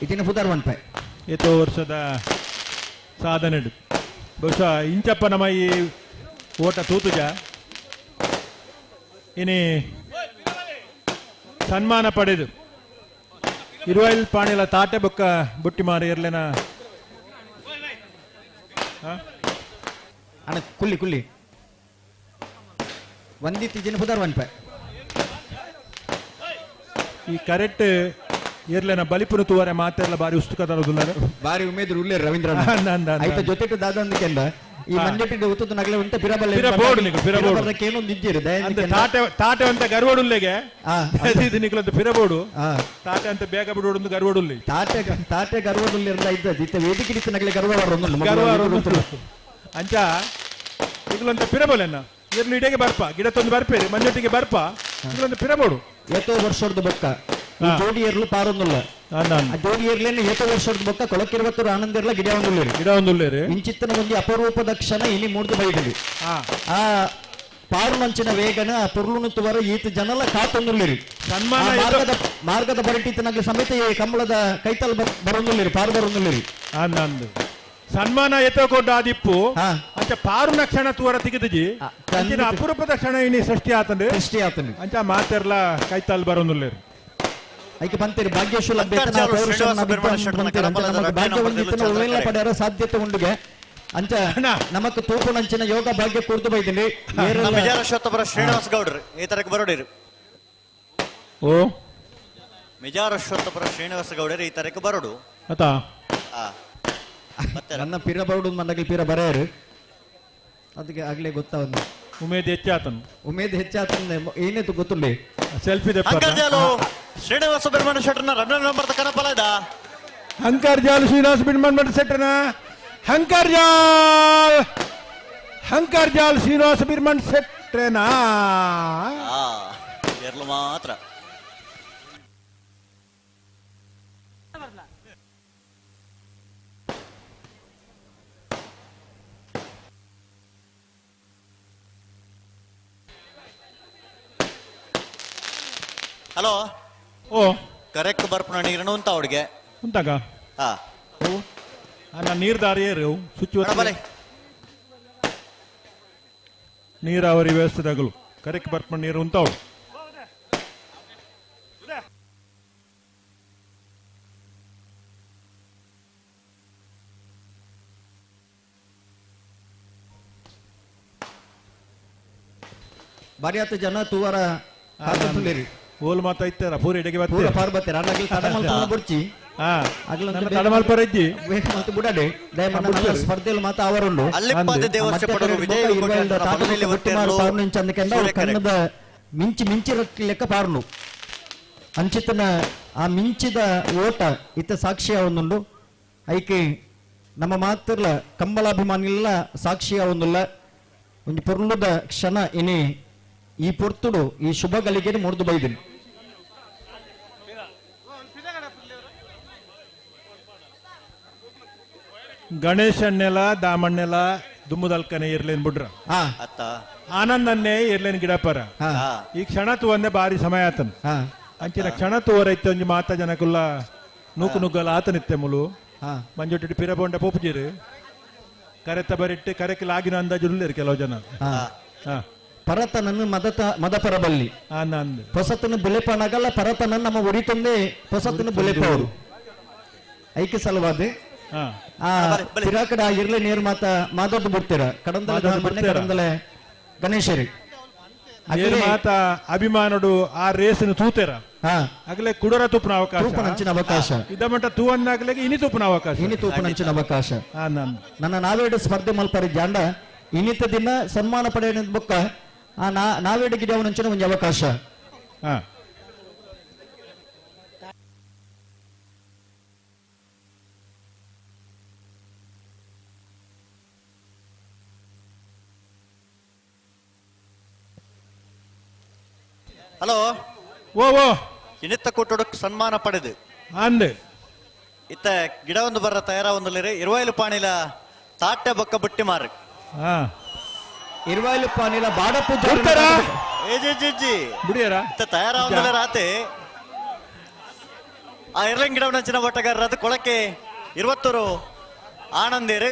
ಇತಿನ ಪುದರ್ ಮನ್ಪೆ ಏತೋ ವರ್ಷದ ಸಾಧನೆ ಬಹುಶಃ ಇಂಚಪ್ಪ ನಮ್ಮ ಈ ಓಟ ತೂತುಜ ಇನಿ ಸನ್ಮಾನ ಪಡೆದು ಇರುವೈಲ್ ಪಾಣಿಲ ತಾಟೆ ಬೊಕ್ಕ ಬುಟ್ಟಿ ಮಾರಿ ಇರ್ಲೇನ. ಅಣ್ಣ ಕುಲ್ಲಿ ಕುಲ್ಲಿ ವಂದಿತ್ ಇಜಿನ ಪುದರ್ ಮನ್ಪೆ. ಈ ಕರೆಕ್ಟ್ ಇರ್ಲೇನ ಬಲಿಪುನ ತೂವರೆ ಮಾತೆಲ್ಲ ಬಾರಿ ಉಸ್ತುಕದ ಬಾರಿ ಉಮೇದ್ ಉಲ್ಲೇರ್ ರವೀಂದ್ರ ಐತ ಜೊತೆಟು ದಾದಂದಕ್ಕೆಂದ ಈ ಮಂಜೆಟ್ಟಿಂದ ಉತ್ತದ ನಗಲೆ ಉಂಟ ಪಿರಬಲ್ಲೆ ಪಿರಬೋಡು ನಿಕು ಪಿರಬೋಡು ಏನೊಂದು ಇಜ್ಜಿರು ಅಂದ ತಾಟೆ ತಾಟೆ ಅಂತ ಗರ್ವಡುಲ್ಲೆಗೆ ಇದು ನಿಕಲಂತ ಪಿರಬೋಡು ತಾಟೆ ಅಂತ ಬೇಗ ಬಿಡೋಡು ಗರ್ವಡುಲ್ಲಿ ತಾಟೆ ತಾಟೆ ಗರ್ವಡುಲ್ಲಿ ಇರ್ಲ ಇದ್ದ ಇತ್ತ ವೇದಿಕೆ ಇತ್ತ ನಗಲೆ ಗರ್ವ ಗರ್ವ ಅಂಚ ನಿಕಲಂತ ಪಿರಬೋಲೆನ್ನ ಇರ್ಲು ಇಡೆಗೆ ಬರ್ಪ ಗಿಡ ತಂದು ಬರ್ಪೇರಿ ಮಂಜೊಟ್ಟಿಗೆ ಬರ್ಪ ನಿಕಲಂತ ಪಿರಬೋಡು. ಏತೋ ವರ್ಷದ ಬೊಕ್ಕ ಜೋಡಿ ಏರ್ಲು ಪಾರೊಂದುಲ್ಲ ಆ ಜೋಡಿ ಏರ್ಲೇನೆ ಏತೋ ವರ್ಷದ ಬೊಕ್ಕ ಕೊಳಕಿರುವತ್ತರು ಆನಂದ ಇರ್ಲ ಗಿಡ ಒಂದುಲ್ಲೇರಿ ಗಿಡ ಒಂದುಲ್ಲೇರಿ ಇಂಚಿತ್ತನ ಒಂಜಿ ಅಪರೂಪದ ಕ್ಷಣ ಇನಿ ಮೂಡ್ದು ಬೈದಿಲಿ ಆ ಪಾರುನಂಚಿನ ವೇಗನ ಆ ಪೊರ್ಲುನು ತುವರ ಈತ ಜನಲ ಕಾತೊಂದುಲ್ಲೇರಿ ಸನ್ಮಾನ ಮಾರ್ಗದ ಮಾರ್ಗದ ಬರಟಿತನಾಗ್ಲಿ ಸಮೇತ ಈ ಕಂಬಳದ ಕೈತಲ್ ಬರೊಂದುಲ್ಲೇರಿ ಪಾರು ಬರೊಂದುಲ್ಲೇರಿ. ಅಂದು ಸನ್ಮಾನ ಎತ್ತೋ ಕೊಡ್ಡ ಆದಿಪ್ಪು ಅಂಚ ಪಾರುನ ಕ್ಷಣ ತೂವರ ತಿಗಿದಜಿ ಅಂಚಿನ ಅಪರೂಪದ ಕ್ಷಣ ಇನಿ ಸೃಷ್ಟಿ ಆತಂಡು ಸೃಷ್ಟಿ ಆತಂಡು ಅಂಚ ಮಾತೆರ್ಲ ಕೈತಲ್ ಬರೊಂದುಲ್ಲೇರಿ. ಐಕೆ ಬಂತೀರಿ ಭಾಗ್ಯಶು ಭಾಗ್ಯ ಪಡೆಯರ ಸಾಧ್ಯತೆ ಉಂಡುಗೆ ಅಂಚ ನಮಕ್ ತೂಪುನಂಚಿನ ಯೋಗ ಭಾಗ್ಯ ಕೂರ್ದು ಬೈದಿನಿ. ಮಿಜಾರಶ್ವತ್ತಪುರ ಶ್ರೀನಿವಾಸ ಗೌಡ್ರು ಈ ತರಕ್ಕೆ ಬರೋಡಿರು. ಓ ಮಿಜಾರಶ್ವತ್ತಪುರ ಶ್ರೀನಿವಾಸ ಗೌಡರು ಈ ತರಕ್ಕೆ ಬರೋಡು. ನನ್ನ ಪಿರ ಬರೋಡು ಮಂದಾಗಲಿ ಪಿರ ಬರೆಯರು ಅದಕ್ಕೆ ಆಗ್ಲೇ ಗೊತ್ತಾವನು ಉಮೇದ್ ಹೆಚ್ಚಾತನು ಉಮೇದ್ ಹೆಚ್ಚಾತನ ಏನೇತು ಗೊತ್ತುಂಡೆ ಸೆಲ್ಫಿ ಶ್ರೀನಿವಾಸ ಬಿರ್ಮಣ ಶೆಟ್ಟರ್ನ ರನ್ನ ನಂಬರ್ ಕನಪಲ ಇದ ಹಂಕಾರ್ ಜಾಲ್ ಶ್ರೀನಿವಾಸ ಬಿರ್ಮಣ ಶೆಟ್ಟರ್ನ ಹಂಕಾರ್ ಜಾಲ್ ಹಂಕಾರ್ ಜಾಲ್ ಶ್ರೀನಿವಾಸ ಬಿರ್ಮಣ್ ಶೆಟ್ಟರ್ನ ಎರ್ಲು ಮಾತ್ರ. ಹಲೋ ಓ ಕರೆಕ್ಟ್ ಬರ್ಪುನ ನೀರನ್ನು ಅಂತ ಅವಡಿಗೆ ಉಂಟಾಗ ನೀರು ದಾರಿ ಏರು ಸ್ವಿಚ್ ನೀರಾವರಿ ವ್ಯವಸ್ಥೆದಾಗಲು ಕರೆಕ್ಟ್ ಬರ್ಪುನ ನೀರು ಉಂತಾವಳು. ಬಾರಿ ಆತ ಜನ ತೂವರ ಓಲ್ ಮಾತ ಇತ್ತಾರ ಪೂರ ಇಡೆಗೆ ಪೂರ ಪಾರ್ ಬರ್ತೀರ ಅಣ್ಣಾಗ್ಲಿ ತಡಮಲ್ಪನ ಬುಡ್ಚಿ ತಡಮಲ್ಪರ ಇಜ್ಜಿ ಮತ್ತು ಬುಡಡೆ ದಯಮಾಡಿ ಸ್ಪರ್ಧೆಯಲ್ಲಿ ಮಾತ ಅವರುಂಡು ಕಣ್ಣದ ಮಿಂಚಿ ಮಿಂಚಿ ಲೆಕ್ಕ ಪಾರ್ನು ಅಂಚಿತನ ಆ ಮಿಂಚಿದ ಓಟ ಇತ್ತ ಸಾಕ್ಷಿಯ ಒಂದುಂಡು ಐಕೆ ನಮ್ಮ ಮಾತ್ರಲ ಕಂಬಳಾಭಿಮಾನಿಲ್ಲ ಸಾಕ್ಷಿಯ ಒಂದುಲ್ಲ ಒಂದು ಪೊರ್ಲುದ ಕ್ಷಣ ಇನಿ ಈ ಪೊರ್ತುಡು ಈ ಶುಭ ಗಳಿಗೆ ಮುರಿದು ಬೈದಿನಿ. ಗಣೇಶನ್ನೆಲ ದಾಮಣ್ಣೆಲ ದುಮ್ಮದಲ್ಕನೆ ಇರ್ಲೇನ್ ಬಿಡ್ರ ಆನಂದನ್ನೇ ಇರ್ಲೇನ್ ಗಿಡಪರ ಈ ಕ್ಷಣ ತೂವಂದೆ ಬಾರಿ ಸಮಯ ಆತನ ಅಂಚಿನ ಕ್ಷಣ ತೂವರೈತೆ ಒಂಜಿ ಮಾತ ಜನಕುಲ್ಲ ನೂಕು ನುಗ್ಗಲ ಆತನಿತ್ತೆ ಮುಲು ಮಂಜೊಟ್ಟಿ ಪಿರಬೊಂಡ ಪೋಪುಜಿರು ಕರೆತ ಬರಿಟ್ಟು ಕರೆಕ್ ಲಾಗಿನ ಅಂದಾಜು ಉಲ್ಲೇರು ಕೆಲವು ಜನ. ಪರತನನ್ನು ಮದತ ಮದಪರಬಲ್ಲಿ ಹೊಸತನ್ನು ಬುಲೆಪನಗಲ್ಲ ಪರತನನ್ನು ನಮ್ಮ ಒಡಿತೊಂದೇ ಹೊಸತನ್ನು ಬುಲೆಪವರು ಐಕೆ ಸಲುವಾದ ಆ ತಿರಾಕಡ ಇರ್ಲೆ ನೇರ್ ಮಾತ ಮಾದದ್ದು ಬಿಡ್ತೀರ ಕಡಂದಲೆ ಕಡಂದಲೆ ಗಣೇಶರಿ ಮಾತ ಅಭಿಮಾನಡು ಆ ರೇಸನ್ನು ತೂತೇರ ಆಗಲೇ ಕುಡರ ತೂಪನ ಅವಕಾಶ ತೂಪನಂಚಿನ ಅವಕಾಶ ಇದ ಮಟ್ಟ ತೂವನ್ನಾಗಲೇ ಇನಿ ತೂಪನ ಅವಕಾಶ ಇನಿ ತೂಪನಂಚಿನ ಅವಕಾಶ. ನನ್ನ ನಾವೇಡು ಸ್ಪರ್ಧೆ ಮಲ್ಪರಿ ಜಾಂಡ ಇನ್ನಿತ ದಿನ ಸನ್ಮಾನ ಪಡೆಯ ಬೊಕ್ಕ ಆ ನಾವೇಡು ಗಿಡವನಂಚಿನ ಒಂದು ಅವಕಾಶ. ಹಲೋ ಓ ಓ ಇನ್ನಿತ್ತ ಕೊಟ್ಟೊಡಕ್ ಸನ್ಮಾನ ಪಡೆದು ಅಂದೆ ಇತ್ತ ಗಿಡ ಒಂದು ಬರ್ರ ತಯಾರ ಒಂದಲ್ಲಿರಿ ಇರುವೈಲು ಪಾಣಿಲ ತಾಟೆ ಬೊಕ್ಕ ಬುಟ್ಟಿ ಮಾರು ಇರುವೈಲು ಪಾಣಿಲ ಬಾಡಪ್ಪು ಏ ಜಿ ಜಿ ಜಿ ಬಿಡಿಯರ ಇತ್ತ ತಯಾರ ಒಂದಲ್ಲ ರಾತೆ ಆ ಇರ್ಲಿಂಗ್ ಗಿಡವನಂಚಿನ ಓಟಗಾರರಾದ ಕೊಳಕೆ 20 ಆನಂದೇರು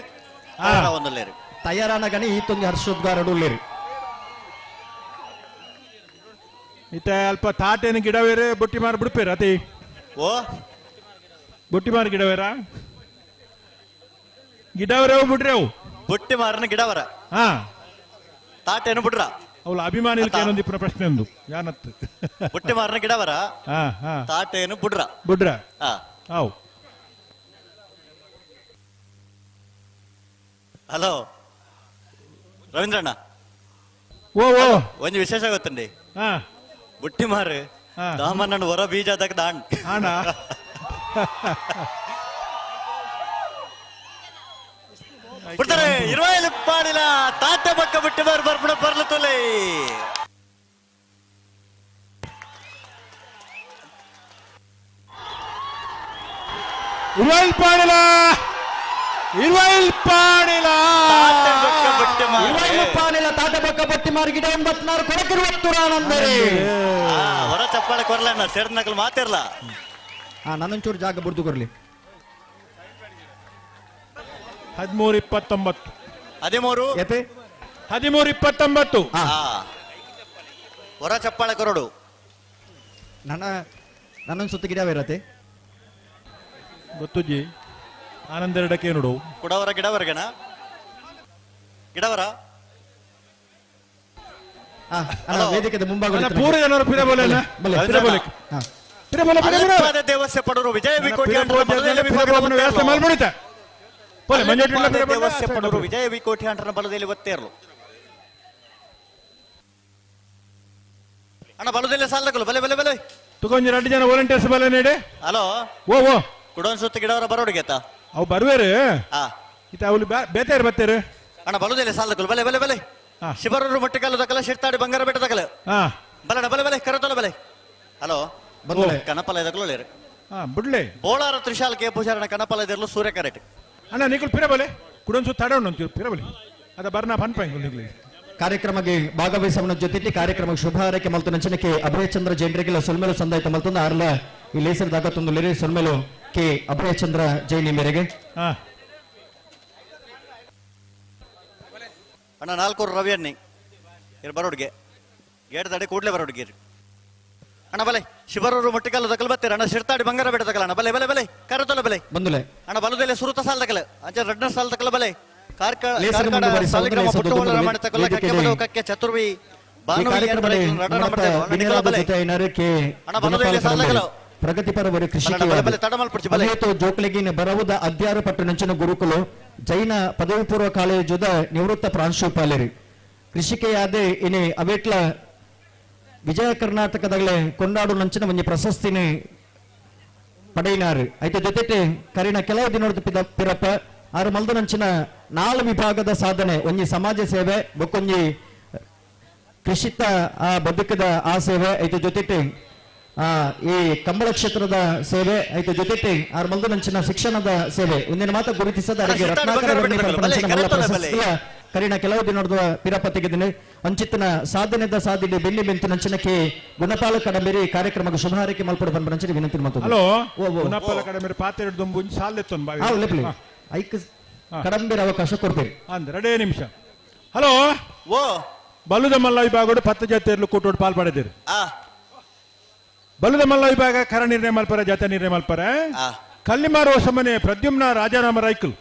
ಒಂದಲ್ಲೇರು ತಯಾರಾನಗನೆ ಈತೊಂದು ಹರ್ಷೋದ್ಗಾರ ಉಳ್ಳೇರು. ಇತ್ತ ಅಲ್ಪ ತಾಟೇನು ಗಿಡವೇರೆ ಬುಟ್ಟಿ ಮಾರು ಬಿಡ್ಪೇರ ಅತಿ ಓ ಬುಟ್ಟಿ ಮಾರು ಗಿಡವೇರ ಗಿಡವರೇವು ಬಿಡ್ರೇವು ಬುಟ್ಟಿ ಮಾರನ ಗಿಡವರ ಹಾ ತಾಟೇನು ಬಿಡ್ರ ಅವಳ ಅಭಿಮಾನಿ ಏನೊಂದು ಇಪ್ಪನ ಪ್ರಶ್ನೆ ಒಂದು ಯಾನತ್ತು ಬುಟ್ಟಿ ಮಾರನ ಗಿಡವರ ತಾಟೇನು ಬಿಡ್ರ ಬಿಡ್ರ how. Hello ರವೀಂದ್ರಣ್ಣ, ಓ ಓ ಒಂದು ವಿಶೇಷ ಗೊತ್ತಂಡಿ. ಬುಟ್ಟಿ ಮಾರು ದಾಮಣ್ಣ ಹೊರ ಬೀಜ ದಾಂಡ್ ಬಿಡ್ತಾರೆ. 20 ಪಾಡಿಲ ತಾಟೆ ಪಕ್ಕ ಬುಟ್ಟಿ ಮಾರು ಬರ್ಬಿಡ ಬರ್ಲು ತೊಲೆ. 20 ಪಾಡಿಲ 20 ಪಾಡಿಲ 20 ಪಾಡಿಲ ತಾಟೆ ಪಕ್ಕ ಬಟ್ಟಿ ಮಾರು ಗಿಡ 84 ಕೊಡಕಿರುವತ್ತು ಆನಂದರೆ. ಹೊರ ಚಪ್ಪಾಳೆ ಕೊರ್ಲಣ್ಣ, ಸೇರ್ನಕಲ್ ಮಾತಿರ್ಲ. ನನ್ನೊಂಚೂರು ಜಾಗ ಬುರ್ದು ಕೊರ್ಲಿ. 13 29 13 13 29. ಹೊರ ಚಪ್ಪಾಳೆ ಕೊರಡು. ನನ್ನ ನನ್ನೊಂದು ಸುತ್ತ ಗಿಡ ಇರತ್ತೆ ಗೊತ್ತುಜಿ. ಆನಂದ ಎರಡಕ್ಕೆ ನೋಡು ಕುಡವರ ಗಿಡವರ್ಗಣ ಗಿಡವರ ವೇದಿಕೆ ಮುಂಭಾಗ ಪೂರ ಜನರು ದೇವಸ್ಯ ಪಡರು ವಿಜಯ ವಿಕೋಟಿ ದೇವಸ್ಯ ಪಡರು ವಿಜಯ ವಿಕೋಟಿ ಅಂಟನ ಬಲದಲ್ಲಿ ಒತ್ತೇರ್ಲು ಅಣ್ಣ ಬಲದಲ್ಲಿ ಸಾಲಗಳು ಬಲೆ ಬಲೆ ಬಲೆ ತುಕೊಂಜಿ ಎರಡು ಜನ ವಾಲಂಟಿಯರ್ಸ್ ಬಲೆ ನೀಡಿ. ಹಲೋ ಓ ಓ ಕುಡೋನ್ ಸುತ್ತ ಗಿಡವರ ಬರೋಡಿಗೆ ಅವು ಬರುವೇರು ಇತ ಅವಳು ಬೇತೇರು ಬತ್ತೇರು ಅಣ್ಣ ಬಲದಲ್ಲಿ ಸಾಲಗಳು ಬಲೆ ಬಲೆ ಬಲೆ ಶಿಬರೂರು ಮೊಟ್ಟೆಕಾಲು ದಕಲ ಶಿರ್ತಾಡಿ ಬಂಗಾರ ಬೆಟ್ಟ ದಕಲ ಬಲಣ ಬಲೆ ಬಲೆ ಕರತೊಲ ಬಲೆ. ಹಲೋ ಕನಪಲ ಇದಕ್ಕಲು ಬಿಡ್ಲೆ ಬೋಳಾರ ತ್ರಿಶಾಲ್ ಕೆ ಪೂಜಾರಣ ಕನಪಲ ಇದಿರಲು ಸೂರ್ಯ ಕರೆಕ್ಟ್ ಅಣ್ಣ ನಿಕುಲ್ ಪಿರಬಲೆ ಕುಡೊಂದು ಸುತ್ತ ತಡ ಉಂಟು ಪಿರಬಲೆ ಅದ ಬರ್ನಾ ಪನ್ಪಾಯಿ ನಿಕುಲ್. ಕಾರ್ಯಕ್ರಮಕ್ಕೆ ಭಾಗವಹಿಸುವ ಜೊತೆ ಕಾರ್ಯಕ್ರಮಕ್ಕೆ ಶುಭ ಹಾರೈಕೆ ಮಲ್ತು ನಂಚನಕ್ಕೆ ಅಭಯಚಂದ್ರ ಜೈನರಿಗೆಲ್ಲ ಸೊಲ್ಮೆಲು ಸಂದಾಯಿತ ಮಲ್ತೊಂದು ಆರ್ಲ ಈ ಲೇಸರ್ ದಾಗತ್ತೊಂದು ಲಿರಿ ಸೊಲ್ಮೆಲು ಕೆ ಅಭಯಚಂದ್ರ ಜೈನಿ ಮೇರೆಗೆ. ಅಣ್ಣ 4 ರವಿ ಅನ್ನಿ ಇರ್ ಬರೋಡ್ಗೆ ಗೇಟ್ ತಡೆ ಕೂಡ್ಲೆ ಬರೋಡ್ಗೆ ಅಣ್ಣ ಬಲೆ ಶಿಬರೂರು ಮೊಟ್ಟಿಕಲ್ಲು ದಕಲ್ ಬತ್ತೀರ ಅಣ್ಣ ಶಿರ್ತಾಡಿ ಬಂಗಾರ ಬೆಟ್ಟ ದಕಲ ಅಣ್ಣ ಬಲೆ ಬಲೆ ಬಲೆ ಕರತೊಲ ಬಲೆ ಬಂದುಲೆ ಅಣ್ಣ ಬಲದಲ್ಲೇ ಸುರುತ ಸಾಲ ದಕಲ ಅಂಚೆ ರಡ್ನ ಸಾಲ ದಕಲ ಬಲೆ ಚತುರ್ವಿ ಪ್ರಗತಿಪರ ಕೃಷಿ ಜೋಕ್ಲಿಗಿನ ಬರವುದ ಅಧ್ಯಾರ ಪಟ್ಟು ನಂಚಿನ ಗುರುಕುಲು ಜೈನ ಪದವಿ ಪೂರ್ವ ಕಾಲೇಜುದ ನಿವೃತ್ತ ಪ್ರಾಂಶುಪಾಲರಿ ಕೃಷಿಕೆಯಾದೆ ಇನಿ ಅವೇಟ್ಲ ವಿಜಯ ಕರ್ನಾಟಕದಾಗಲೇ ಕೊಂಡಾಡು ನಂಚಿನ ಒಂಜಿ ಪ್ರಶಸ್ತಿನಿ ಪಡೆಯಿನಾರು. ಐತ ಜೊತೆಟೆ ಕರಿನ ಕೆಲವು ದಿನದ ಪಿರಪ್ಪ ಆರು ಮಲ್ದ ನಂಚಿನ 4 ವಿಭಾಗದ ಸಾಧನೆ ಒಂಜಿ ಸಮಾಜ ಸೇವೆ ಬೊಕ್ಕೊಂಜಿ ಕೃಷಿತ ಆ ಬದುಕದ ಆ ಸೇವೆ ಐತ ಜೊತೆಟೆ ಈ ಕಂಬಳ ಕ್ಷೇತ್ರದ ಸೇವೆ ಐತ ಜೊತೆಟೆ ಆರು ಮಲ್ದ ನಂಚಿನ ಶಿಕ್ಷಣದ ಸೇವೆ ಒಂದಿನ ಮಾತ್ರ ಗುರುತಿಸದ ಅರಿಗೆ ರತ್ನಾಕರ ಪ್ರಶಸ್ತಿಯ ಕರಿನ ಕೆಲವು ದಿನದ ಪಿರಪ್ಪ ತೆಗೆದಿನಿ ಅಂಚಿತನ ಸಾಧನೆದ ಸಾಧನೆ ಬೆನ್ನಿ ಬೆಂತು ನಂಚಿನಕ್ಕೆ ಗುಣಪಾಲ ಕಡಂಬೇರಿ ಕಾರ್ಯಕ್ರಮಕ್ಕೆ ಶುಭ ಹಾರೈಕೆ ಮಲ್ಪಡ ಬಂದ ನಂಚಿನ ವಿನಂತಿ ಮಾಡ್ತೀನಿ. ಹಲೋ ಗುಣಪಾಲ ಕಡಂಬೇರಿ ಪಾತ್ರೆ ದುಂಬು ಸಾಲೆತ್ತೊಂದು ಬಾವಿ ಐಕ್ ಕಡಂಬೇರಿ ಅವಕಾಶ ಕೊಡ್ಬೇರಿ ಅಂದ್ರೆ 2 ನಿಮಿಷ. ಹಲೋ ಓ ಬಲ್ಲುದ ಮಲ್ಲ ವಿಭಾಗಡು 10 ಜಾತಿಯರ್ಲು ಕೂಟೋಡು ಪಾಲ್ ಪಡೆದಿರು. ಬಲ್ಲುದ ಮಲ್ಲ ವಿಭಾಗ ಕರ ನಿರ್ಣಯ ಮಲ್ಪರ ಜಾತ ನಿರ್ಣಯ ಮಲ್ಪರ ಕಲ್ಲಿಮಾರು ಹೊಸಮನೆ ಪ್ರದ್ಯುಮ್ನ ರಾಜಾರಾಮ ರೈಕಲ್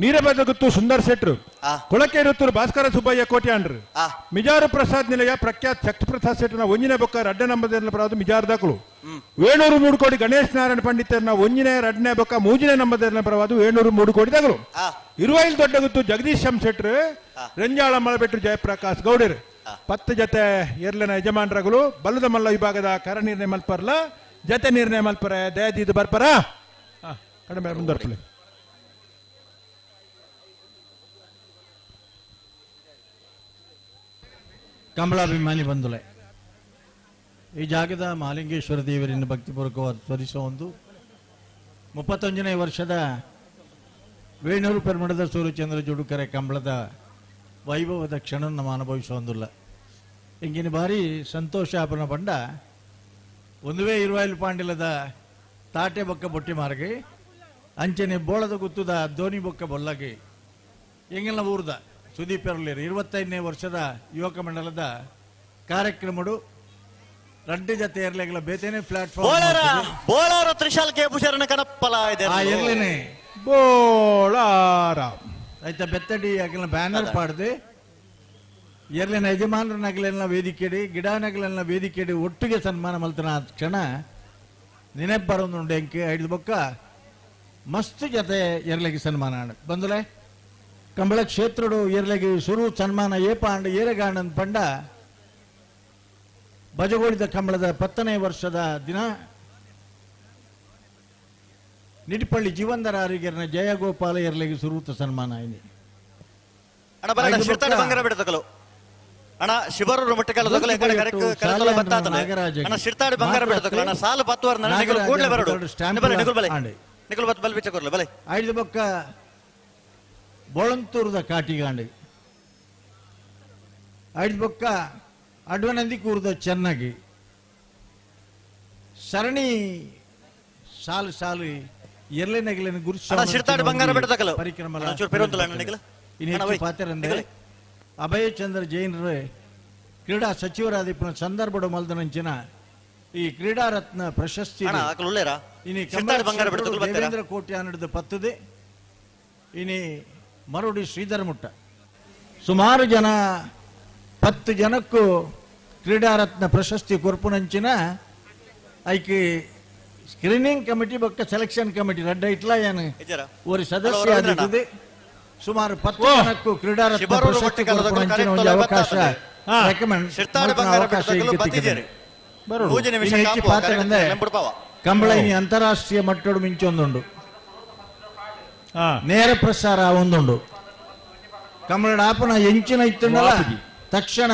ನೀರಬೆದಗುತ್ತು ಸುಂದರ್ ಶೆಟ್ರು ಕೊಳಕೇರುತ್ತೂರು ಭಾಸ್ಕರ ಸುಬ್ಬಯ್ಯ ಕೋಟ್ಯಾಂಡ್ರು ಮಿಜಾರು ಪ್ರಸಾದ್ ನಿಲಯ ಪ್ರಖ್ಯಾತ್ ಶಕ್ತಿ ಪ್ರಸಾದ್ ಶೆಟ್ಟರ್ನ ಒಂಜಿನ ಬೊಕ್ಕ ರಡ್ಡ ನಂಬದ ಪರಾದು ಮಿಜಾರು ದಾಕಲು ವೇಣೂರು 3 ಕೋಟಿ ಗಣೇಶ್ ನಾರಾಯಣ ಪಂಡಿತರ್ನ ಒಂಜಿನ ರಡ್ಡನೇ ಬೊಕ್ಕ ಮೂಜಿನ ನಂಬದ ಪರವಾದು ವೇಣೂರು 3 ಕೋಟಿ ದಾಕಲು ಇರುವೈಲ್ ದೊಡ್ಡಗುತ್ತು ಜಗದೀಶ್ ಎಂ ಶೆಟ್ರು ರಂಜಾಳ ಮಳಬೆಟ್ರು ಜಯಪ್ರಕಾಶ್ ಗೌಡರು 10 ಜತೆ ಎರ್ಲನ ಯಜಮಾನರಗಳು ಬಲ್ಲದ ಮಲ್ಲ ವಿಭಾಗದ ಕರ ನಿರ್ಣಯ ಮಲ್ಪರ್ಲ ಜತೆ ನಿರ್ಣಯ ಮಲ್ಪರ ದಯದೀದು ಬರ್ಪರ ಕಡಿಮೆ ಮುಂದರ್ಪಲೆ. ಕಂಬಳಾಭಿಮಾನಿ ಬಂಧುಲೆ, ಈ ಜಾಗದ ಮಹಾಲಿಂಗೇಶ್ವರ ದೇವರನ್ನು ಭಕ್ತಿಪೂರ್ವಕವಾಗಿ ಸ್ಮರಿಸುವ ಒಂದು 31ನೇ ವರ್ಷದ ವೇಣೂರು ಪೆರ್ಮಣದ ಸೂರ್ಯಚಂದ್ರ ಜುಡುಕರೆ ಕಂಬಳದ ವೈಭವದ ಕ್ಷಣ ನಮ್ಮ ಅನುಭವಿಸುವ ಒಂದಿಲ್ಲ. ಇಂಗಿನ ಬಾರಿ ಸಂತೋಷ ಅಪನ ಬಂಡ ಒಂದುವೇ ಇರುವಾಯಿಲು ಪಾಂಡಿಲದ ತಾಟೆ ಬೊಕ್ಕ ಬೊಟ್ಟಿ ಮಾರ್ಗೆ ಅಂಚನೆ ಬೋಳದ ಗುತ್ತದ ಧೋನಿ ಬೊಕ್ಕ ಬೊಲ್ಲಗೆ ಎಂಗೆಲ್ಲ ಊರ್ದ ಸುದೀಪ್ ಎರ್ಲೇರು 25ನೇ ವರ್ಷದ ಯುವಕ ಮಂಡಲದ ಕಾರ್ಯಕ್ರಮಡು ರಡ್ಡು ಜತೆ ಎರ್ಲೆಗಳ ಬೇತೇನೆ ಪ್ಲಾಟ್ಫಾರ್ಮ್ ಬೋಳಾರ ತ್ರಿಶಾಲ್ ಕೆ ಭೂಷಣ ಕನಪ್ಪಲ ಇದೆ ಆ ಎರ್ಲೇನೆ ಬೋಳಾರ ಆಯ್ತಾ ಬೆತ್ತಡಿ ಅಗಲ ಬ್ಯಾನರ್ ಪಾಡ್ದು ಎರ್ಲಿನ ಯಜಮಾನರ ನಗಲೆಲ್ಲ ವೇದಿಕೆಡಿ ಗಿಡ ನಗಲೆಲ್ಲ ವೇದಿಕೆಡಿ ಒಟ್ಟಿಗೆ ಸನ್ಮಾನ ಮಲ್ತನ ಆ ಕ್ಷಣ ನೆನಪು ಎಂಕೆ ಐದು ಬೊಕ್ಕ ಮಸ್ತ್ ಜೊತೆ ಎರ್ಲೆಗೆ ಸನ್ಮಾನ ಆಂಡ್ ಬಂದುಲೆ ಕಂಬಳ ಕ್ಷೇತ್ರಡು ಎರ್ಲೆಗೆ ಸುರು ಸನ್ಮಾನ ಏಪ ಆಂಡ್ ಏರೆಗಾಂಡ್ ಪಂಡ ಬಜಗೋಳಿದ ಕಂಬಳದ 10ನೇ ವರ್ಷದ ದಿನ ನಿಡಿಪಳ್ಳಿ ಜೀವಂದರ ಆರಿಗೆರ್ನ ಜಯಗೋಪಾಲ ಎರ್ಲೆಗೆ ಸುರೂತ ಸನ್ಮಾನ ಆಯ್ನಿ. ಅಣ್ಣ ಶಿಬರೂರು ಮುಟ್ಟಕಲ್ಲ ದೊಗಲೆ ಕಡೆ ಕರೆತೊಲ ಬತ್ತಾತನೆ ಅಣ್ಣ ಶಿರ್ತಾಡಿ ಬಂಗಾರ ಬಿಡತಕಲ ಅಣ್ಣ ಸಾಲು ಪತ್ತುವರ್ ನನ್ನ ನಿಕಲ್ ಕೂಡ್ಲೆ ಬರಡು ಬಲೆ ನಿಕಲ್ ಬಲೆ ನಿಕಲ್ ಬತ್ ಬಲ್ ಬಿಚ್ಚ ಕೊರ್ಲೆ ಬಲೆ ಐದು ಬೊಕ್ಕ ಬೋಳಂತೂರದ ಕಾಟಿಗಾಂಡಿ ಐದು ಬೊಕ್ಕ ಅಡ್ವನಂದಿ ಕೂರದ ಚೆನ್ನಾಗಿ ಸರಣಿ ಸಾಲು ಸಾಲು ಎರ್ಲೆ ನಗಲೆನ ಗುರುತು ಶಿರ್ತಾಡಿ ಬಂಗಾರ ಬಿಡತಕಲ ಪರಿಕ್ರಮ ಚೂರು ಪೆರುಂತಲ ಅಣ್ಣ ನಿಕಲ್ ಇನ್ನು ಹೆಚ್ಚು ಪಾತ್ರರಂದ್ರೆ ಅಭಯಚಂದ್ರ ಜೈನರು ಕ್ರೀಡಾ ಸಚಿವರಾದ ಸಂದರ್ಭ ಮಲ್ದನಂಚಿನ ಈ ಕ್ರೀಡಾರತ್ನ ಪ್ರಶಸ್ತಿ ದೇವೇಂದ್ರ ಕೋಟಿ ಅನ್ನದ ಪತ್ತದೆ ಇನಿ ಮರುಡಿ ಶ್ರೀಧರ ಮುಟ್ಟ ಸುಮಾರು ಜನ 10 ಜನಕ್ಕೂ ಕ್ರೀಡಾರತ್ನ ಪ್ರಶಸ್ತಿ ಕೊರ್ಪುನಂಚಿನ ಐಕೆ ಸ್ಕ್ರೀನಿಂಗ್ ಕಮಿಟಿ ಬೊಕ್ಕ ಸೆಲೆಕ್ಷನ್ ಕಮಿಟಿ ರಡ್ಡ ಇಟ್ಲ ಏನು ಒಂದು ಸದಸ್ಯ ಆಗಿದ್ದು ಸುಮಾರು 10 ಜನಕ್ಕೂ ಕ್ರೀಡಾರತ್ನ ಪ್ರಶಸ್ತಿ ಕೊರ್ಪುನಂಚಿನ ಒಂದು ಅವಕಾಶ ರೆಕಮೆಂಡ್ ಅವಕಾಶ ಪಾತ್ರರಂದ್ರೆ ಕಂಬಳ ಇನಿ ಅಂತಾರಾಷ್ಟ್ರೀಯ ಮಟ್ಟಡು ಮಿಂಚೊಂದುಂಡು ನೇರ ಪ್ರಸಾರ ಒಂದುಂಡು ಕಂಬಳ ಆಪನ ಎಂಚಿನ ಇತ್ತುಂಡಲ ತಕ್ಷಣ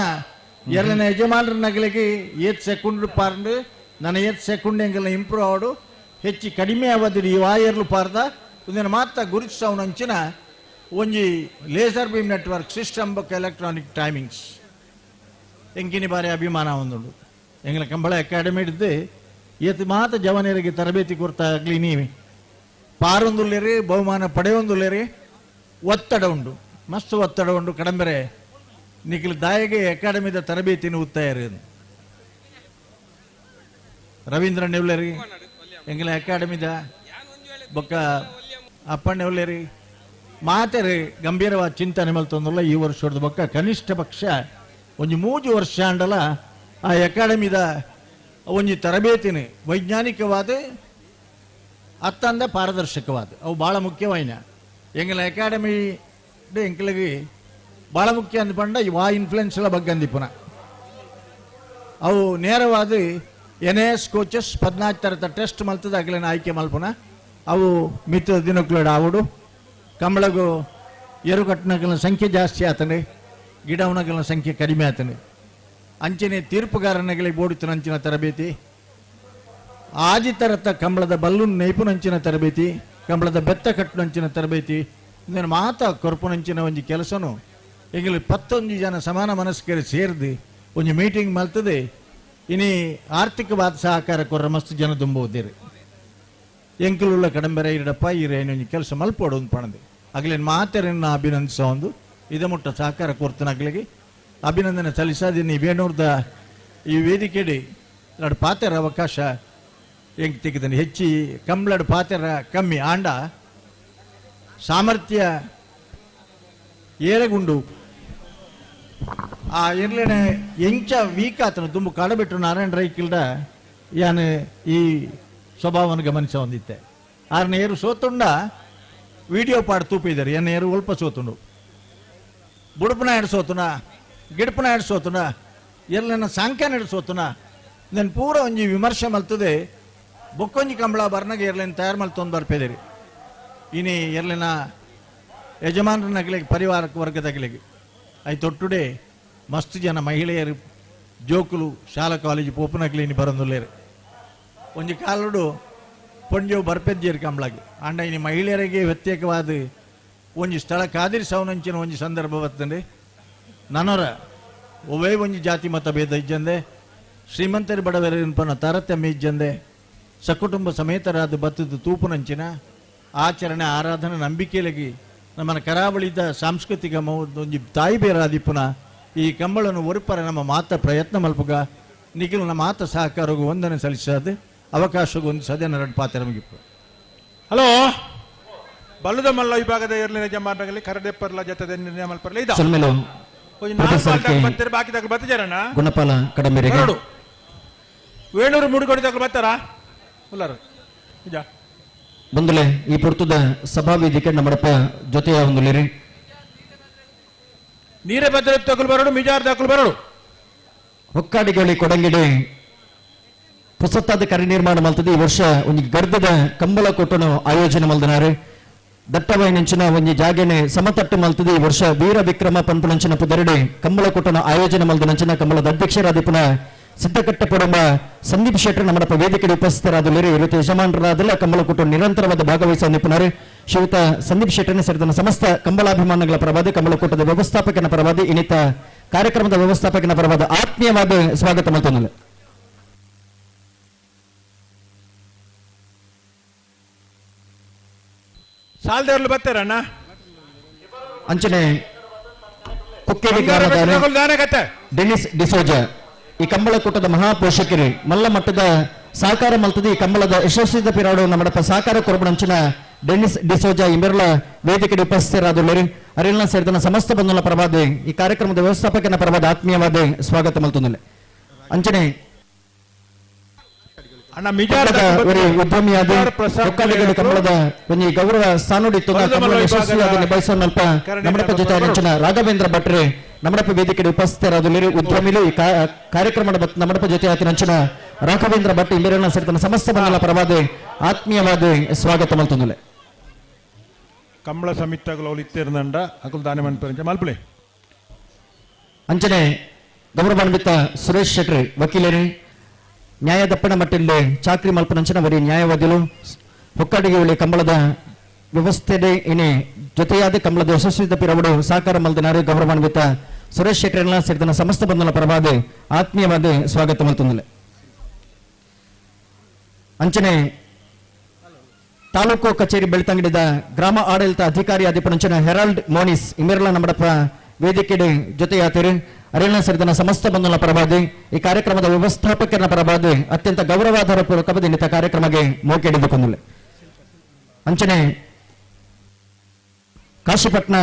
ಎರಡನೇ ಯಜಮಾನರ ನಗಲಿಗೆ ಏತ್ ಸೆಕೆಂಡ್ ಪಾರ್ಂಡು ನನ್ನ ಏತ್ ಸೆಕೆಂಡ್ ಎಂಗೆಲ್ಲ ಇಂಪ್ರೂವ್ ಆವಡು ಹೆಚ್ಚು ಕಡಿಮೆ ಅವಧಿ ಈ ವಾಯರ್ಲು ಪಾರ್ದ ಒಂದಿನ ಮಾತ್ರ ಗುರುತಿಸವನಂಚಿನ ಒಂಜಿ laser beam network system ಬೊಕ್ಕ ಎಲೆಕ್ಟ್ರಾನಿಕ್ ಟೈಮಿಂಗ್ಸ್ ಎಂಕಿನಿ ಬಾರಿ ಅಭಿಮಾನ ಒಂದುಂಡು ಎಂಗ್ಲ ಕಂಬಳ ಅಕಾಡೆಮಿ ಹಿಡ್ದು ಏತ್ ಮಾತ ಜವನಿಯರಿಗೆ ತರಬೇತಿ ಕೊರ್ತಾಗ್ಲಿ ನೀವಿ ಪಾರೊಂದುಲ್ಲೇರಿ ಬಹುಮಾನ ಪಡೆಯೊಂದುಲ್ಲೇರಿ ಒತ್ತಡ ಉಂಡು ಮಸ್ತ್ ಒತ್ತಡ ಉಂಡು ಕಡಂಬೆರೆ ನಿಖಿಲ್ ದಾಯಗೆ ಅಕಾಡೆಮಿದ ತರಬೇತಿನ ಉತ್ತಾಯರು ರವೀಂದ್ರ ನೆವ್ಲೇರಿ ಎಂಗ್ಲ ಅಕಾಡೆಮಿದ ಬೊಕ್ಕ ಅಪ್ಪಣ್ಣೆವ್ಲೇರಿ ಮಾತೆರಿ ಗಂಭೀರವಾದ ಚಿಂತನೆ ಮಲ್ತೊಂದುಲ್ಲ ಈ ವರ್ಷದ ಬೊಕ್ಕ ಕನಿಷ್ಠ ಪಕ್ಷ ಒಂಜಿ 3 ವರ್ಷ ಅಂಡಲ ಆ ಅಕಾಡೆಮಿದ ಒಂಜಿ ತರಬೇತಿನ ವೈಜ್ಞಾನಿಕವಾದ ಅತ್ತಂದ ಪಾರದರ್ಶಕವಾದ ಅವು ಭಾಳ ಮುಖ್ಯವಾಯಿನ ಎಂಗಲ ಅಕಾಡೆಮಿ ಎಂಕಲಿಗೆ ಭಾಳ ಮುಖ್ಯ ಅಂದ್ಪಂಡ ವಾ ಇನ್ಫ್ಲುಯೆನ್ಸ್ ಎಲ್ಲ ಬಗ್ಗೆ ಅಂದಿಪ್ಪುನ ಅವು ನೇರವಾದ N S coaches 14 ಥರದ ಟೆಸ್ಟ್ ಮಲ್ತದ ಅಗಲೇನ ಆಯ್ಕೆ ಮಲ್ಪುನ ಅವು ಮಿತ್ರ ದಿನಕ್ಲೋಡ ಆವಡು ಕಂಬಳಗು ಎರುಕಟ್ಟನಗಲ ಸಂಖ್ಯೆ ಜಾಸ್ತಿ ಆತನೆ ಗಿಡವನಗಲ ಸಂಖ್ಯೆ ಕಡಿಮೆ ಆತನೆ ಅಂಚನೆ ತೀರ್ಪುಗಾರನಗಳಿಗೆ ಬೋಡಿತನ ಅಂಚಿನ ತರಬೇತಿ ಆಜಿತರತ್ತ ಕಂಬಳದ ಬಲ್ಲು ನೈಪುನಂಚಿನ ತರಬೇತಿ ಕಂಬಳದ ಬೆತ್ತ ಕಟ್ಟುನಂಚಿನ ತರಬೇತಿ ಇದನ್ನು ಮಾತ ಕೊರ್ಪುನಂಚಿನ ಒಂಜಿ ಕೆಲಸನು ಎಂಗಲು 11 ಜನ ಸಮಾನ ಮನಸ್ಕರು ಸೇರಿದು ಒಂಜಿ ಮೀಟಿಂಗ್ ಮಲ್ತದೆ ಇನಿ ಆರ್ಥಿಕವಾದ ಸಹಕಾರ ಕೊರ್ರ ಮಸ್ತ್ ಜನ ದುಂಬೋದಿರಿ ಎಂಕಲುಳ್ಳ ಕಡಂಬೆರೆ ಇರಡಪ್ಪ ಇರೇನು ಒಂಜಿ ಕೆಲಸ ಮಲ್ಪೋಡು ಒಂದು ಪಣದು ಅಗಲೇನು ಮಾತೆರನ್ನು ಅಭಿನಂದಿಸ ಒಂದು ಇದ ಮುಟ್ಟ ಸಹಕಾರ ಕೊರ್ತನ ಅಗಲಿಗೆ ಅಭಿನಂದನೆ ಸಲ್ಲಿಸದಿನಿ ವೇಣೂರ್ದ ಈ ವೇದಿಕೆಡಿ ನಡು ಪಾತೆರ ಅವಕಾಶ ಹೆಂಗೆ ತೆಗೆದನು ಹೆಚ್ಚಿ ಕಂಬ್ಳಡು ಪಾತೆರ ಕಮ್ಮಿ ಆಂಡ ಸಾಮರ್ಥ್ಯ ಏರೆಗುಂಡು ಆ ಇರ್ಲೇನೆ ಎಂಚ ವೀಕ್ ಆತನು ತುಂಬ ಕಾಡಬಿಟ್ಟು ನಾರಾಯಣ ರೈಕಿಲ್ಡ ಯಾನು ಈ ಸ್ವಭಾವವನ್ನು ಗಮನಿಸ ಹೊಂದಿತ್ತೆ ಆರನೇ ಏರು ಸೋತುಂಡ ವಿಡಿಯೋ ಪಾಡ್ ತೂಪಿದ್ದಾರೆ ಎನ್ನ ಏರು ಒಲ್ಪ ಸೋತುಂಡು ಬುಡುಪನ ಎಡ್ ಸೋತುನ ಗಿಡಪನ ಎಡ್ ಸೋತುನ ಎಲ್ಲ ಸಾಂಖ್ಯನ ಎಡ್ ಸೋತುನ ನಾನು ಪೂರ ಒಂಜಿ ವಿಮರ್ಶೆ ಮಲ್ತದೆ ಬೊಕ್ಕೊಂಜಿ ಕಂಬಳ ಬರ್ನಾಗ ಎರ್ಲೇನು ತಯಾರು ಮಲ್ತೊಂದು ಬರ್ಪೇದಿರಿ ಇನಿ ಎರ್ಲಿನ ಯಜಮಾನರನಗಲಿಗೆ ಪರಿವಾರ ವರ್ಗದಗಲಿಗೆ ಐತೊಟ್ಟುಡೆ ಮಸ್ತ್ ಜನ ಮಹಿಳೆಯರು ಜೋಕುಲು ಶಾಲಾ ಕಾಲೇಜು ಪೋಪನಗಲಿ ಇನಿ ಬರಂದುಲ್ಲೇರು ಒಂಜಿ ಕಾಲುಡು ಪೊಂಜೋ ಬರ್ಪೆಜ್ಜೇರು ಕಂಬಳಾಗಿ ಅಂಡ ಇನಿ ಮಹಿಳೆಯರಿಗೆ ಪ್ರತ್ಯೇಕವಾದ ಒಂಜಿ ಸ್ಥಳ ಕಾದಿರಿಸವನಂಚಿನ ಒಂಜಿ ಸಂದರ್ಭ ಬರ್ತದೆ ನನೊರ ಒವೇ ಒಂಜಿ ಜಾತಿ ಮತ ಭೇದ ಇಜ್ಜಂದೆ ಶ್ರೀಮಂತರು ಬಡವರ ತಾರತಮ್ಯ ಇಜ್ಜಂದೆ ಸಕುಟುಂಬ ಸಮೇತರಾದ ಬತ್ತದ ತೂಪುನಂಚಿನ ಆಚರಣೆ ಆರಾಧನೆ ನಂಬಿಕೆಲಗಿ ನಮ್ಮನ ಕರಾವಳಿದ ಸಾಂಸ್ಕೃತಿಕ ಒಂಜಿ ತಾಯಿ ಬೇರಾದಿಪ್ಪುನ ಈ ಕಂಬಳನ್ನು ಒರುಪರ ನಮ್ಮ ಮಾತ ಪ್ರಯತ್ನ ಮಲ್ಪುಗ ನಿಖಿಲ್ ನಮ್ಮ ಮಾತ ಸಹಕಾರಗೂ ವಂದನೆ ಸಲ್ಲಿಸೋದು ಅವಕಾಶಗೂ ಒಂದು ಸದನ ಎರಡು ಪಾತ್ರ ನಮಗಿಪ್ಪು. ಹಲೋ ಬಲ್ಲದ ಮಲ್ಲ ವಿಭಾಗದ ಇರಲಿನ ಜಮಾನಗಳಲ್ಲಿ ಕರಡೆಪ್ಪರ್ಲ ಜೊತೆ ನಿರ್ಣಯ ಮಲ್ಪರ್ಲ ಇದ ಬಾಕಿ ದಾಖಲು ಬತ್ತಿಜಾರಣ್ಣ ಗುಣಪಾಲ ಕಡಂಬೆರಿಗೆ ನೋಡು ವೇಣೂರು ಮೂಡಿಗೋಡಿ ದಾಖಲು ಬರ್ತಾರಾ ಉಲ್ಲಾರು ನಿಜ ಬಂದುಲೆ ಈ ಪುರ್ತದ ಸಭಾ ವೇದಿಕೆ ನಮ್ಮಡಪ್ಪ ಜೊತೆಯ ಒಂದು ನೀರೇ ಭದ್ರ ತಗಲು ಬರೋಡು ಮಿಜಾರ್ ದಾಖಲು ಬರೋಡು ಹೊಕ್ಕಾಡಿಗಳಿ ಕೊಡಂಗಿಡಿ ಹೊಸತಾದ ಕರೆ ನಿರ್ಮಾಣ ಮಲ್ತದೆ. ಈ ವರ್ಷ ಒಂದು ಗರ್ಭದ ಕಂಬಳ ಕೊಟ್ಟನು ಆಯೋಜನೆ ಮಲ್ದನಾರೆ ದಟ್ಟವಾಯಿನಂಚಿನ ಒಂಜಿ ಜಾಗೆನೆ ಸಮತಟ್ಟು ಮಲ್ತದೆ. ಈ ವರ್ಷ ವೀರ ವಿಕ್ರಮ ಪನ್ಪುನಂಚಿನ ಪುದರಡೆ ಕಂಬಳ ಕೊಟ್ಟನ ಆಯೋಜನೆ ಮಲ್ದನಂಚಿನ ಕಂಬಳದ ಅಧ್ಯಕ್ಷರಾದಿಪುನ ಸಿದ್ದಕಟ್ಟ ಪೊಡಂಬ ಸಂದೀಪ್ ಶೆಟ್ಟರ್ ನಮ್ಮಡಪ್ಪ ವೇದಿಕೆ ಉಪಸ್ಥಿತರಾದಲ್ಲಿರಿ. ಇವತ್ತು ಯಜಮಾನರಾದಲ್ಲ ಕಂಬಳ ಕೊಟ್ಟು ನಿರಂತರವಾದ ಭಾಗವಹಿಸುವ ನಿಪುಣರು ಶ್ರೀಯುತ ಸಂದೀಪ್ ಶೆಟ್ಟರ್ನ ಸೇರಿದ ಸಮಸ್ತ ಕಂಬಳಾಭಿಮಾನಿಗಳ ಪರವಾದ ಕಂಬಳಕೂಟದ ವ್ಯವಸ್ಥಾಪಕನ ಪರವಾದ ಇನ್ನಿತ ಕಾರ್ಯಕ್ರಮದ ವ್ಯವಸ್ಥಾಪಕನ ಪರವಾದ ಆತ್ಮೀಯವಾದ ಸ್ವಾಗತ ಮಲ್ತೊಂದಿಲ್ಲ. ಸಾಲದೇರ್ಲು ಬರ್ತಾರಣ್ಣ ಅಂಚನೆ ಕುಕ್ಕೇರಿ ಗ್ರಾಮದ ಡೆನಿಸ್ ಡಿಸೋಜ ಈ ಕಂಬಳಕೂಟದ ಮಹಾಪೋಷಕರು ಮಲ್ಲ ಮಟ್ಟದ ಸಹಕಾರ ಮಲ್ತದೆ. ಈ ಕಂಬಳದ ಯಶಸ್ವಿದ ಪಿರಾಡು ನಮ್ಮಡಪ್ಪ ಸಹಕಾರ ಕೊರಬಣಂಚಿನ ಡೆನಿಸ್ ಡಿಸೋಜ ಇಂಬೆರ್ಲ ವೇದಿಕೆ ಉಪಸ್ಥಿತರಾದುಳ್ಳರು. ಅರಿಲ್ನ ಸೇರಿದ ಸಮಸ್ತ ಬಂಧುల ಪರವಾದ ಈ ಕಾರ್ಯಕ್ರಮದ ವ್ಯವಸ್ಥಾಪಕನ ಪರವಾದ ಆತ್ಮೀಯವಾದ ಸ್ವಾಗತ ಮಲ್ತೊಂದಿಲ್ಲ. ಅಂಚನೆ ಉದ್ಯಮಿಯಾದ ಕಂಬಳದ ಒಂಜಿ ಗೌರವ ಸ್ಥಾನೋಡಿತ್ತು ಯಶಸ್ವಿಯಾದ ನಿಭಾಯಿಸುವ ನಮ್ಮಡಪ್ಪ ಜೊತೆ ಅಂಚಿನ ರಾಘವೇಂದ್ರ ಭಟ್ರೆ ನಮ್ಮಡಪ್ಪ ವೇದಿಕೆ ಉಪಸ್ಥಿತರಾದುಳ್ಳರು. ಉದ್ಯಮಿಲು ಈ ಕಾರ್ಯಕ್ರಮದ ನಮ್ಮಡಪ್ಪ ಜೊತೆ ಆತಿನ ರಾಘವೇಂದ್ರ ಭಟ್ ಇಂಬೆರನ್ನ ಸೇರಿದ ಸಮಸ್ತ ಬಂಧುಗಳ ಪರವಾದ ಆತ್ಮೀಯವಾದ ಸ್ವಾಗತ ಮಲ್ತೊಂದಿಲ್ಲ. ಕಂಬಳ ಸಮಿತಿಗಳು ಇತ್ತಿರಂಡ ಅಕುಲ್ ದಾನೆ ಮನ್ಪರಿಂಚ ಮಲ್ಪುಲೆ. ಅಂಚನೆ ಗೌರವಾನ್ವಿತ ಸುರೇಶ್ ಶೆಟ್ಟಿ ವಕೀಲರು ನ್ಯಾಯದಪ್ಪಣ ಮಟ್ಟಿಲ್ಲಿ ಚಾಕ್ರಿ ಮಲ್ಪನಂಚಿನ ವರಿ ನ್ಯಾಯವಾದಿಲು ಹೊಕ್ಕಾಡಿಗೆ ಒಳ್ಳೆ ಕಂಬಳದ ವ್ಯವಸ್ಥೆ ಏನೇ ಜೊತೆಯಾದ ಕಂಬಳದ ಯಶಸ್ವಿದ ಪಿರವಡು ಸಹಕಾರ ಮಲ್ದಿನಾರು ಗೌರವಾನ್ವಿತ ಸುರೇಶ್ ಶೆಟ್ಟರ್ನ ಸೇರಿದ ಸಮಸ್ತ ಬಂಧುಗಳ ಪರವಾದ ಆತ್ಮೀಯವಾದ ಸ್ವಾಗತ ಮಲ್ತೊಂದಿಲ್ಲ. ಅಂಚನೆ ತಾಲೂಕು ಕಚೇರಿ ಬೆಳ್ತಂಗಡಿದ ಗ್ರಾಮ ಆಡಳಿತ ಅಧಿಕಾರಿ ಆದಿಪನಂಚಿನ ಹೆರಾಲ್ಡ್ ಮೋನಿಸ್ ಇಮಿರ್ಲಾ ನಮ್ಮಡಪ್ಪ ವೇದಿಕೆ ಜೊತೆಯಾತಿರು. ಅರಿಣ ಸೇರಿದ ಸಮಸ್ತ ಬಂಧುಗಳ ಪರವಾದ ಈ ಕಾರ್ಯಕ್ರಮದ ವ್ಯವಸ್ಥಾಪಕರ ಪರವಾದ ಅತ್ಯಂತ ಗೌರವಾಧಾರ ಪೂರ್ವಕ ಇನ್ನಿತ ಕಾರ್ಯಕ್ರಮಕ್ಕೆ ಮೋಕೆ ಹಿಡಿದುಕೊಂಡಿಲ್ಲ. ಅಂಚನೆ ಕಾಶಿಪಟ್ನ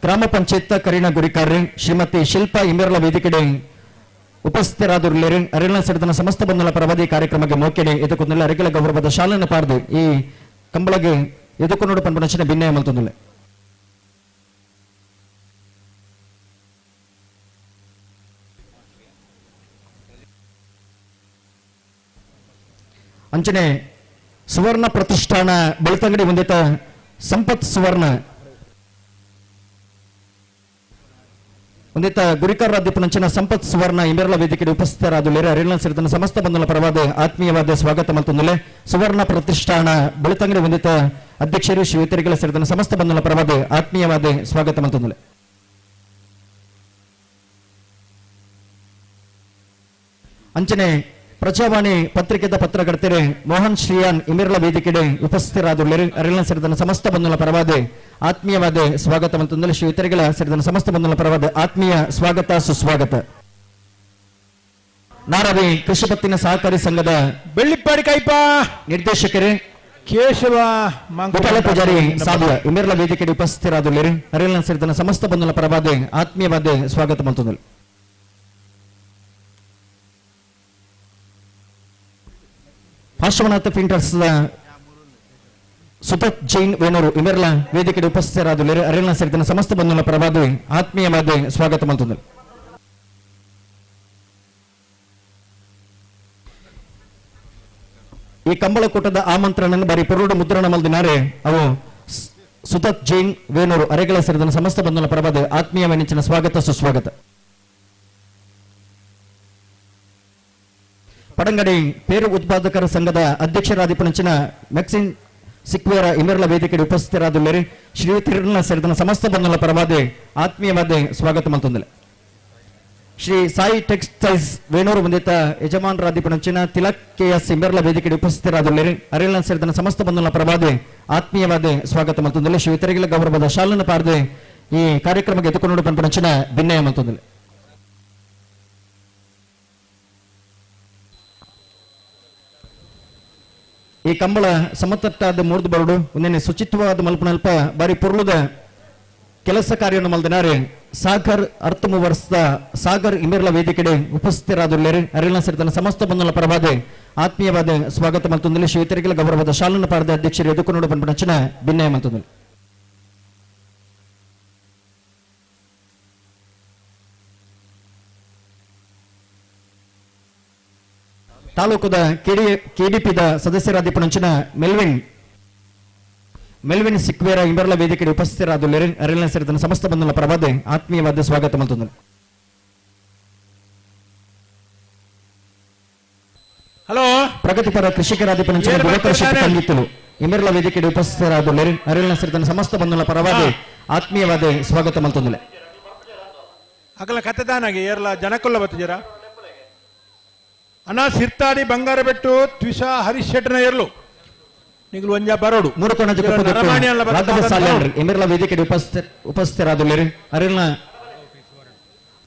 ಗ್ರಾಮ ಪಂಚಾಯತ್ ಕರೀಣ ಗುರಿಕಾರ್ರಿ ಶ್ರೀಮತಿ ಶಿಲ್ಪಾ ಇಮಿರ್ಲಾ ವೇದಿಕೆಡೆ ಉಪಸ್ಥಿತರಾದರುಳ್ಳೇರು. ಅರಿಣ ಸೇರಿದ ಸಮಸ್ತ ಬಂಧುಗಳ ಪರವಾದ ಈ ಕಾರ್ಯಕ್ರಮಕ್ಕೆ ಮೋಕೆಡೆ ಎದುಕೊಂದಿಲ್ಲ. ಅರಿಕೆಲ ಗೌರವದ ಶಾಲನ್ನು ಪಾರ್ದು ಈ ಕಂಬಳಗೆ ಎದುಕೊಂಡು ಪನ್ಪುನಂಚಿನ ಭಿನ್ನಯ ಮಲ್ತೊಂದಿಲ್ಲ. ಅಂಚನೆ ಸುವರ್ಣ ಪ್ರತಿಷ್ಠಾನ ಬೆಳ್ತಂಗಡಿ ಹೊಂದಿತ ಸಂಪತ್ ಸುವರ್ಣ ಹೊಂದಿತ ಗುರಿಕಾರ ದೀಪನಂಚಿನ ಸಂಪತ್ ಸುವರ್ಣ ಇಂಬೆರ್ಲ ವೇದಿಕೆ ಉಪಸ್ಥಿತರಾದುಳ್ಳೇರು. ಅರಿಣ ಸೇರಿದ ಸಮಸ್ತ ಬಂಧುಗಳ ಪರವಾದ ಆತ್ಮೀಯವಾದ ಸ್ವಾಗತ ಮಲ್ತೊಂದಿಲ್ಲ. ಸುವರ್ಣ ಪ್ರತಿಷ್ಠಾನ ಬೆಳ್ತಂಗಡಿ ಹೊಂದಿತ ಅಧ್ಯಕ್ಷರು ಶ್ರೀಯುತರಿಗಳ ಸೇರಿದ ಸಮಸ್ತ ಬಂಧುಗಳ ಪರವಾದ ಆತ್ಮೀಯವಾದ ಸ್ವಾಗತ ಮಲ್ತೊಂದಿಲ್ಲ. ಅಂಚನೆ ಪ್ರಜಾವಾಣಿ ಪತ್ರಿಕೆದ ಪತ್ರಕರ್ತರೆ ಮೋಹನ್ ಶ್ರೀಯಾನ್ ಇಮಿರ್ಲ ವೇದಿಕೆಡೆ ಉಪಸ್ಥಿತರಾದುಳ್ಳೇರು. ಅರಿಣ ಸೇರಿದ ಸಮಸ್ತ ಬಂಧುಗಳ ಪರವಾದ ಆತ್ಮೀಯವಾದ ಸ್ವಾಗತ ಮತ್ತೊಂದು ಶ್ರೀಯುತರಿಗಳ ಸೇರಿದ ಸಮಸ್ತ ಬಂಧುಗಳ ಪರವಾದ ಆತ್ಮೀಯ ಸ್ವಾಗತ ಸುಸ್ವಾಗತ. ನಾರವಿ ಕೃಷಿ ಪತ್ತಿನ ಸಹಕಾರಿ ಸಂಘದ ಬೆಳ್ಳಿಪ್ಪಾಡಿ ಕೈಪ ನಿರ್ದೇಶಕರೇ ಕೇಶವ ಗೋಪಾಲ ಪೂಜಾರಿ ಸಾಧುವ ಇಮಿರ್ಲ ವೇದಿಕೆಡೆ ಉಪಸ್ಥಿತರಾದುಳ್ಳೇರು. ಅರಿಣ ಸೇರಿದ ಸಮಸ್ತ ಬಂಧುಗಳ ಪರವಾದ ಆತ್ಮೀಯವಾದ ಸ್ವಾಗತ ಮತ್ತೊಂದು. ಪಾರ್ಶ್ವನಾಥ ಪ್ರಿಂಟರ್ಸ್ ಸುತತ್ ಜೈನ್ ವೇಣೂರು ಇಮೆರ್ಲ ವೇದಿಕೆ ಉಪಸ್ಥಿತರಾದುಳ್ಳೇರು. ಅರಿಣ ಸೇರಿದ ಸಮಸ್ತ ಬಂಧುಗಳ ಪರವಾದ ಆತ್ಮೀಯವಾದ ಸ್ವಾಗತ ಮಲ್ತೊಂದಿಲ್ಲ. ಈ ಕಂಬಳಕೂಟದ ಆಮಂತ್ರಣ ಬಾರಿ ಪುರುಡು ಮುದ್ರಣ ಮಲ್ದಿನಾರೆ ಅವು ಸುತತ್ ಜೈನ್ ವೇಣೂರು ಅರೆಗಳ ಸೇರಿದ ಸಮಸ್ತ ಬಂಧುಗಳ ಪರವಾದ ಆತ್ಮೀಯ ನೆಚ್ಚಿನ ಸ್ವಾಗತ ಸುಸ್ವಾಗತ. ಪಡಂಗಡಿ ಪೇರು ಉತ್ಪಾದಕರ ಸಂಘದ ಅಧ್ಯಕ್ಷರಾದಿಪನಂಚಿನ ಮ್ಯಾಕ್ಸಿನ್ ಸಿಕ್ವೇರ ಇಮೆರ್ಲ ವೇದಿಕೆ ಉಪಸ್ಥಿತರಾದುಳ್ಳೇರು. ಶ್ರೀ ತಿರುನ ಸೇರಿದ ಸಮಸ್ತ ಬಂಧುಗಳ ಪರವಾದ ಆತ್ಮೀಯವಾದ ಸ್ವಾಗತ ಮಲ್ತೊಂದಿಲ್ಲ. Shri Sai textiles Venur ಮುಂದಿತ ಯಜಮಾನರಾದಿಪನಂಚಿನ Tilak K S ಇಂಬೆರ್ಲ ವೇದಿಕೆ ಉಪಸ್ಥಿತರಾದುಳ್ಳೇರು. ಅರಿಲ್ನ ಸೇರಿದ ಸಮಸ್ತ ಬಂಧುಗಳ ಪರವಾದ ಆತ್ಮೀಯವಾದ ಸ್ವಾಗತ ಮಲ್ತೊಂದುಲ್ಲೆ. ಶ್ರೀ ಇತರಿಗಳ ಗೌರವದ ಶಾಲನ ಪಾರ್ದೆ ಈ ಕಾರ್ಯಕ್ರಮಕ್ಕೆ ಎದುಕೊಂಡು ಪನ್ಪನಂಚಿನ ಭಿನ್ನಯ ಮಲ್ತೊಂದುಲ್ಲೆ. ಈ ಕಂಬಳ ಸಮತಟ್ಟಾದ ಮೂರ್ದು ಬರಡು ಒಂದೇನೆ ಶುಚಿತ್ವವಾದ ಮಲ್ಪನಲ್ಪ ಬಾರಿ ಪೊರ್ಲುದ ಕೆಲಸ ಕಾರ್ಯವನ್ನು ಮಲ್ದಿನಾರೆ ಸಾಗರ್ ಅರ್ಥಮು ವರ್ಷದ ಸಾಗರ್ ಇಮಿರ್ಲ ವೇದಿಕೆಡೆ ಉಪಸ್ಥಿತರಾದುಳ್ಳೇರು. ಅರಿಲ್ನ ಸೇರಿದ ಸಮಸ್ತ ಬಂಧುಗಳ ಪರವಾದ ಆತ್ಮೀಯವಾದ ಸ್ವಾಗತ ಮಲ್ತೊಂದುಲ್ಲೆ. ಶ್ರೀ ಗೌರವದ ಶಾಲನ ಪಾರದ ಅಧ್ಯಕ್ಷರು ಎದುಕೊಂಡು ಪನ್ಪನಂಚಿನ ಭಿನ್ನಯ ಮಲ್ತೊಂದುಲ್ಲೆ. ತಾಲೂಕುದ ಕೆಡಿಪಿದ ಸದಸ್ಯರಾದ ಪುಣಂಚಿನ ಮೆಲ್ವಿನ್ ಮೆಲ್ವಿನ್ ಸಿಕ್ವೇರ ಇಂಬರ್ಲ ವೇದಿಕೆ ಉಪಸ್ಥಿತರಾದುಳ್ಳೇರು. ಅರಿಲ್ನ ಸೇರಿದ ಸಮಸ್ತ ಬಂಧುಗಳ ಪರವಾದ ಆತ್ಮೀಯವಾದ ಸ್ವಾಗತ ಮಲ್ತೊಂದುಲ್ಲೆ. ಹಲೋ ಪ್ರಗತಿಪರ ಕೃಷಿಕರಾದ ಪುಣಂಚಿನ ದಿವಾಕರ ಶೆಟ್ಟಿ ಕಂಗಿತ್ತಲು ಇಮಿರ್ಲ ವೇದಿಕೆ ಉಪಸ್ಥಿತರಾದುಳ್ಳೇರು. ಅರಿಲ್ನ ಸೇರಿದ ಸಮಸ್ತ ಬಂಧುಗಳ ಪರವಾದ ಆತ್ಮೀಯವಾದ ಸ್ವಾಗತ ಮಲ್ತೊಂದುಲ್ಲೆ. ಅಗಲ ಕತೆದಾನಾಗಿ ಏರ್ಲ ಜನಕುಲ್ಲ ಬತ್ತಿಜರ ಅಣ್ಣ ಸಿರ್ತಾಡಿ ಬಂಗಾರಬೆಟ್ಟು ತ್ವಿಷಾ ಹರೀಶ್ ಶೆಟ್ಟನ ಏರ್ಲು ನಿಗಲು ಒಂಜ ಬರೋಡು ಎಮಿರ್ಲ ವೇದಿಕೆ ಉಪಸ್ಥಿತರಾದುಳ್ಳೇರು. ಅರಿಲ್ನ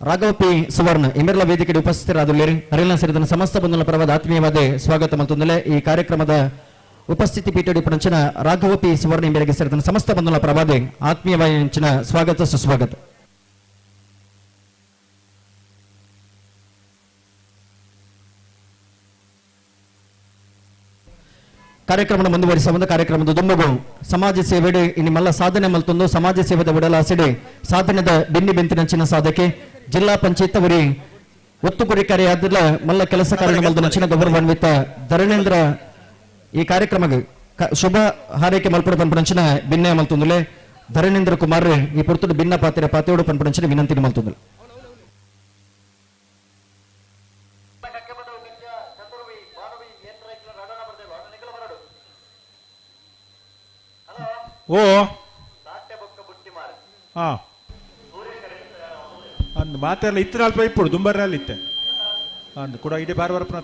ರಾಘವ ಪಿ ಸುವರ್ಣ ಎಮಿರ್ಲ ವೇದಿಕೆ ಉಪಸ್ಥಿತರಾದುಳ್ಳೇರು. ಅರಿಲ್ನ ಸೇರಿದ ಸಮಸ್ತ ಬಂಧುಗಳ ಪರವಾದ ಆತ್ಮೀಯವಾದ ಸ್ವಾಗತ ಮಲ್ತೊಂದುಲ್ಲೆ. ಈ ಕಾರ್ಯಕ್ರಮದ ಉಪಸ್ಥಿತಿ ಪೀಠ ಪಣಂಚಿನ ರಾಘವ ಪಿ ಸುವರ್ಣ ಎಂಬರಿಗೆ ಸೇರಿದ ಸಮಸ್ತ ಬಂಧುಗಳ ಪರವಾದ ಆತ್ಮೀಯವಾದ ಸ್ವಾಗತ ಸುಸ್ವಾಗತ. ಕಾರ್ಯಕ್ರಮದ ಮುಂದುವರಿಸುವ ಕಾರ್ಯಕ್ರಮದ ದುಂಬಗು ಸಮಾಜ ಸೇವೆಡೆ ಇನ್ನಿಮ್ಮೆಲ್ಲ ಸಾಧನೆ ಮಲ್ತೊಂದು ಸಮಾಜ ಸೇವೆದ ಉಡಲಾಸಿಡೆ ಸಾಧನೆದ ಬೆನ್ನಿ ಬೆಂತಿನಂಚಿನ ಸಾಧಕೆ ಜಿಲ್ಲಾ ಪಂಚಾಯತ್ ಅವರಿ ಒತ್ತುಗುರಿ ಕಾರ್ಯಾದಿಲ್ಲ ಮಲ್ಲ ಕೆಲಸ ಕಾರ್ಯ ಮಲ್ದನಂಚಿನ ಗೌರವಾನ್ವಿತ ಧರಣೇಂದ್ರ ಈ ಕಾರ್ಯಕ್ರಮಕ್ಕೆ ಶುಭ ಹಾರೈಕೆ ಮಲ್ಪಡ ಪನ್ಪುನಂಚಿನ ಭಿನ್ನ ಮಲ್ತೊಂದುಲೆ. ಧರಣೇಂದ್ರ ಕುಮಾರ್ ಈ ಪುರ್ತುಡು ಭಿನ್ನ ಪಾತ್ರೆ ಪಾತೆಯೋಡು ಪನ್ಪುನಂಚಿನ ವಿನಂತಿ ಮಲ್ತೊಂದುಲೆ. ಓ ಹಾ ಅಂದ್ ಮಾತೆಲ್ಲ ಇತ್ತಿನ ಅಲ್ಪ ಇಪ್ಪುಡು ದುಂಬರ್ನಲ್ಲಿ ಇತ್ತೆ ಅಂದ್ ಕೂಡ ಇಡೀ ಬಾರ ಬರಪನ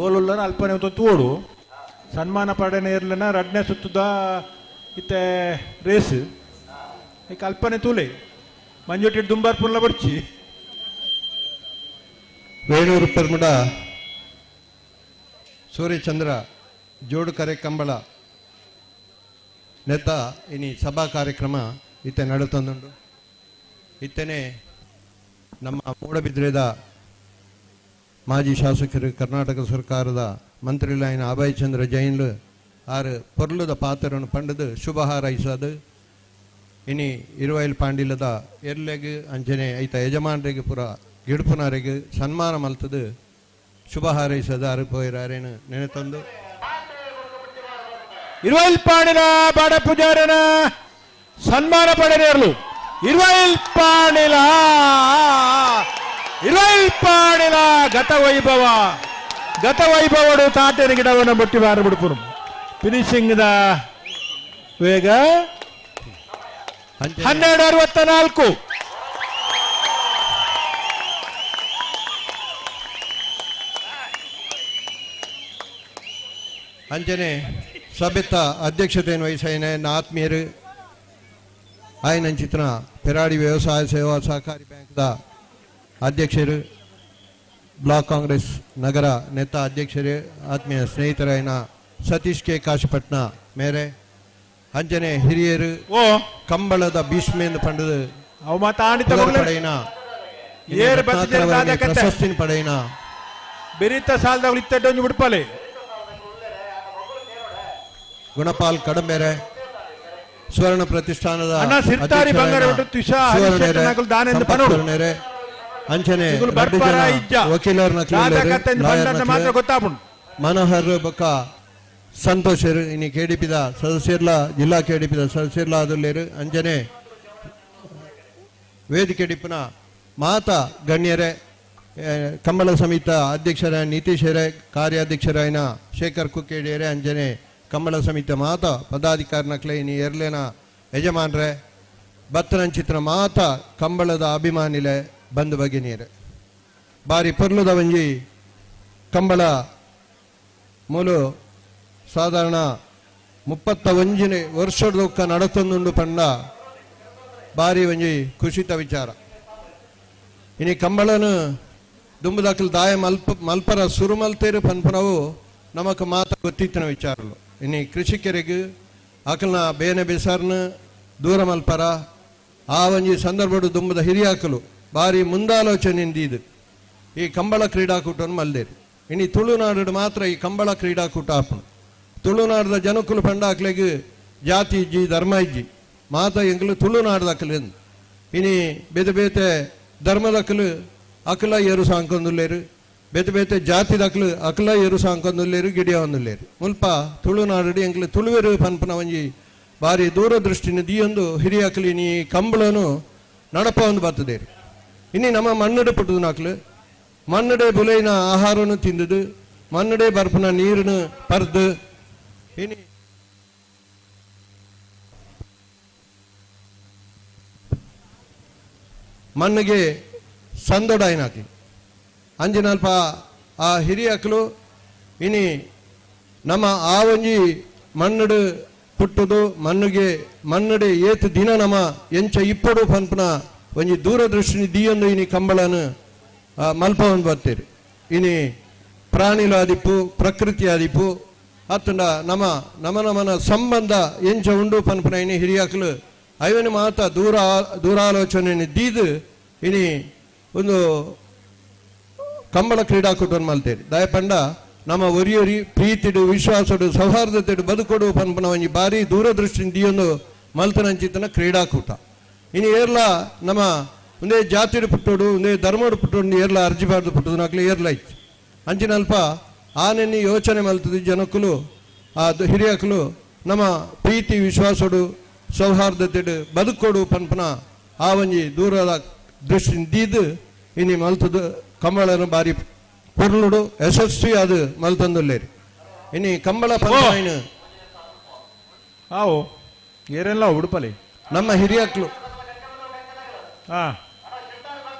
ಓಲುಲ್ಲನ ಅಲ್ಪನೆ ತೋಡು ಸನ್ಮಾನ ಪಡೆನೆ ಇರ್ಲನ ರಡ್ನೆ ಸುತ್ತದ ಇತ್ತೆ ರೇಸ್ ಈಗ ಅಲ್ಪನೆ ತೂಲೆ ಮಂಜುಟಿ ದುಂಬಾರ್ ಪುಲ್ಲ ಬಡ್ಚಿ. ವೇಣೂರು ಪೆರ್ಮುಡ ಸೂರ್ಯಚಂದ್ರ ಜೋಡುಕರೆ ಕಂಬಳ ನೆತ್ತ ಇನಿ ಸಭಾ ಕಾರ್ಯಕ್ರಮ ಇತ್ತೆ ನಡತಂದುಂಡು. ಇತ್ತನೆ ನಮ್ಮ ಮೂಡಬಿದ್ರೆದ ಮಾಜಿ ಶಾಸಕರು ಕರ್ನಾಟಕ ಸರ್ಕಾರದ ಮಂತ್ರಿಲಾಯಿನ ಅಭಯ್ ಚಂದ್ರ ಜೈನ್ಲು ಆರು ಪೊರ್ಲುದ ಪಾತ್ರವನ್ನು ಪಂಡದು ಶುಭ ಹಾರೈಸದು. ಇನಿ ಇರುವೈಲ್ ಪಾಂಡಿಲದ ಎರ್ಲೆಗ್ ಅಂಚನೆ ಐತ ಯಜಮಾನರಿಗೆ ಪುರ ಗಿಡ್ಪುನರಿಗೆ ಸನ್ಮಾನ ಮಲ್ತದು ಶುಭ ಹಾರೈಸದು ಆರು ಪೋಯಿರಾರೇನು ನೆನೆತಂದು. ಇರುವೈಲ್ ಪಾಣಿನ ಬಾಡ ಪೂಜಾರನ ಸನ್ಮಾನ ಪಡೆಯಲು ಇರುವೈಲ್ ಪಾಣಿಲ ಇರುವೈಲ್ ಪಾಣಿಲ ಗತವೈಭವ ಗತವೈಭವಡು ತಾಟೆನ ಗಿಡವನ್ನು ಬಟ್ಟಿ ಬಾರ ಬಿಡ್ಪುರು ಫಿನಿಶಿಂಗ್ the ವೇಗ 12:64. ಅಂಚನೆ ಸಭೆತ ಅಧ್ಯಕ್ಷತೆಯನ್ನು ವಹಿಸೈನ ಆತ್ಮೀಯರು ಆಯನಂಚಿತನ ಪೆರಾಡಿ ವ್ಯವಸಾಯ ಸೇವಾ ಸಹಕಾರಿ ಬ್ಯಾಂಕ್ದ ಅಧ್ಯಕ್ಷರು ಬ್ಲಾಕ್ ಕಾಂಗ್ರೆಸ್ ನಗರ ನೆತ್ತ ಅಧ್ಯಕ್ಷರು ಆತ್ಮೀಯ ಸ್ನೇಹಿತರಾಯನ ಸತೀಶ್ ಕೆ ಕಾಶಿಪಟ್ನ ಮೇರೆ ಅಂಜನೆ ಹಿರಿಯರು ಓ ಕಂಬಳದ ಭೀಷ್ಮೇಂದು ಪಂಡದು ಪಡೆಯಿನ ಪ್ರಶಸ್ತಿನ ಪಡೆಯಿನ ಬೆರಿತ ಸಾಲದ ಇತ್ತೆಡ್ಡೊಂಜಿ ಬಿಡ್ಪಾಲೆ ಗುಣಪಾಲ್ ಕಡಂಬೆರೆ ಸುವರ್ಣ ಪ್ರತಿಷ್ಠಾನದ ಅಂಚನೆ ವಕೀಲರನ್ನ ಮನೋಹರ್ ಬೊಕ್ಕ ಸಂತೋಷರು ಇನಿ ಕೆಡಿಪಿದ ಸದಸ್ಯರ್ಲ ಜಿಲ್ಲಾ ಕೆಡಿಪಿದ ಸದಸ್ಯರ್ಲ ಆದುಲ್ಲೇರು ಅಂಚನೆ ವೇದಿಕೆ ಡಿಪ್ಪುನ ಮಾತಾ ಗಣ್ಯರೇ ಕಂಬಳ ಸಮಿತ ಅಧ್ಯಕ್ಷರ ನಿತೀಶರೇ ಕಾರ್ಯಾಧ್ಯಕ್ಷರಾಯನ ಶೇಖರ್ ಕುಕ್ಕೇಡಿಯರೇ ಅಂಜನೆ ಕಂಬಳ ಸಮಿತಿ ಮಾತಾ ಪದಾಧಿಕಾರಿನಕ್ಲೆ ಇನಿ ಎರ್ಲೇನ ಯಜಮಾನ್ರೆ ಬತ್ತನಂಚಿತ್ರ ಮಾತಾ ಕಂಬಳದ ಅಭಿಮಾನಿಲೆ ಬಂದು ಬಗೆನೀರು ಬಾರಿ ಪೊರ್ಲುದ ಒಂಜಿ ಕಂಬಳ ಮೂಲು ಸಾಧಾರಣ 31 ವರ್ಷದ ನಡತೊಂದುಂಡು ಪಂಡ ಬಾರಿ ಒಂಜಿ ಖುಷಿತ ವಿಚಾರ. ಇನಿ ಕಂಬಳನು ದುಂಬುದಾಕಲು ದಾಯ ಮಲ್ಪರ ಸುರುಮಲ್ತೇರು ಪನ್ಪನವು ನಮಕ್ ಮಾತ ಗೊತ್ತಿತ್ತಿನ ವಿಚಾರಲು. ಇನಿ ಕೃಷಿಕರಿಗೆ ಅಕಲ್ನ ಬೇನೆ ಬೇಸಾರ್ನ ದೂರ ಮಲ್ಪರ ಆ ಒಂಜಿ ಸಂದರ್ಭಡು ದುಂಬದ ಹಿರಿಯಾಕಲು ಬಾರಿ ಮುಂದಾಲೋಚನೆಯಿಂದ ಈ ಕಂಬಳ ಕ್ರೀಡಾಕೂಟವನ್ನು ಮಲ್ದೇರು. ಇನಿ ತುಳುನಾಡು ಮಾತ್ರ ಈ ಕಂಬಳ ಕ್ರೀಡಾಕೂಟ ಆಪನು. ತುಳುನಾಡದ ಜನಕುಲು ಪಂಡಾಕ್ಲೆಗ್ ಜಾತಿ ಇಜ್ಜಿ ಧರ್ಮ ಇಜ್ಜಿ ಮಾತ ಎಂಕಲು ತುಳುನಾಡದಕ್ಕಲು ಇನಿ ಬೇತೆ ಬೇತೆ ಧರ್ಮದಕ್ಕಲು ಅಕಲ ಏರು ಸಾಂಕೊಂದುಲ್ಲೇರು, ಬೇತೆ ಬೇತೆ ಜಾತಿದಕ್ಕಲು ಅಕಲ ಏರು ಸಾಂಕೊಂದುಲ್ಲೇರು ಗಿಡಿಯ ಒಂದುಲ್ಲೇರು. ಮುಲ್ಪ ತುಳುನಾಡು ಎಂಕಲು ತುಳುವೆರು ಪನ್ಪನ ಒಂಜಿ ಬಾರಿ ದೂರದೃಷ್ಟಿನ ದಿಯೊಂದು ಹಿರಿಯಕಲು ಇನಿ ಕಂಬಳನು ನಡಪ ಒಂದು ಬರ್ತದೇರು. ಇನಿ ನಮ್ಮ ಮಣ್ಣುಡು ಪುಟ್ಟುದನಾಕ್ಲು ಮಣ್ಣುಡೆ ಬುಲೈನ ಆಹಾರನು ತಿಂದುದು ಮಣ್ಣುಡೆ ಬರ್ಪನ ನೀರನ್ನು ಪರ್ದು ಇನಿ ಮಣ್ಣಿಗೆ ಸಂದೊಡಾಯಿನಾಕಿ ಅಂಜಿನಲ್ಪ ಆ ಹಿರಿಯಕಲು ಇನಿ ನಮ್ಮ ಆ ಒಂಜಿ ಮಣ್ಣುಡು ಪುಟ್ಟುದು ಮಣ್ಣಿಗೆ ಮಣ್ಣುಡೆ ಏತು ದಿನ ನಮ್ಮ ಎಂಚ ಇಪ್ಪಡು ಪನ್ಪನ ಒಂಜಿ ದೂರದೃಷ್ಟಿನಿ ದಿಯೊಂದು ಇನಿ ಕಂಬಳನು ಮಲ್ಪವನ್ನು ಬರ್ತೀರಿ. ಇನಿ ಪ್ರಾಣಿಲು ಆದಿಪ್ಪು ಪ್ರಕೃತಿ ಆದಿಪ್ಪು ಅತ್ತಂಡ ನಮ್ಮ ನಮ ನಮನ ಸಂಬಂಧ ಎಂಚ ಉಂಡು ಪನ್ಪನ ಇನಿ ಹಿರಿಯಾಕಲು ಐವನು ಮಾತ ದೂರಾಲೋಚನೆ ದೀದು ಇನಿ ಒಂದು ಕಂಬಳ ಕ್ರೀಡಾಕೂಟವನ್ನು ಮಲ್ತೇರಿ. ದಯಪಂಡ ನಮ್ಮ ಒರಿಯೊರಿ ಪ್ರೀತಿಡು ವಿಶ್ವಾಸಡು ಸೌಹಾರ್ದತೆಡು ಬದುಕೊಡು ಪನ್ಪನ ಒಂಜಿ ಬಾರಿ ದೂರದೃಷ್ಟಿ ದಿಯೊಂದು ಮಲ್ತನಂಚಿತನ ಕ್ರೀಡಾಕೂಟ. ಇನಿ ಏರ್ಲ ನಮ್ಮ ಒಂದೇ ಜಾತಿಡು ಪುಟ್ಟೋಡು ಒಂದೇ ಧರ್ಮಡು ಪುಟ್ಟೋಡು ಏರ್ಲ ಅರ್ಜಿ ಬಾರ್ದು ಪುಟ್ಟೋದು ನಾಕ್ಲು ಏರ್ಲ ಇತ್ತು. ಅಂಚಿನಲ್ಪ ಆನೆನ್ನಿ ಯೋಚನೆ ಮಲ್ತದೆ ಜನಕ್ಕಲು ಆ ಹಿರಿಯಕಲು ನಮ್ಮ ಪ್ರೀತಿ ವಿಶ್ವಾಸಡು ಸೌಹಾರ್ದತೆಡು ಬದುಕೋಡು ಪನ್ಪನ ಆ ಒಂಜಿ ದೂರದ ದೃಷ್ಟಿ ದೀದು ಇನಿ ಮಲ್ತದು ಕಂಬಳನು ಬಾರಿ ಪೊರ್ಲುಡು ಯಶಸ್ವಿ ಅದು ಮಲ್ತಂದುಲ್ಲೇರಿ. ಇನಿ ಕಂಬಳ ಪನ್ಪನ ಆವು ಏರೆಲ್ಲ ಉಡುಪಲಿ ನಮ್ಮ ಹಿರಿಯಕ್ಲು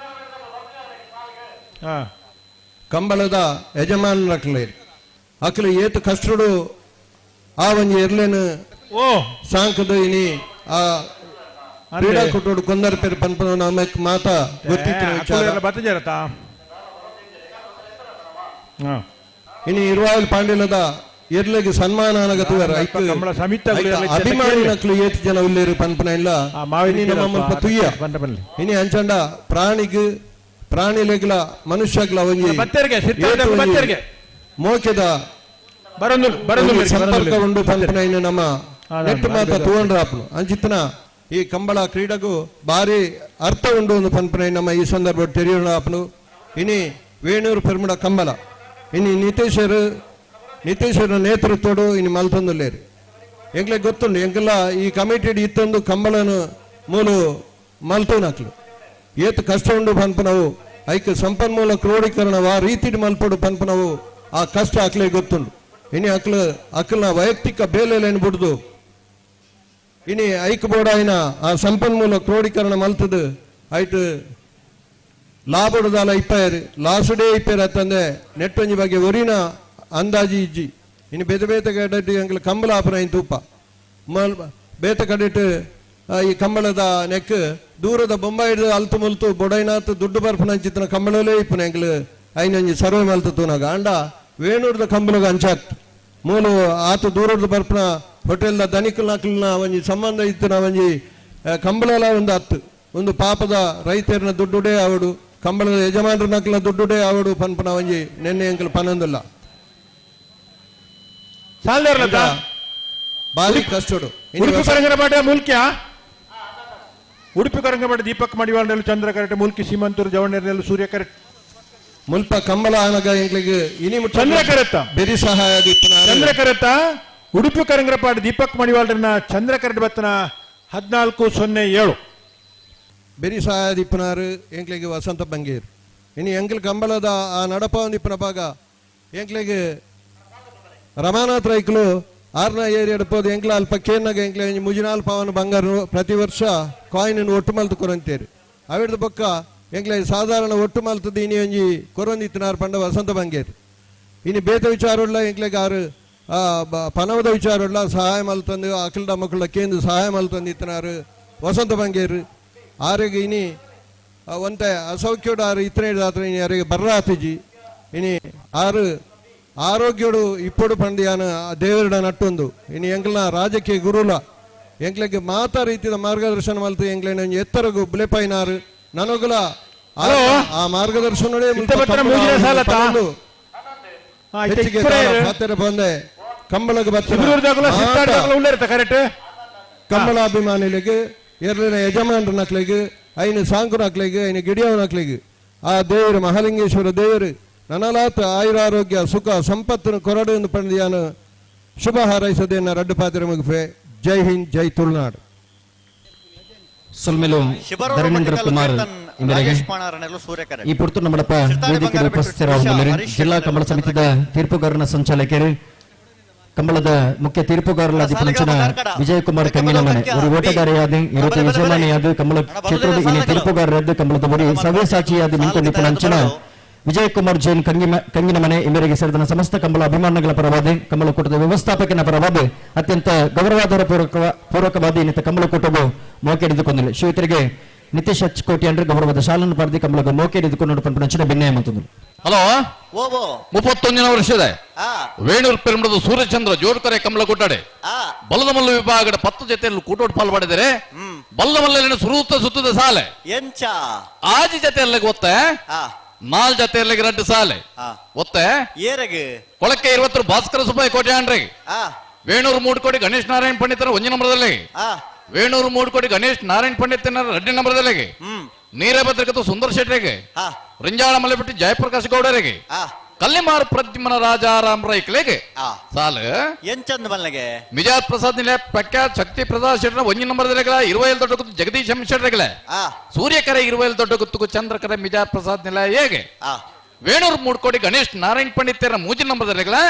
ಕಂಬಳದ ಯಜಮಾನರಕ್ಲೇರಿ ಅಕ್ಲು ಏತು ಕಷ್ಟಡು ಆ ಒಂಜಿ ಎರ್ಲೇನು ಓ ಸಾಂಕದು ಇನಿ ಆ ಕ್ರೀಡಾಕೂಟೋಡು ಕೊಂದರ್ ಪೇರು ಪನ್ಪನ ನಮಕ್ ಮಾತ ಗೊತ್ತಿತ್ತಿನ ವಿಚಾರ. ಇನಿ ಇರುವಾಯಿಲ್ ಪಾಂಡಿಲದ ಎರ್ಲೆಗ್ ಸನ್ಮಾನ ಅನಗತುವರ ಅಭಿಮಾನಿನಕ್ಲು ಏತು ಜನ ಉಲ್ಲೇರು ಪನ್ಪನ ಇಲ್ಲ ಇನಿ ನಮ್ಮ ಮುಲ್ಪ ತುಯ್ಯ ಇನಿ ಅಂಚಂಡ ಪ್ರಾಣಿಗ್ ಪ್ರಾಣಿಲೆಗ್ಲ ಮನುಷ್ಯಗ್ಲ ಒಂಜಿ ಮೋಕೆದ ಸಂಪರ್ಕ ಉಂಡು ಪನ್ಪನ ಇನ್ನು ನಮ್ಮ ನೆಟ್ಟು ಮಾತ ತೂವಂಡ್ರಾಪನು. ಅಂಚಿತ್ತನ ಈ ಕಂಬಳ ಕ್ರೀಡೆಗೂ ಭಾರಿ ಅರ್ಥ ಉಂಡು ಒಂದು ಪನ್ಪನ ನಮ್ಮ ಈ ಸಂದರ್ಭ ತೆರೆಯೋಣಾಪನು. ಇನಿ ವೇಣೂರು ಪೆರ್ಮುಡ ಕಂಬಳ ಇನಿ ನಿತೇಶರ ನೇತೃತ್ವಡು ಇನಿ ಮಲ್ತೊಂದುಲ್ಲೇರು. ಎಂಕ್ಲೆ ಗೊತ್ತುಂಡು ಎಂಕೆಲ್ಲ ಈ ಕಮಿಟಿ ಇತ್ತೊಂದು ಕಂಬಳನು ಮೂಲು ಮಲ್ತೋನಕ್ಲು ಏತು ಕಷ್ಟ ಉಂಡು ಪನ್ಪನವು ಐಕ್ ಸಂಪನ್ಮೂಲ ಕ್ರೋಢೀಕರಣ ಆ ರೀತಿ ಮಲ್ಪಡು ಪನ್ಪನವು ಆ ಕಷ್ಟ ಅಕ್ಲೆ ಗೊತ್ತುಂಡು. ಇನಿ ಅಕ್ಲು ಅಕ್ಲನ ವೈಯಕ್ತಿಕ ಬೇಲೆಲೇನು ಬಿಡ್ದು ಇನಿ ಐಕ್ ಬೋಡಾಯಿನ ಆ ಸಂಪನ್ಮೂಲ ಕ್ರೋಢೀಕರಣ ಮಲ್ತದು ಐಟ್ ಲಾಭಡುದಾಲ ಇಪ್ಪಾಯರು ಲಾಸುಡೇ ಇಪ್ಪಾರ ಅತ್ತಂದೆ ನೆಟ್ಟೊಂಜಿ ಬಗ್ಗೆ ಒರಿನ ಅಂದಾಜಿ ಇಜ್ಜಿ. ಇನ್ನು ಬೇತೆ ಬೇತೆ ಕಡೆಟ್ ಎಂಕ್ಲ ಕಂಬಳ ಆಪನ ಐನ್ ತೂಪ ಮಲ್ ಬೇತೆ ಕಡೆಟ್ ಈ ಕಂಬಳದ ನೆಕ್ ದೂರದ ಬೊಂಬಾಯಿಡ್ ಅಲ್ತು ಮುಲ್ತು ಬೊಡೈನಾತ್ ದುಡ್ಡು ಬರ್ಪನ ಅಂಚಿತ್ತನ ಕಂಬಳಲೇ ಇಪ್ಪನ ಎಂಕ್ಲು ಐನೊಂಜಿ ಸರ್ವೆ ಮಲ್ತು ತೂನಾಗ ಅಂಡ ವೇಣೂರ್ದ ಕಂಬಳಗ ಅಂಚಾತ್ ಮೂಲು ಆತು ದೂರದ ಬರ್ಪನ ಹೋಟೆಲ್ದ ದನಿಕಲ್ನ ಒಂಜಿ ಸಂಬಂಧ ಇತ್ತಿನ ಒಂಜಿ ಕಂಬಳಲ ಒಂದು ಹತ್ತು ಒಂದು ಪಾಪದ ರೈತರನ ದುಡ್ಡುಡೇ ಅವಡು ಕಂಬಳದ ಯಜಮಾನರ ನಕ್ಲ ದುಡ್ಡುಡೇ ಅವಡು ಪನ್ಪನ ಒಂಜಿ ನೆನ್ನೆ ಎಂಕಲ್ ಪನೊಂದುಲ್ಲ ಬಾರಿ ಕಷ್ಟಡು. ಉಡುಪಿ ಕರಂಗನಪಾಟ ಮೂಲ್ಕ್ಯ ಉಡುಪಿ ಕರಂಗಪಾಟ ದೀಪಕ್ ಮಡಿವಾಳನೆಲ್ಲ ಚಂದ್ರ ಕರೆಟ್ ಮೂಲ್ಕಿ ಸೀಮಂತೂರು ಜವಣ್ಣೆಲ್ಲ ಸೂರ್ಯ ಕರೆಟ್ ಮುಲ್ಪ ಕಂಬಳ ಆನಗ ಎಂಕ್ಲಿಗೆ ಇನಿ ಚಂದ್ರ ಕರೆತ್ತ ಬೆರಿ ಸಹಾಯ ಚಂದ್ರ ಕರೆತ್ತ ಉಡುಪಿ ಕರಂಗರಪಾಟ ದೀಪಕ್ ಮಡಿವಾಳರನ್ನ ಚಂದ್ರ ಕರೆಟ್ ಬತ್ತನ 1407 ಬೆರಿ ಸಹಾಯ ದಿಪ್ಪನಾರು ಎಂಕ್ಲಿಗೆ ವಸಂತ ಬಂಗೇರು. ಇನಿ ಎಂಕ್ಲ ಕಂಬಳದ ಆ ನಡಪ ಒಂದಿಪ್ಪನ ಭಾಗ ಎಂಕ್ಲಿಗೆ ರಮಾನಾಥ್ ರೈಕ್ಲು ಆರ್ನ ಏರಿಯಾ ಪೋದು ಎಂಕ್ಲ ಅಲ್ಪ ಕೇನಾಗ ಎಂಕ್ಲ ಮುಜಿನಾಲ್ ಪಾವನ ಬಂಗಾರ ಪ್ರತಿ ವರ್ಷ ಕಾಯಿನ್ ಒಟ್ಟು ಮಲ್ತು ಕೊರಂತೇರಿ. ಅವಿಡ್ದ ಬೊಕ್ಕ ಎಂಕ್ಲೆ ಸಾಧಾರಣ ಒಟ್ಟು ಮಲ್ತದ ಇನಿ ಒಂಜಿ ಕೊರೊಂದಿತ್ತಿನಾರ್ ಪಂಡ ವಸಂತ ಬಂಗೇರ್ ಇನಿ ಬೇತ ವಿಚಾರಲ್ಲ ಎಂಕ್ಲೆಗ್ ಆರು ಪನವದ ವಿಚಾರಲ್ಲ ಸಹಾಯ ಮಲ್ತಂದು ಅಖಿಲ್ಡ ಮಕ್ಕಳ ಕೇಂದ್ರ ಸಹಾಯ ಮಲ್ತಂದು ಇತ್ತಿನಾರು ವಸಂತ ಬಂಗೇರು ಆರಿಗೆ ಇನಿ ಒಂತೆ ಅಸೌಖ್ಯೋಡು ಆರು ಇತ್ತನೇ ದಾತ್ರ ಇನಿ ಆರಿಗೆ ಬರ್ರಾತಿಜಿ ಇನಿ ಆರು ಆರೋಗ್ಯೋಡು ಇಪ್ಪಡು ಪಂಡಿಯಾನ ದೇವರುಡ ನಟ್ಟೊಂದು ಇನಿ ಎಂಕ್ಲನ ರಾಜಕೀಯ ಗುರುಲ ಎಂಕ್ಲೆಗ್ ಮಾತಾ ರೀತಿಯ ಮಾರ್ಗದರ್ಶನ ಮಲ್ತು ಎಂಕ್ಲೆನ ಒಂಜಿ ಎತ್ತರಗು ಬುಲೆಪಾಯಿನಾರು ನನಗುಲ ಆ ಮಾರ್ಗದರ್ಶನವೇ ಹೆಚ್ಚಿಗೆ ಪಾತ್ರ ಬಂದೆ ಕಂಬಳಗೆ ಕರೆಕ್ಟ್. ಕಂಬಳಾಭಿಮಾನಿಗಳಿಗೆ ಎರಡನೇ ಯಜಮಾನರ ನಕ್ಲಿಗೆ ಐನು ಸಾಂಕು ನಕ್ಲಿಗೆ ಐನು ಗಿಡಿಯವ ನಕ್ಲಿಗೆ ಆ ದೇವರು ಮಹಾಲಿಂಗೇಶ್ವರ ದೇವರು ನನಲಾತ ಆಯುರಾರೋಗ್ಯ ಸುಖ ಸಂಪತ್ತನ್ನು ಕೊರಡು ಎಂದು ಪಂಡಿಯಾನು ಶುಭ ಹಾರೈಸದೇನ ರಡ್ಡು ಪಾತ್ರ ಮುಗಿಫೆ. ಜೈ ಹಿಂದ್, ಜೈ ತುಳುನಾಡು. ಸೊಲ್ಮೆಲು ಧರಣೇಂದ್ರ ಕುಮಾರ್ ಇಂದರೆಗೆ ಈ ಪುರ್ತು ನಮ್ಮಡಪ್ಪ ವೇದಿಕೆ ಉಪಸ್ಥಿತರಾಗಿದ್ದಾರೆ. ಜಿಲ್ಲಾ ಕಂಬಳ ಸಮಿತಿದ ತೀರ್ಪುಗಾರನ ಸಂಚಾಲಕರು ಕಂಬಳದ ಮುಖ್ಯ ತೀರ್ಪುಗಾರರಾದ ಪಂಚನ ವಿಜಯಕುಮಾರ್ ಕಂಗಿನಮನೆ ಒಂದು ಓಟಗಾರೆಯಾದ ಇರುತ್ತೆ ಯಜಮಾನಿಯಾದ ಕಂಬಳ ಕ್ಷೇತ್ರದ ಇಲ್ಲಿ ತೀರ್ಪುಗಾರರಾದ ಕಂಬಳದ ಬರಿ ಸವ್ಯಸಾಚಿಯಾದ ನಿಂತುಕೊಂಡಿದ್ದ ಅಂಚನ ವಿಜಯಕುಮಾರ್ ಜೈನ್ ಕಂಗಿನಮನೆ ಇವರಿಗೆ ಸೇರಿದ ಸಮಸ್ತ ಕಂಬಳ ಅಭಿಮಾನಿಗಳ ಪರವಾದ ಕಂಬಳಕೂಟದ ವ್ಯವಸ್ಥಾಪಕನ ಪರವಾದ ಅತ್ಯಂತ ಗೌರವಾದರ ಪೂರ್ವಕವಾದ ಇನ್ನಿತ ಕಂಬಳಕೂಟವು ಮೋಕೆ ಹಿಡಿದುಕೊಂಡಿಲ್ಲ. ಶ್ರೀಯುತರಿಗೆ ನಿತೀಶ್ ಎಚ್ ಕೋಟಿ ಅಂದ್ರೆ ಗೌರವದ ಶಾಲನ್ನು ಪಡೆದು ಕಂಬಳಗ ಮೋಕೆ ಹಿಡಿದುಕೊಂಡು ಪಂಪನಂಚಿನ ಬೆನ್ನೆಯ ಮಂತಂದು. ಹಲೋ, 31ನೇ ವರ್ಷದ ವೇಣೂರ್ ಪೆರುಮಡದ ಸೂರ್ಯಚಂದ್ರ ಜೋಡ್ಕರೆ ಕಂಬಳ ಕೊಟ್ಟಾಡೆ ಬಲ್ಲದಮಲ್ಲು ವಿಭಾಗದ 10 ಜೊತೆಯಲ್ಲಿ ಕೂಟೋಟ್ ಪಾಲ್ ಮಾಡಿದರೆ ಬಲ್ಲದಮಲ್ಲಿನ ಸುರೂತ ಸುತ್ತದ ಸಾಲೆ ಆಜಿ ಜೊತೆಯಲ್ಲಿ ಗೊತ್ತೆ 4 ಜೊತೆಯಲ್ಲಿ 2 ಸಾಲೆ ಒತ್ತೆ ಕೊಳಕ್ಕೆ 20 ಭಾಸ್ಕರ ಸುಬ್ಬಯ್ಯ ಕೋಟೆ ಆಂಡ್ರೆ ವೇಣೂರು 3 ಕೋಟಿ ಗಣೇಶ್ ನಾರಾಯಣ ಪಂಡಿತರ 1 ನಂಬರದಲ್ಲಿ ವೇಣೂರು 3 ಕೋಟಿ ಗಣೇಶ್ ನಾರಾಯಣ ಪಂಡಿತನ 2 ನಂಬರದಲ್ಲಿ ನೀರಭದ್ರಕತ ಸುಂದರ ಶೆಟ್ಟರಿಗೆ ರಿಂಜಾಳ ಮಲೆಬಿಟ್ಟು ಜಯಪ್ರಕಾಶ್ ಗೌಡರಿಗೆ ಕಲ್ಲಿಮಾರು ಪ್ರದ್ಯುಮ್ನ ರಾಜಾರಾಮ್ ರೈಕ್ಲೆಗೆ ಸಾಲು ಮಿಜಾರ್ ಪ್ರಸಾದ್ ನಿಲೆ ಪ್ರಖ್ಯಾತ್ ಶಕ್ತಿ ಪ್ರಸಾದ್ ಶೆಟ್ಟರ 1 ನಂಬರದಲ್ಲಿ 27 ದೊಡ್ಡ ಗುತ್ತು ಜಗದೀಶ್ ಎಂ ಶೆಟ್ಟರ್ಗಳೇ ಸೂರ್ಯಕರೆ 27 ದೊಡ್ಡ ಗುತ್ತುಕು ಚಂದ್ರಕರೆ ಮಿಜಾರ್ ಪ್ರಸಾದ್ ನಿಲ ಹೇಗೆ ವೇಣೂರು 3 ಕೋಟಿ ಗಣೇಶ್ ನಾರಾಯಣ್ ಪಂಡಿತರ 3 ನಂಬರದಲ್ಲಿ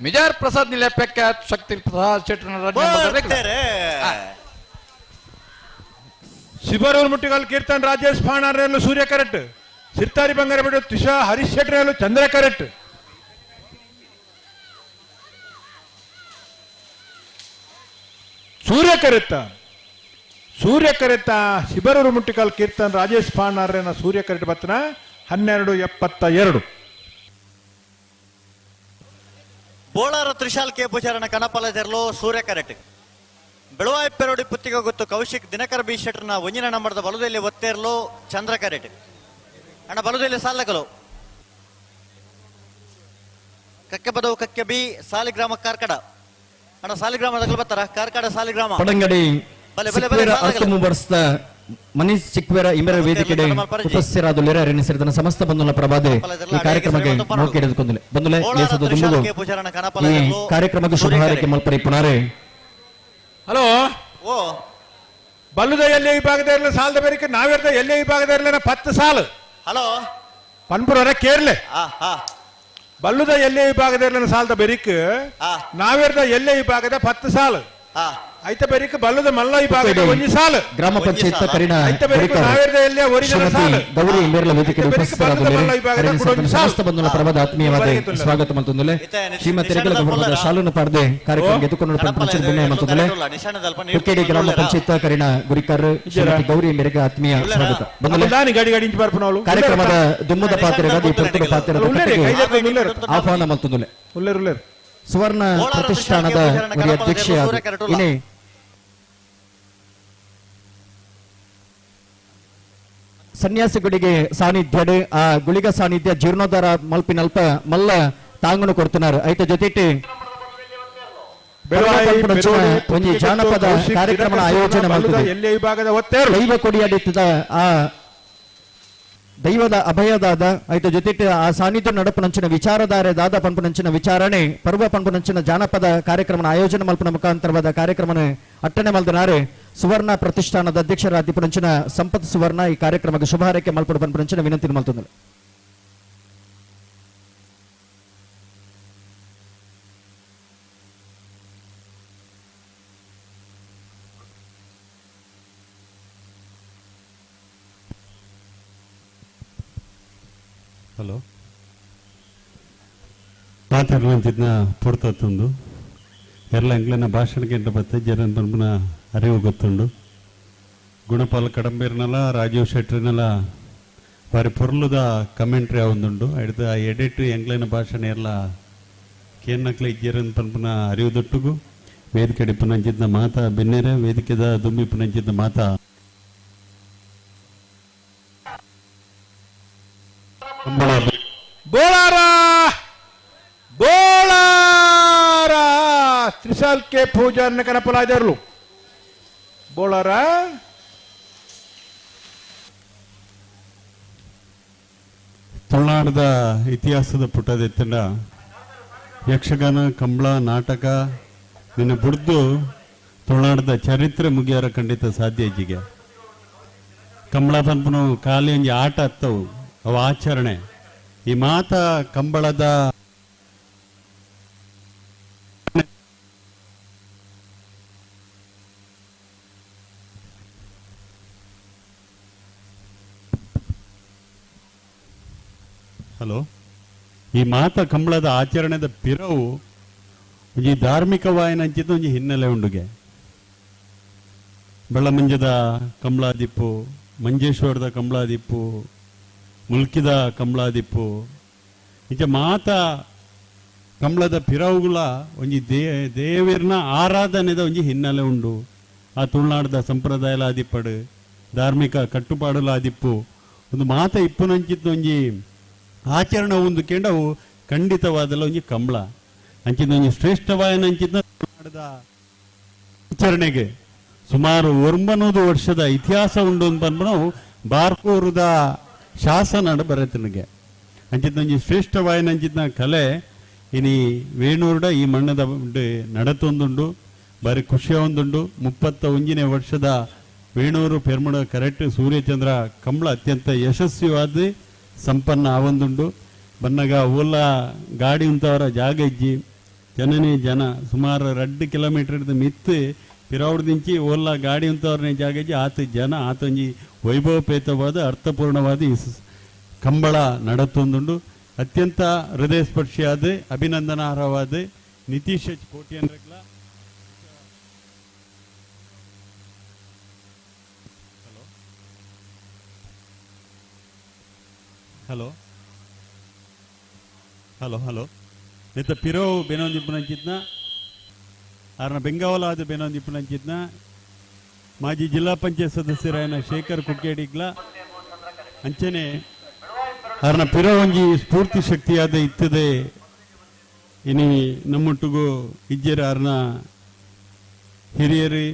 ಮಿಜಾರ್ ಪ್ರಸಾದ್ ನಿಲೆ ಪ್ರಖ್ಯಾತ್ ಶಕ್ತಿ ಪ್ರಸಾದ್ ಶೆಟ್ಟರ 2 ನಂಬರದಲ್ಲಿ. ಶಿಬರೂರು ಮುಟ್ಟಿಗಲ್ ಕೀರ್ತನ್ ರಾಜೇಶ್ ಫಾಣಾರ್ನಲ್ಲೂ ಸೂರ್ಯ ಕರೆಕ್ಟ್, ಸಿರ್ತಾರಿ ಬಂಗಾರ ಬಿಡು ತುಷಾ ಹರೀಶ್ ಶೆಟ್ಟರಲ್ಲೂ ಚಂದ್ರ ಕರೆಕ್ಟ್. ಸೂರ್ಯ ಕರೆತ್ತ ಸೂರ್ಯ ಕರೆತ್ತ ಶಿಬರೂರು ಮುಟ್ಟಿಕಲ್ ಕೀರ್ತನ್ ರಾಜೇಶ್ ಫಾಣಾರ್ನ ಸೂರ್ಯ ಕರೆಕ್ಟ್ ಬತ್ತನ 12:72. ಬೋಳಾರ ತ್ರಿಶಾಲ್ ಕೆ ಪೂಜಾರನ ಕನಪಲ ಜರ್ಲೋ ಸೂರ್ಯ ಕರೆಕ್ಟ್. ಬೆಳವಾಯಿ ಪೆರೋಡಿ ಪುತ್ತಿಗೆ ಗೊತ್ತು ಕೌಶಿಕ್ ದಿನಕರ ಬಿ ಶೆಟ್ಟರ್ನ 1 ನಂಬರದ ಬಲದಲ್ಲಿ ಒತ್ತೇರ್ಲು ಚಂದ್ರ ಕರೆಟ್. ಅಣ್ಣ ಬಲದಲ್ಲಿ ಸಾಲಕಲು ಕಕ್ಕೆ ಬದವು ಕಕ್ಕೆ ಬಿ ಸಾಲಿಗ್ರಾಮ ಕಾರ್ಕಡ. ಅಣ್ಣ ಸಾಲಿಗ್ರಾಮ ದಗಲು ಬರ್ತಾರ ಕಾರ್ಕಡ ಸಾಲಿಗ್ರಾಮ ಪಡಂಗಡಿ ಮನೀಶ್ ಚಿಕ್ವೇರ ಇಮರ ವೇದಿಕೆಡೆ ಉಪಸ್ಥಿತರಾದುಳ್ಳರೆ ಅರಣ್ಯ ಸಮಸ್ತ ಬಂಧುಗಳ ಪ್ರಭಾದೆ ಈ ಕಾರ್ಯಕ್ರಮಕ್ಕೆ ಮೋಕೆ ಹಿಡಿದುಕೊಂಡಿಲ್ಲ ಬಂಧುಲೆ ಲೇಸದ ದುಂಬುಗು ಈ ಕಾರ್ಯಕ್ರಮಕ್ಕೆ ಶುಭ ಹಾರೈಕೆ ಮಲ್ಪರಿ ಪುನಾರೆ. ಹಲೋ, ಓ ಬಲ್ಲುದ ಎಲ್ಲೇ ವಿಭಾಗದ ಇರಲಿ ಸಾಲದ ಬೇರೆ ನಾವಿರ್ದ ಎಲ್ಲೇ ವಿಭಾಗದ ಇರಲಿ 10 ಸಾಲು. ಹಲೋ ಪನ್ಪುರವರ ಕೇರ್ಲೆ ಬಲ್ಲುದ ಎಲ್ಲೇ ವಿಭಾಗದ ಇರಲಿ ಸಾಲದ ಬೆರಿಕ್ ನಾವಿರ್ದ ಎಲ್ಲೇ ವಿಭಾಗದ 10 ಸಾಲು ಐತ ಬೆರಿಕ್ ಬಲ್ಲುದ ಮಲ್ಲ ವಿಭಾಗದ 1 ಸಾಲು ಗ್ರಾಮ ಪಂಚಾಯತ್ ಕರಿನ ಗೌರಿ ಮೇರ್ಲ ವೇದಿಕೆ ಉಪಸ್ಥಿತರಾದುಳ್ಳರೆ ಸಮಸ್ತ ಬಂಧುಗಳ ಪ್ರಭಾದ ಆತ್ಮೀಯವಾದ ಸ್ವಾಗತ ಮಂತಂದುಲೆ ಶ್ರೀಮತಿ ರೆಗಲ ಗೌರವದ ಶಾಲನ್ನು ಪಾಡದೆ ಕಾರ್ಯಕ್ರಮಕ್ಕೆ ಎದುಕೊಂಡು ಪಂಚಾಯತ್ ವಿನಯ ಮಂತಂದುಲೆ ಕುಕ್ಕೇಡಿ ಗ್ರಾಮ ಪಂಚಾಯತ್ ಕರಿನ ಗುರಿಕಾರ್ ಶ್ರೀಮತಿ ಗೌರಿ ಮೇರೆಗೆ ಆತ್ಮೀಯ ಸ್ವಾಗತ ಬಂಧುಲೆ. ಕಾರ್ಯಕ್ರಮದ ದುಮ್ಮದ ಪಾತ್ರೆಗಾದ ಈ ಪುರ್ತದ ಪಾತ್ರೆದ ಆಹ್ವಾನ ಮಂತಂದುಲೆ ಸುವರ್ಣ ಪ್ರತಿಷ್ಠಾನದ ಅಧ್ಯಕ್ಷೆಯಾದ ಇನಿ ಸನ್ಯಾಸಿಗಳಿಗೆ ಸಾನ್ನಿಧ್ಯ ಆ ಗುಳಿಗ ಸಾನ್ನಿಧ್ಯ ಜೀರ್ಣೋದ್ಧಾರ ಮಲ್ಪಿನಲ್ಪ ಮಲ್ಲ ತಾಂಗನು ಕೊಡ್తున్నారు. ಐತ ಜೊತೆಟಿ ಒಂಜಿ ಜಾನಪದ ಕಾರ್ಯಕ್ರಮ ಆಯೋಜನೆ ಮಾಡ್ತದೆ. ದೈವ ಕೊಡಿಯಡಿತದ ಆ ದೈವದ ಅಭಯದಾದ ಐತ ಜೊತೆಟಿ ಆ ಸಾನ್ನಿಧ್ಯ ನಡಪುನಂಚಿನ ವಿಚಾರಧಾರೆ ದಾದ ಪನ್ಪುನಂಚಿನ ವಿಚಾರಣೆ ಪರ್ವ ಪನ್ಪುನಂಚಿನ ಜಾನಪದ ಕಾರ್ಯಕ್ರಮ ಆಯೋಜನೆ ಮಲ್ಪನ ಮುಖಾಂತರವಾದ ಕಾರ್ಯಕ್ರಮನ ಅಟ್ಟಣೆ ಮಲ್ದನಾರೆ ಸುವರ್ಣ ಪ್ರತಿಷ್ಠಾನದ ಅಧ್ಯಕ್ಷರಾದ ಪುನಂಚಿನ ಸಂಪತ್ ಸುವರ್ಣ ಈ ಕಾರ್ಯಕ್ರಮಕ್ಕೆ ಶುಭ ಹಾರೈಕೆ ಮಲ್ಪಡು ಪನ್ಪುನಂಚಿನ ವಿನಂತಿ ಮಲ್ತುಂದರು. ಹಲೋ ಮಾತಾಡುವಂತಿದ್ನ ಪುರ್ತತ್ತುಂಡು ಎಲ್ಲ ಎಂಗ್ಲನ ಭಾಷಣಕ್ಕೆ ಬತ್ತೆ ಜರನ್ ಪನ್ಪುನ ಅರಿವು ಗೊತ್ತುಂಡು. ಗುಣಪಾಲ್ ಕಡಂಬೀರ್ನಲ ರಾಜೀವ್ ಶೆಟ್ರಿನಲ ಬಾರಿ ಪೊರ್ಲುದ ಕಮೆಂಟ್ರಿ ಆವೊಂದುಂಡು. ಐಡ್ದ್ ಆ ಎಡಿಟ್ ಎಂಗ್ಲನ ಭಾಷಣ ಎಲ್ಲ ಕೇನ್ನಕ್ಲೆ ಇಜ್ಜೆರನ್ ಪನ್ಪುನ ಅರಿವು ದೊಟ್ಟುಗು ವೇದಿಕೆ ಡಿಪ್ಪುನಂಚಿದ್ನ ಮಾತಾ ಬೆನ್ನೆರೆ ವೇದಿಕೆದ ದುಂಬಿಪ್ಪುನಂಚಿದ್ನ ಮಾತಾ ಬೋಳಾರ ಬೋಳಾರ ತ್ರಿಸಾಲ್ ಕೆ ಪೂಜಾರ್ನ ಕನಪಲಾಜರ್ಲು ಬೋಳಾರ. ತುಳುನಾಡದ ಇತಿಹಾಸದ ಪುಟದೆತ್ತಂಡ ಯಕ್ಷಗಾನ ಕಂಬಳ ನಾಟಕ ನಿನ್ನ ಬುಡ್ದು ತುಳುನಾಡದ ಚರಿತ್ರೆ ಮುಗಿಯಾರ ಖಂಡಿತ ಸಾಧ್ಯ ಇಜ್ಜಿಗೆ. ಕಂಬಳ ಪನ್ಪುನು ಖಾಲಿ ಒಂಜಿ ಆಟ ಅತ್ತವು ಅವು ಆಚರಣೆ. ಈ ಮಾತ ಕಂಬಳದ ಹಲೋ ಈ ಮಾತ ಕಂಬಳದ ಆಚರಣೆದ ಪಿರವು ಒಂಜಿ ಧಾರ್ಮಿಕವಾಯಿನಂಚಿದ ಒಂಜಿ ಹಿನ್ನೆಲೆ ಉಂಡುಗೆ. ಬೆಳ್ಳಮಂಜದ ಕಂಬಳಾದಿಪ್ಪು, ಮಂಜೇಶ್ವರದ ಕಂಬಳಾದಿಪ್ಪು, ಮುಲ್ಕಿದ ಕಂಬಳಾದಿಪ್ಪು, ಇಂಚ ಮಾತ ಕಂಬಳದ ಪಿರವುಗಳ ಒಂಜಿ ದೇವಿರ್ನ ಆರಾಧನೆದ ಒಂಜಿ ಹಿನ್ನೆಲೆ ಉಂಡು. ಆ ತುಳುನಾಡದ ಸಂಪ್ರದಾಯಲಾದಿಪ್ಪಡು ಧಾರ್ಮಿಕ ಕಟ್ಟುಪಾಡುಲಾದಿಪ್ಪು ಒಂದು ಮಾತ ಇಪ್ಪುನಂಚಿತ್ತ ಒಂಜಿ ಆಚರಣೆ ಒಂದು ಕೇಂಡವು ಖಂಡಿತವಾದಲ್ಲ ಒಂಜಿ ಕಂಬಳ ಅಂಚಿನ ಒಂಜಿ ಶ್ರೇಷ್ಠವಾಯನಂಚಿನ ತುಳುನಾಡದ ಆಚರಣೆಗೆ ಸುಮಾರು 900 ವರ್ಷದ ಇತಿಹಾಸ ಉಂಡು ಅಂತ ನಾವು ಬಾರ್ಕೂರುದ ಶಾಸನ ಬರತನಿಗೆ. ಅಂಚಿನ ಒಂಜಿ ಶ್ರೇಷ್ಠವಾಯನಂಚಿನ ಕಲೆ ಇನಿ ವೇಣೂರುಡ ಈ ಮಣ್ಣದ ನಡತೊಂದುಂಡು, ಬಾರಿ ಖುಷಿಯ ಒಂದುಂಡು. 31ನೇ ವರ್ಷದ ವೇಣೂರು ಪೆರ್ಮುಡ ಕರೆಕ್ಟ್ ಸೂರ್ಯಚಂದ್ರ ಕಂಬಳ ಅತ್ಯಂತ ಯಶಸ್ವಿಯಾದ ಸಂಪನ್ನ ಆವೊಂದುಂಡು. ಬನ್ನಗ ಓಲ ಗಾಡಿ ಉಂತವರ ಜಾಗ ಇಜ್ಜಿ ಜನನೇ ಜನ ಸುಮಾರು 2 ಕಿಲೋಮೀಟರ್ ಮಿತ್ತು ಪಿರೌಡ್ದಿಂಚಿ ಓಲ್ಲ ಗಾಡಿ ಉಂತವ್ರನೇ ಜಾಗ ಇಜ್ಜಿ ಆತ ಜನ ಆತೊಂಜಿ ವೈಭವಪೇತವಾದ ಅರ್ಥಪೂರ್ಣವಾದ ಈ ಕಂಬಳ ನಡತೊಂದುಂಡು. ಅತ್ಯಂತ ಹೃದಯಸ್ಪರ್ಶಿಯಾದ ಅಭಿನಂದನಾರ್ಹವಾದ ನಿತೀಶ್ ಎಚ್ ಕೋಟಿಯನ್ರೆಗ್ಲ ಹಲೋ ಹಲೋ ಹಲೋ ನೆತ್ತ ಪಿರೋ ಬೆನೊಂದಿಪ್ಪುನಂಚಿತ್ನ ಆರ್ನ ಬೆಂಗಾವಲಾದ ಬೆನೊಂದಿಪ್ಪುನಂಚಿತ್ನ ಮಾಜಿ ಜಿಲ್ಲಾ ಪಂಚಾಯತ್ ಸದಸ್ಯರಾಯನ ಶೇಖರ್ ಕುಕ್ಕೇಡಿಗ್ಲ ಅಂಚನೆ ಆರ್ನ ಪಿರೋ ಒಂಜಿ ಸ್ಫೂರ್ತಿ ಶಕ್ತಿಯಾದ ಇತ್ತದೆ. ಇನಿ ನಮ್ಮೊಟ್ಟಿಗೂ ಇಜ್ಜೆರ ಆರ್ನ ಹಿರಿಯರು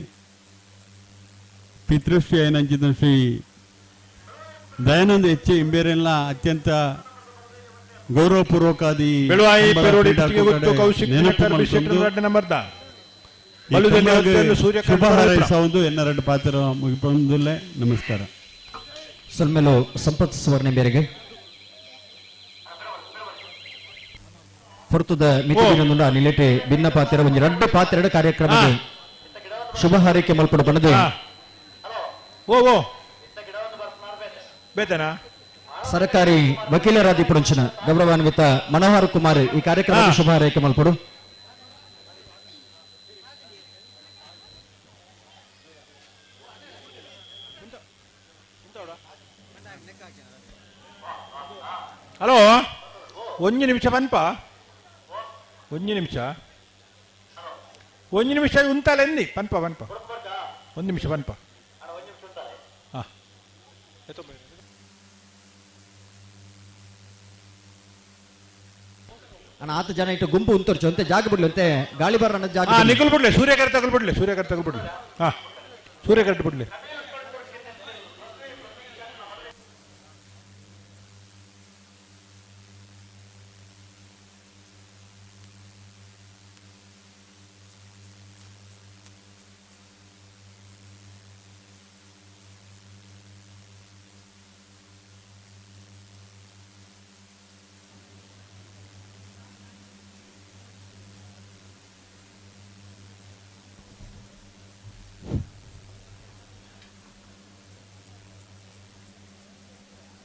ಪಿತೃಶ್ರೀ ಆಯನಂಚಿನ ಶ್ರೀ ದಯಾನಂದ ಹೆಚ್ಚು ಇಂಬೇರೆಲ್ಲ ಅತ್ಯಂತ ಗೌರವಪೂರ್ವಕಾದಿ ಶುಭ ಹಾರೈಸವುದು ಎನ್ನರೆಡ್ಡು ಪಾತ್ರ ಮುಗಿಪೊಂದುಲ್ಲೆ. ನಮಸ್ಕಾರ. ಸೊಲ್ಮೆಲು ಸಂಪತ್ ಸುವರ್ಣ ಮೇರೆಗೆ ಪೊರ್ತುದ ಮಿತಿ ನಿಲೆಟೆ ಭಿನ್ನ ಪಾತ್ರ ಒಂಜಿ ರಡ್ಡು ಪಾತ್ರ ಕಾರ್ಯಕ್ರಮ ಶುಭ ಹಾರೈಕೆ ಮಲ್ಪಡು ಬಣ್ಣದೆ. ಓ ಬೇತನಾ ಸರಕಾರಿ ವಕೀಲರಾದಿ ಪುಡಂಚನ ಗೌರವಾನ್ವಿತ ಮನೋಹರ್ ಕುಮಾರ್ ಈ ಕಾರ್ಯಕ್ರಮದ ಶುಭ ಹಾರೈಕೆ ಮಲ್ಪಡು. ಹಲೋ ಒಂದು ನಿಮಿಷ ಪನ್ಪ ಒಂದು ನಿಮಿಷ ಒಂದು ನಿಮಿಷ ಉಂತಾಲೆ ಎಂದಿ ಪನ್ಪ ಪನ್ಪ ಒಂದು ನಿಮಿಷ ಪನ್ಪ. ಹಾ ಅಣ್ಣ ಆತ ಜನ ಇಟ್ಟು ಗುಂಪು ಉಂತರ್ಚು ಅಂತೆ ಜಾಗ ಬಿಡ್ಲಿ ಅಂತೆ ಗಾಳಿ ಬರ ಜಾಗ ನಿಕಲ್ ಬಿಡ್ಲಿ ಸೂರ್ಯಕರ್ ತಗಲ್ ಬಿಡ್ಲಿ ಸೂರ್ಯಕರ್ ತಗಲ್ ಬಿಡ್ಲಿ ಹಾ ಸೂರ್ಯಕರ್ ಬಿಡ್ಲಿ.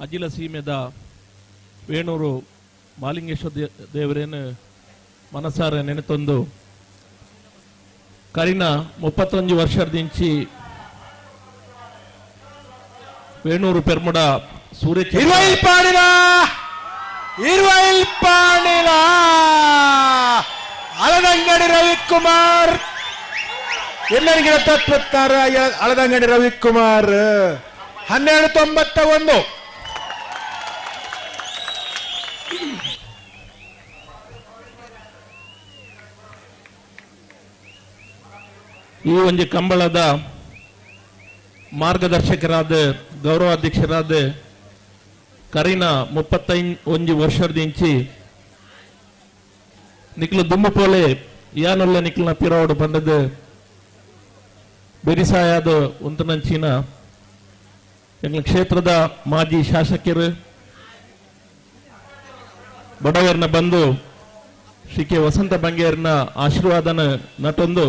ಅಜಿಲ ಸೀಮೆದ ವೇಣೂರು ಮಾಲಿಂಗೇಶ್ವರ ದೇವರೇನು ಮನಸಾರ ನೆನೆತೊಂದು ಕರಿನ 31 ವರ್ಷದಿಂಚಿ ವೇಣೂರು ಪೆರ್ಮುಡ ಸೂರ್ಯ ಇರುವೈಲ್ ಪಾಣಿಲ ಅಳದಂಗಡಿ ರವಿಕುಮಾರ್ ಎಲ್ಲರಿಗಿಡ ತತ್ವತ್ತಾರ ಅಳದಂಗಡಿ ರವಿಕುಮಾರ್ 12.91. ಈ ಒಂದು ಕಂಬಳದ ಮಾರ್ಗದರ್ಶಕರಾದ ಗೌರವಾಧ್ಯಕ್ಷರಾದ ಕರಿನ 31 ವರ್ಷದಿಂಚಿ ನಿಕ್ಲು ದುಮ್ಮು ಪೋಲೆ ಯಾನೊಲ್ಲ ನಿಕ್ಲನ ಪಿರೋಡು ಬಂದದ್ದು ಬೆರಿಸಾಯಾದ ಉಂತನಂಚಿನ ಎಂಗ್ಲ ಕ್ಷೇತ್ರದ ಮಾಜಿ ಶಾಸಕರು ಬಡವರ್ನ ಬಂದು ಶ್ರೀ ಕೆ ವಸಂತ ಬಂಗೇರ್ನ ಆಶೀರ್ವಾದನ ನಟೊಂದು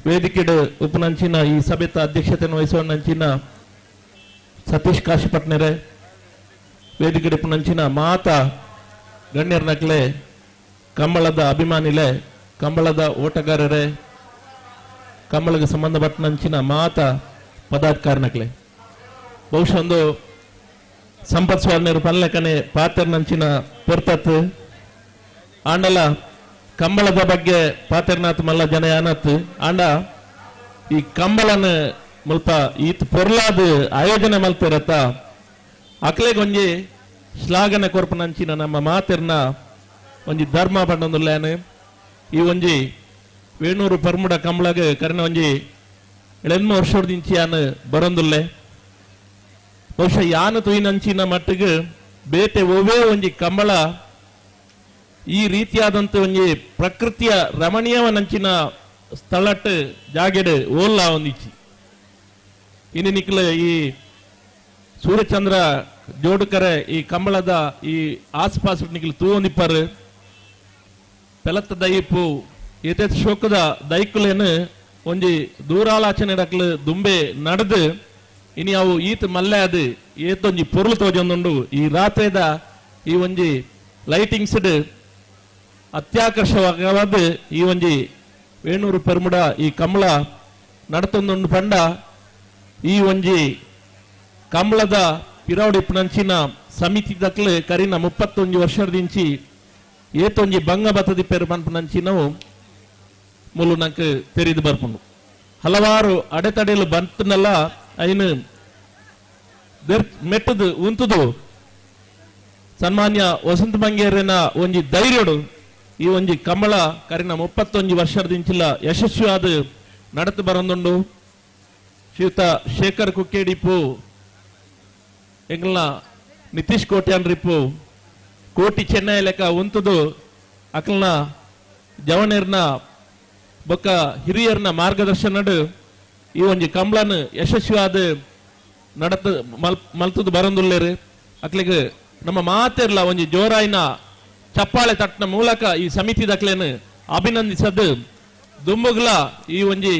ವೇದಿಕೆಡು ಉಪನಂಚಿನ ಈ ಸಭೆತ ಅಧ್ಯಕ್ಷತೆಯನ್ನು ವಹಿಸುವ ನಂಚಿನ ಸತೀಶ್ ಕಾಶಿಪಟ್ನರೆ ವೇದಿಕೆಡು ಉಪನಂಚಿನ ಮಾತಾ ಗಣ್ಯರ್ನಕ್ಲೆ ಕಂಬಳದ ಅಭಿಮಾನಿಲೆ ಕಂಬಳದ ಓಟಗಾರರೇ ಕಂಬಳಗೆ ಸಂಬಂಧಪಟ್ಟನಂಚಿನ ಮಾತಾ ಪದಾಧಿಕಾರನಕ್ಲೆ ಬಹುಶಃ ಒಂದು ಸಂಪತ್ ಸ್ವಾಮಿಯರು ಪನ್ಲೆಕನೆ ಪಾತ್ರನಂಚಿನ ಪೊರ್ತತ್ ಆಂಡಲ ಕಂಬಳದ ಬಗ್ಗೆ ಪಾತ್ರನಾಥ್ ಮಲ್ಲ ಜನ ಯಾನತ್ ಆಂಡ ಈ ಕಂಬಳನ ಮುಲ್ಪ ಈತ್ ಪೊರ್ಲಾದ ಆಯೋಜನೆ ಮಲ್ತಿರತ್ತ ಅಕ್ಲೆಗೊಂಜಿ ಶ್ಲಾಘನೆ ಕೊರ್ಪನಂಚಿನ ನಮ್ಮ ಮಾತಿರ್ನ ಒಂಜಿ ಧರ್ಮ ಪಂಡೊಂದುಲ್ಲೇನು ಈ ಒಂಜಿ ವೇಣೂರು ಪರ್ಮುಡ ಕಂಬಳಗ್ ಕರಿನ ಒಂಜಿ 8 ವರ್ಷದಿಂಚಿ ಯಾನ್ ಬರೊಂದುಲ್ಲೆ. ಬಹುಶಃ ಯಾನು ತುಯಿನಂಚಿನ ಮಟ್ಟಿಗೆ ಬೇತೆ ಒವೇ ಒಂಜಿ ಕಂಬಳ ಈ ರೀತಿಯಾದಂತ ಒಂಜಿ ಪ್ರಕೃತಿಯ ರಮಣೀಯವನಂಚಿನ ಸ್ಥಳಟ್ ಜಾಗೆಡ್ ಓಲ್ಲ ಒಂದಿಚ್ಚಿ. ಇನ್ನು ನಿಕ್ಲ ಈ ಸೂರ್ಯಚಂದ್ರ ಜೋಡುಕರೆ ಈ ಕಂಬಳದ ಈ ಆಸುಪಾಸು ನಿಕ್ಲು ತೂವೊಂದಿಪ್ಪರು ಪೆಲತ್ತ ದಯಿಪು ಏತೇತ್ ಶೋಕದ ದೈಕುಲೇನು ಒಂಜಿ ದೂರಾಲಾಚನೆ ಡಕ್ಲು ದುಂಬೆ ನಡೆದು ಇನಿ ಅವು ಈತ್ ಮಲ್ಲೆ ಅದು ಏತೊಂಜಿ ಪೊರುಳು ತೋಜೊಂದುಂಡು. ಈ ರಾತ್ರಿದ ಈ ಒಂಜಿ ಲೈಟಿಂಗ್ಸ್ ಅತ್ಯಾಕರ್ಷಕವಾದ ಈ ಒಂಜಿ ವೇಣೂರು ಪೆರ್ಮುಡ ಈ ಕಂಬಳ ನಡತೊಂದುಂಡು ಪಂಡ ಈ ಒಂಜಿ ಕಂಬಳದ ಪಿರವಡಿಪ್ಪುನಂಚಿನ ಸಮಿತಿ ದಕ್ಲು ಕರಿನ 31 ವರ್ಷದಿಂಚಿ ಏತೊಂಜಿ ಬಂಗ ಬತ್ತದಿ ಪೆರು ಪನ್ಪುನಂಚಿನವು ಮುಲು ನಂಗೆ ತೆರಿದು ಬರ್ಪುಂಡು. ಹಲವಾರು ಅಡೆತಡೆಲು ಬಂತನಲ್ಲ ಐನು ಮೆಟ್ಟದು ಉಂತುದು ಸನ್ಮಾನ್ಯ ವಸಂತ ಬಂಗೇರಿನ ಒಂಜಿ ಧೈರ್ಯಡು ಈ ಒಂಜಿ ಕಂಬಳ ಕರಿನ 31 ವರ್ಷದಿಂಚಿಲ್ಲ ಯಶಸ್ವಿಯಾದ ನಡತು ಬರಂದುಂಡು. ಶ್ರೀಯುತ ಶೇಖರ್ ಕುಕ್ಕೇಡಿಪು ಎಂಗ್ಲ ನಿತೀಶ್ ಕೋಟ್ಯಾನ್ ರಿಪ್ಪು ಕೋಟಿ ಚೆನ್ನೈ ಲೆಕ್ಕ ಉಂತುದು ಅಕ್ಲನ ಜವನೇರ್ನ ಬೊಕ್ಕ ಹಿರಿಯರ್ನ ಮಾರ್ಗದರ್ಶನಡು ಈ ಒಂಜಿ ಕಂಬಳನ್ ಯಶಸ್ವಿಯಾದ ನಡತ ಮಲ್ತುದು ಬರಂದುಲ್ಲೇರು. ಅಕ್ಲಿಗೆ ನಮ್ಮ ಮಾತಿರ್ಲ ಒಂಜಿ ಜೋರಾಯಿನ ಚಪ್ಪಾಳೆ ತಟ್ಟನ ಮೂಲಕ ಈ ಸಮಿತಿ ದಕ್ಲೇನು ಅಭಿನಂದಿಸದು ದುಂಬುಗ್ಲ ಈ ಒಂಜಿ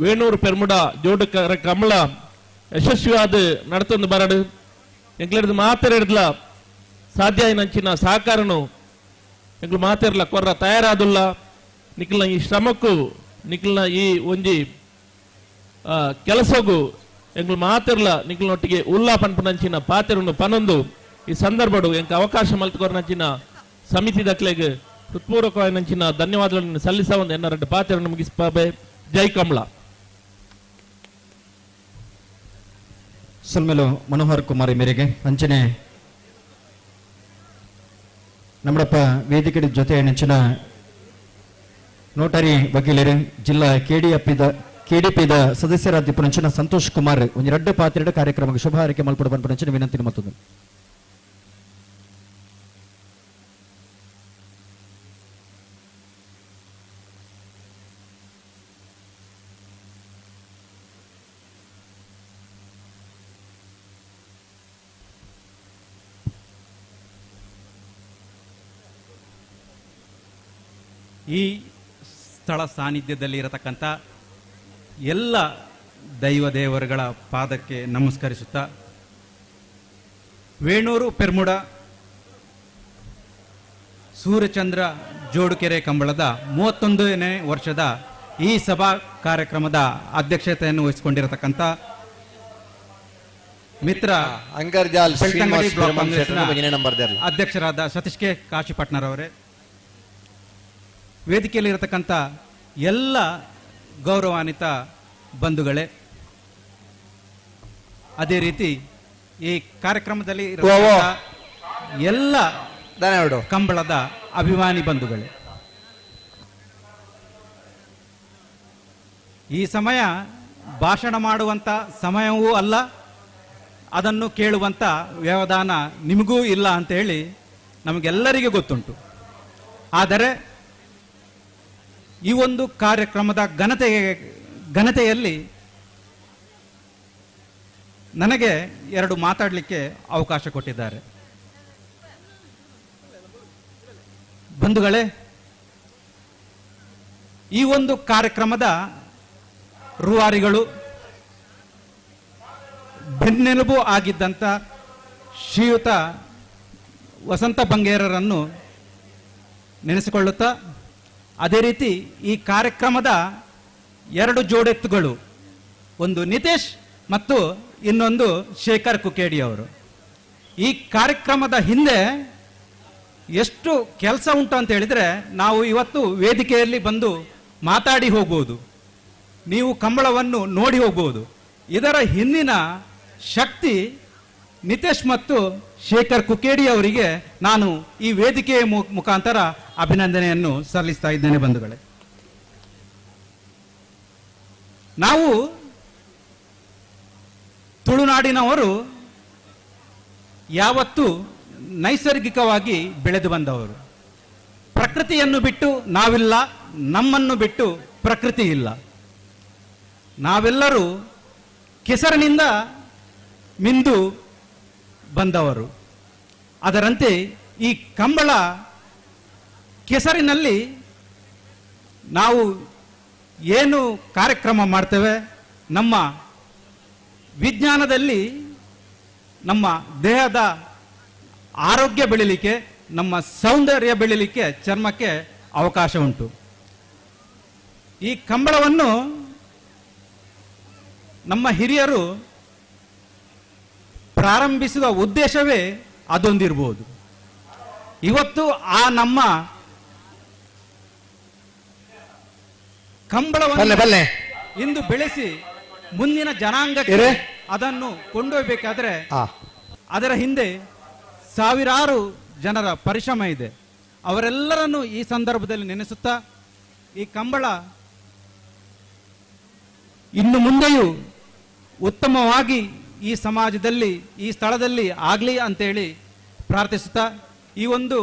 ವೇಣೂರು ಪೆರ್ಮುಡ ಜೋಡು ಕಂಬಳ ಯಶಸ್ವಿಯಾದ ನಡತೊಂದು ಬರಡು. ಎಂಕ್ಲೆಡ್ದು ಮಾತೆರೆಡ್ಲ ಸಾಧ್ಯ ನಂಚಿನ ಸಹಕಾರನು ಎಂಕ್ಲು ಮಾತೆರ್ಲ ಕೊರ್ರ ತಯಾರಾದುಲ್ಲ. ನಿಕ್ಲ್ನ ಈ ಶ್ರಮಕ್ಕೂ ನಿಕ್ಲ್ನ ಈ ಒಂಜಿ ಕೆಲಸಗೂ ಎಂಕ್ಲು ಮಾತಿರ್ಲ ನಿಕ್ಲ್ನೊಟ್ಟಿಗೆ ಉಲ್ಲಾ ಪನ್ಪುನಂಚಿನ ಪಾತೆರುಂಡು ಪನೊಂದು ಈ ಸಂದರ್ಭಡು ಎಂಕ ಅವಕಾಶ ಮಲ್ತುಕೊರ್ನಂಚಿನ ಸಮಿತಿ ದಕ್ಲೆಗ್ ಹೃತ್ಪೂರ್ವಕವಾಯಿನಂಚಿನ ಧನ್ಯವಾದಗಳನ್ನು ಸಲ್ಲಿಸ ಒಂದು ಎನ್ನ ಎರಡು ಪಾತೆರನ್ನು ಮುಗಿಸ್ಪಾಬೆ. ಜೈ ಕಮಲ. ಸೊಲ್ಮೆಲು ಮನೋಹರ್ ಕುಮಾರಿ ಮೇರೆಗೆ ಅಂಚನೆ ನಮ್ಮಡಪ್ಪ ವೇದಿಕೆ ಜೊತೆ ನೆಂಚಿನ ನೋಟರಿ ವಕೀಲರು ಜಿಲ್ಲಾ ಕೆಡಿಪಿದ ಸದಸ್ಯರಾದ ಪುನಂಚಿನ ಸಂತೋಷ್ ಕುಮಾರ್ ಒಂದು ಎರಡು ಪಾತ್ರೆಡು ಕಾರ್ಯಕ್ರಮಕ್ಕೆ ಶುಭ ಹಾರೈಕೆ ಮಲ್ಪಡು ಪನ್ಪುನಂಚಿನ ವಿನಂತಿ ಮತ್ತೊಂದು. ಈ ಸ್ಥಳ ಸಾನ್ನಿಧ್ಯದಲ್ಲಿ ಇರತಕ್ಕಂಥ ಎಲ್ಲ ದೈವ ದೇವರುಗಳ ಪಾದಕ್ಕೆ ನಮಸ್ಕರಿಸುತ್ತಾ Venur Permuda Suryachandra Jodukere ಕಂಬಳದ 31ನೇ ವರ್ಷದ ಈ ಸಭಾ ಕಾರ್ಯಕ್ರಮದ ಅಧ್ಯಕ್ಷತೆಯನ್ನು ವಹಿಸಿಕೊಂಡಿರತಕ್ಕಂಥ ಮಿತ್ರ ಅಂಕರ್ಜಾಲ್ ಬೆಳ್ತಂಗಡಿ ಶ್ರೀನಿವಾಸ್ ಬ್ಲಾಕ್ ಪೆರುಮನ್ ಕಾಂಗ್ರೆಸ್ನ ಶೆಟ್ಟರ್ ಒಂಜನೇ ನಂಬರ್ ದೇರ್ಲ. ಅಧ್ಯಕ್ಷರಾದ ಸತೀಶ್ ಕೆ ಕಾಶಿಪಟ್ನರವರೇ, ವೇದಿಕೆಯಲ್ಲಿರತಕ್ಕಂಥ ಎಲ್ಲ ಗೌರವಾನ್ವಿತ ಬಂಧುಗಳೇ, ಅದೇ ರೀತಿ ಈ ಕಾರ್ಯಕ್ರಮದಲ್ಲಿ ಇರತಕ್ಕಂಥ ಎಲ್ಲ ಕಂಬಳದ ಅಭಿಮಾನಿ ಬಂಧುಗಳೇ, ಈ ಸಮಯ ಭಾಷಣ ಮಾಡುವಂಥ ಸಮಯವೂ ಅಲ್ಲ, ಅದನ್ನು ಕೇಳುವಂಥ ವ್ಯವಧಾನ ನಿಮಗೂ ಇಲ್ಲ ಅಂತೇಳಿ ನಮಗೆಲ್ಲರಿಗೂ ಗೊತ್ತುಂಟು. ಆದರೆ ಈ ಒಂದು ಕಾರ್ಯಕ್ರಮದ ಘನತೆಯಲ್ಲಿ ನನಗೆ ಎರಡು ಮಾತಾಡಲಿಕ್ಕೆ ಅವಕಾಶ ಕೊಟ್ಟಿದ್ದಾರೆ. ಬಂಧುಗಳೇ, ಈ ಒಂದು ಕಾರ್ಯಕ್ರಮದ ರೂವಾರಿಗಳು, ಬೆನ್ನೆಲುಬು ಆಗಿದ್ದಂಥ ಶ್ರೀಯುತ ವಸಂತ ಬಂಗೇರರನ್ನು ನೆನೆಸಿಕೊಳ್ಳುತ್ತಾ, ಅದೇ ರೀತಿ ಈ ಕಾರ್ಯಕ್ರಮದ ಎರಡು ಜೋಡೆತ್ತುಗಳು, ಒಂದು ನಿತೇಶ್ ಮತ್ತು ಇನ್ನೊಂದು ಶೇಖರ್ ಕುಕೇಡಿಯವರು, ಈ ಕಾರ್ಯಕ್ರಮದ ಹಿಂದೆ ಎಷ್ಟು ಕೆಲಸ ಉಂಟು ಅಂತ ಹೇಳಿದರೆ, ನಾವು ಇವತ್ತು ವೇದಿಕೆಯಲ್ಲಿ ಬಂದು ಮಾತಾಡಿ ಹೋಗ್ಬೋದು, ನೀವು ಕಂಬಳವನ್ನು ನೋಡಿ ಹೋಗ್ಬೋದು. ಇದರ ಹಿಂದಿನ ಶಕ್ತಿ ನಿತೇಶ್ ಮತ್ತು ಶೇಖರ್ ಕುಕೇಡಿ ಅವರಿಗೆ ನಾನು ಈ ವೇದಿಕೆಯ ಮುಖಾಂತರ ಅಭಿನಂದನೆಯನ್ನು ಸಲ್ಲಿಸ್ತಾ ಇದ್ದೇನೆ. ಬಂಧುಗಳೇ, ನಾವು ತುಳುನಾಡಿನವರು ಯಾವತ್ತೂ ನೈಸರ್ಗಿಕವಾಗಿ ಬೆಳೆದು ಬಂದವರು. ಪ್ರಕೃತಿಯನ್ನು ಬಿಟ್ಟು ನಾವಿಲ್ಲ, ನಮ್ಮನ್ನು ಬಿಟ್ಟು ಪ್ರಕೃತಿ ಇಲ್ಲ. ನಾವೆಲ್ಲರೂ ಕೆಸರಿನಿಂದ ಮಿಂದು ಬಂದವರು. ಅದರಂತೆ ಈ ಕಂಬಳ ಕೆಸರಿನಲ್ಲಿ ನಾವು ಏನು ಕಾರ್ಯಕ್ರಮ ಮಾಡ್ತೇವೆ, ನಮ್ಮ ವಿಜ್ಞಾನದಲ್ಲಿ ನಮ್ಮ ದೇಹದ ಆರೋಗ್ಯ ಬೆಳೀಲಿಕ್ಕೆ, ನಮ್ಮ ಸೌಂದರ್ಯ ಬೆಳೀಲಿಕ್ಕೆ ಚರ್ಮಕ್ಕೆ ಅವಕಾಶ ಉಂಟು. ಈ ಕಂಬಳವನ್ನು ನಮ್ಮ ಹಿರಿಯರು ಪ್ರಾರಂಭಿಸುವ ಉದ್ದೇಶವೇ ಅದೊಂದಿರ್ಬೋದು. ಇವತ್ತು ಆ ನಮ್ಮ ಕಂಬಳವನ್ನು ಇಂದು ಬೆಳೆಸಿ ಮುಂದಿನ ಜನಾಂಗಕ್ಕೆ ಅದನ್ನು ಕೊಂಡೊಯ್ಯಬೇಕಾದ್ರೆ ಅದರ ಹಿಂದೆ ಸಾವಿರಾರು ಜನರ ಪರಿಶ್ರಮ ಇದೆ. ಅವರೆಲ್ಲರನ್ನು ಈ ಸಂದರ್ಭದಲ್ಲಿ ನೆನೆಸುತ್ತಾ, ಈ ಕಂಬಳ ಇನ್ನು ಮುಂದೆಯೂ ಉತ್ತಮವಾಗಿ ಈ ಸಮಾಜದಲ್ಲಿ, ಈ ಸ್ಥಳದಲ್ಲಿ ಆಗಲಿ ಅಂತೇಳಿ ಪ್ರಾರ್ಥಿಸುತ್ತಾ, ಈ ಒಂದು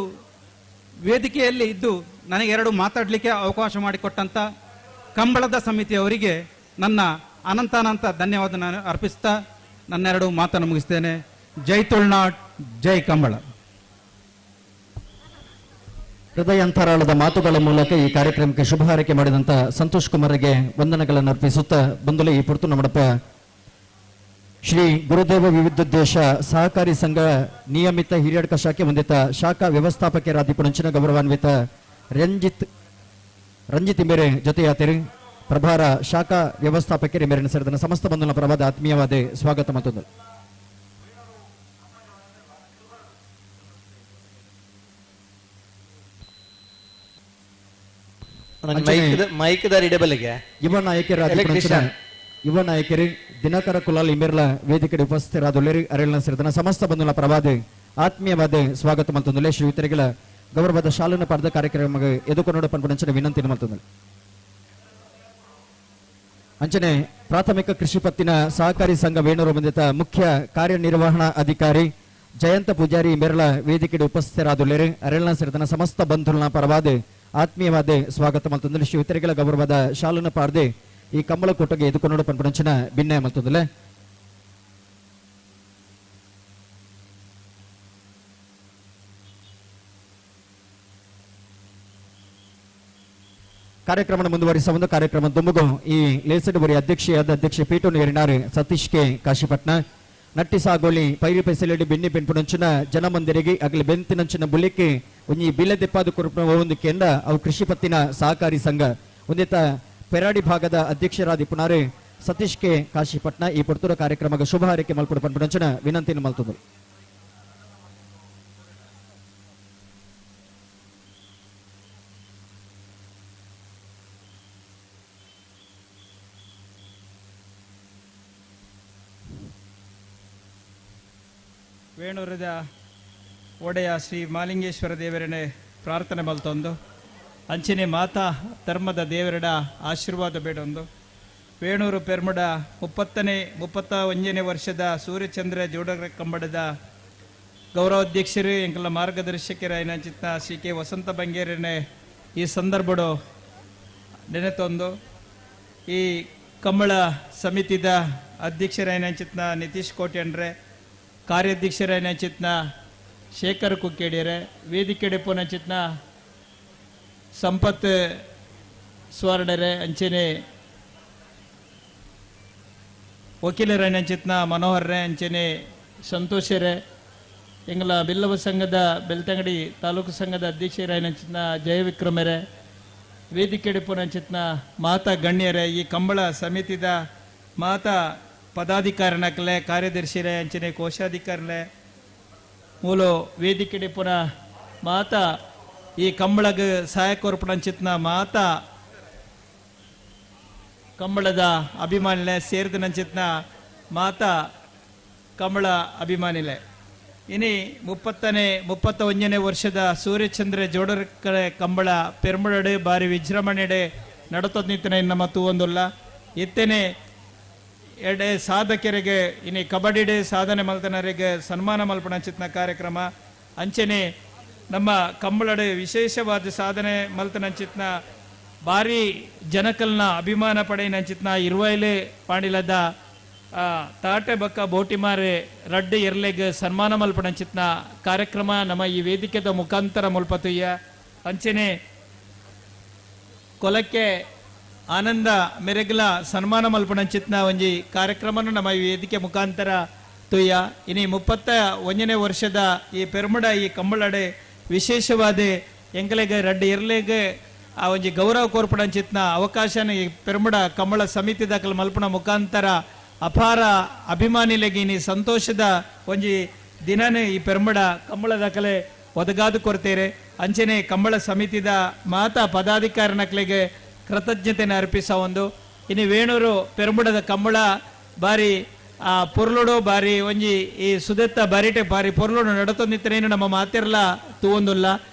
ವೇದಿಕೆಯಲ್ಲಿ ಇದ್ದು ನನಗೆ ಎರಡು ಮಾತಾಡಲಿಕ್ಕೆ ಅವಕಾಶ ಮಾಡಿಕೊಟ್ಟಂಥ ಕಂಬಳದ ಸಮಿತಿಯವರಿಗೆ ನನ್ನ ಅನಂತಾನಂತ ಧನ್ಯವಾದ ನಾನು ಅರ್ಪಿಸ್ತಾ ನನ್ನೆರಡು ಮಾತನ್ನು ಮುಗಿಸ್ತೇನೆ. ಜೈ ತುಳುನಾಡ್, ಜೈ ಕಂಬಳ. ಹೃದಯಾಂತರಾಳದ ಮಾತುಗಳ ಮೂಲಕ ಈ ಕಾರ್ಯಕ್ರಮಕ್ಕೆ ಶುಭ ಹಾರೈಕೆ ಮಾಡಿದಂಥ ಸಂತೋಷ್ ಕುಮಾರ್ಗೆ ವಂದನೆಗಳನ್ನು ಅರ್ಪಿಸುತ್ತಾ, ಬಂದಲೇ ಈ ಪುರ್ತು ನಮ್ಮಡಪ್ಪ ಶ್ರೀ ಗುರುದೇವ ವಿವಿಧೋದ್ದೇಶ ಸಹಕಾರಿ ಸಂಘ ನಿಯಮಿತ ಹಿರಿಯಡ್ಕ ಶಾಖೆ ಹೊಂದಿತ ಶಾಖಾ ವ್ಯವಸ್ಥಾಪಕರಾದಿ ಪುಣಂಚಿನ ಗೌರವಾನ್ವಿತ ರಂಜಿತ್ ಮೇರೆ ಜೊತೆಯಾತಿರಿ ಪ್ರಭಾರ ಶಾಖಾ ವ್ಯವಸ್ಥಾಪಕರ ಮೇರಿನ ಸೇರಿದ ಸಮಸ್ತ ಬಂಧುಗಳ ಪರವಾದ ಆತ್ಮೀಯವಾದ ಸ್ವಾಗತ ಮತ್ತೊಂದು. ಯುವ ನಾಯಕರಾದ ಯುವ ನಾಯಕರು ದಿನಕರ ಕುಲಾಲ್ ಇಮೇರ್ಲ ವೇದಿಕೆ ಉಪಸ್ಥಿತರಾದ ಅರಳಿನ ಸೇರಿದ ಸಮಸ್ತ ಬಂಧುಗಳ ಪರವಾದ ಆತ್ಮೀಯವಾದ ಸ್ವಾಗತ ಮತ್ತೊಂದು ಶ್ರೀಯುತರಿಗಳ ಗೌರವದ ಶಾಲನ ಪಡೆದ ಕಾರ್ಯಕ್ರಮ ಎದುಕೊಂಡು ಪನ್ಪುಣಂಚಿನ ವಿನಂತಿ ಮತ್ತೊಂದು. ಅಂಚನೆ ಪ್ರಾಥಮಿಕ ಕೃಷಿ ಪತ್ತಿನ ಸಹಕಾರಿ ಸಂಘ ವೇಣೂರು ಬಂದಿತ ಮುಖ್ಯ ಕಾರ್ಯನಿರ್ವಹಣಾ ಅಧಿಕಾರಿ ಜಯಂತ ಪೂಜಾರಿ ಮೇರಳ ವೇದಿಕೆ ಉಪಸ್ಥಿತರಾದುಳ್ಳೇರು ಅರಳಿನ ಸೇರಿದ ಸಮಸ್ತ ಬಂಧುಗಳ ಪರವಾದ ಆತ್ಮೀಯವಾದ ಸ್ವಾಗತ ಮತ್ತೊಂದು ಶ್ರೀಯುತರಿಗಳ ಗೌರವದ ಶಾಲನ ಪಾರ್ದೆ ಈ ಕಂಬಳ ಕೂಟಗೆ ಎದುಕೊಂಡು ಪನ್ಪುಣಂಚಿನ ಭಿನ್ನಯ ಮತ್ತೊಂದಲೆ. ಕಾರ್ಯಕ್ರಮ ಮುಂದುವರಿಸುವ ಒಂದು ಕಾರ್ಯಕ್ರಮ ದುಮ್ಮಗು ಈ ಲೇಸಡ್ ಬರಿ ಅಧ್ಯಕ್ಷೆಯಾದ ಅಧ್ಯಕ್ಷ ಪೀಟು ನೀರಿನಾರು ಸತೀಶ್ ಕೆ ಕಾಶಿಪಟ್ನ. ನಟ್ಟಿ ಸಾಗೋಲಿ ಪೈರಿ ಪೈಸಲೆಡ್ ಬೆನ್ನಿ ಪೆನ್ಪುನಂಚಿನ ಜನಮಂದಿರಿಗೆ ಅಗಲಿ ಬೆಂತಿನಂಚಿನ ಬುಲಿಕ್ಕೆ ಒಂಜಿ ಬಿಲೆ ದೆಪ್ಪಾದು ಕೊರ್ಪುನ ಒಂದು ಕೇಂದ್ರ ಅವು ಕೃಷಿ ಪತ್ತಿನ ಸಹಕಾರಿ ಸಂಘ ಒಂದಿತ ಪೆರಾಡಿ ಭಾಗದ ಅಧ್ಯಕ್ಷರಾದಿ ಪುನಾರೆ ಸತೀಶ್ ಕೆ ಕಾಶಿಪಟ್ನ ಈ ಪುರ್ತೂರ ಕಾರ್ಯಕ್ರಮಕ್ಕೆ ಶುಭ ಹಾರೈಕೆ ಮಲ್ಪುಡು ಪನ್ಪುನಂಚಿನ ವಿನಂತಿಯನ್ನು ಮಲ್ತುಂಡು. ವೇಣೂರದ ಒಡೆಯ ಶ್ರೀ ಮಾಲಿಂಗೇಶ್ವರ ದೇವರನೆ ಪ್ರಾರ್ಥನೆ ಮಲ್ತೊಂದು ಅಂಚಿನೆ ಮಾತಾ ಧರ್ಮದ ದೇವರಡ ಆಶೀರ್ವಾದ ಬೇಡೊಂದು ವೇಣೂರು ಪೆರ್ಮುಡ 31ನೇ ವರ್ಷದ ಸೂರ್ಯಚಂದ್ರ ಜೋಡರ ಕಂಬಡದ ಗೌರವಾಧ್ಯಕ್ಷರು ಎಂಕಲ ಮಾರ್ಗದರ್ಶಕರಾಯಿನ ಚಿತ್ನ ಸಿ ಕೆ ವಸಂತ ಬಂಗೇರನೆ ಈ ಸಂದರ್ಭಡು ನೆನೆತೊಂದು ಈ ಕಂಬಳ ಸಮಿತಿದ ಅಧ್ಯಕ್ಷರಾಯಿನ ಚಿತ್ನ ನಿತೀಶ್ ಕೋಟ್ಯಂಡ್ರೆ, ಕಾರ್ಯಾಧ್ಯಕ್ಷರಾಯಿನ ಚಿತ್ನ ಶೇಖರ್ ಕುಕ್ಕೇಡಿಯರೆ, ವೇದಿಕೆ ಡೆಪ್ಪುನ ಚಿತ್ನ ಸಂಪತ್ ಸ್ವರ್ಣರೆ, ಅಂಚನೆ ವಕೀಲರಾಯಿನ ಚಿತ್ನ ಮನೋಹರ್ರೆ, ಅಂಚನೆ ಸಂತೋಷರೇ, ಎಂಗಲ ಬಿಲ್ಲವ ಸಂಘದ ಬೆಳ್ತಂಗಡಿ ತಾಲೂಕು ಸಂಘದ ಅಧ್ಯಕ್ಷರಾಯಿನ ಚಿತ್ನ ಜಯವಿಕ್ರಮರೆ, ವೇದಿಕೆ ಡೆಪ್ಪುನ ಚಿತ್ನ ಮಾತಾ ಗಣ್ಯರೇ, ಈ ಕಂಬಳ ಸಮಿತಿದ ಮಾತಾ ಪದಾಧಿಕಾರಿನಕಲೆ, ಕಾರ್ಯದರ್ಶಿರೇ, ಅಂಚನೆ ಕೋಶಾಧಿಕಾರಿಲೆ, ಮೂಲ ವೇದಿಕೆ ಡೆಪ್ಪುನ ಮಾತಾ ಈ ಕಂಬಳಗ ಸಹಾಯ ಕೊರ್ಪುಣಂಚಿತ್ನ ಮಾತಾ ಕಂಬಳದ ಅಭಿಮಾನಿಲೆ ಸೇರಿದ ಮಾತಾ ಕಂಬಳ ಅಭಿಮಾನಿಲೆ. ಇನಿ 31ನೇ ವರ್ಷದ ಸೂರ್ಯಚಂದ್ರ ಜೋಡರ ಕಂಬಳ ಪೆರ್ಮುಡಡೆ ಬಾರಿ ವಿಜೃಂಭಣೆಡೆ ನಡತದ ನಿಂತನೆ ನಮ್ಮ ತೂವೊಂದುಲ್ಲ. ಇತ್ತನೆ ಎಡೆ ಸಾಧಕರಿಗೆ ಇನಿ ಕಬಡ್ಡಿ ಡೇ ಸಾಧನೆ ಮಲ್ತನರಿಗೆ ಸನ್ಮಾನ ಮಲ್ಪಣಂಚಿತ್ನ ಕಾರ್ಯಕ್ರಮ, ಅಂಚನೆ ನಮ್ಮ ಕಂಬಳಡೆ ವಿಶೇಷವಾದ ಸಾಧನೆ ಮಲ್ತನಂಚಿತ್ನ ಭಾರಿ ಜನಕಲ್ನ ಅಭಿಮಾನ ಪಡೆಯನಂಚಿತ್ನ ಇರುವೈಲೆ ಪಾಂಡಿಲದ ತಾಟೆ ಬಕ್ಕ ಬೋಟಿಮಾರೆ ರಡ್ಡು ಎರ್ಲೆಗ್ ಸನ್ಮಾನ ಮಲ್ಪಣಂಚಿತ್ನ ಕಾರ್ಯಕ್ರಮ ನಮ್ಮ ಈ ವೇದಿಕೆದ ಮುಖಾಂತರ ಮುಲ್ಪತುಯ್ಯ. ಅಂಚನೆ ಕೊಲಕ್ಕೆ ಆನಂದ ಮೆರೆಗ್ಲ ಸನ್ಮಾನ ಮಲ್ಪಣಂಚಿತ್ನ ಒಂಜಿ ಕಾರ್ಯಕ್ರಮನು ನಮ್ಮ ಈ ವೇದಿಕೆ ಮುಖಾಂತರ ತುಯ್ಯ. ಇನಿ 31ನೇ ವರ್ಷದ ಈ ಪೆರ್ಮುಡ ಈ ಕಂಬಳಡೆ ವಿಶೇಷವಾದ ಎಂಕಲೆಗೆ ರಡ್ಡು ಎರ್ಲೆಗೆ ಆ ಒಂಜಿ ಗೌರವ ಕೋರ್ಪಣಂಚಿತ್ನ ಅವಕಾಶನ ಈ ಪೆರ್ಮುಡ ಕಂಬಳ ಸಮಿತಿ ದಾಖಲು ಮಲ್ಪಣ ಮುಖಾಂತರ ಅಪಾರ ಅಭಿಮಾನಿಲೆಗೆ ಇನಿ ಸಂತೋಷದ ಒಂಜಿ ದಿನನೇ ಈ ಪೆರ್ಮುಡ ಕಂಬಳ ದಾಖಲೆ ಒದಗಾದು ಕೊಡ್ತೇರೆ. ಅಂಚನೆ ಕಂಬಳ ಸಮಿತಿದ ಮಾತಾ ಪದಾಧಿಕಾರಿನಕ್ಲೆಗೆ ಕೃತಜ್ಞತೆಯನ್ನು ಅರ್ಪಿಸ ಒಂದು. ಇನ್ನು ವೇಣೂರು ಪೆರ್ಮುಡದ ಕಂಬಳ ಬಾರಿ ಆ ಪೊರ್ಲುಡು ಬಾರಿ ಒಂಜಿ ಈ ಸುದೆತ್ತ ಬಾರಿಟೆ ಬಾರಿ ಪೊರ್ಲುಡು ನಡತೊಂದಿತ್ತನೇನು ನಮ್ಮ ಮಾತಿರ್ಲ ತೂವೊಂದುಲ್ಲ.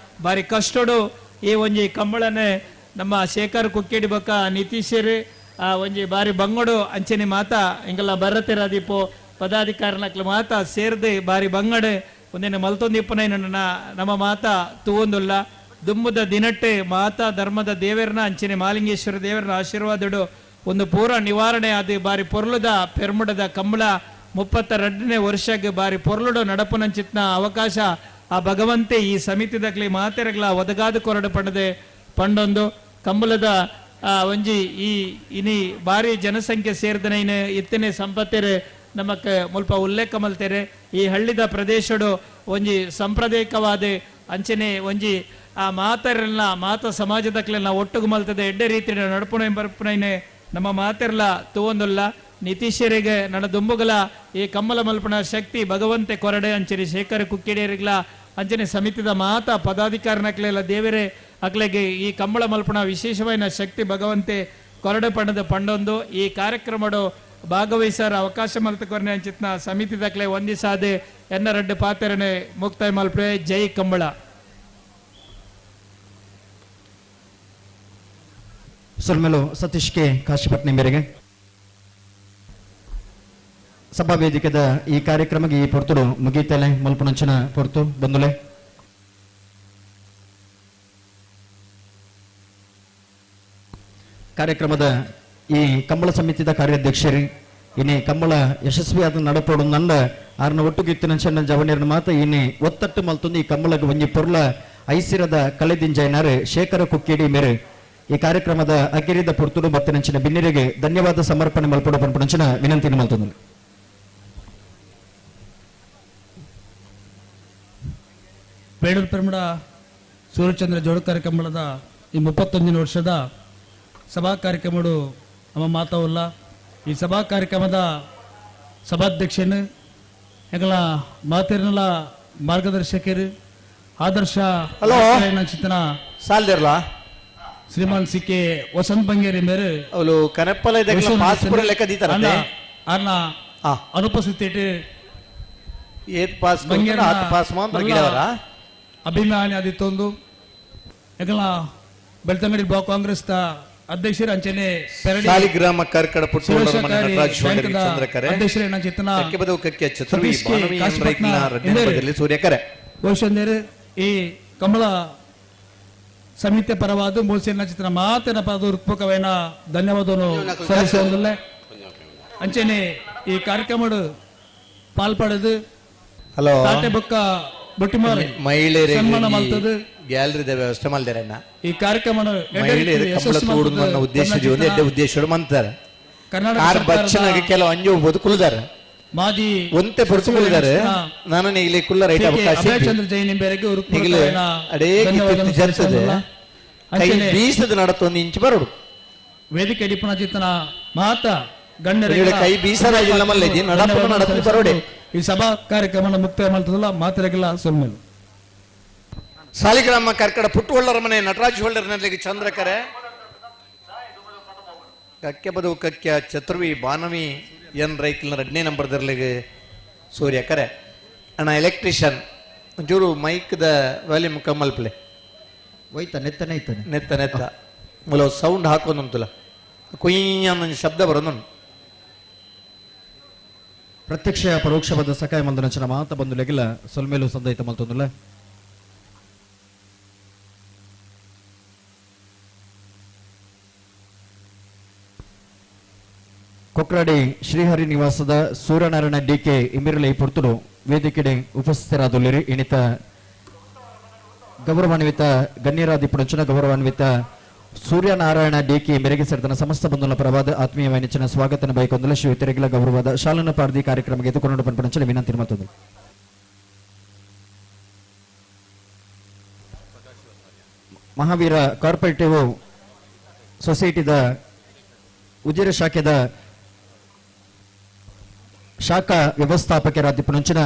ಬಾರಿ ಕಷ್ಟಡು ಈ ಒಂಜಿ ಕಂಬಳನೆ ನಮ್ಮ ಶೇಖರ್ ಕುಕ್ಕೇಡಿ ಬೊಕ್ಕ ನಿತೀಶರು ಆ ಒಂಜಿ ಬಾರಿ ಬಂಗಡು ಅಂಚನೆ ಮಾತಾ ಇಂಗೆಲ್ಲ ಭರತಿರಾದೀಪೋ ಪದಾಧಿಕಾರಿನಕ್ಲು ಮಾತಾ ಸೇರ್ದೆ ಬಾರಿ ಬಂಗಡೆ ಒಂದೇನು ಮಲ್ತೊಂದಿಪ್ಪನ ನಮ್ಮ ಮಾತಾ ತೂವೊಂದುಲ್ಲ. ದುಮ್ಮದ ದಿನಟ್ಟೆ ಮಾತಾ ಧರ್ಮದ ದೇವರನ್ನ ಅಂಚನೆ ಮಾಲಿಂಗೇಶ್ವರ ದೇವರನ್ನ ಆಶೀರ್ವಾದಡು ಒಂದು ಪೂರ ನಿವಾರಣೆ ಅದು ಬಾರಿ ಪೊರ್ಲುದ ಪೆರ್ಮುಡದ ಕಂಬಳ 32ನೇ ವರ್ಷಕ್ಕೆ ಬಾರಿ ಪೊರ್ಲುಡು ನಡಪುನಂಚಿತ್ನ ಅವಕಾಶ ಆ ಭಗವಂತೆ ಈ ಸಮಿತಿದಕ್ಲಿ ಮಾತೆರಗ್ಲ ಒದಗಾದು ಕೊರಡು ಪಡೆದೆ ಪಂಡೊಂದು ಕಂಬಳದ ಒಂಜಿ ಈ ಇನಿ ಬಾರಿ ಜನಸಂಖ್ಯೆ ಸೇರಿದನೈನ ಇತ್ತನೆ ಸಂಪತ್ತೇರೆ ನಮಕ್ ಮುಲ್ಪ ಉಲ್ಲೇಖ ಮಲ್ತೇರೆ. ಈ ಹಳ್ಳಿದ ಪ್ರದೇಶಡು ಒಂಜಿ ಸಾಂಪ್ರದಾಯಿಕವಾದ ಅಂಚನೆ ಒಂಜಿ ಆ ಮಾತರೆಲ್ಲ ಮಾತ ಸಮಾಜದಕ್ಲೆಲ್ಲ ಒಟ್ಟುಗು ಮಲ್ತದೆ ಎಡ್ಡೆ ರೀತಿಯ ನಡಪುಣ ಬರ್ಪುನೈನೆ ನಮ್ಮ ಮಾತೆರ್ಲ ತೂವೊಂದುಲ್ಲ. ನಿತೀಶರಿಗೆ ನನ್ನ ದುಂಬುಗಲ ಈ ಕಮ್ಮಲ ಮಲ್ಪಣ ಶಕ್ತಿ ಭಗವಂತೆ ಕೊರಡೆ ಅಂಚನೆ ಶೇಖರ ಕುಕ್ಕಿಡಿಯರಿಗ್ಲ ಅಂಚನೆ ಸಮಿತಿದ ಮಾತಾ ಪದಾಧಿಕಾರಿನಕ್ಲೆಲ್ಲ ದೇವರೇ ಅಕ್ಲೆಗೆ ಈ ಕಂಬಳ ಮಲ್ಪಣ ವಿಶೇಷವಾದ ಶಕ್ತಿ ಭಗವಂತೆ ಕೊರಡೆ ಪಂಡದ ಪಂಡೊಂದು ಈ ಕಾರ್ಯಕ್ರಮಡು ಭಾಗವಹಿಸರ ಅವಕಾಶ ಮಲ್ತಕೊರನೆ ಅಂಚಿತ್ನ ಸಮಿತಿದಕ್ಲೆ ವಂದಿಸಾದೆ ಎನ್ನ ರಡ್ಡು ಪಾತೆರನೆ ಮುಕ್ತಾಯ ಮಲ್ಪೆ. ಜೈ ಕಂಬಳ. ಸೊಲ್ಮೆಲು ಸತೀಶ್ ಕೆ ಕಾಶಿಪಟ್ನೆ ಮೇರೆಗೆ ಸಭಾ ವೇದಿಕೆದ ಈ ಕಾರ್ಯಕ್ರಮಕ್ಕೆ ಈ ಪೊರ್ತುಡು ಮುಗೀತಲೆ ಮಲ್ಪುನಂಚಿನ ಪೊರ್ತು ಬಂದುಲೆ. ಕಾರ್ಯಕ್ರಮದ ಈ ಕಂಬಳ ಸಮಿತಿದ ಕಾರ್ಯಾಧ್ಯಕ್ಷರಿ ಇನಿ ಕಂಬಳ ಯಶಸ್ವಿಯಾದ ನಡಪೋಡು ನಂಡ ಆರ್ನ ಒಟ್ಟುಗಿತ್ತಿನ ಜವನಿಯರ್ನ ಮಾತ ಇನಿ ಒತ್ತಟ್ಟು ಮಲ್ತೊಂದು ಈ ಕಂಬಳಗೆ ಒಂಜಿ ಪೊರ್ಲ ಐಸಿರದ ಕಳೆದಿಂಜೈನಾರು ಶೇಖರ ಕುಕ್ಕೇಡಿ ಮೇರೆ ಈ ಕಾರ್ಯಕ್ರಮದ ಅಕಿರಿದ ಪೊರ್ತುಡು ಬತ್ತಿನಂಚಿನ ಬಿನ್ನಿರಿಗೆ ಧನ್ಯವಾದ ಸಮರ್ಪಣೆ ಮಲ್ಪಡು ಪನ್ಪುನಂಚಿನ ವಿನಂತಿನ ಮಲ್ತೊಂದು. ಬೇಡೂರು ಪೆರ್ಮಡ ಸೂರ್ಯಚಂದ್ರ ಜೋಡಕರೆ ಕಂಬಳದ ಈ 31ನೇ ವರ್ಷದ ಸಭಾ ಕಾರ್ಯಕ್ರಮಡು ನಮ್ಮ ಮಾತಾವಲ್ಲ. ಈ ಸಭಾ ಕಾರ್ಯಕ್ರಮದ ಸಭಾಧ್ಯಕ್ಷನು ಎಂಗಳ ಮಾತಿರ್ನಲ ಮಾರ್ಗದರ್ಶಕರು ಆದರ್ಶ ಹಲೋ. ಚಿಂತನ ಸಾಲ್ದಿರ್ಲಾ ಶ್ರೀಮಾನ್ ಸಿ ಕೆ ವಸಂತ್ ಬಂಗೇರಿ ಮೇರೆ ಅವಳು ಕನಪ್ಪಲ ಇದಕ್ಕೆಲ್ಲ ಪಾಸ್ ಪೂರ ಲೆಕ್ಕ ದೀತಾರಂತೆ. ಅನ್ನ ಅನುಪಸ್ಥಿತಿ ಏತ್ ಪಾಸ್ ಬಂಗೇರ್ನ ಆತ್ ಪಾಸ್ ಮಾತ್ರ ಮಲ್ಲ ಗಿಡವರ ಅಭಿಮಾನಿ ಆದಿತ್ತೊಂದು ಎಂಗಳ ಬೆಳ್ತಂಗಡಿ ಬ್ಲಾಕ್ ಕಾಂಗ್ರೆಸ್ the ಅಧ್ಯಕ್ಷರು ಅಂಚನೆ ಪೆರಡಿ ಸಾಲಿಗ್ರಾಮ ಕರ್ಕಡ ಪುಟ್ಟೋಳರ ಮನೆ ಶಿವಶಂಕರಿ ನಟರಾಜ್ ಶೋಂಡರಿ ಬ್ಯಾಂಕ್ದ ಚಂದ್ರಕರೆ ಅಧ್ಯಕ್ಷರು ಏನಂಚಿತನ ಕಕ್ಕೆ ಬದವು ಕಕ್ಕೆ ಚತುರ್ವಿ ಸತೀಶ್ ಕೆ ಭಾನವಿ ಎಂ ಕಾಶಿಪಟ್ನ ರೈಕ್ನ ರಡ್ಡನೇ ಇಂದೇರು. ಬದಲಿ ಸೂರ್ಯಕರೆ ಘೋಷಂದೇರು ಈ ಕಮಲ ಸಮಿತಿ ಪರವಾದ ಮೂಲ್ಸೇನ ಚಿತ್ರ ಮಾತಿನ ಪದ ಹೃತ್ಪೂರ್ವಕವೈನ ಧನ್ಯವಾದವನ್ನು ಸಲ್ಲಿಸುವುದಿಲ್ಲ. ಅಂಚನೆ ಈ ಕಾರ್ಯಕ್ರಮ ಪಾಲ್ಪಡೆದು ಹಲೋ ತಾಟೆ ಬೊಕ್ಕ ಬೊಟ್ಟಿಮಾರು ಮಹಿಳೆಯರಿಗೆ ಸನ್ಮಾನ ಮಲ್ತದು ಗ್ಯಾಲರಿದ ವ್ಯವಸ್ಥೆ ಮಲ್ದೇರಣ್ಣ ಈ ಕಾರ್ಯಕ್ರಮ ಮಹಿಳೆಯರು ಕಂಬಳ ತೂಡುದು ಅನ್ನೋ ಉದ್ದೇಶ ಒಂದು ಎಡ್ಡೆ ಉದ್ದೇಶ ಮಂತಾರೆ ಕರ್ನಾಟಕ ಕಾರ್ ಸರ್ಕಾರದ ಬಚ್ಚನಾಗ ಕೆಲವು ಅಂಜು ಹೋಗ್ಬೋದು ಕುಲ್ದಾರೆ ಮಾಜಿ ಒಂತೆ ಪೊರ್ತು ಕುಲ್ದಾರೆ ನಾನು ಇಲ್ಲಿ ಕುಲ್ಲ ರೈಟ್ ಸಿ ಕೆ ಅವಕಾಶ ಅಭಯಚಂದ್ರ ಜೈನ್ ನಿಂಬೇರಿಗೆ ನಿಗಲು ಹೃತ್ಪೂರ್ವಕವೈನ ಅಡೇ ಧನ್ಯವಾದವನ್ನು ಜರ್ತದೆ ಸಲ್ಲಿಸುವುದಿಲ್ಲ. ಕೈ ಅಂಚನೆ ಬೀಸದ ನಡತ್ತೊಂದು ಇಂಚು ಬರೋಡು ವೇದಿಕೆ ಡಿಪುಣ ಮಾತ ಗಣ್ಯರಿಗೆ ಕೈ ಬೀಸರಾಗಿಲ್ಲ ಮಲ್ಲೇಜಿ ನಡಪು ನಡತು ಬರೋಡೆ ಈ ಸಭಾ ಕಾರ್ಯಕ್ರಮ ಮುಕ್ತಾಯ ಮಾಡ್ತದಲ್ಲ ಮಾತಿರಗಿಲ್ಲ ಸೊಲ್ಮೇಲು. ಸಾಲಿಗ್ರಾಮ ಕರ್ಕಡ ಪುಟ್ಟುವಳ್ಳರ ಮನೆ ನಟರಾಜ್ ಹೊಳ್ಳರ್ನಲ್ಲಿ ಚಂದ್ರಕರೆ ಕಕ್ಕೆ ಬದವು ಕಕ್ಯ ಚತುರ್ವಿ ಬಾನವಿ ಎನ್ ರೈಕ್ಲಿನ ಎರಡನೇ ನಂಬರ್ ದರ್ಲಿಗೆ ಸೂರ್ಯ ಕರೆ ಅಣ್ಣ ಎಲೆಕ್ಟ್ರಿಷಿಯನ್ ಒಂಚೂರು ಮೈಕ್ದ ವ್ಯಾಲ್ಯೂಮ್ ಕಮ್ಮಲ್ಪ್ಲೆ ಒಯ್ತ ನೆತ್ತನೆ ಐತಾನೆ ನೆತ್ತ ನೆತ್ತ ಮೂಲ ಸೌಂಡ್ ಹಾಕೋದಂತಲ್ಲ ಕುಯ್ಯ ಅನ್ನೋ ಶಬ್ದ ಬರೋದು. ಪ್ರತ್ಯಕ್ಷ ಪರೋಕ್ಷವಾದ ಸಕಾಯ ಮಂದನಚನ ಮಾತ ಬಂದು ಲೆಗಿಲ ಸೊಲ್ಮೇಲು ಸಂದೈತ ಮಲ್ತೊಂದುಲ್ಲ. ಕೊಕ್ರಾಡಿ ಶ್ರೀಹರಿ ನಿವಾಸದ ಸೂರ್ಯನಾರಾಯಣ ಡಿ ಕೆ ಇಮಿರಲೆ ಪುರ್ತುಡು ವೇದಿಕೆಡೆ ಉಪಸ್ಥಿತರಾದುಲ್ಲಿರಿ. ಇಣಿತ ಗೌರವಾನ್ವಿತ ಗಣ್ಯರಾದಿ ಪುಣಚನ ಗೌರವಾನ್ವಿತ ಸೂರ್ಯನಾರಾಯಣ ಡಿ ಕೆ ಮೆರೆಗೆ ಸೇರಿದ ಸಮಸ್ತ ಬಂಧುಗಳ ಪರವಾದ ಆತ್ಮೀಯ ವೈನಿಚನ ಸ್ವಾಗತನ ಬೈಕೊಂದಲ ಶ್ರೀ ತೆರೆಗಿಲ ಗೌರವಾದ ಶಾಲನ ಪಾರ್ದಿ ಕಾರ್ಯಕ್ರಮಕ್ಕೆ ಎದುಕೊಂಡು ಪಂಪಣಚನ ವಿನಂತಿ ಮತ್ತೊಂದು. ಮಹಾವೀರ ಕಾರ್ಪೊರೇಟಿವ್ ಸೊಸೈಟಿದ ಉಜಿರೆ ಶಾಖೆದ ಶಾಖಾ ವ್ಯವಸ್ಥಾಪಕರಾದ ಪುಣಂಚಿನ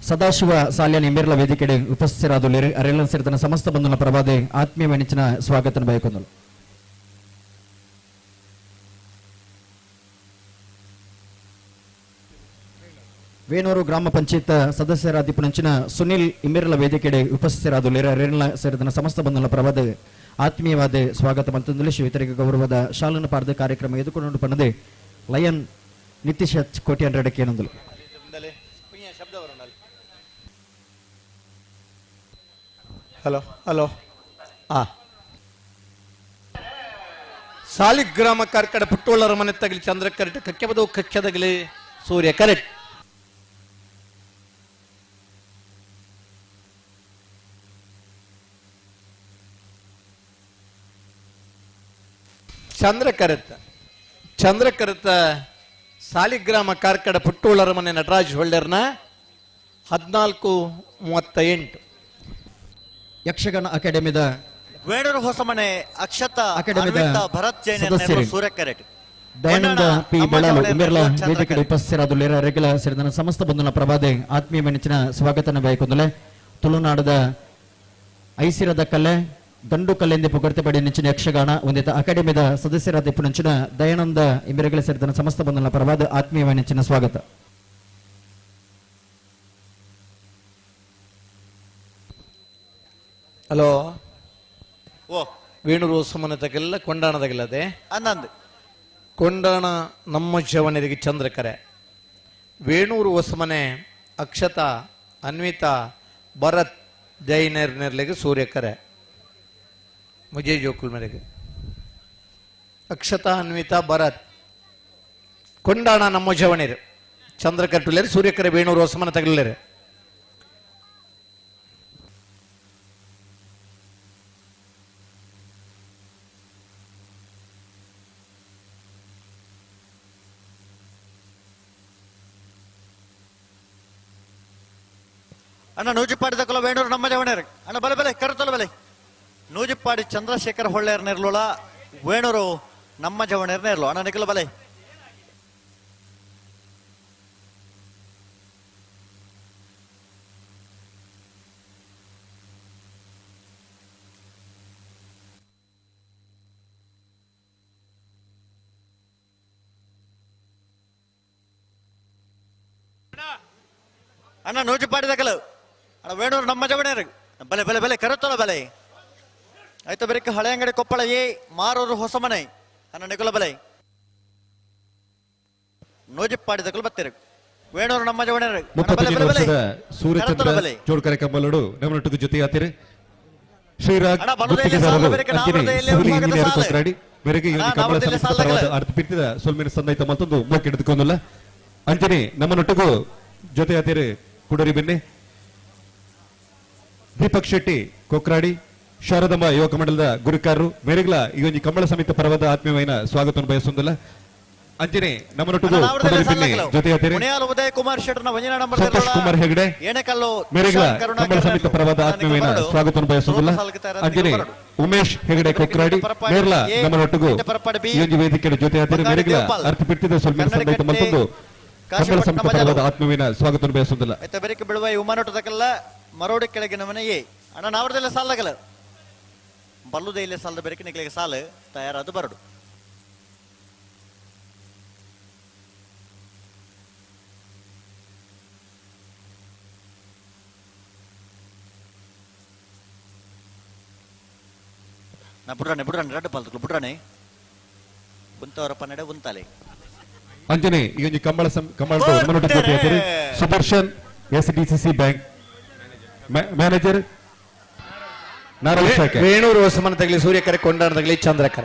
ಸದಾಶಿವ ಸಾಲ್ಯನ ಇಮ್ಮಿರ್ಲ ವೇದಿಕೆಡೆ ಉಪಸ್ಥಿತರಾದ ಅರೆಲ್ಲ ಸೇರಿದ ಸಮಸ್ತ ಬಂಧುಗಳ ಪರವಾದ ಆತ್ಮೀಯ ವೆನಿಚಿನ ಸ್ವಾಗತನ ಬಯಕೊಂದಳು. ವೇಣೂರು ಗ್ರಾಮ ಪಂಚಾಯತ್ ಸದಸ್ಯರಾದ ಪುಣಂಚಿನ ಸುನಿಲ್ ಇಮ್ಮಿರ್ಲ ವೇದಿಕೆಡೆ ಉಪಸ್ಥಿತರಾದ ಅರೆಲ್ಲ ಸೇರಿದ ಸಮಸ್ತ ಬಂಧುಗಳ ಪರವಾದ ಆತ್ಮೀಯವಾದ ಸ್ವಾಗತ ಮಂತಂದಲ್ಲಿ ಶಿವತರಿಗೆ ಗೌರವದ ಶಾಲನ ಪಾರದ ಕಾರ್ಯಕ್ರಮ ಎದುಕೊಂಡು ಪಣ್ಣದೆ ಲಯನ್ ನಿತೀಶ್ ಕೋಟಿ ಹನ್ನೆರಡಕ್ಕೆ ಏನೊಂದಲು. ಹಲೋ ಹಲೋ ಆ ಸಾಲಿಗ್ರಾಮ ಕರ್ಕಡ ಪುಟ್ಟೋಳರ ಮನೆ ತಗಲಿ ಚಂದ್ರ ಕರೆಕ್ಟ್ ಕಕ್ಕೆ ಬದವು ಕಕ್ಕೆ ತಗಲಿ ಸೂರ್ಯ ಕರೆಕ್ಟ್. ಚಂದ್ರ ಕರೆತ ಚಂದ್ರ ಕರೆತ ಸಾಲಿಗ್ರಾಮ ಕಾರ್ಕಡ ಪುಟ್ಟೋಳರ ಮನೆ ನಟರಾಜ್ ಹೊಳ್ಳರ್ನ 14:38. ಯಕ್ಷಗಾನ ಅಕಾಡೆಮಿದ ವೇಣೂರು ಹೊಸಮನೆ ಅಕ್ಷತಾ ಅಕಾಡೆಮಿದ ಭರತ್ ಜೈನ್ ಸದಸ್ಯರು ಸೂರ್ಯ ಕರೆಟ್ ದಯಾನಂದ ಪಿ ಬೆಳಲು ಇಮ್ಮಿರ್ಲ ವೇದಿಕೆ ಉಪಸ್ಥಿತರಾದ ರೆಗ್ಲ ಸೇರಿದ ಸಮಸ್ತ ಬಂಧುನ ಪ್ರಭಾದೆ ಆತ್ಮೀಯ ಮೆಣಚಿನ ಸ್ವಾಗತನ ಬಯಕೊಂದಲೆ ತುಳುನಾಡದ ಐಸಿರದ ಕಲೆ ಗಂಡು ಕಲೆಂದೆ ಪುಗರ್ತೆ ಪಡಿ ನೆಂಚಿನ ಯಕ್ಷಗಾನ ಹೊಂದಿದ ಅಕಾಡೆಮಿದ ಸದಸ್ಯರಾದ ಪುನಂಚಿನ ದಯಾನಂದ ಇಮ್ಮಿರಗಳ ಸೇರಿದ ಸಮಸ್ತ ಬಂಧುನ ಪರವಾದ ಆತ್ಮೀಯ ನೆಂಚಿನ ಸ್ವಾಗತ. ಹಲೋ ಓ ವೇಣೂರು ಹೊಸಮನೆ ತಗಲ್ಲ ಕೊಂಡಾಣ ತಗಲದೆ ಅನ್ನಂದು ಕೊಂಡಾಣ ನಮ್ಮ ಜವನರಿಗೆ ಚಂದ್ರಕರೆ ವೇಣೂರು ಹೊಸಮನೆ ಅಕ್ಷತಾ ಅನ್ವಿತಾ ಭರತ್ ಜೈನರ್ ನೆರ್ಲಿಗೆ ಸೂರ್ಯಕರೆ ಮುಜೆ ಜೋಕುಲ್ ಮೇರೆಗೆ ಅಕ್ಷತಾ ಅನ್ವಿತಾ ಭರತ್ ಕೊಂಡಾಣ ನಮ್ಮ ಜವಣಿರು ಚಂದ್ರಕರೆ ಟುಲ್ಲೇರು ಸೂರ್ಯಕರೆ ವೇಣೂರು ಹೊಸಮನೆ ತಗಲೇರು. ಅಣ್ಣ ನೂಜಿಪ್ಪಾಡಿ ತಕೊಲ ವೇಣೂರು ನಮ್ಮ ಜವಣೇರು ಅಣ್ಣ ಬಲೆ ಬಲೆ ಕರತೊಲ ಬಲೆ ನೂಜಿಪ್ಪಾಡಿ ಚಂದ್ರಶೇಖರ್ ಹೊಳ್ಳೆಯರ್ ನೆರ್ಲುಳ ವೇಣೂರು ನಮ್ಮ ಜವಣೇರ್ ನೇರ್ಲು ಅಣ್ಣ ನಿಖಲ ಬಲೆ ಅಣ್ಣ ನೂಜಿಪ್ಪಾಡಿ ತಕಲು ಅಣ್ಣ ವೇಣೂರು ನಮ್ಮ ಜವಣೇರು ಬಲೆ ಬಲೆ ಬಲೆ ಕರತೊಲ ಬಲೆ ಆಯ್ತು ಬೆರಕ್ಕೆ ಹಳೆ ಅಂಗಡಿ ಕೊಪ್ಪಳ ಎ ಮಾರೂರು ಹೊಸಮನೆ ಅಣ್ಣ ನಿಕುಲ ಬಲೆ ನೂಜಿಪ್ಪಾಡಿ ತಕಲು ಬತ್ತೀರು ವೇಣೂರು ನಮ್ಮ ಜವಣೇರು 35 ವರ್ಷದ ಸೂರ್ಯಚಂದ್ರ ಜೋಡ್ಕರೆ ಕಮ್ಮಲೋಡು ನಮ್ಮನೊಟ್ಟಿಗೆ ಜೊತೆಯಾತಿರು ಶ್ರೀರಾಗ್ ಗುತ್ತಿಗೆದಾರರು ಅಂಜನೆ ಸಿವಿಲ್ ಇಂಜಿನಿಯರ್ ಕೊತ್ರಾಡಿ ಮೇರೆಗೆ ಈ ಕಂಬಳ ಸಂಸ್ಥೆ ಪರವಾದ ಅರ್ಪಿಸಿದ ಸೊಲ್ಮಿನ ಸಂದೈತ ಮತ್ತೊಂದು ಮೋಕೆ ಹಿಡಿದುಕೊಂಡಲ್ಲ ಅಂಜನೆ ನಮ್ಮನೊಟ್ಟಿಗೂ ಜೊತೆಯಾತಿರು ಕುಡರಿ ಬೆನ್ನೆ ದೀಪಕ್ ಶೆಟ್ಟಿ ಕೊಕ್ರಾಡಿ ಶಾರದಮ್ಮ ಯುವಕ ಮಂಡಲದ ಗುರುಕಾರರು ಮೇರೆಗ್ಲ ಈ ಒಂದು ಕಂಬಳ ಸಮಿತಿ ಪರವಾದ ಆತ್ಮೀಯమైన ಸ್ವಾಗತವನ್ನು ಬಯಸುವುದಿಲ್ಲ ಅಂಜನೆ ನಮ್ಮನೊಟ್ಟಿಗೂ ಕುಡರಿ ಬೆನ್ನೆ ಜೊತೆಯಾತಿರು ಉದಯ ಕುಮಾರ್ ಶೆಟ್ಟರ್ನ ವಂಜನ ನಂಬರ್ ಸಂತೋಷ್ ಕುಮಾರ್ ಹೆಗಡೆ ಏಣಕಲ್ಲು ಮೇರೆಗ್ಲ ಕಂಬಳ ಸಮಿತಿ ಪರವಾದ ಆತ್ಮೀಯమైన ಸ್ವಾಗತವನ್ನು ಬಯಸುವುದಿಲ್ಲ ಅಂಜನೆ ಉಮೇಶ್ ಹೆಗಡೆ ಕೊಕ್ರಾಡಿ ಮೇರ್ಲ ನಮ್ಮನೊಟ್ಟಿಗೂ ಈ ಒಂದು ವೇದಿಕೆಯ ಜೊತೆಯಾತಿರು ಮೇರೆಗ್ಲ ಅರ್ಪಿಸಿದ ಸೊಲ್ಮಿನ ಸಂದೈತ ಮತ್ತೊಂದು ಕಂಬಳ ಸಮಿತಿ ಪರವಾದ ಆತ್ಮೀಯమైన ಸ್ವಾಗತವನ್ನು ಬಯಸುವುದಿಲ್ಲ ಆಯ್ತಾ ಬೆರಕೆ ಬಿಡುವ ಉಮಾನೋಟದಕ್ಕೆಲ್ಲ ಮರೋಡಿ ಕೆಳಗಿನ ಮನೆ ಎ ಅಣ್ಣ ನಾವರದೆಲ್ಲ ಸಾಲಗಲ ಬಲ್ಲುದೇ ಇಲ್ಲ ಸಾಲದ ಬೆರಕೆ ನಿಗಳಿಗೆ ಸಾಲು ತಯಾರಾದ ಬರಡು ನಾ ಬುಡ್ರಾಣೆ ಬುಡ್ರಾಣೆ ರಡ್ಡು ಪಾಲ್ತುಗಳು ಬುಡ್ರಾಣೆ ಉಂತವರ ಪನ್ನಡೆ ಉಂತಾಲೆ ಅಂಜನೆ ಈ ಒಂದು Kambala Kambala Sudarshan S D C C bank manager Narayana ಶಾಖೆ ವೇಣೂರು ಹೊಸಮನ ತಗಲಿ ಸೂರ್ಯಕರೆ ಕೊಂಡಾಣ ತಗಲಿ ಚಂದ್ರಕರ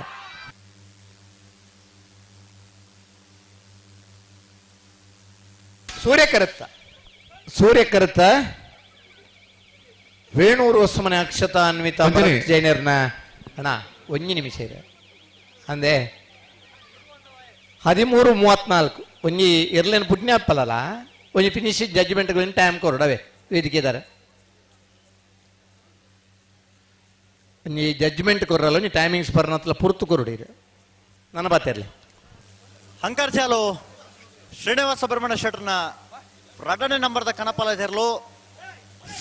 ಸೂರ್ಯಕರತ್ತ ಸೂರ್ಯಕರತ್ತ ವೇಣೂರು ಹೊಸಮನೆ ಅಕ್ಷತಾ ಅನ್ವಿತಾ ಭರತ್ ಜೈನರ್ನ ಅಣ್ಣ ಒಂಜಿ ನಿಮಿಷ ಇದೆ ಅಂದೆ 13:34 ಒಂಜಿ ಇರ್ಲೇನು ಪುಣ್ಯಾಪಲ್ಲ ಒಂಜಿ ಫಿನಿಶ್ ಜಡ್ಜ್ಮೆಂಟ್ ಟೈಮ್ ಕೊರಡವೆ ವೇದಿಕೆದಾರ ಒಂಜಿ ಜಡ್ಜ್ಮೆಂಟ್ ಕೊರಲ್ಲ ಒಂಜಿ ಟೈಮಿಂಗ್ಸ್ ಬರ್ನತ್ಲ ಪುರ್ತು ಕೊರಡಿರು ನನ್ನ ಬಾತಿರ್ಲಿ ಹಂಕಾರ್ ಚಾಲು ಶ್ರೀನಿವಾಸ ಬ್ರಹ್ಮಣ ಶೆಟ್ಟರ್ನ ರಡನೆ ನಂಬರ್ದ ಕನಪಾಲ ತೆರಲು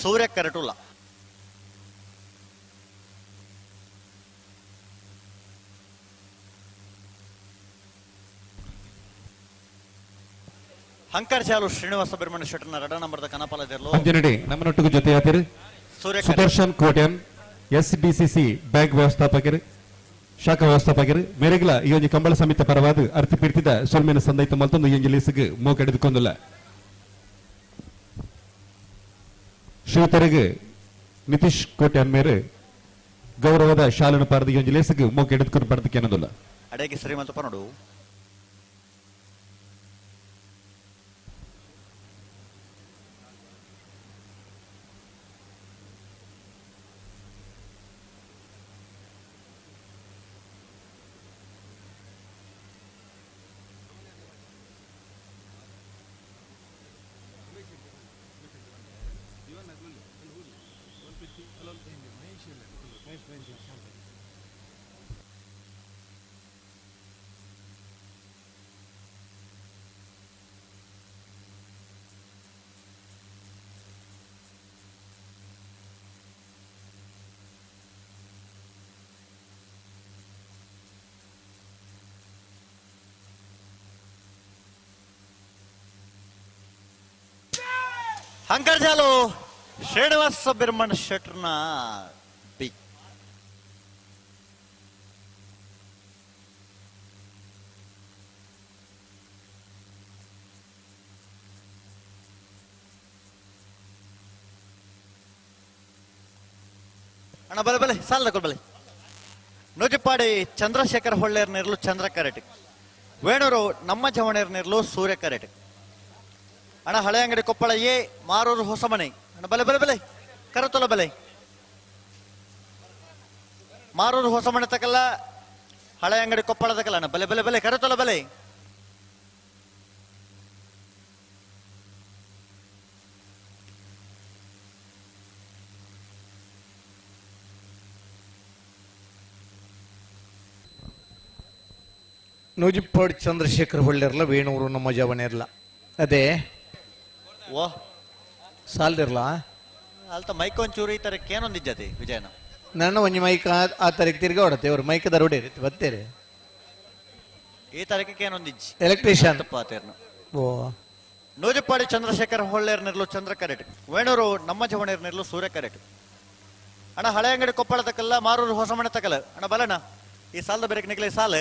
ಸೂರ್ಯ ಕರಟುಲ್ಲ ಹಂಕಾರ್ ಚಾಲು ಶ್ರೀನಿವಾಸ ಬ್ರಹ್ಮಣ ಶೆಟ್ಟರ್ನ ರಡ ನಂಬರ್ದ ಕನಪಾಲ ತೆರಲು ಅಂಜನಡಿ ನಮ್ಮನೊಟ್ಟಿಗೆ ಜೊತೆಯಾತಿರು Sudarshan Kotian S D C C bank ವ್ಯವಸ್ಥಾಪಕರು ಶಾಖಾ ವ್ಯವಸ್ಥಾಪಕರು ಮೇರೆಗ್ಲ ಈ ಒಂದು ಕಂಬಳ ಸಮಿತಿ ಪರವಾದ ಅರ್ಪಿಸಿದ ಸೊಲ್ಮಿನ ಸಂದೈತ ಮತ್ತೊಂದು ಈ ಒಂದು ಲೇಸಿಗೆ ಮೋಕೆಡೆದುಕೊಂಡಲ್ಲ ಶ್ರೀತರಿಗೆ ನಿತೀಶ್ ಕೋಟ್ಯಾನ್ ಮೇರೆ ಗೌರವದ ಶಾಲನ ಪಾರದ ಈ ಒಂದು ಲೇಸಿಗೆ ಮೋಕೆಡೆದುಕೊಂಡು ಪಡೆದಕ್ಕೆ ಅನ್ನೋದಿಲ್ಲ ಅಡೇಗೆ ಶ್ರೀಮಂತ ಪನೋಡು ಹಂಕರ್ಜಾಲು ಶ್ರೀನಿವಾಸ ಬಿರ್ಮಣ ಶೆಟ್ಟರ್ನ ಬಿ ಅಣ್ಣ ಬಲೆ ಬಲೆ ಸಾಲ ತಗೊಳ್ ಬಲೆ ನೂಜಿಪ್ಪಾಡಿ ಚಂದ್ರಶೇಖರ್ ಹೊಳ್ಳೇರ್ ನೇರ್ಲು ಚಂದ್ರ ಕರೆಟ್ ವೇಣೂರು ನಮ್ಮ ಚವಣೇರ್ ನೇರ್ಲು ಸೂರ್ಯ ಕರೆಟ್ ಅಣ್ಣ ಹಳೆ ಅಂಗಡಿ ಕೊಪ್ಪಳ ಎ ಮಾರೂರು ಹೊಸಮನೆ ಅಣ್ಣ ಬಲೆ ಬಲೆ ಬಲೆ ಕರತೊಲ ಬಲೆ ಮಾರೂರು ಹೊಸಮನೆ ತಕಲ್ಲ ಹಳೆ ಅಂಗಡಿ ಕೊಪ್ಪಳ ತಕಲ್ಲ ಅಣ್ಣ ಬಲೆ ಬಲೆ ಬಲೆ ಕರತೊಲ ಬಲೆ ನೂಜಿಪ್ಪಾಡಿ ಚಂದ್ರಶೇಖರ್ ಹೊಳ್ಳಿರ್ಲ ವೇಣೂರು ನಮ್ಮ ಜವನಿರ್ಲ ಅದೇ ಓ ಸಾಲ್ದಿರ್ಲ ಅಲ್ತ ಮೈಕ್ ಒಂಚೂರು ಈ ತರಕ್ಕೆ ಏನೊಂದಿಜ್ಜತಿ ವಿಜಯನ ನನ್ನ ಒಂಜಿ ಮೈಕ್ ಆ ತಾರೀಕು ತಿರ್ಗಾ ಹೊಡತೆ ಅವ್ರು ಮೈಕ್ ದರೋಡೇರಿ ಬತ್ತೇರಿ ಈ ತಾರೀಕಿಗೆ ಏನೊಂದಿಜ್ಜಿ ಎಲೆಕ್ಟ್ರಿಷಿಯನ್ ಪಾತೇರ್ನು ಓ ನೂಜಪ್ಪಾಡಿ ಚಂದ್ರಶೇಖರ್ ಹೊಳ್ಳೇರ್ ನಿರ್ಲು ಚಂದ್ರ ಕರೆಟ್ ವೇಣೂರು ನಮ್ಮ ಜವಣೇರ್ ನಿರ್ಲು ಸೂರ್ಯ ಕರೆಟ್ ಅಣ್ಣ ಹಳೆ ಅಂಗಡಿ ಕೊಪ್ಪಳ ತಕಲ್ಲ ಮಾರೂರು ಹೊಸ ಮನೆ ತಕಲ್ಲ ಅಣ್ಣ ಬಲಣ್ಣ ಈ ಸಾಲದ ಬೇರೆ ನಿಗಲ ಈ ಸಾಲ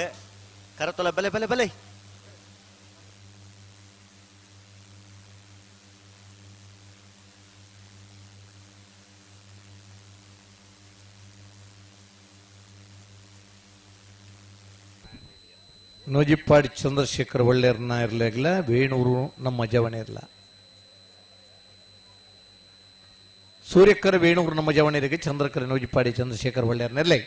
ಕರತೊಲ ಬೆಲೆ ಬೆಲೆ ಬೆಲೆ ನೂಜಿಪ್ಪಾಡಿ ಚಂದ್ರಶೇಖರ್ ಒಳ್ಳೆಯರ್ನ ಇರ್ಲಾಗ್ಲ ವೇಣೂರು ನಮ್ಮ ಜವಣಿರ್ಲ ಸೂರ್ಯಕರ್ ವೇಣೂರು ನಮ್ಮ ಜವಣಿರಿಗೆ ಚಂದ್ರಕರ್ ನೂಜಿಪ್ಪಾಡಿ ಚಂದ್ರಶೇಖರ್ ಒಳ್ಳೆಯರ್ನ ಇರ್ಲಿ.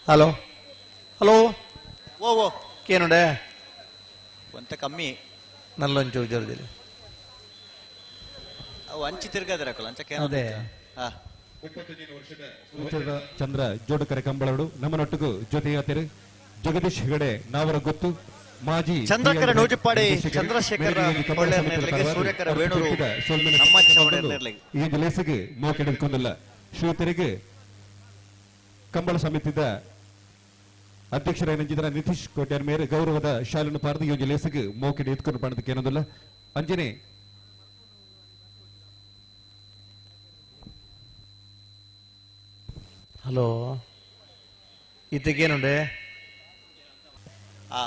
ಹಲೋ ಹಲೋ ಓ ಓ ಕೇನುಡೆ ಒಂತ ಕಮ್ಮಿ ನಲ್ಲೊಂಚೂರು ಜೋರದಲ್ಲಿ ಅವು ಅಂಚಿ ತಿರ್ಗಾದಿರಕಲ್ಲ ಅಂಚಕ್ಕೆ ಅದೇ. ಹಾ ಚಂದ್ರ ಜೋಡುಕರೆ ಕಂಬಳಡು ನಮ್ಮನೊಟ್ಟಿಗೂ ಜೊತೆಯಾತಿರು ಜಗದೀಶ್ ಹೆಗಡೆ ನಾವರ ಗೊತ್ತು ಮಾಜಿ ಚಂದ್ರಕರ ನೂಜಿಪ್ಪಾಡಿ ಚಂದ್ರಶೇಖರ ಹೊಳ್ಳೆರ್ ನೇರ್ಲಿಗೆ ಸೂರ್ಯಕರ ವೇಣೂರು ನಮ್ಮ ಚವಣೇರ್ ನೇರ್ಲಿಗೆ ಈ ಲೇಸಿಗೆ ಮೋಕೆಡಿಕೊಂಡಿಲ್ಲ ಶ್ರೀತರಿಗೆ ಕಂಬಳ ಸಮಿತಿದ ಅಧ್ಯಕ್ಷರಾಗಿದ್ದ ನಿತೀಶ್ ಕೋಟ್ಯಾರ್ ಮೇರೆ ಗೌರವದ ಶಾಲನ್ನು ಪಾರದು ಈ ಒಂದು ಲೇಸಿಗೆ ಮೋಕೆಡಿ ಎತ್ಕೊಂಡು ಪಣದಕ್ಕೆ ಏನೊಂದಿಲ್ಲ ಅಂಜನೆ ಹಲೋ ಇತ್ತಕ್ಕೇನುಂಡೆ ಆ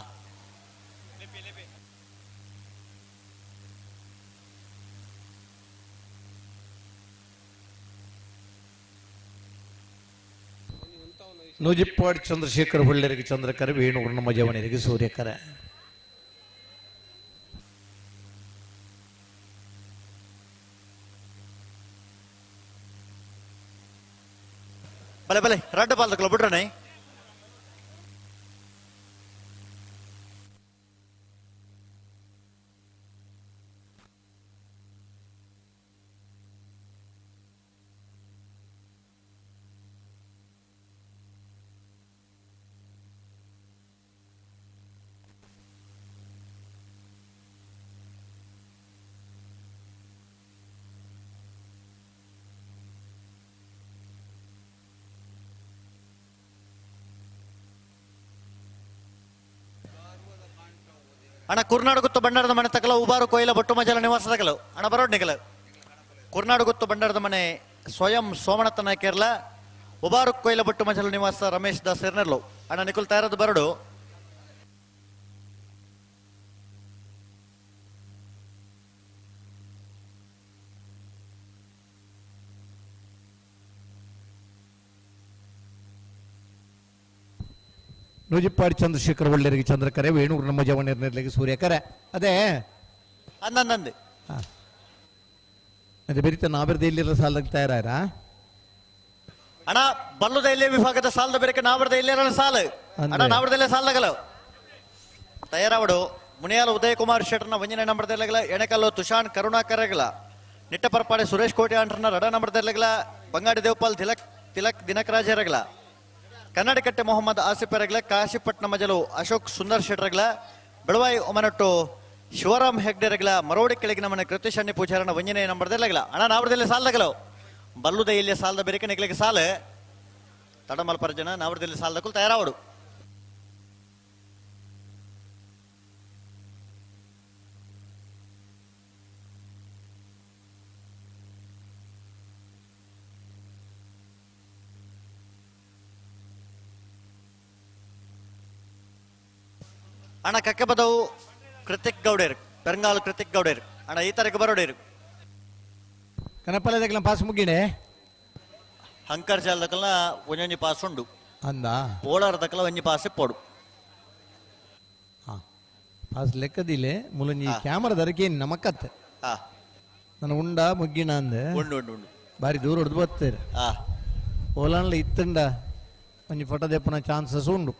ನೂಜಿಪ್ಪಾಡಿ ಚಂದ್ರಶೇಖರ್ ಹೊಳ್ಳೆರಿಗೆ ಚಂದ್ರಕರ ವೇಣೂರು ನಮ್ಮ ಜವನಿರಿಗೆ ಸೂರ್ಯಕರ ಬಲೆ ಬಲೆ ರಡ್ಡ ಬಾಲ್ದಕ್ಕಲ್ಲ ಬಿಡ್ರಣೆ ಅಣ್ಣ ಕುರ್ನಾಡು ಗುತ್ತು ಭಂಡಾರದ ಮನೆ ತಕಲ ಉಬಾರು ಕೊಯ್ಲ ಬೊಟ್ಟು ಮಜಲ ನಿವಾಸ ತಕಲು ಅಣ್ಣ ಬರೋಡ್ ನಿಗಲ ಕುರ್ನಾಡು ಗುತ್ತು ಭಂಡಾರದ ಮನೆ ಸ್ವಯಂ ಸೋಮಣತನ ಕೇರಳ ಉಬಾರು ಕೊಯ್ಲ ಬೊಟ್ಟು ಮಜಲ ನಿವಾಸ ರಮೇಶ್ ದಾಸ್ ಎರ್ನೆರ್ಲು ಅಣ್ಣ ನಿಕುಲ್ ತಯಾರದ ಬರಡು ನೂಜಿಪ್ಪಾಡಿ ಚಂದ್ರಶೇಖರ್ ಒಳ್ಳೆಯರಿಗೆ ಚಂದ್ರಕರೆ ವೇಣೂರು ನಮ್ಮ ಜವಣಿಯರ್ನೆರ್ಲಿಗೆ ಸೂರ್ಯಕರೆ ಅದೇ ಅಂದಂದಂದೆ ಅದೇ ಬೆರಿತ ನಾವಿರ್ದೆ ಇಲ್ಲಿರೋ ಸಾಲಕ್ಕೆ ತಯಾರಾರ ಅಣ್ಣ ಬಲ್ಲುದ ಇಲ್ಲಿ ವಿಭಾಗದ ಸಾಲದ ಬೇರೆ ನಾವರದ ಇಲ್ಲಿ ಸಾಲ ಅಣ್ಣ ನಾವರದಲ್ಲೇ ಸಾಲದಗಲ ತಯಾರಾವಡು ಮುನಿಯಾಲ ಉದಯ್ ಕುಮಾರ್ ಶೆಟ್ಟರ್ನ ಒಂಜನೇ ನಂಬರ್ದಲ್ಲಗಲ ಎಣಕಲ್ಲು ತುಷಾನ್ ಕರುಣಾಕರಗಲ ನಿಟ್ಟಪರ್ಪಾಡೆ ಸುರೇಶ್ ಕೋಟೆ ಅಂಟ್ರನ ರಡ ನಂಬರ್ದಲ್ಲಗಲ ಬಂಗಾಡಿ ದೇವಪಾಲ್ ತಿಲಕ್ ತಿಲಕ್ ದಿನಕರಾಜರಗಲ ಕನ್ನಡಕಟ್ಟೆ ಮೊಹಮ್ಮದ್ ಆಸಿಫ್ ಎರಗಲ ಕಾಶಿಪಟ್ನ ಮಜಲು ಅಶೋಕ್ ಸುಂದರ್ ಶೆಟ್ಟರ್ಗಲ ಬೆಳವಾಯಿ ಒಮನಟ್ಟು ಶಿವರಾಮ್ ಹೆಗ್ಡೆರಗಲ ಮರೋಡಿ ಕೆಳಗಿನ ಮನೆ ಕೃತಿಶಣ್ಣಿ ಪೂಜಾರನ ಒಂಜನೇ ನಂಬರ್ದಲ್ಲಗಲ ಅಣ್ಣ ನಾವರದಲ್ಲಿ ಸಾಲದಗಲ ಬಲ್ಲುದ ಇಲ್ಲಿ ಸಾಲದ ಬೆರಿಕೆ ನಿಗ್ಲಿಗೆ ಸಾಲ ತಡಮಲ್ಪರ ಜನ ನಾವರದಲ್ಲಿ ಸಾಲದಕ್ಕೂ ತಯಾರಾವಡು ಅಣ್ಣ ಕಕ್ಕೆ ಬದವು ಕೃತಿಕ್ ಗೌಡೇರ್ ಪೆರಂಗಾಲ್ ಕೃತಿಕ್ ಗೌಡೇರ್ ಅಣ್ಣ ಈ ತಾರೀಕು ಬರೋಡೇರು ಕನಪಲ್ಲದಕ್ಕೆಲ್ಲ ಪಾಸ್ ಮುಗಿಣೆ ಹಂಕರ್ ಜಾಲದಕ್ಕಲ್ಲ ಒಂಜೊಂಜಿ ಪಾಸ್ ಉಂಡು ಅಂದ ಪೋಳಾರದಕ್ಕಲ್ಲ ಒಂಜಿ ಪಾಸ್ ಪೋಡು ಪಾಸ್ ಲೆಕ್ಕದಿಲ್ಲ ಮುಲಂಜಿ ಕ್ಯಾಮರಾ ದರಕೆ ನಮಕತ್ತೆ ಹಾ ನನ್ನ ಉಂಡ ಮುಗ್ಗಿಣ ಅಂದೆ ಉಂಡು ಉಂಡು ಉಂಡು ಬಾರಿ ದೂರ ಹೊಡೆದು ಬರ್ತೀರಿ ಹಾ ಓಲಾನ್ಲ ಇತ್ತಂಡ ಒಂಜಿ ಫೋಟೋ ದೆಪ್ಪುನ ಚಾನ್ಸಸ್ ಉಂಡು.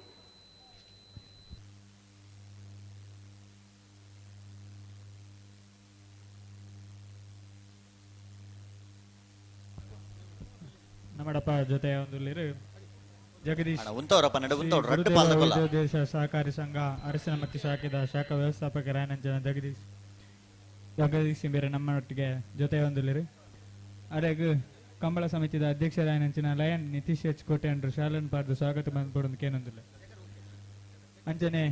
ನಮ್ಮಡಪ್ಪ ಜೊತೆ ಒಂದು ಜಗದೀಶ್ ದೇಶ ಸಹಕಾರಿ ಸಂಘ ಅರಸಿನಮಕ್ಕಿ ಶಾಖೆದ ಶಾಖಾ ವ್ಯವಸ್ಥಾಪಕ ರಾಯನಂಜನ ಜಗದೀಶ್ ಜಗದೀಶ್ ಬೇರೆ ನಮ್ಮೊಟ್ಟಿಗೆ ಜೊತೆ ಹೊಂದಿಲ್ಲಿರು. ಅರೆಗ್ ಕಂಬಳ ಸಮಿತಿದ ಅಧ್ಯಕ್ಷರಾಯನಂಚಿನ ಲಯನ್ ನಿತೀಶ್ ಎಚ್ ಕೋಟೆ ಅಂಡ್ರು ಶಾಲನ್ ಪಾರ್ದು ಸ್ವಾಗತ ಬಂದ್ಕೊಡೋದು ಕೇನೊಂದಿಲ್ಲ. ಅಂಚನೆ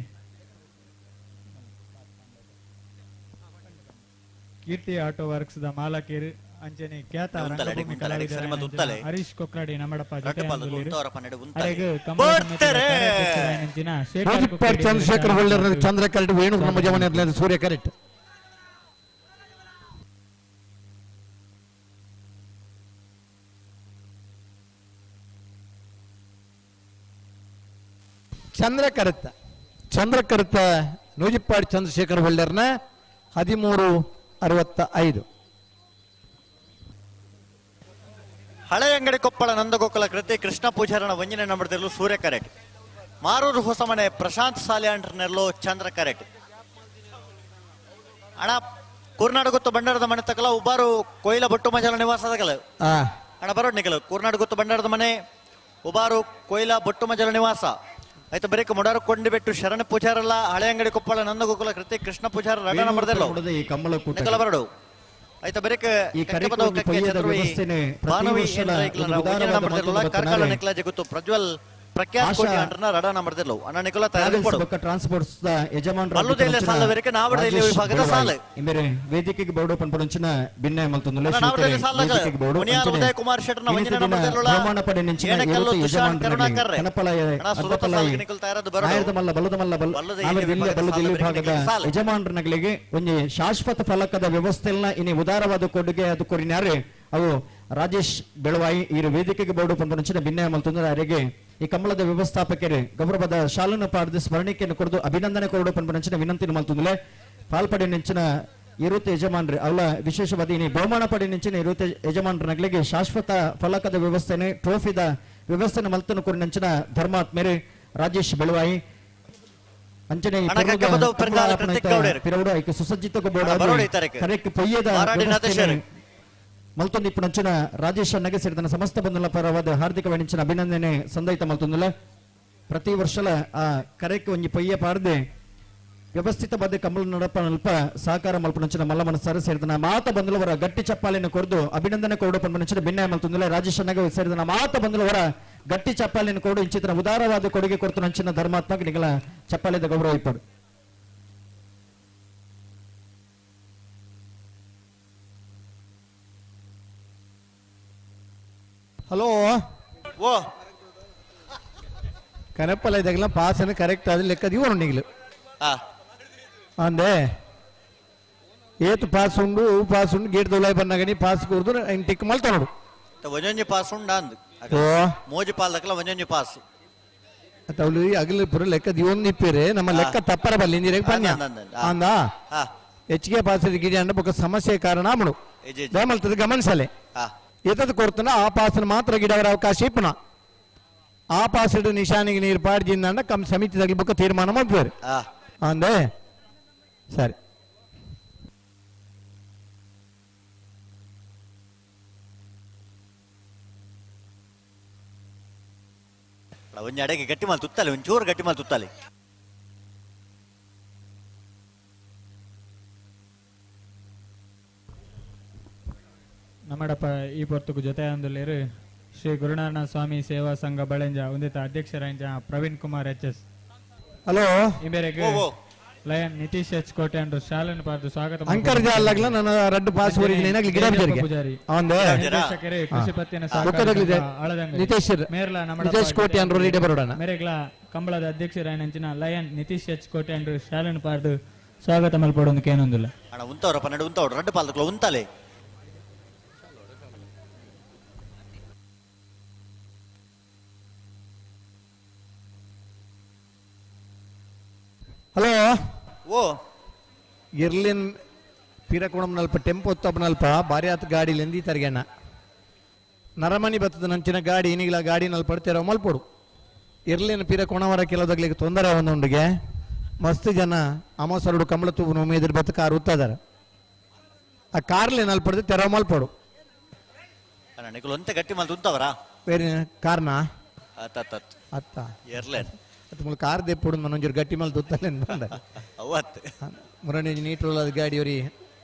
ಕೀರ್ತಿ ಆಟೋ ವರ್ಕ್ಸ್ the ಮಾಲಕೇರು ಅಂಚನೆ ಖ್ಯಾತ ರಂಗಭೂಮಿ ಕಲಾವಿದ ಹರೀಶ್ ಕೊಕ್ರಾಡಿ ನಮ್ಮಡಪ್ಪ ಜೊತೆ ಚಂದ್ರಶೇಖರ್ ಹೊಳ್ಳರ್ ಚಂದ್ರ ಕರೆಕ್ಟ್ ವೇಣು ನಮ್ಮ ಜವನ ಸೂರ್ಯ ಕರೆಕ್ಟ್. ಚಂದ್ರ ಕರೆತ್ತ ಚಂದ್ರ ಕರೆತ್ತ ನೂಜಿಪ್ಪಾಡಿ ಚಂದ್ರಶೇಖರ್ ಹೊಳ್ಳರ್ನ 13:65. ಹಳೆ ಅಂಗಡಿ ಕೊಪ್ಪಳ ನಂದಗೋಕುಲ ಕೃತಿ ಕೃಷ್ಣ ಪೂಜಾರನ ವಂಜನೆ ನಂಬರ್ದಲ್ಲೂ ಸೂರ್ಯ ಕರೆಕ್ಟ್. ಮಾರೂರು ಹೊಸಮನೆ ಪ್ರಶಾಂತ್ ಸಾಲಿಯಾಂಡ್ರನೆಲ್ಲೋ ಚಂದ್ರ ಕರೆಕ್ಟ್. ಅಣ್ಣ ಕೂರ್ನಾಡು ಗೊತ್ತು ಭಂಡಾರದ ಮನೆ ತಕಲ ಉಬ್ಬಾರು ಕೊಯ್ಲ ಬೊಟ್ಟು ಮಜಲ ನಿವಾಸದಗಲ. ಅಣ್ಣ ಬರೋಡ್ ನಿಕಲು ಕೂರ್ನಾಡು ಗೊತ್ತು ಭಂಡಾರದ ಮನೆ ಉಬಾರು ಕೊಯ್ಲ ಬೊಟ್ಟು ಮಜಲ ನಿವಾಸ ಆಯ್ತು. ಬರೀಕ ಮುಡಾರು ಕೊಂಡಿಬೆಟ್ಟು ಶರಣ ಪೂಜಾರಲ್ಲ ಹಳೆ ಅಂಗಡಿ ಕೊಪ್ಪಳ ನಂದಗೋಕುಲ ಕೃತಿ ಕೃಷ್ಣ ಪೂಜಾರ ರಡ ನಂಬರ್ದಲ್ಲೋ ನಿಕಲ ಬರಡು ಆಯ್ತಾ. ಬರೀಕ ಪ್ರಜ್ವಲ್ ಪ್ರಖ್ಯಾತ್ ಕೋಟಿ ಅಂಡ್ರನ ರಡ ನಂಬರ್ದಿಲ್ಲ ಅಣ್ಣ ನಿಕುಲ ತಯಾರಿ ಟ್ರಾನ್ಸ್ಪೋರ್ಟ್ಸ್ ಯಜಮಾನರ ವಿಭಾಗದ ಸಾಲು ವೇದಿಕೆಗೆ ಬೋರ್ಡ್ ಪನ್ಪುನಂಚಿನ ಭಿನ್ನ ಮಲ್ತೊಂದುಲ್ಲ ವೇದಿಕೆಗೆ ಬೋರ್ಡ್ ಉದಯ ಕುಮಾರ್ ಶೆಟ್ಟರ್ನ ವಂಜನೆ ನಂಬರ್ದಿಲ್ಲ ಬಹುಮಾನ ಪಡೆನಂಚಿನ ಯಜಮಾನರ ಕನಪಲಾಯ ಅಡ್ಡಪಲಾಯ ನಾಯರದ ಮಲ್ಲ ಬಲದ ಮಲ್ಲ ಬಲ್ಲದಿಲ್ಲಿ ವಿಭಾಗದ ಯಜಮಾನರನಗಳಿಗೆ ಒಂಜಿ ಶಾಶ್ವತ ಫಲಕದ ವ್ಯವಸ್ಥೆಯನ್ನ ಇನಿ ಉದಾರವಾದ ಕೊಡುಗೆ ಅದು ಕೊರಿನಾರೆ ಅವು ರಾಜೇಶ್ ಬೆಳವಾಯಿ ಈ ವೇದಿಕೆಗೆ ಬೋರ್ಡ್ ಪನ್ಪುನಂಚಿನ ಭಿನ್ನ ಮಲ್ತೊಂದುಲ್ಲ. ಅರೆಗೆ ಈ ಕಂಬಳದ ವ್ಯವಸ್ಥಾಪಕರು ಗೌರವದ ಶಾಲನ್ನು ಪಾಡದು ಸ್ಮರಣಿಕೆಯನ್ನು ಕೊಡದು ಅಭಿನಂದನೆ ಕೊರಡು ಪನ್ಪುನಂಚಿನ ವಿನಂತಿನ ಮಲ್ತೊಂದುಲೆ. ಪಾಲ್ಪಡೆ ನೆಂಚಿನ ಇರುತ್ತೆ ಯಜಮಾನ್ರಿ ಅವಳ ವಿಶೇಷವಾದ ಇನಿ ಬಹುಮಾನ ಪಡೆ ನೆಂಚಿನ ಇರುತ್ತೆ ಯಜಮಾನ್ರನಗಳಿಗೆ ಶಾಶ್ವತ ಫಲಕದ ವ್ಯವಸ್ಥೆನೆ ಟ್ರೋಫಿದ ವ್ಯವಸ್ಥೆನ ಮಲ್ತನು ಕೊರಿ ನೆಂಚಿನ ಧರ್ಮಾತ್ಮೇರೆ ರಾಜೇಶ್ ಬೆಳವಾಯಿ ಅಂಚನೆ ಪಿರೌಡು ಐಕೆ ಸುಸಜ್ಜಿತ ಬೋರ್ಡ್ ಪೊಯ್ಯದ ಮಲ್ತೊಂದು ಇಪ್ಪುನಂಚಿನ ರಾಜೇಶ್ ನಗೆ ಸೇರಿದ ಸಮಸ್ತ ಬಂಧುల ಪರವಾದ ಹಾರ್ದಿಕ ವೆಣಿಂಚಿನ ಅಭಿನಂದನೆ ಸಂದೈತ ಮಲ್ತೊಂದುಲ. ಪ್ರತಿ ವರ್ಷಲ ಆ ಕರೆಕ್ ಒಂಜಿ ಪೊಯ್ಯ ಪಾರ್ದೆ ವ್ಯವಸ್ಥಿತವಾದ ಕಮಲ ನಡಪ ನಲ್ಪ ಸಹಕಾರ ಮಲ್ಪುನಂಚಿನ ಮಲ್ಲ ಮನಸ್ಸಾರ ಸೇರಿದ ಮಾತ ಬಂಧುಲವರ ಗಟ್ಟಿ ಚಪ್ಪಾಲೆಯನ್ನು ಕೊರದು ಅಭಿನಂದನೆ ಕೊರಡು ಪನ್ಪುನಂಚಿನ ಭಿನ್ನಾಯ ಮಲ್ತೊಂದುಲ. ರಾಜೇಶ್ ನಗೆ ಸೇರಿದ ಮಾತ ಬಂಧುಲವರ ಗಟ್ಟಿ ಚಪ್ಪಾಲೆಯನ್ನು ಕೊರಡು ಇಂಚಿತನ ಉದಾರವಾದ ಕೊಡುಗೆ ಕೊರತು ಧರ್ಮಾತ್ಮಕ ನಿಗಲ ಚಪ್ಪಾಲೆದ ಗೌರವ ಇಪ್ಪಡು. ಹಲೋ ಓ ಕನಪ್ಪಲ್ಲ ಇದಾಗಲ್ಲ ಪಾಸನ ಕರೆಕ್ಟ್ ಆದ ಲೆಕ್ಕ ಇವನು ನೀಗಲು ಅಂದೆ ಏತು ಪಾಸ್ ಉಂಡು ಪಾಸ್ ಉಂಡು ಗೇಟ್ ದೊಲಾಯ್ ಬಂದಾಗ ಪಾಸ್ ಕೂರ್ದು ಟಿಕ್ ಮಲ್ತ ನೋಡು ಒಂಜೊಂಜಿ ಪಾಸ್ ಉಂಡ ಅಂದು ಮೋಜಿ ಪಾಲ್ ದಕ್ಕಲ ಒಂಜೊಂಜಿ ಪಾಸ್ ಅವಳು ಅಗಲ ಪುರ ಲೆಕ್ಕ ದಿವೊಂದು ನಿಪ್ಪಿರೆ ನಮ್ಮ ಲೆಕ್ಕ ತಪ್ಪರ ಬಲ್ಲಿ ನೀರಿಗೆ ಪನ್ಯ ಅಂದ ಹೆಚ್ಚಿಗೆ ಪಾಸ್ ಗಿಡಿ ಅಂಡ ಬೊಕ್ಕ ಸಮಸ್ಯೆ ಕಾರಣ ಆಮಡು ದಯಮಲ್ತದ ಗಮನಿಸಲೆ ಎತ್ತದ ಕೊಡ್ತಾನ ಆ ಪಾಸನ ಮಾತ್ರ ಗಿಡವರ ಅವಕಾಶ ಇಪ್ಪನ ಆ ಪಾಸಡು ನಿಶಾನಿಗೆ ನೀರು ಪಾಡ್ಜಿಂದ ಕಮ್ ಸಮಿತಿ ತಗಲಿಬೊಕ್ಕ ತೀರ್ಮಾನ ಮಾಡ್ತಾರೆ ಅಂದೆ ಸರಿ. ಒಂಜಿ ಅಡೆಗೆ ಗಟ್ಟಿ ಮಾಲ್ ತುತ್ತಾಲೆ ಒಂಚೂರು ಗಟ್ಟಿ ಮಾಲ್ ತುತ್ತಾಲೆ. ನಮ್ಮಡಪ್ಪ ಈ ಪೊರ್ತುಗು ಜೊತೆ ಅಂದುಲೇರು ಶ್ರೀ ಗುರುನಾರಾಯಣ ಸ್ವಾಮಿ ಸೇವಾ ಸಂಘ ಬಳೆಂಜ ಒಂದಿತ ಅಧ್ಯಕ್ಷರಾಂಜ Praveen Kumar H S. Hello ಈ ಮೇರೆಗೆ ಲಯನ್ ನಿತೀಶ್ ಎಚ್ ಕೋಟೆ ಅಂಡ್ರು ಶಾಲನ್ ಪಾರ್ದು ಸ್ವಾಗತ ಅಂಕರ್ಜಾಲಾಗ್ಲ ನನ್ನ ರಡ್ಡು ಪಾಸ್ ಊರಿಗೆ ಗಿಡ ಪೂಜಾರಿ ನಿರ್ದೇಶಕರೇ ಕೃಷಿ ಪತ್ತಿನ ಸಹಕಾರ ಆಳದಂಗಡಿ ನಿತೇಶ್ ಮೇರ್ಲ ನಿತೇಶ್ ಕೋಟೆ ಅಂಡ್ರು ಲೀಡೆ ಬರೋಣ ಮೇರೆಗ್ಲ ಕಂಬಳದ ಅಧ್ಯಕ್ಷರಾಯನಂಚಿನ ಲಯನ್ ನಿತೀಶ್ ಎಚ್ ಕೋಟೆ ಅಂಡ್ರು ಶಾಲನ್ ಪಾರ್ದು ಸ್ವಾಗತ ಮಲ್ಪಡೊಂದು ಕೇನೊಂದಿಲ್ಲ. ಅಣ್ಣ ಉಂತವರಪ್ಪ ನಡು ಉಂತವ್ರು ರಡ್ಡು ಪಾಲ್ದಕ್ಲ ಉಂತಾಲೆ. ಹಲೋ ಓ ಇರ್ಲಿನ್ ಪಿರಕೋಣಂನಲ್ಪ ಟೆಂಪೋ ತಪ್ಪನಲ್ಪ ಭಾರಿ ಆತ ಗಾಡಿಲಿಂದ ಈ ತರಗೆಣ್ಣ ನರಮನಿ ಬತ್ತದ ನಂಚಿನ ಗಾಡಿ ಇನಿಗಿಲ ಗಾಡಿನಲ್ಲಿ ಪಡ್ತೇರೋ ಮಲ್ಪೊಡು ಇರ್ಲಿನ ಪಿರ ಕೊಣವರ ಕೆಲವದಗ್ಲಿಗೆ ತೊಂದರೆ ಒಂದುಂಡಿಗೆ ಮಸ್ತ್ ಜನ ಅಮಸರುಡು ಕಮಲ ತೂಬುನು ಉಮೇದಿರ್ ಬತ್ತ ಕಾರ್ ಉತ್ತದಾರ ಆ ಕಾರ್ಲಿ ನಲ್ಪಡ್ದು ತೆರವು ಮಲ್ಪೊಡು ಅಣ್ಣ ನಿಕುಲು ಒಂತೆ ಗಟ್ಟಿ ಮಲ್ತು ಉಂತವರಾ ಬೇರೆ ಕಾರ್ನ ಅತ್ತ ಅತ್ತ ಅತ್ತ ಎರ್ಲೇನ್ ಅತ್ತ ಮುಲ್ ಕಾರ್ ದೆಪ್ಪುಡು ಮನೊಂಜೂರು ಗಟ್ಟಿ ಮಲ್ತು ಉತ್ತಲೇನ್ ಬಂದ ಅವತ್ತು ಮುರಣಿ ನೀಟ್ರೋಲ್ ಅದು ಗಾಡಿ ಅವ್ರಿ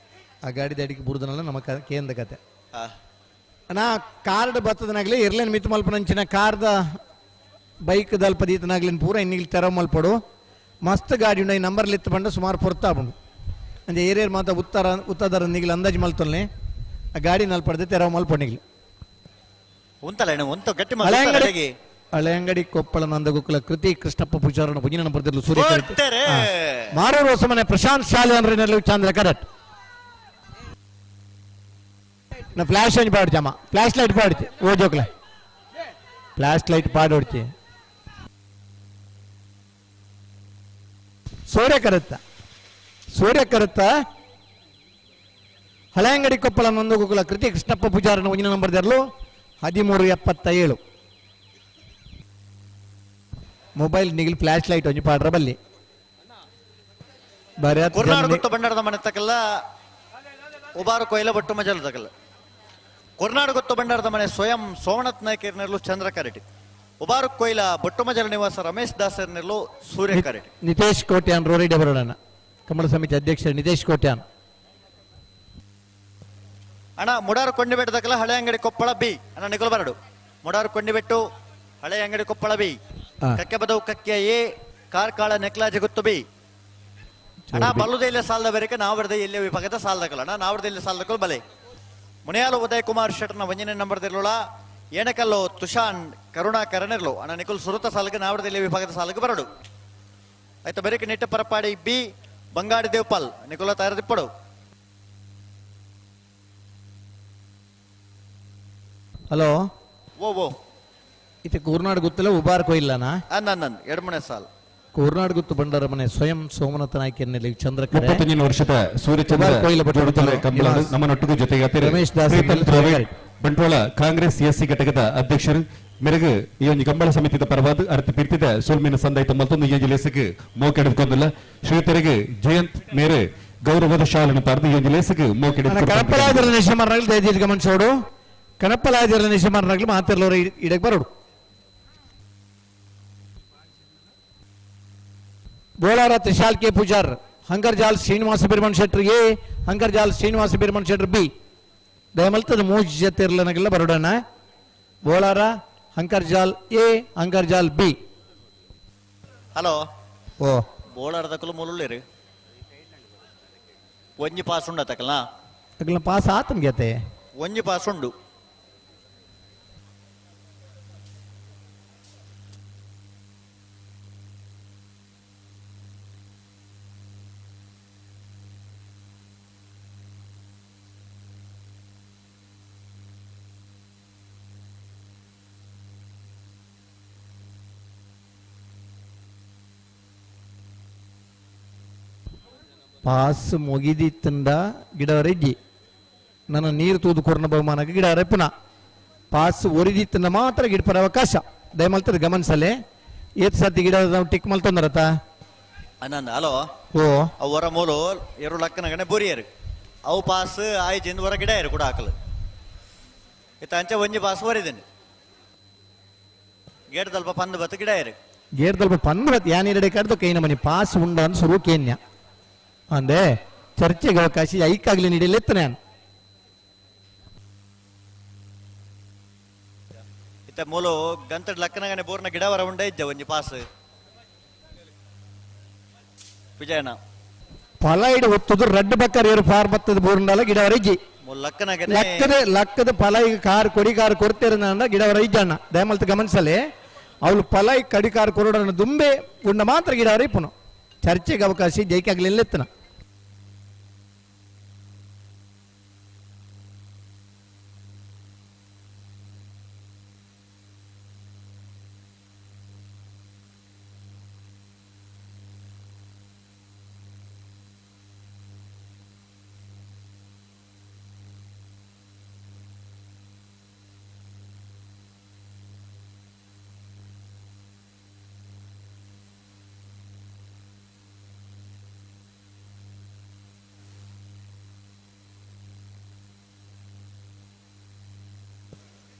ಆ ಗಾಡಿ ಅಡಿಗೆ ಬುಡ್ದನಲ್ಲ ನಮ್ಮ ಕೇಂದ್ರ ಕತೆ ಅಣ್ಣ ಕಾರ್ಡ್ ಬತ್ತದನಾಗ್ಲಿ ಇರ್ಲೇನ್ ಮಿತ್ ಮಲ್ಪನಂಚಿನ ಕಾರ್ದ ಬೈಕ್ ದಲ್ಪ ದೀತನಾಗ್ಲಿನ್ ಪೂರ ಇನ್ನಿಲ್ ತೆರವು ಮಲ್ಪಡು ಮಸ್ತ್ ಗಾಡಿ ಉಂಡು ಈ ನಂಬರ್ ಲಿತ್ತು ಬಂಡ ಸುಮಾರು ಪೊರ್ತಾಬುಂಡು ಅಂಚೆ ಏರಿಯರ್ ಮಾತ ಉತ್ತರ ಉತ್ತದರ ನಿಗ್ಲು ಅಂದಾಜು ಮಲ್ತೊಲ್ನೆ ಆ ಗಾಡಿ ನಲ್ಪಡ್ದೆ ತೆರವು ಮಲ್ಪಡು ನಿಗ್ಲು ಉಂತಲ್ಲ ಅಣ್ಣ ಉಂತ ಗಟ್ಟಿ ಹಳೆಯಂಗಡಿ ಮಲ್ತು ಹಳೆಯಂಗಡಿ ಕೊಪ್ಪಳ ನಂದಗೋಕುಲ ಕೃತಿ ಕೃಷ್ಣಪ್ಪ ಪೂಜಾರನ ಭುಜಿನ ಬರ್ದಿರ್ಲು ಸೂರ್ಯ ಕೊಡ್ತಾರೆ. ಮಾರೂರು ಹೊಸಮನೆ ಪ್ರಶಾಂತ್ ಶಾಲೆ ಅಂದ್ರೆ ಚಂದ್ರ ಕರೆಕ್ಟ್ ನಾ ಫ್ಲಾಶ್ ಅಂಜ್ ಪಾಡ್ಚಮ್ಮ ಫ್ಲಾಶ್ ಲೈಟ್ ಪಾಡ್ಚಿ ಓ ಜೋಕ್ಲೆ ಫ್ಲಾಶ್ ಲೈಟ್ ಪಾಡೋಡ್ಚಿ ಸೂರ್ಯ ಕರುತ್ತ ಸೂರ್ಯ ಕರುತ್ತ ಹಳೆಯಂಗಡಿ ಕೊಪ್ಪಳ ನಂದಗೋಕುಲ ಕೃತಿ ಕೃಷ್ಣಪ್ಪ ಪೂಜಾರನ ಒಂಜಿನ ನಂಬರ್ ದರ್ಲು 1377 ಮೊಬೈಲ್ ನಿಗಿಲ್ ಫ್ಲಾಶ್ ಲೈಟ್ ಒಂಜಿ ಪಾಡ್ರ ಬಲ್ಲಿ ಬಾರಿ ಆತ್ ಕುರ್ನಾಡು ಜನ ಗುತ್ತ ಭಂಡಾರದ ಮನೆ ತಕಲ್ಲ ಉಬಾರು ಕೊಯ್ಲ ಬೊಟ್ಟು ಮಜಲ್ ತಕಲ್ಲ ಕೊರ್ನಾಡು ಗೊತ್ತು ಭಂಡಾರದ ಮನೆ ಸ್ವಯಂ ಸೋಮನಾಥ್ ನಾಯ್ಕರ್ನೆರ್ಲು ಚಂದ್ರ ಕರೆಟಿ ಉಬಾರು ಕೊಯ್ಲ ಬೊಟ್ಟು ಮಜಲ ನಿವಾಸ ರಮೇಶ್ ದಾಸರ್ನೆರ್ಲು ಸೂರ್ಯ ಕರೆಟಿ ನಿತೇಶ್ ಕೋಟ್ಯಾನ್ ರೋರಿಡೆ ಬರೋಣ ಕಮಲ ಸಮಿತಿ ಅಧ್ಯಕ್ಷ ನಿತೇಶ್ ಕೋಟ್ಯಾನ್ ಅಣ್ಣ ಮುಡಾರು ಕೊಂಡಿಬೆಟ್ಟು ತಕಲ್ಲ ಹಳೆ ಅಂಗಡಿ ಕೊಪ್ಪಳ ಬಿ ಅಣ್ಣ ನಿಕುಲ್ ಬರಡು ಮುಡಾರು ಕೊಂಡಿಬೆಟ್ಟು ಹಳೆ ಅಂಗಡಿ ಕೊಪ್ಪಳ ಬಿ ಕಕ್ಕೆ ಬದವು ಕಕ್ಕೆ ಎ ಕಾರ್ಕಾಳ ನೆಕ್ಲಾಜೆ ಗುತ್ತು ಬಿ ಅಣ್ಣ ಬಲ್ಲುದ ಸಾಲದ ಬೇರೆ ನಾವು ಬರೆದ ಎಲ್ಲೇ ವಿಭಾಗದ ಸಾಲದಕಲ್ಲ ಅಣ್ಣ ನಾವು ಬರೆದ ಸಾಲದಕಲ್ ಬಲೆ ಮುನಿಯಾಲು ಉದಯ್ ಕುಮಾರ್ ಶೆಟ್ಟರ್ನ ಒಂಜನೇ ನಂಬರ್ ದಿರ್ಲುಳ ಏನಕಲ್ಲು ತುಷಾನ್ ಕರುಣಾಕರನಿರ್ಲು ಅಣ್ಣ ನಿಕುಲ್ ಸುರುತ ಸಾಲಕ್ಕೆ ನಾವಡದಲ್ಲಿ ವಿಭಾಗದ ಸಾಲಕ್ಕೆ ಬರಡು ಆಯ್ತು ಬೆರಕೆ ನಿಟ್ಟ ಪರಪಾಡಿ ಬಿ ಬಂಗಾಡಿ ದೇವ್ಪಾಲ್ ನಿಕುಲ ತಯಾರದಿಪ್ಪಡು ಹಲೋ ಓ ಓ ಇದು ಕೂರ್ನಾಡ್ ಗುತ್ತಲ ಉಬಾರ್ ಕೊಯ್ಲನಾ ನನ್ನ ಎರಡ್ಮೂರನೇ ಸಾಲು ಕೂರ್ನಾಡ್ ಗುತ್ತು ಬಂಡಾರ ಮನೆ ಸ್ವಯಂ ಸೋಮನಾಥ ನಾಯ್ಕನಲ್ಲಿ ಚಂದ್ರಕರೆ 31 ವರ್ಷದ ಸೂರ್ಯಚಂದ್ರ ಉಬಾರ್ ಕೊಯ್ಲ ಬಟ್ಟಲು ಜೋಡುತ್ತಲೆ ಕಂಬಳ ನಿವಾಸ್. ನಮ್ಮನೊಟ್ಟಿಗೂ ಜೊತೆಗಾತಿರು ರಮೇಶ್ ದಾಸ್ ಪ್ರೀತಮ್ ಎಲ್ ಪ್ರವೀಣ್ ಬಂಟ್ವಾಳ ಕಾಂಗ್ರೆಸ್ ಎಸ್ಸಿ ಘಟಕದ ಅಧ್ಯಕ್ಷರು ಮೆರಗು ಈ ಒಂದು ಕಂಬಳ ಸಮಿತಿದ ಪರವಾದ ಅರ್ಥ ಪಿರ್ತಿದ ಸೋಲ್ಮಿನ ಸಂದಾಯ್ತ ಮತ್ತೊಂದು ಈ ಲೇಸಕ್ಕೆ ಮೋಕೆಡುಕೊಂಡಿಲ್ಲ ಶ್ರೀತರಿಗೆ ಜಯಂತ್ ಮೇರೆ ಗೌರವದ ಶಾಲನ್ನು ಪಾರ್ದು ಈ ಒಂದು ಲೇಸಕ್ಕೆ ಮೋಕೆಡು ಕಣಪ್ಪಲಾದಿರ ನಿಶಮರ್ನಾಗ್ಲಿ ದಯದೀರ್ಘ ಗಮನಿಸೋಡು ಕಣಪ್ಪಲಾದಿರ ನಿಶಮರ್ನಾಗ್ಲಿ ಮಾತಿರ್ಲೋರು ಇಡಕ್ಕೆ ಬರೋಡು Bolar Trishal K Pujar Hankarjal Srinivasa Birman Shettar A Hankarjal Srinivasa Birman Shettar B ದಯಮಲ್ತದ ಮೂಜ್ ಜೊತೆ ಬರೋಡಣ Bolara Hankarjal A Hankarjal B hello ಓ ಬೋಳಾರ ತಕಲು ಮುಳುಳ್ಳೇರಿ ಒಂಜಿ ಪಾಸ್ ಉಂಡ ತಕಲ್ನ ಅಗಲ ಪಾಸ್ ಆತನ್ ಗೆತೆ ಒಂಜಿ ಪಾಸ್ ಉಂಡು ಪಾಸ್ ಮುಗಿದಿತ್ತಂದ ಗಿಡವರೆಜ್ಜಿ ನನ್ನ ನೀರು ತೂದು ಕೊರ್ನ ಬಹುಮಾನಕ್ಕೆ ಗಿಡ ಪುನಃ ಪಾಸ್ ಒರಿದಿತ್ತಂದ ಮಾತ್ರ ಗಿಡಪರ ಅವಕಾಶ ದಯಮಲ್ತದ ಗಮನಿಸಲೆ ಏತ್ ಸತಿ ಗಿಡ ನಾವು ಟಿಕ್ ಮಲ್ತೊಂದರತ ಅನಂದ ಹಲೋ ಓ ಅವು ಹೊರ ಮೂಲು ಎರಡು ಲಕ್ಕನಗನೆ ಬೊರಿಯರು ಅವು ಪಾಸ್ ಆಯ್ಜಿಂದ ಹೊರ ಗಿಡ ಇರು ಕೂಡ ಹಾಕಲು ಇತ್ತ ಅಂಚೆ ಒಂಜಿ ಪಾಸ್ ಒರಿದೇನೆ ಗೇಟ್ ದಲ್ಪ ಪಂದು ಬತ್ತು ಗಿಡ ಇರು ಗೇಟ್ ದಲ್ಪ ಪಂದು ಬತ್ತು ಯಾನ್ ಎರಡೆ ಕಡ್ದು ಕೈನ ಮನಿ ಪಾಸ್ ಉಂಡ ಅನ್ ಸುರು ಕೇನ್ಯ ಅಂದೆ ಚರ್ಚೆಗೆ ಅವಕಾಶ ಐಕಾಗ್ಲಿ ನೀಡಲೆತ್ತ ನಾನು ಇತ್ತ ಮೂಲು ಗಂತಡ್ ಲಕ್ಕನಗನೆ ಬೋರ್ನ ಗಿಡ ಹೊರ ಉಂಡೆ ಇಜ್ಜ ಒಂಜಿ ಪಾಸ್ ವಿಜಯಣ್ಣ ಫಲ ಇಡು ಒತ್ತದು ರಡ್ಡು ಬಕ್ಕರ್ ಏರು ಫಾರ್ ಬತ್ತದ ಬೋರ್ಂಡಲ ಗಿಡ ಹೊರಜ್ಜಿ ಮೂಲು ಲಕ್ಕನಗನೆ ಲಕ್ಕದ ಲಕ್ಕದ ಫಲ ಈಗ ಕಾರ್ ಕೊಡಿ ಕಾರ್ ಕೊಡ್ತೇರ ಗಿಡ ಹೊರ ಇಜ್ಜಣ್ಣ ದಯಮಲ್ತ ಗಮನಿಸಲೆ ಅವಳು ಫಲ ಈ ಕಡಿ ಕಾರ್ ಕೊರಡನ ದುಂಬೆ ಉಂಡ ಮಾತ್ರ ಗಿಡ ಹೊರ ಇಪ್ಪನು ಚರ್ಚೆಗೆ ಅವಕಾಶ ಜೈಕಾಗ್ಲಿಲ್ಲ ಎತ್ತನ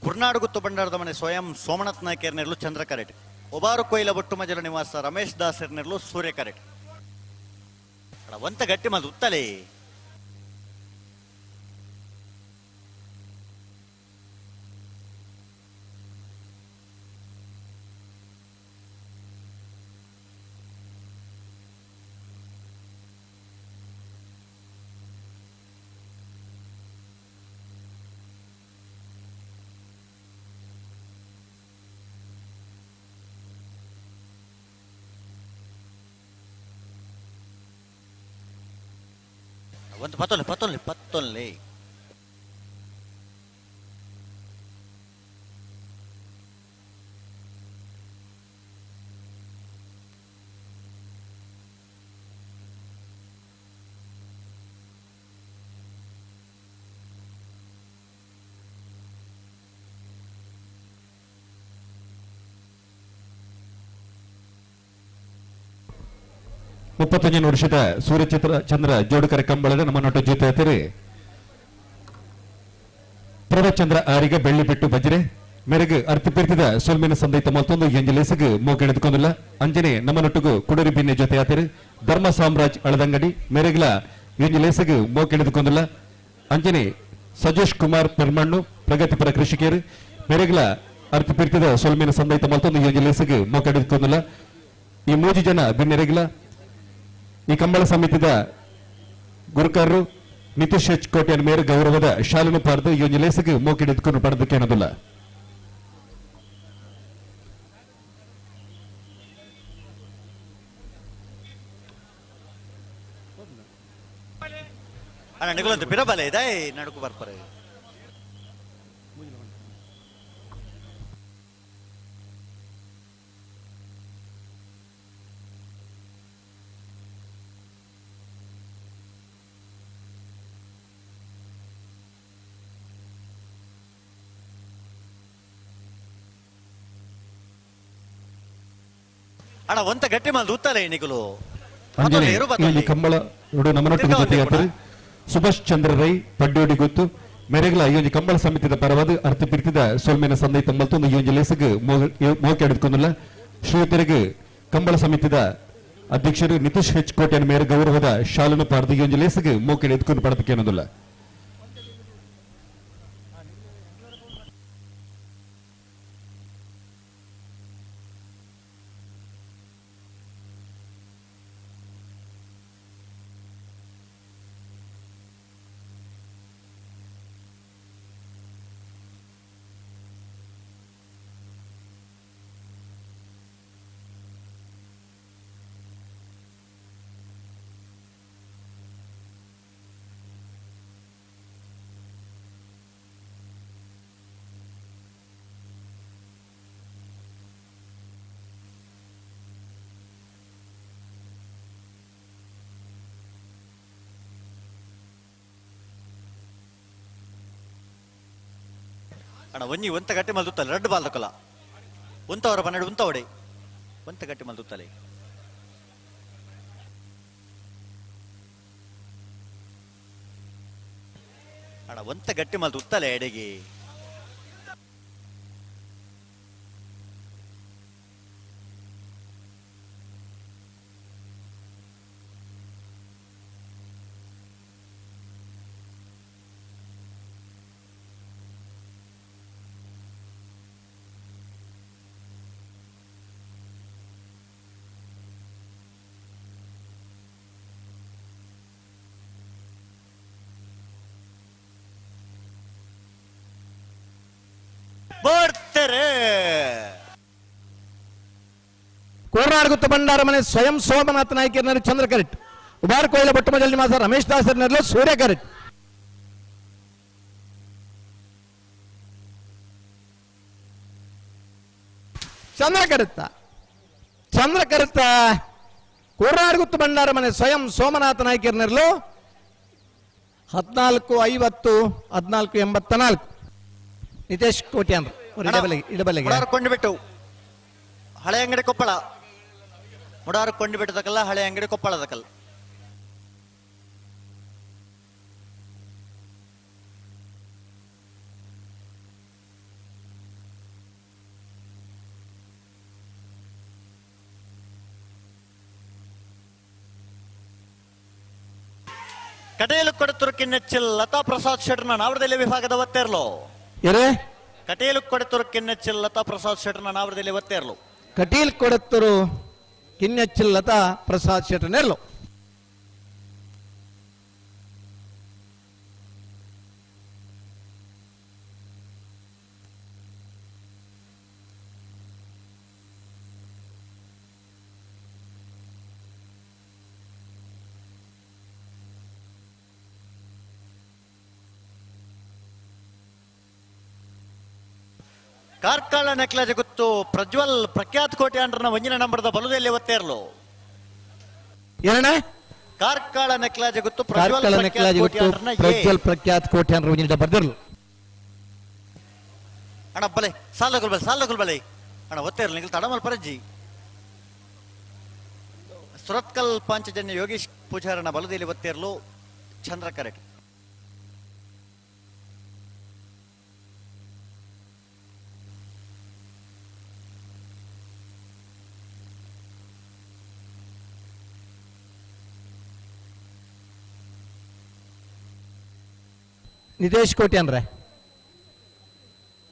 ಕುರ್ನಾಡುಗುತ್ತು ಭಂಡಾರದ ಮನೆ ಸ್ವಯಂ ಸೋಮನಾಥ್ ನಾಯ್ಕರ್ನೆರ್ಲು ಚಂದ್ರ ಕರೆಟ್. ಒಬಾರು ಕೊಯ್ಲ ಬೊಟ್ಟು ಮಜಲ ನಿವಾಸ ರಮೇಶ್ ದಾಸರ್ನೆರ್ಲು ಸೂರ್ಯ ಕರೆಟ್. ಒಂತ ಗಟ್ಟಿ ಮಲ್ದು ಉತ್ತಲೇ. ಒಂದು ಪತ್ತೊಲ್ಲೆ ಪತ್ತೊಲ್ಲೆ ಪತ್ತೊಲ್ಲೆ. ಮುಪ್ಪತ್ತೊಂದನೇ ವರ್ಷದ ಸೂರ್ಯಚಿತ್ರ ಚಂದ್ರ ಜೋಡುಕರೆ ಕಂಬಳದ ನಮ್ಮ ನಟ ಜೊತೆ ಹತ್ತಿರಿ ಪ್ರಭಚಂದ್ರ ಆರಿಗ ಬೆಳ್ಳಿ ಬಿಟ್ಟು ಬಜ್ರೆ ಮೆರಗು ಅರ್ತಿ ಪಿರ್ತಿದ ಸೊಲ್ಮಿನ ಸಂದೈತ ಮತ್ತೊಂದು ಎಂಜಲೇಸಿಗೆ ಮೋಕೆಳೆದುಕೊಂಡಿಲ್ಲ. ಅಂಜನೆ ನಮ್ಮ ನೊಟ್ಟಿಗೂ ಕುಡರಿ ಬಿನ್ನೆ ಜೊತೆ ಆತಿರಿ ಧರ್ಮ ಸಾಮ್ರಾಜ್ ಅಳದಂಗಡಿ ಮೆರಗ್ಲ ಎಂಜಲೇಸಿಗೆ ಮೋಕೆಳೆದುಕೊಂಡಿಲ್ಲ. ಅಂಜನೆ ಸಜೇಶ್ ಕುಮಾರ್ ಪೆರ್ಮಣ್ಣು ಪ್ರಗತಿಪರ ಕೃಷಿಕರು ಮೆರಗ್ಲ ಅರ್ತಿ ಪಿರ್ತಿದ ಸೊಲ್ಮಿನ ಸಂದೈತ ಮತ್ತೊಂದು ಎಂಜಲೇಸಿಗೆ ಮೋಕೆಳೆದುಕೊಂಡಿಲ್ಲ. ಈ ಮೂಜಿ ಜನ ಬಿನ್ನೆರೆಗ್ಲ ಈ ಕಂಬಳ ಸಮಿತಿದ ಗುರುಕಾರರು ನಿತೀಶ್ ಎಚ್ ಕೋಟೆಯ ಮೇರೆ ಗೌರವದ ಶಾಲನು ಪಾರ್ದು ಈ ಒಂದು ಲೇಸಿಗೆ ಮೋಕಿಡಿದ್ಕೊಂಡು ಪಡೆದಕ್ಕೆ ಅನ್ನೋದಿಲ್ಲ. ಬಿರಬಲೆ ಇದೆ ನಡುಕು ಬರ್ತಾರೆ. ಅಣ್ಣ ಒಂತ ಗಟ್ಟಿ ಮಲ್ದು ಉತ್ತಲೇ ನಿಗುಲು. ಅಂಜನೆ ಈ ಕಂಬಳ ನಮ್ಮನೊಟ್ಟಿಗೆ ಜೊತೆಯಾತರು ಸುಭಾಷ್ ಚಂದ್ರ ರೈ ಪಡ್ಡೋಡಿ ಗೊತ್ತು ಮೆರೆಗ್ಲ ಈ ಒಂದು ಕಂಬಳ ಸಮಿತಿದ ಪರವಾದ ಅರ್ಥ ಪಿರ್ತಿದ ಸೊಲ್ಮೆನ ಸಂದೈತ ಮಲ್ತೊಂದು ಈ ಒಂದು ಲೇಸಿಗೆ ಮೋಕೆ ಹಿಡಿದುಕೊಂಡಿಲ್ಲ. ಶ್ರೀಯುತರಿಗೆ ಕಂಬಳ ಸಮಿತಿದ ಅಧ್ಯಕ್ಷರು ನಿತೀಶ್ ಹೆಚ್ ಕೋಟೆಯ ಮೇರೆ ಗೌರವದ ಶಾಲನು ಪಾರ್ದು ಈ ಒಂದು ಲೇಸಿಗೆ ಮೋಕೆ ಹಿಡಿದುಕೊಂಡು ಪಡೆದಕ್ಕೆ ಅನ್ನೋದಿಲ್ಲ. ಅಣ್ಣ ಒಂಜಿ ಒಂತ ಗಟ್ಟಿ ಮಲ್ದುತ್ತಲ್ಲ ರಡ್ಡು ಬಾಲ್ದಕಲ್ಲ ಉಂತವರ 12 ಉಂತವಡೆ ಒಂತ ಗಟ್ಟಿ ಮಲ್ದುತ್ತಲೆ. ಅಣ್ಣ ಒಂತ ಗಟ್ಟಿ ಮಲ್ದುತ್ತಲೆ ಎಡೆಗೆ. ಬರ್ತಾರೆ. ಕೋರ್ನಾಡುಗುತ್ತ ಭಂಡಾರ ಮನೆ ಸ್ವಯಂ ಸೋಮನಾಥ ನಾಯ್ಕರ್ನರು ಚಂದ್ರ ಕರೆಟ್, ಉಬಾರ್ ಕೊಯ್ಲ ಬೊಟ್ಟಮಜಲ್ ನಿವಾಸ ರಮೇಶ್ ದಾಸರ್ನರ್ಲು ಸೂರ್ಯ ಕರೆಟ್. ಚಂದ್ರ ಕರೆತ್ತ ಚಂದ್ರ ಕರೆತ್ತ ಕೋರ್ನಾಡುಗುತ್ತ ಭಂಡಾರ ಮನೆ ಸ್ವಯಂ ಸೋಮನಾಥ ನಾಯ್ಕರ್ನರ್ಲು 14:50 14:84. ನಿತೇಶ್ ಕೋಟ್ಯಾನ್ ಇಡಬಲೆಗೆ ಕೊಂಡುಬಿಟ್ಟು ಹಳೆ ಅಂಗಡಿ ಕೊಪ್ಪಳ ಮುಡಾರು ಕೊಂಡುಬಿಟ್ಟದಕ್ಕಲ್ಲ ಹಳೆ ಅಂಗಡಿ ಕೊಪ್ಪಳದಕ್ಕಲ್ಲ. ಕಟೇಲು ಕೊಡತುರು ಕಿನ್ನೆಚ್ಚಿಲ್ ಲತಾ ಪ್ರಸಾದ್ ಶೆಟ್ನ ನಾವರದಲ್ಲಿ ವಿಭಾಗದ ಒತ್ತೇರ್ಲು. ಎರೆ ಕಟೇಲು ಕೊಡತುರು ಕಿನ್ನೆಚ್ಚಿಲ್ ಲತಾ ಪ್ರಸಾದ್ ಶೆಟ್ನ ನಾವರದಲ್ಲಿ ಒತ್ತೇರ್ಲು. ಕಟೀಲ್ ಕೊಡತ್ತರು ಕಿನ್ನೆಚ್ಚಿಲ್ ಲತಾ ಪ್ರಸಾದ್ ಶೆಟ್ರನೆರ್ಲು. ಕಾರ್ಕಳ ನೆಕ್ಲಜ ಗುತ್ತು ಪ್ರಜ್ವಲ್ ಪ್ರಖ್ಯಾತ್ ಕೋಟೆ ಅಂಡ್ರನ ಒಂಜಿನ ನಂಬರ್ದ ಬಲುದೆಲ್ಲಿ ಒತ್ತೇರ್ಲು. ಏನಣ್ಣ? ಕಾರ್ಕಳ ನೆಕ್ಲಾಜ ಗುತ್ತು ಪ್ರಜ್ವಲ್ ಕಾರ್ಕಳ ಪ್ರಖ್ಯಾತ್ ನೆಕ್ಲಾಜ ಕೋಟೆ ಗುತ್ತು ಅಂಡ್ರನ ಎ. ಪ್ರಜ್ವಲ್ ಪ್ರಖ್ಯಾತ್ ಕೋಟೆ ಅಂಡ್ರ ಒಂಜಿನ ಬರ್ದಿರ್ಲು. ಅಣ್ಣ ಬಲೆ ಸಾಲಗುಲ್ ಬಲೆ ಸಾಲಗುಲ್ ಬಲೆ ಅಣ್ಣ ಒತ್ತೇರ್ಲು ನಿಂಗೆ ತಡಮಲ್ ಪರಜ್ಜಿ. ಸುರತ್ಕಲ್ ಪಾಂಚಜನ್ಯ ಯೋಗೀಶ್ ಪೂಜಾರನ ಬಲದಲ್ಲಿ ಒತ್ತೇರ್ಲು ಚಂದ್ರ ಕರೆಟ್. ನಿತೇಶ್ ಕೋಟ್ಯಾನ್ ರೇ,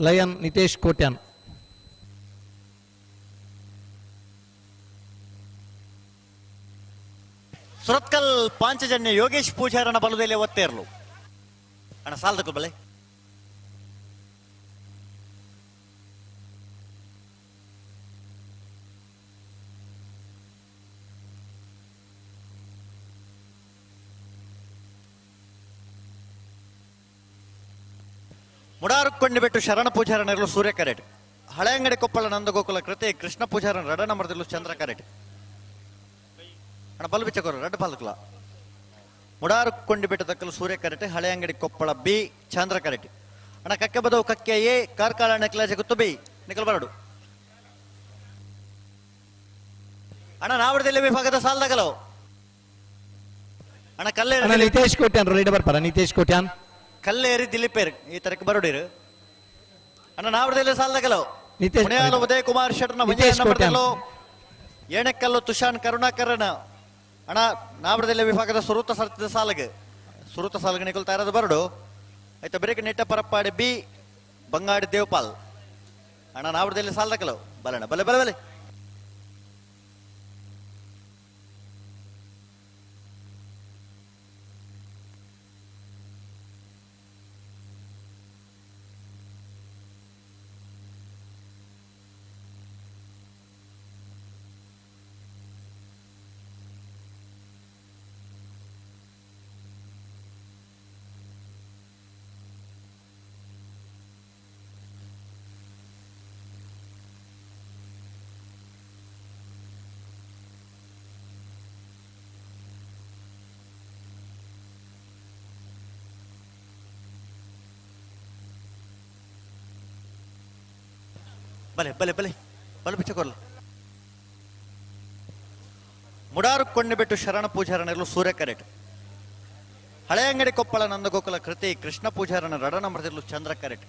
ಲಯನ್ ನಿತೇಶ್ ಕೋಟ್ಯಾನ್. ಸುರತ್ಕಲ್ ಪಾಂಚಜನ್ಯ ಯೋಗೇಶ್ ಪೂಜಾರನ ಬಲದಲ್ಲಿ ಒತ್ತೇರ್ಲು. ಅಣ್ಣ ಸಾಲದಕ್ಕೂ ಬಲೆ. ಮುಡಾರುಕ್ಕೊಂಡಿ ಬೆಟ್ಟು ಶರಣ ಪೂಜಾರನರಲು ಸೂರ್ಯ ಕರೆಟ್. ಹಳೆಯಂಗಡಿ ಕೊಪ್ಪಳ ನಂದಗೋಕುಲ ಕೃತಿ ಕೃಷ್ಣ ಪೂಜಾರನ ರಡನ ಮರದಲ್ಲೂ ಚಂದ್ರ ಕರೆಟ್. ಅಣ್ಣ ಬಲ್ ಬಿಚ್ಚಕೋರು ರಡ್ಡ ಪಾಲಕುಲ. ಮುಡಾರುಕ್ಕೊಂಡಿ ಬೆಟ್ಟು ದಕ್ಕಲು ಸೂರ್ಯ ಕರೆಟ್, ಹಳೆಯಂಗಡಿ ಕೊಪ್ಪಳ ಬಿ ಚಂದ್ರ ಕರೆಟ್. ಅಣ್ಣ ಕಕ್ಕೆ ಬದವು ಕಕ್ಕೆ ಎ ಕಾರ್ಕಳ ನೆಕ್ಲಾಜೆ ಗುತ್ತು ಬಿ ನಿಕಲ್ ಬರಡು. ಅಣ್ಣ ನಾವಡದಲ್ಲಿ ವಿಭಾಗದ ಸಾಲದಗಲವು. ಅಣ್ಣ ಕಲ್ಲೇರಿ ಅಣ್ಣ ನಿತೇಶ್ ಕೋಟ್ಯಾನ್ ರೈಡ್ ಬರ್ಪಾರ. ನಿತೇಶ್ ಕೋಟ್ಯಾನ್ ಕಲ್ಲೇರಿ ದಿಲೀಪೇರ್ ಈ ತರಕ್ಕೆ ಬರೋಡಿರು. ಅಣ್ಣ ನಾವಡದಲ್ಲಿ ಸಾಲದಗಲವು. ನಿತೇಶ್ ಮುನಿಯಾಲ ಉದಯ್ ಕುಮಾರ್ ಶೆಟ್ಟರ್ನ ನಿತೇಶ್ ಕೋಟ್ಯಾನ್. ಏಣಕ್ಕಲ್ಲು ತುಷಾನ್ ಕರುಣಾಕರಣ. ಅಣ್ಣ ನಾವಡದಲ್ಲಿ ವಿಭಾಗದ ಸುರೂತ ಸರ್ತದ ಸಾಲಗ ಸುರೂತ ಸಾಲಗ ನಿಕಲ್ ತಾರದ ಬರಡು. ಆಯ್ತಾ ಬ್ರೇಕ್ ನಿಟ್ಟ ಪರಪ್ಪಾಡಿ ಬಿ ಬಂಗಾಡಿ ದೇವಪಾಲ್. ಅಣ್ಣ ನಾವಡದಲ್ಲಿ ಸಾಲದಗಲವು. ಬಲಣ್ಣ ಬಲೆ ಬಲೆ ಬಲೆ. ಬಲೆ ಬಲೆ ಬಲೆ ಬಲೆ ಬಿಚ್ಚಕೊರ್ಲ. ಮುಡಾರು ಕೊಂಡಿ ಬೆಟ್ಟು ಶರಣ ಪೂಜಾರನರಲು ಸೂರ್ಯ ಕರೆಟ್. ಹಳೆಯಂಗಡಿ ಕೊಪ್ಪಳ ನಂದಗೋಕುಲ ಕೃತಿ ಕೃಷ್ಣ ಪೂಜಾರನ ರಡನ ಮರದಿರಲು ಚಂದ್ರ ಕರೆಟ್.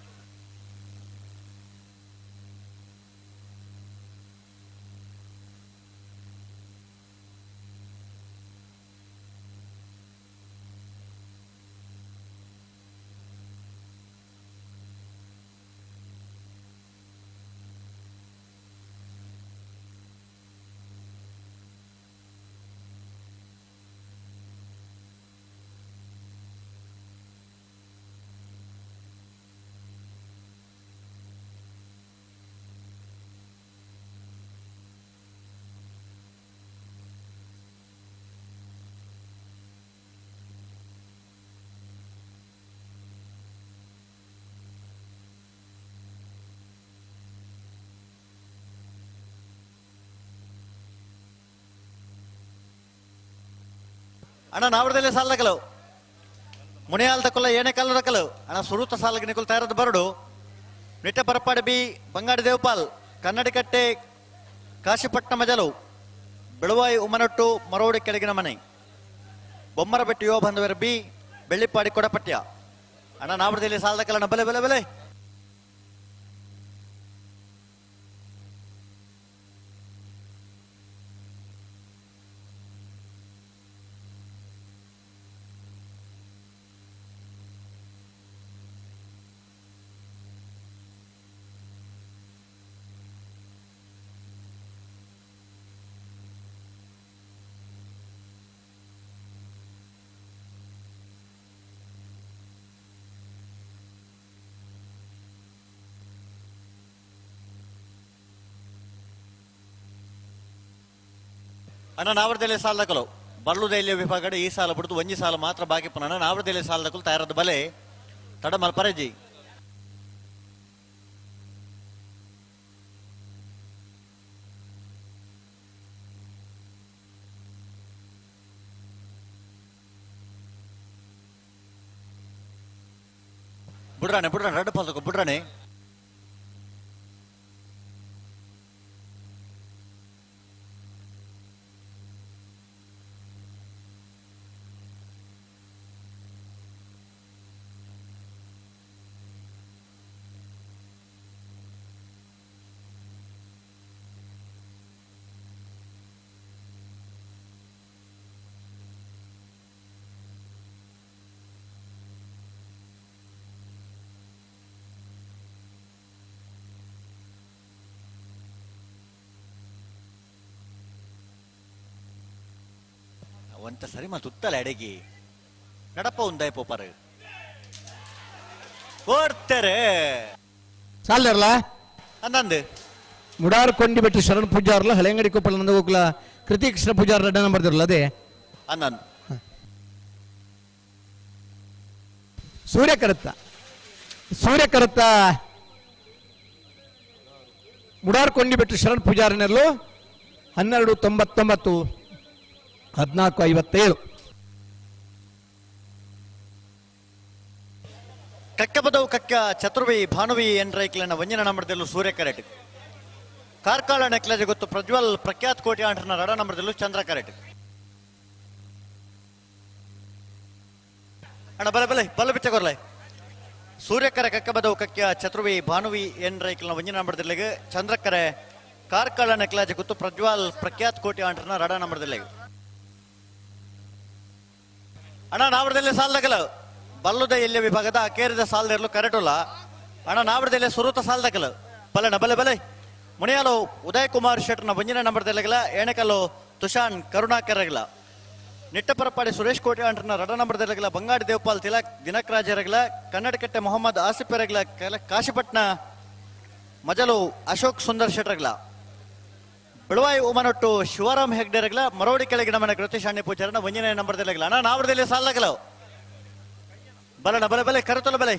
ಅಣ್ಣ ನಾವಡದಲ್ಲಿ ಸಾಲದಕಲವು. ಮುನಿಯಾಲ್ ತಕೊಲ್ಲ ಏನೇ ಕಾಲ ದಕಲವು. ಅಣ್ಣ ಸುರೂತ ಸಾಲಗ ನಿಕುಲ್ ತಯಾರದ ಬರಡು. ನಿಟ್ಟ ಪರಪ್ಪಾಡಿ ಬಿ ಬಂಗಾಡಿ ದೇವಪಾಲ್ ಕನ್ನಡಿಕಟ್ಟೆ ಕಾಶಿಪಟ್ಟಣ ಮಜಲು ಬೆಳುವಾಯಿ ಉಮನೊಟ್ಟು ಮರೋಡಿ ಕೆಳಗಿನ ಮನೆ ಬೊಮ್ಮರಬೆಟ್ಟು ಯುವ ಬಂಧುವರ ಬಿ ಬೆಳ್ಳಿಪ್ಪಾಡಿ ಕೊಡಪಟ್ಯ. ಅಣ್ಣ ನಾವಡದಲ್ಲಿ ಸಾಲದಕಲಣ್ಣ ಬಲೆ ಬಲೆ ಬಲೆ. ಅಣ್ಣ ನಾವರ್ದೆಲೆ ಸಾಲದಕಲು ಬಲ್ಲು ವಿಭಾಗಡೆ ಈ ಸಾಲ ಬಿಡ್ದು ಒಂಜಿ ಸಾಲ ಮಾತ್ರ ಬಾಕಿ ಪುನಃ ನಾವರ್ದೆಲೆ ಸಾಲದಕಲು ತಯಾರದ ಬಲೆ ತಡ ಮಲ್ಪರಜಿ. ಬುಡ್ರಾಣೆ ಬುಡ್ರಾಣೆ ರಡ್ಡು ಪಾಲ್ದಕು ಬುಡ್ರಾಣೆ. ಒಂತ ಸರಿ ಮಾತು ಉತ್ತಲ ಅಡಗಿ ನಡಪ ಉಂದಾಯ ಪೋಪಾರ ಕೊಡ್ತಾರೆ ಸಾಲರ್ಲ ಅಂದಂದು ಮುಡಾರ್ ಕೊಂಡಿಬೆಟ್ಟು ಶರಣ ಪೂಜಾರ್ಲ ಹಳೆಂಗಡಿ ಕೊಪ್ಪಳ ನಂದಗೋಕುಲ ಕೃತಿ ಕೃಷ್ಣ ಪೂಜಾರ್ ರಡ್ಡ ನಂಬರ್ ಅದೇ ಅಂದಂದು ಸೂರ್ಯಕರತ್ತ ಸೂರ್ಯಕರತ್ತ ಮುಡಾರ್ ಕೊಂಡಿಬೆಟ್ಟು ಶರಣ ಪೂಜಾರನೆಲ್ಲೂ 12:99 14:57. ಕಕ್ಕಬದವು ಕಕ್ಕ ಚತುರ್ವಿ ಭಾನುವಿ ಎನ್ರೈಕ್ಲನ ವಂಜನ ನಂಬರ್ದಲ್ಲೂ ಸೂರ್ಯ ಕರೆಟ್ ಕಾರ್ಕಾಳ ನೆಕ್ಲಜ ಗೊತ್ತು ಪ್ರಜ್ವಲ್ ಪ್ರಖ್ಯಾತ್ ಕೋಟಿ ಆಂಟ್ರನ ರಡ ನಂಬರ್ದಲ್ಲೂ ಚಂದ್ರ ಕರೆಟ್. ಅಣ್ಣ ಬಲೆ ಬಲೆ ಬಲ ಬಿಚ್ಚ ಕೊರ್ಲೆ. ಸೂರ್ಯಕರ ಕಕ್ಕಬದವು ಕಕ್ಕ ಚತುರ್ವಿ ಭಾನುವಿ ಎನ್ರೈಕ್ಲನ ವಂಜನ ನಂಬರ್ದಲ್ಲಿಗೆ ಚಂದ್ರಕರೆ ಕಾರ್ಕಾಳ ನೆಕ್ಲಾಜ ಗೊತ್ತು ಪ್ರಜ್ವಲ್ ಪ್ರಖ್ಯಾತ್ ಕೋಟಿ ಆಂಟ್ರನ ರಡ ನಂಬರ್ದಲ್ಲಿಗೆ. ಅಣ್ಣ ನಾವರದಲ್ಲೇ ಸಾಲದಕಲ ಬಲ್ಲುದ ಎಲ್ಯ ವಿಭಾಗದ ಅಕೇರಿದ ಸಾಲದಿರಲು ಕರೆಟುಲ್ಲ. ಅಣ್ಣ ನಾವರದಲ್ಲೇ ಸುರುತ ಸಾಲದಕಲ ಬಲಣ ಬಲೆ ಬಲೆ ಮುನಿಯಾಲು ಉದಯ್ ಕುಮಾರ್ ಶೆಟ್ಟರ್ನ ಒಂಜಿನ ನಂಬರ್ದೆಲ್ಲಗಲ ಏಣಕಲ್ಲು ತುಷಾನ್ ಕರುಣಾಕರಗಲ ನಿಟ್ಟಪರಪಾಡಿ ಸುರೇಶ್ ಕೋಟಿ ಅಂಟ್ರನ ರಡ ನಂಬರ್ದೆಲ್ಲಗಲ ಬಂಗಾಡಿ ದೇವಪಾಲ್ ತಿಲಕ್ ದಿನಕರಾಜರಗಲ ಕನ್ನಡಕಟ್ಟೆ ಮೊಹಮ್ಮದ್ ಆಸಿಫ್ ಎರಗಲ ಕಾಶಿಪಟ್ನ ಮಜಲು ಅಶೋಕ್ ಸುಂದರ್ ಶೆಟ್ಟರ್ಗಲ ಬೆಳವಾಯಿ ಉಮನೊಟ್ಟು ಶಿವರಾಮ್ ಹೆಗ್ಡೆರಗಲ ಮರೋಡಿ ಕೆಳಗಿನ ಮನೆ ಕೃತಿಶಾಣಿ ಪೂಜಾರನ ಒಂಜನೇ ನಂಬರ್ದೆಲ್ಲಗಲ. ಅಣ್ಣ ನಾವರದಲ್ಲಿ ಸಾಲಗಲ ಬಲಣ ಬಲೆ ಬಲೆ ಕರತೊಲ ಬಲೆ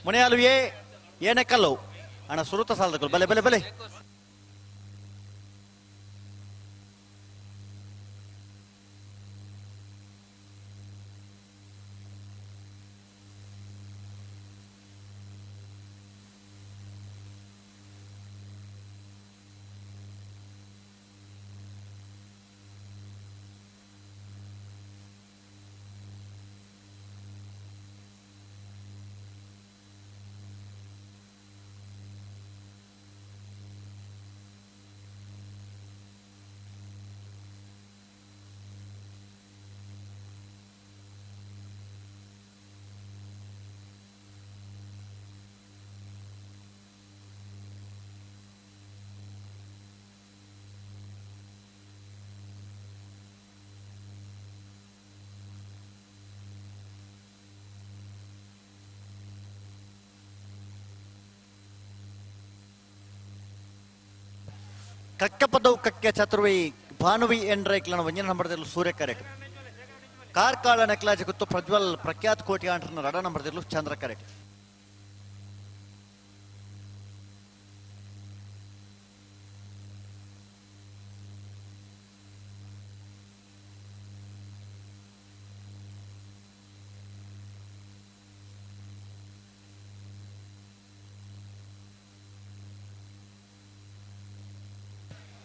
ಮುನಿಯಾಲು ಏ ಏನೇ ಕಲ್ಲು ಅಣ್ಣ ಸುರುತ ಸಾಲದಕಲು ಬಲೆ ಬಲೆ ಬಲೆ. ಕಕ್ಕಪದವು ಕಕ್ಕೆ ಚತುರ್ವಿ ಭಾನುವಿ ಎನ್ರೈಕ್ಲನ ವಂಜನ ನಂಬರ್ದಲ್ಲೂ ಸೂರ್ಯ ಕರೆಟ್ ಕಾರ್ಕಾಳ ನೆಕ್ಲಾಜ ಗುತ್ತು ಪ್ರಜ್ವಲ್ ಪ್ರಖ್ಯಾತ್ ಕೋಟಿ ಆಂಟ್ರನ ರಡ ನಂಬರ್ದಲ್ಲೂ ಚಂದ್ರ ಕರೆಟ್.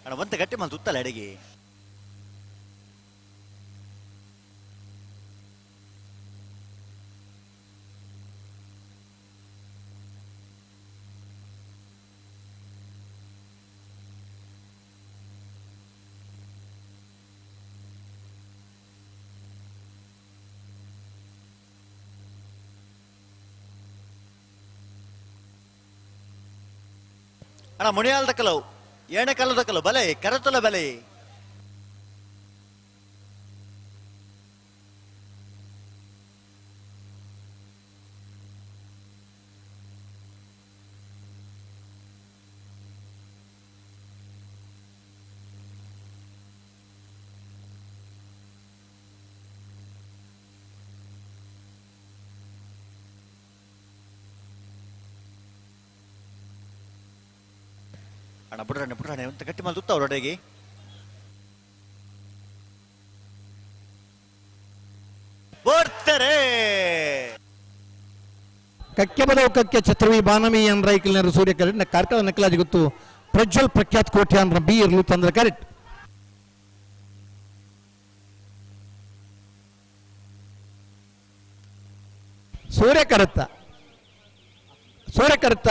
ಅಣ್ಣ ಒಂತ ಗಟ್ಟಿ ಮಲ್ ತುತ್ತಲ್ಲ ಅಡಿಗೆ. ಅಣ್ಣ ಮುನಿಯಾಲ್ದ ಕಲವು ಏಣೆ ಕಲ್ಲದ ಕಲ್ಲು ಬಲೆ ಕರತುಲ ಬಲೆ. ಅಣ್ಣ ಬುಡ್ರಣ್ಣ ಬುಡ್ರಣ್ಣ ಅಂತ ಗಟ್ಟಿ ಮೇಲೆ ತುತ್ತ ಅವ್ರೊಡೆಗೆ. ಬರ್ತಾರೆ ಕಕ್ಕೆ ಬದವು ಕಕ್ಕೆ ಛತ್ರವಿ ಬಾನಮಿ ರೈಕಲ್ನರು ಸೂರ್ಯ ಕರೆಕ್ಟ್ ಕಾರ್ಕಳ ನಕಲಾಜಿ ಗೊತ್ತು ಪ್ರಜ್ವಲ್ ಪ್ರಖ್ಯಾತ್ ಕೋಟ್ಯಾನ್ ಬಿ ಇರ್ಲು ಚಂದ್ರ ಕರೆಕ್ಟ್. ಸೂರ್ಯ ಕರುತ್ತ ಸೂರ್ಯ ಕರುತ್ತ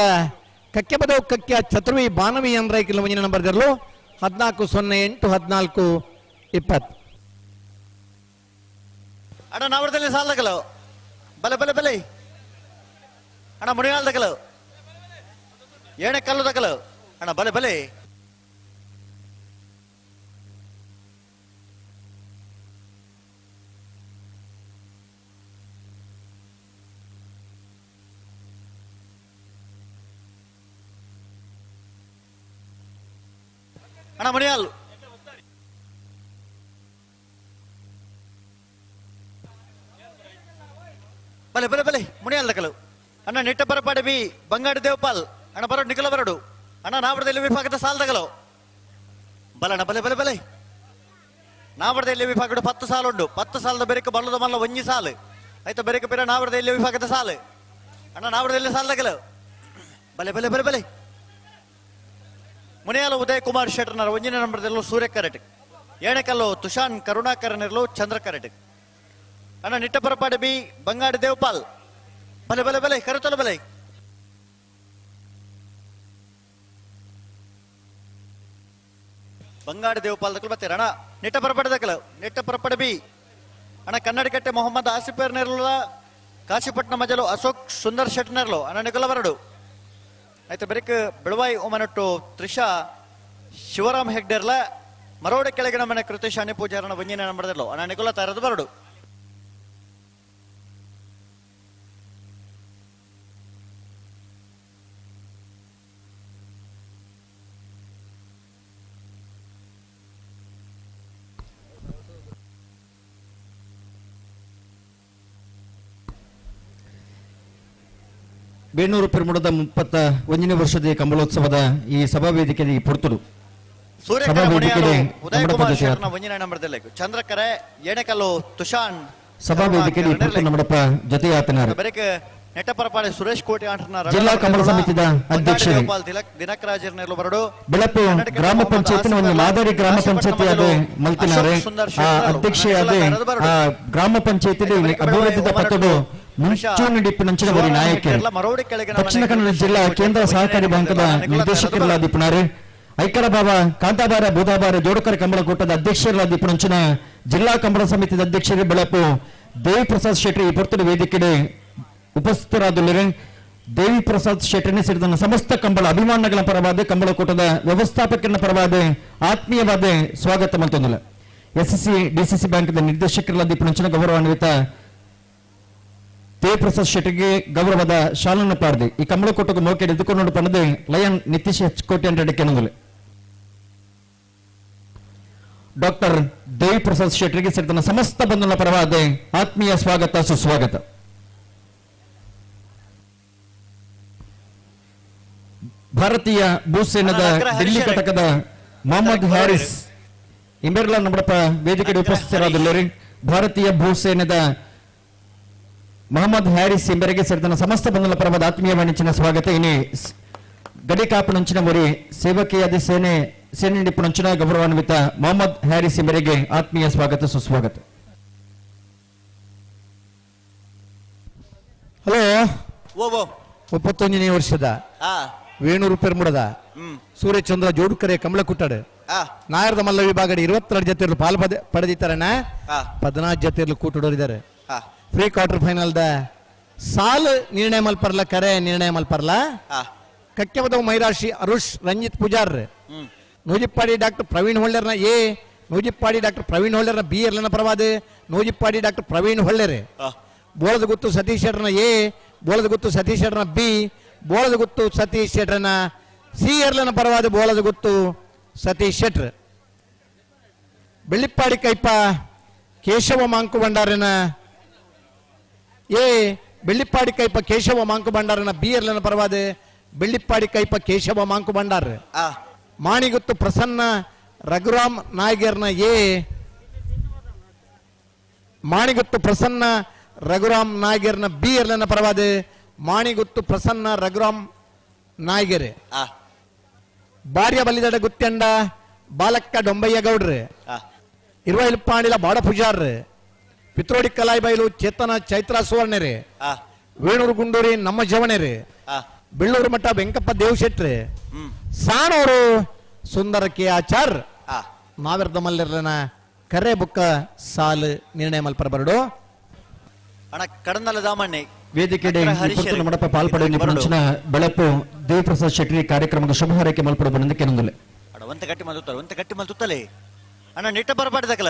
ಕಕ್ಕೆ ಬದವು ಕಕ್ಕೆ ಛತ್ರವಿ ಬಾನವಿ ರೈಕಲ್ ಮುಂದಿನ ನಂಬರ್ ಇರಲು 14 08 14 20. ಅಣ್ಣ ನಾವರದಲ್ಲಿ ಸಾಲಗಲು ಬಲೆ ಬಲೆ ಬಲೆ ಅಣ್ಣ ಮುನಿಯಾಲ್ ದಗಲು ಏಣೆ ಕಲ್ಲು ದಗಲು ಅಣ್ಣ ಬಲೆ ಬಲೆ. ಅಣ್ಣ ಮುನಿಯಾಲ್ ಬಲೆ ಬಲೆ ಬಲೆ ಮುನಿಯಾಲ್ ದಗಲು ಅಣ್ಣ ನಿಟ್ಟ ಬರಪಾಡಿ ಬಿ ಬಂಗಾಡಿ ದೇವಪಾಲ್ ಅಣ್ಣ ಬರೋಡು ನಿಖಲ ಬರಡು ಅಣ್ಣ ನಾವರದಲ್ಲಿ ವಿಭಾಗದ ಸಾಲದಗಲು ಬಲಣ್ಣ ಬಲೆ ಬಲೆ ಬಲೆ. ನಾವರದಲ್ಲಿ ವಿಭಾಗಡು 10 ಸಾಲುಂಡು 10 ಸಾಲದ ಬೆರಕು ಬಲ್ಲದ ಮಲ್ಲ ಒಂಜಿ ಸಾಲು ಆಯ್ತಾ ಬೆರಕು ಬೇರೆ ನಾವರದಲ್ಲಿ ವಿಭಾಗದ ಸಾಲು ಅಣ್ಣ ನಾವರದಲ್ಲಿ ಸಾಲದಗಲು ಬಲೆ ಬಲೆ ಬಲೆ ಬಲೆ. ಮುನಿಯಾಲ ಉದಯ್ ಕುಮಾರ್ ಶೆಟ್ಟರ್ನರ ಒಂಜಿನ ನಂಬರ್ದಲ್ಲೂ ಸೂರ್ಯ ಕರೆಟ್ ಏಣಕಲ್ಲು ತುಷಾನ್ ಕರುಣಾಕರನಿರಲು ಚಂದ್ರ ಕರೆಟ್ ಅಣ್ಣ ನಿಟ್ಟ ಬರಪಾಡಿ ಬಿ ಬಂಗಾಡಿ ದೇವಪಾಲ್ ಬಲೆ ಬಲೆ ಬಲೆ ಕರುತಲ ಬಲೆ. ಬಂಗಾಡಿ ದೇವಪಾಲ್ ದಕ್ಕಲು ಬರ್ತೀರ ಅಣ್ಣ ನಿಟ್ಟ ಪರಪಡೆ ದಕ್ಕಲು ನಿಟ್ಟ ಪರಪಡೆ ಬಿ ಅಣ್ಣ ಕನ್ನಡಕಟ್ಟೆ ಮೊಹಮ್ಮದ್ ಆಸಿಫೇರ್ ನೆರಲ ಕಾಶಿಪಟ್ಟಣ ಮಜಲು ಅಶೋಕ್ ಸುಂದರ್ ಶೆಟ್ ನೆರಲು ಅಣ್ಣ ನಿಕಲ ಬರಡು ಆಯ್ತು ಬೆರಕ್ ಬೆಳವಾಯಿ ಒಮನಟ್ಟು ತ್ರಿಷಾ ಶಿವರಾಮ್ ಹೆಗ್ಡೆರ್ಲ ಮರೋಡ ಕೆಳಗಿನ ಮನೆ ಕೃತಿಶ್ ಅಣಿ ಪೂಜಾರಣ ಒಂಜಿನ ನಂಬರ್ದಲ್ಲೋ ಅಣ್ಣ ನಿಕುಲ ತಾರದು ಬರಡು. ಬೇಣೂರು ಪೆರ್ಮುಡದ 31ನೇ ವರ್ಷದ ಕಂಬಳೋತ್ಸವದ ಈ ಸಭಾವೇದಿಕೆ ಈ ಪೊರ್ತುಡು ಚಂದ್ರಕರೆ ಏಣಕಲ್ಲು ತುಷಾನ್ ಸಭಾವೇದಿಕೆ ನಮ್ಮಡಪ್ಪ ಜೊತೆಯಾತನಾರು ಸುರೇಶ್ ಕೋಟಿ ಜಿಲ್ಲಾ ಕಂಬಳ ಸಮಿತಿಯ ಅಧ್ಯಕ್ಷರು ಬೆಳಪು ಗ್ರಾಮ ಪಂಚಾಯತಿನ ಒಂದು ಮಾದರಿ ಗ್ರಾಮ ಪಂಚಾಯತಿಯಾದ ಮಲ್ತಿನಾರೆ ಅಧ್ಯಕ್ಷೆಯಾದ ಆ ಗ್ರಾಮ ಪಂಚಾಯತಿ ಅಭಿವೃದ್ಧಿದ ಪತ್ತಡು ಮುಂಚೂಣಿ ಡಿಪ್ಪಿನಂಚಿನ ಬರಿ ನಾಯಕರು ದಕ್ಷಿಣ ಕನ್ನಡ ಜಿಲ್ಲಾ ಕೇಂದ್ರ ಸಹಕಾರಿ ಬ್ಯಾಂಕದ ನಿರ್ದೇಶಕರಲಾದಿಪ್ಪನಾರೆ ಐಕರ ಬಾಬಾ ಕಾಂತಾಬಾರ ಬೂದಾಬಾರ ಜೋಡಕರ ಕಂಬಳಕೂಟದ ಅಧ್ಯಕ್ಷರಲಾದಿಪ್ಪನಂಚಿನ ಜಿಲ್ಲಾ ಕಂಬಳ ಸಮಿತಿಯ ಅಧ್ಯಕ್ಷರು ಬೆಳಪು ದೇವಿ ಪ್ರಸಾದ್ ಶೆಟ್ಟಿ ಈ ಪೊರ್ತುಡು ವೇದಿಕೆಡೆ ಉಪಸ್ಥಿತರಾದುಳ್ಳರೆ. ದೇವಿ ಪ್ರಸಾದ್ ಶೆಟ್ಟಿನ ಸೇರಿದ ಸಮಸ್ತ ಕಂಬಳ ಅಭಿಮಾನಿಗಳ ಪರವಾದ ಕಂಬಳಕೂಟದ ವ್ಯವಸ್ಥಾಪಕರ ಪರವಾದ ಆತ್ಮೀಯವಾದ ಸ್ವಾಗತ ಮತ್ತೊಂದಿಲ್ಲ. ಎಸ್ಎಸ್ಸಿ ಡಿಸಿಸಿ ಬ್ಯಾಂಕ್ದ ನಿರ್ದೇಶಕರಲಾದಿಪ್ಪನಂಚಿನ ಗೌರವಾನ್ವಿತ ದೇವಪ್ರಸಾದ್ ಶೆಟ್ಟಿಗೆ ಗೌರವದ ಶಾಲನ್ನು ಪಾಡ್ದೆ ಈ ಕಂಬಳಕೂಟಕ್ಕೆ ಮೋಕೆ ಎದುಕೊಂಡು ಪಣದೆ ಲಯನ್ ನಿತೀಶ್ ಎಚ್ ಕೋಟೆ ಅಂತ ಕೆನದಲೆ ಡಾಕ್ಟರ್ ದೇವಿ ಪ್ರಸಾದ್ ಶೆಟ್ಟಿಗೆ ಸೇರಿದ ಸಮಸ್ತ ಬಂಧುಗಳ ಪರವಾದ ಆತ್ಮೀಯ ಸ್ವಾಗತ ಸುಸ್ವಾಗತ. ಭಾರತೀಯ ಭೂಸೇನದ ದಿಲ್ಲಿ ಘಟಕದ ಮೊಹಮ್ಮದ್ ಹ್ಯಾರಿಸ್ ಇಂಬೆರ್ಲಾ ನಮ್ಮಡಪ್ಪ ವೇದಿಕೆ ಉಪಸ್ಥಿತರಾದುಳ್ಳರು. ಭಾರತೀಯ ಭೂಸೇನದ ಮೊಹಮ್ಮದ್ ಹ್ಯಾರಿಸ್ ಎಂಬರಿಗೆ ಸೇರಿದ ಸಮಸ್ತ ಬಂಧುಗಳ ಪರವಾದ ಆತ್ಮೀಯ ವಾಣಿಜ್ಯನ ಸ್ವಾಗತ. ಇನಿ ಗಡಿ ಕಾಪುನಂಚಿನ ಮೊರಿ ಸೇವಕಿಯಾದ ಸೇನೆ ಸೇನೆ ನಿಪುಣಂಚಿನ ಗೌರವಾನ್ವಿತ ಮೊಹಮ್ಮದ್ ಹ್ಯಾರಿಸ್ ಎಂಬರಿಗೆ ಆತ್ಮೀಯ ಸ್ವಾಗತ ಸುಸ್ವಾಗತ. ಹಲೋ, 31ನೇ ವರ್ಷದ ವೇಣೂರು ಪೆರ್ಮುಡದ ಸೂರ್ಯಚಂದ್ರ ಜೋಡುಕರೆ ಕಮಲಕುಟ್ಟಡು ನಾಯರದ ಮಲ್ಲ ವಿಭಾಗದ 22 ಜೊತೆಯಲ್ಲೂ ಪಾಲು ಪಡೆದಿದ್ದಾರಣ್ಣ, 14 ಜೊತೆಯಲ್ಲೂ ಕೂಟುಡೋರಿದ್ದಾರೆ. Pre quarter final the ಸಾಲ್ ನಿರ್ಣಯ ಮಲ್ಪರ್ಲ ಕರೆ ನಿರ್ಣಯ ಮಲ್ಪರ್ಲ. ಕಕ್ಕೆಬದವು ಮೈರಾಶಿ ಅರುಷ್ ರಂಜಿತ್ ಪೂಜಾರ್, ನೂಜಿಪ್ಪಾಡಿ ಡಾಕ್ಟರ್ ಪ್ರವೀಣ್ ಹೊಳ್ಳೆರ್ನ ಎ, ನೂಜಿಪ್ಪಾಡಿ ಡಾಕ್ಟರ್ ಪ್ರವೀಣ್ ಹೊಳ್ಳೆರ್ನ ಬಿ ಎರ್ಲನ ಪರವಾದ ನೂಜಿಪ್ಪಾಡಿ ಡಾಕ್ಟರ್ ಪ್ರವೀಣ್ ಹೊಳ್ಳೆರ್, ಬೋಳದಗುತ್ತು ಸತೀಶ್ ಶೆಟ್ಟರ್ನ ಎ, ಬೋಳದಗುತ್ತು ಸತೀಶ್ ಶೆಟ್ಟರ್ನ ಬಿ, ಬೋಳದಗುತ್ತು ಸತೀಶ್ ಶೆಟ್ಟರ್ನ ಸಿ ಎರ್ಲನ ಪರವಾದ ಬೋಳದಗುತ್ತು ಸತೀಶ್ ಶೆಟ್ರ್, ಬೆಳ್ಳಿಪ್ಪಾಡಿ ಕೈಪ ಕೇಶವ ಮಾಂಕು ಭಂಡಾರನ ಎ, ಬೆಳ್ಳಿಪ್ಪಾಡಿ ಕೈಪ ಕೇಶವ ಮಾಂಕು ಭಂಡಾರನ ಬಿ ಎರ್ಲನ ಪರವಾದ ಬೆಳ್ಳಿಪ್ಪಾಡಿ ಕೈಪ ಕೇಶವ ಮಾಂಕು ಭಂಡಾರ, ಮಾಣಿಗುತ್ತು ಪ್ರಸನ್ನ ರಘುರಾಮ್ ನಾಯ್ಗರ್ನ ಎ, ಮಾಣಿಗುತ್ತು ಪ್ರಸನ್ನ ರಘುರಾಮ್ ನಾಯ್ಗರ್ನ ಬಿ ಎರ್ಲನ ಪರವಾದ ಮಾಣಿಗುತ್ತು ಪ್ರಸನ್ನ ರಘುರಾಮ್ ನಾಯ್ಗೆರೆ. ಬಾರ್ಯ ಬಲಿದಡ ಗುತ್ಯಂಡ ಬಾಲಕ್ಕ ಡೊಂಬಯ್ಯ ಗೌಡ್ರೆ, ಇರುವೈಲ್ಪಾಂಡಿಲ ಬಾಡ ಪೂಜಾರ್ರೆ, ಪಿತ್ರೋಡಿ ಕಲಾಯಿ ಬೈಲು ಚೇತನ ಚೈತ್ರ ಸುವರ್ಣರೆ, ವೇಣೂರು ಗುಂಡೂರಿ ನಮ್ಮ ಜವಣೆರೆ, ಬೆಳ್ಳೂರು ಮಠ ವೆಂಕಪ್ಪ ದೇವಶೆಟ್ರೆ, ಸಾಣೂರು ಸುಂದರ ಕೆ ಆಚಾರ್. ನಾವೆರ್ದ ಮಲ್ಲಿರ್ಲನ ಕರೆ ಬುಕ್ಕ ಸಾಲು ನಿರ್ಣಯ ಮಲ್ಪರ ಬರಡು. ಕಡನಲ್ಲ ದಾಮಣ್ಣೆ ವೇದಿಕೆ ಮಡಪ ಪಾಲ್ಪಡೆಯ ಬೆಳಪು ದೇವಪ್ರಸಾದ್ ಶೆಟ್ಟಿ ಕಾರ್ಯಕ್ರಮದ ಶುಭ ಹಾರೈಕೆ ಮಲ್ಪಡ ಬಂದಕ್ಕೆ ನಂದುಲೆ. ಒಂತ ಗಟ್ಟಿ ಮಲ್ತುತ್ತಲೆ, ಒಂತ ಗಟ್ಟಿ ಮಲ್ತುತ್ತಲೆ ಅಣ್ಣ, ನಿಟ್ಟ ಬರಪಾಡಿ ದಕಲ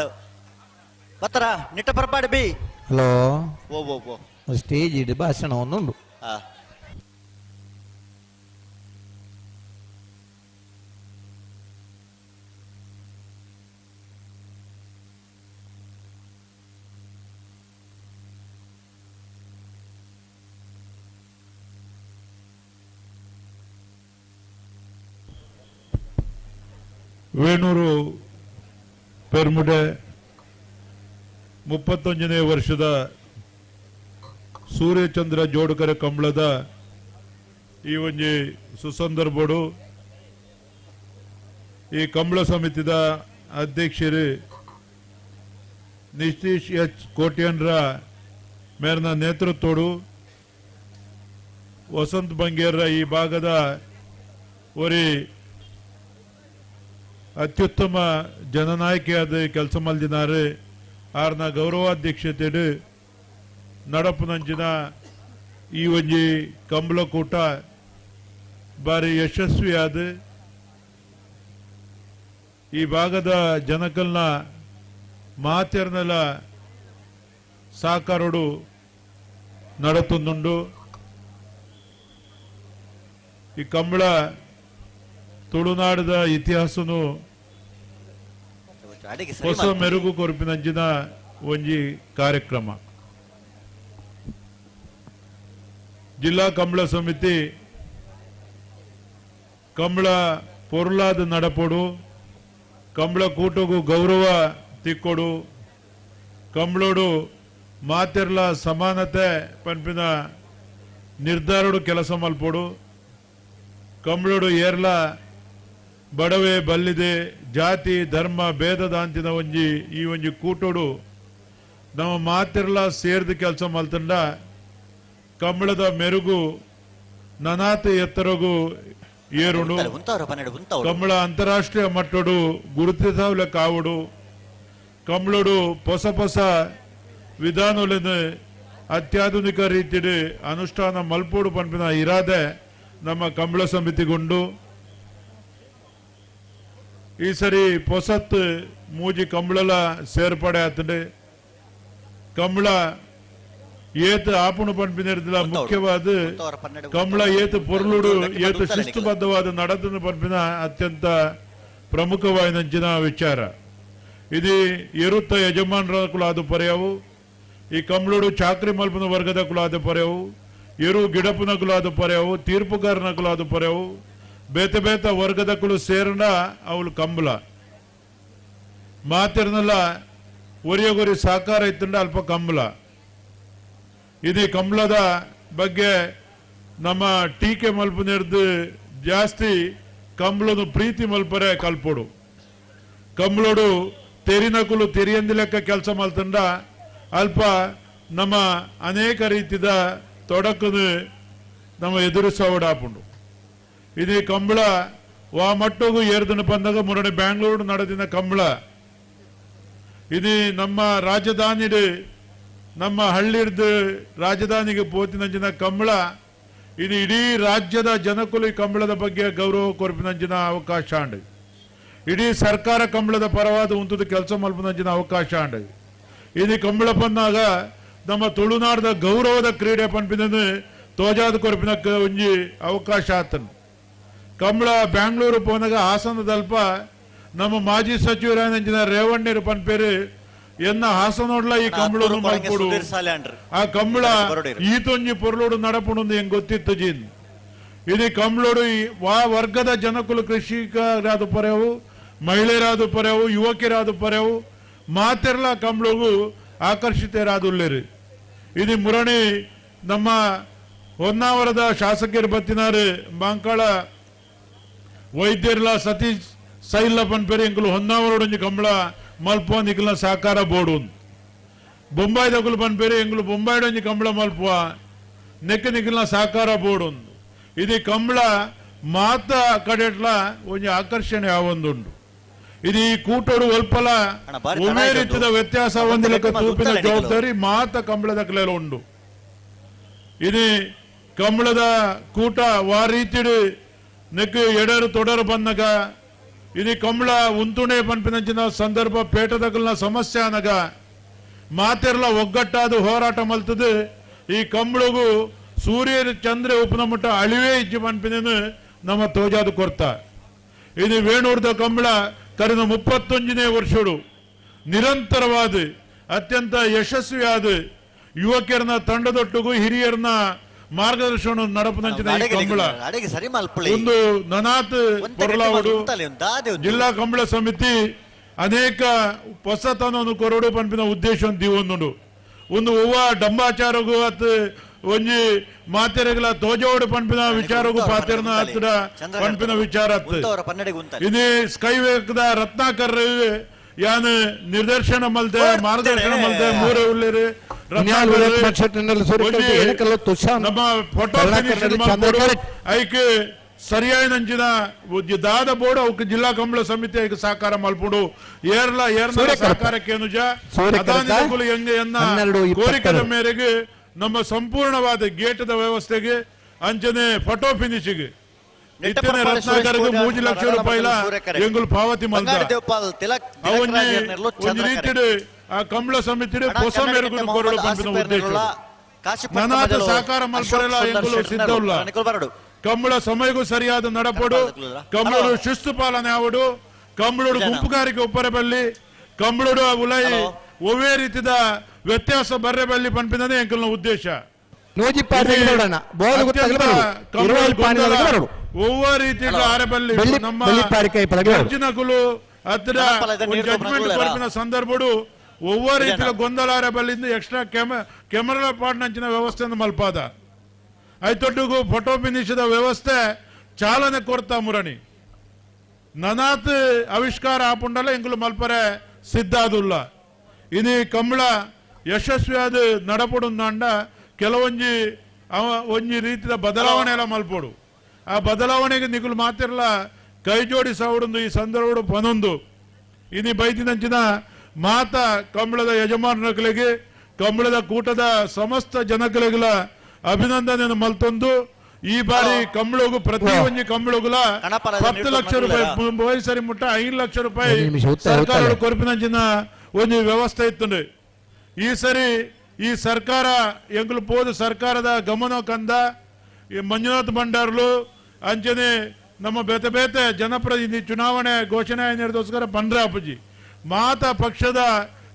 ಬತ್ತರ ನಿಟ್ಟ ಬರಪಾಡಿ ಬಿ. ಹಲೋ ಓ ಓ ಓ ಸ್ಟೇಜ್ ಇಡು ಭಾಷಣ ಒಂದುಂಡು. ವೇಣೂರು ಪೆರ್ಮುಡೆ 31ನೇ ವರ್ಷದ ಸೂರ್ಯಚಂದ್ರ ಜೋಡುಕರ ಕಂಬಳದ ಈ ಒಂಜಿ ಸುಸಂದರ್ಭಡು ಈ ಕಂಬಳ ಸಮಿತಿದ ಅಧ್ಯಕ್ಷರು ನಿತೀಶ್ ಎಚ್ ಕೋಟ್ಯನ್ರ ಮೇರ್ನ ನೇತೃತ್ವಡು ವಸಂತ್ ಬಂಗೇರ್ರ ಈ ಭಾಗದ ಒರಿ ಅತ್ಯುತ್ತಮ ಜನನಾಯಕಿಯಾದ ಕೆಲಸ ಮಲ್ದಿನಾರು ಆರ್ನ ಗೌರವಾಧ್ಯಕ್ಷತೆಡು ನಡಪುನಂಚಿನ ಈ ಒಂಜಿ ಕಂಬಳಕೂಟ ಬಾರಿ ಯಶಸ್ವಿಯಾದ ಈ ಭಾಗದ ಜನಕಲ್ನ ಮಾತೆರ್ನೆಲ್ಲ ಸಾಕಾರೋಡು ನಡತುಂದುಂಡು. ಈ ಕಂಬಳ ತುಳುನಾಡದ ಇತಿಹಾಸನು ಹೊಸ ಮೆರುಗು ಕೊರಪಿನಂಚಿನ ಒಂಜಿ ಕಾರ್ಯಕ್ರಮ. ಜಿಲ್ಲಾ ಕಂಬಳ ಸಮಿತಿ ಕಂಬಳ ಪೊರುಲಾದ ನಡಪೊಡು, ಕಂಬಳ ಕೂಟಗೂ ಗೌರವ ತಿಕ್ಕೊಡು, ಕಂಬಳೋಡು ಮಾತೆರ್ಲ ಸಮಾನತೆ ಪನ್ಪಿನ ನಿರ್ಧಾರಡು ಕೆಲಸ ಮಲ್ಪೊಡು, ಕಂಬಳೋಡು ಏರ್ಲ ಬಡವೆ ಬಲ್ಲಿದೆ ಜಾತಿ ಧರ್ಮ ಭೇದದಾಂತಿನ ಒಂಜಿ ಈ ಒಂಜಿ ಕೂಟೋಡು ನಮ್ಮ ಮಾತಿರ್ಲ ಸೇರ್ದು ಕೆಲಸ ಮಲ್ತಂಡ ಕಂಬಳದ ಮೆರುಗು ನನಾತ ಎತ್ತರಗು ಏರುಡು, ಕಂಬಳ ಅಂತಾರಾಷ್ಟ್ರೀಯ ಮಟ್ಟೋಡು ಗುರುತಿಸವಲೆ ಕಾವುಡು, ಕಂಬಳೋಡು ಹೊಸ ಹೊಸ ವಿಧಾನಗಳನ್ನು ಅತ್ಯಾಧುನಿಕ ರೀತಿಯಲ್ಲಿ ಅನುಷ್ಠಾನ ಮಲ್ಪೋಡು ಪನ್ಪಿನ ಇರಾದೆ ನಮ್ಮ ಕಂಬಳ ಸಮಿತಿಗುಂಡು. ಈ ಸರಿ ಪೊಸತ್ ಮೂಜಿ ಕಂಬಳಲ ಸೇರ್ಪಡೆ ಆತಂಡೆ. ಕಂಬಳ ಏತು ಆಪುಣು ಪನ್ಪಿನ ಮುಖ್ಯವಾದ ಕಂಬಳ ಏತು ಪೊರುಳುಡು ಏತು ಶಿಸ್ತುಬದ್ಧವಾದ ನಡೆದನ್ನು ಪನ್ಪಿನ ಅತ್ಯಂತ ಪ್ರಮುಖವಾದ ವಿಚಾರ. ಇದು ಎರುತ್ತ ಯಜಮಾನರ ಕುಲಾದ ಪರ್ಯಾವು, ಈ ಕಂಬಳೋಡು ಚಾಕ್ರಿ ಮಲ್ಪನ ವರ್ಗದ ಕುಲಾದ ಪರ್ಯಾವು, ಎರು ಗಿಡಪುನ ಕುಲಾದ ಪರ್ಯಾವು, ತೀರ್ಪುಗಾರನ ಕುಲಾದ ಪರ್ಯಾವು, ಬೇತೆ ಬೇತ ವರ್ಗದ ಕುಲು ಸೇರಣ ಅವಳು ಕಂಬಳ ಮಾತಿರ್ನಲ್ಲ ಒರಿಯಗೊರಿ ಸಾಕಾರ ಇತ್ತಂಡ ಅಲ್ಪ ಕಂಬಳ. ಇದು ಕಂಬಳದ ಬಗ್ಗೆ ನಮ್ಮ ಟೀಕೆ ಮಲ್ಪನಿರ್ದು ಜಾಸ್ತಿ ಕಂಬಳನು ಪ್ರೀತಿ ಮಲ್ಪರೆ ಕಲ್ಪೋಡು. ಕಂಬಳೋಡು ತೆರಿನಕುಲು ತೆರಿಯಂದಿ ಲೆಕ್ಕ ಕೆಲಸ ಮಲ್ತಂಡ ಅಲ್ಪ ನಮ್ಮ ಅನೇಕ ರೀತಿಯ ತೊಡಕನ್ನು ನಮ್ಮ ಎದುರಿಸೋಡಾಪುಂಡು. ಇದು ಕಂಬಳ ವಾ ಮಟ್ಟಗೂ ಏರ್ದನ ಬಂದಾಗ ಮುರಳಿ ಬ್ಯಾಂಗ್ಳೂರು ನಡೆದಿನ ಕಂಬಳ ಇದು ನಮ್ಮ ರಾಜಧಾನಿ ನಮ್ಮ ಹಳ್ಳಿರ್ದು ರಾಜಧಾನಿಗೆ ಪೋತಿನಂಚಿನ ಕಂಬಳ ಇದು ಇಡೀ ರಾಜ್ಯದ ಜನಕುಲಿ ಕಂಬಳದ ಬಗ್ಗೆ ಗೌರವ ಕೊರಪಿನಂಚಿನ ಅವಕಾಶ ಅಂಡು. ಇಡೀ ಸರ್ಕಾರ ಕಂಬಳದ ಪರವಾದ ಉಂಟದ ಕೆಲಸ ಮಲ್ಪನಂಚಿನ ಅವಕಾಶ ಅಂಡು. ಇದು ಕಂಬಳ ಬಂದಾಗ ನಮ್ಮ ತುಳುನಾಡದ ಗೌರವದ ಕ್ರೀಡೆ ಪನ್ಪಿನ ತೋಜಾದ ಕೊರಪಿನ ಒಂಜಿ ಅವಕಾಶ ಆತನು. ಕಂಬಳ ಬ್ಯಾಂಗ್ಳೂರು ಪೋನಾಗ ಹಾಸನದಲ್ಪ ನಮ್ಮ ಮಾಜಿ ಸಚಿವರಾದ ರೇವಣ್ಣರು ಪನ್ಪೇರು ಎನ್ನ ಹಾಸನೋಡ್ಲ ಈ ಕಂಬಳ ಮಲ್ಪೊಡು, ಆ ಕಂಬಳ ಈತೊಂಜಿ ಪೊರ್ಲೋಡು ನಡಪುಣಂದು ಹೆಂಗ್ ಗೊತ್ತಿತ್ತು ಜೀನ್. ಇದು ಕಂಬ್ಳೋಡು ವಾ ವರ್ಗದ ಜನಕುಲು ಕೃಷಿಕರಾದ ಪರೆವು, ಮಹಿಳೆಯರಾದ ಪರೆವು, ಯುವಕರಾದ ಪರೆವು ಮಾತೆರ್ಲ ಕಂಬ್ಳೋಗು ಆಕರ್ಷಿತರಾದುಲ್ಲೇರಿ. ಇದು ಮುರಣಿ ನಮ್ಮ ಹೊನ್ನಾವರದ ಶಾಸಕರು ಬತ್ತಿನಾರು ಬಾಂಕಾಳ ವೈದ್ಯರ್ಲ ಸತೀಶ್ ಸೈಲ್ಲ ಪನ್ಪೇರಿ ಎಂಕುಲು ಹೊನ್ನಾವರೊಡೊಂಜಿ ಕಂಬಳ ಮಲ್ಪುವ ನಿಕಲ್ನ ಸಹಕಾರ ಬೋರ್ಡು. ಬೊಂಬಾಯಿ ದಗುಲು ಪನ್ಪೇರಿ ಎಂಕುಲು ಬೊಂಬಾಯಿಡೊಂಜಿ ಕಂಬಳ ಮಲ್ಪುವ ನೆಕ್ಕ ನಿಕಲ್ನ ಸಹಕಾರ ಬೋರ್ಡು. ಇದು ಕಂಬಳ ಮಾತ ಕಡೆಟ್ಲ ಒಂಜಿ ಆಕರ್ಷಣೆ ಯಾವೊಂದುಂಡು. ಇದು ಈ ಕೂಟೋಡು ಒಲ್ಪಲ ಒಮ್ಮೆ ರೀತಿಯ ವ್ಯತ್ಯಾಸ ಒಂದಿಲಕ್ಕ ತೂಪಿನ ಜವಾಬ್ದಾರಿ ಮಾತ ಕಂಬಳದ ಕಲೆಲ ಉಂಡು. ಇದು ಕಂಬಳದ ಕೂಟ ವಾ ರೀತಿಡು ನೆಕ್ ಎಡರು ತೊಡರು ಬಂದಾಗ ಇದು ಕಂಬಳ ಉಂತುಣೆ ಪನ್ಪಿನಂಚಿನ ಸಂದರ್ಭ ಪೇಟದಕಲ್ನ ಸಮಸ್ಯೆ ಅನಗ ಮಾತೆರ್ಲ ಒಗ್ಗಟ್ಟಾದ ಹೋರಾಟ ಮಲ್ತದೆ. ಈ ಕಂಬಳಗು ಸೂರ್ಯ ಚಂದ್ರ ಉಪನಮಟ್ಟ ಅಳಿವೇ ಇಜ್ಜಿ ಪನ್ಪಿನ ನಮ್ಮ ತೋಜಾದ ಕೊರ್ತ. ಇದು ವೇಣೂರ್ದ ಕಂಬಳ ಕರೆದ 31ನೇ ವರ್ಷಡು ನಿರಂತರವಾದ ಅತ್ಯಂತ ಯಶಸ್ವಿಯಾದ ಯುವಕರನ್ನ ತಂಡದೊಟ್ಟಿಗೂ ಹಿರಿಯರನ್ನ ಮಾರ್ಗದರ್ಶನ ನಡಪನಂಚಿನ ಈ ಕಂಬಳ ಒಂದು ನನಾತ್ ಪೊರ್ಲಾವಡು ಜಿಲ್ಲಾ ಕಂಬಳ ಸಮಿತಿ ಅನೇಕ ಹೊಸತನವನ್ನು ಕೊರಡು ಪನ್ಪಿನ ಉದ್ದೇಶ ದೀವೊಂದುಂಡು. ಒಂದು ಹೂವ ಡಂಬಾಚಾರಗೂ ಅತ್ ಒಂಜಿ ಮಾತೆರೆಗಳ ತೋಜೋಡು ಪನ್ಪಿನ ವಿಚಾರಗೂ ಪಾತೆರನ ಹತ್ತಿರ ಪನ್ಪಿನ ವಿಚಾರ ಇದು ಸ್ಕೈವೇಕದ ರತ್ನಾಕರ್ ಯಾನ್ ನಿರ್ದೇಶನ ಮಲ್ತೆ ಮಾರ್ಗದರ್ಶನ ಮಲ್ತೆ ಮೂರೇ ಉಳ್ಳೇರು ನಮ್ಮ ಫೋಟೋ ಐಕ್ ಸರಿಯಾದ ನಂಚಿನ ದಾದ ಬೋರ್ಡ್ ಅವಕ್ಕೆ ಜಿಲ್ಲಾ ಕಂಬಳ ಸಮಿತಿ ಐಕ್ ಸಹಕಾರ ಮಲ್ಪುಂಡು. ಏರ್ಲ ಏರ್ನ ಸಹಕಾರಕ್ಕೆ ಅನುಜ ಅದಾನಿಗಳು ಹೆಂಗೆ ಎನ್ನ ಕೋರಿಕೆದ ಮೇರೆಗೆ ನಮ್ಮ ಸಂಪೂರ್ಣವಾದ ಗೇಟದ ವ್ಯವಸ್ಥೆಗೆ ಅಂಚನೆ ಫೋಟೋ ಫಿನಿಶಿಗೆ ಇತ್ತನೆ ರತ್ನಾಕರ್ಗೆ 3 ಲಕ್ಷ ರೂಪಾಯಿ ಎಂಗುಲು ಪಾವತಿ ಮಲ್ದ ಒಂಜಿ ರೀತಿಡ್ ಆ ಕಂಬಳ ಸಮಿತಿ ಹೊಸ ಮೇರೆಗೂ ಕೊರಡು ಪನ್ಪಿನ ಉದ್ದೇಶ ನನಾದ ಸಹಕಾರ ಮಲ್ಪರೆಲ್ಲ ಎಂಗುಲು ಸಿದ್ಧವುಲ್ಲ. ಕಂಬಳ ಸಮಯಕ್ಕೂ ಸರಿಯಾದ ನಡಪಡು, ಕಂಬಳೋಡು ಶಿಸ್ತು ಪಾಲನೆ ಆವಡು, ಕಂಬಳೋಡು ಗುಂಪುಗಾರಿಕೆ ಒಪ್ಪರೆ ಬಲ್ಲಿ, ಕಂಬಳೋಡು ಉಲೈ ಒವ್ವೇ ರೀತಿಯ ವ್ಯತ್ಯಾಸ ಬರ್ರೆ ಬಲ್ಲಿ ಪನ್ಪಿನದೇ ಎಂಕಲ್ನ ಉದ್ದೇಶ. ಒವ್ವ ರೀತಿಯ ಆರೆಬಲ್ಲಿ ನಮ್ಮ ಅರ್ಜಿನಕುಲು ಹತ್ತಿರ ಜಡ್ಜ್ಮೆಂಟ್ ಕೊರಪಿನ ಸಂದರ್ಭಡು ಒವ್ವ ರೀತಿಯ ಗೊಂದಲ ಆರೆಬಲ್ಲಿಂದ ಎಕ್ಸ್ಟ್ರಾ ಕೆಮರಾ ಪಾಡ್ನಂಚಿನ ವ್ಯವಸ್ಥೆಯನ್ನು ಮಲ್ಪಾದ ಐತೊಟ್ಟಿಗೂ ಫೋಟೋ ಫಿನಿಶದ ವ್ಯವಸ್ಥೆ ಚಾಲನೆ ಕೊರ್ತಾ ಮುರಣಿ ನನಾತ್ ಆವಿಷ್ಕಾರ ಆಪುಂಡಲ ಎಂಕುಲು ಮಲ್ಪರೆ ಸಿದ್ಧಾದುಲ್ಲ. ಇದು ಕಂಬಳ ಯಶಸ್ವಿಯಾದ ನಡಪಡುಂದಾಂಡ ಕೆಲವೊಂಜಿ ಒಂಜಿ ರೀತಿಯ ಬದಲಾವಣೆ ಎಲ್ಲ ಮಲ್ಪೋಡು. ಆ ಬದಲಾವಣೆಗೆ ನಿಗುಲು ಮಾತಿರಲ್ಲ ಕೈ ಜೋಡಿಸವಡೊಂದು ಈ ಸಂದರ್ಭಡು ಪನೊಂದು ಇನಿ ಬೈದಿನಂಚಿನ ಮಾತ ಕಂಬಳದ ಯಜಮಾನರುಗಳಿಗೆ ಕಂಬಳದ ಕೂಟದ ಸಮಸ್ತ ಜನಗಳಿಗೆಲ್ಲ ಅಭಿನಂದನೆಯನ್ನು ಮಲ್ತೊಂದು ಈ ಬಾರಿ ಕಂಬಳಗು ಪ್ರತಿ ಒಂಜಿ ಕಂಬಳಗುಲ 10 ಲಕ್ಷ ರೂಪಾಯಿ ಸರಿ ಮುಟ್ಟ 5 ಲಕ್ಷ ರೂಪಾಯಿ ಸರ್ಕಾರ ಕೊರಪಿನಂಚಿನ ಒಂಜಿ ವ್ಯವಸ್ಥೆ ಇತ್ತು. ಈ ಸರಿ ಈ ಸರ್ಕಾರ ಎಂಗುಲು ಪೋದು ಸರ್ಕಾರದ ಗಮನ ಕಂದ ಈ ಮಂಜುನಾಥ್ ಭಂಡಾರ್ಲು ಅಂಚನೆ ನಮ್ಮ ಬೇತೆ ಬೇತೆ ಜನಪ್ರತಿನಿಧಿ ಚುನಾವಣೆ ಘೋಷಣೆ ನಿರ್ದೋಸ್ಕರ ಬಂದ್ರೆ ಅಪ್ಪಜಿ ಮಾತಾ ಪಕ್ಷದ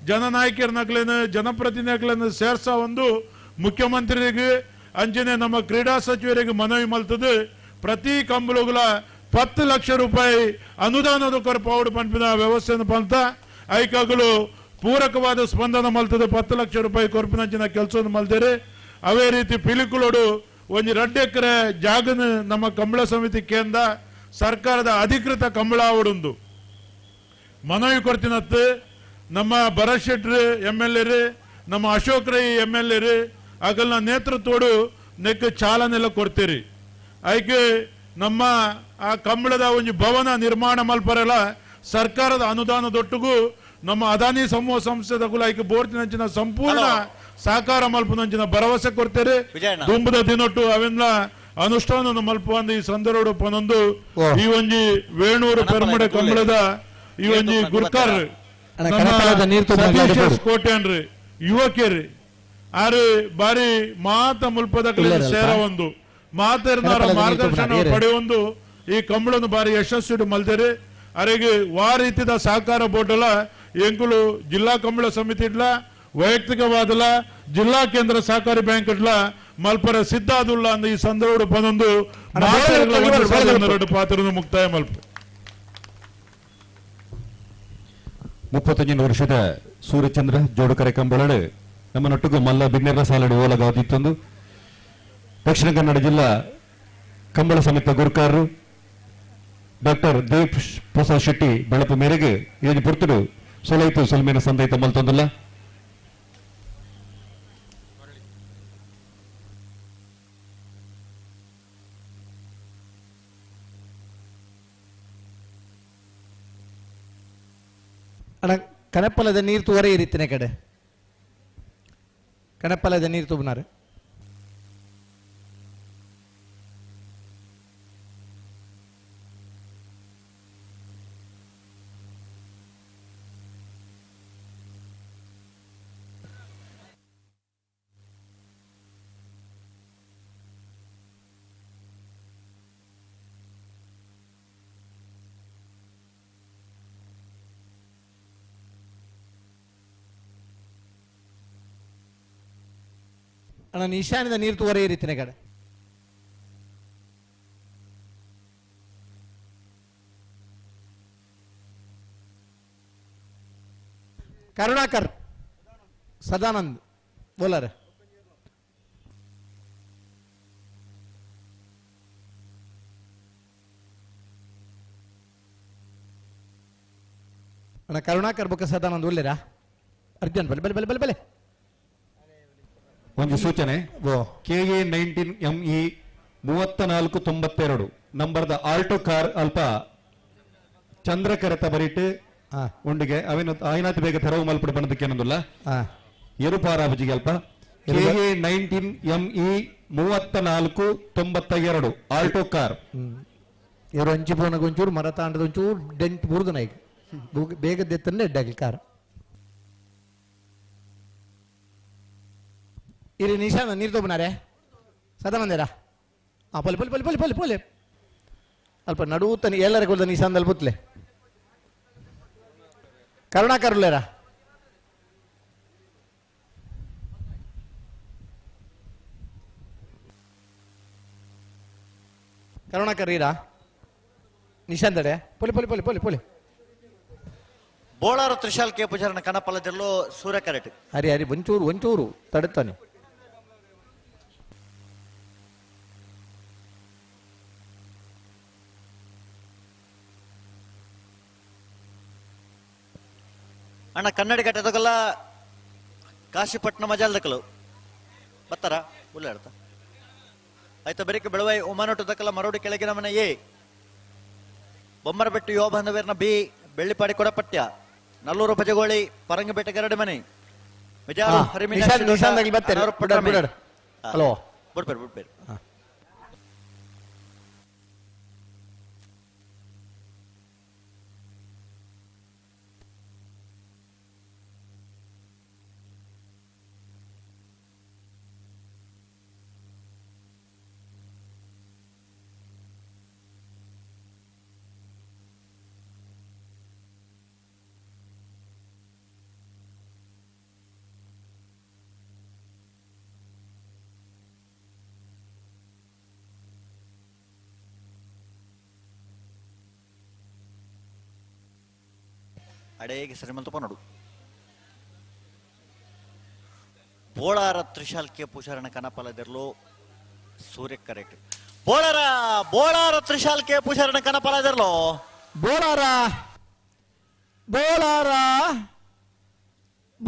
ಜನನಾಯಕರನ್ನಗ್ಲೇನು ಜನಪ್ರತಿನಿಧಿಗಳನ್ನು ಸೇರ್ಸ ಒಂದು ಮುಖ್ಯಮಂತ್ರಿಗೆ ಅಂಚನೆ ನಮ್ಮ ಕ್ರೀಡಾ ಸಚಿವರಿಗೆ ಮನವಿ ಮಲ್ತದೆ ಪ್ರತಿ ಕಂಬಳುಗಳ 10 ಲಕ್ಷ ರೂಪಾಯಿ ಅನುದಾನದ ಕೊರಪಾವಡು ಪನ್ಪಿನ ವ್ಯವಸ್ಥೆಯನ್ನು ಪಂತ ಐಕಾಗಲು ಪೂರಕವಾದ ಸ್ಪಂದನ ಮಲ್ತದೆ 10 ಲಕ್ಷ ರೂಪಾಯಿ ಕೊರಪಿನಂಚಿನ ಕೆಲಸವನ್ನು ಮಲ್ದೇರಿ. ಅದೇ ರೀತಿ ಪಿಲಿಕುಲೋಡು ಒಂದು 2 ಎಕರೆ ಜಾಗನ ನಮ್ಮ ಕಂಬಳ ಸಮಿತಿ ಕೇಂದ್ರ ಸರ್ಕಾರದ ಅಧಿಕೃತ ಕಂಬಳ ಅವಡೊಂದು ಮನವಿ ಕೊಡ್ತೀನತ್ತು. ನಮ್ಮ ಭರತ್ ಶೆಟ್ರು ಎಮ್ ಎಲ್ ಎ, ನಮ್ಮ ಅಶೋಕ್ ರೈ ಎಮ್ ಎಲ್ ಎ ಅಗಲ್ನ ನೇತೃತ್ವಡು ನೆಕ್ ಚಾಲನೆಲ್ಲ ಕೊಡ್ತೀರಿ. ಐಕೆ ನಮ್ಮ ಆ ಕಂಬಳದ ಒಂದು ಭವನ ನಿರ್ಮಾಣ ಮಲ್ಪರೆಲ್ಲ ಸರ್ಕಾರದ ಅನುದಾನದೊಟ್ಟಿಗೂ ನಮ್ಮ ಅದಾನಿ ಸಮೂಹ ಸಂಸ್ಥೆದ ಐಕೆ ಬೋರ್ತಿನಂಚಿನ ಸಂಪೂರ್ಣ ಸಹಕಾರ ಮಲ್ಪನಂಚಿನ ಭರವಸೆ ಕೊಡ್ತೀರಿ. ದುಂಬದ ದಿನೊಟ್ಟು ಅವೆಲ್ಲ ಅನುಷ್ಠಾನ ಮಲ್ಪುವಂದು ಈ ಸಂದರ್ಭ ಪನೊಂದು ಈ ಒಂಜಿ ವೇಣೂರು ಪೆರ್ಮಡೆ ಕಂಬಳದ ಈ ಒಂಜಿ ಗುರ್ಕಾರ್ ಕೋಟೆನ್ರಿ ಯುವಕರಿ ಆರು ಬಾರಿ ಮಾತ ಮುಲ್ಪದ ಸೇರ ಒಂದು ಮಾತೆರ್ನಾರ ಮಾರ್ಗದರ್ಶನ ಪಡೆಯೊಂದು ಈ ಕಂಬಳನ್ನು ಬಾರಿ ಯಶಸ್ವಿ ಮಲ್ದೇರಿ. ಅರೆಗೆ ವಾ ರೀತಿಯ ಸಹಕಾರ ಬೋರ್ಡಲ ಎಂಕುಲು ಜಿಲ್ಲಾ ಕಂಬಳ ಸಮಿತಿ ಇಡ್ಲ ವೈಯಕ್ತಿಕವಾದಲ ಜಿಲ್ಲಾ ಕೇಂದ್ರ ಸಹಕಾರಿ ಬ್ಯಾಂಕ್ ಇಡ್ಲ ಮಲ್ಪರ ಸಿದ್ಧಾದುಲ್ಲ ಅಂದ ಈ ಸಂದರ್ಭ ಪದೊಂದು ಪಾತ್ರ ಮುಕ್ತಾಯ ಮಲ್ಪ. 35 ವರ್ಷದ ಸೂರ್ಯಚಂದ್ರ ಜೋಡುಕರೆ ಕಂಬಳಡು ನಮ್ಮ ನಟ್ಟುಗು ಮಲ್ಲ ಬಿನ್ನೆರ ಸಾಲಡು ಓಲಗಾದಿತ್ತೊಂದು ದಕ್ಷಿಣ ಕನ್ನಡ ಜಿಲ್ಲಾ ಕಂಬಳ ಸಮಿತಿ ಗುರುಕಾರರು ಡಾಕ್ಟರ್ ದೇವ್ ಪ್ರಸಾದ್ ಶೆಟ್ಟಿ ಬೆಳಪು ಮೇರೆಗೆ ಯೋಜನೆ ಪುರ್ತುಡು ಸೊಲೈತು ಸೊಲ್ಮೇನ ಸಂದೈತ ಮಲ್ತೊಂದುಲ್ಲ. ಅಣ್ಣ ಕಣಪ್ಪಲದ ನೀರು ತೂವರೆ ಇರಿತ್ತಿನ ಕಡೆ ಕಣಪ್ಪಲದ ನೀರು ತೂಬನಾರು. ಅಣ್ಣ ನಿಶಾನದ ನೀರು ತೂವರೆ ಇರಿತ್ತಿನ ಕಡೆ. ಕರುಣಾಕರ್ ಸದಾನಂದ್ ಬೋಲಾರೆ. ಅಣ್ಣ ಕರುಣಾಕರ್ ಬೊಕ್ಕ ಸದಾನಂದ್ ಒಳ್ಳೆರಾ ಅರ್ಜುನ್ ಬಲೆ ಬಲೆ ಬಲೆ ಬಲೆ ಬಲೆ. ಒಂದು ಸೂಚನೆ, KA 19 ME 3492 ನಂಬರ್ದ ಆಲ್ಟೋ ಕಾರ್ ಅಲ್ಪ ಚಂದ್ರಕರೆತ ಬರಿಟ್ ಉಂಡಿಗೆ ಅವಿನ ಆಯ್ನಾತ್ ಬೇಗ ತೆರವು ಮಲ್ಪಡು ಬಣ್ಣದಕ್ಕೆ ಏನೊಂದುಲ್ಲ ಎರುಪಾರಾಬಜಿಗೆ ಅಲ್ಪ KA 19 ME 3492 Alto car. ಇವರು ಅಂಚಿ ಪೋನಗ ಒಂಚೂರು ಮರ ತಾಂಡದ ಒಂಚೂರು ಡೆಂಟ್ ಬುರ್ದು ನಾಯ್ಕ ಬೇಗ ದೆತ್ತಂಡೆ ಎಡ್ಡಾಗಲಿ ಕಾರ್. ಇರಿ ನಿಶಾನ ನೀರು ತೋಬನಾರೆ ಸದಾನಂದೇರಾ. ಹಾಂ ಪೊಲೆ ಪೊಲೆ ಪೊಲೆ ಪೊಲೆ ಪೊಲೆ ಪೊಲೆ ಅಲ್ಪ ನಡುತ್ತಾನೆ ಎಲ್ಲರ ಕೊಲ್ದ ನಿಶಾನದಲ್ಲಿ ಪುತ್ಲೆ. ಕರುಣಾಕರ್ ಉಲ್ಲೇರಾ? ಕರುಣಾಕರ್ ಈರಾ ನಿಶಾಂದಡೆ ಪೊಲೆ ಪೊಲೆ ಪೊಲೆ ಪೊಲೆ ಪೊಲೆ. ಬೋಳಾರ ತ್ರಿಶಾಲ್ ಕೆ ಪೂಜಾರನ ಕನಪಲದಲ್ಲೋ ಸೂರ್ಯ ಕರೆಟ್. ಹರಿ ಹರಿ ಒಂಚೂರು ಒಂಚೂರು ತಡುತ್ತಾನೆ. ಅಣ್ಣ ಕನ್ನಡಿ ಕಟ್ಟದಕ್ಕೆಲ್ಲ ಕಾಶಿಪಟ್ಟಣ ಮಜಾಲ್ದಕ್ಕಲು ಬತ್ತಾರ ಉಳ್ಳಾಡ್ತ ಆಯ್ತಾ ಬೆರಿಕೆ ಬೆಳವಾಯಿ ಉಮಾನೋಟದಕ್ಕೆಲ್ಲ ಮರೋಡಿ ಕೆಳಗಿನ ಮನೆ ಎ ಬೊಮ್ಮರಬೆಟ್ಟು ಯೋ ಬಾಂಧವ್ಯರ್ನ ಬಿ ಬೆಳ್ಳಿಪಾಡಿ ಕೊಡಪಟ್ಯ ನಲ್ಲೂರು ಭಜಗೋಳಿ ಪರಂಗಪೇಟೆ ಗರಡಿ ಮನೆ ಮಿಜಾರು ಹರಿಮಿನ ಹಲೋ ಬಿಡ್ಬೇರು ಬಿಡ್ಬೇರು. ಅಡೇಗೆ ಸರಿಮಂತ ನೋಡು ಬೋಳಾರ ತ್ರಿಶಾಲ್ಕಿಯ ಪೂಜಾರಣ ಕನಪಲದಿರಲು ಸೂರ್ಯ ಕರೆಕ್ಟ್. ಬೋಳಾರ ಬೋಳಾರ ತ್ರಿಶಾಲ್ಕಿಯ ಪೂಜಾರಣ ಕನಪಲದಿರಲು ಬೋಳಾರ ಬೋಳಾರ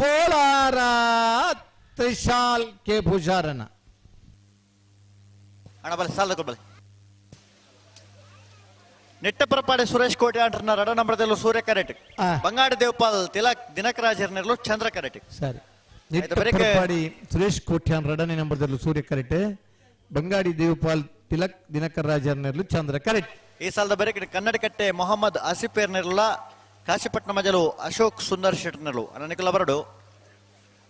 ಬೋಳಾರ ತ್ರಿಶಾಲ್ ಕೆ ಪೂಜಾರಣ. ಅಣ್ಣ ಬಲೆ ಸಾಲ ಬಲೆ. ನೆಟ್ಟಪರಪಾಡೆ ಸುರೇಶ್ ಕೋಟೆ ಅಂಟರ್ನ ರಡ ನಂಬರದಲ್ಲೂ ಸೂರ್ಯ ಕರೆಟ್. ಬಂಗಾಡಿ ದೇವಪಾಲ್ ತಿಲಕ್ ದಿನಕರಾಜರ್ನೆಲ್ಲೂ ಚಂದ್ರ ಕರೆಟ್. ಸರಿ, ನೆಟ್ಟಪರಪಾಡಿ ಸುರೇಶ್ ಕೋಟ್ಯಾನ್ ರಡನೇ ನಂಬರದಲ್ಲೂ ಸೂರ್ಯ ಕರೆಟ್, ಬಂಗಾಡಿ ದೇವಪಾಲ್ ತಿಲಕ್ ದಿನಕರಾಜರ್ನೆಲ್ಲೂ ಚಂದ್ರ ಕರೆಟ್. ಈ ಸಾಲದ ಬರೆಕೆ ಕನ್ನಡಕಟ್ಟೆ ಮೊಹಮ್ಮದ್ ಆಸಿಫೇರ್ನೆಲ್ಲ ಕಾಶಿಪಟ್ಟಣ ಮಜಲು ಅಶೋಕ್ ಸುಂದರ್ ಶೆಟ್ಟರ್ನೆಲ್ಲು ಅನನಿಕಲ ಬರಡು.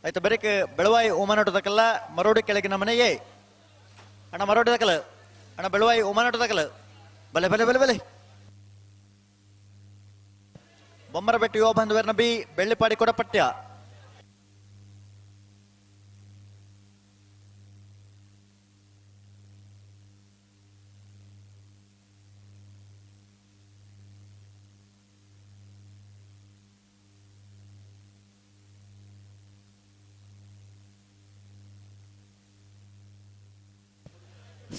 ಆಯ್ತು ಬರೆಕೆ ಬೆಳವಾಯಿ ಉಮಾನೋಟದಕ್ಕೆಲ್ಲ ಮರೋಡಿ ಕೆಳಗಿನ ಮನೆಯೇ ಅಣ್ಣ ಮರೋಡಿ ದಕಲ ಅಣ್ಣ ಬೆಳವಾಯಿ ಉಮಾನೋಟದಕಲ ಬಲೆ ಬಲೆ ಬಲೆ ಬಲೆ. ಬೊಮ್ಮರಬೆಟ್ಟು ಯುವ ಬಾಂಧವ್ಯರ್ನ ಬಿ ಬೆಳ್ಳಿಪಾಡಿ ಕೊಡಪಟ್ಯ.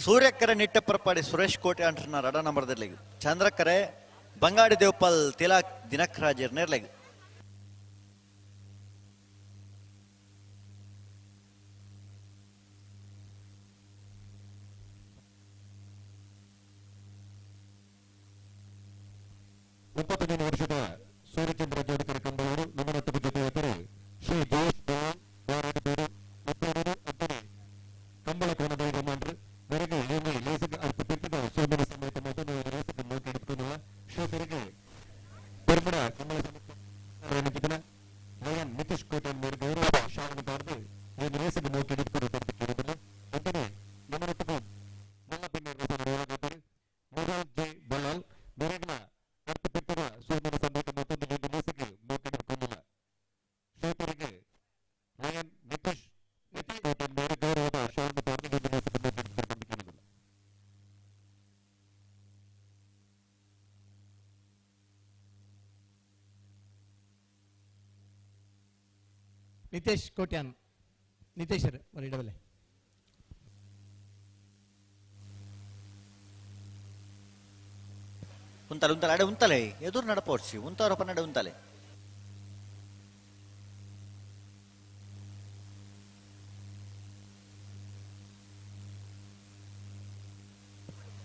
ಸೂರ್ಯಕರೆ ನಿಟ್ಟೆಪರಪಾಡಿ ಸುರೇಶ್ ಕೋಟೆ ಅಂಟ್ರನ ರಡ ನಂಬರ್ದಿರ್ಲಿಗ್ ಚಂದ್ರಕರೆ ಬಂಗಾಡಿ ದೇವಪಾಲ್ ತಿಲಾಕ್ ದಿನಕ್ರಾಜರ್ ನೇರ್ಲೆಗ್ 31 ವರ್ಷದ ಸೂರ್ಯಚಂದ್ರ ಜೋಡಿಕರ ಕಂಬಳವರು ನಮ್ಮನೊಟ್ಟಿಗೆ ಜೊತೆಯಾದರೆ ಶ್ರೀ ಜೋಶ್ ಕಂಬಳ ಕೋಣದ ಯಜಮಾನರು ಮೇರೆಗೆ ಏಮಿ ಲೇಸಗ ಅರ್ಥ ಪಿಟ್ಟದ ಸೋಮನ ಸಮೇತ ಮೊದಲು ಲೇಸಗ ಮೋಕೆ ಹಿಡಿದುಕೊಳ್ಳುವ ಶ್ರೀತರಿಗೆ ಪೆರ್ಮಡ ಕಂಬಳ ಸಮಿತಿ ಲಯನ್ ನಿತೀಶ್ ಕೋಟೆ ಮೇರೆ ಗೌರವ ಶಾಲನ ಬಾರದು ಏನು ಲೇಸಗ ಮೋಕೆ ಹಿಡಿದುಕೊಂಡು ತರಬೇಕಿರುವುದಿಲ್ಲ. ಅಂತೆಯೇ ನಮ್ಮನೊಟ್ಟಿಗೆ ಮುರಾಲ್ ಜೆ ಬಲಾಲ್ ಮೇರೆಗಿನ ಅರ್ಥಪಟ್ಟರ ಸೋಮನ ಸಮೇತ ಮತ್ತೊಂದು ಲೇಸಗೆ ಮೋಕೆ ಹಿಡಿದುಕೊಂಡಿಲ್ಲ. ಶ್ರೀತರಿಗೆ ಲಯನ್ ನಿತೀಶ್ ಕೋಟೆ ಮೇರೆ ಗೌರವದ ಶಾಲನ ಬಾರದು ಏನು ಲೇಸಗ ಮೋಕೆ ಹಿಡಿದುಕೊಂಡಿಲ್ಲ. ನಿತೇಶ್ ಕೋಟ್ಯಾನ್ ನಿತೇಶರ್ ಬರೀಡಬಲೆ ಉಂತಲೆ ಉಂತಲೆ ಅಡೆ ಉಂತಲೆ ಎದುರು ನಡಪೋರ್ಸಿ ಉಂತಾರಪ್ಪ ನಡೆ ಉಂತಲೆ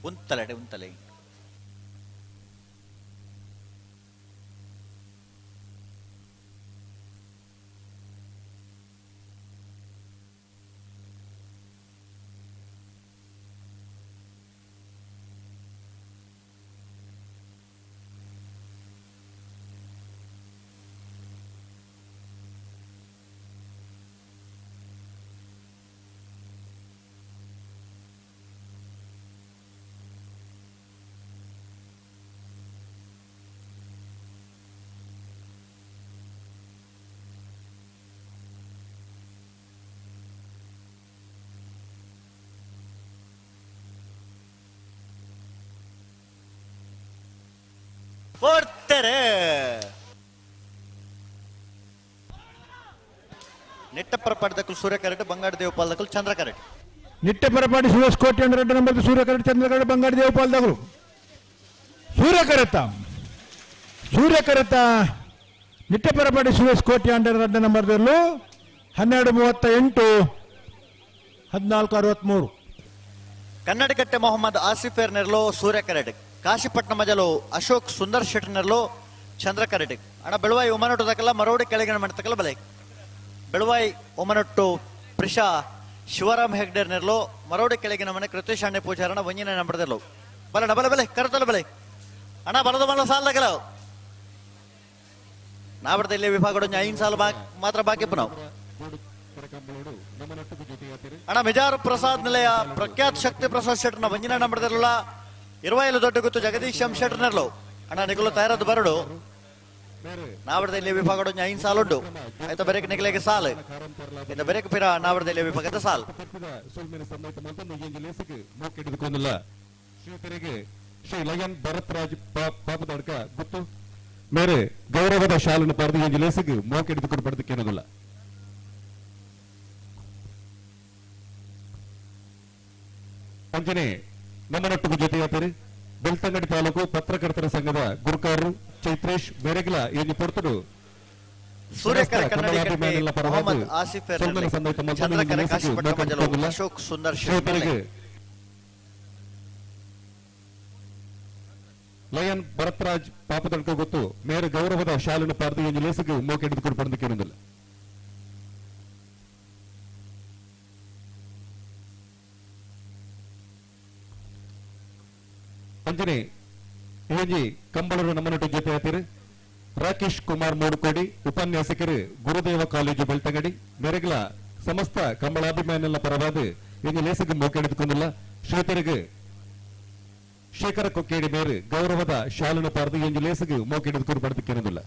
ಉಂತಲೆ ಅಡೆ ಉಂತಲೆ ಕೊಡ್ತಾರೆ ನೆಟ್ಟಪರಪಾಡಿ ಸೂರ್ಯ ಕರೆಟ್ ಬಂಗಾರ ದೇವಪಾಲ್ ಚಂದ್ರ ಕರೆಟ್ ನಿಟ್ಟೆಪರಪಾಡಿ ಸುರೇಶ್ ಕೋಟೆ ರೆಡ್ಡಿ ನಂಬರ್ ಸೂರ್ಯ ಕರೆಟ್ ಚಂದ್ರ ಕರೆಟ್ ಬಂಗಾರ ದೇವಪಾಲ್ ದಗಳು ಸೂರ್ಯ ಕರೆತ ಸೂರ್ಯ ಕರೆತ ನಿಟ್ಟೆಪರಪಾಡಿ ಸುರೇಶ್ ಕೋಟೆ ರೆಡ್ಡಿ ನಂಬರ್ದಲ್ಲೂ 12:38 14:63. ಕನ್ನಡಕಟ್ಟೆ ಮೊಹಮ್ಮದ್ ಆಸಿಫೇರ್ ನೆರ್ಲೋ ಸೂರ್ಯ ಕರೆಟ್ ಕಾಶಿಪಟ್ಟಣ ಮಜಲು ಅಶೋಕ್ ಸುಂದರ್ ಶೆಟ್ಟಿ ನೆರ್ಲೋ ಚಂದ್ರ ಕರೆಟ್ ಅಣ್ಣ ಬೆಳವಾಯಿ ಒಮನೊಟ್ಟು ತಕಲ್ಲ ಮರೋಡಿ ಕೆಳಗಿನ ಮಾಡ್ತಕ್ಕಲ್ಲ ಬಲೆ ಬೆಳವಾಯಿ ಒಮನೊಟ್ಟು ಪ್ರಿಷಾ ಶಿವರಾಮ್ ಹೆಗ್ಡೇರ್ ನೆರ್ಲೋ ಮರೋಡಿ ಕೆಳಗಿನ ಮನೆ ಕೃತೇಶ್ ಅಣ್ಣೆ ಪೂಜಾರಣ ಒಂಜಿನ ನಂಬರ್ದಲ್ಲೋ ಬಲಣ ಬಲೆ ಬಲೆ ಕರತಲ್ಲ ಬಲೆ ಅಣ್ಣ ಬಲದ ಮಲ್ಲ ಸಾಲ ನಾವಡ್ದ ಇಲ್ಲಿ ವಿಭಾಗ 5 ಸಾಲ ಮಾತ್ರ ಬಾಕಿ ನಾವು. ಅಣ್ಣ ಮಿಜಾರು ಪ್ರಸಾದ್ ನಿಲಯ ಪ್ರಖ್ಯಾತ್ ಶಕ್ತಿ ಪ್ರಸಾದ್ ಶೆಟ್ಟರ್ನ ವಂಜನ ನಂಬರ್ದಲ್ಲ 20 ದೊಡ್ಡ ಗೊತ್ತು ಜಗದೀಶ್ ಎಂ ಶೆಟ್ಟರ್ನರ್ಲು ಅಣ್ಣ ನಿಗುಲು ತಯಾರದ್ದು ಬರಡು ನಾವಡ್ದ ಇಲ್ಲಿ ವಿಭಾಗ 5 ಸಾಲ ಉಂಟು ಆಯ್ತಾ ಬೆರಕ್ ನಿಗಲಿಗೆ ಸಾಲ ಇನ್ನು ಬೆರಕ್ ಪಿರ ನಾವಡ್ದ ಇಲ್ಲಿ ವಿಭಾಗದ ಸಾಲ ಶ್ರೀ ಲಯನ್ ಭರತ್ ರಾಜ್ ಪಾಪದಡ್ಕ ಗೊತ್ತು ಮೇರೆ ಗೌರವದ ಶಾಲನ್ನು ಪಡೆದು ಈ ಲೇಸಿಗೆ ಮೋಕೆ ಹಿಡಿದುಕೊಂಡು ಪಡೆದಕ್ಕೇನೋದಿಲ್ಲ. ಅಂಜನೆ ನಮ್ಮನೊಟ್ಟಿಗೆ ಜೊತೆಯಾತರಿ ಬೆಳ್ತಂಗಡಿ ತಾಲೂಕು ಪತ್ರಕರ್ತರ ಸಂಘದ ಗುರುಕಾರರು ಚೈತ್ರೇಶ್ ಮೇರೆಗಿಲ ಎಲ್ಲಿ ಪೊರ್ತುಡು ಅಶೋಕ್ ಸುಂದರ್ ಲಯನ್ ಭರತ್ರಾಜ್ ಪಾಪದಡ್ಕ ಗೊತ್ತು ಮೇರೆ ಗೌರವದ ಶಾಲನ್ನು ಪಾರ್ದು ಎಂಜು ಲೇಸಿಗೆ ಮೋಕೆ ಹಿಡಿದುಕೊಂಡು ಪಡೆದಕ್ಕೇನೋದಿಲ್ಲ. ಅಂಜನೆ ಏಜಿ ಕಂಬಳರು ನಮ್ಮನೊಟ್ಟು ಜೊತೆ ಆತೀರಿ ರಾಕೇಶ್ ಕುಮಾರ್ ಮೂಡುಕೋಡಿ ಉಪನ್ಯಾಸಕರು ಗುರುದೇವ ಕಾಲೇಜು ಬೆಳ್ತಂಗಡಿ ಮೆರಗಲ ಸಮಸ್ತ ಕಂಬಳಾಭಿಮಾನಿಗಳ ಪರವಾದ ಎಂಜು ಲೇಸಿಗೆ ಮೋಕೆ ಹಿಡಿದುಕೊಂಡಿಲ್ಲ. ಶ್ರೀತರಿಗೆ ಶೇಖರ ಕೊಕ್ಕೇಡಿ ಮೇರು ಗೌರವದ ಶಾಲನ್ನು ಪಾರ್ದು ಎಂಜು ಲೇಸಿಗೆ ಮೋಕೆ ಹಿಡಿದುಕೊಂಡು ಪಡೆದಕ್ಕೇನೋದಿಲ್ಲ.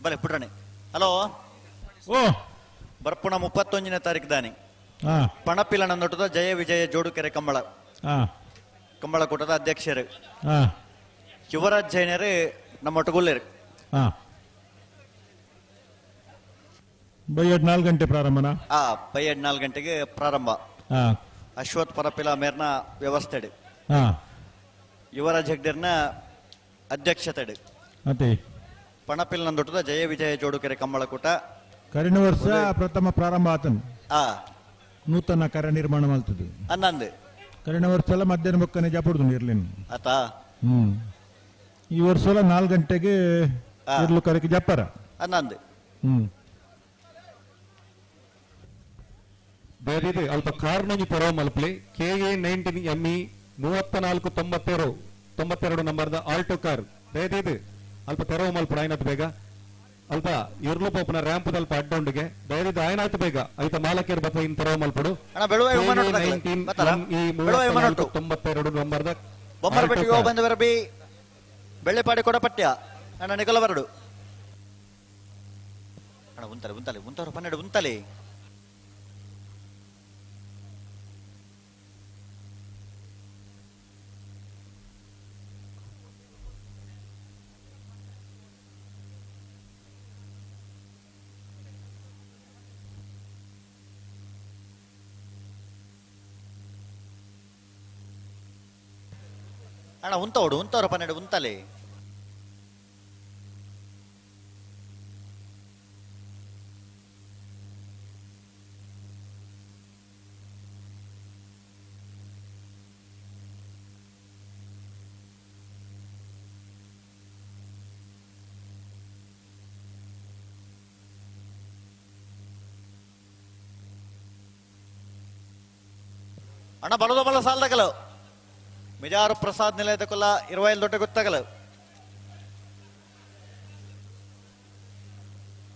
ಬಲೆ ಪುಟ್ರಣೆ ಹಲೋ ಓ ಬರ್ಪುಣ 31ನೇ ತಾರೀಕು ದಾನಿ ಪಣಪಿಲ ನಂದೊಟ್ಟದ ಜಯ ವಿಜಯ ಜೋಡುಕೆರೆ ಕಂಬಳ ಕಂಬಳ ಕೂಟದ ಅಧ್ಯಕ್ಷರು ಯುವರಾಜ್ ಜೈನರು ನಮ್ಮ ಒಟ್ಟುಗುಲ್ಲೇರು. ಬೈಯಡ್ 4 ಗಂಟೆ ಪ್ರಾರಂಭನಾ? ಬೈಯಡ್ 4 ಗಂಟೆಗೆ ಪ್ರಾರಂಭ. ಅಶ್ವಥ್ ಪರಪಿಲ ಮೇರ್ನ ವ್ಯವಸ್ಥೆಡ್, ಯುವರಾಜ್ ಹೆಗ್ಡೆರ್ನ ಅಧ್ಯಕ್ಷತೆಡ್, ಪಣಪಿಲ್ ನಂದೊಟ್ಟದ ಜಯ ವಿಜಯ ಜೋಡುಕೆರೆ ಕಂಬಳಕೂಟ. ಕರಿನ ವರ್ಷ ಪ್ರಥಮ ಪ್ರಾರಂಭ ಆತನು. ನೂತನ ಕರ ನಿರ್ಮಾಣ ಮಾಡ್ತದೆ ಅನ್ನಂದು. ಕರಿನ ವರ್ಷ ಎಲ್ಲ ಮಧ್ಯಾಹ್ನ ಬೊಕ್ಕನೆ ಜಾಪುಡ್ದು ಇರ್ಲಿನ್. ಆತ ಈ ವರ್ಷ ಎಲ್ಲ 4 ಗಂಟೆಗೆ ಇರ್ಲು ಕರಕ್ಕೆ ಜಪ್ಪರ ಅನ್ನಂದು. ಬೇರೆ ಅಲ್ಪ ಕಾರ್ನೊಂಜಿ ತೆರವು ಮಲ್ಪಲೆ KA 19 ME 34 92 ನಂಬರ್ದ ಆಲ್ಟೋ ಕಾರ್ ದಯದೀದು ಅಲ್ಪ ತೆರವು ಮಲ್ಪಡ ಆಯ್ನಾತ್ ಬೇಗ. ಅಲ್ಪ ಇರ್ಲು ಪೋಪುನ ರ್ಯಾಂಪ್ ಅಲ್ಪ ಅಡ್ಡೌಂಡಿಗೆ ದಯದೀದು ಆಯ್ನಾತ್ ಬೇಗ ಐತ ಮಾಲಕೇರ್ ಬತ್ತ ಇನ್ ತೆರವು ಮಲ್ಪಡು. KA 19 ME 34 92 ನಂಬರ್ದ ಬೊಮ್ಮರಪೆಟ್ಟಿಗೆ ಬಂದವರ ಬಿ ಬೆಳ್ಳೆಪಾಡಿ ಕೊಡಪಟ್ಯ ಅಣ್ಣ ನಿಕಲ ಬರಡು ಅಣ್ಣ ಉಂತಲೆ ಉಂತಲೆ ಉಂತವರು 12 ಉಂತಲೆ. ಅಣ್ಣ ಉಂತವಡು ಉಂತವರು 12 ಉಂತಲೆ. ಅಣ್ಣ ಬಲದ ಬಲ ಸಾಲದಗಲು ಮಿಜಾರು ಪ್ರಸಾದ್ ನಿಲಯದಕೊಲ್ಲ 25 ದೊಡ್ಡ ಗೊತ್ತಾಗಲು.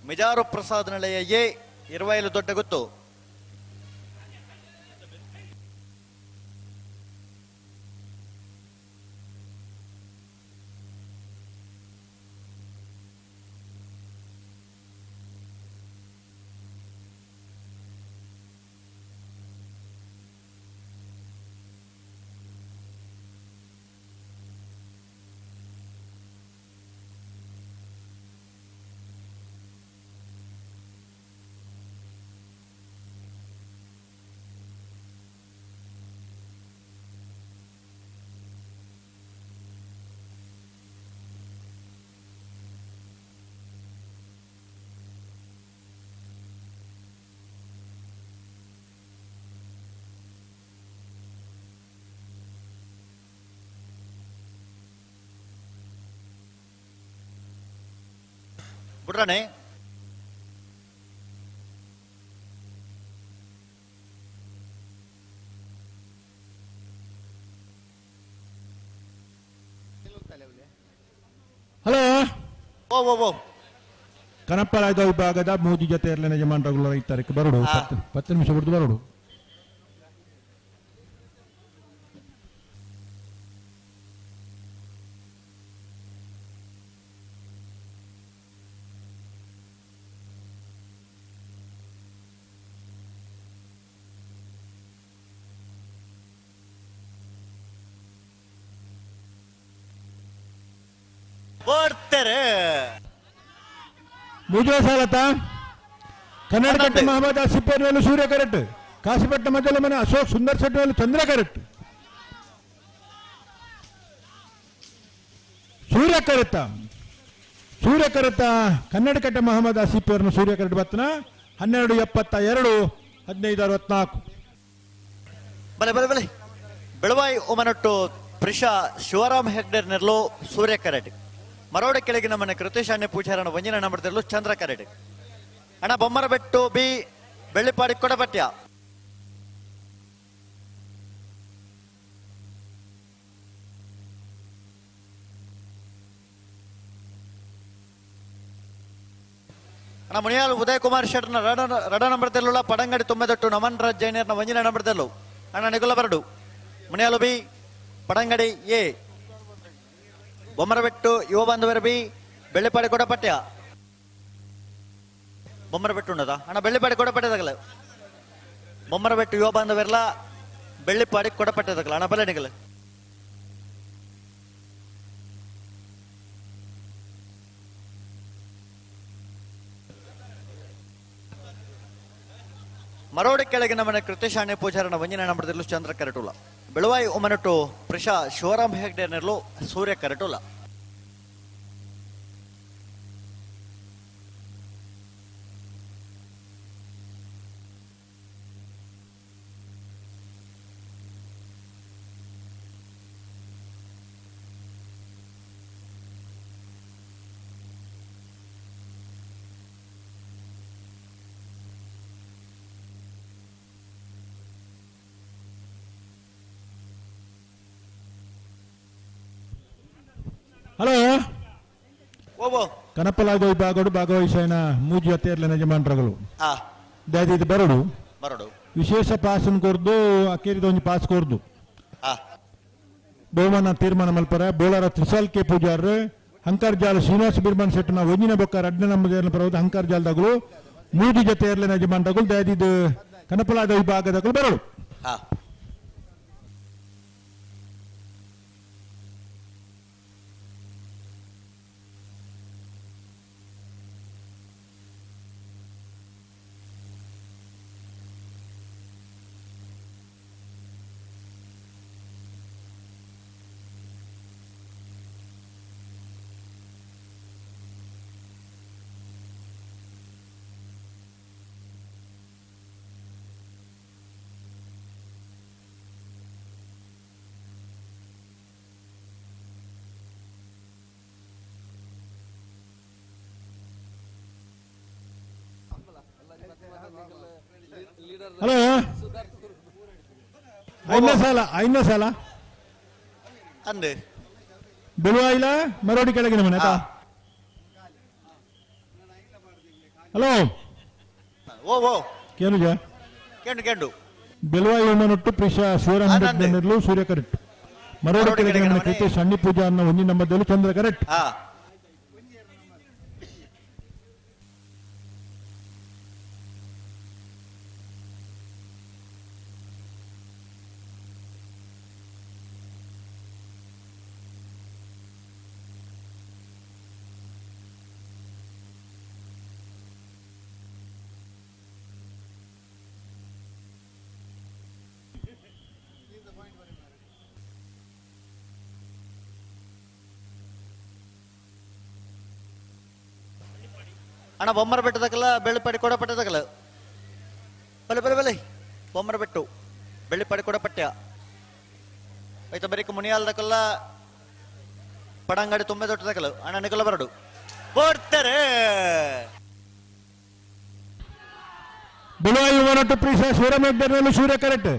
ಮಿಜಾರು ಪ್ರಸಾದ್ ನಿಲಯ ಎ 25 ದೊಡ್ಡ ಗೊತ್ತು. ಬಿಡ್ರಾಣೆ ಹಲೋ ಓ ಓ ಓ ಕನಪ್ಪರಾಯದ ವಿಭಾಗದ ಮೋದಿ ಜೊತೆ ಇರಲಿನ ಯಜಮಾನರುಗಳ ಈ ತಾರೀಕು ಬರೋಡು 10 ನಿಮಿಷ ಬಿಡ್ದು ಬರೋಡು. ಬರ್ತಾರೆ ಮುಜುವ ಸಾಲತ ಕನ್ನಡಕಟ್ಟೆ ಮಹಮ್ಮದ್ ಆಸಿಫ್ ಮೇಲೂ ಸೂರ್ಯ ಕರೆಕ್ಟ್, ಕಾಶಿಪಟ್ಟಣ ಮಧ್ಯದ ಮನೆ ಅಶೋಕ್ ಸುಂದರ್ ಶೆಟ್ಟಿ ಮೇಲೂ ಚಂದ್ರ ಕರೆಕ್ಟ್, ಸೂರ್ಯ ಕರೆತ ಸೂರ್ಯ ಕರೆತ ಕನ್ನಡಕಟ್ಟೆ ಮಹಮ್ಮದ್ ಆಸಿಫ್ ಅವರನ್ನು ಸೂರ್ಯ ಕರೆಕ್ಟ್ ಬತ್ತನ 12:72 15:64. ಬಲೆ ಬಲೆ ಬಲೆ ಬೆಳವಾಯಿ ಒಮನಟ್ಟು ಪ್ರಿಷಾ ಶಿವರಾಮ್ ಹೆಗ್ಡೆರ್ ನೆರ್ಲು ಸೂರ್ಯ ಕರೆಟ್, ಮರೋಡ ಕೆಳಗಿನ ಮನೆ ಕೃತೇಶಾನ್ಯ ಪೂಜಾರನ ವಂಜನ ನಂಬರ್ದಲ್ಲೂ ಚಂದ್ರ ಕರೆಡ್. ಅಣ್ಣ ಬೊಮ್ಮರಬೆಟ್ಟು ಬಿ ಬೆಳ್ಳಿಪಾಡಿ ಕೊಡಪಟ್ಯ. ಅಣ್ಣ ಮುನಿಯಾಲ್ ಉದಯ್ ಕುಮಾರ್ ಶೆಟ್ಟರ್ನ ರಡ ನಂಬರ್ದಲ್ಲುಳ್ಳ ಪಡಂಗಡಿ ತೊಂಬೆದೊಟ್ಟು ನಮನ್ ರಾಜ್ ಜೈನರ್ನ ವಂಜನ ನಂಬರ್ದಲ್ಲೂ ಅಣ್ಣ ನಿಗುಲ ಬರಡು ಮುನಿಯಾಲು ಬಿ ಪಡಂಗಡಿ ಎ ಬೊಮ್ಮರಬೆಟ್ಟು ಯುವ ಬಾಂಧವರ ಬಿ ಬೆಳ್ಳಿಪಾಡಿ ಕೊಡಪಟ್ಯ. ಬೊಮ್ಮರಬೆಟ್ಟು ಉಂಡದ ಅಣ್ಣ ಬೆಳ್ಳಿಪಾಡಿ ಕೊಡಪಟ್ಯದಾಗಲ ಬೊಮ್ಮರಬೆಟ್ಟು ಯುವ ಬಾಂಧವರೆಲ್ಲ ಬೆಳ್ಳಿಪಾಡಿ ಕೊಡಪಟ್ಯದಾಗಲ ಅಣ್ಣ ಬಲೆಣಿಗಲ. ಮರೋಡಿ ಕೆಳಗಿನ ಮನೆ ಕೃತಿಶಾಣೆ ಪೂಜಾರನ ಒಂಜಿನ ನಂಬರ್ದಿರ್ಲು ಚಂದ್ರ ಕರಟುಲ. ಬೆಳುವಾಯಿ ಉಮನಟು ಪ್ರಿಷಾ ಶಿವರಾಮ್ ಹೆಗ್ಡೆ ನೆರ್ಲು ಸೂರ್ಯ ಕರಟುಲ. ಹಲೋ ಓಬೋ ಕನಪಲಾಗ ವಿಭಾಗಡು ಭಾಗವಹಿಸೈನ ಮೂಜಿ ಅತ್ತೇರ್ಲ ಯಜಮಾನ್ರಗಳು ದಾದಿದ್ ಬರಡು ಬರಡು ವಿಶೇಷ ಪಾಸನ್ ಕೊರ್ದು ಅಕೇರಿದ ಒಂಜಿ ಪಾಸ್ ಕೊರ್ದು ಬಹುಮಾನ ತೀರ್ಮಾನ ಮಲ್ಪರ ಬೋಳಾರ ತ್ರಿಸಾಲ್ ಕೆ ಪೂಜಾರ್ ಹಂಕರ್ಜಾಲ್ ಶ್ರೀನಿವಾಸ ಬಿರ್ಮನ್ ಶೆಟ್ಟನ ಒಂಜಿನ ಬೊಕ್ಕ ರಡ್ನ ನಮ್ಮ ಪರವದ ಹಂಕರ್ಜಾಲ್ದಗಳು ಮೂಜಿ ಜೊತೆ ಏರ್ಲಿನ ಯಜಮಾನ್ರಗಳು ದಾದಿದ್ ಕನಪಲಾದ ವಿಭಾಗದಗಳು ಬರಡು. ಹಲೋ ಐದನೇ ಸಾಲ ಐದನೇ ಸಾಲ ಅಂದೆ ಬೆಳುವಾಯಿಲ ಮರೋಡಿ ಕೆಳಗಿನ ಮನೆ ಆತಾ? ಹಲೋ ಓ ಓ ಕೇನುಜ ಕೆಂಡು ಕೆಂಡು ಬೆಳುವಾಯಿ ಉಮ್ಮನೊಟ್ಟು ಪ್ರಿಷಾ ಶಿವರಾಮ್ ನೆರ್ಲು ಸೂರ್ಯ ಕರೆಕ್ಟ್ ಮರೋಡಿ ಕೆಳಗಿನ ಮನೆ ಕೃತಿ ಸಣ್ಣ ಪೂಜಾ ಅನ್ನೋ ಒಂದಿನ ಮಧ್ಯದಲ್ಲಿ ಚಂದ್ರ ಕರೆಕ್ಟ್. ಅಣ್ಣ ಬೊಮ್ಮರ ಬೆಟ್ಟದಕ್ಕಲ್ಲ ಬೆಳ್ಳಿಪಾಡಿ ಕೊಡ ಪಟ್ಟದಕ್ಕಲ್ಲ ಬಲೆ ಬಲೆ ಬಲೆ ಬೊಮ್ಮರ ಬೆಟ್ಟು ಬೆಳ್ಳಿಪಾಡಿ ಕೊಡ ಪಟ್ಯ ಆಯ್ತಾ ಬರೀಕ ಮುನಿಯಾಲ್ದಕ್ಕಲ್ಲ ಪಡಂಗಾಡಿ ತುಂಬೆ ದೊಡ್ಡದಕ್ಕಲ್ಲ ಅಣ್ಣ ನಿಕಲ್ಲ ಬರಡು ಕೊಡ್ತಾರೆ. ಬೆಳುವಾಯಿ ಉಮ್ಮನೊಟ್ಟು ಪ್ರಿಷಾ ಶಿವರಾಮ್ ಹೆಗ್ಡೆನಲ್ಲೂ ಸೂರ್ಯ ಕರೆಕ್ಟ್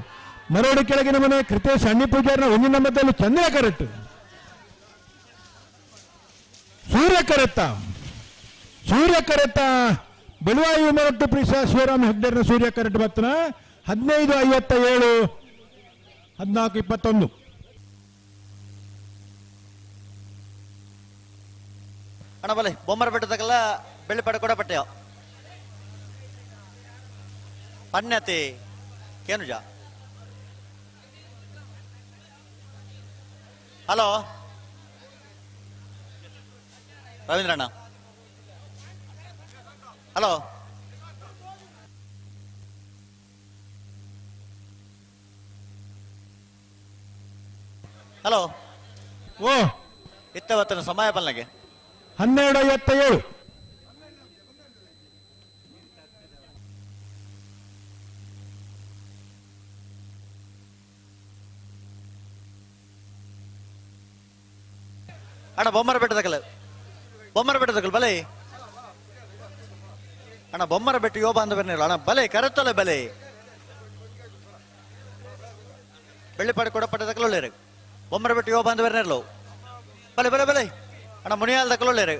ಮರೋಡಿ ಕೆಳಗಿನ ಮನೆ ಕೃತೇಶ್ ಅಣ್ಣಿ ಪೂಜಾರಿನ ಒಂದಿನ ಮಧ್ಯದಲ್ಲಿ ಚಂದ್ರ ಕರೆಕ್ಟ್ ಸೂರ್ಯ ಕರೆಕ್ಟ ಸೂರ್ಯ ಕರೆಕ್ಟ ಬೆಳುವಾಯಿ ಉಮ್ಮನೊಟ್ಟು ಪ್ರಿಷಾ ಶಿವರಾಮ್ ಹೆಗ್ಡೆನ ಸೂರ್ಯ ಕರೆಕ್ಟ್ ಬತ್ತನ 15:57 14:21. ಅಣ್ಣ ಬಲೆ ಬೊಮ್ಮರ ಬೆಟ್ಟದಕ್ಕಲ್ಲ ಬೆಳ್ಳಿಪಾಡಿ ಕೊಡ ಪಟ್ಯ ಪನ್ಯತೆ ಕೇನುಜ. ಹಲೋ ರವೀಂದ್ರಣ್ಣ ಹಲೋ ಹಲೋ ಓ ಇತ್ತವತ್ತನ ಸಮಯ ಬಲ್ನಗೆ 12:57. ಅಣ್ಣ ಬೊಮ್ಮರ ಬೆಟ್ಟದಕಲ್ಲ ಬೊಮ್ಮರ ಬೆಟ್ಟದಕಲ್ ಬಲೆ ಅಣ್ಣ ಬೊಮ್ಮರ ಬೆಟ್ಟು ಯೋಬ ಅಂದ ಬೆನ್ನಿಲ್ಲ ಅಣ್ಣ ಬಲೆ ಕರೆತ್ತಲೆ ಬಲೆ ಬೆಳ್ಳಿಪಾಡಿ ಕೊಡ ಪಟ್ಟದಕಲೊಳ್ಳೇರು ಬೊಮ್ಮರ ಬೆಟ್ಟು ಯೋಬ ಅಂದ ಬೆನ್ನಿರ್ಲು ಬಲೆ ಬಲೆ ಬಲೆ ಅಣ್ಣ ಮುನಿಯಾಲ್ ದಕಲೊಳ್ಳೇರು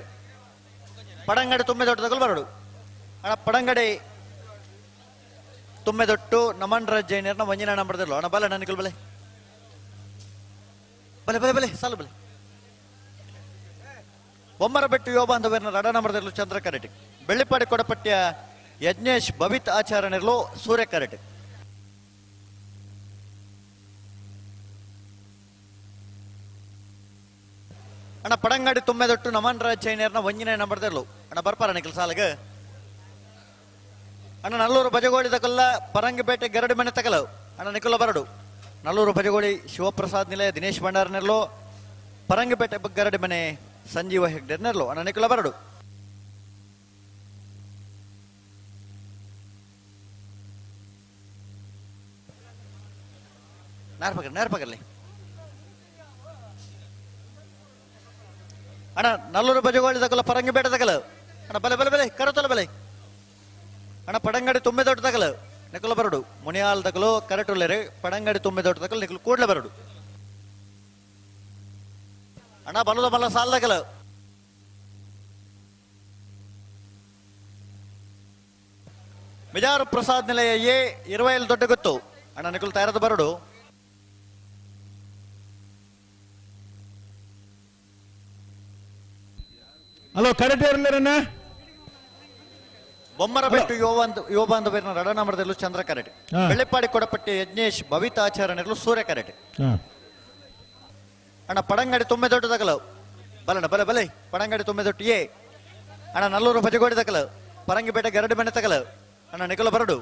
ಪಡಂಗಡಿ ತುಂಬೆ ದೊಡ್ಡದಕಲ್ ಬರಡು ಅಣ್ಣ ಪಡಂಗಡಿ ತುಂಬೆ ದೊಟ್ಟು ನಮನ್ ರಾಜ್ ಜೈನರ್ನ ಮಂಜಿನ ನಂಬರ್ದಿರ್ಲು ಅಣ್ಣ ಬಲೆ ನನಕಲ್ ಬಲೆ ಬಲೆ ಬಲೆ ಬಲೆ ಸಾಲು ಬಲೆ ಬೊಮ್ಮರ ಬೆಟ್ಟು ಯೋಬ ಅಂದವೇರ್ನ ರಡ ನಂಬರ್ದಿರ್ಲು ಚಂದ್ರ ಕರೆಟಿ ಬೆಳ್ಳಿಪಾಡಿ ಕೊಡಪಟ್ಯ ಯಜ್ಞೇಶ್ ಬಬಿತ್ ಆಚಾರ್ಯನಿರ್ಲು ಸೂರ್ಯ ಕರೆಟಿ. ಅಣ್ಣ ಪಡಂಗಾಡಿ ತುಂಬೆ ದೊಟ್ಟು ನಮನ್ ರಾಜ್ ಚೈನೇರ್ನ ಒಂಜಿನ ನಂಬರ್ದಿರ್ಲು ಅಣ್ಣ ಬರ್ಪಾರ ನಿಖಲ್ ಸಾಲಗ ಅಣ್ಣ ನಲ್ಲೂರು ಬಜಗೋಳಿ ತಕಲ್ಲ ಪರಂಗಿಪೇಟೆ ಗರಡಿ ಮನೆ ತಕಲವು ಅಣ್ಣ ನಿಕುಲ ಬರಡು ನಲ್ಲೂರು ಬಜಗೋಳಿ ಶಿವಪ್ರಸಾದ್ ನಿಲಯ ದಿನೇಶ್ ಭಂಡಾರ ನೆರ್ಲೋ ಪರಂಗಿಪೇಟೆ ಗರಡಿ ಮನೆ ಸಂಜೀವ ಹೆಗ್ಡೆ ನೆರ್ಲೋ ಅಣ್ಣ ನಿಕುಲ ಬರಡು ನೇರ್ಪಗರ್ ನೇರ್ಪಗರ್ಲಿ ಅಣ್ಣ ನಲ್ಲೂರು ಬಜಗೋಳಿ ತಕಲ ಪರಂಗಿಪೇಟೆ ತಕಲ ಅಣ್ಣ ಬಲೆ ಬಲೆ ಬಲೆ ಕರತಲ ಬಲೆ ಅಣ್ಣ ಪಡಂಗಡಿ ತುಂಬೆ ದೊಡ್ಡ ತಕಲ ನಿಕುಲ ಬರಡು ಮುನಿಯಾಲ್ ತಕಲು ಕರೆಟುಲ್ಲೇರು ಪಡಂಗಡಿ ತುಂಬೆ ದೊಡ್ಡ ತಕಲು ನಿಕುಲು ಕೂಡ್ಲೆ ಬರಡು ಅಣ್ಣ ಬಲದ ಬಲ್ಲ ಸಾಲ್ ತಕಲ ಮಿಜಾರು ಪ್ರಸಾದ್ ನಿಲಯ ಎ ಇರುವೈಲ್ ದೊಡ್ಡ ಗೊತ್ತು ಅಣ್ಣ ನಿಕುಲು ತಯಾರದ ಬರಡು ಹಲೋ ಕರೆಕ್ಟ್ ಇರಲಿರಣ್ಣ ಬೊಮ್ಮರಬೆಟ್ಟು ಯುವ ಬಾಂಧವ್ಯನ ರಡನಮರದಲ್ಲೂ ಚಂದ್ರ ಕರೆಟ್ ಬೆಳ್ಳೆಪ್ಪಾಡಿ ಕೊಡಪಟ್ಟಿ ಯಜ್ಞೇಶ್ ಭವಿತಾಚಾರ್ಯನಲ್ಲೂ ಸೂರ್ಯ ಕರೆಟ್ ಅಣ್ಣ ಪಡಂಗಡಿ ತುಂಬೆ ದೊಡ್ಡ ತಕಲು ಬಲಣ್ಣ ಬಲೆ ಬಲೆ ಪಡಂಗಡಿ ತುಂಬೆ ದೊಡ್ಡ ಎ ಅಣ್ಣ ನಲ್ಲೂರು ಬಜಗೋಡಿ ತಕಲು ಪರಂಗಿಪೇಟೆ ಗರಡಿ ಮನೆ ತಕಲು ಅಣ್ಣ ನಿಕುಲ ಬರಡು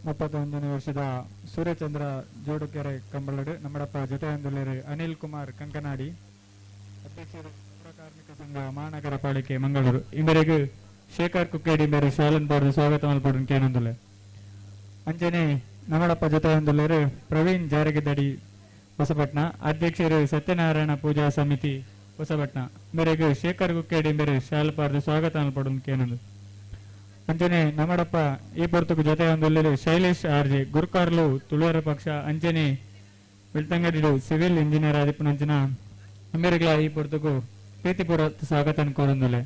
31ನೇ ವರ್ಷದ ಸೂರ್ಯಚಂದ್ರ ಜೋಡುಕೆರೆ ಕಂಬಳಡು ನಮ್ಮಡಪ್ಪ ಜೊತೆಯೊಂದುಲೇರು ಅನಿಲ್ ಕುಮಾರ್ ಕಂಕನಾಡಿ ಅಧ್ಯಕ್ಷರು ಪೌರ ಕಾರ್ಮಿಕ ಸಂಘ ಮಹಾನಗರ ಪಾಲಿಕೆ ಮಂಗಳೂರು ಇವರಿಗೆ ಶೇಖರ್ ಕುಕ್ಕೇಡಿ ಬೇರೆ ಶಾಲನ್ ಬಾರ್ದು ಸ್ವಾಗತ ಮಲ್ಪಡು ಕೇನೊಂದುಲೆ ಅಂಚನೆ ನಮ್ಮಡಪ್ಪ ಜೊತೆಯೊಂದುಲೇರು ಪ್ರವೀಣ್ ಜಾರಗಿದಡಿ ಹೊಸಪಟ್ನ ಅಧ್ಯಕ್ಷರು ಸತ್ಯನಾರಾಯಣ ಪೂಜಾ ಸಮಿತಿ ಹೊಸಪಟ್ನ ಮೇರೆಗೆ ಶೇಖರ್ ಕುಕ್ಕೇಡಿ ಬೇರೆ ಶಾಲಪಾರ್ದು ಸ್ವಾಗತ ಮಲ್ಪಡು ಕೇನೊಂದು ಅಂಚನೆ ನಮ್ಮಡಪ್ಪ ಈ ಪೊರ್ತುಕು ಜೊತೆ ಒಂದುಲ್ಲೆಲು ಶೈಲೇಶ್ ಆರ್ಜೆ ಗುರುಕಾರ್ಲು ತುಳುವರ ಪಕ್ಷ ಅಂಚನೆ ಬೆಳ್ತಂಗಡಿಡು ಸಿವಿಲ್ ಇಂಜಿನಿಯರ್ ಆದಿಪ್ಪುನಂಚಿನ ಅಮೇರಿಗಳ ಈ ಪೊರ್ತುಕು ಪ್ರೀತಿಪೂರ್ವ ಸ್ವಾಗತ ಕೋರೊಂದುಲೆ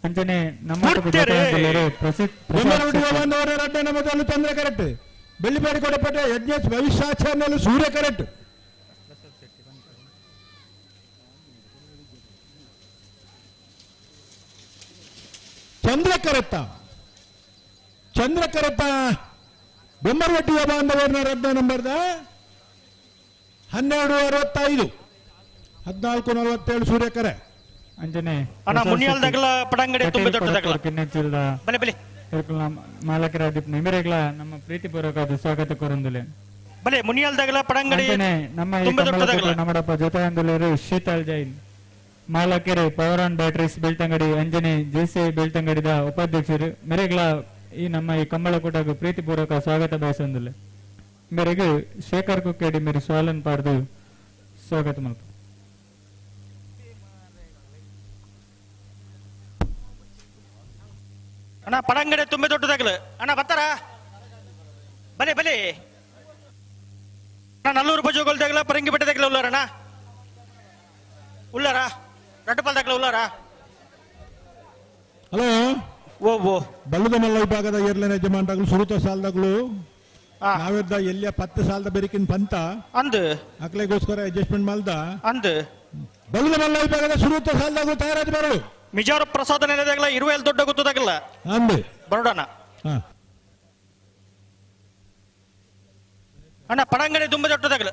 ಅಂಚನೆ ನಮ್ಮ ಜೊತೆ ಒಂದುಲ್ಲೆರು ಪ್ರಸಿದ್ಧ ಚಂದ್ರ ಕರೆಕ್ಟ್ ಬೆಳ್ಳಿಪಾಡಿ ಕೊಡಪಟ್ಟೆ ಯಜ್ಞೇಶ್ ಭವಿಷ್ಯಾಚಾರ್ಯನಲ್ಲೂ ಸೂರ್ಯ ಕರೆಕ್ಟ್ ಚಂದ್ರಕರತ್ತ ಚಂದ್ರಕರತ್ತ ಬೊಮ್ಮರವಟ್ಟಿಯ ಬಾಂಧವರನ್ನ ರದ್ದ ನಂಬರ್ದ 12:65 14:47 ಸೂರ್ಯಕರೆ ಅಂಜನೆ ಅಣ್ಣ ಮುನಿಯಾಲ್ ದಗಲ ಪಡಂಗಡಿ ತುಂಬೆ ದೊಡ್ಡ ದಗಲ ಬಲೆ ಬಲೆ ಮಾಲಕರಾದಿಪ್ ನಿಮಿರೆಗಳ ನಮ್ಮ ಪ್ರೀತಿಪೂರ್ವಕ ಸ್ವಾಗತ ಕೋರಂದುಲೆ ಬಲೆ ಮುನಿಯಾಲ್ ದಗಲ ಪಡಂಗಡಿ ನಮ್ಮ ತುಂಬೆ ದೊಡ್ಡ ದಗಲ ನಮ್ಮಡಪ್ಪ ಜೊತೆ ಅಂದುಲೇರು ಶೀತಲ್ ಜೈನ್ ಮಾಲಕೆರೆ ಪವರ್ ಆನ್ ಬ್ಯಾಟರೀಸ್ ಬೆಳ್ತಂಗಡಿ ಅಂಜನೆ ಜೆಸಿ ಬೆಳ್ತಂಗಡಿದ ಉಪಾಧ್ಯಕ್ಷರು ಮೆರೆಗಳ ಈ ನಮ್ಮ ಈ ಕಂಬಳಕೂಟకు ಪ್ರೀತಿಪೂರ್ವಕ ಸ್ವಾಗತ ಬಯಸೊಂದುಲೆ ಮೇರೆಗೆ ಶೇಖರ್ ಕುಕ್ಕೇಡಿ ಮೇರೆ ಸ್ವಾಲನ್ ಪಾರ್ದು ಸ್ವಾಗತ ಮಲ್ಪ ಅಣ್ಣ ಪಡಂಗಡಿ ತುಂಬೆ ದೊಡ್ಡ ದಗಲು ಅಣ್ಣ ಬರ್ತಾರ ಬಲೆ ಬಲೆ ಅಣ್ಣ ನಲ್ಲೂರು ಬಜೋಗೋಲ್ ದಗಲ ಪರಂಗಿಪೇಟೆ ದಗಲ ಉಳ್ಳಾರಣ್ಣ ಉಳ್ಳಾರ ರಡ್ಡಪಾಲ್ ದಗಲ ಉಳ್ಳಾರ ಹಲೋ ಓ ಓ ಬಲ್ಲದ ಮಲ್ಲ ವಿಭಾಗದ ಏರ್ಲೈನ್ ಯಜಮಾನ್ರಾಗ್ಲು ಸುರುತ ಸಾಲದಾಗ್ಲು ನಾವಿದ್ದ ಎಲ್ಲಿಯ 10 ಸಾಲದ ಬೆರಿಕಿನ ಪಂತ ಅಂದು ಅಕ್ಲೆಗೋಸ್ಕರ ಅಡ್ಜಸ್ಟ್ಮೆಂಟ್ ಮಾಡ್ದ ಅಂದು ಬಲ್ಲದ ಮಲ್ಲ ವಿಭಾಗದ ಸುರುತ ಸಾಲದಾಗಲು ತಯಾರಾದ ಬರು ಮಿಜಾರ ಪ್ರಸಾದ ನೆಲೆದಾಗಲ ಇರುವೆಲ್ ದೊಡ್ಡ ಗೊತ್ತದಾಗಲ್ಲ ಅಂದು ಬರೋಡಣ ಅಣ್ಣ ಪಡಂಗಡಿ ತುಂಬ ದೊಡ್ಡದಾಗಲ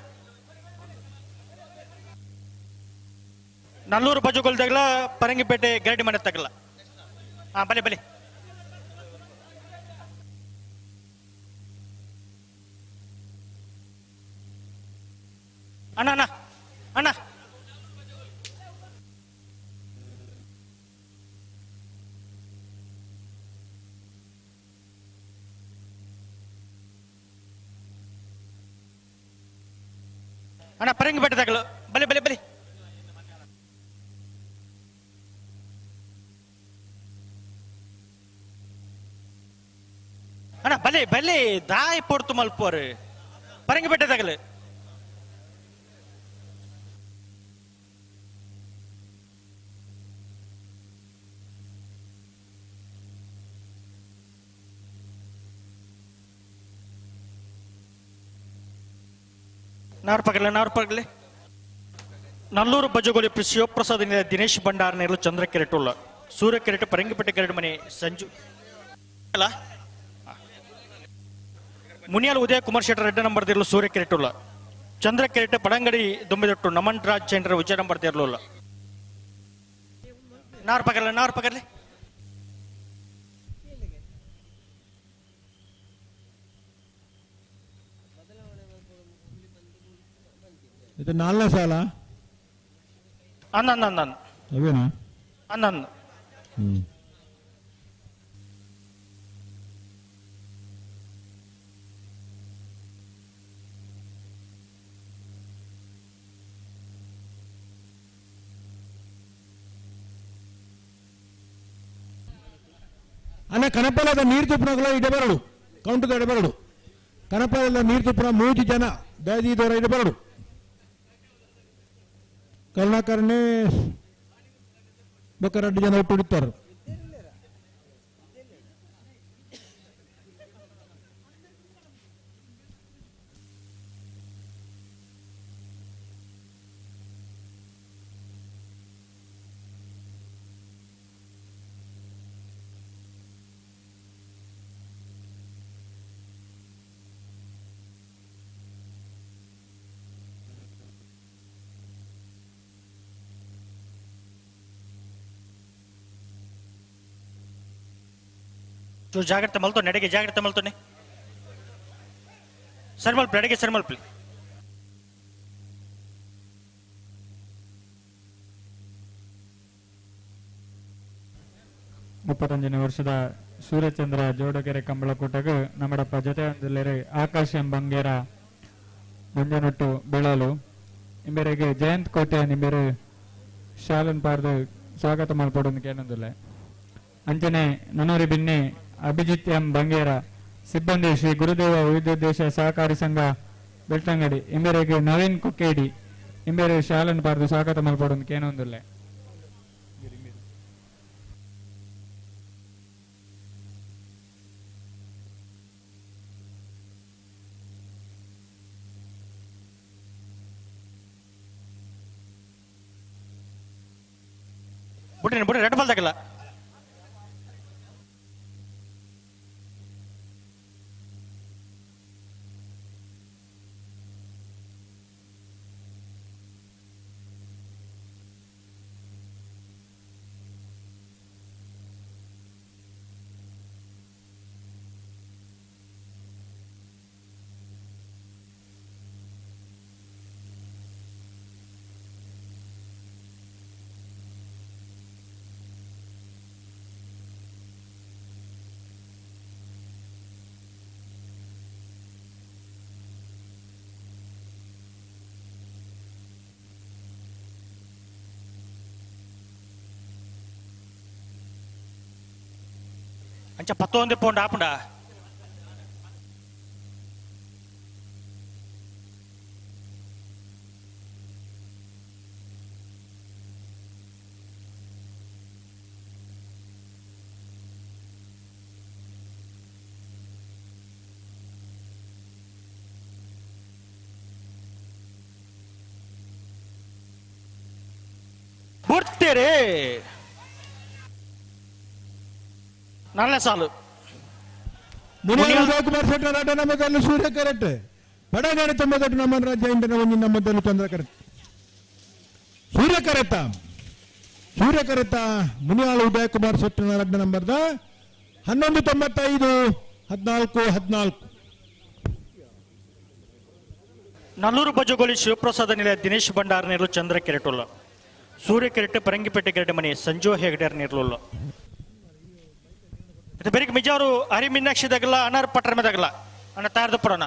ನಲ್ಲೂರು ಬಜುಗೊಲ್ದಾಗಲ ಪರಂಗಿಪೇಟೆ ಗರಡಿ ಮನೆ ತಗಲ ಹಾ ಬಲೆ ಬಲೆ ಅಣ್ಣ ಅಣ್ಣ ಅಣ್ಣ ಅಣ್ಣ ಪರಂಗಿ ಬೆಟ್ಟದಾಗಲು ಬಲೆ ಬಲೆ ಬಲೆ ಅಣ್ಣ ಬಲೆ ಬಲೆ ದಾಯಿ ಪೊರ್ತು ಮಲ್ಪೋರು ಪರಂಗಿ ಬೆಟ್ಟದಾಗಲು ನಾರ್ಪಗಲೆ ನಾರ್ಪಗಲೆ ನಲ್ಲೂರು ಬಜಗೋಲಿ ಶಿವಪ್ರಸಾದ್ ದಿನೇಶ್ ಭಂಡಾರ್ ನೇರ್ಲು ಚಂದ್ರ ಕೆರೆಟುಳ್ಳ ಸೂರ್ಯ ಕೆರೆಟು ಪರಂಗಿಪಟ್ಟೆ ಕೆರೆಟು ಮನೆ ಸಂಜು ಅಲ್ಲ ಮುನಿಯಾಲ್ ಉದಯ ಕುಮಾರ್ ಶೆಟ್ಟರ್ ರೆಡ್ಡ ನಂಬರ್ ದಿರ್ಲು ಸೂರ್ಯ ಕೆರೆಟುಳ್ಳ ಚಂದ್ರ ಕೆರೆಟು ಪಡಂಗಡಿ ದುಂಬಿದೊಟ್ಟು ನಮನ್ ರಾಜ್ ಚಂದ್ರ ವಿಜಯ ನಂಬರ್ ದಿರ್ಲುಲ್ಲ ನಾರ್ಪಗಲೆ ನಾರ್ಪಗಲೆ ಇದು ನಾಲ್ನೇ ಸಾಲ ಅನ್ನ ಅನ್ನ ಅವೇನಾ ಅನ್ನ ಹ್ಮ್ ಅಣ್ಣ ಕನಪಲದ ನೀರು ತುಪ್ಪನಗಳ ಇಡಬರಡು ಕೌಂಟದ ಇಡಬರಡು ಕನಪಲದ ನೀರು ತುಪ್ಪನ ಮೂರು ಜನ ದಯದೀದವರ ಇಡಬರಡು ಕರುಣಾಕರನೇ ಬೊಕ್ಕ ರಡ್ಡು ಜನ ಒಟ್ಟು ಹಿಡಿತಾರೆ. ಜಾಗ್ರತೆ ಮಲ್ತೋ ನಡೆಗೆ ಜಾಗ್ರತೆ ಮಲ್ತೋನೆ ಸರ್ ಮಲ್ಪ ನಡೆಗೆ ಸರ್ ಮಲ್ಪಲಿ ಮುಪ್ಪತ್ತೊಂದನೇ ವರ್ಷದ ಸೂರ್ಯಚಂದ್ರ ಜೋಡಗೆರೆ ಕಂಬಳಕೂಟಗ ನಮ್ಮಡಪ್ಪ ಜೊತೆ ಒಂದುಲ್ಲೆರೆ ಆಕಾಶ್ ಎಂ ಬಂಗೇರ ಮಂಜನೊಟ್ಟು ಬೆಳಲು ಇಂಬೆರೆಗೆ ಜಯಂತ್ ಕೋಟೆ ನಿಂಬೆರೆ ಶಾಲನ್ ಪಾರ್ದು ಸ್ವಾಗತ ಮಲ್ಪೊಡೊಂದು ಕೇನೊಂದುಲ್ಲೆ ಅಂಚನೆ ನನೂರಿ ಬಿನ್ನೆ ಅಭಿಜಿತ್ ಎಂ ಬಂಗೇರ ಸಿಬ್ಬಂದಿ ಶ್ರೀ ಗುರುದೇವ ವಿದ್ಯುದ್ದೇಶ ಸಹಕಾರಿ ಸಂಘ ಬೆಳ್ತಂಗಡಿ ಇಂಬೆರೆಗೆ ನವೀನ್ ಕುಕ್ಕೇಡಿ ಇಂಬೆರೆ ಶಾಲನ್ ಪಾರ್ದು ಸ್ವಾಗತ ಮಲ್ಪೊಡೊಂದು ಕೇನೊಂದುಲ್ಲೆ ಬುಡ್ರಿ ಬುಡ್ರಿ ರೆಡ್ ಬಾಲ್ ತಗಲ್ಲ ಅಂಚ ಪತ್ತೊಂದು ಪೋಂಡ ಆಪುಂಡ ಬುಡ್ತೀರಿ ನಾಲ್ನೇ ಸಾಲು ಮುನಿಯಾಲ್ ಕುಮಾರ್ ಶೆಟ್ಟರ್ ಆಟ ನಮ್ಮದಲ್ಲೂ ಸೂರ್ಯ ಕರೆಕ್ಟ್ ಬಡಗಾಡಿ ತೊಂಬತ್ತೆಂಟು ನಮ್ಮ ರಾಜ್ಯ ಇಂಡಿಯನ್ ಒಂದು ನಮ್ಮದಲ್ಲೂ ಚಂದ್ರ ಕರೆಕ್ಟ್ ಸೂರ್ಯ ಕರೆತ ಸೂರ್ಯ ಕರೆತ ಮುನಿಯಾಳು ಉದಯ ಕುಮಾರ್ ಶೆಟ್ಟರ್ ಅಡ್ಡ ನಂಬರ್ದ 11.95 14 14. ನಲ್ಲೂರು ಬಜಗೋಲಿ ಶಿವಪ್ರಸಾದ ನಿಲಯ ದಿನೇಶ್ ಭಂಡಾರ್ ನೀರು ಚಂದ್ರ ಕೆರೆಟುಲ್ಲ ಸೂರ್ಯ ಕೆರೆಟ್ ಪರಂಗಿಪೇಟೆ ಕೆರೆಟ ಮನೆ ಸಂಜು ಹೆಗಡೆರ್ ನೀರ್ಲುಲ್ಲ ಇದು ಬೆರಿಕ್ ಮಿಜಾರು ಹರಿ ಮೀನಾಕ್ಷಿ ದಗಲ ಅನಾರ್ ಪಟ್ರ ಮೇದಗಲ ಅಣ್ಣ ತಯಾರ್ದು ಪಡೋಣ.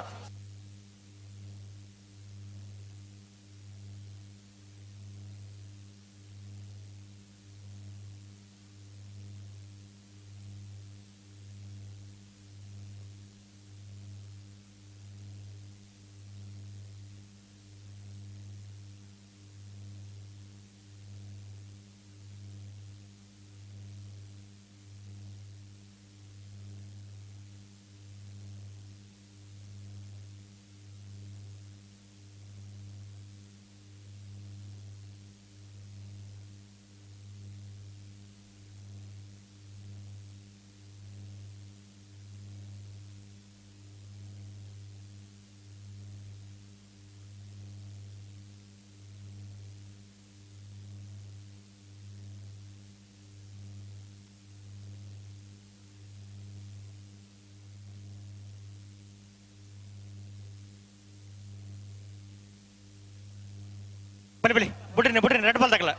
ಬಲಿ ಬಲಿ ಬುಡ್ರಿನಿ ಬುಡ್ರಿನಿ ರೆಡ್ ಬಾಲ್ ತಗಲ.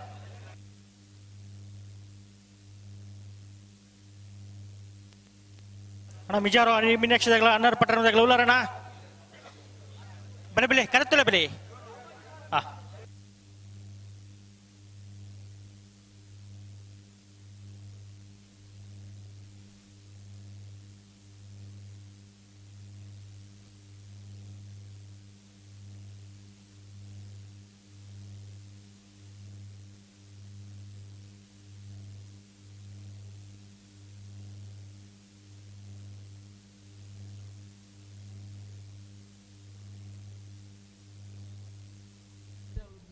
ಅಣ್ಣ ಮಿಜಾರೋ ಮೀನಾಕ್ಷಿ ತಗಲ ಅನ್ನಾರ್ ಪಟ್ಟಣ ತಗಲ ಉಲ್ಲಾರಣ್ಣ. ಬಲೆ ಬಲೆ ಕರೆತ್ತಲ್ಲ ಬಲೆ. ಆ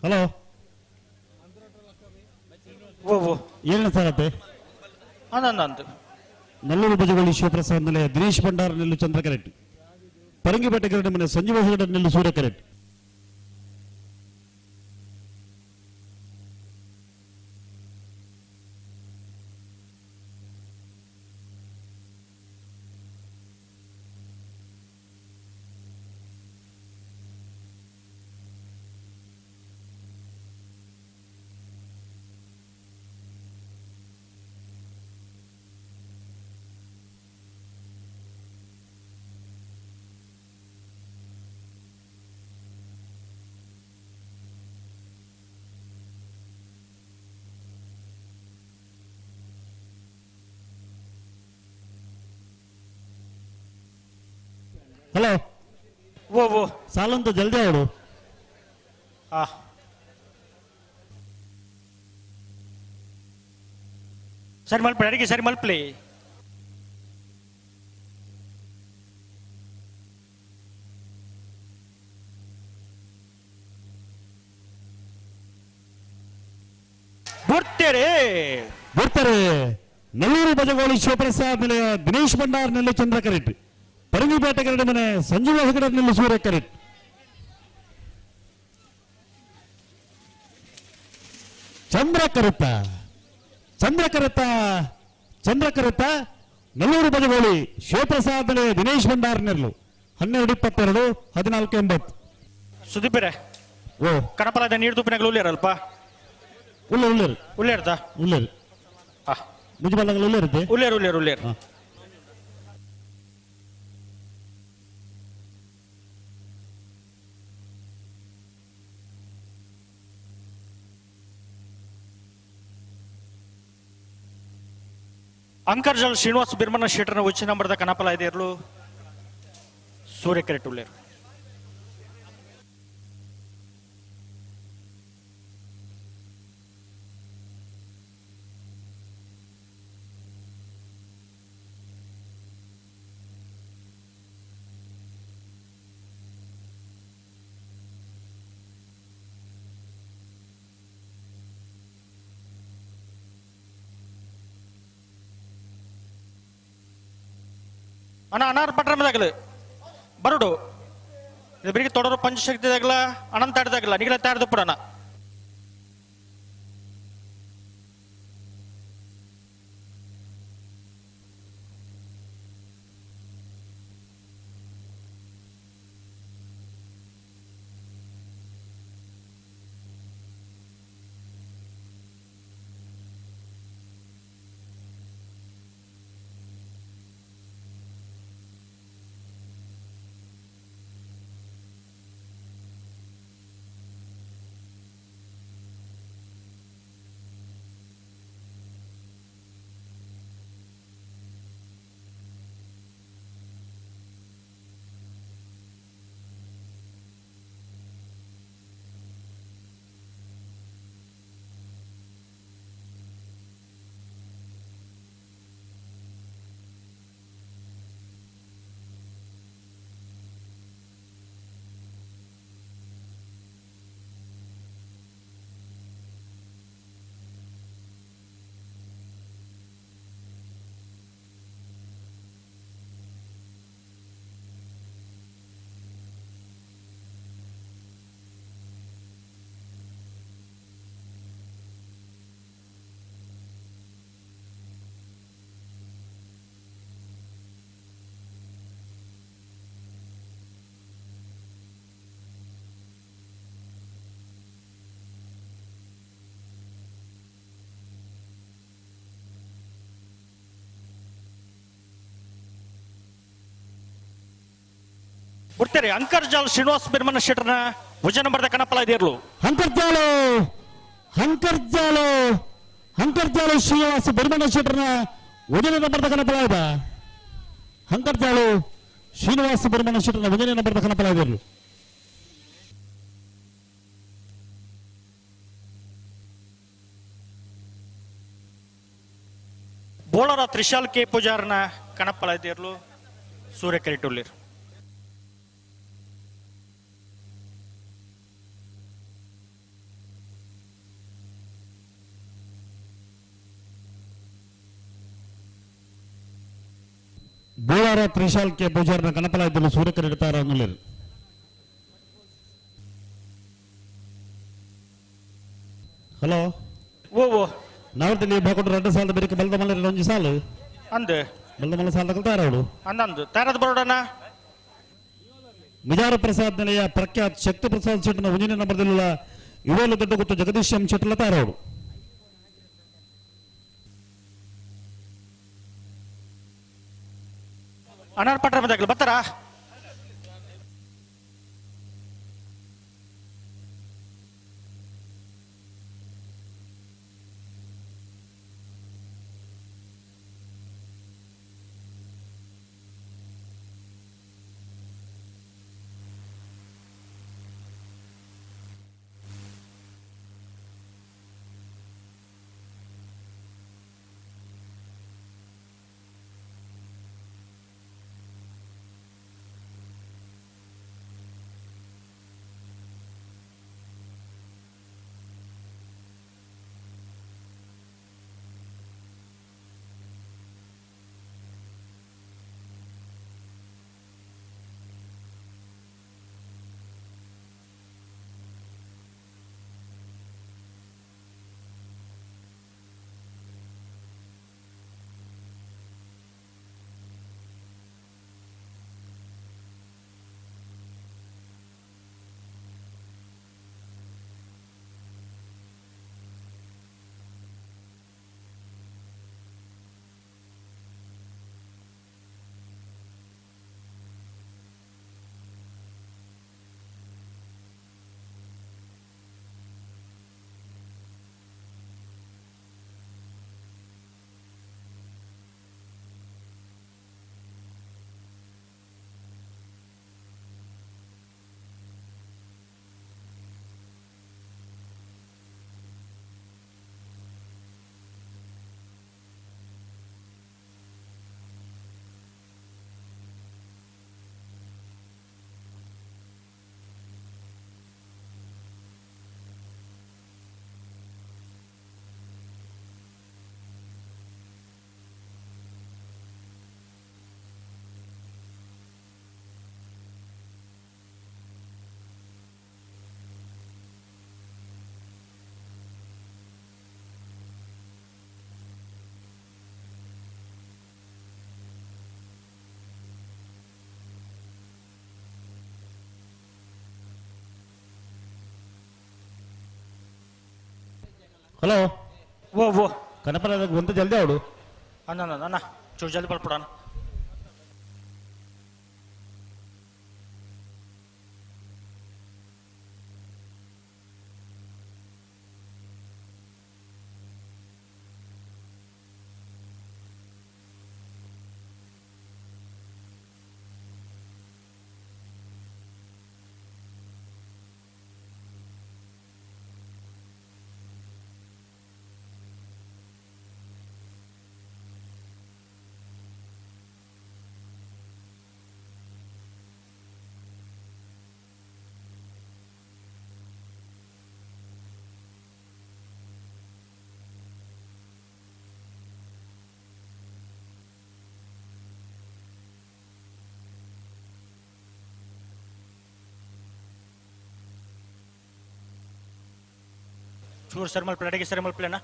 ಹಲೋ ಓ ಏಳನೇ ಸಾರತೆ ಅಂದಂದು ನಲ್ಲೂರು ಬಜಗೋಳಿ ಶಿವಪ್ರಸಾದ್ ನಿಲಯ ದಿನೇಶ್ ಭಂಡಾರ ನೆಲ್ಲು ಚಂದ್ರ ಕರೆಟ್, ಪರಂಗಿಪೇಟೆ ಗರಡ ಮನೆ ಸಂಜೀವ ಹೆಗಡೆ ನೆಲ್ಲು ಸೂರ್ಯ ಕರೆಟ್. ಹಲೋ ಓ ಓ ಸಾಲಂತ ಜಲ್ದಿ ಅವಳು. ಆ ಸರಿ ಮಲ್ಪಲಿ ಅಡಿಗೆ ಸರಿ ಮಲ್ಪಲಿ. ಬರ್ತಾರೆ ಬರ್ತಾರೆ. ನಲ್ಲೂರು ಬಜಗೋಳಿ ಶಿವಪ್ರಸಾದ್ ನಿಲಯ ದಿನೇಶ್ ಭಂಡಾರ್ ನೆಲ್ಲು ಚಂದ್ರ ಕರೆಟ್, ಪರಂಗಿಪೇಟೆ ಗರಡ ಮನೆ ಸಂಜೀವ ಹೆಗಡೆ ನೆಲ್ಲು ಸೂರ್ಯ ಕರೆಟ್. ಚಂದ್ರ ಕರುತ್ತ ಚಂದ್ರ ಕರುತ್ತ ಚಂದ್ರ ಕರುತ್ತ ನಲ್ಲೂರು ಬಜಗೋಳಿ ಶಿವಪ್ರಸಾದ್ ನಿಲಯ ದಿನೇಶ್ ಭಂಡಾರ್ ನೆಲ್ಲು 12:22 14:80. ಸುದೀಪರೇ ಓ ಕಣಪಲದ ನೀರು ತುಪ್ಪಿನಾಗಲು ಉಳ್ಳೇರಲ್ಪ ಉಳ್ಳೇರು ಉಳ್ಳೇರು ಉಳ್ಳೇರ್ದ ಉಳ್ಳೇರು ಮುಜುಬಲ್ಲಗಳು ಉಳ್ಳೇರುತ್ತೆ ಉಳ್ಳೇರು ಉಳ್ಳೇರು ಉಳ್ಳೇರು. ಅಂಕರ್ಜಲ್ ಶ್ರೀನಿವಾಸ್ ಬಿರ್ಮನ ಶೆಟ್ಟರ್ನ ಉಚ್ಚ ನಂಬರ್ದ ಕಣಪಲ ಇದೆ ಇರಲು ಸೂರ್ಯ ಕೆರೆಟ್ ಉಳ್ಳೇರು. ಅಣ್ಣ ಅನಾರ್ ಪಟ್ರಮದಾಗಲು ಬರುಡು ಇದು ಬೆಳಿಗ್ಗೆ ತೊಡರು ಪಂಚಶಕ್ತಿದಾಗಲ ಅನಂತಾಡ್ದಾಗಲ ನಿಗಲ ತಾಡ್ದು ಪುಡಣ. ಬುಡ್ತೇರಿ ಅಂಕರ್ಜಾಲ್ ಶ್ರೀನಿವಾಸ್ ಬಿರ್ಮನ ಶೆಟ್ಟರ್ನ ಭುಜ ನಂಬರ್ದ ಕಣಪಲ ಇದಿರ್ಲು. ಅಂಕರ್ಜಾಲು ಅಂಕರ್ಜಾಲು ಅಂಕರ್ಜಾಲು ಶ್ರೀನಿವಾಸ ಬಿರ್ಮನ ಶೆಟ್ಟರ್ನ ಒಂಜನೇ ನಂಬರ್ದ ಕಣಪಲ ಇದ. ಅಂಕರ್ಜಾಲು ಶ್ರೀನಿವಾಸ ಬಿರ್ಮನ ಶೆಟ್ಟರ್ನ ಒಂಜನೇ ನಂಬರ್ದ ಕಣಪಲ ಇದಿರ್ಲು. ಬೋಳರ ತ್ರಿಶಾಲ್ ಕೆ ಪೂಜಾರ್ನ ಕಣಪಲ ಇದಿರ್ಲು ಸೂರ್ಯಕೆರೆಟುಳ್ಳಿರ್. ಬೋಳಾರ ತ್ರಿಶಾಲ್ ಕೆ ಪೂಜಾರ್ನ ಕಣಪಲ ಇದ್ದರು ಸೂರ್ಯಕೆರೆ ಅನ್ನುಳ್ಳಿರ್. ಹಲೋ ಓ ಓ ನಾವರ್ತಿ ಬಾಕೊಂಡು 2 ಸಾಲದ ಬೇರೆ ಬಲ್ದ ಮಲ್ಲ ಒಂಜಿ ಸಾಲು ಅಂದು ಬಲ್ದ ಮಲ್ಲ ಸಾಲ ತಗೊಳ್ತಾರ ಅವಳು ಅಂದಂದು ತಾರದ ಬರೋಡಣ. ಮಿಜಾರ ಪ್ರಸಾದ್ ನಿಲಯ ಪ್ರಖ್ಯಾತ್ ಶಕ್ತಿ ಪ್ರಸಾದ್ ಶೆಟ್ಟನ ಒಂಜನೇ ನಂಬರ್ದಲ್ಲ ಇವೆಲ್ಲ ದೊಡ್ಡ ಗೊತ್ತು ಜಗದೀಶ್ ಎಂ ಶೆಟ್ಟಲ ತಾರವಳು. ಅನಾರ್ ಪಟ್ರ ಬಂದಾಗಲಿ ಬರ್ತಾರಾ? ಹಲೋ ಓ ಓ ಕನಪನ ಒಂದು ಜಲ್ದಿ ಅವಡು ಅಣ್ಣ ಅಣ್ಣ ಅಣ್ಣ ಚೂರು ಜಲ್ದಿ ಬರ್ಬಿಡೋಣ. ಚೂರು ಸರ್ ಮಲ್ಪಲೆ ಅಡಿಗೆ ಸರಿ ಮಲ್ಪಲೆನಾ?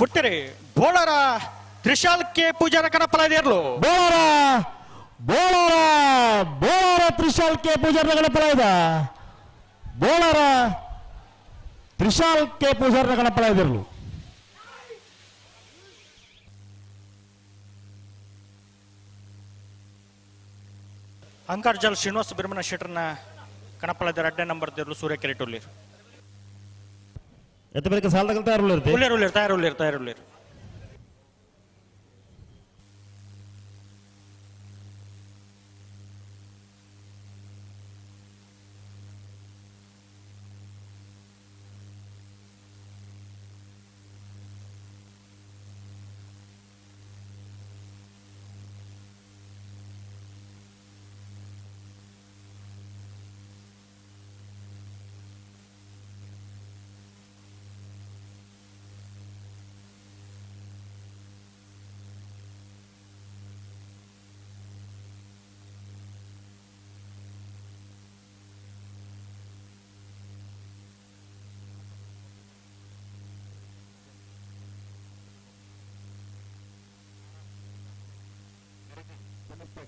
ಪುಟ್ಟರೆ ಬೋಳರ ತ್ರಿಶಾಲ್ ಕೆ ಪೂಜಾರ ಕಣಪಲಾದೇರ್ಲು. ಬೋಳರ ಬೋಳರ ಬೋಳರ ತ್ರಿಶಾಲ್ ಕೆ ಪೂಜಾರ ಗಣಪಲಾಯ್ದ. ಬೋಳರ ತ್ರಿಶಾಲ್ ಕೆ ಪೂಜಾರ ಗಣಪಲಾಯ್ದಿರ್ಲು. ಅಂಕರ್ಜಾಲ್ ಶ್ರೀನಿವಾಸ ಬಿರ್ಮನ ಶೆಟ್ಟರ್ನ ಕಣಪಲಾಯ್ದ 2ನೇ ನಂಬರ್ ದೇರ್ಲು ಸೂರ್ಯ ಕೆರೆಟುಲ್ಲಿರು. ಎತ್ತ ಬೆಳಗ್ಗೆ ಸಾಲ ತಗೊಳ್ತಾ ಉಳ್ಳೇರು ಉಳ್ಳೇರು ತಯಾರು ಉಳ್ಳೇರು ತಯಾರು ಉಳ್ಳೇರು.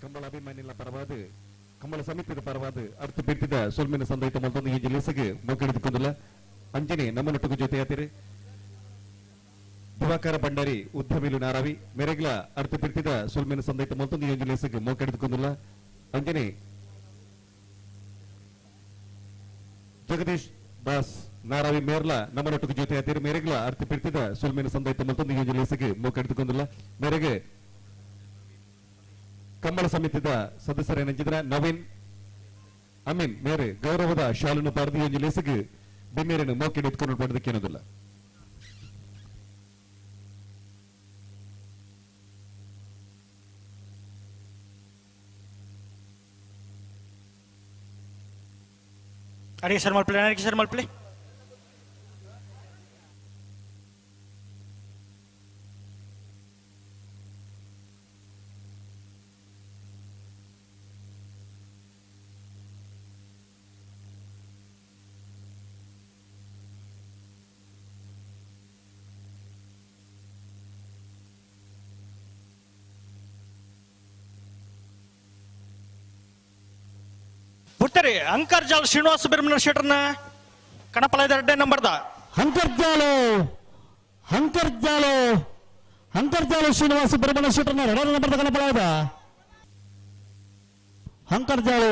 ಕಂಬಳ ಅಭಿಮಾನಿಗಳ ಪರವಾದ ಕಂಬಳ ಸಮಿತಿಯ ಪರವಾದ ಅರ್ಥ ಬಿಟ್ಟಿದ ಸೊಲ್ಮಿನ ಸಂದೈತ ಮತ್ತೊಂದು ಈ ಜಿಲ್ಲೆಗೆ ಮೊಗ್ಗಡಿದುಕೊಂಡಿಲ್ಲ. ಅಂಜನೆ ನಮ್ಮನೊಟ್ಟಿಗೆ ಜೊತೆಯಾತಿರಿ ದಿವಾಕರ ಭಂಡಾರಿ ಉದ್ಯಮಿಲು ನಾರಾವಿ ಮೆರೆಗ್ಲ ಅರ್ಥ ಬಿಟ್ಟಿದ ಸೊಲ್ಮಿನ ಸಂದೈತ ಮತ್ತೊಂದು ಈ ಜಿಲ್ಲೆಗೆ ಮೊಗ್ಗಡಿದುಕೊಂಡಿಲ್ಲ. ಅಂಜನೆ ಜಗದೀಶ್ ದಾಸ್ ನಾರಾವಿ ಮೇರ್ಲ ನಮ್ಮನೊಟ್ಟಿಗೆ ಜೊತೆಯಾತಿರಿ ಮೇರೆಗ್ಲ ಅರ್ಥ ಬಿಟ್ಟಿದ ಸೊಲ್ಮಿನ ಸಂದೈತ ಮತ್ತೊಂದು ಈ ಜಿಲ್ಲೆಗೆ ಮೊಗ್ಗಡಿದುಕೊಂಡಿಲ್ಲ. ಮೇರೆಗೆ ಕಂಬಳ ಸಮಿತಿದ ಸದಸ್ಯರೇನಂಚಿದ್ರ ನವೀನ್ ಅಮೀನ್ ಮೇರೆ ಗೌರವದ ಶಾಲನ್ನು ಪಾರದಿ ಜಿಲ್ಲೆಗೆ ಬಿಮ್ಮೇರನ್ನು ಮೋಕಿಡಿ ಎತ್ಕೊಂಡು ಪಡೆದಕ್ಕೇನೋದಿಲ್ಲ. ಅಡಿಗೆ ಸರ್ ಮಲ್ಪಲೆ, ಅಡಿಗೆ ಸರ್ ಮಲ್ಪಲೆ. ಪುಟ್ಟರಿ ಅಂಕರ್ಜಾಲ್ ಶ್ರೀನಿವಾಸ ಬಿರ್ಮನ ಶೆಟ್ಟರ್ನ ಕಣಪಲಾಯ್ದ 2ನೇ ನಂಬರ್ದ. ಅಂಕರ್ಜಾಲು ಅಂಕರ್ಜಾಲು ಅಂಕರ್ಜಾಲು ಶ್ರೀನಿವಾಸ ಬಿರ್ಮನ ಶೆಟ್ಟರ್ನ 2ನೇ ನಂಬರ್ದ ಕಣಪಲಾಯ್ದ. ಅಂಕರ್ಜಾಲು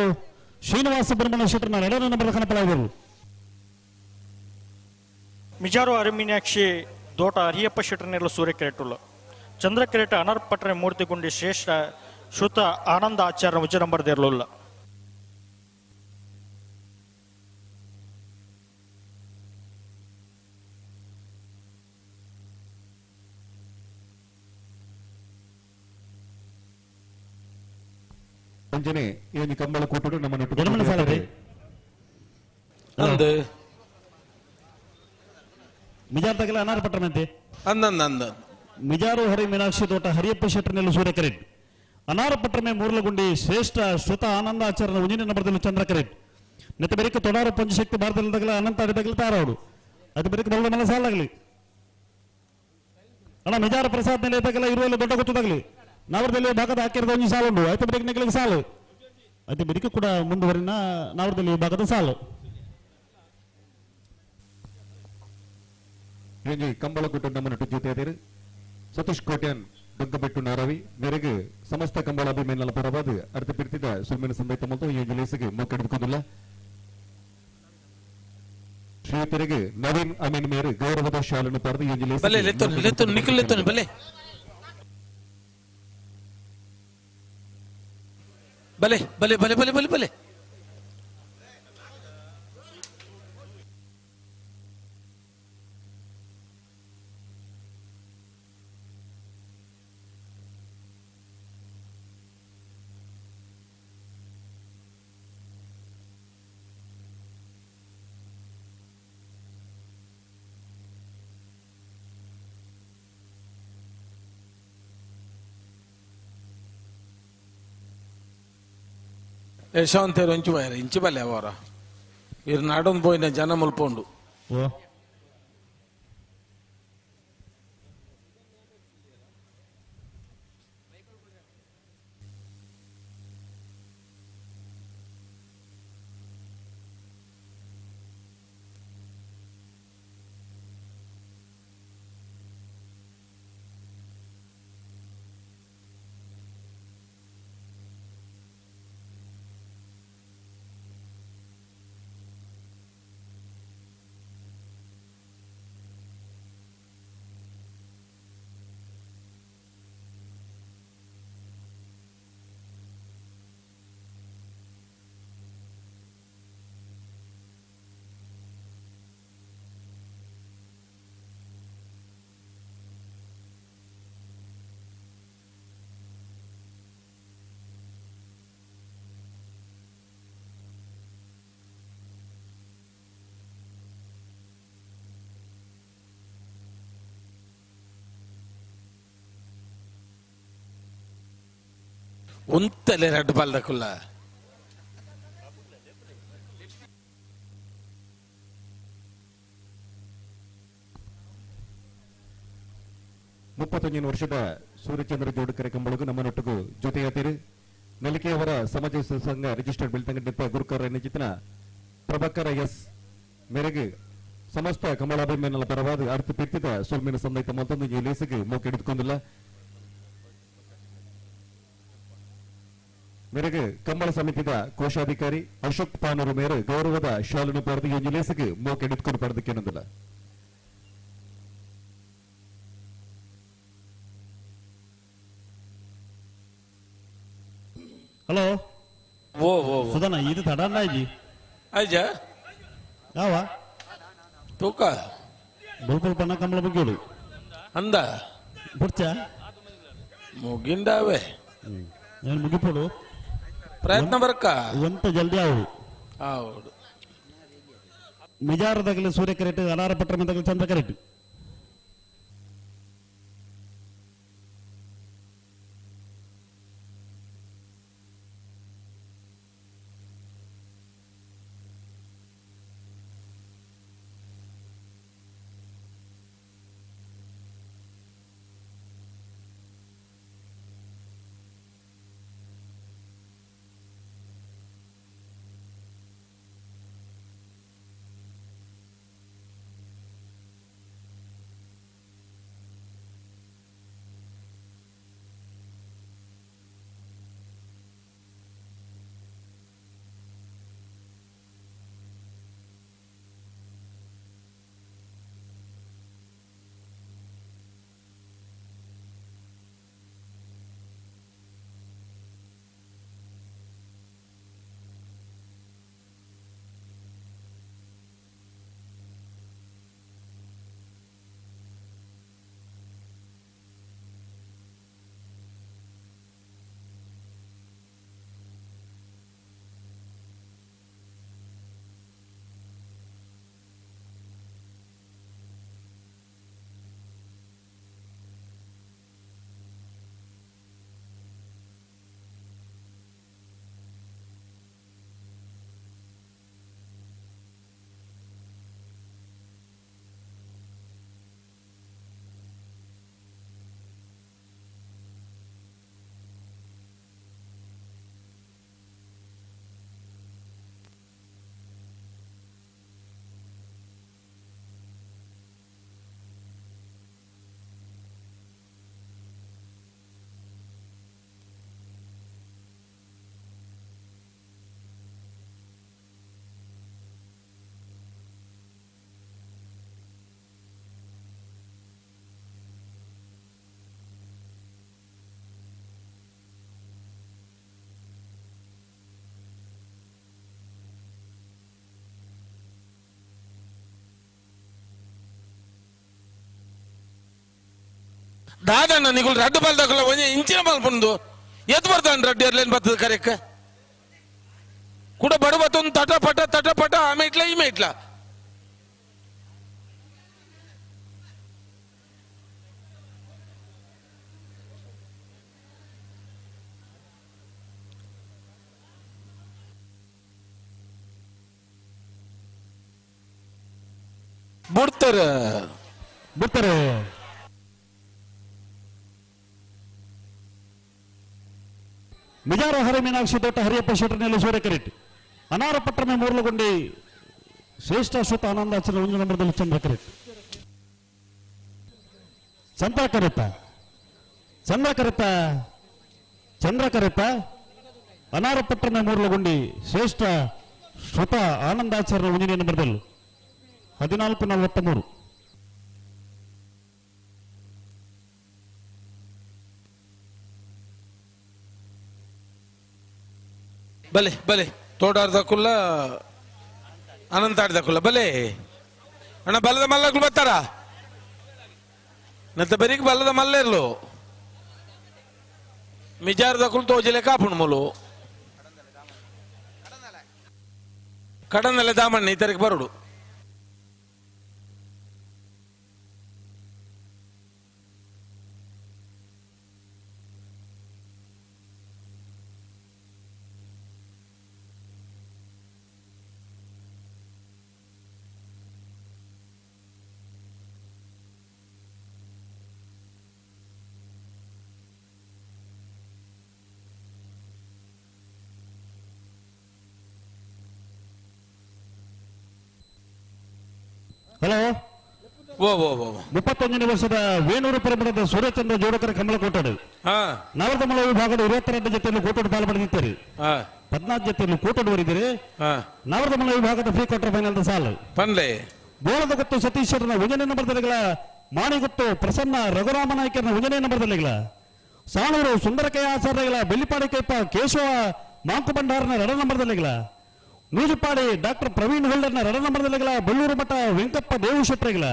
ಶ್ರೀನಿವಾಸ ಬಿರ್ಮನ ಶೆಟ್ಟರ್ನ 2ನೇ ನಂಬರ್ದ ಕಣಪಲಾಯ್ದರು. ಮಿಜಾರು ಅರಿಮೀನಾಕ್ಷಿ ದೋಟ ಹರಿಯಪ್ಪ ಶೆಟ್ಟರ್ನೆಲ್ಲ ಸೂರ್ಯ ಕೆರೆಟುಳ್ಳು. ಚಂದ್ರಕೆರೆಟ ಅನರ್ಪಟ್ರೆ ಮೂರ್ತಿಗುಂಡಿ ಶ್ರೇಷ್ಠ ಶ್ರುತ ಆನಂದ ಆಚಾರ್ಯ ಉಜ್ಜ ನಂಬರ್ ದೇರ್ಲುಲ್ಲ. ಅಂಜನೆ ಈ ಒಂದು ಕಂಬಳ ಕೂಟಡು ನಮ್ಮನ್ನು ಮಿಜಾರ್ ತಗಲ ಅನಾರ ಪಟ್ಟಣಂತೆ ಅಂದ ಮಿಜಾರು ಹರಿ ಮೀನಾಕ್ಷಿ ತೋಟ ಹರಿಯಪ್ಪ ಶೆಟ್ಟರ್ನೆಲ್ಲ ಸೂರ್ಯ ಕರೆಟ್ ಅನಾರ ಪಟ್ಟಣೆ ಮೂರ್ಲಗುಂಡಿ ಶ್ರೇಷ್ಠ ಶ್ರುತ ಆನಂದ ಆಚಾರ್ಯನ ಉಂಜಿನ ನಂಬರ್ದಲ್ಲಿ ಚಂದ್ರ ಕರೆಟ್ ನೆತ್ತ ಬೆರಿಕ ತೊಡಾರು ಪಂಚಶಕ್ತಿ ಭಾರತದಲ್ಲಿ ತಗಲ ಅನಂತ ಅಡಿತಗಲ ತಾರವಡು ಅದು ಬೆರಿಕ ಬಲ್ಲ ಮನ ಸಾಲಾಗಲಿ ಅಣ್ಣ ಮಿಜಾರ ಪ್ರಸಾದ್ ನೆಲೆ ತಗಲ ಇರುವಲ್ಲಿ ದೊಡ್ಡ ಗೊತ್ತದಾಗಲಿ ನಾವರದಲ್ಲಿ ಭಾಗದ ಹಾಕಿರದ ಒಂಜಿ ಸಾಲು ಉಂಟು ಆಯ್ತು ಬೆರಿಕ ನೆಗಲಿಗೆ ಸಾಲು ಅತಿ ಬೆರಿಕ ಕೂಡ ಮುಂದುವರಿನ ನಾವರದಲ್ಲಿ ಭಾಗದ ಸಾಲು. ಕಂಬಳ ಗುಡ್ಡ ನಮ್ಮನ್ನು ಜೊತೆಯಾದಿರು ಸತೀಶ್ ಕೋಟ್ಯಾನ್ ಡೊಗ್ಗಬೆಟ್ಟು ನಾರಾವಿ ಮೇರೆಗೆ ಸಮಸ್ತ ಕಂಬಳ ಅಭಿಮಾನಿಗಳ ಪರವಾದ ಅರ್ಥ ಬಿಡ್ತಿದ್ದ ಸುಲ್ಮಿನ ಸಂದೈತ ಮತ್ತು ಈ ಜಿಲ್ಲೆಗೆ ಮೊಗ್ಗಡಿದುಕೊಂಡಿಲ್ಲ. ಶ್ರೀಯುತರಿಗೆ ನವೀನ್ ಅಮೀನ್ ಮೇರೆ ಗೌರವದ ಶಾಲನ್ನು ಪಡೆದು ಈ ಜಿಲ್ಲೆ ಬಲೆ ಲೆತ್ತೊನ್ ಲೆತ್ತೊನ್ ನಿಖಿಲ್ ಲೆತ್ತೊನ್ ಬಲೆ ಬಲೆ ಬಲೆ ಬಲೆ ಬಲೆ ಬಲೆ ಬಲೆ ಯಶವಂತೇರು ಇಂಚು ಬಾಯರ ಇಂಚು ಬಲ್ಲೆ ಅವರ ಇರು ನಾಡೊಂದು ಪೋಯಿನ ಜನ ಮುಲ್ಪೊಂಡು. ಉಂತಲೆ ರಡ್ಡು ಬಾಲ್ದಕುಲ್ಲ 31 ವರ್ಷದ ಸೂರ್ಯಚಂದ್ರ ಜೋಡುಕರೆ ಕಂಬಳಗು ನಮ್ಮನೊಟ್ಟಿಗೂ ಜೊತೆಯಾತಿರು ನಲಿಕೆಯವರ ಸಮಾಜ ಸಂಘ ರಿಜಿಸ್ಟರ್ಡ್ ಬೆಳ್ತಂಗಡಿ ಗುರುಕರ ನಿಜಿತನ ಪ್ರಭಾಕರ ಎಸ್ ಮೇರೆಗೆ ಸಮಸ್ತ ಕಮಲಾಭಿಮಾನಿಗಳ ಪರವಾದ ಅರ್ಥ ಪಿತ್ತಿದ ಸೊಲ್ಮಿನ ಸಂದೈತ ಮತ್ತೊಂದು ಈ ಲೇಸಿಗೆ ಮೋಕೆ ಹಿಡಿದುಕೊಂಡಿಲ್ಲ. ಮೇರೆಗೆ ಕಂಬಳ ಸಮಿತಿದ ಕೋಶಾಧಿಕಾರಿ ಅಶೋಕ್ ಪಾನೂರು ಮೇರೆ ಗೌರವದ ಶಾಲನ್ನು ಪಡೆದು ಈ ಲೇಸಿಗೆ ಮೋಕೆ ಹಿಡಿದುಕೊಂಡು ಪಡೆದಕ್ಕೇನೊಂದಿಲ್ಲ. ಹಲೋ ಓ ಓ ಸುಧನ ಇದು ತಡಾಂಡಾಜಿ ಆಯ್ಜ ಯಾವ ತೂಕ ಬುಲ್ಬುಲ್ ಬಣ್ಣ ಕಮಲ ಮುಗಿಯೋಡು ಅಂದ ಬುಡ್ಚ ಮುಗಿಂಡಾವೆ నేను ಮುಗಿಪೋಡು ಪ್ರಯತ್ನ ಬರ್ಕ ಒಂತ ಜಲ್ದಿ ಆವು ಹೌದು ಮಿಜಾರದಾಗಲಿ ಸೂರ್ಯ ಕರೆಕ್ಟ್ ಅಲಾರ ಪಟ್ರ ಮಂದಾಗಲಿ ಚಂದ್ರ ಕರೆಕ್ಟ್. ದಾದಣ್ಣ ನಿಗುಲ್ ರಡ್ಡು ಬಾಲ್ದಾಕಲ್ಲ ಒಂಜಿ ಇಂಚಿನ ಮಲ್ಪುಂದು ಎತ್ ಬರ್ತಾನೆ ರಡ್ಡು ಎರ್ಲೇನ್ ಬರ್ತದ ಕರೆಕ್ ಕೂಡ ಬಡ ಬತ್ತೊಂದು ತಟ ಪಟ ತಟ ಪಟ ಆಮೆ ಇಟ್ಲ ಈಮೆ ಇಟ್ಲ ಬಿಡ್ತಾರೆ ಬಿಡ್ತಾರೆ. ಮಿಜಾರ ಹರಿ ಮೀನಾಕ್ಷಿ ತೋಟ ಹರಿಯಪ್ಪ ಶೆಟ್ಟರ್ನಲ್ಲಿ ಸೂರ್ಯ ಕರೆಕ್ಟ್ ಅನಾರ ಪಟ್ಟಣ ಮೂರ್ಲುಗೊಂಡಿ ಶ್ರೇಷ್ಠ ಶ್ರುತ ಆನಂದಾಚರಣೆ ಒಂದು ನಂಬರ್ದಲ್ಲಿ ಚಂದ್ರ ಕರೆಕ್ಟ್ ಚಂದ್ರ ಕರೆಪ್ಪ ಚಂದ್ರ ಕರೆಪ್ಪ ಚಂದ್ರ ಕರೆಪ್ಪ ಅನಾರ ಪಟ್ಟಣ ಮೂರ್ಲುಗೊಂಡಿ ಶ್ರೇಷ್ಠ ಶ್ರುತ ಆನಂದಾಚರಣೆ ಒಂದನೇ ನಂಬರ್ದಲ್ಲಿ 14:43. ಬಲೆ ಬಲೆ ತೋಟಾಡ್ದಕ್ಕುಲ್ಲ ಅನಂತಾಡ್ದಕ್ಕುಲ್ಲ ಬಲೆ ಅಣ್ಣ ಬಲದ ಮಲ್ಲಗಳು ಬರ್ತಾರ ನತ್ತ ಬರೀಕ್ ಬಲದ ಮಲ್ಲೆರ್ಲು ಮಿಜಾರ್ದಕ್ಕುಲ್ ತೋಜಲೆ ಕಾಪುಣ್ ಮುಲು ಕಡನಲೆ ದಾಮಣ್ಣ ಈ ತರಕ್ ಬರುಡು ಹಲೋ ಓ ಓ ಓ 31ನೇ ವರ್ಷದ ವೇಣೂರು ಪರಮಠದ ಸೂರ್ಯಚಂದ್ರ ಜೋಡಕರ ಕಮಲ ಕೋಟಾಡು ನವರದಮಲ ವಿಭಾಗದ 22 ಜೊತೆಯಲ್ಲಿ ಕೋಟೋಡು ಪಾಲು ಪಡೆದಿದ್ದಾರೆ. 14 ಜೊತೆಯಲ್ಲಿ ಕೋಟೋಡು ಬರಿದಿರಿ. ನವರದಮಲ ವಿಭಾಗದ ಪ್ರೀ ಕ್ವಾರ್ಟರ್ ಫೈನಲ್ ಸಾಲು ಪನ್ಲೆ ಬೋಳದ ಗೊತ್ತು ಸತೀಶ್ವರನ ಒಂದನೇ ನಂಬರ್ದಲ್ಲಿಗಳ, ಮಾಣಿಗುತ್ತು ಪ್ರಸನ್ನ ರಘುರಾಮ ನಾಯ್ಕರನ ಒಂದನೇ ನಂಬರ್ದಲ್ಲಿಗಳ, ಸಾಣೂರು ಸುಂದರಕಯ್ಯ ಆಚಾರ್ಯಗಳ ಬೆಳ್ಳಿಪಾಡಿ ಕೈಪ ಕೇಶವ ಮಾಂಕು ಭಂಡಾರನ 2 ನಂಬರ್ದಲ್ಲಿಗಳ, ನೂಜುಪಾಡಿ ಡಾಕ್ಟರ್ ಪ್ರವೀಣ್ ಹೊಳ್ಳರ್ನ 2 ನಂಬರ್ದಲ್ಲಿಗಳ, ಬೆಳ್ಳೂರು ಮಠ ವೆಂಕಪ್ಪ ದೇವು ಶೆಟ್ಟರ್ಗಳ,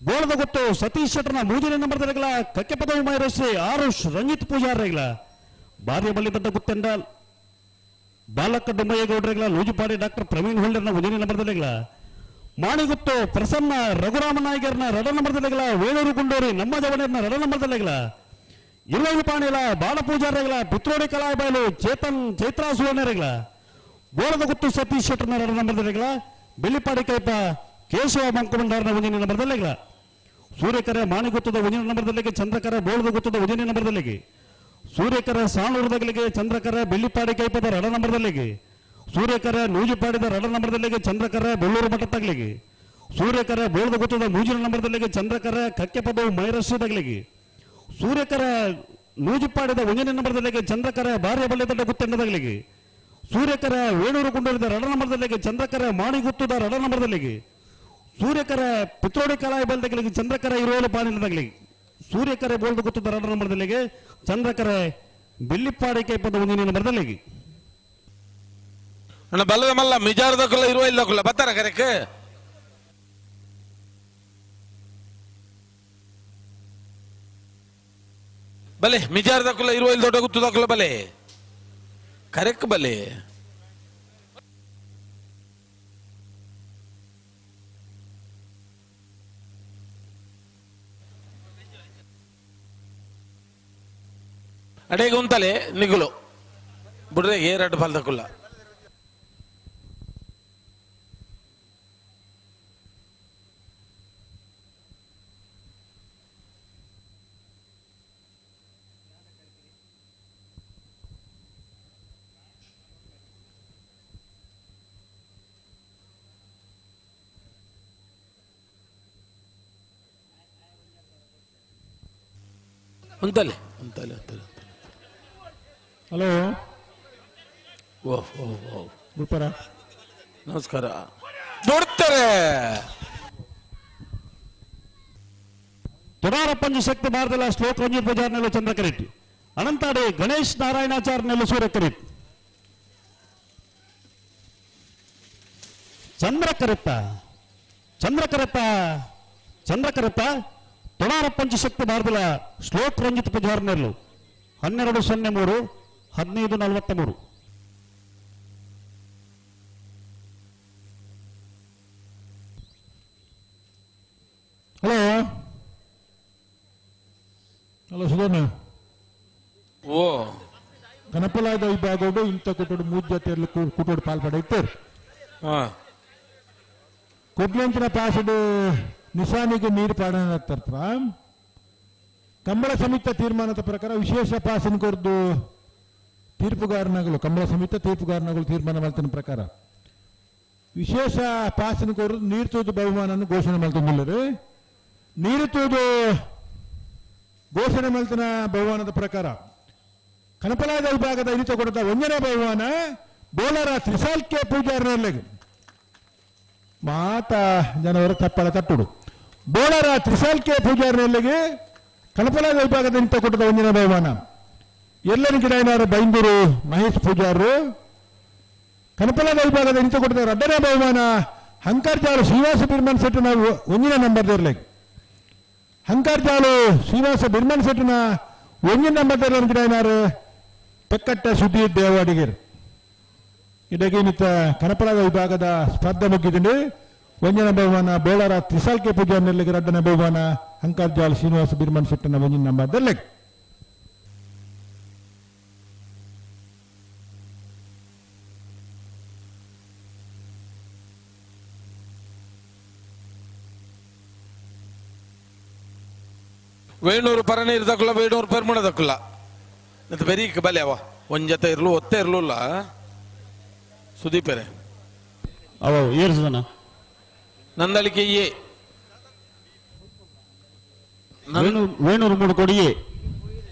ಬೋಳದ ಗೊತ್ತು ಸತೀಶ್ ಶೆಟ್ಟರ್ನ 3ನೇ ನಂಬರ್ದಲ್ಲಿಗಳ, ಕಕ್ಕೆಪದವಿ ಮೈರಶ್ರೀ ಆರುಷ್ ರಂಜಿತ್ ಪೂಜಾರ್ಗಳ, ಬಾರ್ಯ ಬಳ್ಳಿದಡ್ಡ ಗುತ್ತೆಂಡ ಬಾಲಕ ಡೊಂಬಯ್ಯಗೌಡರಿಗಳ, ನೂಜುಪಾಡಿ ಡಾಕ್ಟರ್ ಪ್ರವೀಣ್ ಹೊಳ್ಳರ್ನ 1ನೇ ನಂಬರ್ದಲ್ಲಿಗಳ, ಮಾಣಿಗುತ್ತು ಪ್ರಸನ್ನ ರಘುರಾಮ ನಾಯ್ಕರ್ನ 2 ನಂಬರ್ದಲ್ಲಿಗಳ, ವೇಣೂರು ಗುಂಡೂರಿ ನಮ್ಮ ಜವಣರ್ನ 2 ನಂಬರ್ದಲ್ಲಿಗಳ, ಇಲ್ಲವು ಪಾಣಿಲ ಬಾಲ ಪೂಜಾರಿಗಳ, ಪಿತ್ರೋಡಿ ಕಲಾಬಾಯಲು ಚೇತನ್ ಚೈತ್ರಾ ಸುವರ್ಣರಿಗಳ, ಬೋಳದ ಗುತ್ತು ಸತೀಶ್ ಶೆಟ್ಟರ್ನ 2 ನಂಬರ್ದಲ್ಲಿಗಳ, ಬೆಳ್ಳಿಪಾಡಿ ಕೈಪ ಕೇಶವ ಮಂಕುಮಂಡಾರನ 1ನೇ ನಂಬರ್ದಲ್ಲಿಗಳ, ಸೂರ್ಯಕರೆ ಮಾಣಿಗುತ್ತದ 1ನೇ ನಂಬರ್ದಲ್ಲಿಗೆ, ಚಂದ್ರಕರ ಬೋಳದ ಗುತ್ತದ 1ನೇ ನಂಬರ್ದಲ್ಲಿಗೆ, ಸೂರ್ಯಕರ ಸಾಣೂರದಗಳಿಗೆ, ಚಂದ್ರಕರ ಬೆಳ್ಳಿಪಾಡಿ ಕೈಪದ 2 ನಂಬರ್ದಲ್ಲಿಗೆ, ಸೂರ್ಯಕರ ನೂಜುಪಾಡಿದ 2 ನಂಬರ್ದಲ್ಲಿಗೆ, ಚಂದ್ರಕರ ಬೆಳ್ಳೂರು ಮಠ ತಗಲಿಗೆ, ಸೂರ್ಯಕರ ಬೋಳದ ಗುತ್ತದ 3ನೇ ನಂಬರ್ದಲ್ಲಿಗೆ, ಚಂದ್ರಕರ ಕಕ್ಕೆಪದವು ಮೈರಶ್ರೀ ತಗಲಿಗೆ, ಸೂರ್ಯಕರ ನೂಜುಪಾಡಿದ 1ನೇ ನಂಬರ್ದಲ್ಲಿಗೆ, ಚಂದ್ರಕರ ಬಾರ್ಯ ಬಳ್ಳಿದಡ್ಡ ಗುತ್ತೆಂಡದಗಲಿಗೆ, ಸೂರ್ಯಕರ ವೇಣೂರು ಗುಂಡೂರಿದ 2 ನಂಬರ್ದಲ್ಲಿಗೆ, ಚಂದ್ರಕರ ಮಾಣಿಗುತ್ತದ 2 ನಂಬರ್ದಲ್ಲಿಗೆ, ಸೂರ್ಯಕರ ಪಿತ್ರೋಡಿ ಕಲಾಯಿ ಬಲ್ದಗಳಿಗೆ, ಚಂದ್ರಕರ ಇರುವಲು ಪಾನಿಲದಗಳಿಗೆ, ಸೂರ್ಯಕರ ಬೋಳದ ಗುತ್ತದ 2 ನಂಬರ್ದಲ್ಲಿಗೆ, ಚಂದ್ರಕರ ಬೆಳ್ಳಿಪಾಡಿ ಕೈಪದ 1ನೇ ನಂಬರ್ದಲ್ಲಿಗೆ. ಅಣ್ಣ ಬಲ್ಲದ ಮಲ್ಲ ಮಿಜಾರದಕ್ಕಲ್ಲ ಇರುವ ಇಲ್ಲಕ್ಕಲ್ಲ ಬತ್ತಾರ ಕರೆಕ್ ಬಲೆ ಮಿಜಾರದಕ್ಕಲ್ಲ ಇರುವ ಇಲ್ಲ ದೊಡ್ಡ ಗುತ್ತದಕ್ಕಲ್ಲ ಬಲೆ ಕರೆಕ್ ಬಲೆ. ಅಡೇಗೆ ಉಂತಲೆ ನಿಗುಲು ಬಿಡ್ರೆ ಏರಡ್ಡು ಫಲ್ದಕ್ಕಲ್ಲ. ಉಂತಲೆ ಉಂತಲೆ ಉಂತಲೆ. ಹಲೋ ಓ ಓ ಓ ಗುರುಪರ ನಮಸ್ಕಾರ. ದುಡ್ತಾರೆ ತೊಡಾರಪ್ಪಂಜಿ ಶಕ್ತಿ ಭಾರತದ ಶ್ಲೋಕ ರಂಜಿತ್ ಬಜಾರ್ನಲ್ಲೂ ಚಂದ್ರಕರೆಟ್ಟಿ, ಅನಂತಾಡಿ ಗಣೇಶ್ ನಾರಾಯಣಾಚಾರ್ಯನಲ್ಲೂ ಸೂರ್ಯಕರೆಟ್ಟಿ, ಚಂದ್ರಕರೆತ್ತ ಚಂದ್ರಕರೆತ್ತ ಚಂದ್ರಕರೆತ್ತ ತೊಡಾರಪ್ಪಂಜಿ ಶಕ್ತಿ ಭಾರತದ ಶ್ಲೋಕ ರಂಜಿತ್ ಪೂಜಾರ್ನಲ್ಲೂ 12:03 15:43. ಹಲೋ ಹಲೋ ಸುಧರ್ಣ. ಓ ಕನಪಲಾದ ವಿಭಾಗವು ಇಂಥ ಕುಟುಂಬ 3 ಜೊತೆಯಲ್ಲಿ ಕುಟುಂಬ ಪಾಲ್ಪಡೆಯುತ್ತಾರೆ. ಕುಡ್ಲಂಚಿನ ಪಾಸಡು ನಿಶಾನಿಗೆ ನೀರು ಪಾಡನ ತರ್ತ್ರ ಕಂಬಳ ಸಮಿತಿ ತೀರ್ಮಾನದ ಪ್ರಕಾರ ವಿಶೇಷ ಪಾಸನ್ ಕೊರ್ದು ತೀರ್ಪುಗಾರನಗಳು ಕಂಬಳ ಸಮಿತಿ ತೀರ್ಪುಗಾರನಗಳು ತೀರ್ಮಾನ ಮಾಡ್ತಿನ ಪ್ರಕಾರ ವಿಶೇಷ ಪಾಸನ್ ಕೊರ್ದು ನೀರು ತೂದು ಬಹುಮಾನನ್ನು ಘೋಷಣೆ ಮಾಡ್ತಂದಿಲ್ಲರು. ನೀರು ತೂದು ಘೋಷಣೆ ಮಾಡ್ತಿನ ಬಹುಮಾನದ ಪ್ರಕಾರ ಕನಪಲಾದ ವಿಭಾಗದ ಇಳಿತ ಕೊಡುತ್ತ 1ನೇ ಬಹುಮಾನ ಬೋಲರ ತ್ರಿಸಾಲ್ ಕೆ ಪೂಜಾರನಲ್ಲಿ ಮಾತಾ ಜನವರ ತಪ್ಪಳ ತಟ್ಟುಡು. ಬೋಲರ ತ್ರಿಸಾಲ್ ಕೆ ಪೂಜಾರನಲ್ಲಿಗೆ ಕನಪಲಾದ ವಿಭಾಗದ ನಿಂತ ಕೊಟ್ಟದ 1ನೇ ಬಹುಮಾನ. ಎಲ್ಲನ ಗಿಡನಾರು ಬೈಂದೂರು ಮಹೇಶ್ ಪೂಜಾರರು. ಕನಪಲಾದ ವಿಭಾಗದ ನಿಂತ ಕೊಟ್ಟದ 2ನೇ ಬಹುಮಾನ ಹಂಕಾರ್ಜಾಲು ಶ್ರೀನಿವಾಸ ಬಿರ್ಮನ್ ಸೆಟ್ಟಿನ 1ನೇ ನಂಬರ್ದಿರಲಿ. ಹಂಕಾರ್ಜಾಲು ಶ್ರೀನಿವಾಸ ಬಿರ್ಮನ್ ಸೆಟ್ಟಿನ 1ನೇ ನಂಬರ್ ಗಿಡನಾರು ತೆಕ್ಕಟ್ಟ ಸುದ್ದಿ ದೇವಾಡಿಗರು. ಇದಕ್ಕೆ ಕನಪಲಾದ ವಿಭಾಗದ ಸ್ಪರ್ಧೆ ಮುಗಿದ್ದೀನಿ. 1ನೇ ಬಹುಮಾನ ಬೋಳರ ತ್ರಿಸಾಲ್ಕೆ ಪೂಜಾರ್ನಲ್ಲಿಗೆ, 2ನೇ ಬಹುಮಾನ ಹಂಕಾರ್ಜಾಲ್ ಶ್ರೀನಿವಾಸ ಬಿರ್ಮನ್ ಸೆಟ್ಟನ 1ನೇ ನಂಬರ್ದಲ್ಲಿ. ವೇಣೂರು ಪರನೀರು ದಕ್ಕಲ್ಲ, ವೇಣೂರು ಪೆರ್ಮಣ ದಕ್ಕಲ್ಲ. ಮತ್ತೆ ಬೆರೀಕ್ ಬಲೆ ಅವ ಒಂದ್ ಜೊತೆ ಇರ್ಲು ಒತ್ತೆ ಇರ್ಲಿಲ್ಲ ಸುದೀಪರೆ. ಅವ ಏರ್ಸದನ. ನಂದಳಿಕೆ ಎ. ವೇಣೂರು 3 ಕೋಡಿ ಎ.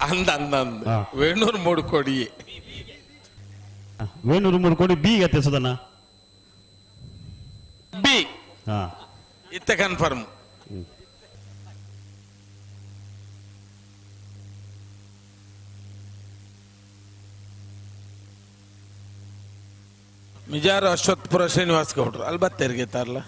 ಅಂದ ಅಂದ ಅಂದ ವೇಣೂರು 3 ಕೋಡಿ ಎ. ವೇಣೂರು 3 ಕೋಡಿ ಬಿ ಗತ್ತೆ ಸುಧನ. ಬಿ. ಇತ್ತ ಕನ್ಫರ್ಮ್. ಮಿಜಾರು ಅಶ್ವತ್ಥಪುರ ಶ್ರೀನಿವಾಸ್ ಗೌಡ್ರು ಅಲ್ಲಿ ಬತ್ತೆರ್ಗೆ ತಾರಲ್ಲ.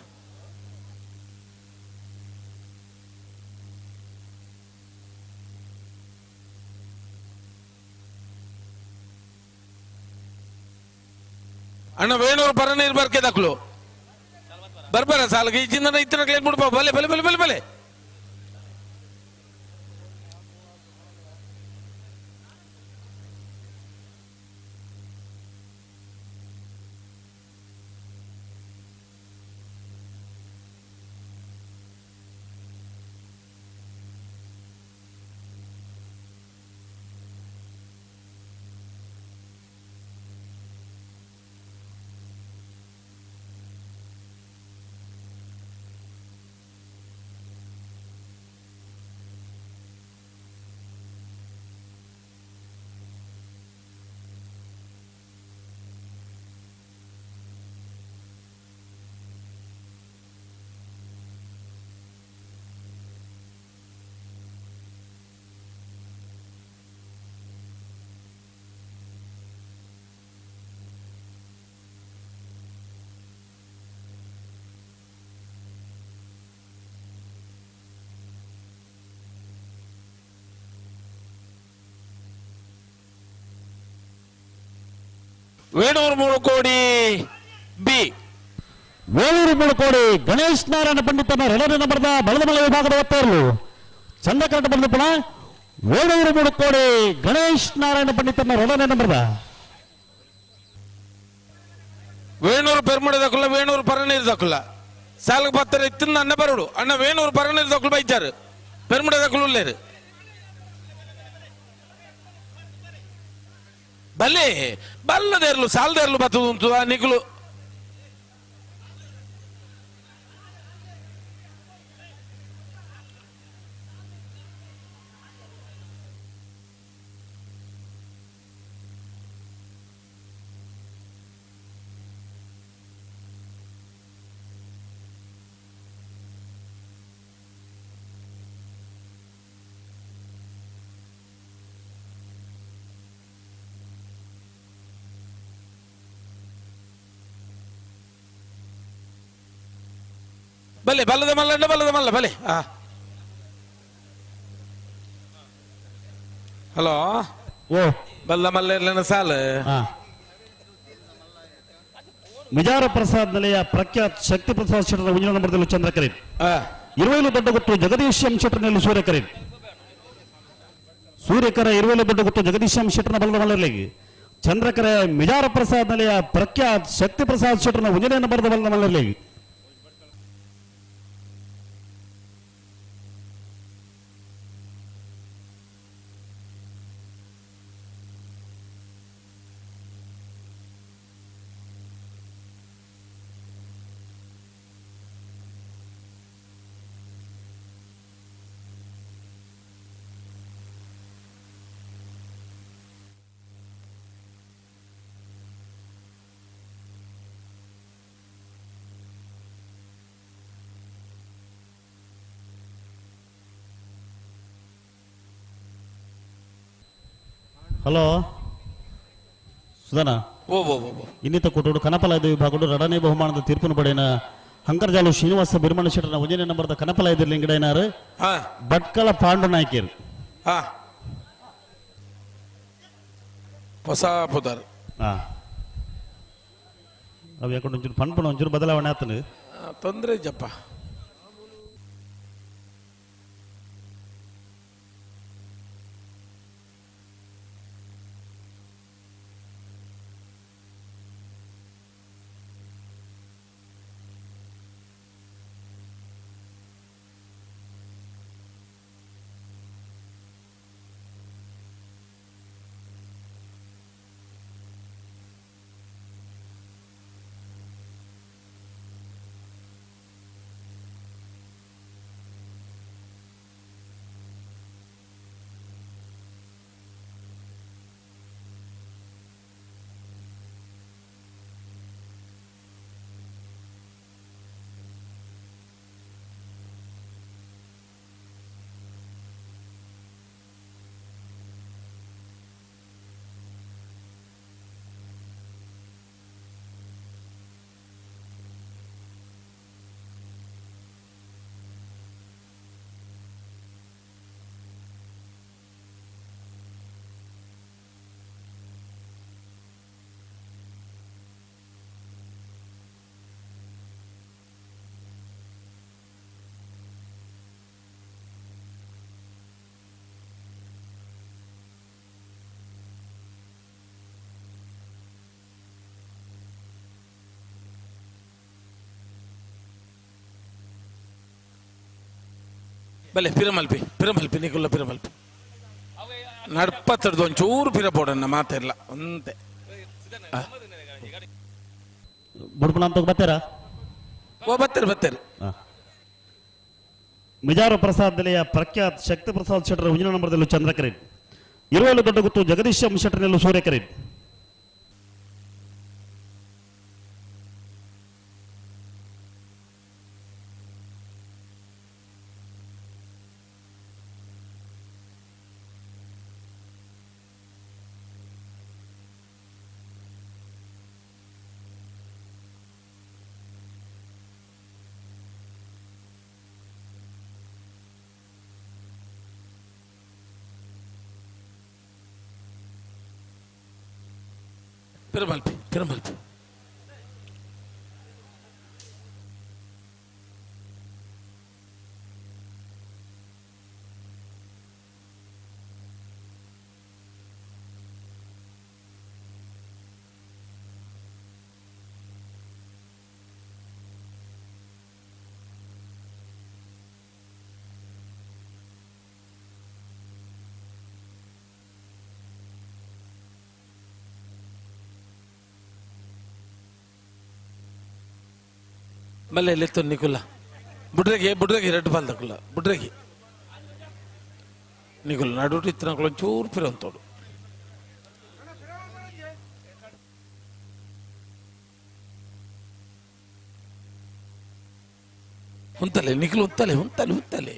ಅಣ್ಣ ವೇಣೂರು ಪರ ನೀರು ಬರ್ಕೆ ದಕ್ಲು ಬರ್ಬರ ಸಾಲಗೆ ಈ ಚಿಂದನ ಇತ್ತಿನ ಕ್ಲೇನ್ ಬಿಡ್ಬ ಬಲೆ ಬಲೆ ಬಲೆ ಬಲೆ ಬಲೆ. ವೇಣೂರು 3 ಕೋಡಿ ಬಿ. ವೇಣೂರು 3 ಕೋಡಿ ಗಣೇಶ್ ನಾರಾಯಣ ಪಂಡಿತನ ಎರಡನೇ ನಂಬರ್ದ ಬಲದಮಲ ವಿಭಾಗದ ಒತ್ತೇರ್ಲು ಚಂದ್ರಕರಣ ಬಂದು ಪುನಃ ವೇಣೂರು 3 ಕೋಡಿ ಗಣೇಶ್ ನಾರಾಯಣ ಪಂಡಿತನ ಎರಡನೇ ನಂಬರ್ದ. ವೇಣೂರು ಪೆರ್ಮುಡೆ ದಕ್ಕುಲ್ಲ ವೇಣೂರು ಪರನೀರು ದಕ್ಕುಲ್ಲ ಸಾಲಕ್ಕೆ ಬತ್ತರ ಇತ್ತಿಂದ ಅಣ್ಣ ಬರೋಡು ಅಣ್ಣ ವೇಣೂರು ಪರನೀರು ದಕ್ಕುಲು ಬೈಚಾರು ಪೆರ್ಮುಡೆ ದಕ್ಕುಲು ಉಳ್ಳೇರು ಬಲ್ಲೆ ಬಲ್ಲದೇರ್ಲು ಸಾಲದೇರ್ಲು ಬತ್ತದು ನಿಕ್ಲು. ಬಲೆ ಬಲ್ಲದ ಮಲ್ಲಣ್ಣ ಬಲ್ಲದ ಮಲ್ಲ ಬಲೆ. ಹಲೋ ಓ ಬಲ್ಲ ಮಲ್ಲ ಇರ್ಲೇನ ಸಾಲ. ಮಿಜಾರ ಪ್ರಸಾದ್ ನೆಲೆಯ ಪ್ರಖ್ಯಾತ್ ಶಕ್ತಿ ಪ್ರಸಾದ್ ಶೆಟ್ಟರ ಮುಂದಿನ ನಂಬರ್ದಲ್ಲಿ ಚಂದ್ರಕರಿನ್. ಇರುವೈಲು ದೊಡ್ಡಗುತ್ತು ಜಗದೀಶ್ ಎಂ ಶೆಟ್ಟರ್ನಲ್ಲಿ ಸೂರ್ಯಕರಿನ್. ಸೂರ್ಯಕರ ಇರುವೈಲು ದೊಡ್ಡಗುತ್ತು ಜಗದೀಶ್ ಎಂ ಶೆಟ್ಟರ್ನ ಬಲದ ಮಲ್ಲರ್ಲಿಗೆ. ಚಂದ್ರಕರ ಮಿಜಾರ ಪ್ರಸಾದ್ ನೆಲೆಯ ಪ್ರಖ್ಯಾತ್ ಶಕ್ತಿ ಪ್ರಸಾದ್ ಶೆಟ್ಟರ್ನ ಮುಂದಿನ ನಂಬರ್ದ ಬಲದ ಮಲ್ಲರ್ಲಿಗೆ. ಹಲೋ ಸುಧಾನ ಓ ಓ ಓ ಇನ್ನಿತ ಕೊಟ್ಟೋಡು ಕನಪಲಾಯದ ವಿಭಾಗಡು ರಡನೇ ಬಹುಮಾನದ ತೀರ್ಪುನು ಪಡೆಯನ ಹಂಕರ್ಜಾಲು ಶ್ರೀನಿವಾಸ ಬಿರ್ಮಣ ಶೆಟ್ಟನ ಒಂಜನೇ ನಂಬರ್ದ ಕನಪಲಾಯದ ಲಿಂಗಡೈನಾರು ಭಟ್ಕಳ ಪಾಂಡು ನಾಯ್ಕರ್. ಹೊಸ ಪುದರ್ ಅವು ಯಾಕೊಂಡು ಒಂಚೂರು ಪನ್ಪುನ ಒಂಚೂರು ಬದಲಾವಣೆ ಆತನು ತೊಂದರೆ ಜಪ್ಪ. ಬಲೆ ಪಿರಮಲ್ಪಿ ಪಿರಮಲ್ಪಿ ನಿಕುಲ್ಲ ಪಿರಮಲ್ಪಿ ನಡ್ಪತ್ತಡ್ದು ಒಂಚೂರು ಪಿರ ಬೋಡಣ್ಣ ಮಾತಿರ್ಲ ಒಂತೆ. ಬುಡ್ಪಣ ಅಂತ ಬತ್ತೀರಾ? ಓ ಬತ್ತೀರಿ ಬತ್ತೀರಿ. ಮಿಜಾರು ಪ್ರಸಾದ್ ದಲೆಯ ಪ್ರಖ್ಯಾತ್ ಶಕ್ತಿ ಪ್ರಸಾದ್ ಶೆಟ್ಟರ್ ಒಂಜಿನ ನಂಬರ್ದಲ್ಲೂ ಚಂದ್ರಕರೇಟ್. ಇರುವಲು ದೊಡ್ಡ ಗುತ್ತು ಜಗದೀಶ್ ಎಂ ಶೆಟ್ಟರ್ನಲ್ಲೂ ಸೂರ್ಯಕರೇಟ್. ಪಿರಮಲ್ಪಿ ಪಿರಮಲ್ಪಿ. ಮಲ್ಲೆ ಲೆತ್ತು ನಿಕುಲ್ಲ ಬುಡ್ರೆಗೆ ಬುಡ್ರೆಗೆ ರೆಡ್ ಬಾಲ್ ದಕ್ಕುಲ್ಲ ಬುಡ್ರೆಗೆ ನಿಕುಲ್ ನಡುಟು ಇತ್ತಿನಕುಲ ಒಂಚೂರು ಪಿರ ಅಂತೋಡು. ಉಂತಲೆ ನಿಕುಲು ಉಂತಲೆ ಉಂತಲೆ ಉಂತಲೆ.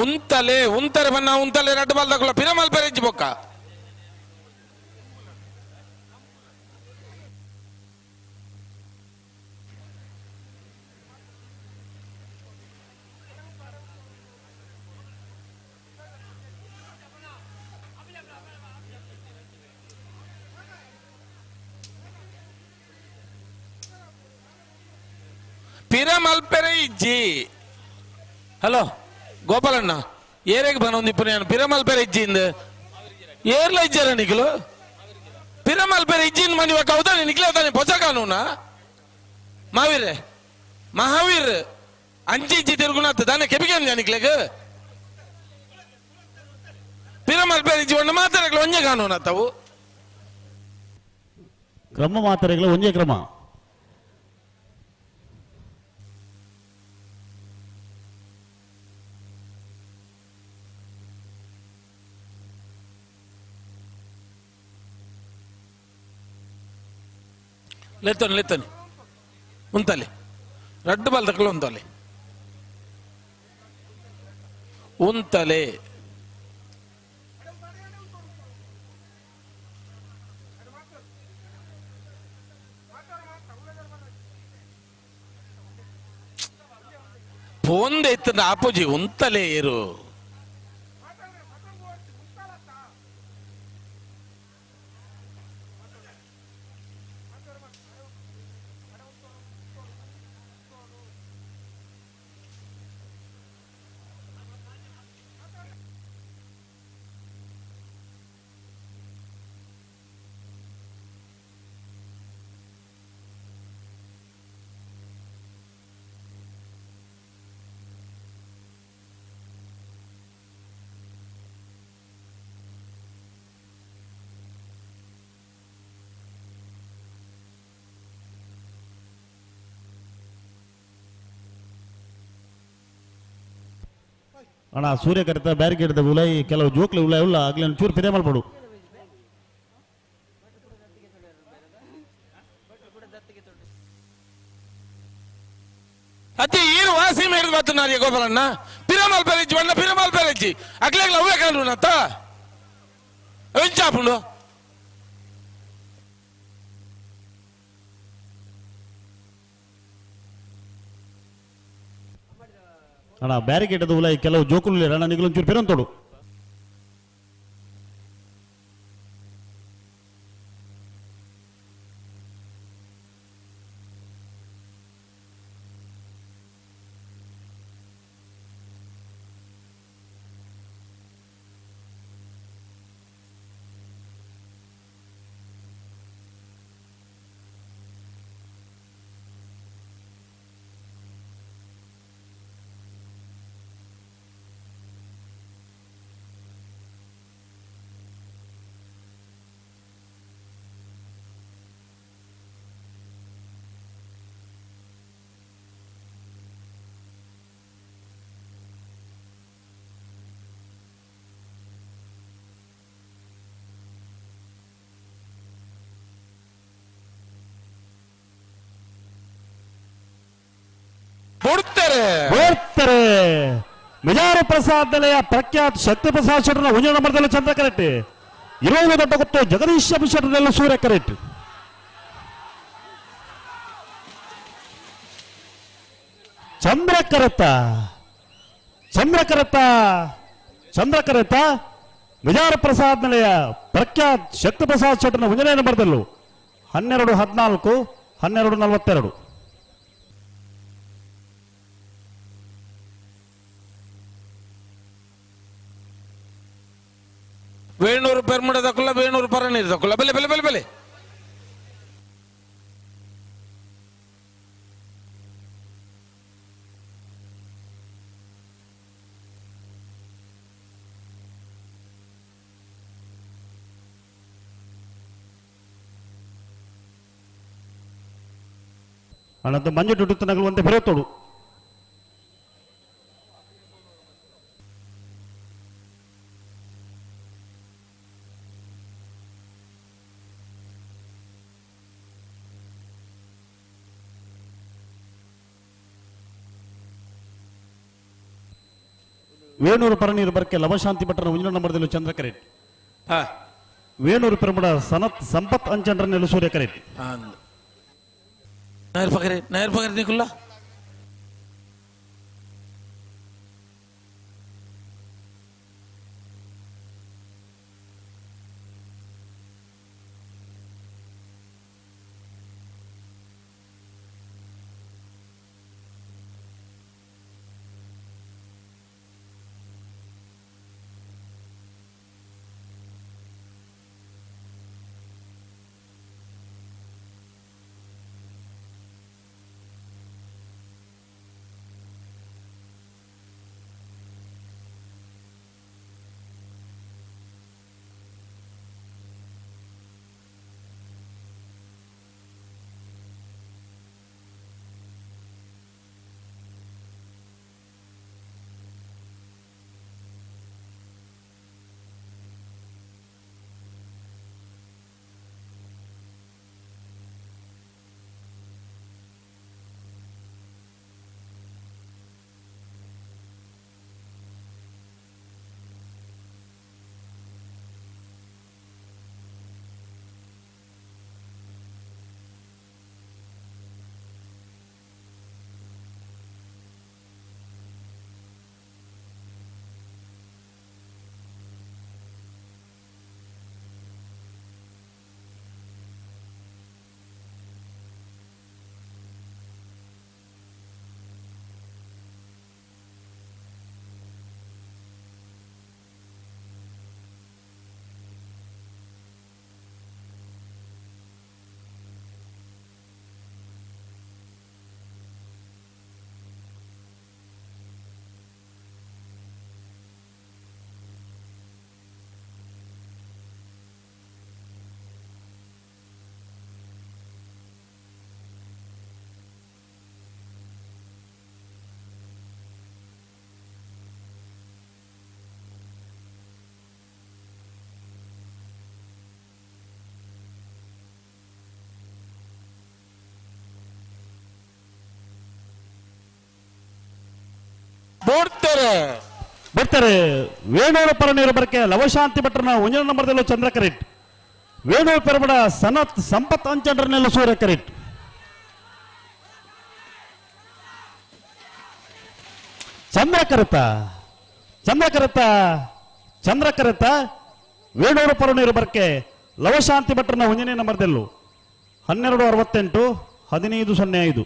ಉಂತಲೆ ಉಂತರೆ ಬನ್ನ ಉಂತಲೆ ರಡ್ಡು ಬಾಲ್ ದಕ್ಕುಲ್ಲ ಪಿರಮಲ್ ಪೆರೆಜ್ಜಿ ಬೊಕ್ಕ. ಪಿರಮಲ್ ಪೆರೆಜ್ಜಿ. ಹಲೋ ಗೋಪಾಲಣ್ಣ ಏರೆಗ್ ಬನೊಂದು ಇಪ್ಪು ನಾನು ಪಿರಮಲ್ ಪೆರೆ ಇಜ್ಜಿಂದ ಏರ್ಲ ಇಜ್ಜಾರ ನಿಕ್ಲು ಪಿರಮಲ್ ಪೆರೆ ಇಜ್ಜಿಂದ ಮನಿ ಹೌದಾ ನಿಕ್ಲೆ ತಾನೆ ಪೊಸ ಕಾನೂನ ಮಾವೀರೆ ಮಹಾವೀರ್ ಅಂಚಿ ಇಜ್ಜಿ ತಿರುಗುಣಾತ್ ತಾನೆ ಕೆಬಿಗೆ ನಿಕ್ಲೆಗ್ ಪಿರಮಲ್ ಪೆರೆ ಇಜ್ಜಿ ಒಂದು ಮಾತಾಡಕ್ಲ ಒಂಜೆ ಕಾನೂನ ತಾವು ಕ್ರಮ ಮಾತಾಡಕ್ಲ ಒಂಜೆ ಕ್ರಮ. ಲೆತ್ತೋನಿ ಲೆತ್ತೋನಿ ಉಂತಲೆ ರಡ್ಡು ಬಾಲ್ ತಕ್ಕಲು ಉಂತಲೆ ಉಂತಲೆ. ಪೋಂದೆ ಇತ್ತ ಆಪೋಜಿ ಉಂತಲೆ ಇರು. ಅಣ್ಣ ಸೂರ್ಯ ಕರಿತ ಬ್ಯಾರಿಕೇಡ್ ಉಲೈ ಕೆಲವು ಜೋಕ್ಲೆ ಉಲೈ ಉಲ್ಲ ಆಗ್ಲೇ ಚೂರು ಪಿದೆ ಮಲ್ಪಡು. ಅತಿ ಈರು ವಾಸಿ ಮೇಡ್ದು ಬತ್ತುನಾರಿಯ ಗೋಪಾಲಣ್ಣ ಪಿರಮಲ್ ಪೆರೆಜ್ಜಿ ಬಣ್ಣ ಪಿರಮಲ್ ಪೆರೆಜ್ಜಿ ಅಕ್ಲೆಗ್ಲ ಅವೇ ಕಾಣುನತ್ತ ಎಂಚಾಪುಂಡು ಅಣ್ಣ ಬ್ಯಾರಿಕೇಡ್ ಉಲೈ ಕೆಲವು ಜೋಕುಲು ಅಣ್ಣ ನಿಗಲು ಒಂಚೂರು ಪಿರಂತೋಡು. ಬೋಡ್ತಾರೆ ಮಿಜಾರು ಪ್ರಸಾದ್ ನೆಲೆಯ ಪ್ರಖ್ಯಾತ ಶಕ್ತಿ ಪ್ರಸಾದ್ ಶೆಟ್ಟರ್ನ ಒಂಜಿ ನಂಬರ್ದಲ್ಲಿ ಚಂದ್ರ ಕರೆಕ್ಟ್ ಇರುವುದು ದೊಡ್ಡ ಗೊತ್ತು ಜಗದೀಶ್ ಶೆಟ್ಟರ್ನೆಲ್ಲ ಸೂರ್ಯ ಕರೆಕ್ಟ್. ಚಂದ್ರ ಕರೆತ ಚಂದ್ರ ಕರೆತ ಚಂದ್ರ ಕರೆತ ಮಿಜಾರು ಪ್ರಸಾದ್ ನೆಲೆಯ ಪ್ರಖ್ಯಾತ್ ಶಕ್ತಿ ಪ್ರಸಾದ್ ಶೆಟ್ಟರ್ನ ಒಂಜನೇ ನಂಬರ್ದಲ್ಲೂ 12 14 12 42. ವೇಣೂರು ಪೆರ್ಮುಡ ದಕ್ಕುಲ್ಲ ವೇಣೂರು ಪರನೀರು ದಕ್ಕುಲ್ಲ ಬೆಲೆ ಬೆಲೆ ಬೆಲೆ ಬೆಲೆ ಅನಂತ ಮಂಜು ಡುಡುತ್ತನಗಳು ಅಂತ ಬೆರೆತೋಡು. ವೇಣೂರು ಪರನೀರು ಬರ್ಕೆ ಲವಶಾಂತಿ ಭಟ್ಟರ ಒಂಜಿ ನಂಬರ್ದಲ್ಲಿ ಚಂದ್ರ ಕರೆಟ್. ವೇಣೂರು ಪೆರಮುಡ ಸನತ್ ಸಂಪತ್ ಅಂಚಂಡ್ರನೆಲ್ಲ ಸೂರ್ಯ ಕರೆಟ್. ನಾಯರ್ ಪಗರೆ ನಾಯರ್ ಪಗರೆ ನಿಕುಲ್ಲ ಬೋಡ್ತಾರೆ ಬರ್ತಾರೆ. ವೇಣೂರು ಪರನೀರು ಬರಕೆ ಲವಶಾಂತಿ ಭಟ್ರನ ಒಂಜನ ನಂಬರ್ದಲ್ಲೂ ಚಂದ್ರಕರೆಟ್. ವೇಣೂರು ಪೆರಮಡ ಸನತ್ ಸಂಪತ್ ಅಂಚಂಡ್ರನೆಲ್ಲ ಸೂರ್ಯಕರೆಟ್. ಚಂದ್ರಕರತ ಚಂದ್ರಕರತ ಚಂದ್ರಕರತ ವೇಣೂರು ಪರನೀರು ಬರಕೆ ಲವಶಾಂತಿ ಭಟ್ರನ ಒಂಜನೇ ನಂಬರ್ದಲ್ಲೂ 12:68 15:05.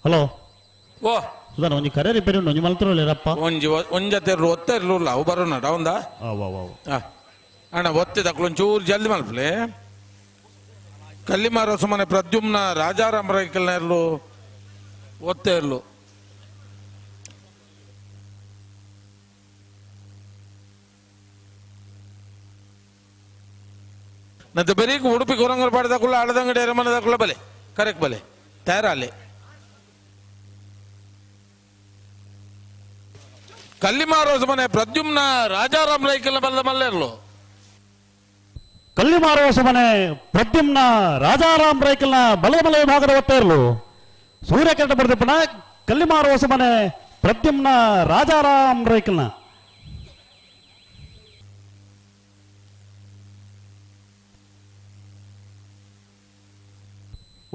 ಹಲೋ ಓ ಸುಧಾನ ಒಂಜಿ ಕರೆ ರಿಪೇರಿ ಉಂಡು ಒಂಜಿ ಮಲ್ತುರಪ್ಪ ಒಂಜಿ ಒಂಜತೆ ಒತ್ತ ಇರ್ಲುಲ್ಲ ಅವು ಬರೋಣ ಅವಂದ ಅಣ್ಣ ಒತ್ತೆ ತಕ್ಲು ಒಂಚೂರು ಜಲ್ದಿ ಮಲ್ಪಲೆ. ಕಲ್ಲಿಮಾರ ಸುಮ್ಮನೆ ಪ್ರದ್ಯುಮ್ನ ರಾಜಾರಾಮ್ ರೈಕಲ್ನ ಇರ್ಲು ಒತ್ತೆ ಇರ್ಲು. ಮತ್ತೆ ಬರೀಕ್ ಉಡುಪಿ ಕೊರಂಗಲ್ ಪಾಡದಕ್ಕುಲ್ಲ ಆಳದಂಗಡಿ ಅರಮನೆ ಬಲೆ ಕರೆಕ್ಟ್ ಬಲೆ ತಯಾರಲ್ಲಿ. ಕಲ್ಲಿಮಾರೋ ಸುಮ್ಮನೆ ಪ್ರದ್ಯುಮ್ನ ರಾಜಾರಾಮ್ ರೈಕಲ್ನ ಬಲ್ಲ ಮಲ್ಲೆರ್ಲು. ಕಲ್ಲಿಮಾರೋ ಸುಮ್ಮನೆ ಪ್ರದ್ಯುಮ್ನ ರಾಜಾರಾಮ್ ರೈಕಲ್ನ ಬಲಮಲ ವಿಭಾಗದ ಒತ್ತ ಇರಲು. ಸೂರ್ಯಕಿರಣ ಬರ್ದಿಪ್ಪನ ಕಲ್ಲಿಮಾರೋ ಸುಮ್ಮನೆ ಪ್ರದ್ಯುಮ್ನ ರಾಜಾರಾಮ್ ರೈಕಲ್ನ.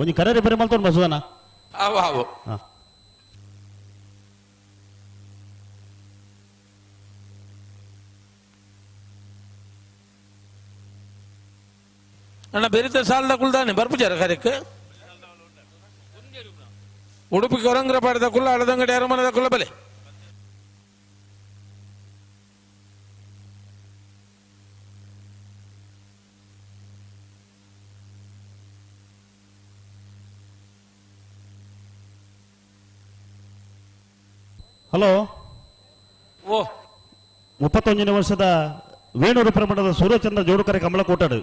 ಒಂಜಿ ಕರೆ ರಿಪೇರಿ ಮಲ್ತೊಂಡು ಬಸುದನ ಅವು ಅವು ಅಣ್ಣ ಬೆರಿತ ಸಾಲದ ಕುಲ್ದಾನೆ ಬರ್ಪುಜಾರ ಕರೆಕ್. ಉಡುಪಿ ಕೊರಂಗ್ರ ಪಾಡದ ಕುಲ್ಲ ಅಳದಂಗಡಿ ಅರಮನದ ಕುಲ್ಲ ಬಲೆ. ಹಲೋ ಓ 31ನೇ ವರ್ಷದ ವೇಣೂರು ಪ್ರಮಾಣದ ಸೂರ್ಯಚಂದ್ರ ಜೋಡುಕರೆ ಕಮಲಕೋಟಡು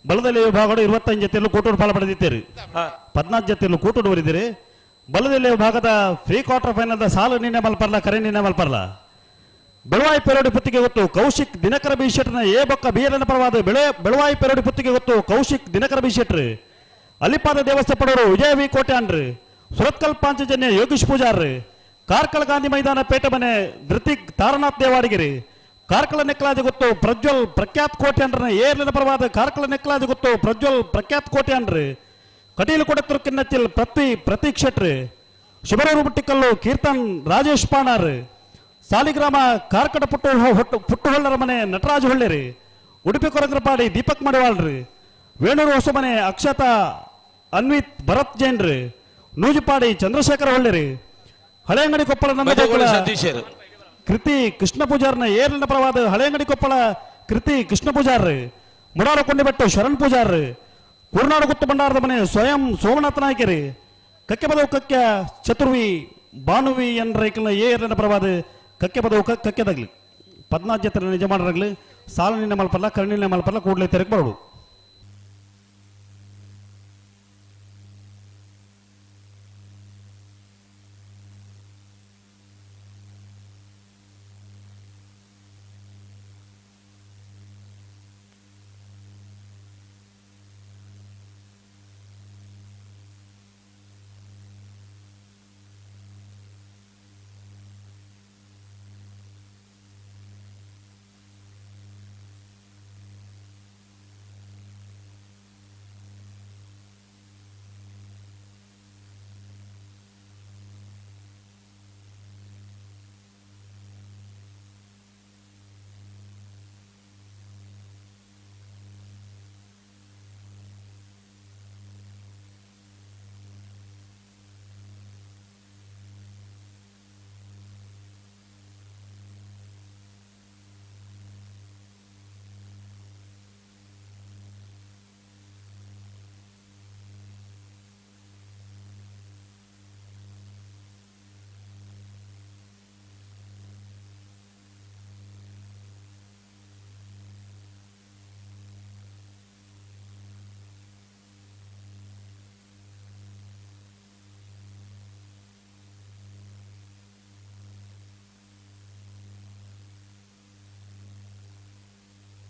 ಬಲದಲ್ಲಿ ವಿಭಾಗಗಳು 25 ಜೊತೆಯಲ್ಲೂ ಕೋಟೂರು ಫಲ ಪಡೆದಿದ್ದೀರಿ, 14 ಜೊತೆಯಲ್ಲೂ ಕೂಟೋಡು ಬರಿದಿರಿ. ಬಲದಲ್ಲಿ ವಿಭಾಗದ ಪ್ರೀ ಕ್ವಾರ್ಟರ್ ಫೈನಲ್ ಸಾಲು ನಿನ್ನೆ ಮಲ್ಪರ್ಲ ಕರೆ ನಿನ್ನೆ ಮಲ್ಪರ್ಲ. ಬೆಳವಾಯಿ ಪೆರೋಡಿ ಪುತ್ತಿಗೆ ಗೊತ್ತು ಕೌಶಿಕ್ ದಿನಕರ ಬಿ ಶೆಟ್ಟರ್ನ ಎ ಬೊಕ್ಕ ಬಿ ಎಲ್ ಪರವಾದ ಬೆಳವಾಯಿ ಪೆರೋಡಿ ಪುತ್ತಿಗೆ ಗೊತ್ತು ಕೌಶಿಕ್ ದಿನಕರ ಬಿ ಶೆಟ್ರ್. ಅಲಿಪಾದ ದೇವಸ್ಥಾನ ಪಡೋರು ವಿಜಯ ವಿ ಕೋಟ್ಯಾನ್ರು, ಸುರತ್ಕಲ್ ಪಾಂಚಜನ್ಯ ಯೋಗೀಶ್ ಪೂಜಾರ್, ಕಾರ್ಕಳ ಗಾಂಧಿ ಮೈದಾನ ಪೇಟೆ ಮನೆ ಧೃತಿಕ್ ತಾರನಾಥ್ ದೇವಾಡಿಗಿರಿ, ಕಾರ್ಕಳ ನೆಕ್ಲಾಜಿ ಗೊತ್ತು ಪ್ರಜ್ವಲ್ ಪ್ರಖ್ಯಾತ್ ಕೋಟ್ಯಾನ್ರನ್ನ ಏರ್ಲಿನ ಪರವಾದ ಕಾರ್ಕಳ ನೆಕ್ಲಾಜಿ ಗೊತ್ತು ಪ್ರಜ್ವಲ್ ಪ್ರಖ್ಯಾತ್ ಕೋಟ್ಯಾನ್ರು, ಕಟೀಲು ಕೊಡತರು ಕಿನ್ನಚ್ಚಿಲ್ ಪ್ರತಿ ಪ್ರತೀಕ್ ಶೆಟ್ರು, ಶಿಬರೂರು ಬುಟ್ಟಿಕಲ್ಲು ಕೀರ್ತನ್ ರಾಜೇಶ್ ಪಾಣಾರ್, ಸಾಲಿಗ್ರಾಮ ಕಾರ್ಕಟ ಪುಟ್ಟುಹೊಳ್ಳರ ಮನೆ ನಟರಾಜ ಹೊಳ್ಳೇರಿ, ಉಡುಪಿ ಕೊರಗ್ರಪಾಡಿ ದೀಪಕ್ ಮಡಿವಾಳ್ರಿ, ವೇಣೂರು ಹೊಸಮನೆ ಅಕ್ಷತಾ ಅನ್ವಿತ್ ಭರತ್ ಜೈನ್ರಿ, ನೂಜುಪಾಡಿ ಚಂದ್ರಶೇಖರ ಹೊಳ್ಳೇರಿ, ಹಳೆಯಂಗಡಿ ಕೊಪ್ಪಳ ನಂದಗೋಕುಲ ಕೃತಿ ಕೃಷ್ಣ ಪೂಜಾರ್ನ ಏರ್ಲಿನ ಪರವಾದ ಹಳೆಯಂಗಡಿ ಕೊಪ್ಪಳ ಕೃತಿ ಕೃಷ್ಣ ಪೂಜಾರ್ರಿ, ಮುಡಾರ ಕೊಂಡಿಬೆಟ್ಟು ಶರಣ್ ಪೂಜಾರ್ರಿ, ಕೂರ್ನಾಡು ಗುತ್ತು ಭಂಡಾರದ ಮನೆ ಸ್ವಯಂ ಸೋಮನಾಥ ನಾಯಕರಿ, ಕಕ್ಕೆ ಬದವು ಕಕ್ಕೆ ಚತುರ್ವಿ ಬಾನುವಿ ಎನ್ ರೈಕಲ್ನ ಏರ್ಲಿನ ಪರವಾದ ಕಕ್ಕೆ ಬದವು ಕಕ್ಕೆದಾಗ್ಲಿ 14 ಜೊತೆ ನಿಜ ಮಾಡರಾಗ್ಲಿ ಸಾಲ ನಿನ್ನೆ ಮಲ್ಪಲ್ಲ ಕರ್ಣಿನ ಮಲ್ಪಲ್ಲ ಕೂಡಲೇ ತೆರಕ್ ಬರೋಡು.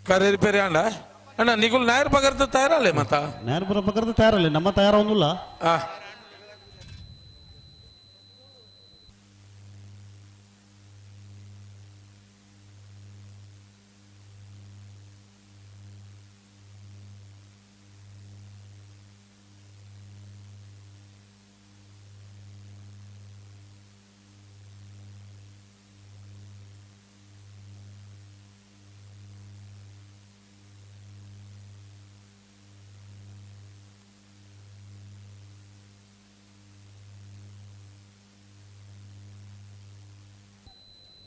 ಕರೆ ರಿಪೇರಿ ಅಂಡ ಅಣ್ಣ ನಿಗುಲ್ ನಾಯರ್ ಪಗರ್ದ ತಯಾರಲ್ಲ ಮತ್ತ ನಾಯರ್ ಪಗರ್ದ ತಯಾರಲ್ಲ ನಮ್ಮ ತಯಾರ ಒಂದುಲ್ಲ.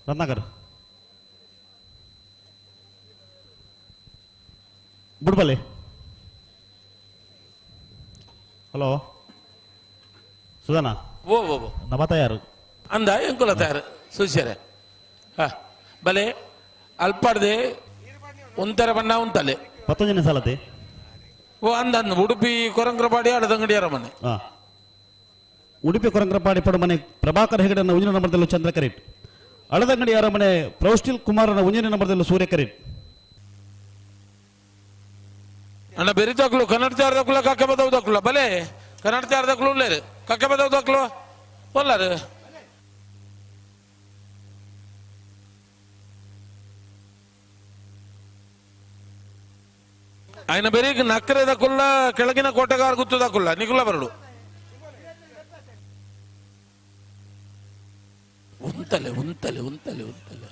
ರತ್ನಾಕರ್ ಬುಡ್ಬಲ್ಲಿ. ಹಲೋ ಸುಧಾನ. ಓ ಓ ನಮ್ಮ ತಯಾರು ಅಂದ ಎಂಕುಲ ತಯಾರು ಸುಶೀರೆ. ಹಾ ಬಲೆ ಅಲ್ಪಾಡ್ದೆ ಒಂಥರ ಬಣ್ಣ ಉಂಟಲೆ ಪತ್ತೊಂಜನೇ ಸಾಲತೆ. ಓ ಅಂದ ಅಂದ ಉಡುಪಿ ಕೊರಂಗ್ರಪಾಡಿ ಅಡದಂಗಡಿಯರ ಮನೆ. ಹಾ ಉಡುಪಿ ಕೊರಂಗ್ರಪಾಡಿ ಪಡ ಮನೆ ಪ್ರಭಾಕರ್ ಹೆಗಡೆನ ಉಂಜಿನ ನಂಬರ್ದಲ್ಲೂ ಚಂದ್ರಕರೇಟ್. ಅಳದಂಗಡಿ ಅರಮನೆ ಪ್ರೌಷ್ಟಿಲ್ ಕುಮಾರನ ಒಂಜನೇ ನಂಬರ್ದಲ್ಲೂ ಸೂರ್ಯಕರೇಟ್. ಅಣ್ಣ ಬೆರಿತಾಕ್ಲು ಕನ್ನಡ ಚಾರದಕ್ಲು ಕಕ್ಕೆ ಬದವು ಬಲೆ ಕನ್ನಡ ಚಾರದಕ್ಲು ಉಳ್ಳೇರು ಕಕ್ಕೆ ಬದವು ದಾಕ್ಲು ಒಲ್ಲಾರು. ఆయన ಬೆರೀಗ್ ನಕ್ಕರೆದಕ್ಕುಲ್ಲ ಕೆಳಗಿನ ಕೋಟೆಗಾರ ಗುತ್ತದಕ್ಕುಲ್ಲ ನಿಗುಲ ಬರಡು ಉಂತಲೆ ಉಂತಲೆ ಉಂತಲೆ ಉಂತಲೆ.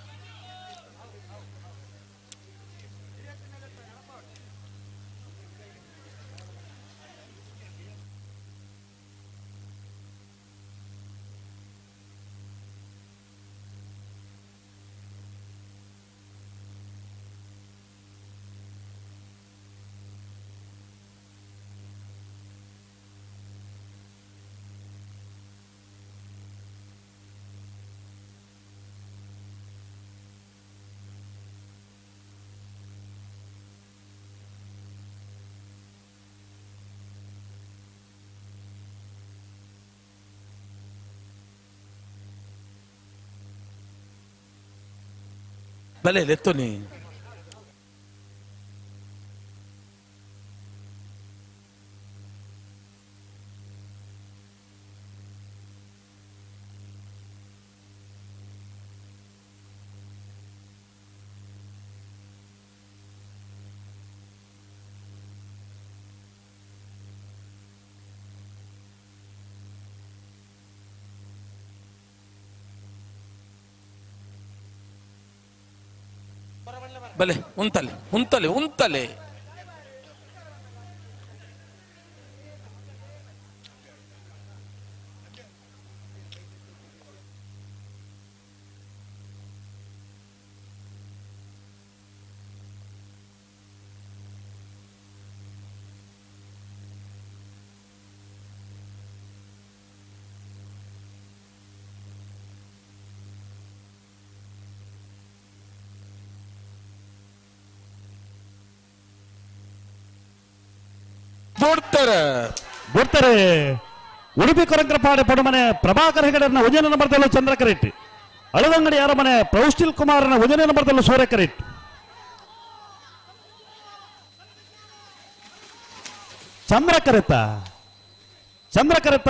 ಬಲೆ ಲೆತ್ತೋನಿ ಬಲೆ ಉಂತಲೆ ಉಂತಲೆ ಉಂತಲೆ. ಬಿಡ್ತಾರೆ ಉಡುಪಿ ಕೊರಂಗ್ರಪಾಡೆ ಪಡುಮನೆ ಪ್ರಭಾಕರ್ ಹೆಗಡೆನ ಒಂಜನೇ ನಂಬರ್ದಲ್ಲೂ ಚಂದ್ರಕರೆಟ್ಟಿ. ಅಳದಂಗಡಿ ಅರಮನೆ ಪ್ರೌಷ್ಟಿಲ್ ಕುಮಾರನ ಒಂಜನೇ ನಂಬರ್ದಲ್ಲೂ ಸೂರ್ಯಕರೆಟ್ಟಿ. ಚಂದ್ರಕರೆತ ಚಂದ್ರಕರೆತ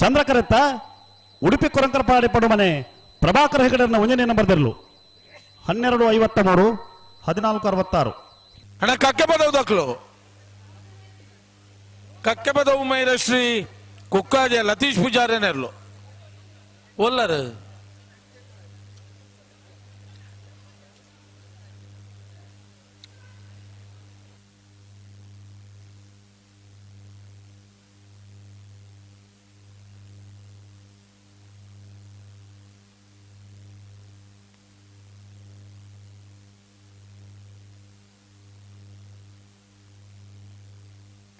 ಚಂದ್ರಕರೆತ ಉಡುಪಿ ಕೊರಂಕರಪಾಡಿ ಪಡುಮನೆ ಪ್ರಭಾಕರ್ ಹೆಗಡೆನ ಒಂಜನೇ ನಂಬರ್ದಲ್ಲೂ 12:53 14:66. ಅಣ್ಣ ಕಕ್ಕೆ ಬದವು ದಾಖಲು ಕಕ್ಕೆ ಬದವು ಮೈರಶ್ರೀ ಕುಕ್ಕಾಜೆ ಲತೀಶ್ ಪೂಜಾರೇನೆರ್ಲು ಒಲ್ಲರು.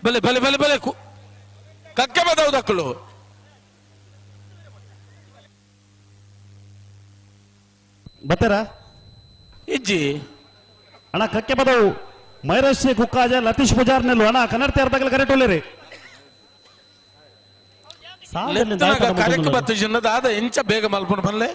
ಬಲೆ ಬಲೆ ಬಲೆ ಬಲೆ ಕಕ್ಕೆ ಬದವು ದಕ್ಕಲು ಬತ್ತಾರ ಇಜ್ಜಿ ಅಣ್ಣ ಕಕ್ಕೆ ಬದವು ಮೈರಶ್ರೀ ಕುಕ್ಕಾಜ ಲತೀಶ್ ಪೂಜಾರ್ ನೆಲ್ಲು ಅಣ್ಣ ಕನ್ನಡ ತೇರ್ದಾಗಲ ಕರೆಕ್ಟ್ ಒಳ್ಳೆರಿ. ಕರೆಕ್ಟ್ ಬತ್ತು ಚಿನ್ನದ ಆದ ಎಂಚ ಬೇಗ ಮಲ್ಪುಣ ಬಲ್ಲೆ.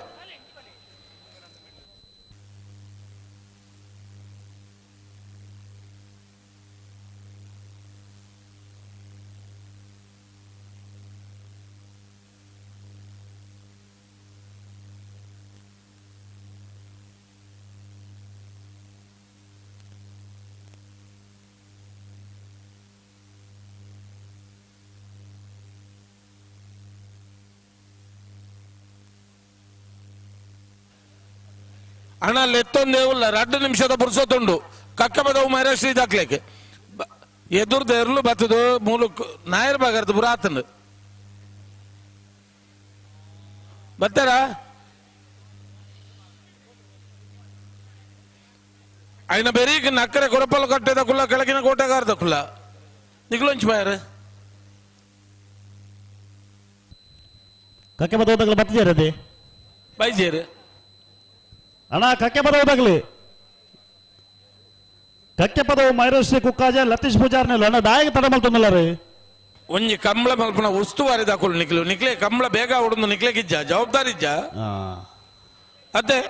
ಅಣ್ಣ ಲೆತ್ತೊಂದೇವುಲ್ಲ 2 ನಿಮಿಷದ ಪುರ್ಸೊತ್ತುಂಡು ಕಕ್ಕಬದವು ಮಹಾರಾಷ್ಟ್ರ ದಾಖಲೆಗೆ ಎದುರ್ದ ಎರ್ಲು ಬತ್ತದು ಮೂಲಕ್ ನಾಯರ್ ಬಗರ್ದು ಪುರಾತಂದು ಬತ್ತಾರ అయిన బెరీకి నక్కర కురపలు కట్టేదకుల్ల ಕೆಳಗಿನ ಕೋಟೆಗಾರದಕುಲ್ಲ ನಿಗ್ಲೊಂಚ್ ಬಾಯರ್ ಕಕ್ಕೆ ಬದೋದಗ್ಲು ಬತ್ತಿಜೇರದೆ ಬೈಜೇರು ಅಣ್ಣ ಕಕ್ಕೆ ಬದೋದಗ್ಲಿ ಕಕ್ಕೆ ಪದವು ಮೈರಶ್ರೀ ಕುಕ್ಕಾಜ ಲತೀಶ್ ಪೂಜಾರ್ನೆಲ್ಲ ಅಣ್ಣ ದಾಯಕ ತಡ ಮಲ್ತೊಂದಲ್ಲ ರೀ ಒಂಜಿ ಕಂಬಳ ಮಲ್ಪನ ಉಸ್ತುವಾರಿ ದಾಕುಲು ನಿಕ್ಲು ನಿಕ್ಲೆ ಕಂಬಳ ಬೇಗ ಉಡಂದು ನಿಕ್ಲೆ ಗಿಜ್ಜ ಜವಾಬ್ದಾರಿ ಇಜ್ಜ ಅದೇ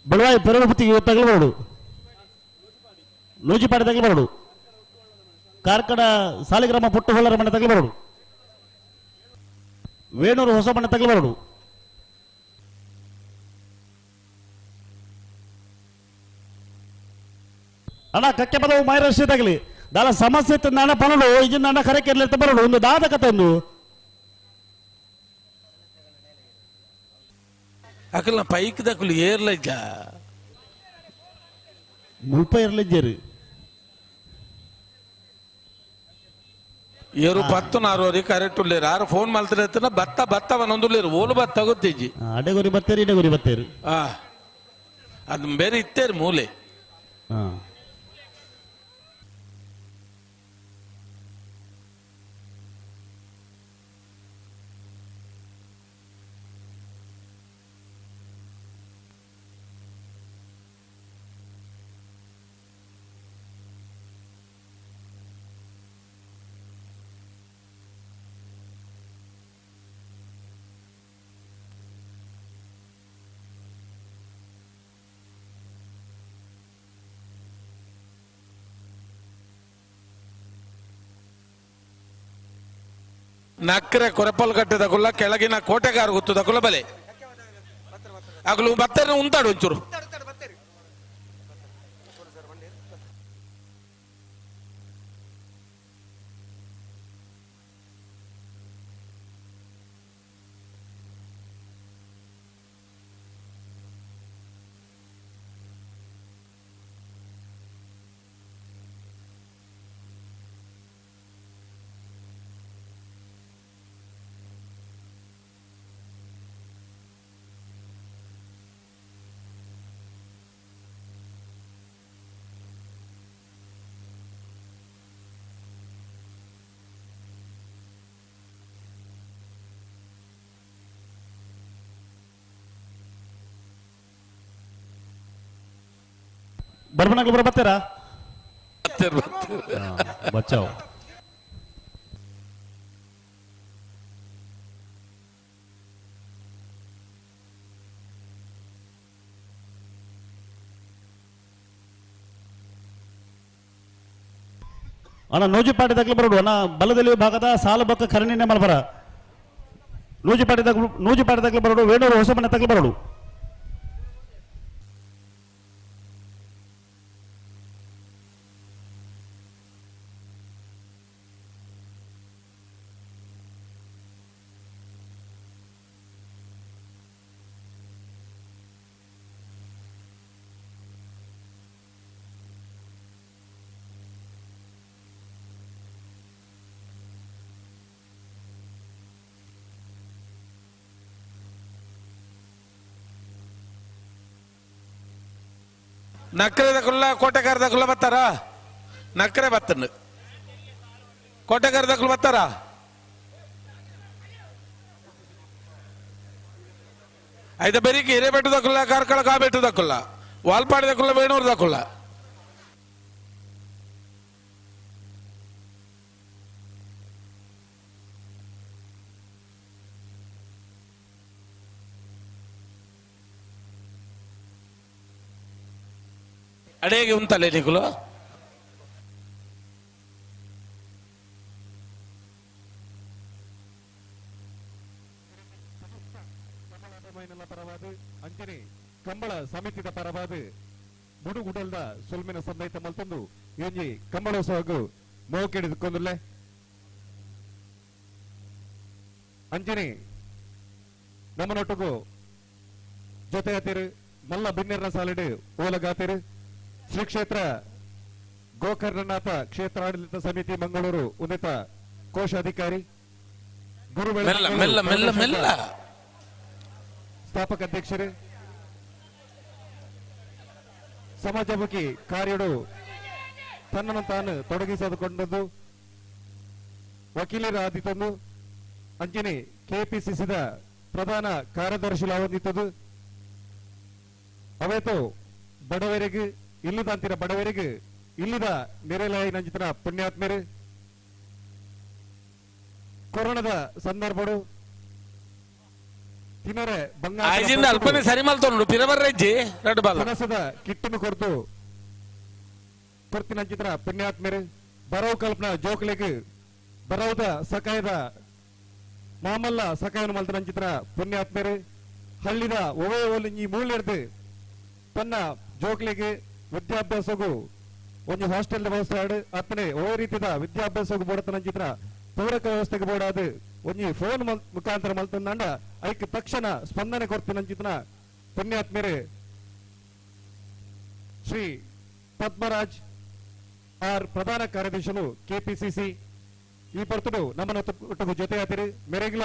ಬಡವಾಯಿ ಪೆರಗುತ್ತಿಗೆ ತಗಲಬಾರದು, ನೂಜಿಪಾಡಿ ತಗಲಬಾರದು, ಕಾರ್ಕಡ ಸಾಲಿಗ್ರಾಮ ಪುಟ್ಟಹೊಳ್ಳರ ಮನೆ ತಗಲಬಾರದು, ವೇಣೂರು ಹೊಸ ಮನೆ ತಗಲಬಾರದು. ಅಣ್ಣ ಕಕ್ಕೆ ಪದವು ಮೈರಶ್ರೀ ತಗಲಿ ದಾಲ ಸಮಸ್ಯೆ ಇತ್ತು ನಾನ ಪನಡು ಈಗಿನ ನನ್ನ ಕರೆ ಕೇರಳ ಬರೋಡು ಒಂದು ದಾದ ಕತೆ ಒಂದು ಅಕಲ್ನ ಪೈಕ್ ದಕುಲು ಏರ್ಲಜ್ಜ ಮುಲ್ಪ ಏರ್ಲಜ್ಜರು ಏರು ಪತ್ತು ನಾರುವರಿ ಕರೆಕ್ಟ್ ಉಳ್ಳೇರು ಆರು ಫೋನ್ ಮಲ್ತಿರ ಬತ್ತ ಬತ್ತವನೊಂದುಳ್ಳೇರು ಓಲು ಬತ್ತ ಗೊತ್ತಿಜ್ಜಿ ಅಡೆಗುರಿ ಬತ್ತೇರು ಇಡೆಗುರಿ ಬತ್ತೇರು ಅದು ಬೇರೆ ಇತ್ತೇರು ಮೂಲೆ. ನಕ್ಕರೆ ಕೊರಪಲ್ ಕಟ್ಟೆದಕುಲ್ಲ ಕೆಳಗಿನ ಕೋಟೆಗಾರ ಗೊತ್ತದಕುಲ್ಲ ಬಲೆ ಅಗಲು ಬತ್ತನೆ ಉಂತಾಡು ಒಂಚೂರು ಬರ್ಬನಾಗ್ಲು ಬರ ಬರ್ತೀರಾ? ಬಚಾವ್. ಅಣ್ಣ ನೂಜಿಪಾಟಿ ತಗ್ಲು ಬರೋಡು ಅಣ್ಣ ಬಲದಲ್ಲಿ ಭಾಗದ ಸಾಲಬಕ್ಕ ಕರಣಿನೇ ಮಲ್ಬರ ನೂಜಿಪಾಟಿ ತಗ್ಲು ನೂಜಿಪಾಟಿ ತಗ್ಲು ಬರೋಡು ವೇಣೂರು ಹೊಸಮನೆ ತಗ್ಲು ಬರೋಡು. ನಕ್ಕರೆ ದಕುಲ್ಲ ಕೋಟೆಗಾರ ದಕುಲ್ಲ ಬರ್ತಾರ? ನಕ್ಕರೆ ಬತ್ತಂಡು ಕೋಟೆಗಾರ ದಕುಲ್ ಬರ್ತಾರ? ಐದ ಬೆರಿಕೆ ಹಿರೇಬೆಟ್ಟು ದಕುಲ್ಲ ಕಾರ್ಕಳ ಕಾಬೆಟ್ಟು ದಕುಲ್ಲ ವಾಲ್ಪಾಡಿ ದಕುಲ್ಲ ವೇಣೂರು ದಕುಲ್ಲ. ಅಡೇಗೆ ಉಂತಲೆ ನಿಕುಲು. ಅಂಚನೆ ಕಂಬಳ ಸಮಿತಿದ ಪರವಾದ ಮುಡುಗುಡಲ್ದ ಸೊಲ್ಮಿನ ಸಂದೈತ ಮಲ್ತೊಂದು ಒಂಜಿ ಕಂಬಳೋತ್ಸವಗು ಮೋಕೆಡಿದುಕೊಂದುಲ್ಲೆ. ಅಂಚನೆ ನಮ್ಮನೊಟ್ಟುಗು ಜೊತೆಯಾತಿರು ಮಲ್ಲ ಬಿನ್ನೆರ್ನ ಸಾಲಿಡು ಓಲಗಾತಿರು ಶ್ರೀ ಕ್ಷೇತ್ರ ಗೋಕರ್ಣನಾಥ ಕ್ಷೇತ್ರಾಡಳಿತ ಸಮಿತಿ ಮಂಗಳೂರು ಉನ್ನತ ಕೋಶಾಧಿಕಾರಿ ಗುರು ಮೆಲ್ಲ ಮೆಲ್ಲ ಮೆಲ್ಲ ಮೆಲ್ಲ ಸ್ಥಾಪಕ ಅಧ್ಯಕ್ಷರು ಸಮಾಜಮುಖಿ ಕಾರ್ಯಡು ತನ್ನನ್ನು ತಾನು ತೊಡಗಿಸಿಕೊಂಡದ್ದು ವಕೀಲರ ಆದಿತಂದು ಅಂಚನೆ ಕೆಪಿಸಿಸಿದ ಪ್ರಧಾನ ಕಾರ್ಯದರ್ಶಿ ಅವೇತು ಬಡವರಿಗೆ ಇಲ್ಲದಂತಿರ ಬಡವರಿಗೆ ಇಲ್ಲದ ನೆರೆಲಾಯಿ ನಂಜಿತನ ಪುಣ್ಯಾತ್ಮರು ಕೊರೋನಾದ ಸಂದರ್ಭಡು ತಿನ್ನರೆ ಆಯ್ದಿಂದ ಅಲ್ಪನೆ ಸರಿ ಮಲ್ತೊಂಡು ಪಿರಬರ್ರೆಜ್ಜಿ ರಡ್ಡು ಬಾಲ ಕನಸದ ಕಿಟ್ಟನ್ನು ಕೊರ್ತು ಕೊರ್ತಿನ ಚಿತ್ರ ಪುಣ್ಯಾತ್ಮರು ಬರವು ಕಲ್ಪನಾ ಜೋಕ್ಲೆಗ್ ಬರವುದ ಸಕಾಯದ ಮಾಮಲ್ಲ ಸಕಾಯನ ಮಲ್ತನ ಚಿತ್ರ ಪುಣ್ಯಾತ್ಮರು ಹಳ್ಳಿದ ಒವೆ ಒಲಿಂಜಿ ಮೂಲೆರ್ದು ತನ್ನ ಜೋಕ್ಲೆಗ್ ವಿದ್ಯಾಭ್ಯಾಸಗೂ ಒಂಜಿ ಹಾಸ್ಟೆಲ್ ವ್ಯವಸ್ಥೆ ಆಡು ಅತ್ತನೆ ಒವೆ ರೀತಿದ ವಿದ್ಯಾಭ್ಯಾಸಗೂ ಬೋಡತನ ಚಿತ್ರ ಪೂರಕ ವ್ಯವಸ್ಥೆಗೆ ಬೋಡಾದು ಒಂಜಿ ಫೋನ್ ಮುಖಾಂತರ ಮಲ್ತಂದಾಂಡ ಐಕ್ ತಕ್ಷಣ ಸ್ಪಂದನೆ ಕೊರ್ತಿನ ಚಿತ್ರ ಪುಣ್ಯಾತ್ಮರು ಶ್ರೀ ಪದ್ಮರಾಜ್ ಆರ್ ಪ್ರಧಾನ ಕಾರ್ಯದರ್ಶಿಲು ಕೆಪಿಸಿಸಿ ಈ ಪರ್ತುಡು ನಮ್ಮನ ಒಟ್ಟುಗು ಜೊತೆಯಾತಿರು ಮೆರೆಗ್ಲ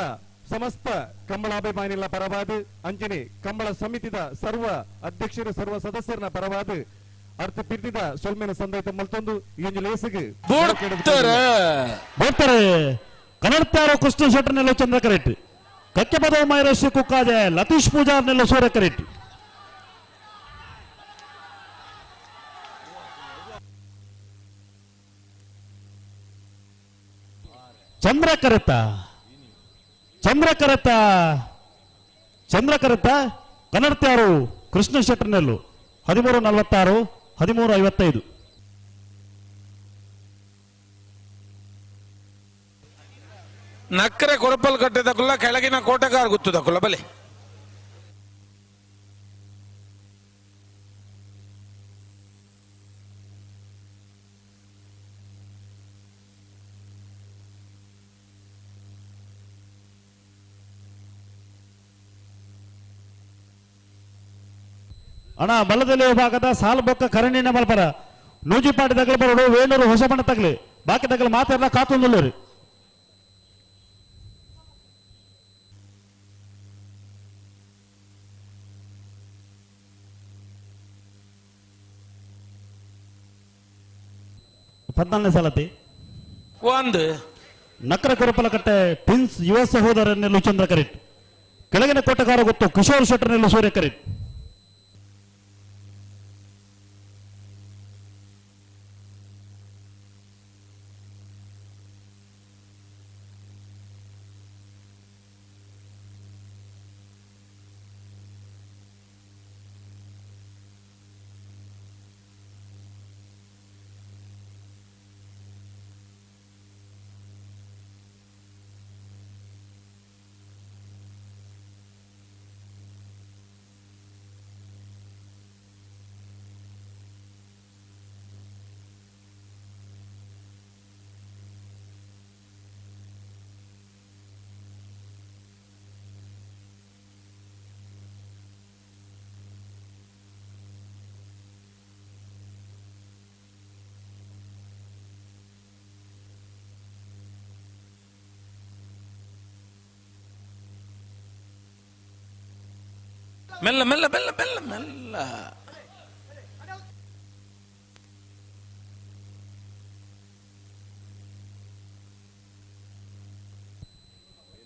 ಸಮಸ್ತ ಕಂಬಳಾಭಿಮಾನಿಗಳ ಪರವಾದ ಅಂಚನೆ ಕಂಬಳ ಸಮಿತಿದ ಸರ್ವ ಅಧ್ಯಕ್ಷರು ಸರ್ವ ಸದಸ್ಯರನ ಪರವಾದ ಅರ್ಥ ಪಿರ್ತಿದ ಸೊಲ್ಮೆನ ಸಂದೈತ ಮಲ್ತೊಂದು ಈ ಒಂದು ಲೇಸಿಗೆ ಬೋಡ್ತಾರೆ ಕನ್ನಡತಾರೋ ಕೃಷ್ಣ ಶೆಟ್ಟರ್ನೆಲ್ಲ ಚಂದ್ರಕರೆಟ್ಟಿ ಕಕ್ಕೆ ಪದವ ಮೈರಶ್ರೀ ಕುಕ್ಕಾಜೆ ಲತೀಶ್ ಪೂಜಾರ್ನೆಲ್ಲ ಸೂರ್ಯಕರೆಟ್ಟಿ. ಚಂದ್ರಕರತ ಚಂದ್ರಕರತ ಚಂದ್ರಕರತ ಕನ್ನಡತ್ಯಾರು ಕೃಷ್ಣ ಶೆಟ್ಟರ್ನೆಲ್ಲು 13:46 13:55. ನಕ್ಕರೆ ಕೊರಪಲ್ ಕಟ್ಟೆದಕುಲ್ಲ ಕೆಳಗಿನ ಕೋಟೆಗಾರ್ ಗುತ್ತದಕುಲ್ಲ ಬಲೆ. ಅಣ್ಣ ಬಲದಲ್ಲಿ ವಿಭಾಗದ ಸಾಲಬೊಕ್ಕ ಕರಣಿನ ಮಲ್ಪರ ನೂಜಿಪಾಟಿ ತಗಲು ಬರೋಡು ವೇಣೂರು ಹೊಸಬಣ್ಣ ತಗಲಿ ಬಾಕಿ ತಗಲು ಮಾತೆಲ್ಲ ಕಾತೊಂದುಲ್ಲರಿ. ಪದ್ನಾಲ್ಕನೇ ಸಲತಿ ಒಂದು ನಕರ ಕೊರಪಲಕಟ್ಟೆ ಟ್ವಿನ್ಸ್ ಯುವ ಸಹೋದರನೆಲ್ಲು ಚಂದ್ರಕರಿಟ್ ಕೆಳಗಿನ ಕೋಟೆಗಾರ ಗೊತ್ತು ಕಿಶೋರ್ ಶೆಟ್ಟರ್ನೆಲ್ಲು ಸೂರ್ಯಕರಿಟ್. ಮೆಲ್ಲ ಮೆಲ್ಲ ಮೆಲ್ಲ ಮೆಲ್ಲ ಮೆಲ್ಲ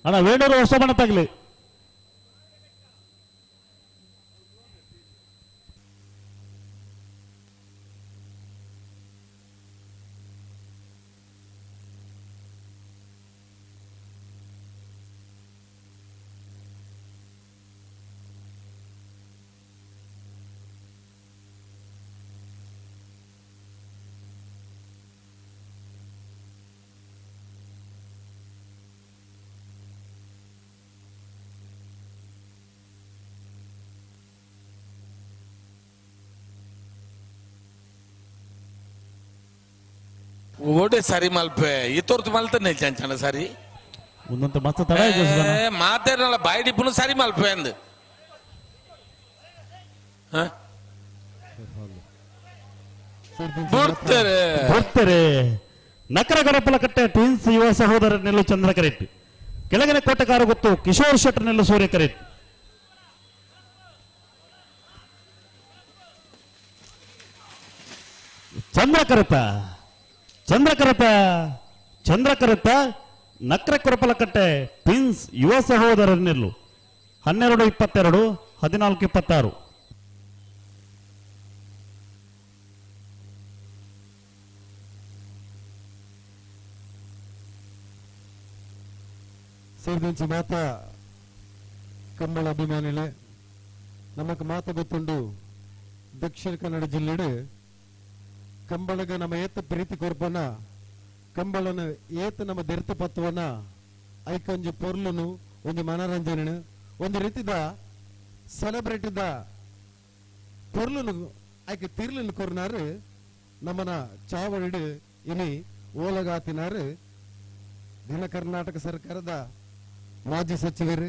ಅಣ್ಣ ವೇಣೂರು ಹೊಸಬಣ್ಣ ತಗಲಿ. ಓಡೆ ಸರಿ ಮಲ್ಪೆ ಇತ್ತೊರ್ತು ಮಲ್ತನೆ ಚಂಚನ ಸರಿ ಒಂದಂತ ಮಸ್ತ್ ತಡ ಮಾತೇನಲ್ಲ ಬಾಯಿ ಡಿಪ್ಪುನು ಸರಿ ಮಲ್ಪೆ ಅಂದ್ ಬರ್ತಾರೆ ಬರ್ತಾರೆ. ನಕರ ಗಡಪಲಕಟ್ಟೆ ಟ್ವಿನ್ಸ್ ಯುವ ಸಹೋದರ ನೆಲ್ಲು ಚಂದ್ರಕರೆಟ್, ಕೆಳಗಿನ ಕೋಟೆಕಾರ ಗೊತ್ತು ಕಿಶೋರ್ ಶೆಟ್ಟರ್ ನೆಲ್ಲು ಸೂರ್ಯಕರೆಟ್. ಚಂದ್ರಕರತ ಚಂದ್ರಕರತ ಚಂದ್ರಕರತ ನಕ್ರ ಕೊರಪಲಕಟ್ಟೆ ಟ್ವಿನ್ಸ್ ಯುವ ಸಹೋದರ ನೆಲ್ಲು 12 22 14 26. ಸೇರಿದಂಚಿ ಮಾತ ಕಂಬಳ ಅಭಿಮಾನಿಲೆ ನಮಕ್ ಮಾತ ಗೊತ್ತುಂಡು ದಕ್ಷಿಣ ಕನ್ನಡ ಜಿಲ್ಲೆಡು ಕಂಬಳಗ ನಮ್ಮ ಏತ ಪ್ರೀತಿ ಕೊರ್ಪನ ಕಂಬಳನ ಏತ ನಮ್ಮ ದೆರ್ತ ಪತ್ವನ ಐಕೊಂಜಿ ಪೊರ್ಲುನು ಒಂಜಿ ಮನರಂಜನೆ ಒಂದು ರೀತಿದ ಸೆಲೆಬ್ರೇಟಿದ ಪೊರ್ಲುನು ಐಕೆ ತಿರ್ಲುನು ಕೊರ್ನಾರು ನಮ್ಮನ ಚಾವಡಿಡು ಇನಿ ಓಲಗಾತಿನಾರು ಘನ ಕರ್ನಾಟಕ ಸರ್ಕಾರದ ಮಾಜಿ ಸಚಿವರು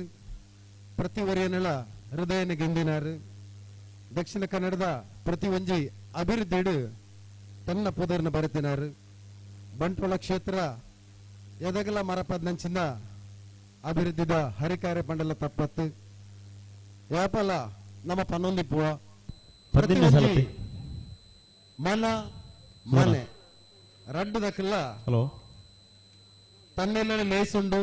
ಪ್ರತಿ ವರಿಯನೆಲ್ಲ ಹೃದಯನ ಗೆಂದಿನಾರು ದಕ್ಷಿಣ ಕನ್ನಡದ ಪ್ರತಿ ಒಂಜಿ ಅಭಿವೃದ್ಧಿಡು ತನ್ನ ಪುದರ್ನ ಬರೆತಿನಾರು ಬಂಟ್ವಾಳ ಕ್ಷೇತ್ರ ಎದಗಲ ಮರಪದ್ನಂಚಿನ ಅಭಿವೃದ್ಧಿದ ಹರಿಕಾರ್ಯ ಮಂಡಲ ತಪ್ಪತ್ತು ಯಾಪಲ ನಮ್ಮ ಪನ್ನೊಂದಿಪ್ಪುವ ಮನ ಮನೆ ರಡ್ಡುದಕ್ಕೆಲ್ಲ ಹಲೋ ತನ್ನೆಲ್ಲ ಲೇಸುಂಡು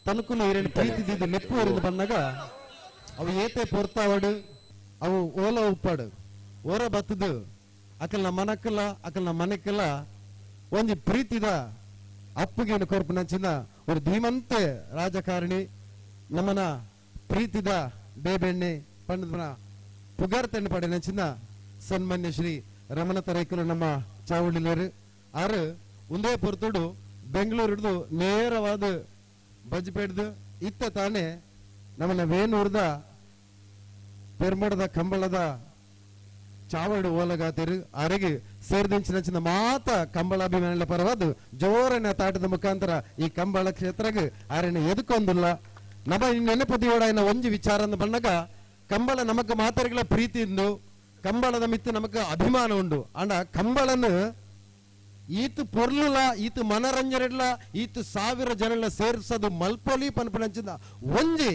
ತನಕುನು ಎರಡು ಪ್ರೀತಿದ್ದು ನೆಪ್ಪು ಎರಿದು ಬಂದಾಗ ಅವು ಏತೆ ಪೊರ್ತಾವಡು ಅವು ಓಲ ಉಪ್ಪಾಡು ಓರ ಬತ್ತದು ಅಕಲ್ನ ಮನಕ್ಕಲ್ಲ ಅಕಲ್ನ ಮನೆಕ್ಕೆಲ್ಲ ಒಂಜಿ ಪ್ರೀತಿದ ಅಪ್ಪುಗೇನು ಕೊರ್ಪುನಂಚಿನ ಒಂದು ಧೀಮಂತೆ ರಾಜಕಾರಣಿ ನಮ್ಮನ ಪ್ರೀತಿದ ಬೇಬೆಣ್ಣೆ ಪಂಡನ ಪುಗಾರ್ತಣ್ಣು ಪಡೆನಂಚಿನ ಸನ್ಮಾನ್ಯ ಶ್ರೀ ರಮಣ ತರೈಕುಲು ನಮ್ಮ ಚಾವಡಿಲೇರು ಆರು ಒಂದೇ ಪೊರ್ತುಡು ಬೆಂಗಳೂರು ಹಿಡಿದು ನೇರವಾದ ಬಜ್ಪೇಡ್ದು ಇತ್ತ ತಾನೇ ನಮ್ಮನ್ನ ವೇಣೂರ್ದ ಪೆರ್ಮಡದ ಕಂಬಳದ ಚಾವಡು ಓಲಗಾತಿರು ಆರಿಗೆ ಸೇರಿದಂಚಿನ ಮಾತ ಕಂಬಳಾಭಿಮಾನಿಗಳ ಪರವಾದ ಜೋರನ ತಾಟದ ಮುಖಾಂತರ ಈ ಕಂಬಳ ಕ್ಷೇತ್ರಗೆ ಆರಣ್ಯ ಎದುಕೊಂದಿಲ್ಲ. ನಮ್ಮ ನೆನಪದಿಯೋಡ ಒಂಜಿ ವಿಚಾರ ಅಂದ್ ಬಂದಾಗ ಕಂಬಳ ನಮಕ್ ಮಾತರಿಗಳ ಪ್ರೀತಿ ಇಂದು ಕಂಬಳದ ಮಿತ್ತು ನಮಕ್ ಅಭಿಮಾನ ಉಂಡು. ಅಂಡ ಕಂಬಳನ್ನು ಈತು ಪೊರ್ಲುಲ ಈತು ಮನರಂಜನೆಡ್ಲ ಈತು ಸಾವಿರ ಜನಲ ಸೇರ್ಸದು ಮಲ್ಪೊಲಿ ಪನ್ಪನಂಚಿನ ಒಂಜಿ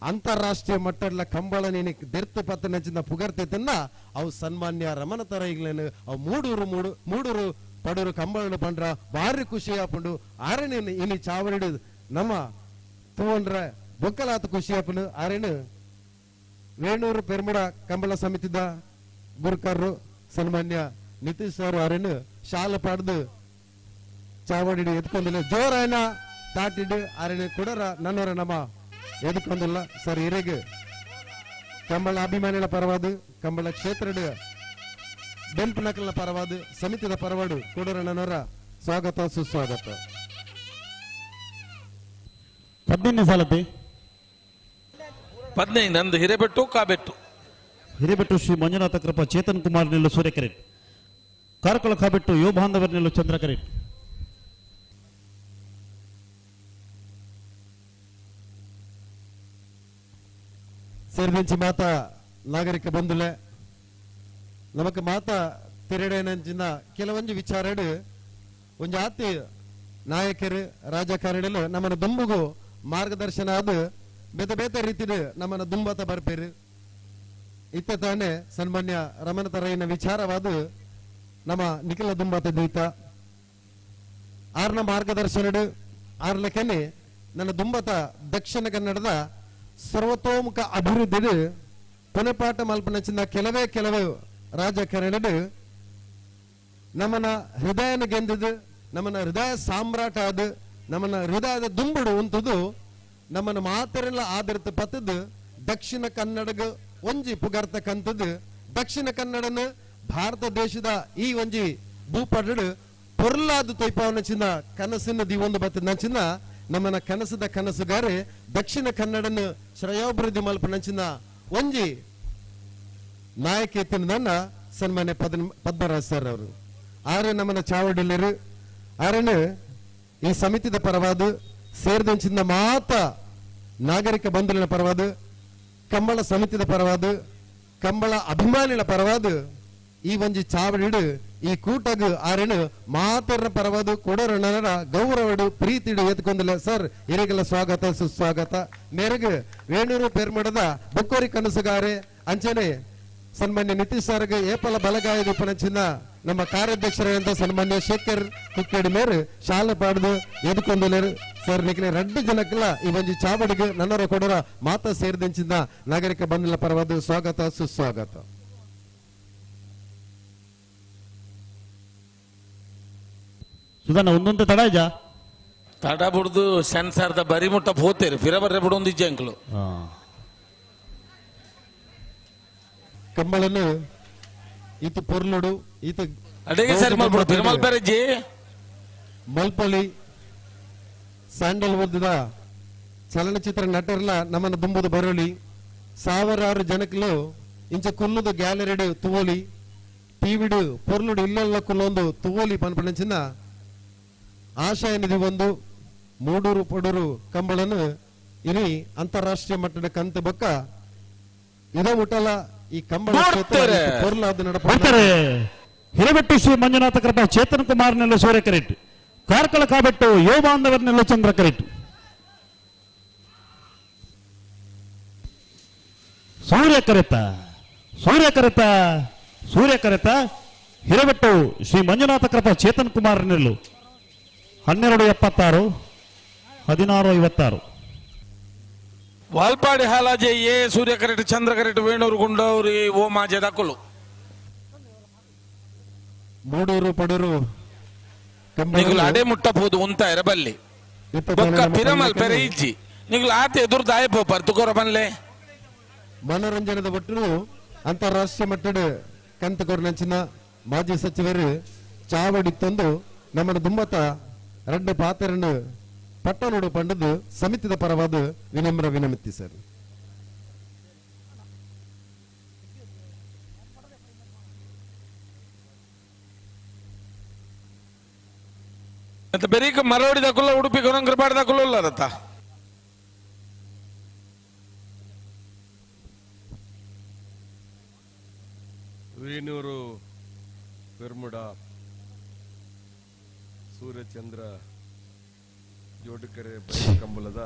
ಅಂತಾರಾಷ್ಟ್ರೀಯ ಮಟ್ಟಡ್ಲ ಕಂಬಳ ನೀನು ದೆರ್ತು ಪತ್ತನಂಚಿನ ಪುಗರ್ತೆತನ್ನ ಅವು ಸನ್ಮಾನ್ಯ ರಮಣ ತರೈಗ್ಲೇನು ಅವು ಮೂಡೂರು ಮೂಡು ಮೂಡೂರು ಪಡೂರು ಕಂಬಳ ಪಂಡ್ರ ಭಾರಿ ಖುಷಿ ಆಪುಂಡು. ಆರಣೇನು ಇನಿ ಚಾವಡಿಡು ನಮ್ಮ ತೂವಂಡ್ರ ಬೊಕ್ಕಲಾತ ಖುಷಿ ಆಪುಂಡು. ಆರೇನು ವೇಣೂರು ಪೆರ್ಮುಡ ಕಂಬಳ ಸಮಿತಿದ ಗುರುಕರ್ರು ಸನ್ಮಾನ್ಯ ನಿತೀಶ್ ಸರ್ ಆರೇನು ಶಾಲ ಪಾಡ್ದು ಚಾವಡಿಡು ಎತ್ಕೊಂಡಿಲ್ಲ ಜೋರಾಯನ ತಾಟಿಡು ಆರೇನು ಕೊಡರ ನನ್ನವರ ನಮ್ಮ ಎದುಕೊಂದಿಲ್ಲ ಸರ್. ಇರೆಗ್ ಕಂಬಳ ಅಭಿಮಾನಿಗಳ ಪರವಾದ ಕಂಬಳ ಕ್ಷೇತ್ರದ ಬೆಂಪು ನಕಲ್ನ ಪರವಾದ ಸಮಿತಿದ ಪರವಾಡು ಕೊಡರಣ್ಣನವರ ಸ್ವಾಗತ ಸುಸ್ವಾಗತ. 15 ಸಾಲತಿ 15 ನಂದು ಹಿರೇಬೆಟ್ಟು ಕಾಬೆಟ್ಟು ಹಿರೇಬೆಟ್ಟು ಶ್ರೀ ಮಂಜುನಾಥ ಕೃಪಾ ಚೇತನ್ ಕುಮಾರ್ ನಿಲ್ಲು ಸೂರ್ಯಕೆರೆ ಕಾರ್ಕಳ ಕಾಬೆಟ್ಟು ಯುವ ಬಾಂಧವರ್ ನಿಲ್ಲು ಚಂದ್ರಕರೆ. ಸೇರಿದಂಚಿ ಮಾತಾ ನಾಗರಿಕ ಬಂಧುಲೆ ನಮಕ್ ಮಾತಾ ತಿರಡೇನಂಚಿನ ಕೆಲವೊಂದು ವಿಚಾರಡು ಒಂಜಿ ಆತಿ ನಾಯಕರು ರಾಜಕಾರಣಿಲು ನಮ್ಮನ ದುಂಬುಗು ಮಾರ್ಗದರ್ಶನ ಅದು ಬೇತೆ ಬೇತೆ ರೀತಿಡು ನಮ್ಮನ ದುಂಬತ ಬರ್ಪೇರು. ಇತ್ತ ತಾನೇ ಸನ್ಮಾನ್ಯ ರಮಣ ತರೈನ ವಿಚಾರವಾದ ನಮ್ಮ ನಿಖಿಲ ದುಂಬತ ದೀತ ಆರ್ನ ಮಾರ್ಗದರ್ಶನಡು ಆರ್ಲಕೆನೆ ನನ್ನ ದುಂಬತ ದಕ್ಷಿಣ ಕನ್ನಡದ ಸರ್ವತೋಮುಖ ಅಭಿವೃದ್ಧಿ ಪುನಪಾಠ ಮಲ್ಪನಚಿನ ಕೆಲವೇ ಕೆಲವು ರಾಜಕಾರಣಿಡು ನಮ್ಮನ ಹೃದಯನ ಗೆಂದಿದ್ದು ನಮ್ಮನ ಹೃದಯ ಸಾಮ್ರಾಟ ಅದು ನಮ್ಮನ ಹೃದಯದ ದುಂಬುಡು ಉಂಟುದು ನಮ್ಮನ ಮಾತರೆಲ್ಲ ಆಧರಿತ ಪತ್ತದ್ದು ದಕ್ಷಿಣ ಕನ್ನಡಗ ಒಂಜಿ ಪುಗರ್ತಕ್ಕಂಥದ್ದು ದಕ್ಷಿಣ ಕನ್ನಡನ ಭಾರತ ದೇಶದ ಈ ಒಂಜಿ ಭೂಪಟಡು ಪೊರ್ಲಾದ ತೊಯ್ಪಾವನಚಿನ ಕನಸಿನ ದಿವೊಂದು ಬತ್ತದ ನಮ್ಮನ ಕನಸದ ಕನಸುಗಾರೆ ದಕ್ಷಿಣ ಕನ್ನಡನ ಶ್ರೇಯೋಭಿವೃದ್ಧಿ ಮಲ್ಪನಂಚಿನ ಒಂಜಿ ನಾಯಕೇತನ ಸನ್ಮಾನ್ಯ ಪದ್ಮರಾಜ್ ಸರ್ ಅವರು. ಆರು ನಮ್ಮನ ಚಾವಡಿಲ್ಲರು ಆರನು ಈ ಸಮಿತಿದ ಪರವಾದ ಸೇರಿದಂಚಿನ ಮಾತ ನಾಗರಿಕ ಬಂಧುಲಿನ ಪರವಾದ ಕಂಬಳ ಸಮಿತಿದ ಪರವಾದ ಕಂಬಳ ಅಭಿಮಾನಿನ ಪರವಾದ ಈ ಒಂಜಿ ಚಾವಡಿಡು ಈ ಕೂಟಗು ಆರೇನು ಮಾತರ್ನ ಪರವಾದ ಕೊಡೋರಣ್ಣನ ಗೌರವಡು ಪ್ರೀತಿಡು ಎತ್ಕೊಂದಿಲ್ಲ ಸರ್. ಇರೆಗೆಲ್ಲ ಸ್ವಾಗತ ಸುಸ್ವಾಗತ. ಮೇರೆಗೆ ವೇಣೂರು ಪೆರ್ಮಡದ ಬೊಕ್ಕೋರಿ ಕನಸುಗಾರೆ ಅಂಚನೆ ಸನ್ಮಾನ್ಯ ನಿತೀಶ್ ಸರ್ಗೆ ಏಪಲ ಬಲಗಾಯದ ಉಪನಚಿನ ನಮ್ಮ ಕಾರ್ಯಾಧ್ಯಕ್ಷರಾದಂತ ಸನ್ಮಾನ್ಯ ಶೇಖರ್ ಕುಕ್ಕೇಡಿ ಮೇರು ಶಾಲೆ ಪಾಡ್ದು ಎದ್ಕೊಂದಿಲ್ಲೇರು ಸರ್. ನಿಕ್ಲೆ ರಡ್ಡು ಜನಕ್ಕೆಲ್ಲ ಈ ಒಂಜಿ ಚಾವಡಿಗೆ ನನ್ನರ ಕೊಡೋರ ಮಾತಾ ಸೇರಿದಂಚಿನ ನಾಗರಿಕ ಬಂಧುಲ ಪರವಾದ ಸ್ವಾಗತ ಸುಸ್ವಾಗತ. ಸುಧಾನ ಒಂದೊಂದು ತಡ ಇಜಾ ತಡ ಬುಡ್ದು ಸೆನ್ಸಾರ್ದ ಬರಿ ಮುಟ್ಟ ಪೋತೇರು ಫಿರ ಬರ್ರೆ ಬಿಡೊಂದು ಇಜ್ಜೆ ಅಂಕಲು. ಕಂಬಳನ್ನು ಈತ ಪೊರ್ಲುಡು ಈತ ಅಡಿಗೆ ಸರಿ ಮಲ್ಪಡು ತಿರುಮಲ್ ಪೆರಜ್ಜಿ ಮಲ್ಪಲಿ ಸ್ಯಾಂಡಲ್ವುಡ್ ಚಲನಚಿತ್ರ ನಟರ್ಲ ನಮ್ಮನ್ನು ದುಂಬುದು ಬರೋಲಿ ಸಾವಿರಾರು ಜನಕ್ಲು ಇಂಚ ಕುಲ್ಲುದು ಗ್ಯಾಲರಿಡು ತುವೋಲಿ ಟಿವಿಡು ಪೊರ್ಲುಡು ಇಲ್ಲೆಲ್ಲ ಕುಲ್ಲೊಂದು ತುವೋಲಿ ಪನ್ಪಣಂಚಿನ ಆಶಯನಿಧಿ ಒಂದು ಮೂಡೂರು ಪಡೂರು ಕಂಬಳನ್ನು ಇನಿ ಅಂತಾರಾಷ್ಟ್ರೀಯ ಮಟ್ಟದ ಕಂತು ಬೊಕ್ಕ ಇದ ಮುಟ್ಟಲ ಈ ಕಂಬಳ ಬರ್ತಾರೆ. ಹಿರೇಬೆಟ್ಟು ಶ್ರೀ ಮಂಜುನಾಥ ಕೃಪಾ ಚೇತನ್ ಕುಮಾರ್ ನೆಲ್ಲ ಸೂರ್ಯ ಕರೆಟ್ ಕಾರ್ಕಳ ಕಾಬೆಟ್ಟು ಯೋ ಬಾಂಧವರ್ ನೆಲ್ಲ ಚಂದ್ರ ಕರೆಟ್ ಸೂರ್ಯ ಕರೆತ ಸೂರ್ಯ ಕರೆತ ಸೂರ್ಯ ಕರೆತ ಹಿರೇಬೆಟ್ಟು ಶ್ರೀ ಮಂಜುನಾಥ ಕೃಪಾ ಚೇತನ್ ಕುಮಾರ್ ನೆಲ್ಲು 12:76 16:56. ವಾಲ್ಪಾಡಿ ಹಾಲಾಜೆ ಎ ಸೂರ್ಯ ಕರೆಟ್ ಚಂದ್ರ ಕರೆಟ್ ವೇಣೂರು ಗುಂಡವ್ರಿ ಓ ಮಾಜೆ ದಕ್ಕಲು ಮೂಡೂರು ಪಡೂರು ನಿಗುಲು ಅಡೆ ಮುಟ್ಟಬಹುದು ಉಂತ ಇರಬಲ್ಲಿ ಬೊಕ್ಕ ಪಿರಮಲ್ ಪೆರೆ ಇಜ್ಜಿ ನಿಗುಲು ಆತ ಎದುರು ದಾಯ ಪೋಪರ್ ತುಕೋರ ಬನ್ಲೆ. ಮನೋರಂಜನದ ಒಟ್ಟು ಅಂತಾರಾಷ್ಟ್ರೀಯ ಮಟ್ಟದ ಕಂತಕೊರ್ನಂಚಿನ ಮಾಜಿ ಸಚಿವರು ಚಾವಡಿ ತಂದು ನಮ್ಮನ್ನು ದುಂಬತ ರಡ್ಡು ಪಾತ್ರನ್ನು ಪಟ್ಟಣೋಡು ಪಂಡದು ಸಮಿತಿದ ಪರವಾದ ವಿನಮ್ರ ವಿನಮಿತಿ ಸರ್. ಮತ್ತೆ ಬೆರೀಕ ಮರೋಡಿ ದಕ್ಕುಲ್ಲ ಉಡುಪಿ ಕೊರಂಗ್ರಪಾಡಿ ದಕ್ಕುಲ್ಲ ರತ್ತ ವೇಣೂರು ಪೆರ್ಮುಡ ಸೂರ್ಯಚಂದ್ರ ಜೋಡುಕೆರೆ ಕಂಬಳದ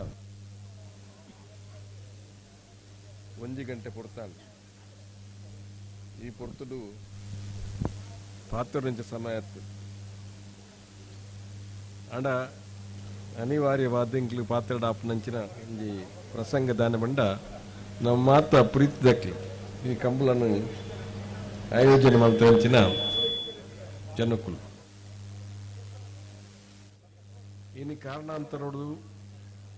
1 ಗಂಟೆ ಪೊರ್ತಾನ್ ಈ ಪೊರ್ತುಡು ಪಾತ್ರ ಸಮಯ ಅಂಡ ಅನಿವಾರ್ಯವಾದ ಇಂಕ್ಲು ಪಾತ್ರ ಆಪನಂಚಿನ ಒಂಜಿ ಪ್ರಸಂಗ ದಾನ ಬಂಡ ನಮ್ಮ ಮಾತ ಪ್ರೀತಿ ದಕ್ಲಿ ಈ ಕಂಬಳನ್ನು ಆಯೋಜನೆ ಮಾಡ್ತಂಚಿನ ಜನಕ್ಕುಲು ಇನ್ನು ಕಾರಣಾಂತರೋಡು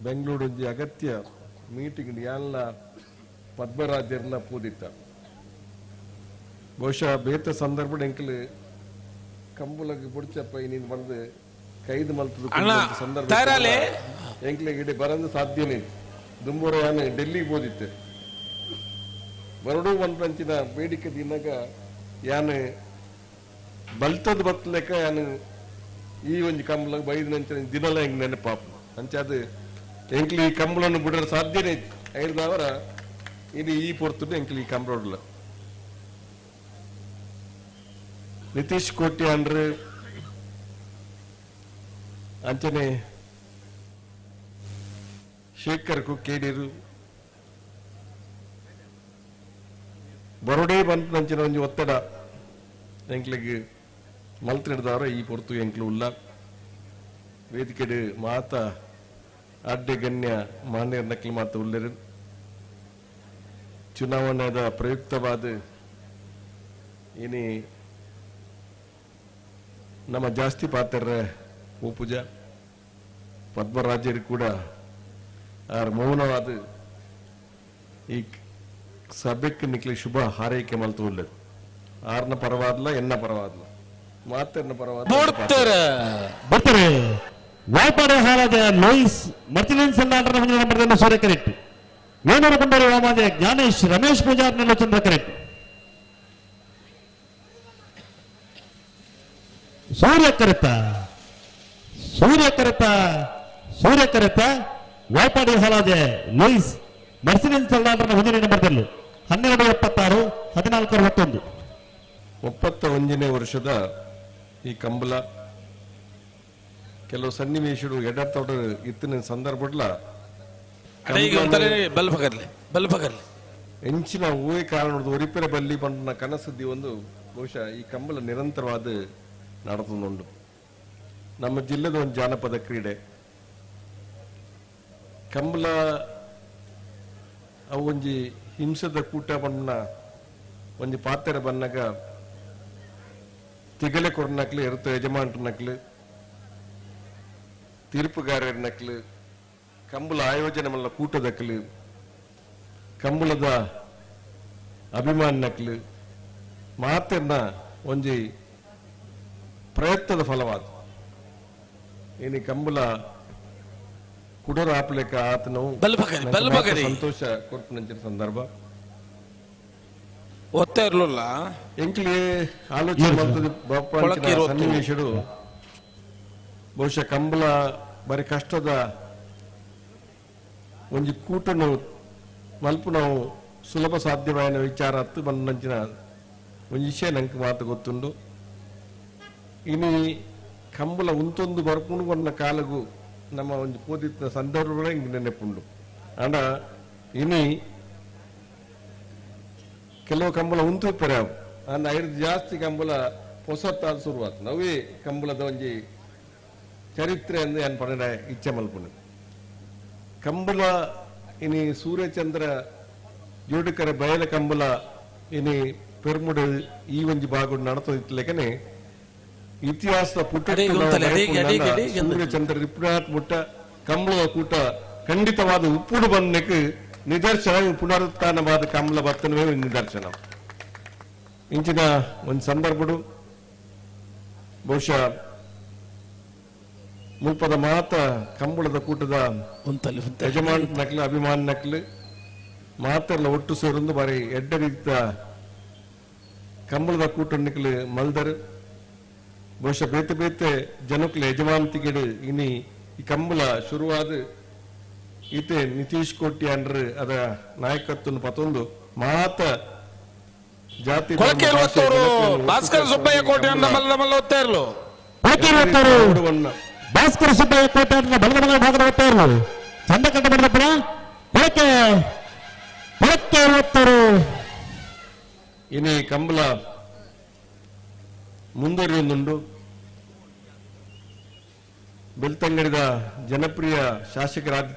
ಬೆಂಗಳೂರು ಒಂಜಿ ಅಗತ್ಯ ಮೀಟಿಂಗ್ ಯಾನ್ಲ ಪದ್ಮರಾಜರ್ಲ ಪೂದಿತ್ತ ಬಹುಶಃ ಬೇತ ಸಂದರ್ಭ ಎಂಕಲ್ ಕಂಬುಲಗ್ ಬುಡ್ಚಪ್ಪ ಇನ್ನಿಂದ ಬಂದು ಕೈದು ಮಲ್ತದ ಸಂದರ್ಭ ಎಂಕ್ಲಿಗೆ ಇಡೀ ಬರಂದು ಸಾಧ್ಯನೇ ದುಂಬೂರ ಯಾನು ಡೆಲ್ಲಿಗೆ ಹೋದಿತ್ತೆ ಬರಡು ಒಂದಂಚಿನ ಬೇಡಿಕೆ ದಿನಾಗ ಯಾನು ಬಲ್ತದ ಬತ್ತಲೆಕ್ಕ ಯಾನು ಈ ಒಂಜಿ ಕಂಬಳ ಬೈದು ನಂಚಿನ ದಿನಲ ಹೆಂಗ್ ನೆನಪಾಪ ಅಂಚೆ ಅದು ಎಂಕ್ಲಿ ಈ ಕಂಬಳನ್ನು ಬಿಡೋರು ಸಾಧ್ಯನೇ ಐದಾವರ ಇದು ಈ ಪೊರ್ತುಡು ಎಂಕ್ಲಿ ಈ ಕಂಬಳೋಡ್ಲ ನಿತೀಶ್ ಕೋಟಿ ಅಂದ್ರೆ ಅಂಚನೆ ಶೇಖರ್ ಕುಕ್ಕೇಡಿರು ಬರೋಡೇ ಬಂತ ನಂಚಿನ ಒಂಜಿ ಒತ್ತಡ ಎಂಕ್ಲಿಗೆ ಮಲ್ತಿಡ್ದವರ ಈ ಪೊರ್ತು ಎಂಕ್ಲು ಉಲ್ಲ ವೇದಿಕೆಡು ಮಾತ ಅಡ್ಡೆ ಗಣ್ಯ ಮಾನ್ಯರ ನಕಲಿ ಮಾತ ಉಲ್ಲರು ಚುನಾವಣೆದ ಪ್ರಯುಕ್ತವಾದ ಇನಿ ನಮ್ಮ ಜಾಸ್ತಿ ಪಾತ್ರ ಪೂಜಾ ಪದ್ಮರಾಜರು ಕೂಡ ಆರ್ ಮೌನವಾದ ಈ ಸಭೆಕ್ಕೆ ನಿಕ್ಲಿ ಶುಭ ಹಾರೈಕೆ ಮಲ್ತು ಉಲ್ಲದು ಆರ್ನ ಪರವಾದ್ಲ ಎನ್ನ ಪರವಾದ್ಲ ಮಾತೆರ್ನ ಪರವಾದ ಬರ್ತಾರೆ. ವಾಲ್ಪಾಡೆ ಹಾರಾಜ ಲೋಯಿಸ್ ಮರ್ತಿಲೆನ್ಸ್ ಎಲ್ಲ ಸೂರ್ಯ ಕರೆಕ್ಟ್ ವೇಣೂರು ಬಂಡಾರಿ ವಾಮಾಜೆ ಜ್ಞಾನೇಶ್ ರಮೇಶ್ ಪೂಜಾರ್ ಚಂದ್ರ ಕರೆಕ್ಟ್. ಸೂರ್ಯ ಕರೆತ ಸೂರ್ಯ ಕರೆತ ಸೂರ್ಯ ಕರೆತ ವಾಪಾಡಿ ಹಲಾಜೆ ಲೂಯಿಸ್ ಮರ್ಸಿಡಿಸ್ ಸಲ್ದಾನರ ಒಂದನೇ ನಂಬರ್ದಲ್ಲಿ 12:76 14:61. 31ನೇ ವರ್ಷದ ಈ ಕಂಬಳ ಕೆಲವು ಸನ್ನಿವೇಶಗಳು ಎಡತೊಡ ಇತ್ತಿನ ಸಂದರ್ಭಡ್ಲ ಎಂಚಿನ ಹೂವೆ ಕಾರಣದ ಒರಿಪೆರ ಬಲ್ಲಿ ಬಂದ ಕನಸುದ್ದಿ ಒಂದು ಬಹುಶಃ ಈ ಕಂಬಳ ನಿರಂತರವಾದ ನಡೆದುಂಡು. ನಮ್ಮ ಜಿಲ್ಲೆದ ಒಂದು ಜಾನಪದ ಕ್ರೀಡೆ ಕಂಬಳ. ಅವು ಒಂಜಿ ಹಿಂಸದ ಕೂಟ ಬಣ್ಣ ಒಂಜಿ ಪಾತ್ರೆ ಬನ್ನಗ ತಿಗಲೆ ಕೊರ್ನಕ್ಲು ಎರುತ ಯಜಮಾನ್ರನಕ್ಲು ತೀರ್ಪುಗಾರರ್ನಕ್ಲು ಕಂಬಳ ಆಯೋಜನೆ ಮಲ್ಲ ಕೂಟದಕ್ಲು ಕಂಬಳದ ಅಭಿಮಾನಕ್ಲು ಮಾತೆರ್ನ ಒಂಜಿ ಪ್ರಯತ್ನದ ಫಲವಾದ ಏನಿ ಕಂಬಳ ಕುಡರ ಆಪ್ಲೇಕ ಆತನು ಸಂತೋಷ ಕೊರ್ಪುನಂಚಿನ ಸಂದರ್ಭ ಒತ್ತ ಇರಲಿಲ್ಲ. ಎಂಕ್ಲಿ ಆಲೋಚನೆ ಮಾಡ್ತದೆ ಸನ್ನಿವೇಶಡು ಬಹುಶಃ ಕಂಬಳ ಬರೀ ಕಷ್ಟದ ಒಂಜಿ ಕೂಟನು ಮಲ್ಪ ನಾವು ಸುಲಭ ಸಾಧ್ಯವಾದ ವಿಚಾರ ಹತ್ತು ಬಂದಂಚಿನ ಒಂಜಿ ವಿಷಯ ನಂಗೆ ಮಾತು ಗೊತ್ತುಂಡು. ಇನಿ ಕಂಬಳ ಉಂತೊಂದು ಬರ್ಪುಂಡು ಬಣ್ಣ ಕಾಲಗು ನಮ್ಮ ಒಂದು ಪೋದಿತ್ತಿನ ಸಂದರ್ಭಗಳೇ ಹಿಂಗೆ ನೆನಪುಂಡು. ಅಂಡ ಇನಿ ಕೆಲವು ಕಂಬಳ ಉಂತು ಪರ್ಯಾವು ಅಂಡ ಐದು ಜಾಸ್ತಿ ಕಂಬಳ ಹೊಸತ್ತಾದ ಶುರುವಾತು. ನಾವೇ ಕಂಬಳದ ಒಂಜಿ ಚರಿತ್ರೆ ಅಂದು ಏನು ಪಡ ಇಚ್ಛೆ ಮಲ್ಪುಂಡು. ಕಂಬಳ ಇನಿ ಸೂರ್ಯಚಂದ್ರ ಜೋಡುಕರ ಬಯಲ ಕಂಬಳ ಇನಿ ಪೆರ್ಮುಡು ಈ ಒಂಜಿ ಭಾಗ ನಡತದಿತ್ತಲೇಕನೆ ಇತಿಹಾಸದ ಪುಟ ಸೂರ್ಯಚಂದ್ರ ರಿಪುನಾಥ್ ಮುಟ್ಟ ಕಂಬಳದ ಕೂಟ ಖಂಡಿತವಾದ ಉಪ್ಪುಡು ಬಂದಕ್ಕೆ ನಿದರ್ಶನ ಪುನರುತ್ಥಾನವಾದ ಕಂಬಳ ಬರ್ತನವೇ ನಿದರ್ಶನ. ಇಂಚಿನ ಒಂದು ಸಂದರ್ಭಡು ಬಹುಶಃ ಮುಲ್ಪದ ಮಾತ ಕಂಬಳದ ಕೂಟದ ಯಜಮಾನ್ ನಕ್ಲು ಅಭಿಮಾನ ನಕ್ಲು ಮಾತೆಲ್ಲ ಒಟ್ಟು ಸೇರೊಂದು ಬಾರಿ ಎಡ್ಡ ರೀತಿಯ ಕಂಬಳದ ಕೂಟ ನಿಕ್ಲು ಮಲ್ದರು. ಬಹುಶಃ ಬೇತೆ ಬೇತೆ ಜನಕ್ಲು ಯಜಮಾನ್ತಿಗೆಡು ಇನಿ ಈ ಕಂಬಳ ಶುರುವಾದ ಈತೆ ನಿತೀಶ್ ಕೋಟಿ ಅಂಡ್ರು ಅದ ನಾಯಕತ್ವನು ಪತೊಂದು ಮಾತ ಜಾತಿ ಭಾಸ್ಕರ ಸುಬ್ಬಯ್ಯ ಕೋಟಿ ಭಾಸ್ಕರ ಸುಬ್ಬಯ್ಯ ಕೋಟೆ ಬಲದ ಭಾಗದ ಒತ್ತಾಯರು ಚಂದ ಕಂಡ ಬಂದಪ್ಪನ ಕೊಳಕೆ ಕೊಳಕೆ ಒತ್ತರು. ಇನಿ ಕಂಬಳ ಮುಂದುವರಿಯೊಂದುಂಡು. ಬೆಳ್ತಂಗಡಿದ ಜನಪ್ರಿಯ ಶಾಸಕರಾದ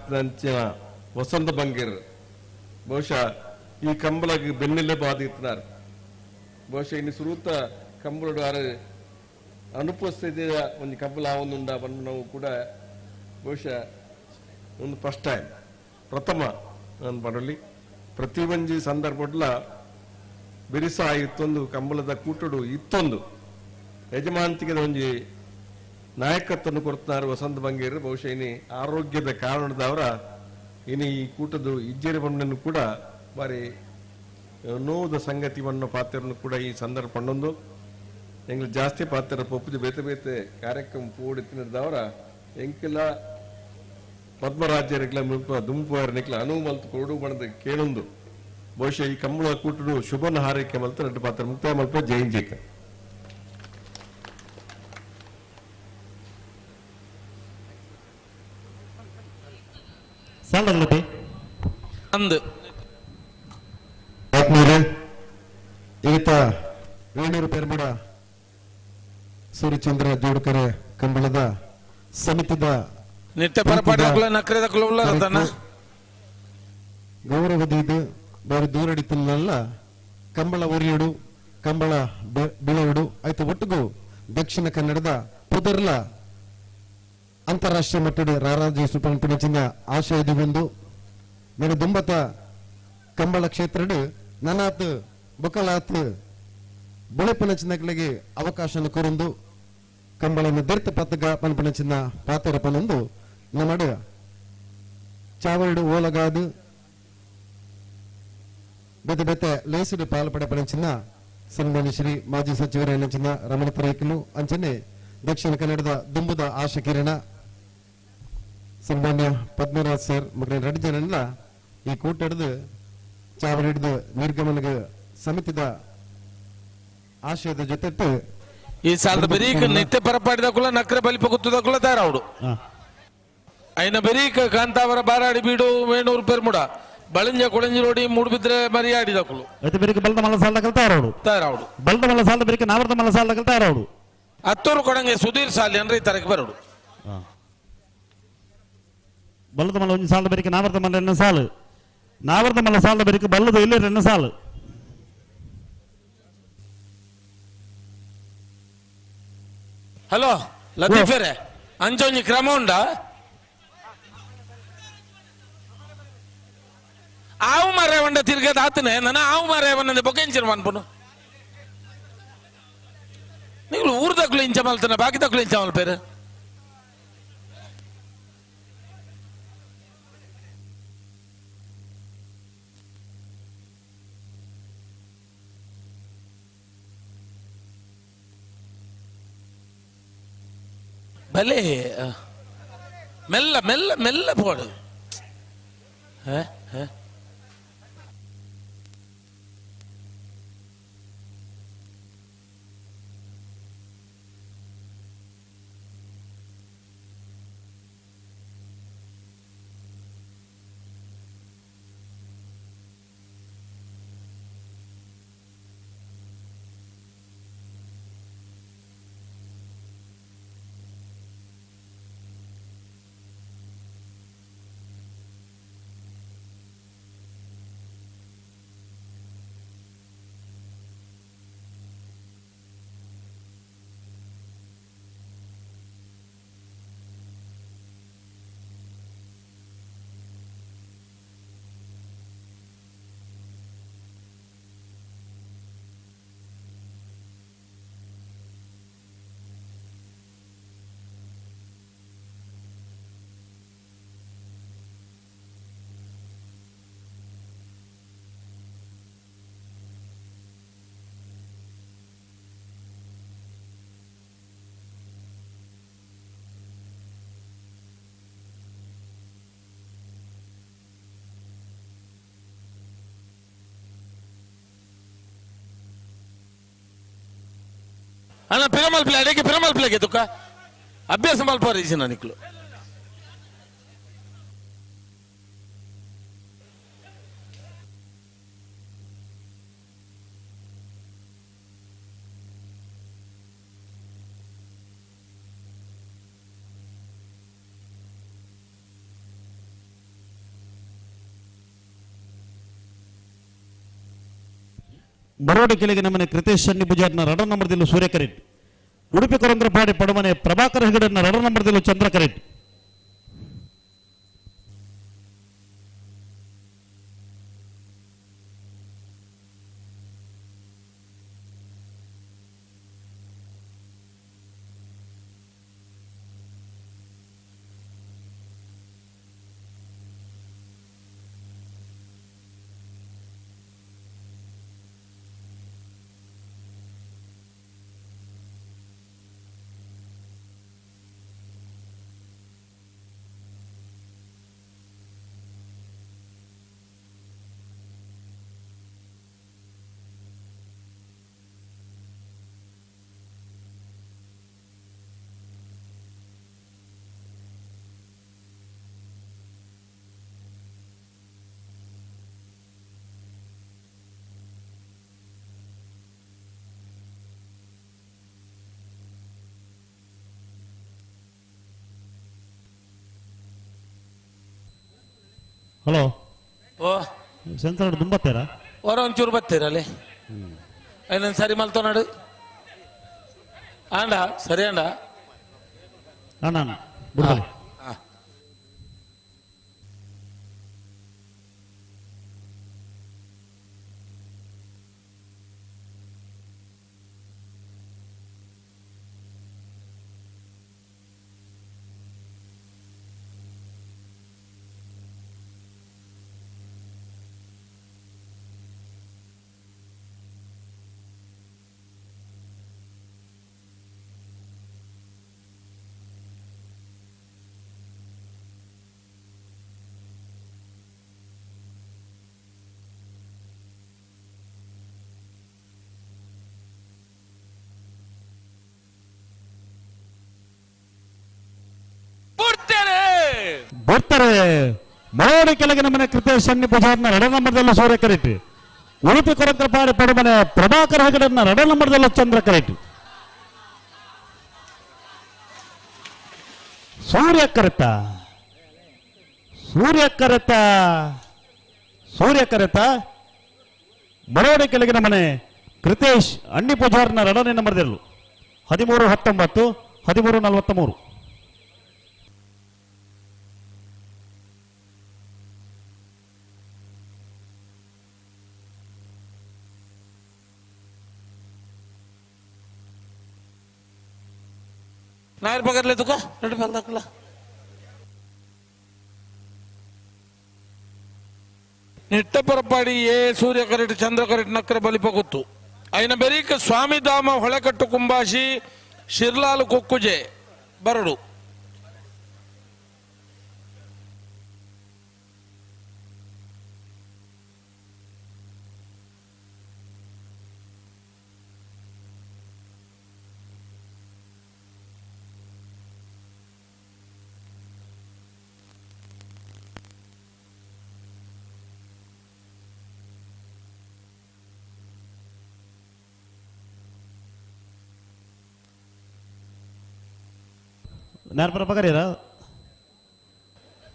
ವಸಂತ ಬಂಗೇರ್ ಬಹುಶಃ ಈ ಕಂಬಳಕ್ಕೆ ಬೆನ್ನೆಲುಬು ಆದಿತ್ತಿನಾರ್. ಬಹುಶಃ ಇನ್ನು ಸುರೂತ ಕಂಬಳಡು ಆರು ಅನುಪಸ್ಥಿತಿಯ ಒಂದು ಕಂಬಳ ಒಂದುಂಡ ನಾವು ಕೂಡ ಬಹುಶಃ ಒಂದು ಫಸ್ಟ್ ಟೈಮ್ ಪ್ರಥಮ ನಾನು ಬರಲಿ ಪ್ರತಿ ಒಂಜಿ ಸಂದರ್ಭಡ್ಲ ಬಿರಿಸ ಇತ್ತೊಂದು ಕಂಬಳದ ಕೂಟಡು ಇತ್ತೊಂದು ಯಜಮಾಂತಿಗೆ ಒಂಜಿ ನಾಯಕತ್ವವನ್ನು ಕೊಡ್ತಾರೆ ವಸಂತ ಬಂಗೇರು. ಬಹುಶಃ ಇನಿ ಆರೋಗ್ಯದ ಕಾರಣದವರ ಇನಿ ಈ ಕೂಟದ ಇಜ್ಜೇರಿ ಬಣ್ಣನ್ನು ಕೂಡ ಬಾರಿ ನೋವುದ ಸಂಗತಿವನ್ನು ಪಾತ್ರವನ್ನು ಕೂಡ ಈ ಸಂದರ್ಭ ಪಣ್ಣೊಂದು ಎಂಗ್ಲ ಜಾಸ್ತಿ ಪಾತ್ರ ಪೊಪ್ಪುದು ಬೇತೆ ಬೇತೆ ಕಾರ್ಯಕ್ರಮ ಪೋಡಿ ತಿನ್ನದವರ ಎಂಕೆಲ್ಲ ಪದ್ಮರಾಜ್ಯರಿಗ್ಲ ಮುಲ್ಪ ದುಂಪುವಾರನಿಕ್ಲ ಅನುವು ಮಲ್ತು ಕೊಡು ಬಣ್ಣದ ಕೇಳೊಂದು ಬಹುಶಃ ಈ ಕಂಬಳ ಕೂಟಡು ಶುಭನ ಹಾರೈಕೆ ಮಲ್ತು ಎರಡು ಪಾತ್ರ ಮುಕ್ತಾಯ ಮಲ್ಪ ಜೈನ್ ಜೇಕ. ಈತ ವೇಣೂರು ಪೆರ್ಮಡ ಸೂರ್ಯಚಂದ್ರ ಜೋಡುಕರೆ ಕಂಬಳದ ಸಮಿತಿದ ಗೌರವದೀದು ಬಾರಿ ದೂರಡಿತಿಲ್ಲ ಕಂಬಳ ಒರಿಯಡು ಕಂಬಳ ಬಿಳವಡು ಆಯ್ತು ಒಟ್ಟಿಗೂ ದಕ್ಷಿಣ ಕನ್ನಡದ ಪುದರ್ಲ ಅಂತಾರಾಷ್ಟ್ರೀಯ ಮಟ್ಟದ ರಾರಾಜಿ ಸುಪಂಪಿನ ಆಶಯದ ಒಂದು ನನ್ನ ದುಂಬತ ಕಂಬಳ ಕ್ಷೇತ್ರಡು ನನಾತ್ ಬೊಕಲಾತ್ ಬುಳೆಪನ ಚಿನ್ನಗಳಿಗೆ ಅವಕಾಶ ಕೊರೊಂದು ಕಂಬಳನ ದರ್ತ ಪತ್ತಗ ಪನ್ಪನ ಚಿನ್ನ ಪಾತೆರ ಪನೊಂದು ನಮ್ಮಡ ಚಾವಲ್ಡು ಓಲಗಾದು ಬೇತೆ ಬೇತೆ ಲೇಸುಡು ಪಾಲ್ಪಡೆ ಪನ ಚಿನ್ನ ಸನ್ಮಾನ್ಯ ಶ್ರೀ ಮಾಜಿ ಸಚಿವರ ಚಿನ್ನ ರಮಣ ತರೇಕಲು ಅಂಚನೆ ದಕ್ಷಿಣ ಕನ್ನಡದ ದುಂಬುದ ಆಶಾ ಕಿರಣ ಸನ್ಮಾನ್ಯ ಪದ್ಮರಾಜ್ ಸರ್ ಮಕ್ಕಳ ರಡ್ಡು ಜನಲ್ಲ ಈ ಕೂಟ ಹಿಡಿದು ಚಾವಡಿ ಹಿಡಿದು ನಿರ್ಗಮನಗ ಸಮಿತಿದ ಆಶಯದ ಜೊತೆ ಈ ಸಾಲದ ಬರೀಕ ನಿತ್ಯ ಪರಪಾಡಿದ ಕುಲ ನಕ್ರೆ ಬಲಿಪ ಗುತ್ತದ ಕುಲ ದಾರಾವುಡು ಐನ ಬರೀಕ ಕಾಂತಾವರ ಬಾರಾಡಿ ಬೀಡು ವೇಣೂರು ಪೆರ್ಮುಡ ಬಳಿಂಜ ಕೊಳಂಜಿ ರೋಡಿ ಮೂಡುಬಿದ್ರೆ ಮರಿಯಾಡಿದ ಕುಲು అయితే ಬೆರಿಕ ಬಲದ ಮಲ್ಲ ಸಾಲದ ತಯಾರಾవుಡು ತಯಾರಾವುಡು ಬಲದ ಮಲ್ಲ ಸಾಲದ ಬೆರಿಕ ನಾವರದ ಮಲ್ಲ ಸಾಲದ ತಯಾರಾವುಡು ಅತ್ತೂರು ಕೊಡಂಗೆ ಸುಧೀರ್ ಸಾಲಿ ಅಂದ್ರೆ ಈ ತರಕ್ಕೆ ಬರೋಡು ಬಲದ ಮಲ್ಲ ಒಂಜಿ ಸಾಲದ ಬೆರಿಕ ನಾವರದ ಮಲ್ಲ ಎನ್ನ ಸಾಲು ನಾವರದ ಮಲ್ಲ ಸಾಲದ ಬೆರಿಕ ಬಲ್ಲದ ಇಲ್ಲಿ ಎನ್ನ ಸಾಲು ಹಲೋ ಲತೀಫೆರೆ ಅಂಚೊಂಜಿ ಕ್ರಮ ಉಂಡಾ ಆವು ಮಾರಾಯ ತಿರ್ಗದ ಆತನೆ ನನ್ನ ಆವು ಮಾರಾಯವನ್ನಂದೆ ಬೊಕೆಂಚಿನ ಮನ್ಪುನು ನೀವು ಊರು ತಕ್ಕಲು ಇಂಚ ಮಲ್ತನ ಬಾಕಿ ತಕ್ಕಲು ಇಂಚ ಮಲ್ಪೇರು ಭಲೇ ಮೆಲ್ಲ ಮೆಲ್ಲ ಮೆಲ್ಲ ಪೋಡು ಅಣ್ಣ ಪಿರಮಲ್ ಪ್ಲೇ ಅಡಿಗೆ ಪಿರಮಲ್ ಪ್ಲೇಗೆ ತುಕ್ಕ ಅಭ್ಯಾಸ ಮಲ್ಪ ನಿಕ್ಲು ಬರೋಡ ಕೆಳಗೆ ನಮ್ಮನೆ ಕೃತೇಶ್ ಶೆಟ್ಟಿ ಪೂಜಾರ್ನ ರಡ ನಂಬರ್ದಿಲ್ಲು ಸೂರ್ಯಕರೆಟ್ ಉಡುಪಿ ಕೊರಂದ್ರಪಾಡಿ ಪಡಮನೆ ಪ್ರಭಾಕರ್ ಹೆಗಡನ್ನ ರಡ ನಂಬರ್ದಿಲ್ಲು ಚಂದ್ರಕರೆಟ್ ಹಲೋ ಓ ಸೆನ್ಸರ್ ದುಂಬತ್ತೀರಾ ಹೊರ ಒಂಚೂರು ಬತ್ತೀರಲ್ಲಿ ಇನ್ನೊಂದು ಸರಿ ಮಲ್ತೋನಾಡು ಆಂಡ ಸರಿ ಅಂಡ ಅಣ್ಣ ಬಿಡ್ಬಾರಿ ಬರ್ತಾರೆ ಮೋಡಿ ಕೆಳಗಿನ ಮನೆ ಕೃತೇಶ್ ಅನ್ನಿ ಪೂಜಾರ್ನ ಎರಡನೇ ನಂಬರ್ದಲ್ಲೂ ಸೂರ್ಯ ಕರೆಟ್. ಉಡುಪಿ ಕೊರಕರಪಾಡಿ ಪಡುಮನೆ ಪ್ರಭಾಕರ್ ಹೆಗಡನ್ನ ಎರಡನೇ ನಂಬರ್ದಲ್ಲೂ ಚಂದ್ರ ಕರೆಟ್. ಸೂರ್ಯ ಕರೆತ ಸೂರ್ಯ ಕರೆತ ಸೂರ್ಯ ಕರೆತ ಮರೋಡಿ ಕೆಳಗಿನ ಮನೆ ಕೃತೇಶ್ ಅಣ್ಣಿ ಪೂಜಾರ್ನ ಎರಡನೇ ನಂಬರ್ದಲ್ಲೂ 13-19 13-43. ನಾಯರ್ ಪಗರ್ಲೆ ತುಕ ரெண்டு பல்தாக்குல ನಿಟ್ಟಪರಪಾಡಿ ಎ ಸೂರ್ಯ ಕರೆಟ್ ಚಂದ್ರ ಕರೆಟ್ ನಕ್ಕರೆ ಬಲಿಪ ಗೊತ್ತು ಐನ ಬೆರೀಕ ಸ್ವಾಮಿಧಾಮ ಹೊಳೆಕಟ್ಟು ಕುಂಬಾಶಿ ಶಿರ್ಲಾಲು ಕೊಕ್ಕುಜೆ ಬರಡು ನಾರ್ಪರ ಪಗರಿರ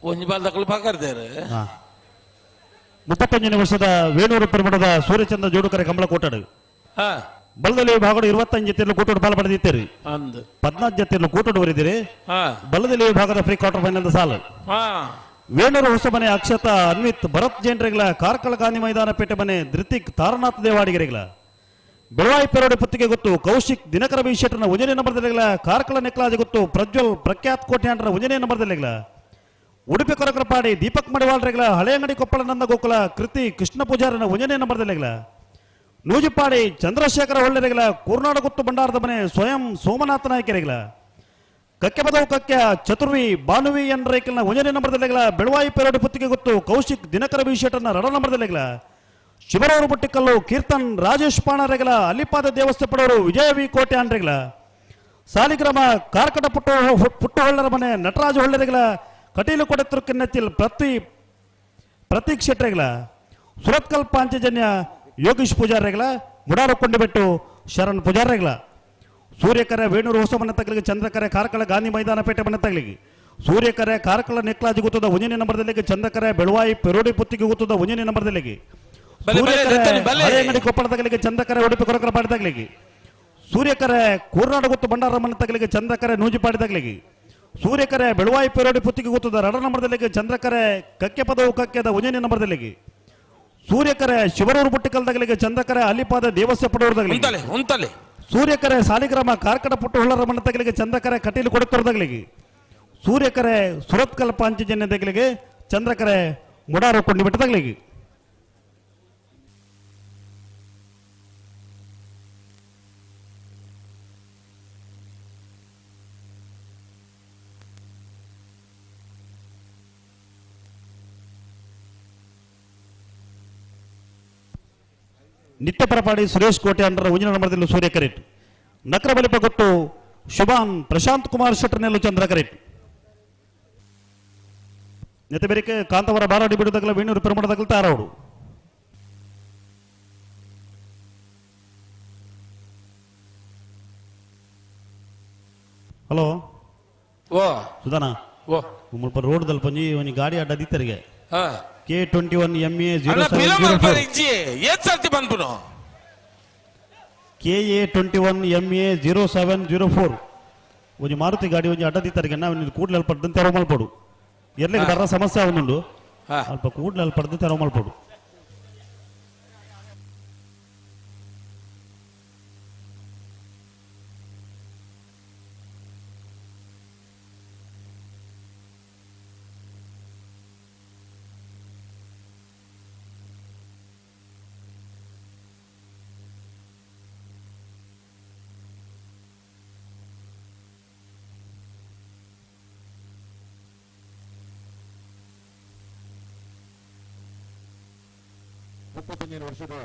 ಒಂಜಿ ಬಾಲ್ ದಕ್ಕಲು ಪಗರ್ದೇರು 35ನೇ ವರ್ಷದ ವೇಣೂರು ಪೆರುಮಠದ ಸೂರ್ಯಚಂದ್ರ ಜೋಡುಕರೆ ಕಂಬಳ ಕೋಟಾಡು ಬಲದಲ್ಲಿ ವಿಭಾಗಡು 25 ಜೊತೆಯಲ್ಲಿ ಕೂಟೋಡು ಬಾಲ ಪಡೆದಿದ್ದೀರಿ. 14 ಜೊತೆಯಲ್ಲಿ ಕೂಟೋಡು ಬರಿದಿರಿ. ಬಲದಲ್ಲಿ ವಿಭಾಗದ ಪ್ರೀ ಕ್ವಾರ್ಟರ್ ಫೈನಲ್ ಸಾಲು. ವೇಣೂರು ಹೊಸಮನೆ ಅಕ್ಷತಾ ಅನ್ವಿತ್ ಭರತ್ ಜೈನ್ರಿಗಳ ಕಾರ್ಕಳ ಗಾಂಧಿ ಮೈದಾನ ಪೇಟೆ ಮನೆ ಧೃತಿಕ್ ತಾರನಾಥ್ ದೇವಾಡಿಗರಿಗಳ ಬೆಳವಾಯಿ ಪೆರೋಡಿ ಪುತ್ತಿಗೆ ಗೊತ್ತು ಕೌಶಿಕ್ ದಿನಕರ ಬಿ ಶೆಟ್ಟರ್ನ ಉಜನೆ ನಂಬರ್ದಲ್ಲಿಗಳ ಕಾರ್ಕಳ ನೆಕ್ಲಾಜ್ ಗೊತ್ತು ಪ್ರಜ್ವಲ್ ಪ್ರಖ್ಯಾತ್ ಕೋಟ್ಯಾಂಡ್ರ ಉಜನೆ ನಂಬರ್ದಲ್ಲಿಗಳ ಉಡುಪಿ ಕೊರಕರಪಾಡಿ ದೀಪಕ್ ಮಡಿವಾಳ್ರಿಗಳ ಹಳೆಯಂಗಡಿ ಕೊಪ್ಪಳ ನಂದ ಗೋಕುಲ ಕೃತಿ ಕೃಷ್ಣ ಪೂಜಾರನ ಉಜನೆ ನಂಬರ್ದಲ್ಲಿಗಳ ನೂಜಿಪಾಡಿ ಚಂದ್ರಶೇಖರ ಹೊಳ್ಳೆರಿಗಳ ಕೂರ್ನಾಡ ಗುತ್ತು ಭಂಡಾರದ ಮನೆ ಸ್ವಯಂ ಸೋಮನಾಥ ನಾಯಕರಿಗಳ ಕಕ್ಕೆಬದವು ಕಕ್ಕೆ ಚತುರ್ವಿ ಬಾನುವಿ ಎನ್ ರೇಕಲ್ನ ಉಜನೆ ನಂಬರ್ದಲ್ಲಿಗಳ ಬೆಳವಾಯಿ ಪೆರೋಡಿ ಪುತ್ತಿಗೆ ಗೊತ್ತು ಕೌಶಿಕ್ ದಿನಕರ ಬಿ ಶೆಟ್ಟರ್ನ ರಡ ನಂಬರ್ದಲ್ಲಿಗಳ ಶಿವರವರು ಬುಟ್ಟಿಕಲ್ಲು ಕೀರ್ತನ್ ರಾಜೇಶ್ ಪಾಣರೆಗಳ ಅಲ್ಲಿಪಾದ ದೇವಸ್ಥೆ ಪಡವರು ವಿಜಯ ವಿ ಕೋಟೆ ಆಂಡ್ರೆಗಳ ಸಾಲಿಗ್ರಾಮ ಕಾರ್ಕಟ ಪುಟ್ಟುಹೊಳ್ಳರ ಮನೆ ನಟರಾಜ ಹೊಳ್ಳೆರೆಗಳ ಕಟೀಲು ಕೊಡೆತೃ ಕಿನ್ನತಿಲ್ ಪ್ರತೀಕ್ ಶೆಟ್ರೆಗಳ ಸುರತ್ಕಲ್ ಪಾಂಚಜನ್ಯ ಯೋಗೀಶ್ ಪೂಜಾರಿಗಳ ಮುಡಾರು ಕೊಂಡಿಬೆಟ್ಟು ಶರಣ್ ಪೂಜಾರಿಗಳ ಸೂರ್ಯಕರೆ ವೇಣೂರು ಹೊಸಮನೆ ತಗಲಿಗೆ ಚಂದ್ರಕರೆ ಕಾರ್ಕಳ ಗಾಂಧಿ ಮೈದಾನ ಪೇಟೆ ಮನೆ ತಗಲಿಗೆ ಸೂರ್ಯಕರೆ ಕಾರ್ಕಳ ನೆಕ್ಲಾಜಿ ಗುತ್ತದ ಒಂದನೇ ನಂಬರ್ದಲ್ಲಿಗೆ ಚಂದ್ರಕರೆ ಬೆಳವಾಯಿ ಪೆರೋಡಿ ಪುತ್ತಿಗೆ ಗುತ್ತದ ಒಂದನೇ ನಂಬರ್ದಲ್ಲಿಗೆ ಹಳೆಯಂಗಡಿ ಕೊಪ್ಪಳ ತಗಲಿಗೆ ಚಂದ್ರಕರೆ ಉಡುಪಿ ಕೊರಕರಪಾಡಿ ತಗಲಿಗೆ ಸೂರ್ಯಕರೆ ಕೂರ್ನಾಡ ಗುತ್ತು ಬಂಡಾರಮ್ಮನ ತಗಲಿಗೆ ಚಂದ್ರಕರೆ ನೂಜಿಪಾಡಿ ತಗಲಿಗೆ ಸೂರ್ಯಕರೆ ಬೆಳವಾಯಿ ಪೆರೋಡಿ ಪುತ್ತಿಗೆ ಗುತ್ತದ ರಡ ನಂಬರ್ದಲ್ಲಿಗೆ ಚಂದ್ರಕರೆ ಕಕ್ಕೆ ಪದವು ಕಕ್ಕೆದ ಒಂದನೇ ನಂಬರ್ದಲ್ಲಿಗೆ ಸೂರ್ಯಕರೆ ಶಿವರೂರು ಬುಟ್ಟಿಕಲ್ ತಗಲಿಗೆ ಚಂದ್ರಕರೆ ಅಲ್ಲಿಪಾದ ದೇವಸ್ಯ ಪಡೋರ್ ತಗಲಿಗೆ ಸೂರ್ಯಕರೆ ಸಾಲಿಗ್ರಾಮ ಕಾರ್ಕಡ ಪುಟ್ಟುಹೊಳ್ಳರ ತಗಲಿಗೆ ಚಂದ್ರಕರೆ ಕಟೀಲು ಕೊಡುತ್ತೋರ್ ತಗಲಿಗೆ ಸೂರ್ಯಕರೆ ಸುರತ್ಕಲ್ ಪಾಂಚಜನ್ಯ ತಗಲಿಗೆ ಚಂದ್ರಕರೆ ಮುಡಾರು ಕೊಂಡಿಬಿಟ್ಟ ತಗಲಿಗೆ. ನಿತ್ಯ ಪರಪಾಡಿ ಸುರೇಶ್ ಕೋಟೆ ಅಂಡರ ಉಂಜಿನ ನಂಬರ್ದಲ್ಲಿ ಸೂರ್ಯ ಕರೆಟ್ ನಕ್ರ ಬಲಿಪ ಗೊತ್ತು ಶುಭಾನ್ ಪ್ರಶಾಂತ್ ಕುಮಾರ್ ಶೆಟ್ಟರ್ನೆಲ್ಲು ಚಂದ್ರ ಕರೆಟ್ ನೆತ್ತಬೆರಿಕೆ ಕಾಂತವರ ಬಾರಾಡಿ ಬಿಡುದಗಲ ವೇಣೂರು ಪೆರುಮಡದಗಲ ತಾರವಡು. ಹಲೋ ಓ ಸುಧಾನ ಓ ಮುಲ್ಪ ರೋಡ್ ದಲ್ಪ ಒಂಜಿ ಒಂಜಿ ಗಾಡಿ ಅಡ್ಡ ದಿತ್ತರಿಗೆ K21 MA ಅಣ್ಣ ಪಿರ ಮಲ್ಪರೆ ಇಜ್ಜಿ ಏತ್ ಸರ್ತಿ ಬಂದ್ಪುನು KA21 MA 0704 ಒಂಜಿ ಮಾರುತಿ ಗಾಡಿ ಒಂಜಿ ಅಡ್ಡ ದಿತ್ತರಿಗೆ ನಾವು ಕೂಡ್ಲೆ ಅಲ್ಪ ತೆರವು ಮಲ್ಪಡು ಎರ್ಲಿಗೆ ಬರ್ರ ಸಮಸ್ಯೆ ಅವನುಂಡು ಅಲ್ಪ ಕೂಡ್ಲೆ ಅಲ್ಪ ತೆರವು ಮಲ್ಪಡು. ವರ್ಷದ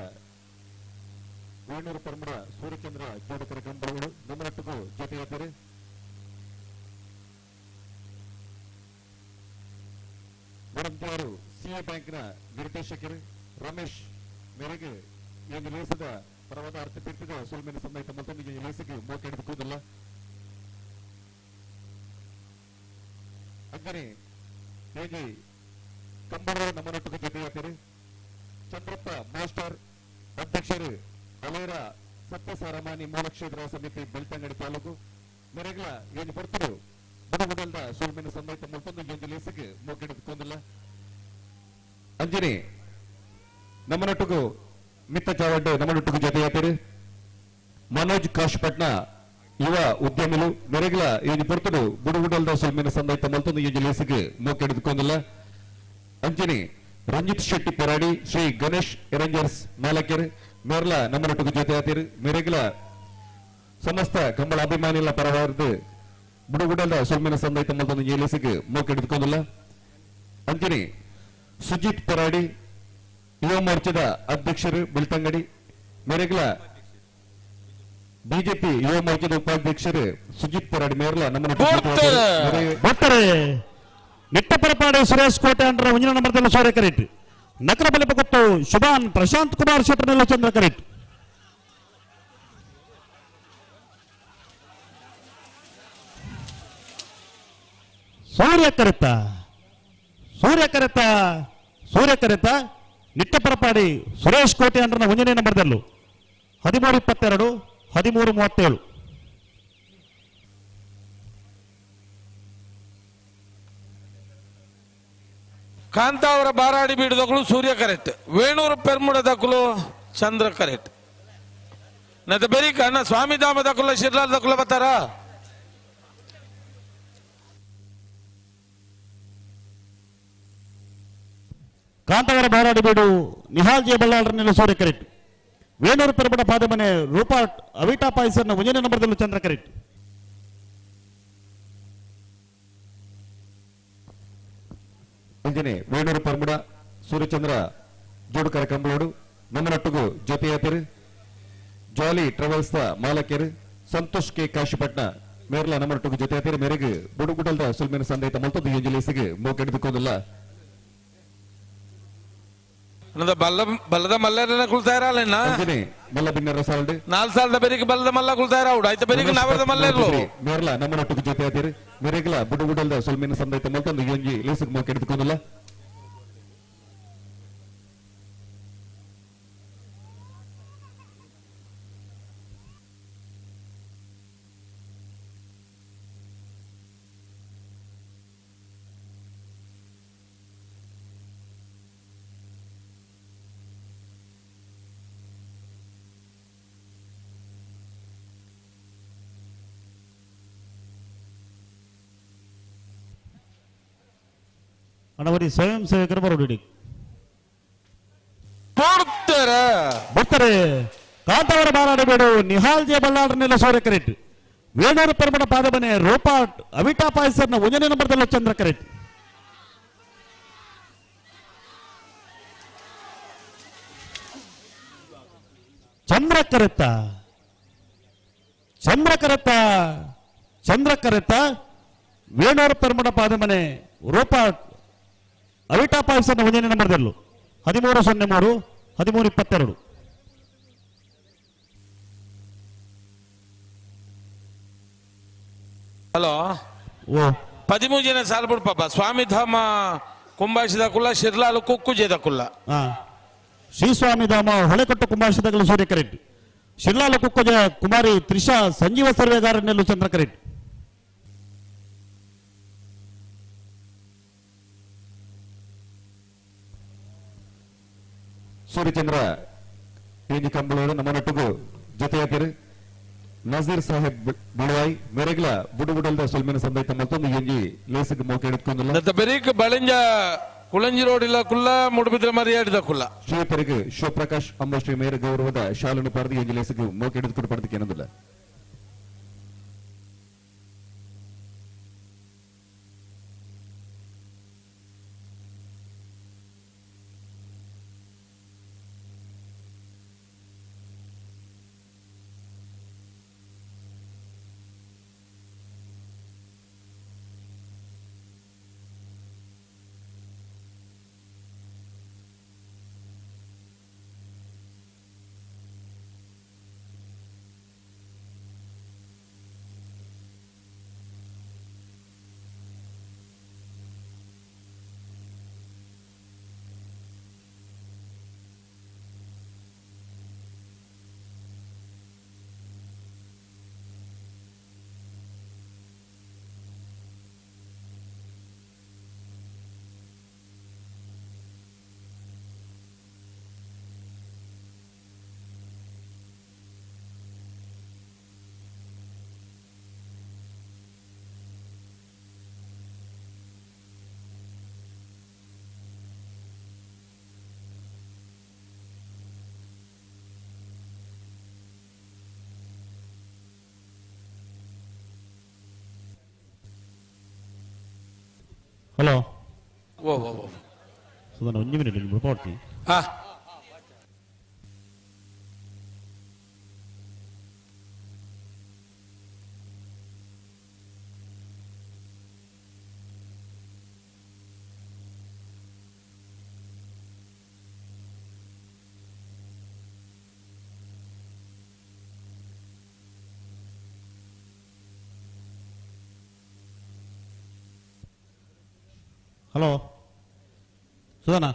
ವೇಣೂರು ಪರಮರ ಸೂರ್ಯಚಂದ್ರ ಜೋಡಕರ ಕಂಬಳಗಳು ನಮ್ಮೊಟ್ಟಿಗೂ ಜೊತೆಯಾದರೆ. ಬಡಂತಿಯವರು ಸಿಎ ಬ್ಯಾಂಕ್ನ ನಿರ್ದೇಶಕರು ರಮೇಶ್ ಮೇರೆಗೆ ಈ ಒಂದು ಲೇಸದ ಪರವಾದ ಅರ್ಥ ಪಿರ್ತಿದ ಸೊಲ್ಮೆನ ಸಂದೈತ ಮತ್ತೊಂದು ಈ ಲೇಸಿಗೆ ಮೋಕೆ ಹಿಡಿದು ಕೂದಲ್ಲ. ಅಂಗನೆ ಹೇಗೆ ಕಂಬಳದ ನಮ್ಮನೊಟ್ಟಿಗೆ ಜೊತೆಯಾಗ್ತಾರೆ ಚಂದ್ರಪ್ಪ ಮಾಸ್ಟರ್ ಅಧ್ಯಕ್ಷರು ಅಲೇರ ಸತ್ಯಸಾರಮಾನಿ ಮೂಲಕ್ಷೇತ್ರ ಸಮಿತಿ ಬೆಳ್ತಂಗಡಿ ತಾಲೂಕು ಮೆರೆಗಳ ಏನು ಬರ್ತಿರು ಬುಡಗುಡಲ್ದ ಸೋಲ್ಮಿನ ಸಂದೈತ ಮುಲ್ತೊಂದು ಒಂದು ಲೇಸಿಗೆ ಮೋಕೆಡುತ್ತೊಂದಿಲ್ಲ. ಅಂಜನಿ ನಮ್ಮನೊಟ್ಟಿಗೂ ಮಿತ್ತ ಚಾವಡ್ಡು ನಮ್ಮನೊಟ್ಟಿಗೂ ಜೊತೆಯಾಗ್ತಾರೆ ಮನೋಜ್ ಕಾಶ್ಪಟ್ನ ಯುವ ಉದ್ಯಮಿಲು ಮೆರೆಗಳ ಏನು ಪೊರ್ತುಡು ಬುಡುಗುಡಲ್ದ ಸೊಲ್ಮಿನ ಸಂದೈತ ಮಲ್ತೊಂದು ಈ ಲೇಸಿಗೆ ಮೋಕೆಡುತ್ತೊಂದಿಲ್ಲ. ಅಂಜನಿ ರಂಜಿತ್ ಶೆಟ್ಟಿ ಪೆರಾಡಿ ಶ್ರೀ ಗಣೇಶ್ ಎರಂಜರ್ಸ್ ಮಾಲಕರು ಮೇರ್ಲ ನಮ್ಮನೊಟ್ಟಿಗೆ ಜೊತೆ ಆತೀರು ಮೆರೆಗಳ ಸಮಸ್ತ ಕಂಬಳ ಅಭಿಮಾನಿಗಳ ಪರವಾರದು ಬುಡುಗುಡಲ್ದ ಸೊಲ್ಮಿನ ಸಂದೈತ ಮಲ್ತೊಂದು ಏಲೇಸಿಗೆ ಮೋಕೆಡುತ್ತೊಂದಿಲ್ಲ. ಅಂಜನಿ ಸುಜಿತ್ ಪೆರಾಡಿ ಯುವ ಮೋರ್ಚಾದ ಅಧ್ಯಕ್ಷರು ಬೆಳ್ತಂಗಡಿ ಮೆರೆಗಳ ಬಿಜೆಪಿ ಯುವ ಮೋರ್ಚಾದ ಉಪಾಧ್ಯಕ್ಷರು ಸುಜಿತ್ ಪೆರಾಡಿ ಮೇರ್ಲ ನಮ್ಮನ್ನು ಬರ್ತಾರೆ. ನಿಟ್ಟಪರಪಾಡೆ ಸುರೇಶ್ ಕೋಟೆ ಅಂಡ್ರ ಒಂಜಿನ ನಂಬರ್ದಲ್ಲಿ ಸೂರ್ಯ ಕರೆಟ್ ನಗರ ಬಲಿಪ ಕೊಟ್ಟು ಶುಭಾನ್ ಪ್ರಶಾಂತ್ ಕುಮಾರ್ ಶೆಟ್ಟರ್ನೆಲ್ಲ ಚಂದ್ರ ಕರೆಟ್. ಸೂರ್ಯ ಕರೆತ ಸೂರ್ಯ ಕರೆತ ಸೂರ್ಯ ಕರೆತ ನಿಟ್ಟಪರಪಾಡಿ ಸುರೇಶ್ ಕೋಟೆ ಅಂಡ್ರನ ಒಂದನೇ ನಂಬರ್ದಲ್ಲೂ 13:22 13:37. ಕಾಂತಾವರ ಬಾರಾಡಿ ಬೀಡದಕ್ಕಳು ಸೂರ್ಯ ಕರೆಕ್ಟ್, ವೇಣೂರು ಪೆರ್ಮುಡದಕ್ಕಳು ಚಂದ್ರ ಕರೆಕ್ಟ್. ನದ ಬೆರಿಕ ಅಣ್ಣ ಸ್ವಾಮಿಧಾಮ ದಕ್ಕುಲ ಶಿರ್ಲಾಲ್ ದಕ್ಕುಲ ಬತ್ತಾರ. ಕಾಂತಾವರ ಬಾರಾಡಿ ಬೀಡು ನಿಹಾಲ್ ಜೆ ಬಳ್ಳಾಳರನ್ನೆಲ್ಲ ಸೂರ್ಯ ಕರೆಕ್ಟ್, ವೇಣೂರು ಪೆರ್ಮುಡ ಪಾದಮನೆ ರೂಪಾ ಅವಿಟಾ ಪಾಯ್ಸರ್ನ ಒಂದನೇ ನಂಬರ್ದಲ್ಲೂ ಚಂದ್ರ ಕರೆಕ್ಟ್. ಅಂಜನೆ ವೇಣೂರು ಪರ್ಮುಡ ಸೂರ್ಯಚಂದ್ರ ಜೋಡುಕರ ಕಂಬಳೋಡು ನಮ್ಮನೊಟ್ಟಿಗೂ ಜೊತೆಯಾತಿರು ಜಾಲಿ ಟ್ರಾವೆಲ್ಸ್ ಮಾಲಕರು ಸಂತೋಷ್ ಕೆ ಕಾಶಿಪಟ್ನ ಮೇರ್ಲ ನಮ್ಮನೊಟ್ಟಿಗೂ ಜೊತೆಯಾತಿರು ಮೇರೆಗೆ ಬುಡುಗುಡಲ್ದ ಸುಲ್ಮಿನ ಸಂದೈತ ಮಲ್ತೊಂದು ಎಂಜಲೇಸಿಗೆ ಮೋಕೆಡುತ್ತೊಂದಿಲ್ಲ. ಬಲ್ಲದ ಮಲ್ಲರನ್ನ ಕುಳ್ತಾ ಇರಲ್ಲ ಮಲ್ಲ ಬಿನ್ನರ ಸಾಲ್ಡ್ 4 ಸಾಲದ ಬೆರಿಗೆ ಬಲ್ಲದ ಮಲ್ಲ ಕುಳ್ತಾ ಇರ ಆಯ್ತು ಬೆರಿಗೆ ನಾವರದ ಮಲ್ಲೆರ್ಲು ಮೇರ್ಲ ನಮ್ಮನೊಟ್ಟಿಗೆ ಜೊತೆ ಆತೀರಿ ಮೆರೆಗ್ಲ ಬುಡುಗುಡಲ್ದ ಸೊಲ್ಮಿನ ಸಂದೈತ ಮಲ್ತೊಂದು ಎಂಜಿ ಲೇಸಿಗೆ ಮೋಕೆಡುತ್ತೊಂದಿಲ್ಲ. ಅಣವರಿ ಸ್ವಯಂ ಸೇವಕರು ಬರೋಡಿ ಬರ್ತಾರೆ. ಕಾಂತಾವರ ಬಾರಾಡಬೇಡು ನಿಹಾಲ್ ಜೆ ಬಳ್ಳಾಳರನ್ನೆಲ್ಲ ಸೂರ್ಯ ಕರೆಕ್ಟ್, ವೇಣೂರು ಪೆರ್ಮಡ ಪಾದಮನೆ ರೂಪಾ ಅವಿಟಾ ಪಾಯ್ಸರ್ನ ಒಂದನೇ ನಂಬರ್ದಲ್ಲ ಚಂದ್ರ ಕರೆಕ್ಟ್. ಚಂದ್ರ ಕರೆತ ಚಂದ್ರ ಕರೆತ ಚಂದ್ರ ಕರೆತ ವೇಣೂರು ಪೆರ್ಮಡ ಪಾದಮನೆ ರೂಪಾ ಅವಿಟಾ ಪಾಯ್ಸರ್ನ ಒಂದನೇ ನಂಬರ್ದಲ್ಲೂ 13:03 13:22. ಹಲೋ 13 ಜನ ಸಾಲ್ ಬಿಡು ಪಾಪ. ಸ್ವಾಮಿಧಾಮ ಕುಂಬಾಶಿದ ಕುಲ್ಲ ಶಿರ್ಲಾಲು ಕುಕ್ಕುಜೆದ ಕುಲ್ಲ. ಶ್ರೀ ಸ್ವಾಮಿಧಾಮ ಹೊಳೆಕೊಟ್ಟು ಕುಂಬಾಶಿದಗಳು ಸೂರ್ಯ ಕರೆಕ್ಟ್, ಶಿರ್ಲಾಲು ಕುಕ್ಕುಜ ಕುಮಾರಿ ತ್ರಿಷಾ ಸಂಜೀವ ಸರ್ವೇಗಾರನೆಲ್ಲೂ ಚಂದ್ರ ಕರೆಕ್ಟ್. ಸೂರ್ಯಚಂದ್ರ ಏಜಿ ಕಂಬಳೋಡು ನಮ್ಮನೊಟ್ಟಿಗೂ ಜೊತೆಯಾತಿರು ನಜೀರ್ ಸಾಹೇಬ್ ಬುಳುವಾಯಿ ಮೆರೆಗ್ಲ ಬುಡುಗುಡಲ್ದ ಸೊಲ್ಮಿನ ಸಂದೈತ ಮತ್ತೊಂದು ಎಂಜಿ ಲೇಸಿಗೆ ಮೋಕೆ ಹಿಡಿದುಕೊಂಡಿಲ್ಲ. ಬೆರೀಕ್ ಬಳಿಂಜ ಕುಳಂಜಿ ರೋಡ್ ಇಲ್ಲ ಕುಲ್ಲ ಮುಡುಬಿದ್ರೆ ಮರಿಯಾಡಿದ ಕುಲ್ಲ. ಶ್ರೀತರಿಗೆ ಶಿವಪ್ರಕಾಶ್ ಅಂಬಶ್ರೀ ಮೇರೆ ಗೌರವದ ಶಾಲನ್ನು ಪಾರದಿ ಎಂಜಿ ಲೇಸಿಗೆ ಮೋಕೆ ಹಿಡಿದುಕೊಂಡು ಪಡೆದಕ್ಕೆ ಏನೊಂದಿಲ್ಲ. ಹಲೋ ಓ ಓ ಓ ಸುಧಾನ ಒಂಜಿ ಮಿನಿಟ್ ಬಿಡ್ಪಾಡ್ತಿ. ಹಾ ಹಲೋ ಸುಧಾನ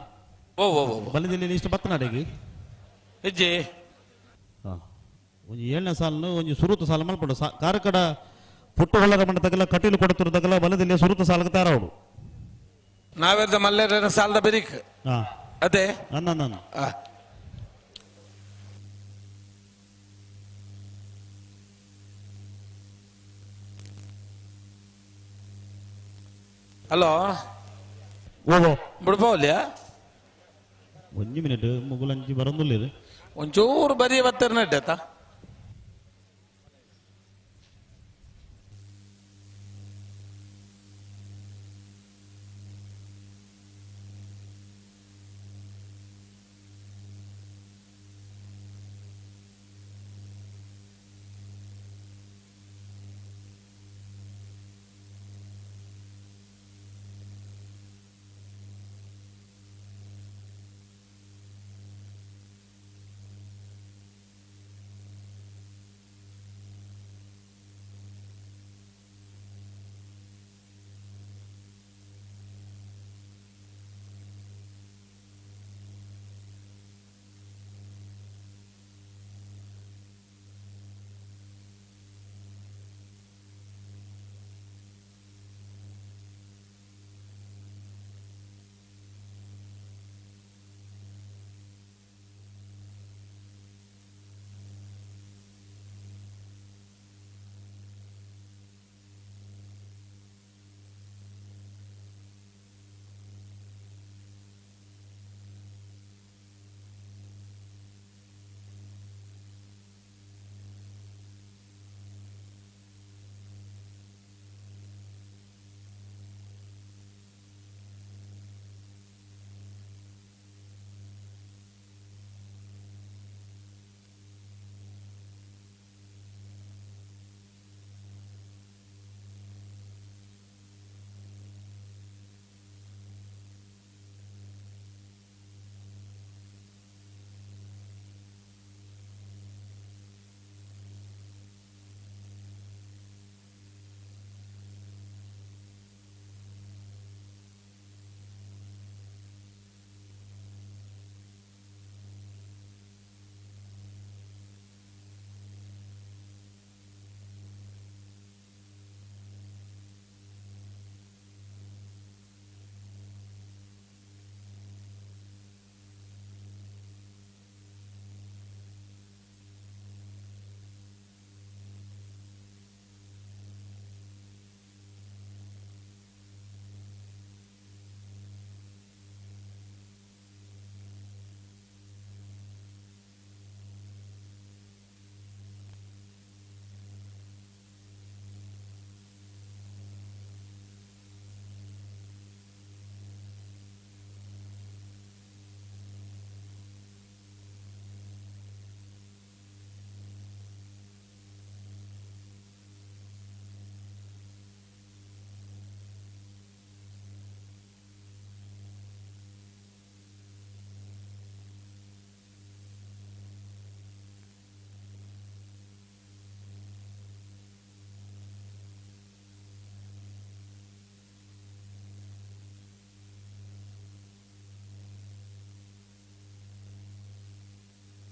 ಓ ಓ ಓ ಬಲಿದಲ್ಲಿ ಇಷ್ಟು ಬತ್ತನಾಡಿಗೆ ಹೆಜ್ಜೆ ಒಂಜಿ ಏಳನೇ ಸಾಲನು ಒಂಜಿ ಸುರುತ ಸಾಲ ಮಲ್ಪಡು ಕಾರ್ಕಡ ಪುಟ್ಟು ಹೊಳ್ಳರ ಮಂಡ ತಗಲ ಕಟೀಲು ಕೊಡುತ್ತಿರು ತಗಲ ಬಲದಲ್ಲಿ ಸುರುತ ಸಾಲಕ್ಕೆ ತಾರವಡು ನಾವೆರ್ದ ಮಲ್ಲೇರ ಸಾಲದ ಬೆರಿಕ್ ಹಾ ಅದೇ ಅನ್ನ ಅನ್ನ ಹಲೋ ಓ ಬಿಡ್ಬೋಲ್ಯಾ ಒಂಜಿ ಮಿನಿಟ್ ಮುಗುಲಂಜಿ ಬರಂದುಲ್ಲೇರು ಒಂಚೂರು ಬರೀ ಬತ್ತರ ನಡ್ಡೇತ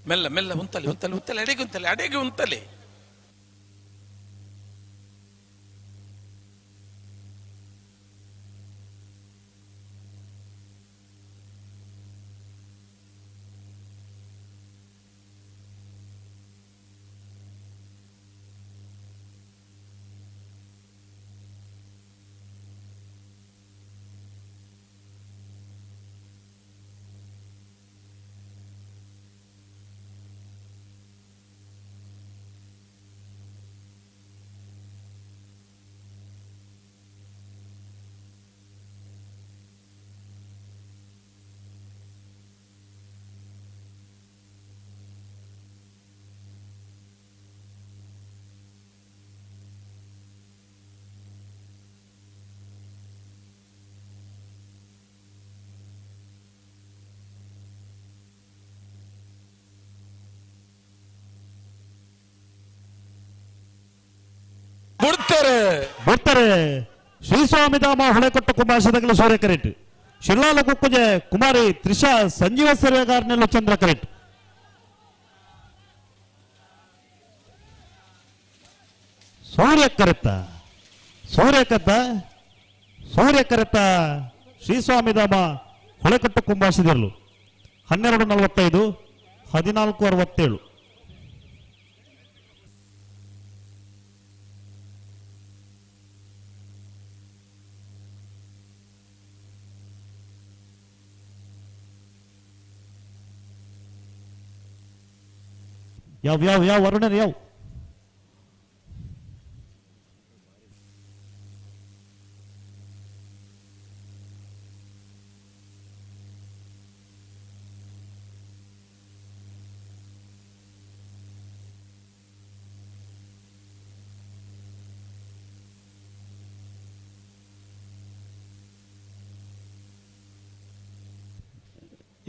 ಮೆಲ್ಲ ಮೆಲ್ಲ ಉಂತಲೆ ಉಂತಲೆ ಉಂತಲೆ ಅಡೆಗೆ ಉಂತಲೆ ಅಡೆಗೆ ಉಂತಲೆ. ಬುಡ್ತಾರೆ ಬುಡ್ತಾರೆ. ಶ್ರೀಸ್ವಾಮಿಧಾಮ ಹೊಳೆಕೊಟ್ಟ ಕುಮಾಶದಗಲು ಸೂರ್ಯ ಕರೆಟ್. ಶಿಲ್ಲಾಲ ಕುಕ್ಕುಜೆ ಕುಮಾರಿ ತ್ರಿಷಾ ಸಂಜೀವ ಸರ್ವೆಗಾರನೆಲ್ಲ ಚಂದ್ರ ಕರೆಟ್. ಸೂರ್ಯ ಕರೆತ ಸೂರ್ಯ ಕದ್ದ ಸೂರ್ಯ ಕರೆತ ಶ್ರೀಸ್ವಾಮಿಧಾಮ ಹೊಳೆಕಟ್ಟು ಕುಂಬಾಸಿದರ್ಲು. 12:45 14:67. ಯಾವ ಯಾವ ಯಾವ ವರುಣನ್ ಯಾವ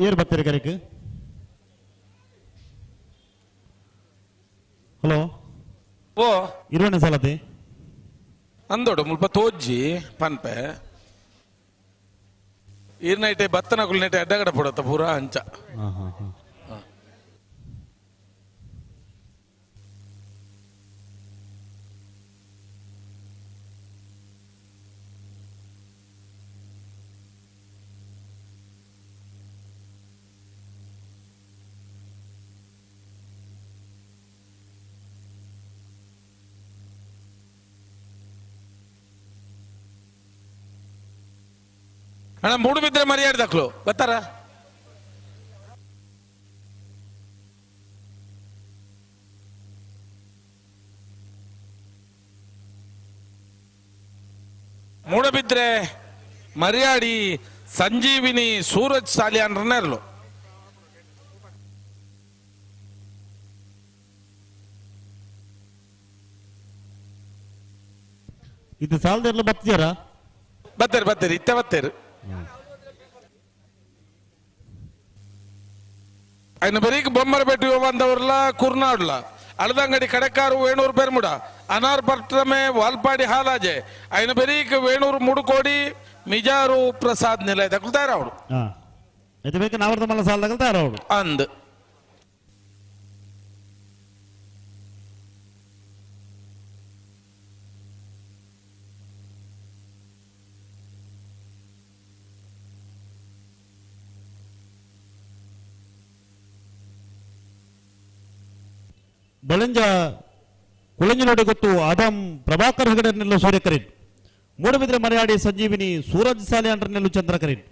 ಏರ್ ಬರ್ತೀರಿ ಕರೆಕ್? ಹಲೋ ಓ ಇರುವಣ ಸಲತೆ ಅಂದೋಡು ಮುಲ್ಪ ತೋಜ್ಜಿ ಪನ್ಪೆ ಈರ್ನೈಟೆ ಬತ್ತನ ಕುಲ್ನೈಟೆ ಅಡ್ಡಗಡ ಪಡತ್ತ ಪೂರಾ ಅಂಚ. ಅಣ್ಣ ಮೂಡು ಬಿದ್ರೆ ಮರ್ಯಾದೆ ದಾಖಲು ಬರ್ತಾರ. ಮೂಡಬಿದ್ರೆ ಮರ್ಯಾಡಿ ಸಂಜೀವಿನಿ ಸೂರಜ್ ಸಾಲಿಯಾನ್ರನ್ನೆರಲು. ಇದು ಸಾಲದೆಲ್ಲ ಬರ್ತಿದಾರಾ? ಬರ್ತಾರೆ ಬರ್ತಾರೆ ಇತ್ತೆ ಬರ್ತಾರೆ. ఆయన ಬರೀಕ್ ಬೊಮ್ಮರಪೇಟೆ ಬಂದವರ್ಲ ಕುರ್ನಾಡ್ಲ ಅಳದಂಗಡಿ ಕಡೆಕಾರು ವೇಣೂರು ಪೆರ್ಮುಡ ಅನಾರ್ ಪಟ್ಟಮೆ ವಾಲ್ಪಾಡಿ ಹಾಲಾಜೆ ఆయన ಬರೀಕ್ ವೇಣೂರು ಮುಡುಕೋಡಿ ಮಿಜಾರು ಪ್ರಸಾದ್ ನಿಲಯ ತಗೊಳ್ತಾರ ಅವಳು. ಇದು ಬೇಕು ನಾವರ್ದ ಮಲ್ಲ ಸಾಲ ತಗೊಳ್ತಾರ ಅವಳು ಅಂದ್. ಬಳಂಜ ಕುಳಂಜನೋಡಿ ಗೊತ್ತು ಆದಂ ಪ್ರಭಾಕರ್ ಹೆಗಡೆನೆಲ್ಲು ಸೂರ್ಯ ಕರೀನ್. ಮೂಡಬಿದ್ರೆ ಮರೆಯಾಡಿ ಸಂಜೀವಿನಿ ಸೂರಜ್ ಸಾಲಿಯಾನ್ರನ್ನೆಲ್ಲು ಚಂದ್ರ ಕರೀನ್.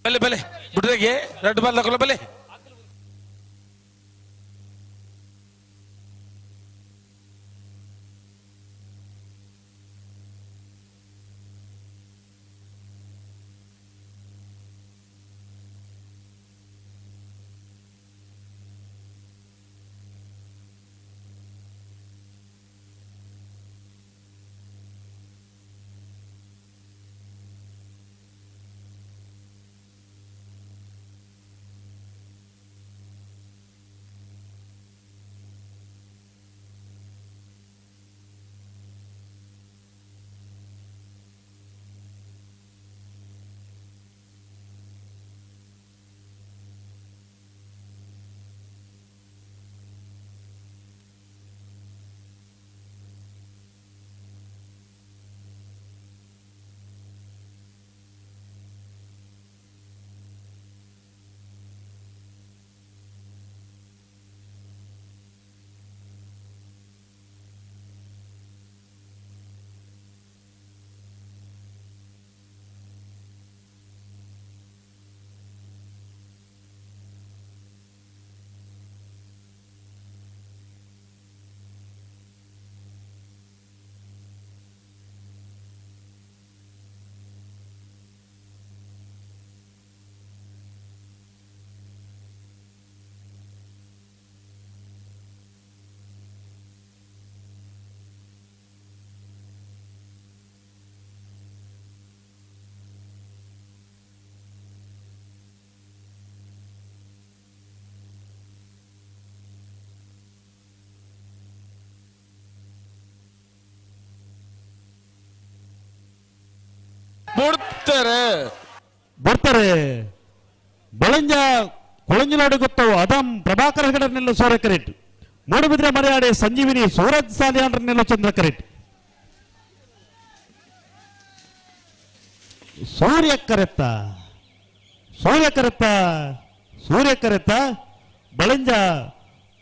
ಬಲೆ ಬಲೆ ಬಿಡ್ರೆಗೆ ರೆಡ್ ಬಾಲ್ ತಗೊಳ್ಳ ಬಲೆ. ಬುಡ್ತಾರೆ ಬರ್ತಾರೆ. ಬಳಂಜ ಕೊಳಂಜಿನಾಡು ಗೊತ್ತು ಅದಂ ಪ್ರಭಾಕರ್ ಹೆಗಡರ್ನೆಲ್ಲ ಸೂರ್ಯ ಕರೆಟ್. ಮೂಡುಬಿದ್ರೆ ಮರೆಯಾಡಿ ಸಂಜೀವಿನಿ ಸೂರಜ್ ಸಾಲಿಯಾನ್ರನ್ನೆಲ್ಲ ಚಂದ್ರ ಕರೆಟ್. ಸೂರ್ಯ ಕರೆತ್ತ ಸೂರ್ಯ ಕರೆತ್ತ ಸೂರ್ಯ ಕರೆತ್ತ ಬಳಂಜ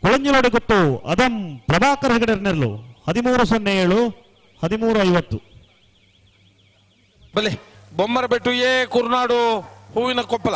ಕೊಳಂಜಿನಾಡು ಗೊತ್ತು ಅದಂ ಪ್ರಭಾಕರ್ ಹೆಗಡರ್ನೆಲ್ಲು 13.07 13.50. ಬಲೆ ಬೊಮ್ಮರ ಬೆಟ್ಟು ಎ ಕುರ್ನಾಡು ಹೂವಿನ ಕೊಪ್ಪಲ.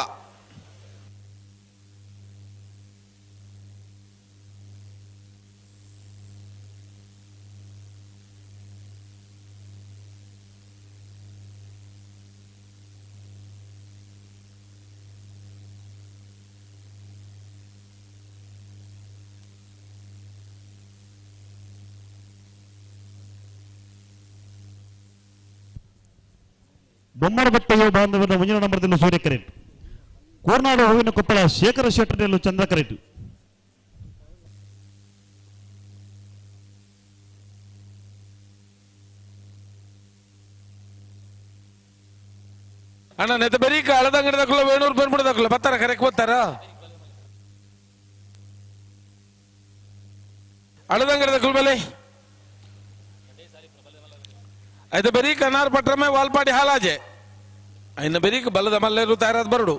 ಬೊಮ್ಮರಬಟ್ಟೆಯು ಬಾಂಧವ್ಯದ ಮುಂದಿನ ನಂಬರದಲ್ಲಿ ಸೂರ್ಯ ಕರೆಂಟ್. ಕೋರ್ನಾಡು ಹೂವಿನ ಕೊಪ್ಪಳ ಶೇಖರ ಶೆಟ್ಟರ್ನೆಲ್ಲು ಚಂದ್ರ ಕರೆಂಟ್. ಅಣ್ಣ ನೆತ ಬೆರೀಕ ಹಳದಂಗಡಿ ದಕ್ಕಲ ವೇಣೂರು ಬೆರ್ಮುಡಿ ದಕ್ಕಲ ಬತ್ತಾರ ಕರೆಕ್ ಬತ್ತಾರ ಹಳದಂಗಡಿ ದಕ್ಕಲ ಬೆಲೆ ಐತ ಬೆರೀಕ ಅನಾರ್ ಪಟ್ರಮೆ ವಾಲ್ಪಾಡಿ ಹಾಲಾಜೆ ಐನ ಬೆರೀಕ ಬಲದ ಮಲ್ಲೇರು ತಯಾರಾದ ಬರಡು.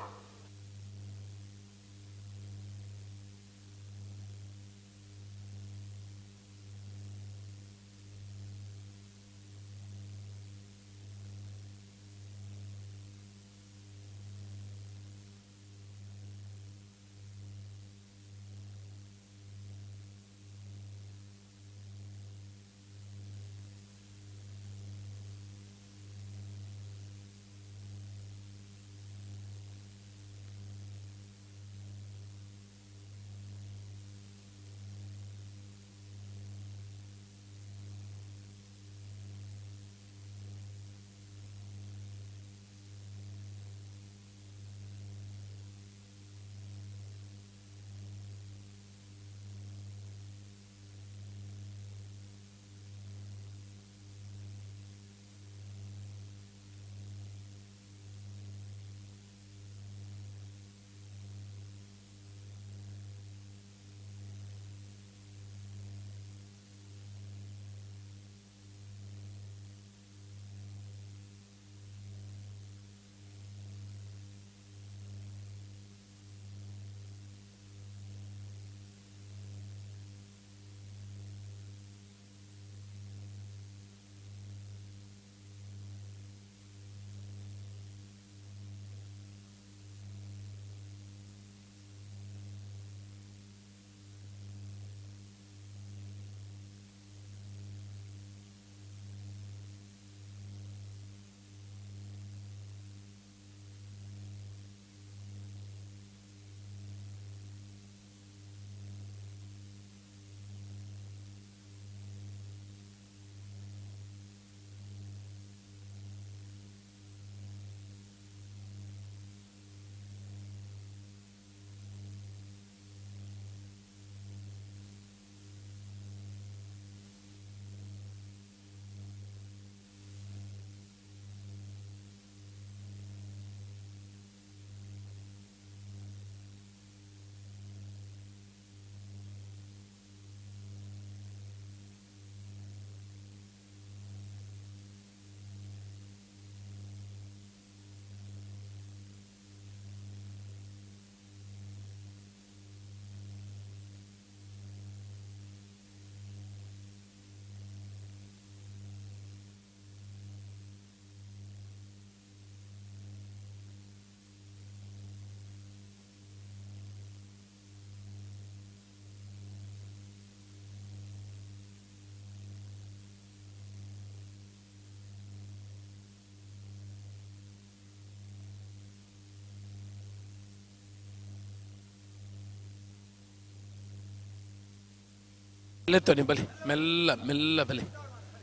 ಲೆತ್ತೋನಿ ಬಲಿ ಮೆಲ್ಲ ಮೆಲ್ಲ ಬಲಿ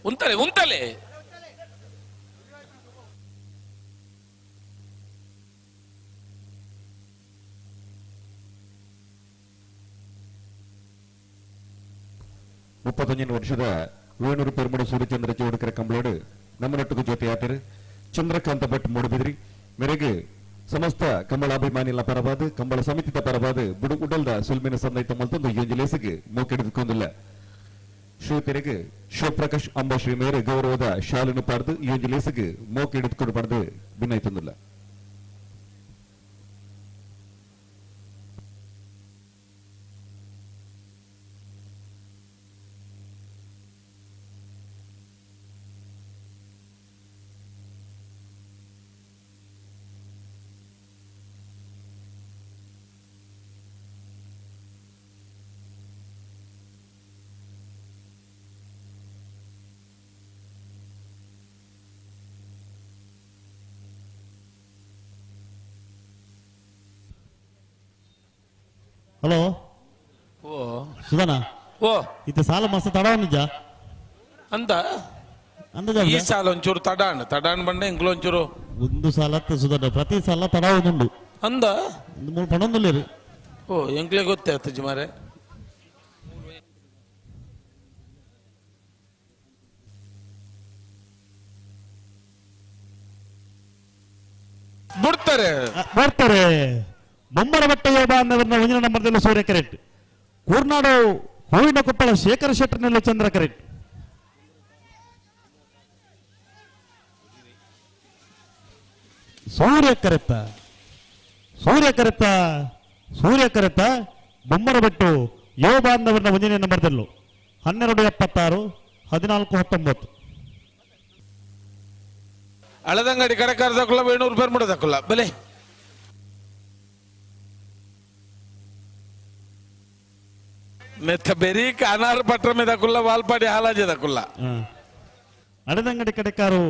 ಉಂತಲೆ ಉಂತಲೆ 31 ವರ್ಷದ ವೇಣೂರು ಪೆರುಮಡು ಸೂರ್ಯಚಂದ್ರ ಚೌಡಕರ ಕಂಬಳೋಡು ನಮ್ಮ ನಟ್ಟುಕು ಜೊತೆಯಾತರು ಚಂದ್ರಕಾಂತ ಭಟ್ ಮೂಡುಬಿದ್ರಿ ಮೇರೆಗೆ ಸಮಸ್ತ ಕಂಬಳಾಭಿಮಾನಿಲ ಪರವಾದ ಕಂಬಳ ಸಮಿತಿದ ಪರವಾದ ಬುಡು ಉಡಲ್ದ ಸುಲ್ಮಿನ ಸಂದೈತ ಮಲ್ತೊಂದು ಯೋಜನೆಗೆ ಮೋಕೆಡಿದುಕೊಂಡಿಲ್ಲ. ಶ್ರೀತೆರೆಗೆ ಶಿವಪ್ರಕಾಶ್ ಅಂಬಾಶ್ರೀ ಮೇರೆ ಗೌರವದ ಶಾಲನ್ನು ಪಾರ್ದು ಯೋಜನೆಗೆ ಮೋಕೆಡಿದುಕೊಂಡು ಪಡೆದು ಭಿನ್ನಾಯ್ತೊಂದಿಲ್ಲ. ಹಲೋ ಓ ಸುಧಾನ, ಓ ಇತ್ತ ಸಾಲ ಮಸ್ತ್ ತಡ ನಿಜ ಅಂತ ಅಂದಾಜು ಈ ಸಾಲ ಒಂಚೂರು ತಡಾಣ್ ತಡಾಣ್ ಬಂಡೆ ಇಂಗ್ಲ ಒಂಚೂರು ಒಂದು ಸಾಲ ಸುಧಾನ ಪ್ರತಿ ಸಾಲ ತಡ ಒಂದುಂಡು ಅಂದ ಒಂದು ಮೂರು ಪಣೊಂದುಲ್ಲೇರು. ಓ ಎಂಕ್ಲೆ ಗೊತ್ತೇ ಆತಜಿ ಮಾರೆ. ಬಿಡ್ತಾರೆ ಬರ್ತಾರೆ. ಬೊಮ್ಮರ ಬಟ್ಟೆಯ ಬಾಂಧವರನ್ನ ಒಂದಿನ ನಂಬರ್ದಲ್ಲಿ ಸೂರ್ಯ ಕರೆಕ್ಟ್. ಕೂರ್ನಾಡು ಹೂವಿನ ಕೊಪ್ಪಳ ಶೇಖರ ಶೆಟ್ಟರ್ನೆಲ್ಲ ಚಂದ್ರ ಕರೆಕ್ಟ್. ಸೂರ್ಯ ಕರೆತ್ತ ಸೂರ್ಯ ಕರೆತ್ತ ಸೂರ್ಯ ಕರೆತ್ತ ಬೊಮ್ಮರ ಬೆಟ್ಟು ಯುವ ಬಾಂಧವರನ್ನ ಒಂದಿನ ನಂಬರ್ದಲ್ಲೂ 12:76 14:19. ಅಳದಂಗಡಿ ಕಡಕಾರ ದಕ್ಕುಲ್ಲ ವೇಣೂರು ಬೆರ್ಮುಡ ದಕ್ಕುಲ್ಲ ಬಲೆ ಮೆತ್ತ ಬೆರೀಕ್ ಅನಾರ್ ಪಟ್ರ ಮೆದಕುಲ್ಲ ವಾಲ್ಪಾಡಿ ಹಾಲಾಜೆ ದಕ್ಕುಲ್ಲ. ಅಳದಂಗಡಿ ಕಡೆಕಾರು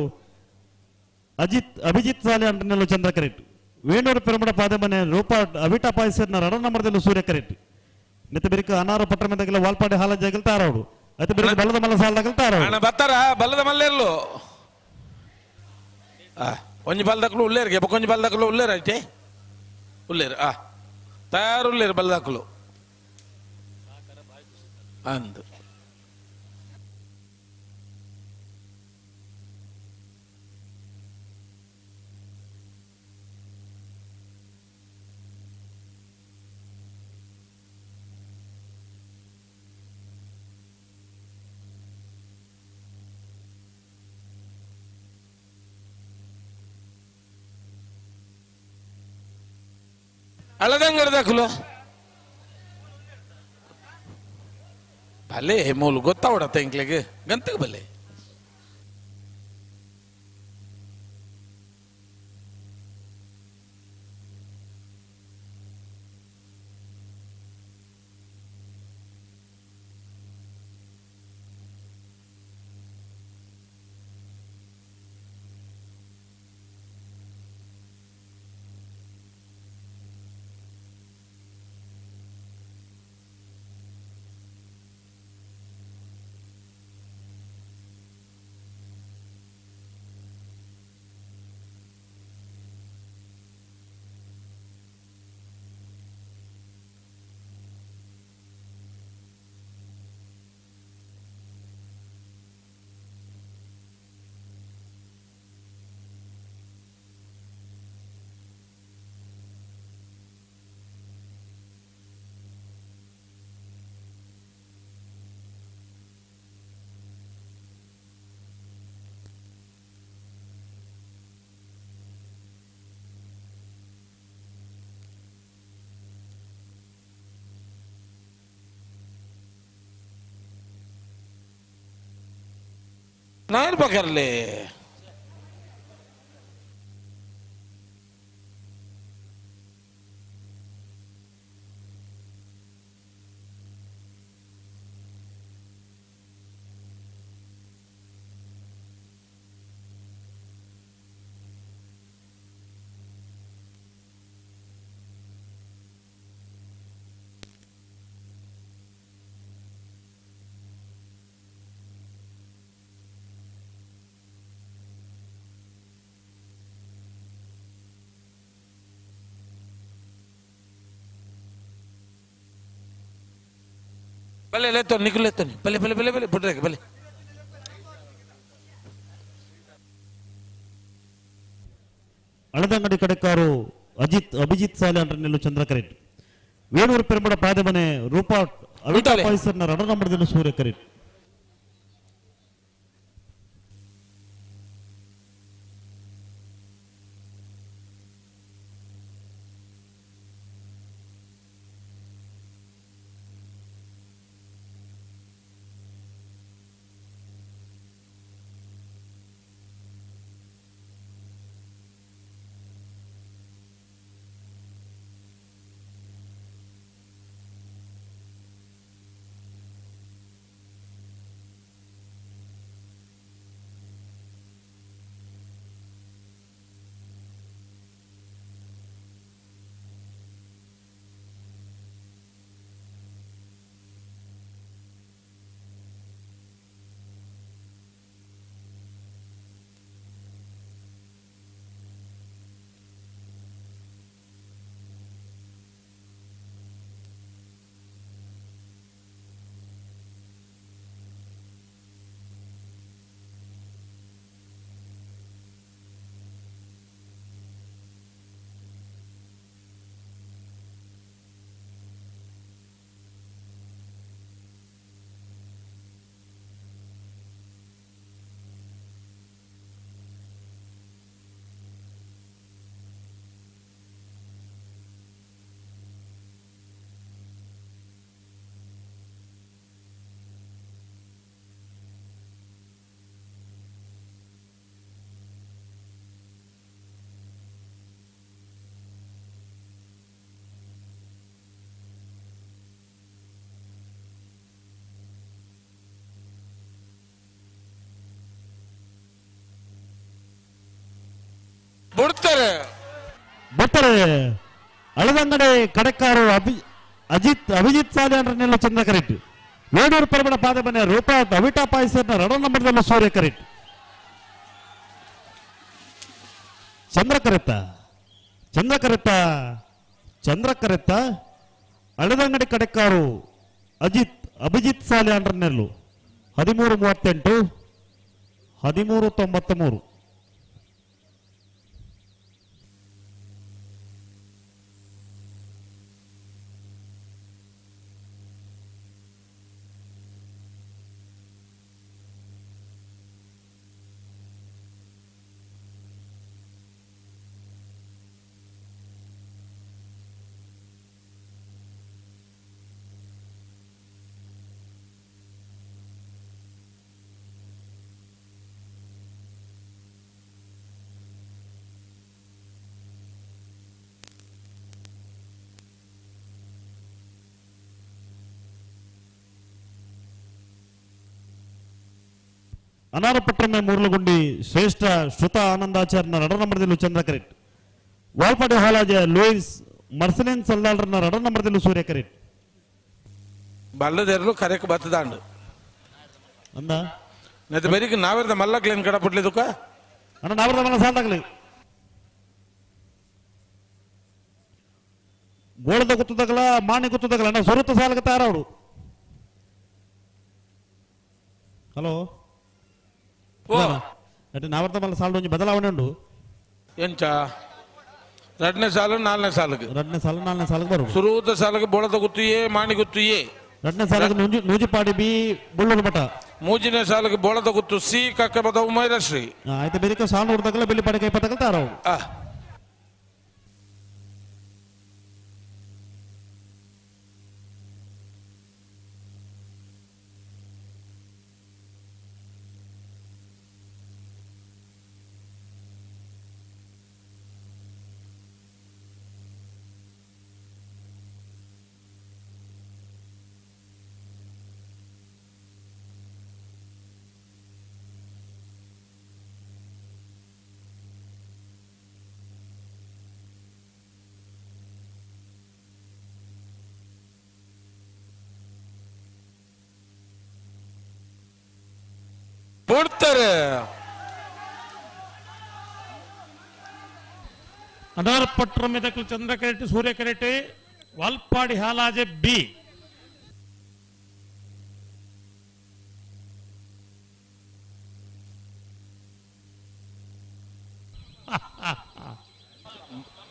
ಅಜಿತ್ ಅಭಿಜಿತ್ ಸಾಲೆ ಅಂಟನೆಲ್ಲ ಚಂದ್ರ ಕರೆಕ್ಟ್. ವೇಣೂರು ಪೆರುಮಡ ಪಾದಮನೆ ರೂಪ ಅವಿಟ ಪಾಯಸರ್ನ ರಡ ನಂಬರ್ದಲ್ಲೂ ಸೂರ್ಯ ಕರೆಕ್ಟ್. ನೆತ್ತ ಬೆರಿಕ ಅನಾರು ಪಟ್ರ ಮೆದಕಿಲ್ಲ ವಾಲ್ಪಾಡಿ ಹಾಲಾಜೆ ತಾರೋಡು ಅತ್ತ ಬೆರಿಕ ಬಲ್ಲದ ಮಲ್ಲ ಸಾಲ ತಾರೋಡು ಬತ್ತಾರ ಬಲ್ಲದ ಮಲ್ಲೆರ್ಲು ಒಂಜಿ ಬಲ್ದಕ್ಲು ಉಲ್ಲೇರಿಗೆ ಬೊಕೊಂಜಿ ಬಲ್ದಕ್ಲು ಉಲ್ಲೇರು ಐತೆ ಉಲ್ಲೇರು ಆ ತಯಾರು ಉಲ್ಲೇರು ಬಲ್ದಕ್ಲು ಅಂದು ಅಳದಂಗಡದಕ್ಲು ಭಲೆ ಮೂಲು ಗೊತ್ತಾವಡತ್ತ ಇಂಕ್ಲೆಗೆ ಗಂತಗೆ ಬಲೆ ನಾನ್ ಬಕರ್ಲೆ ಬಲೆ ಲೇತೋ ನಿಖಿಲ್ ಲೇತೋನಿ ಬಲೆ ಬಲೆ ಬಲೆ ಬಲೆ ಬುಡ್ರೆ ಬಲೆ. ಅಳದಂಗಡಿ ಕಡೆಕಾರು ಅಜಿತ್ ಅಭಿಜಿತ್ ಸಾಲೆ ಅಂಡ್ರನೆಲ್ಲು ಚಂದ್ರಕರೆಟ್. ವೇಣೂರು ಪೆರುಂಬಡ ಪಾದಮನೆ ರೂಪಾ ಅವಿತಾ ಪಾಯ್ಸರ್ನ ರಡ ನಂಬರ್ದಲ್ಲಿ ಸೂರ್ಯ ಕರೆಟ್. ಬಿಡ್ತಾರೆ ಬರ್ತಾರೆ. ಅಳದಂಗಡೆ ಕಡಕಾರು ಅಜಿತ್ ಅಭಿಜಿತ್ ಸಾಲೆ ಅಂಡ್ರನೆಲ್ಲ ಚಂದ್ರಕರೆಟ್. ವೇಣೂರು ಪರಮಣ ಪಾದಮನೆ ರೂಪಾ ಅವಿಟಾ ಪಾಯ್ಸರ್ನ ರಡ ನಂಬರ್ದಲ್ಲ ಸೂರ್ಯ ಕರೆಟ್. ಚಂದ್ರಕರೆತ್ತ ಚಂದ್ರಕರೆತ್ತ ಚಂದ್ರಕರೆತ್ತ ಅಳದಂಗಡಿ ಕಡೆಕಾರು ಅಜಿತ್ ಅಭಿಜಿತ್ ಸಾಲೆ ಅಂಡ್ರನೆಲ್ಲು 13:38 13:93. ಅನಾರಪಟ್ಟಣ ಮೂರ್ಲಗುಂಡಿ ಶ್ರೇಷ್ಠ ಶ್ರುತ ಆನಂದಾಚಾರ್ಯನ ರಡ ನಂಬರ್ದಿಲ್ಲು ಚಂದ್ರಕರೆಟ್. ವಾಲ್ಪಾಡಿ ಹಾಲಾಜ ಲೂಯಿಸ್ ಮರ್ಸಲಿನ್ ಸಲ್ದಾಳ್ರನ್ನ ರಡ ನಂಬರ್ದಿಲ್ಲು ಸೂರ್ಯ ಕರೆಟ್. ಬಲ್ಲದೆರಲು ಕರೆಕ್ ಬತ್ತದಾಂಡು ಅಂದ ನೆತ್ತ ಬೆರಿಕ್ ನಾವೆರ್ದ ಮಲ್ಲಕ್ಲೇನ್ ಕಡ ಪುಟ್ಲಿದುಕ ಅಣ್ಣ ನಾವೆರ್ದ ಮಲ್ಲ ಸಾಲ್ದಾಗ್ಲಿ ಗೋಳದ ಗುತ್ತದಗಲ ಮಾಣಿ ಗುತ್ತದಗಲ ಅಣ್ಣ ಸುರುತ್ತ ಸಾಲಕ ತಾರವಡು. ಹಲೋ ನಾವರ್ದ ಮಲ್ಲ ಸಾಲು ಒಂಜಿ ಬದಲಾವಣೆ ಉಂಡು ಎಂಚ ಎರಡನೇ ಸಾಲು ನಾಲ್ಕನೇ ಸಾಲುಗೆ ಎರಡನೇ ಸಾಲು ನಾಲ್ಕನೇ ಸಾಲುಗೆ ಬರು ಸುರೂತ ಸಾಲುಗೆ ಬೋಳದ ಗುತ್ತು ಎ ಮಾಣಿ ಗುತ್ತು ಎ ಎರಡನೇ ಸಾಲುಗೆ ನೂಜಿಪಾಡಿ ಬಿ ಬುಳ್ಳೂರು ಮಠ ಮೂಜಿನೇ ಸಾಲುಗೆ ಬೋಳದ ಗುತ್ತು ಸಿ ಕಕ್ಕಬದ ಉಮೈರಶ್ರೀ ಆಯ್ತು ಬೇರೆ ಸಾಲು ಹುಡ್ದಗಲ ಬೆಳ್ಳಿಪಾಡಿ ಕೈ ಪತಕಲ್ ತಾರವು. ಕೊಡ್ತಾರೆ. ಅನಾರ್ಪಟ್ರ ಮೆದಕಲು ಚಂದ್ರ ಕರೆಟ್ಟಿ ಸೂರ್ಯ ಕರೆಟ್ಟಿ ವಾಲ್ಪಾಡಿ ಹಾಲಾಜೆ ಬಿ.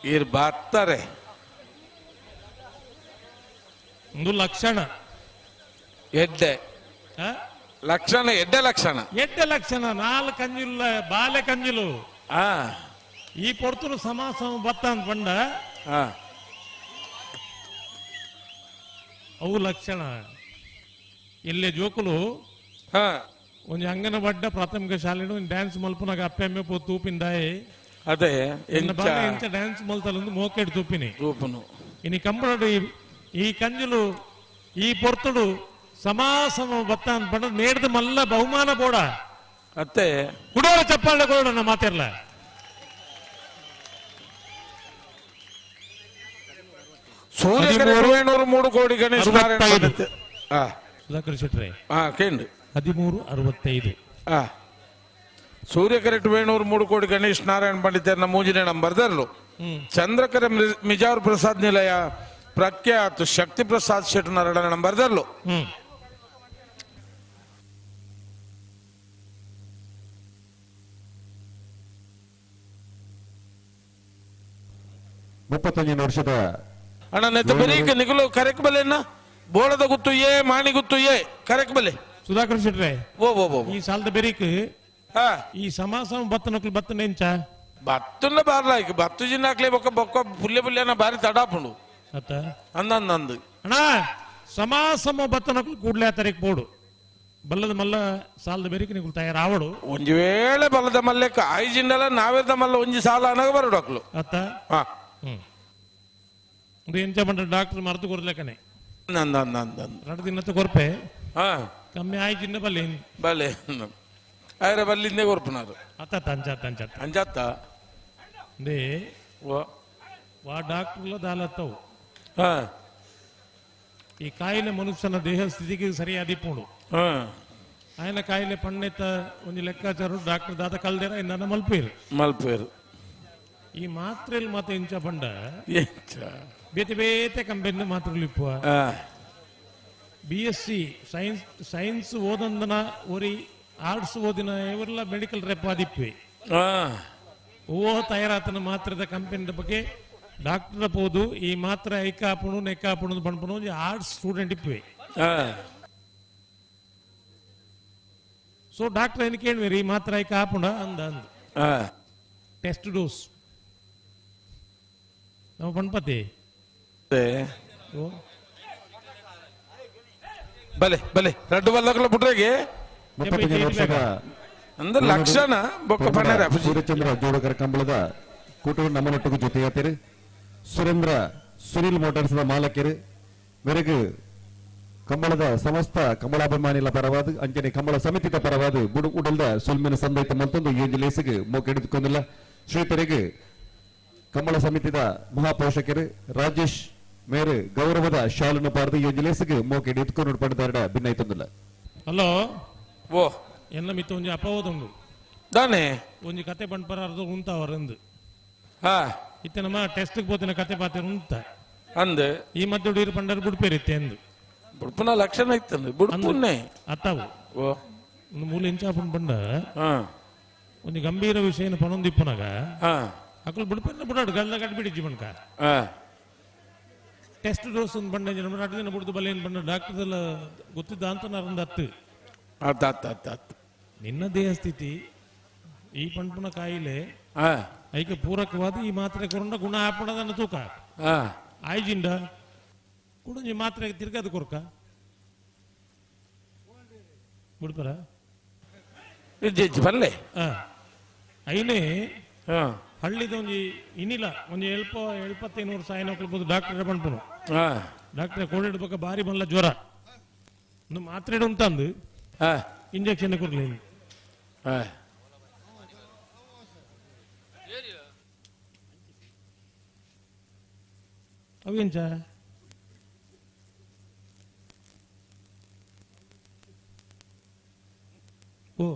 ಇರ್ ಬಾತ್ತಾರೆ ಒಂದು ಲಕ್ಷಣ ಎಡ್ಡೆ ಲಕ್ಷಣ ಎಡ್ಡೆ ಲಕ್ಷಣ ಎಡ್ಡೆ ಲಕ್ಷಣ ನಾಲ್ಕು ಕಂಜಿಲ್ಲ ಬಾಲೆ ಕಂಜಿಲು ಈ ಪೊರ್ತುನು ಸಮಾಸ ಬತ್ತ ಅಂತ ಬಂಡ ಅವು ಲಕ್ಷಣ ಎಲ್ಲೇ ಜೋಕುಲು ಒಂಜಿ ಅಂಗನವಾಡ ಪ್ರಾಥಮಿಕ ಶಾಲೆ ಡ್ಯಾನ್ಸ್ ಮಲ್ಪನಾಗ ಅಪ್ಪೆ ಅಮ್ಮೆ ಪೋ ತೂಪಿಂದಾಯೆ ಅದೇ ಎಂಚ ಡ್ಯಾನ್ಸ್ ಮಲ್ತಲೊಂದು ಮೋಕೆಡ್ ತೂಪಿನಿ ತೂಪುನು ಇನಿ ಕಂಬಳಡು ಈ ಕಂಜುಲು ಈ ಪೊರ್ತುಡು ಸಮಾಸಮ ಬತ್ತ ಅಂತ ಬಂಡ ನೇಡ್ದ ಮಲ್ಲ ಬಹುಮಾನ ಬೋಡ ಅತ್ತೆ ಕುಡೋರ ಚಪ್ಪಾಳೆ ಕೊಡೋಣ ನಮ್ಮ ಮಾತಿರ್ಲ ಸೂರ್ಯ 3 ಕೋಟಿ ಗಣೇಶ್ ನಾರಾಯಣ ಸುಧಾಕರ್ ಶೆಟ್ರೆ ಕೇಂದ್ರ 1365 ಸೂರ್ಯಕರೆಟ್ ವೇಣೂರು 3 ಕೋಟಿ ಗಣೇಶ್ ನಾರಾಯಣ ಪಂಡಿತರ್ನ ಮೂಜಿನ ನಂಬರ್ ದರ್ಲು ಚಂದ್ರಕರ ಮಿಜಾರ್ ಪ್ರಸಾದ್ ನಿಲಯ ಪ್ರಖ್ಯಾತ ಶಕ್ತಿ ಪ್ರಸಾದ್ ಶೆಟ್ ನಾರಾಯಣ ನಂಬರ್ ದರ್ಲು 31 ವರ್ಷದ ಅಣ್ಣ ನೆತ್ತ ಬರೀಕ ನಿಗುಲು ಕರೆಕ್ ಬಲೆನ್ನ ಬೋಳದ ಗುತ್ತು ಏ ಮಾಣಿ ಗುತ್ತು ಏ ಕರೆಕ್ ಬಲೆ ಸುಧಾಕರ್ ಶೆಟ್ರೆ ಓ ಓ ಓ ಈ ಸಾಲದ ಬೆರೀಕ್ ಈ ಸಮಾಸ ಬತ್ತ ನಕಲು ಬತ್ತ ನೆಂಚ ಬತ್ತುನ್ನ ಬಾರ್ಲಾಯ್ಕ ಬತ್ತು ಜಿನ್ನಾಕ್ಲೆ ಬೊಕ್ಕ ಬೊಕ್ಕ ಪುಲ್ಯ ಪುಲ್ಯನ ಬಾರಿ ತಡಾಪುಂಡು ಅತ್ತ ಅಂದಂದು ಅಣ್ಣ ಸಮಾಸಮ ಬತ್ತ ನಕಲು ಕೂಡ್ಲೆ ತಾರೀಕು ಬೋಡು ಬಲ್ಲದ ಮಲ್ಲ ಸಾಲದ ಬೆರೀಕ್ ನಿಗುಲು ತಯಾರಾವಡು ಒಂಜಿ ವೇಳೆ ಬಲ್ಲದ ಮಲ್ಲೆಕ್ಕ ಆಯಿ ಜಿಂಡಲ ನಾವೇದ ಮಲ್ಲ ಒಂಜಿ ಸಾಲ ಅನಗ ಬರಡು ಅಕ್ಲು ಅತ್ತ ಎಂಚ ಬಂಡ ಡಾಕ್ಟರ್ ಮರೆತು ಕೊರ್ಲೆಕ್ಕನೆ ಎರಡು ದಿನ ಕೊರ್ಪೆ ಕಮ್ಮಿ ಆಯ್ತು ಇನ್ನ ಬಲ್ಲೆ ಬಲ್ಲೆ ಐರ ಬಲ್ಲಿಂದೇ ಕೊರ್ಪುನಾರು ಅತ್ತ ಅಂಚಾತ ಅಂಚಾತ ಅಂಚಾತ they ವಾ ಡಾಕ್ಟರ್ಲ ದಾಲತ್ತವು ಈ ಕಾಯಿಲೆ ಮನುಷ್ಯನ ದೇಹ ಸ್ಥಿತಿಗೆ ಸರಿಯಾದ ಇಪ್ಪುಂಡು ఆయన ಕಾಯಿಲೆ ಪಣ್ಣೆತ್ತ ಒಂದು ಲೆಕ್ಕಾಚಾರ ಡಾಕ್ಟರ್ ದಾದ ಕಲ್ದೇರ ಇಂದ ಮಲ್ಪೇರು ಮಲ್ಪೇರು ಈ ಮಾತ್ರೆಲ್ ಮಾತ್ರ ಇಂಚ ಪಂಡ ಬೇತೆ ಬೇತೆ ಕಂಪೆನಿ ಮಾತ್ರೆలు ಇಪ್ಪುವ B S C science science ಓದಂದನ ಒರಿ ಆರ್ಟ್ಸ್ ಓದಿನ ಇವರೆಲ್ಲ ಮೆಡಿಕಲ್ ರೆಪ್ ಆದಿಪ್ಪಿ ಓ ತಯಾರಾತನ ಮಾತ್ರದ ಕಂಪೆನಿದ ಬಗ್ಗೆ ಡಾಕ್ಟರ್ ಪೋದು ಈ ಮಾತ್ರೆ ಐಕಾಪುಣು ನೆಕ್ಕಾಪುಣು ಪಣ್ಪುಣು ಒಂಜಿ ಆರ್ಟ್ಸ್ ಸ್ಟೂಡೆಂಟ್ ಇಪ್ಪಿ ಸೊ ಡಾಕ್ಟರ್ ಏನು ಕೇಳ್ವೇರಿ ಈ ಮಾತ್ರೆ ಐಕ ಆಪುಣ ಅಂದ ಅಂದ ಟೆಸ್ಟ್ ಡೋಸ್ ನಮ್ಮ ಪಣ್ಪತಿ ಬಲೆ ಬಲೆ ರಡ್ಡು ಬಲ್ಲಕಲ ಪುಟ್ರೆಗೆ ಅಂದ್ರೆ ಲಕ್ಷಣ ಬೊಕ್ಕ ಪಣ್ಣರೆ ಸೂರ್ಯಚಂದ್ರ ಜೋಡಕರ ಕಂಬಳದ ಕೂಟವು ನಮ್ಮನೊಟ್ಟಿಗೆ ಜೊತೆಯಾತಿರು ಸುರೇಂದ್ರ ಸುನಿಲ್ ಮೋಟಾರ್ಸ್ ಮಾಲಕರು ಮೇರೆಗೆ ಕಂಬಳದ ಸಮಸ್ತ ಕಂಬಳಾಭಿಮಾನಿಗಳ ಪರವಾದ ಅಂಜನೆ ಕಂಬಳ ಸಮಿತಿದ ಪರವಾದ ಬುಡು ಉಡಲ್ದ ಸೊಲ್ಮಿನ ಸಂದೈತ ಮತ್ತೊಂದು ಈ ಲೇಸಿಗೆ ಮೋಕೆಡಿದುಕೊಂಡಿಲ್ಲ ಶ್ರೀತರಿಗೆ ಕಂಬಳ ಸಮಿತಿದ ಮಹಾಪೋಷಕರು ರಾಜೇಶ್ ಮೇರು ಗೌರವದ ಶಾಲನ್ನು ಪಾರದು ಈ ಲೇಸಿಗೆ ಮೋಕೆಡಿದುಕೊಂಡು ಪಡೆದಾರ ಭಿನ್ನೈತೊಂದಿಲ್ಲ. ಹಲೋ ಓ ಎಲ್ಲ ಮಿತ್ತ ಒಂಜಿ ಅಪವಾದ ದಾನೆ ಒಂಜಿ ಕತೆ ಬಂಡ್ಪರ ಅರ್ಧ ಉಂತಾವರಂದು ಇತ್ತೆ ನಮ್ಮ ಟೆಸ್ಟ್ ಪೋತಿನ ಕತೆ ಪಾತೆ ಉಂತ ಅಂದ ಈ ಮಧ್ಯೆ ಹುಡುಗರು ಪಂಡರ್ ಬುಡ್ಪೇರಿತ್ತೆ ಅಂದು ಬುಡ್ಪುನ ಲಕ್ಷಣ ಇತ್ತಂದು ಬುಡ್ಪುನ್ನೆ ಅತ್ತಾವು ಒಂದು ಮೂಲ ಇಂಚಾಪುನ್ ಬಂಡ ಒಂಜಿ ಗಂಭೀರ ವಿಷಯನ ಪಣೊಂದಿಪ್ಪುನಾಗ ಅಕುಲು ಬುಡ್ಪೇರ್ನ ಬುಡಾಡು ಗಲ್ಲ ಕಟ್ಬಿಡಿಜ್ಜಿ ಬಣ್ಕ ಟೆಸ್ಟ್ ಡೋಸ್ ಒಂದು ಬಂಡ ಅಡ್ಡು ದಿನ ಬುಡ್ದು ಬಲ್ಲೆ ಬಂಡ ಡಾಕ್ಟರ್ ಎಲ್ಲ ಗೊತ್ತಿದ್ದ ಅಂತ ನಾರಂದು ಅತ್ತು ನಿನ್ನ ದೇಹ ಸ್ಥಿತಿ ಈ ಪಂಪುನ ಕಾಯಿಲೆ ಐಕೆ ಪೂರಕವಾದ ಈ ಮಾತ್ರೆ ಕೊರಂಡ ಗುಣ ಆಪಣದನ್ನ ತೂಕ ಆಯ್ಜಿಂಡ ಕುಡಂಜಿ ಮಾತ್ರೆ ತಿರ್ಗದು ಕೊರ್ಕ ಬಿಡ್ಪರ ಬಲ್ಲೆ ಐನೇ ಹಳ್ಳಿದ ಒಂಜಿ ಇನ್ನಿಲ್ಲ ಒಂಜಿ ಎಲ್ಪ 75 ಸಾಯನ ಹೋಗ್ಬೋದು ಡಾಕ್ಟರ್ ಪಂಪುನು ಡಾಕ್ಟರ್ ಕೋಡಿಡ್ ಪಕ್ಕ ಬಾರಿ ಬಲ್ಲ ಜ್ವರ ಒಂದು ಮಾತ್ರೆ ಉಂಟಂದು ಇಂಜೆಕ್ಷನ್ ಕೊರ್ಲಿ ಅವೇಂಚ ಓ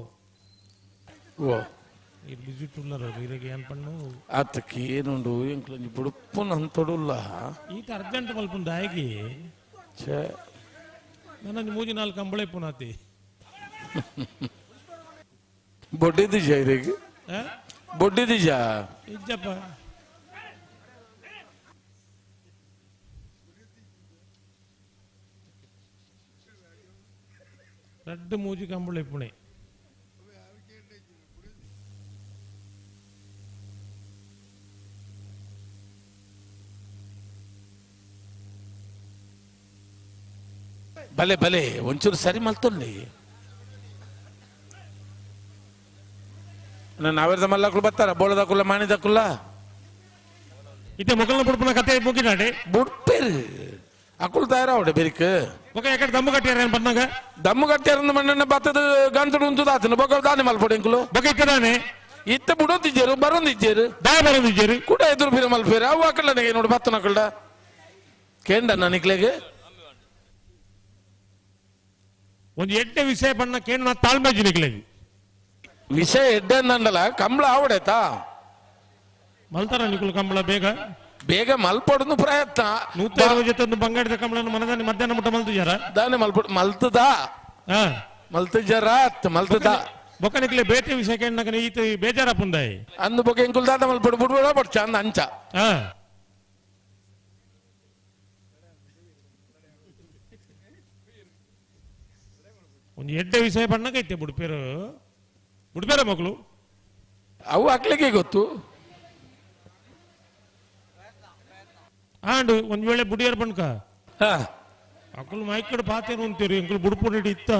ಓ ಬಿಜಿ ಉಳ್ಳಾರ ಇರಗೆ ಏನ್ ಪಣ್ಣು ಆತಕ್ಕೆ ಏನುಂಡು ಎಂಕ್ಲಂಜಿ ಬುಡುಪುನ ಅಂತೊಡುಲ್ಲ ಈತ ಅರ್ಜೆಂಟ್ ಮಲ್ಪುಂಡು ದಾಯಕಿ ಛೇ ನನ್ನ ಮೂಜಿ ನಾಲ್ಕು ಕಂಬಳೆ ಪುನಾತಿ ಬೊಡ್ಡಿ ದಿಜ ಇರೆಗ್ ಬೊಡ್ಡಿ ದಿಜ ಇಜ್ಜಪ್ಪ ರಡ್ಡು ಮೂಜಿ ಕಂಬಳ ಇಪ್ಪುಣೆ ಬಲೆ ಬಲೆ ಒಂಚೂರು ಸರಿ ಮಲ್ತೊಲ್ಲಿ ನನ್ನ ಅವೆರ್ದ ಮಲ್ಲಕುಲು ಬತ್ತಾರ ಬೋಳದಕುಲ್ಲ ಮಾಣಿದಕುಲ್ಲ ಇತ್ತೆ ಮೊಗಲ್ನ ಬುಡ್ಪುನ ಕತೆ ಮುಗಿದಾಡೆ ಬುಡ್ಪೇರು ಅಕುಲು ತಯಾರಾವಡೆ ಬೆರಿಕ್ ಬೊಕ ಎಕಡೆ ದಮ್ಮು ಕಟ್ಟಿಯಾರ ಬಂದಾಗ ದಮ್ಮು ಕಟ್ಟಿಯಾರ ಮಣ್ಣನ್ನ ಬತ್ತದ ಗಂತಡು ಉಂತುದಾತನ ಬೊಕ ದಾನೆ ಮಲ್ಪೊಡು ಎಂಕುಲು ಬೊಕ ಇತ್ತದಾನೆ ಇತ್ತ ಬುಡೊಂದಿಜ್ಜೇರು ಬರೊಂದಿಜ್ಜೇರು ದಾಯ ಬರೊಂದಿಜ್ಜೇರು ಕೂಡ ಎದುರು ಬಿರ ಮಲ್ಪೇರು ಅವು ಅಕಲ್ಡ ನೋಡು ಬತ್ತನ ಅಕಲ್ಡ ಕೇಂಡ ನಿಕ್ಲೆಗೆ ಒಂದು ಎಡ್ಡೆ ವಿಷಯ ಬಣ್ಣ ಕೇಂದ್ರ ತಾಳ್ಮೆ ಜಿನಿಕ್ಲೆಗೆ ವಿಷಯ ಎಡ್ಡೆ ಅಂದಲ್ಲ ಕಂಬಳ ಆವಡಾಯ್ತಾ ಮಲ್ತಾರ ನಿಕುಲು ಕಂಬಳ ಬೇಗ ಬೇಗ ಮಲ್ಪೊಡನು ಪ್ರಯತ್ನ 160 ಜೊತೆ ಒಂದು ಬಂಗಾರದ ಕಂಬಳನ್ನು ಮನದಾನಿ ಮಧ್ಯಾಹ್ನ ಮುಟ್ಟ ಮಲ್ತುಜಾರ ದಾನೆ ಮಲ್ಪೊಡು ಮಲ್ತದ ಮಲ್ತುಜಾರ ಮಲ್ತದ ಬೊಕ್ಕ ನಿಕ್ಲೆ ಬೇತೆ ವಿಷಯ ಕೇಂದ್ರ ಈತ ಬೇಜಾರಪ್ಪುಂದಾಯಿ ಅಂದು ಬೊಕ್ಕ ಎಂಕುಲ್ ದಾದ ಮಲ್ಪೊಡು ಬುಡ್ಬೋಡ ಬೊಡ್ಚ ಅಂದ ಅಂಚ ಒಂದು ಎಡ್ಡೆ ವಿಷಯ ಬಣ್ಣಕೈತೆ ಬುಡ್ಪೇರು ಬುಡ್ಪೇರ ಮಕ್ಕಳು ಅವು ಹಾಕ್ಲಿಕ್ಕೆ ಗೊತ್ತು ಆಂಡು ಒಂದ್ ವೇಳೆ ಬುಡಿಯರ್ ಬಣ್ಕ ಅಕುಲು ಮೈಕಡ್ ಪಾತೇನು ಅಂತೀರಿ ಎಂಕುಲು ಬುಡ್ಪುಡಿ ಇತ್ತ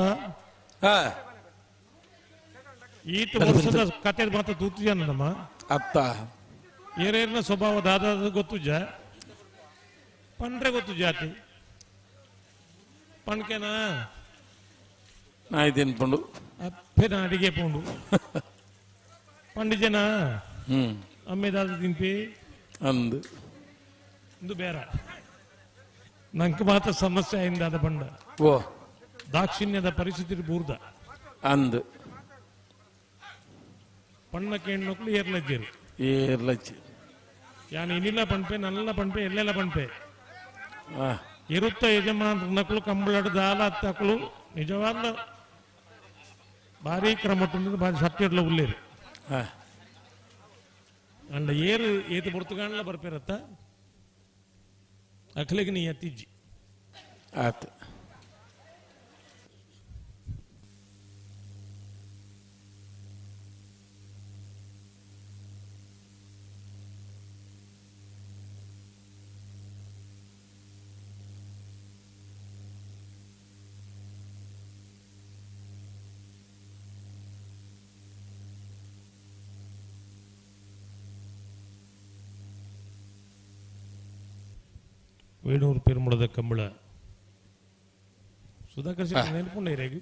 ಈತ ವರ್ಷದ ಕತೆ ಮಾತ್ರ ತೂತು ಜನ ನಮ್ಮ ಅತ್ತ ಏರೇರ್ನ ಸ್ವಭಾವ ದಾದ ಗೊತ್ತು ಜ ಪಂಡ್ರೆ ಗೊತ್ತು ಜಾತಿ ಪಣ್ಕೆನಾ ನಾ ತಿನ್ಪುಂಡು ಅಪ್ಪೆ ನಾ ಅಡಿಗೆ ಪೋಂಡು ಪಂಡಿಜನ ಅಮ್ಮೆ ದಾದ ತಿನ್ಪಿ ಅಂದು ಇಂದು ಬೇರ ನಂಗೆ ಮಾತ್ರ ಸಮಸ್ಯೆ ಆಯಿಂದ ಅದ ಬಂಡ ಓ ದಾಕ್ಷಿಣ್ಯದ ಪರಿಸ್ಥಿತಿ ಬೂರ್ದ ಅಂದು ಪಣ್ಣ ಕೇಣ್ಮಕ್ಳು ಏರ್ಲಜ್ಜೇರು ಏರ್ಲಜ್ಜಿ ಯಾನ್ ಇನ್ನಿಲ್ಲ ಪಣ್ಪೆ ನಲ್ಲ ಪಣ್ಪೆ ಎಲ್ಲೆಲ್ಲ ಪಣ್ಪೆ ಇರುತ್ತ ಯಜಮಾನ ನಕಲು ಕಂಬಳಡು ದಾಲ ಅತ್ತಕಲು ನಿಜವಾದ ಭಾರಿ ಕ್ರಮಟ್ಟುಂದು ಭಾರಿ ಸತ್ಯಡ್ಲ ಉಲ್ಲೇರು ಅಂಡ ಏರು ಏತು ಪುರ್ತುಗಾಣ್ಲ ಬರ್ಪೇರತ್ತ ಅಖಲಿಗೆ ನೀ ಅತ್ತಿಜ್ಜಿ ಆತು ವೇಣೂರು ಪೆರುಮಳದ ಕಂಬಳ ಸುಧಾಕರ್ ಶೆಟ್ಟಿ ನೆನಪುಂಡ ಇರೇಗ್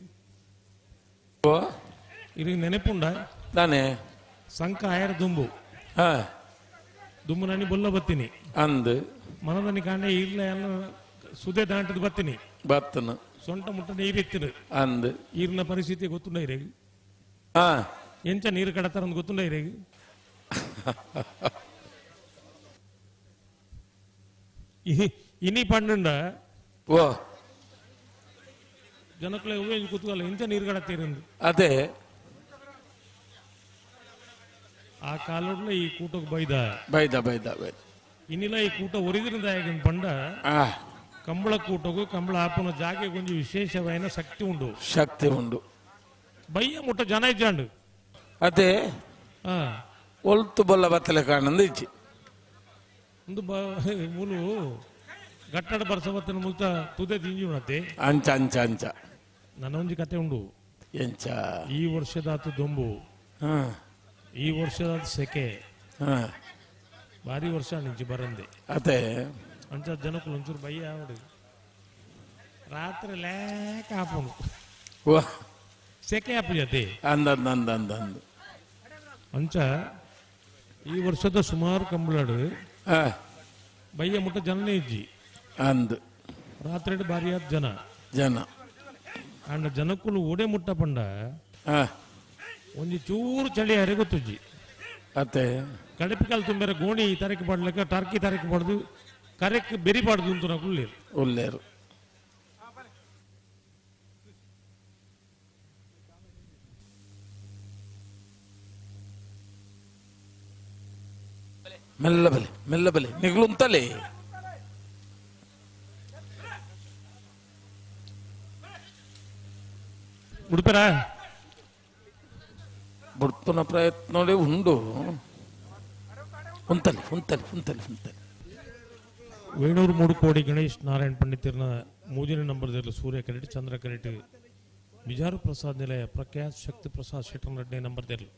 ಇರಿಗೆ ನೆನಪುಂಡ ತಾನೆ ಸಂಕ ಆಯರ್ ದುಂಬು ದುಂಬು ನಾನಿ ಬೊಲ್ಲ ಬತ್ತೀನಿ ಅಂದು ಮನದನಿ ಕಾಂಡೆ ಇಲ್ಲ ಎಲ್ಲ ಸುದೆ ದಾಂಟದ ಬತ್ತೀನಿ ಬತ್ತನ ಸೊಂಟ ಮುಟ್ಟ ನೀರಿತ್ತಿನ ಅಂದು ಈರಿನ ಪರಿಸ್ಥಿತಿ ಗೊತ್ತುಂಡ ಇರೇಗ್ ಎಂಚ ನೀರು ಕಡತಾರ ಅಂತ ಗೊತ್ತುಂಡ ಇರೇಗ್ ಇನಿ ಪಂಡುಂಡ ಓ ಜನಕ್ಲೆ ಉವೇಜ್ ಕೂತ್ಕೊಳ್ಳ ಇಂಚ ನೀರು ಕಡತ್ತೀರಂದು ಅದೇ ಆ ಕಾಲೋಡ್ಲ ಈ ಕೂಟಕ್ಕೆ ಬೈದ ಬೈದ ಬೈದ ಬೈದ ಇನ್ನಿಲ್ಲ ಈ ಕೂಟ ಒರಿದ್ರಿಂದ ಪಂಡ ಕಂಬಳ ಕೂಟಗೂ ಕಂಬಳ ಆಪನ ಜಾಗೆ ಕೊಂಚ ವಿಶೇಷವಾದ ಶಕ್ತಿ ಉಂಡು ಶಕ್ತಿ ಉಂಡು ಬಯ್ಯ ಮುಟ್ಟ ಜನ ಇಜ್ಜಾಂಡು ಅದೇ ಒಲ್ತು ಬೊಲ್ಲ ಬತ್ತಲೆ ಕಾಣಂದು ಇಜ್ಜಿ ಒಂದು ಮೂಲು ಗಟ್ಟಡ ಬರ್ಸಬತ್ತನ ಮುಲ್ತ ತುದೆ ತಿಂಜಿ ಉಣತೆ ಅಂಚ ಅಂಚ ಅಂಚ ನನ್ನ ಒಂಜಿ ಕತೆ ಉಂಡು ಎಂಚ ಈ ವರ್ಷದಾತು ದೊಂಬು ಈ ವರ್ಷದಾತು ಸೆಕೆ ಭಾರಿ ವರ್ಷ ನಿಂಚಿ ಬರಂದೆ ಅದೇ ಅಂಚ ಜನಕ್ಕೂ ಒಂಚೂರು ಬಯ್ಯ ಆವಡು ರಾತ್ರಿ ಲೇಕ ಆಪುಂಡು ಸೆಕೆ ಆಪು ಜೊತೆ ಅಂದ ಅಂದ ಅಂದ ಅಂದ ಅಂಚ ಈ ವರ್ಷದ ಸುಮಾರು ಕಂಬಳಾಡು ಬಯ್ಯ ಮುಟ್ಟ ಜನನೇ ಇಜ್ಜಿ ಅಂದು ರಾತ್ರಿ ಭಾರಿ ಆದ ಜನ ಜನ ಅಂಡ ಜನಕ್ಕುಲು ಓಡೆ ಮುಟ್ಟ ಪಂಡ ಒಂಜಿ ಚೂರು ಚಳಿ ಹರೆ ಗೊತ್ತುಜ್ಜಿ ಅತ್ತೆ ಕಡಪಿಕಾಲ್ ತುಂಬೇರ ಗೋಣಿ ತರಕ್ಕೆ ಪಡ್ಲಕ್ಕ ಟರ್ಕಿ ತರಕ್ಕೆ ಪಡ್ದು ಕರೆಕ್ ಬೆರಿ ಪಡ್ದು ಅಂತ ಉಳ್ಳೇರು ಉಳ್ಳೇರು ಮೆಲ್ಲ ಬಲೆ ಮೆಲ್ಲ ಬಲೆ ನಿಗ್ಲುಂತಲೇ ಉಡುಪರ ಬುಡ್ಪುನ ಪ್ರಯತ್ನೋಡೆ ಉಂಡು. ಉಂತಲೆ ಉಂತಲೆ ಉಂತಲೆ ಉಂತಲೆ. ವೇಣೂರು 3 ಕೋಡಿ ಗಣೇಶ್ ನಾರಾಯಣ್ ಪಂಡಿತಿರ್ನ 3ನೇ ನಂಬರ್ದಲ್ಲಿ ಸೂರ್ಯ ಕರೆಟ್, ಚಂದ್ರ ಕರೆಟ್, ಬಿಜಾರು ಪ್ರಸಾದ್ ನಿಲಯ ಪ್ರಖ್ಯಾತ್ ಶಕ್ತಿ ಪ್ರಸಾದ್ ಶೆಟ್ಟರ್ 2ನೇ ನಂಬರ್ದಲ್ಲಿ.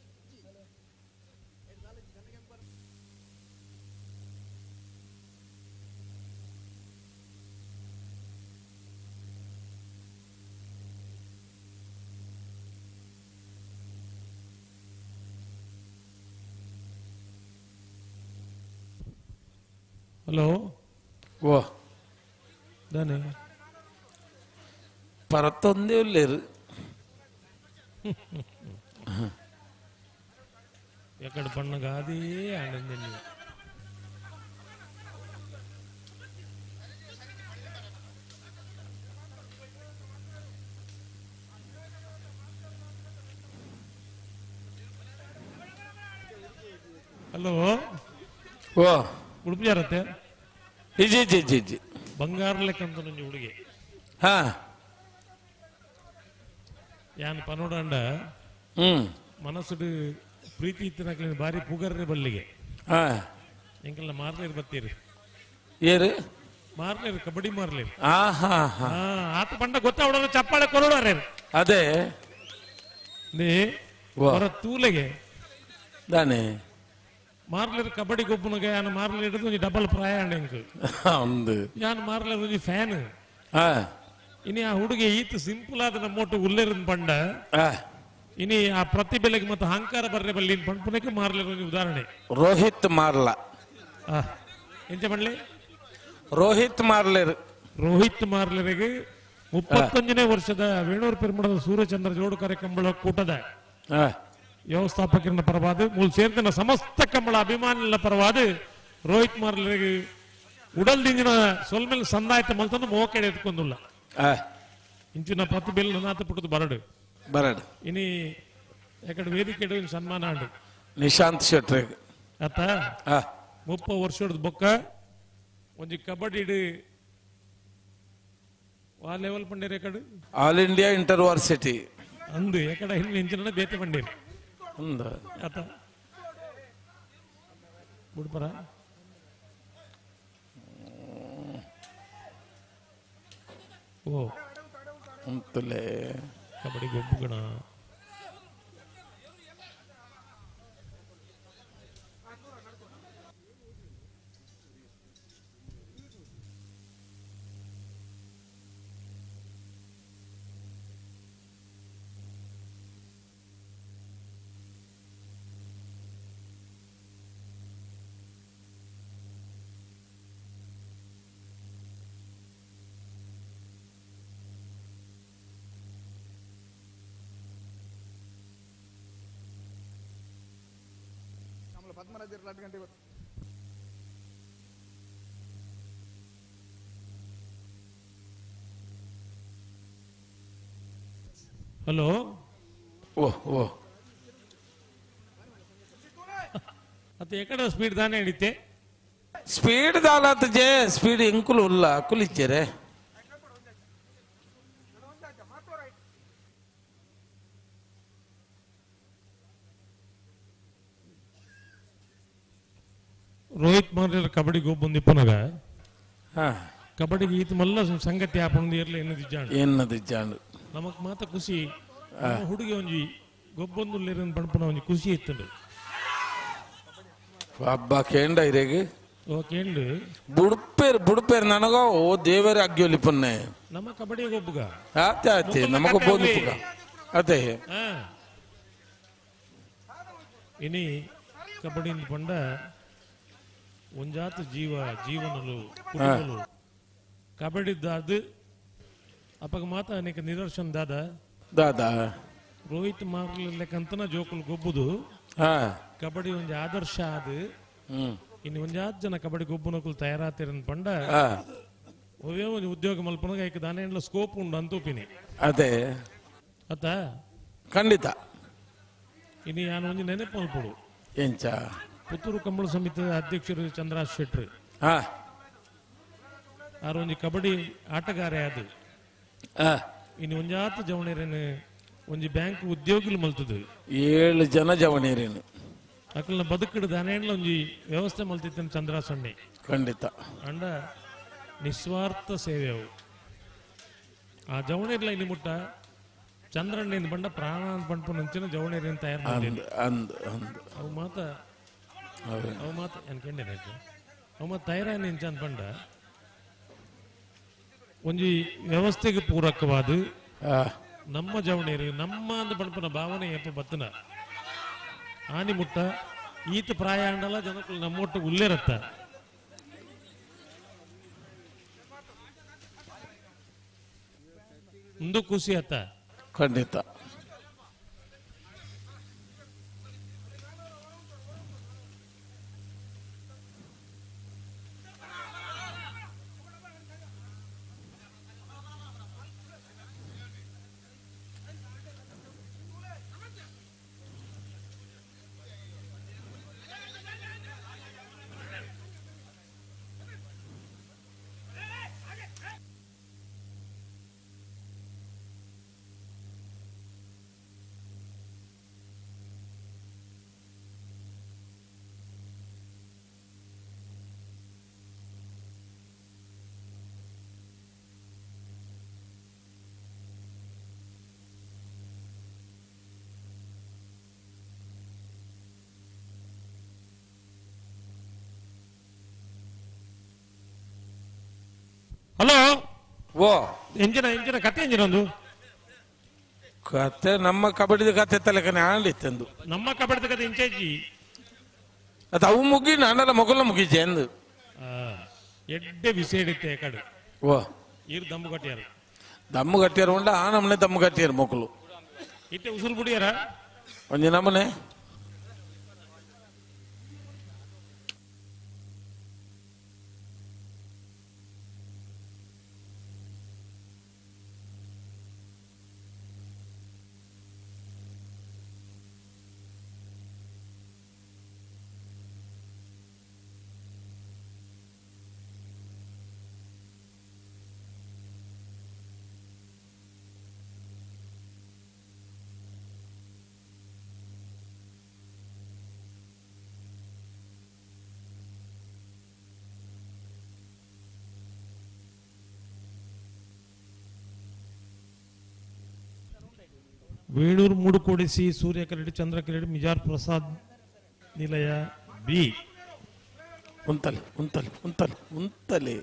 ಹಲೋ ಓ ದಾನೆ ಪರತೊಂದೇ ಉಲ್ಲೇರು. ಎಕಡೆ ಬಣ್ಣಗ ಅದೇ ಆನಂದ. ಹಲೋ ಓ ಉಡುಪಿ ಜಾರತ್ತೆ ಇಜಿ ಇಜಿ ಇಜಿ ಇಜಿ ಬಂಗಾರ ಲೆಕ್ಕಂತ ನಂಜಿ ಹುಡುಗಿ. ಹಾ ಯಾನ್ ಪನೋಡಂಡ ಮನಸ್ಸುಡು ಪ್ರೀತಿ ಇತ್ತಿನಕ್ಲಿನ ಬಾರಿ ಪುಗರ್ರೆ ಬಲ್ಲಿಗೆ. ಹಾ ಎಂಕೆಲ್ಲ ಮಾರ್ಲೇರು ಬತ್ತೀರಿ. ಏರು ಮಾರ್ಲೇರು ಕಬಡ್ಡಿ ಮಾರ್ಲೇರು. ಆಹಾ ಹಾ ಆತ ಪಂಡ ಗೊತ್ತಾವಡ ಚಪ್ಪಾಳೆ ಕೊರೋಡಾರೆ. ಅದೇ ನೇ ಹೊರ ತೂಲೆಗೆ ದಾನೆ ಮಾರ್ಲೇರು ಕಬಡ್ಡಿ ಗೊಬ್ಬನಗ ಯಾನ್ ಮಾರ್ಲೇರು ಹಿಡಿದು ಒಂಜಿ ಡಬಲ್ ಪ್ರಾಯ ಎಂಕ್. ಒಂದು ಯಾನ್ ಮಾರ್ಲೇರು ಒಂಜಿ ಫ್ಯಾನ್. ಇನಿ ಆ ಹುಡುಗಿ ಈತ ಸಿಂಪಲ್ ಆದ ನಮ್ಮೊಟ್ಟು ಉಲ್ಲೇರನ್ ಪಂಡ ಇನಿ ಆ ಪ್ರತಿಬೆಲೆಗೆ ಮತ್ತು ಅಹಂಕಾರ ಬರ್ರೆ ಬಲ್ಲಿ ಪಂಪನಕ್ಕೆ ಮಾರ್ಲೇರು ಒಂಜಿ ಉದಾಹರಣೆ. ರೋಹಿತ್ ಮಾರ್ಲ ಎಂಚ ಪಂಡ್ಲೆ ರೋಹಿತ್ ಮಾರ್ಲೇರು. ರೋಹಿತ್ ಮಾರ್ಲೇರಿಗೆ 31ನೇ ವರ್ಷದ ವೇಣೂರು ಪೆರ್ಮಡದ ಸೂರ್ಯಚಂದ್ರ ಜೋಡುಕರೆ ಕಂಬಳ ಕೂಟದ ವ್ಯವಸ್ಥಾಪಕರನ್ನ ಪರವಾದ ಮೂಲ ಸೇರಿದ ಸಮಸ್ತ ಕಂಬಳ ಅಭಿಮಾನಿಗಳ ಪರವಾದ ರೋಹಿತ್ ಮಾರ್ಲೇರಿಗೆ ಉಡಲ್ದಿಂಜಿನ ಸೊಲ್ಮೇಲೆ ಸಂದಾಯತ ಮಲ್ತಂದು ಮೋಕೆಡೆ ಎತ್ಕೊಂದುಲ್ಲ. ಇಂಚಿನ ಪ್ರತಿಬೆಲ್ ನಾತ ಪುಟ್ಟದ ಬರಡು ಬರಡು ಇನಿ ಯಾಕಡೆ ವೇದಿಕೆ ಸನ್ಮಾನ ಆಂಡು ನಿಶಾಂತ್ ಶೆಟ್ರಿ ಆತ 30 ವರ್ಷದ ಬೊಕ್ಕ ಒಂಜಿ ಕಬಡ್ಡಿ ಆ ಲೆವೆಲ್ ಪಂಡೇರಿ ಎಕಡೆ ಆಲ್ ಇಂಡಿಯಾ ಇಂಟರ್ ವರ್ಸಿಟಿ ಅಂದು ಎಕಡೆ ಹಿಂದೆ ಇಂಚಿನ ಬೇತೆ ಪಂಡೇರಿ ಅಂದ ಆತ ಬುಡ್ಪರ ಓ ಅಂತಲೇ ಕಬಡ್ಡಿ ಗೊಬ್ಬುಗಣ ಹಲೋ ಓ ಓ ಅದು ಎಕಡೆ ಸ್ಪೀಡ್ ದಾನೆ ಹಿಡಿತೆ ಸ್ಪೀಡ್ ದಾಲಾತ ಜೆ ಸ್ಪೀಡ್ ಎಂಕುಲು ಉಲ್ಲ ಕುಲಿಚ್ಚರೆ ರೋಹಿತ್ ಮಾರ್ಲೇರ್ ಕಬಡ್ಡಿ ಗೊಬ್ಬೊಂದಿಪ್ಪನಗ ಕಬಡ್ಡಿಗೆ ಈತ ಮಲ್ಲ ಸಂಗತಿ ಆಪೊಂದು ಇರ್ಲಿ ಎನ್ನದಿಜ್ಜಾಂಡು ಎನ್ನದಿಜ್ಜಾಂಡು ನಮಕ್ ಮಾತ ಖುಷಿ. ಹುಡುಗಿ ಒಂಜಿ ಗೊಬ್ಬೊಂದು ಪಣಪುನ ಒಂಜಿ ಖುಷಿ ಇತ್ತುಂಡು. ಅಬ್ಬಾ ಕೇಂಡ ಇರೇಗ್ ಓ ಕೇಂಡು ಬುಡ್ಪೇರ್ ಬುಡ್ಪೇರ್ ನನಗ ಓ ದೇವರ ಅಗ್ಯೋಲಿ ಪೊನ್ನೆ ನಮ್ಮ ಕಬಡ್ಡಿ ಗೊಬ್ಬುಗ ಆತೆ ಆತೆ ನಮಗ ಬೋದಿಪ್ಪುಗ ಅದೇ ಇನಿ ಕಬಡ್ಡಿ ಪಂಡ ಒಂಜಾತ ಜೀವ ಜೀವನಲು ಕುಟುಂಬಲು ಕಬಡ್ಡಿ ದಾದ ಅಪ್ಪಗ ಮಾತ ಅನೇಕ ನಿದರ್ಶನ ದಾದ ದಾದಾ ರೋಹಿತ್ ಮಾರ್ಲಿಕ್ಕಂತನ ಜೋಕುಲು ಗೊಬ್ಬುದು ಕಬಡ್ಡಿ ಒಂಜಿ ಆದರ್ಶ ಅದು. ಇನ್ನು ಒಂಜಾತ್ ಜನ ಕಬಡ್ಡಿ ಗೊಬ್ಬುನಕುಲು ತಯಾರಾತಿರನ್ ಪಂಡ ಒವೇ ಒಂಜಿ ಉದ್ಯೋಗ ಮಲ್ಪನಗ ಐಕ್ ದಾನೇಂಡ್ಲ ಸ್ಕೋಪ್ ಉಂಡು ಅಂತೂಪಿನಿ. ಅದೇ ಅತ್ತ ಖಂಡಿತ. ಇನ್ನು ಯಾನು ಒಂಜಿ ನೆನಪು ಮಲ್ಪೊಡು. ಎಂಚ ಪುತ್ತೂರು ಕಂಬಳ ಸಮಿತಿಯ ಅಧ್ಯಕ್ಷರು ಚಂದ್ರಾಜ್ ಶೆಟ್ರು ಆರು ಒಂಜಿ ಕಬಡ್ಡಿ ಆಟಗಾರೆ ಅದು. ಇನ್ನು ಒಂಜಾತ ಜವಣೇರನ್ನು ಒಂಜಿ ಬ್ಯಾಂಕ್ ಉದ್ಯೋಗಿಲು ಮಲ್ತದು 7 ಜನ ಜವಣೇರೇನು ಅಕಲ್ನ ಬದುಕಡು ದಾನೇನ್ಲ ಒಂಜಿ ವ್ಯವಸ್ಥೆ ಮಲ್ತಿತ್ತನ ಚಂದ್ರಾಸಣ್ಣೆ ಖಂಡಿತ ಅಂಡ ನಿಸ್ವಾರ್ಥ ಸೇವೆ ಅವು ಆ ಜವಣೇರ್ಲ ಇಲ್ಲಿ ಮುಟ್ಟ ಚಂದ್ರಣ್ಣಿಂದ ಬಂಡ ಪ್ರಾಣ ಅಂತ ಪಂಪು ನಂಚಿನ ಜವಣೇರಿನ ತಯಾರು ಮಾಡಿದ್ದು ಅಂದ್ ಅಂದ್ ಅವು ಮಾತ ಅವು ಮಾತ ಅನ್ಕೊಂಡೇನೆ ಅವು ಮಾತ ತಯಾರಾಯ ಇಂಚ ಅಂತ ಬಂಡ ಒಂಜಿ ವ್ಯವಸ್ಥೆಗೆ ಪೂರಕವಾದ ನಮ್ಮ ಜವಣೇರು ನಮ್ಮ ಅಂದ ಪಂಪನ ಭಾವನೆ ಎಪ್ಪ ಬತ್ತನ ಆನಿ ಮುಟ್ಟ ಈತ ಪ್ರಾಯ ಅಂಡಲ್ಲ ಜನಕ್ಕಳು ನಮ್ಮೊಟ್ಟು ಉಲ್ಲೇರತ್ತ ಒಂದು ಖುಷಿ ಆತ ಖಂಡಿತ ಹಲೋ ಓ ಎಂಜಿನ ಎಂಜಿನ ಕತೆ ಎಂಜಿನ ಒಂದು ಕತೆ ನಮ್ಮ ಕಬಡ್ಡಿದ ಕತೆ ತಲೆಕನೆ ಆಂಡಿತ್ತೆಂದು ನಮ್ಮ ಕಬಡ್ಡಿದ ಕತೆ ಇಂಚೇಜಿ ಅದು ಅವು ಮುಗಿ ನಾನೆಲ್ಲ ಮೊಗಲ ಮುಗಿಜೆ ಎಂದು ಎಡ್ಡೆ ಬಿಸಿ ಹಿಡಿತೆ ಕಡೆ ಓ ಈರು ದಮ್ಮು ಕಟ್ಟಿಯಾರ ದಮ್ಮು ಕಟ್ಟಿಯಾರ ಉಂಡ ಆ ನಮ್ಮನೆ ದಮ್ಮು ಕಟ್ಟಿಯಾರ ಮೊಕ್ಕಲು ಇತ್ತೆ ಉಸುರು ಬಿಡಿಯಾರ ಒಂಜಿ ನಮನೆ Venur Mudukodi C Surya Kireeti Chandra Kireeti Mijar Prasad Nilaya B ಉಂತಲೆ ಉಂತಲೆ ಉಂತಲೆ ಉಂತಲೆ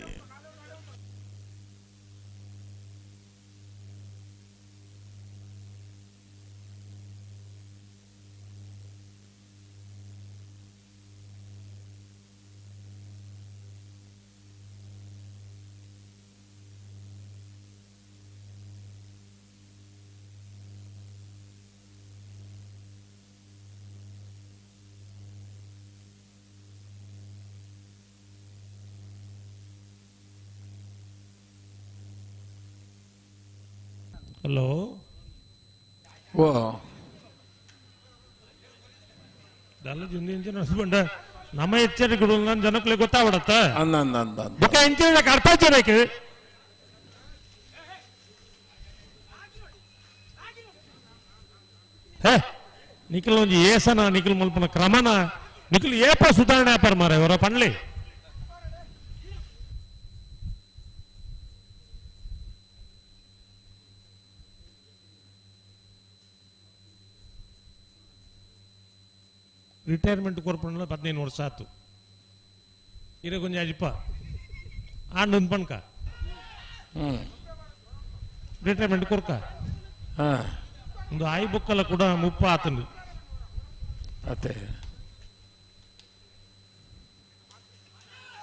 ಹಲೋ ಓ ದಲ್ಲ ಜುಂದಿ ನಡ್ಸ್ಕೊಂಡ ನಮ್ಮ ಎಚ್ಚರಿಕೆ ನನ್ನ ಜನಕ್ಕಲೆ ಗೊತ್ತಾಗ್ಬಿಡತ್ತ ಅಂದ ಅಂದ ಅಂದ ಬೊಕ್ಕ ಇಂಚಿನ ಅರ್ಥ ಜನಕ್ಕೆ ಹೇ ನಿಖಿಲ್ ಒಂಜಿ ಏಸನ ನಿಖಿಲ್ ಮಲ್ಪನ ಕ್ರಮನ ನಿಖಿಲ್ ಏಪ ಸುಧಾರಣೆ ಆಪಾರ ಮಾರೆ ಅವರ ಪಣ್ಲಿ ರಿಟೈರ್ಮೆಂಟ್ ಕೊರ್ಪಂಡ್ಲ 15 ವರ್ಷ ಆತು ಇರ ಕೊಂಚ ಅಜಿಪ ಆಂಡ್ ಒಂದು ಪಣ್ಕ ರಿಟೈರ್ಮೆಂಟ್ ಕೊರ್ಕ ಒಂದು ಆಯಿ ಬುಕ್ಕಲ್ಲ ಕೂಡ ಮುಪ್ಪ ಆತಂದು ಅತ್ತೆ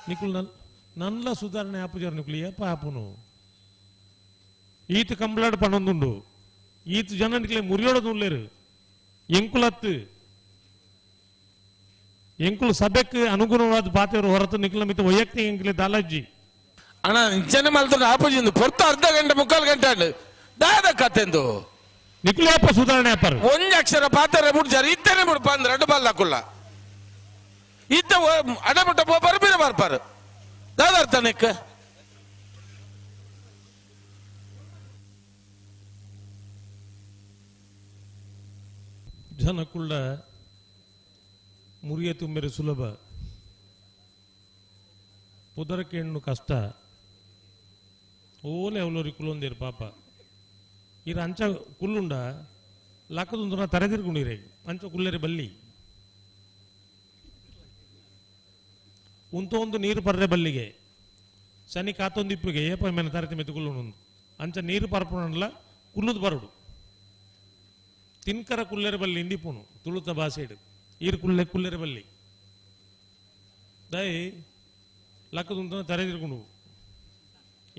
ನಿಕುಲ್ ನನ್ ನಲ್ಲ ಸುಧಾರಣೆ ಆಪುಜಾರ ನಿಕುಲ್ ಏಪ ಆಪುನು ಈತ ಕಂಬ್ಲಾಡ್ ಪಣೊಂದುಂಡು ಈತ ಜನ ನಿಕ್ಲೆ ಮುರಿಯೋಡದು ಉಲ್ಲೇರು ಎಂಕುಲತ್ತು ಎಂಕುಲು ಸಭೆಕ್ ಅನುಗುಣವಾದ ಪಾತೆಯವರು ಹೊರತು ನಿಖಿಲ ಮಿತ ವೈಯಕ್ತಿಕ ಎಂಕುಲೆ ದಾಲಜ್ಜಿ ಅಣ್ಣ ಇಂಚನೆ ಮಲ್ತಂಡು ಆಪುಜಿಂದು ಪೊರ್ತು ಅರ್ಧ ಗಂಟೆ ಮುಕ್ಕಾಲು ಗಂಟೆ ಅಂಡು ದಾದ ಕತೆಂದು ನಿಖಿಲ ಏಪ ಸುಧಾರಣೆ ಆಪಾರು ಒಂಜಿ ಅಕ್ಷರ ಪಾತಾರೆ ಮುಡ್ಜಾರ ಇತ್ತನೆ ಮುಡ್ಪ ಅಂದ್ರೆ ಅಡ್ಡು ಬಲ್ಲ ಕುಲ್ಲ ಇತ್ತ ಅಡಮುಟ್ಟ ಪೋಪಾರು ಬೀರ ಬರ್ಪಾರು ದಾದ ಅರ್ಥ ನಿಕ್ಕ ಜನಕುಳ್ಳ ಮುರಿಯ ತುಂಬಿರೆ ಸುಲಭ, ಪುದರಕ್ಕೆ ಹೆಣ್ಣು ಕಷ್ಟ. ಓಲೆ ಅವಲೋರಿ ಕುಲೊಂದೇರು ಪಾಪ. ಇರ ಅಂಚ ಕುಲ್ಲುಂಡ ಲಕ್ಕದೊಂದು ತರೆದಿರ್ಕೊಂಡಿರೇ ಅಂಚ ಕುಲ್ಲೇರಿ ಬಲ್ಲಿ ಉಂತೊಂದು ನೀರು ಪರ್ರೆ ಬಲ್ಲಿಗೆ ಶನಿ ಕಾತೊಂದು ಇಪ್ಪುಗೆ ಏಪ ಮೇಲೆ ತರತಿ ಮೆತ್ತು ಕುಲ್ಲುಂಡು ಅಂಚ ನೀರು ಪರ್ಪುಣಲ್ಲ ಕುಲ್ಲುದು ಬರುಡು ತಿನ್ಕರ ಕುಲ್ಲೆರೆ ಬಲ್ಲಿ ಇಂದಿಪುನು ತುಳುತ ಭಾಷೆಡು ಈರು ಕುಲ್ಲೆ ಕುಲ್ಲೆರೆ ಬಲ್ಲಿ ದೈ ಲಕ್ಕದುಂತ ತರೆದಿರ್ಕೊಂಡು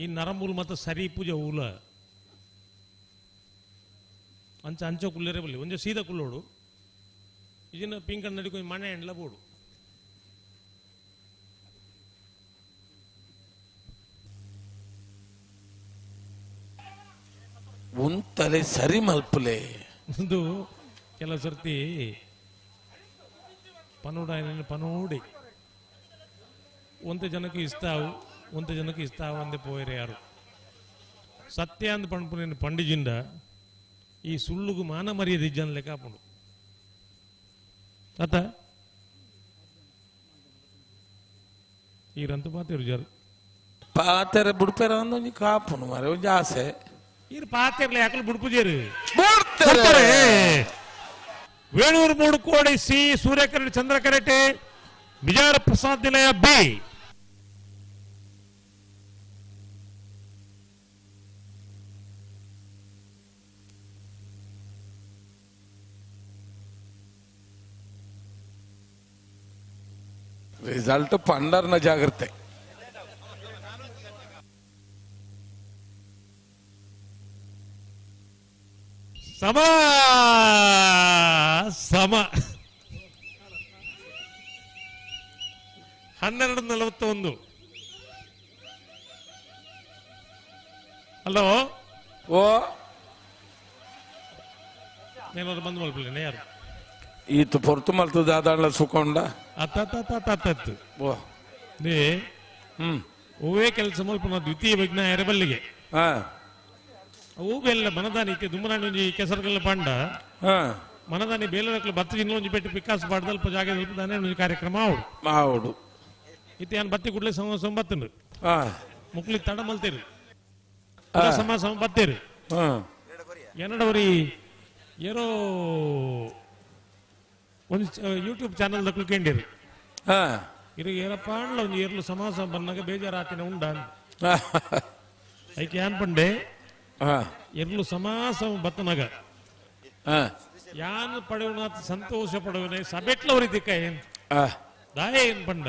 ಈ ನರಂಬುಲು ಮತ್ತು ಸರಿ ಪೂಜೆ ಊಲ ಅಂಚ ಅಂಚ ಕುಲ್ಲೆರೆ ಬಲ್ಲಿ ಒಂಜೆ ಸೀದಾ ಕುಲ್ಲೋಡು ಇದನ್ನ ಪಿಂಕಣ್ಣ ನಡಿಕೊಂಜ ಮನೆ ಎಂಡ್ಲ ಬೋಡು. ಉಂತಲೆ ಸರಿ ಮಲ್ಪುಲೆ ಒಂದು ಕೆಲವು ಸರ್ತಿ ಪನೋಡ ಪನೋಡಿ ಒಂತೆ ಜನಕ್ಕೆ ಇಸ್ತಾವು ಒಂತೆ ಜನಕ್ಕೆ ಇಸ್ತಾವು ಅಂದೆ ಪೋಯರೆ ಯಾರು ಸತ್ಯ ಅಂದ್ ಪಣ್ಪುನೇನು ಪಂಡಿಜಿಂದ ಈ ಸುಳ್ಳುಗು ಮಾನ ಮರ್ಯಾದೆ ಇಜ್ಜನ್ ಲೆಕ್ಕ ಹಾಪುಂಡು ಅತ್ತ ಈರಂತೂ ಪಾತಿರು ಜರ್ ಪಾತೆರೆ ಬುಡ್ಪೆರ ಒಂದೊಂಜಿ ಕಾಪುನು ಮರೆ ಒಂಜಿ ಆಸೆ ಈರು ಪಾತೆರ್ಲೆ ಯಾಕಲು ಬುಡ್ಪುಜೇರು ವೇಣೂರು ಮೂಡುಕೋಡಿ ಸಿ ಸೂರ್ಯಕರಟೆ ಚಂದ್ರಕರಟೆ ಬಿಜಾರ ಪ್ರಸಾದ್ ನಿಲಯ ಬಿ. ರಿಸಲ್ಟ್ ಪಂಡರ್ನ ಜಾಗ್ರತೆ. ಸಮ ಸಮ 12:41. ಹಲೋ ಓ ಏನಾದ್ರು ಬಂದ್ ಮಲ್ಪಲೇನೆ ಯಾರು ಈತ ಪೊರ್ತು ಮಲ್ತದ ದಾದಾಂಡ್ಲ ಸುಕೊಂಡ ಅತ್ತ ಓ they ಹೂವೇ ಕೆಲಸ ಮಲ್ಪನ ದ್ವಿತೀಯ ವಿಜ್ಞಾನ ಎರಬಲ್ಲಿಗೆ ಅವು ಬೆಲ್ಲ ಮನದಾನಿ ಇತ್ತೆ ದುಮ್ಮನಾಣಿ ಒಂಜಿ ಕೆಸರುಗಲ್ಲ ಪಾಂಡ ಮನದಾನಿ ಬೇಲರಕ್ಲು ಬತ್ತಿ ಇನ್ನೊಂಜಿ ಪೆಟ್ಟು ಪಿಕ್ಕಾಸು ಪಾಡ್ದಲ್ಪ ಜಾಗ ದಾನೆ ಒಂಜಿ ಕಾರ್ಯಕ್ರಮ ಆವಡು ಆವಡು ಇತ್ತೆ ಯಾನ್ ಬತ್ತಿ ಕೂಡಲೇ ಸಮ ಸಮ ಬತ್ತುಂಡು ಮುಕ್ಲಿ ತಡ ಮಲ್ತೇರು ಸಮ ಸಮ ಬತ್ತೇರು ಎನ್ನಡವರಿ ಏರೋ ಒಂದು ಯೂಟ್ಯೂಬ್ ಚಾನಲ್ ದಕ್ಲು ಕೇಂಡಿರು ಇರು ಏರಪ್ಪ ಅಂಡ್ಲ ಒಂಜಿ ಏರ್ಲು ಸಮಾಸ ಬನ್ನಾಗ ಬೇಜಾರಾತಿನ ಉಂಡ ಐಕೆ ಏನ್ ಪಂಡೆ ಎರ್ಲು ಸಮಾಸ ಬತ್ತನಾಗ ಯಾನ್ ಪಡೆಯುವನಾಥ ಸಂತೋಷ ಪಡುವನೆ ಸಬೆಟ್ಲವರಿ ದಿಕ್ಕ ಏನ್ ದಾಯ ಏನ್ ಪಂಡ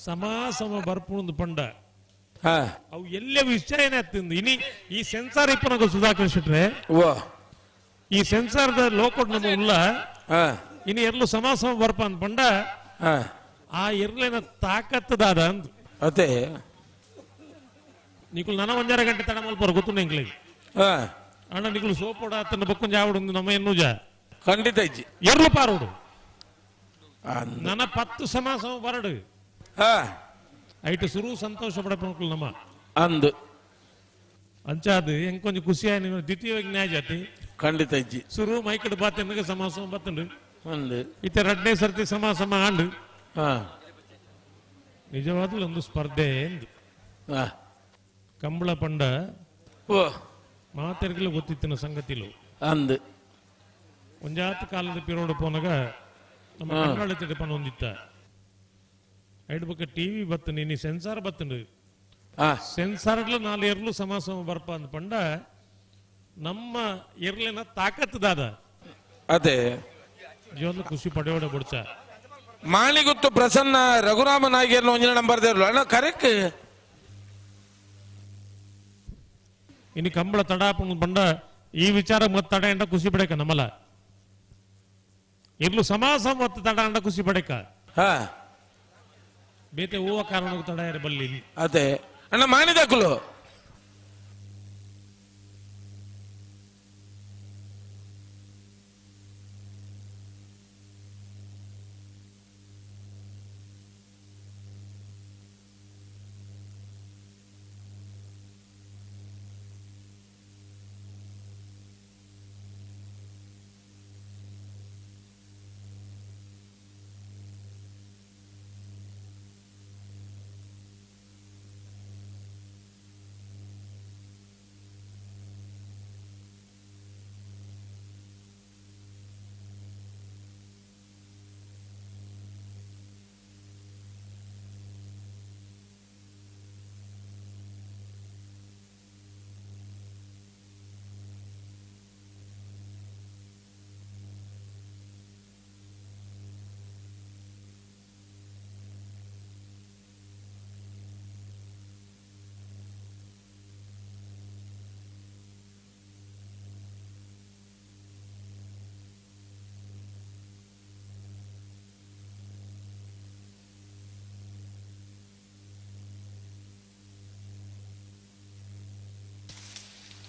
ಸಮಾಸಮ ಬರ್ಪುಣದು ಪಂಡ ಅವು ಎಲ್ಲ ವಿಷಯನೇ ಹತ್ತಿಂದು ಇನಿ ಈ ಸೆನ್ಸಾರ್ ಇಪ್ಪನಾಗ ಸುಧಾಕರ್ ಶೆಟ್ರೆ ಈ ಸೆನ್ಸಾರ್ದ ಲೋಕೋಟ್ ನಮ್ಮ ಉಲ್ಲ ಇನಿ ಎರ್ಲು ಸಮಾಸಮ ಬರ್ಪ ಅಂತ ಪಂಡ ಆ ಎರ್ಲೇನ ತಾಕತ್ತದಾದ ಅಂದು ಅದೇ ನಿಕುಲ್ ನನ ಒಂಜಾರ ಗಂಟೆ ತಡ ಮಲ್ಪರು ಗೊತ್ತು ಎಂಕ್ಲಿಗೆ ಅಣ್ಣ ನಿಕುಲು ಸೋಪೋಡ ಆತನ ಬೊಕ್ಕೊಂಜ ಆವಡು ನಮ್ಮ ಎನ್ನುಜ ಖಂಡಿತ ಇಜ್ಜಿ ಎರ್ಲು ಪಾರೋಡು ನನ್ನ 10 ಸಮಾಸಮ ಬರಡು ಐಟು ಸುರು ಸಂತೋಷ ಪಡಪುಣಕುಲು ನಮ್ಮ ಅಂದು ಅಂಚಾದು ಎಂಕೊಂಜ ಖುಷಿ ಆಯ್ನ ದ್ವಿತೀಯವಾಗಿ ನ್ಯಾಯ ಜಾತಿ ಖಂಡಿತ ಇಜ್ಜಿ ಸುರು ಮೈಕಡು ಬಾತೆನ್ನಗ ಸಮಾಸಮ ಬತ್ತಂಡು ಅಂದು ಇತ್ತೆ ರಡ್ನೇ ಸರ್ತಿ ಸಮಾಸಮ ಆಂಡು ನಿಜವಾಗ್ಲೂ ಒಂದು ಸ್ಪರ್ಧೆ ಎಂದು ಕಂಬಳ ಪಂಡ ಮಾತೆರ್ಗಲ ಗೊತ್ತಿತ್ತಿನ ಸಂಗತಿಲು ಅಂದು ಒಂಜಾತ ಕಾಲದ ಪಿರೋಡು ಪೋನಾಗ ನಮ್ಮ ಕನ್ನಡ ತಿಡಪನ ಹೊಂದಿತ್ತ ಐಡ್ ಬೊಕ್ಕ ಟಿವಿ ಬತ್ತಂಡು ಇನಿ ಸೆನ್ಸಾರ್ ಬತ್ತಂಡು ಸೆನ್ಸಾರ್ಡ್ಲ ನಾಲ್ ಎರ್ಲು ಸಮಾಸಮ ಬರ್ಪ ಅಂದ್ ಪಂಡ ನಮ್ಮ ಎರ್ಲಿನ ತಾಕತ್ತದಾದ ಅದೇ ಜೀವನ ಖುಷಿ ಪಡೆಯೋಡ ಬುಡ್ಚ ಮಾಣಿಗುತ್ತು ಪ್ರಸನ್ನ ರಘುರಾಮ ನಾಯ್ಕರ್ನ ಒಂಜಿನ ನಂಬರ್ ದೇರ್ಲು ಅಣ್ಣ ಕರೆಕ್ಟ್. ಇನ್ನು ಕಂಬಳ ತಡಾಪು ಬಂಡ ಈ ವಿಚಾರ ಮತ್ತೆ ತಡ ಎಂಡ ಖುಷಿ ಪಡಕ ನಮ್ಮಲ್ಲ ಇರ್ಲು ಸಮಾಸ ಮತ್ತು ತಡ ಅಂಡ ಖುಷಿ ಪಡಕ ಬೇತೆ ಹೂವ ಕಾರಣಕ್ಕೂ ತಡ ಇರಬಲ್ಲಿ ಅದೇ ಅಣ್ಣ ಮಾಣಿದಕ್ಕಲು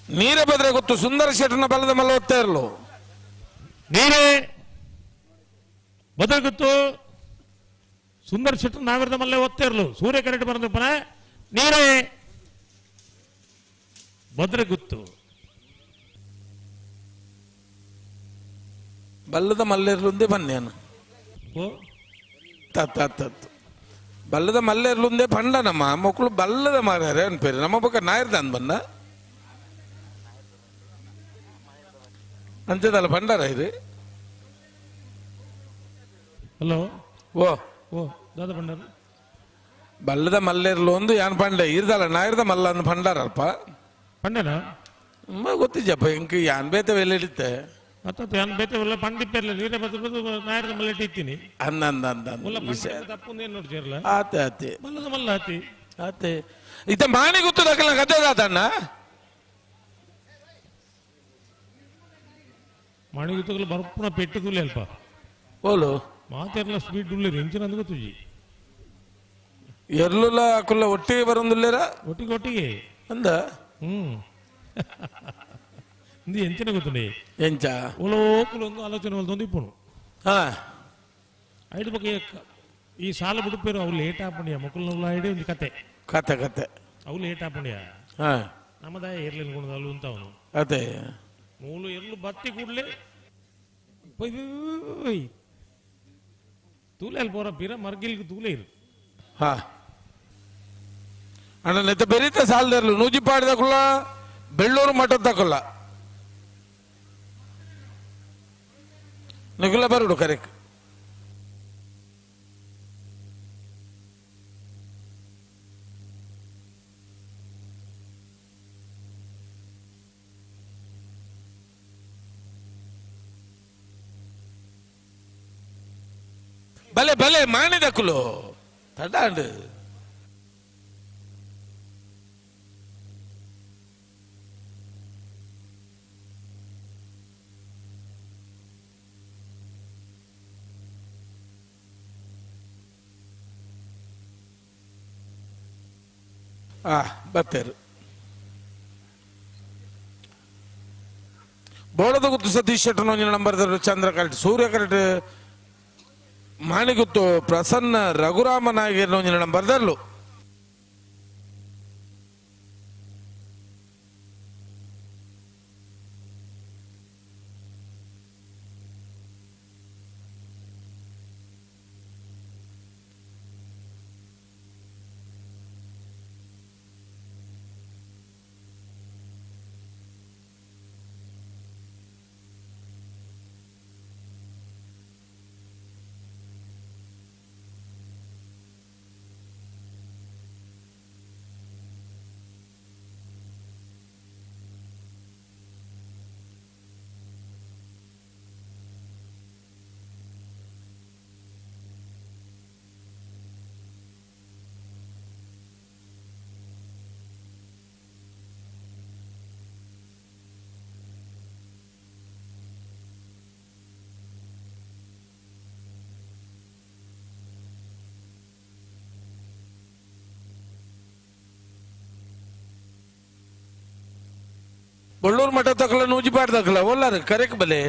ನೀರೇ ಬದ್ರೆ ಗೊತ್ತು ಸುಂದರ ಶೆಟ್ಟನ ಬಲದ ಮಲ್ಲ ಓದ್ತಾ ಇರಲು. ನೀರೇ ಬದ್ರ ಗೊತ್ತು ಸುಂದರ ಶೆಟ್ಟನ ನಾವಿರದ ಮಲ್ಲೆ ಓದ್ತಾ ಇರಲು. ಸೂರ್ಯ ಕರೆಕ್ಟ್ ಬರಂದಪ್ಪನ ನೀರೇ ಭದ್ರ ಗುತ್ತು. ಬಲ್ಲದ ಮಲ್ಲೆರ್ಲುಂದೇ ಬನ್ನೇನು ತತ್ತು ಬಲ್ಲದ ಮಲ್ಲೆರ್ಲುಂದೇ ಪಂಡ ನಮ್ಮ ಮಕ್ಕಳು ಬಲ್ಲದ ಮಾರ್ಯಾರೆ ಅನ್ಪೇರಿ ನಮ್ಮ ಪಕ್ಕ ನಾಯಿರ್ದ ಅಂದ್ ಬನ್ನ ಅಂಚದಲ್ಲ ಪಂಡಾರ ಇದು. ಹಲೋ ಓ ಓ ದಾದ ಪಂಡಾರ ಬಲ್ಲದ ಮಲ್ಲೆರ್ಲು ಒಂದು ಯಾನ್ ಪಂಡೆ ಇರ್ದಲ್ಲ ನಾಯಿರ್ದ ಮಲ್ಲ ಅಂದ್ ಪಂಡಾರಲ್ಪ ಪಂಡನ ಗೊತ್ತಿಜ್ಜಪ್ಪ ಇಂಕ ಯಾನ್ ಬೇತೆ ವೆಲ್ಲ ಹಿಡಿತೆ ಅತ್ತ ಯಾನ್ ಬೇತೆ ಎಲ್ಲ ಪಂಡಿಪ್ಪೆರ್ಲ ನೀರೇ ಬತ್ತು ನಾಯಿರ್ದ ಮಲ್ಲ ಇಟ್ಟಿತ್ತೀನಿ ಅಂದ ಅಂದ ಅಂದ ತಪ್ಪು ಏನು ನೋಡ್ತಿರಲ್ಲ. ಆತೆ ಆತೆ ಮಲ್ಲದ ಮಲ್ಲ ಆತಿ ಆತೆ ಇತ್ತ ಮಾಣಿ ಗೊತ್ತು ದಾಖಲ ಕತೆ ದಾತಣ್ಣ ಮಾಣಿ ಗುತ್ತುಗಳು ಬರ್ಪುನ ಪೆಟ್ಟು ತುಲೆ ಅಲ್ಪ ಓಲು ಮಾತೆರ್ಲ ಸ್ಪೀಡ್ ಉಳ್ಳೇರಿ ಇಂಚಿನ ಅಂದ್ ಗೊತ್ತುಜಿ ಎರ್ಲುಲ ಕುಲ್ಲ ಒಟ್ಟಿಗೆ ಬರೋದಿಲ್ಲೇರ ಒಟ್ಟಿಗೆ ಒಟ್ಟಿಗೆ ಅಂದ ಇಂದು ಎಂಚಿನ ಗೊತ್ತುಂಡೆ ಎಂಚ ಓಲೋಕುಲು ಒಂದು ಆಲೋಚನೆ ಹೊಲ್ದೊಂದು ಇಪ್ಪುನು ಹಾ ಐದು ಬಗ್ಗೆ ಈ ಸಾಲ ಬಿಡುಪೇರು ಅವು ಲೇಟ್ ಆಪುಂಡಿಯ ಮಕ್ಕಳು ಐಡಿ ಒಂದು ಕತೆ ಕತೆ ಕತೆ ಅವು ಲೇಟ್ ಆಪುಂಡಿಯ ಹಾ ನಮ್ಮದಾಯ ಎರ್ಲಿನ ಗುಣದ ಅಲ್ಲು ಅಂತ ಅವನು ಅದೇ ಮೂಲು ಎರ್ಲು ಬತ್ತಿ ಕೂಡಲೇ ಪೊಯ್ ತೂಲೆ ಅಲ್ಲಿ ಪೋರ ಪಿರ ಮರ್ಗಿಲ್ಗೆ ತೂಲೆ ಇರು. ಹಾ ಅಣ್ಣ ನೆತ್ತ ಬೆರೀತ ಸಾಲದಿರ್ಲು ನೂಜಿ ಪಾಡಿದಕುಲ್ಲ ಬೆಳ್ಳೂರು ಮಠದ ಕುಲ್ಲ ನಿಗುಲ ಬರುಡು ಕರೆಕ್ಟ್. ಬಲೆ ಬಲೆ ಮಾಣಿದಕುಲು ತಡಾಂಡು ಬತ್ತೇರು ಬೋಳದ ಗುತ್ತು ಸತೀಶ್ ಶೆಟ್ಟರ್ ಒಂಜಿನ ನಂಬರ್ ಚಂದ್ರ ಕರೆಕ್ಟ್ ಸೂರ್ಯ ಕರೆಕ್ಟ್ ಮಾಣಿಗುತ್ತು ಪ್ರಸನ್ನ ರಘುರಾಮ ನಾಯಕರ ಒಂಜಿನ ನಂಬರ್ ದರ್ಲು. ಬಳ್ಳೂರು ಮಠ ತಕಲ ನೂಜಿಪಾಡ್ ತಕಲ ಒಲ್ಲಾರ ಕರೆಕ್ ಬಲೆ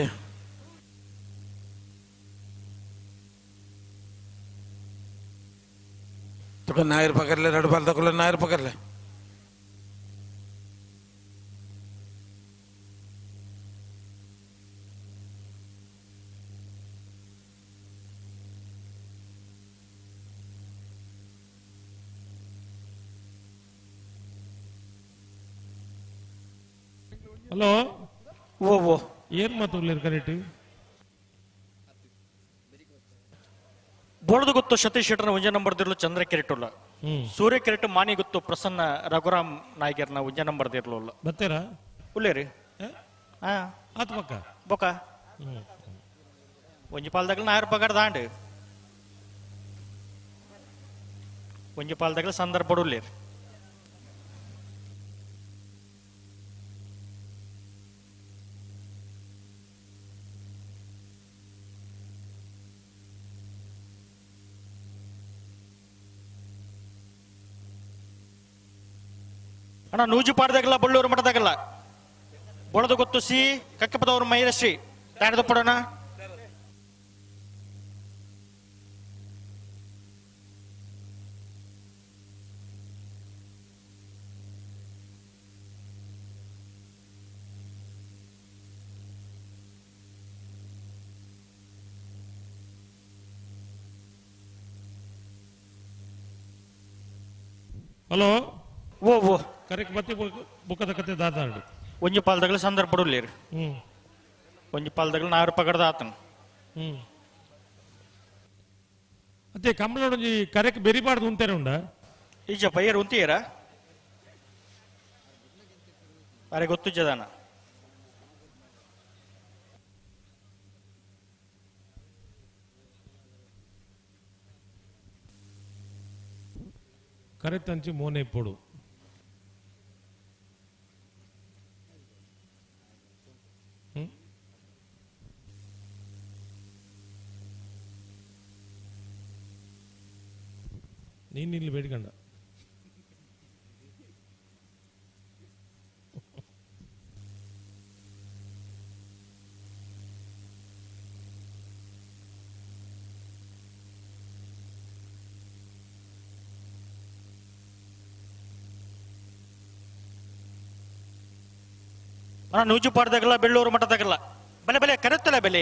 तुका नायर पकडले रडपाल तकला नायर पकडले ಹಲೋ ಓ ಓ ಏನ್ ಮಾತು ಕರೆಕ್ಟ್ ಬೋಳದ ಗೊತ್ತು ಸತೀಶ್ ಶೆಟ್ಟರ್ನ ಒಂಜೆ ನಂಬರ್ ದಿರ್ಲು ಚಂದ್ರ ಕೆರೆಟುಲ್ಲ ಸೂರ್ಯ ಕೆರೆಟು ಮಾನಿ ಗೊತ್ತು ಪ್ರಸನ್ನ ರಘುರಾಮ್ ನಾಯ್ಕರ್ನ ಒಂಜೆ ನಂಬರ್ ದಿರ್ಲು ಬತ್ತೀರಾ ಉಲ್ಲೇರಿ ಹಾ ಆತ್ ಪಕ್ಕ ಬೊಕ ಒಂಜಿ ಪಾಲ್ದಾಗಲ ನಾಯರ್ ಪಗಾರ ದಾಂಡು ಒಂಜಿ ಪಾಲ್ದಾಗಲ ಸಂದರ್ಭ ಉಲ್ಲೇರಿ ಅಣ್ಣ ನೂಜು ಪಾಡ್ದಾಗಲ್ಲ ಬಳ್ಳೂರು ಮಠದಾಗಲ್ಲ ಬೊಳದಗೊತ್ತು ಸಿ ಕಕ್ಕಪದವರು ಮೈರಶ್ರೀ ದಾಡದ ಪಡೋಣ. ಹಲೋ ಓ ಓ ಕರೆಕ್ಟ್ ಬತ್ತಿ ಬುಕ್ಕದ ಕತೆ ದಾದಾಡು ಒಂಜಿ ಪಾಲ್ದಗಲ ಸಂದರ್ಭ ಬಡಲೇರಿ. ಒಂಜಿ ಪಾಲ್ದಗಲ ನಾರು ಪಗಡ್ದ ಆತನ. ಅತ್ತೆ ಕಂಬಳೊಂಜಿ ಕರೆಕ್ಟ್ ಬೆರಿಬಾರ್ದು ಉಂತೇನೆ ಉಂಡ ಈಜಪ್ಪ ಏರು ಉಂತೀರ ಅರೆ ಗೊತ್ತು ಜದಾನ. ಕರೆಕ್ಟ್ ಅಂಚಿ ಮೋನೆ ಪೊಡು ನೀನು ಇಲ್ಲಿ ಬೇಡ್ಕಂಡ ಅಣ್ಣ ನೂಜುಪಾಡ್ದಾಗಲ್ಲ ಬೆಳ್ಳೂರು ಮಠದಾಗಲ್ಲ ಬೆಲೆ ಬೆಲೆ ಕರೆತ್ತಲ್ಲ ಬೆಲೆ.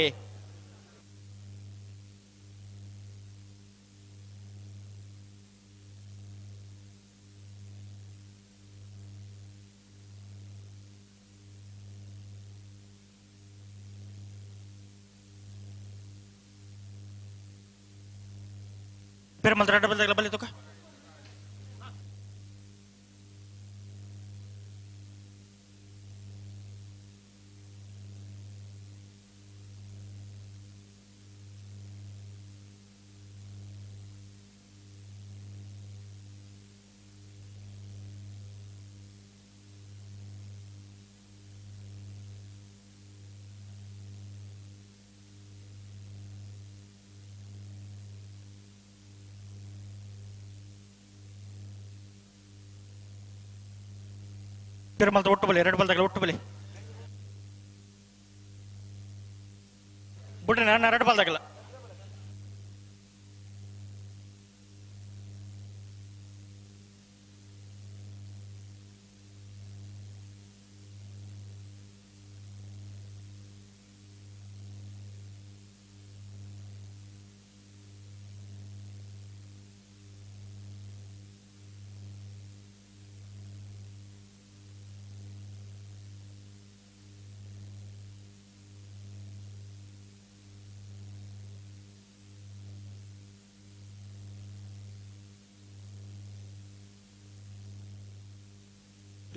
ಪೆರುಮಲ್ ಡಬಲ್ ಬಲೆ ತುಕ ಪೆರುಮಲ್ದ ಒಟ್ಟು ಬಲಿ ಎರಡು ಬಲ್ದಾಗಲ ಒಟ್ಟು ಬಲಿ ಬಿಡ್ರಿ ನಾನು ಎರಡು ಬಲ್ದಾಗಲ್ಲ.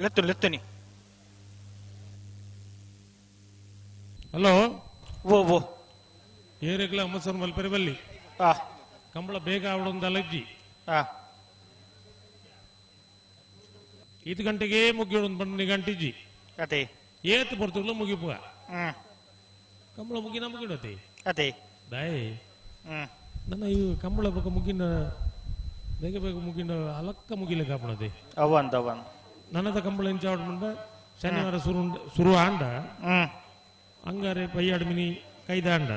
ಲೆತ್ತು ಲೆತ್ತುನಿ. ಹಲೋ ಓ ಓ ಏರೆಗ್ಲ ಅಮ್ಮಸರ್ ಮಲ್ಪರಿ ಬಲ್ಲಿ ಕಂಬಳ ಬೇಗ ಅವಡೊಂದು ಅಲಜ್ಜಿ 5 ಗಂಟೆಗೆ ಮುಗಿಯೋಡೊಂದು 12 ಗಂಟೆಜಿ ಅದೇ ಏತ್ ಬರ್ತುಗ್ಲ ಮುಗಿಪುಗ ಕಂಬಳ ಮುಗಿನ ಮುಗಿಡತಿ ಅದೇ ದಾಯ್ ನನ್ನ ಇವು ಕಂಬಳ ಬೊಕ ಮುಗಿನ ಬೇಗ ಬೇಗ ಮುಗಿನ ಅಲಕ್ಕ ಮುಗಿಲೆ ಕಾಪಣದೆ ಅವಂದ ಅವನ್ ನನ್ನದ ಕಂಬಳ ಇಂಚಾವಡ್ ಮುಂಡ ಶನಿವಾರ ಸುರು ಸುರು ಆಂಡ ಅಂಗಾರೆ ಪೈಯಾಡ್ ಮಿನಿ ಕೈದಾಂಡ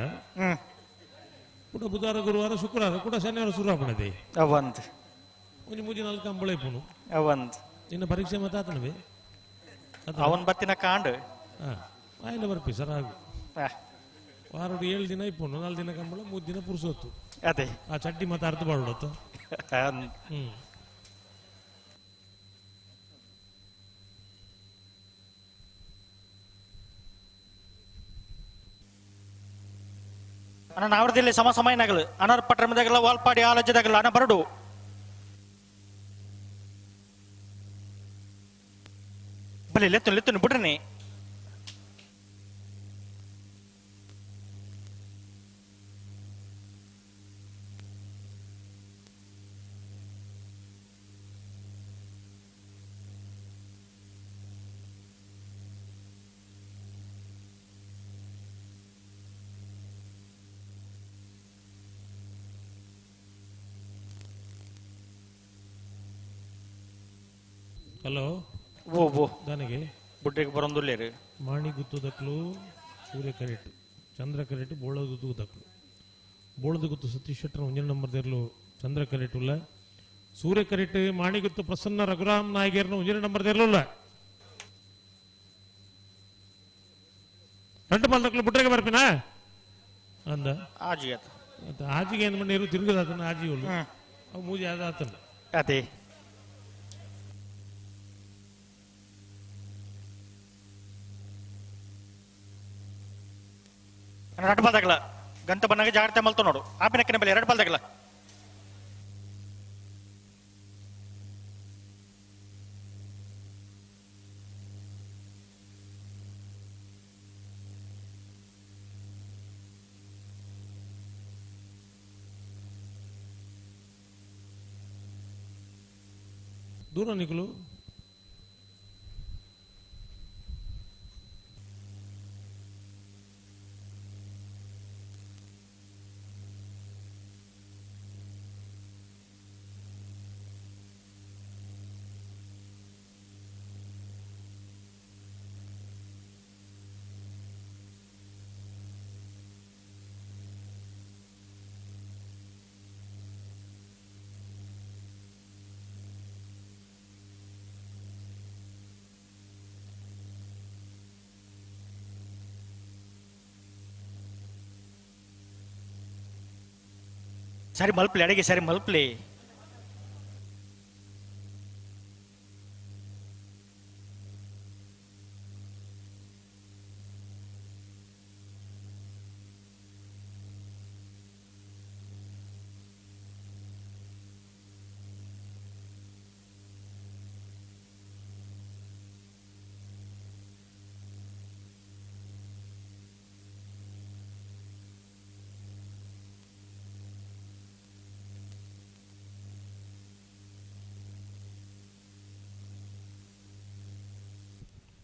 ಕೂಡ ಬುಧವಾರ ಗುರುವಾರ ಶುಕ್ರವಾರ ಕೂಡ ಶನಿವಾರ ಸುರು ಆಪಣದೆ ಅವಂದ್ ಒಂಜಿ ಮೂಜಿ ನಾಲ್ಕು ಕಂಬಳ ಇಪ್ಪುನು ಅವಂದ್ ನಿನ್ನ ಪರೀಕ್ಷೆ ಮತ್ತೆ ಆತನವೇ ಅವನ್ ಬತ್ತಿನ ಕಾಂಡ್ ಆಯ್ನ ಬರ್ಪಿ ಸರ್ ಆಗು ವಾರೋಡು 7 ದಿನ ಇಪ್ಪುನು 4 ದಿನ ಕಂಬಳ 3 ದಿನ ಪುರುಸೊತ್ತು ಅದೇ ಆ ಚಡ್ಡಿ ಮತ್ತೆ ಅರ್ಧ ಬಾಡೋಡತ್ತು. ಅಣ್ಣ ನಾವರದಲ್ಲಿ ಸಮ ಸಮಯನಾಗಲು ಅನರ್ ಪಟ್ಟಣದಾಗಲ್ಲ ವಾಲ್ಪಾಡಿ ಆಲೋಚದಾಗಲ್ಲ ಅಣ್ಣ ಬರಡು ಬಲೆ ಲೆತ್ತು ಲೆತ್ತು ಬಿಡ್ರಿ. ಹಲೋ ಓ ಓ ನನಗೆ ಬುಡ್ಡೆಗೆ ಬರೊಂದುಲ್ಲೇರು ಮಾಣಿ ಗುತ್ತುದಕ್ಲು ಸೂರ್ಯ ಕರೆಟ್ ಚಂದ್ರ ಕರೆಟ್ ಬೋಳದ ಗುತ್ತುದಕ್ಲು ಬೋಳದ ಗುತ್ತು ಸತೀಶ್ ಶೆಟ್ಟರ್ ಒಂಜನೇ ನಂಬರ್ ದೇರ್ಲು ಚಂದ್ರ ಕರೆಟ್ ಉಲ್ಲ ಸೂರ್ಯ ಕರೆಟ್ ಮಾಣಿಗುತ್ತು ಪ್ರಸನ್ನ ರಘುರಾಮ್ ನಾಯಕರ್ನ ಒಂಜನೇ ನಂಬರ್ ದೇರ್ಲು ರಡ್ಡು ಪಾಲ್ದಕ್ಲು ಬುಡ್ಡೆಗೆ ಬರ್ಪಿನ ಅಂದ ಆಜಿಗೆ ಆಜಿಗೆ ಏನು ನೀರು ತಿರುಗದಾತನ ಆಜಿ ಅವು ಮೂಜಿ ಆದಾತನ ಅದೇ ಎರಡು ಬಾಲ್ದಾಗಲ ಗಂತ ಬನ್ನಾಗ ಜಾಗ್ರತೆ ಮಲ್ತು ನೋಡು ಆಪಿನಕ್ಕಿನ ಬೆಲೆ ಎರಡು ಬಾಲ್ದಾಗಲ ದೂರ ನಿಕಲು ಸರಿ ಮಲ್ಪ್ಲಿ ಅಡಿಗೆ ಸರಿ ಮಲ್ಪ್ಲಿ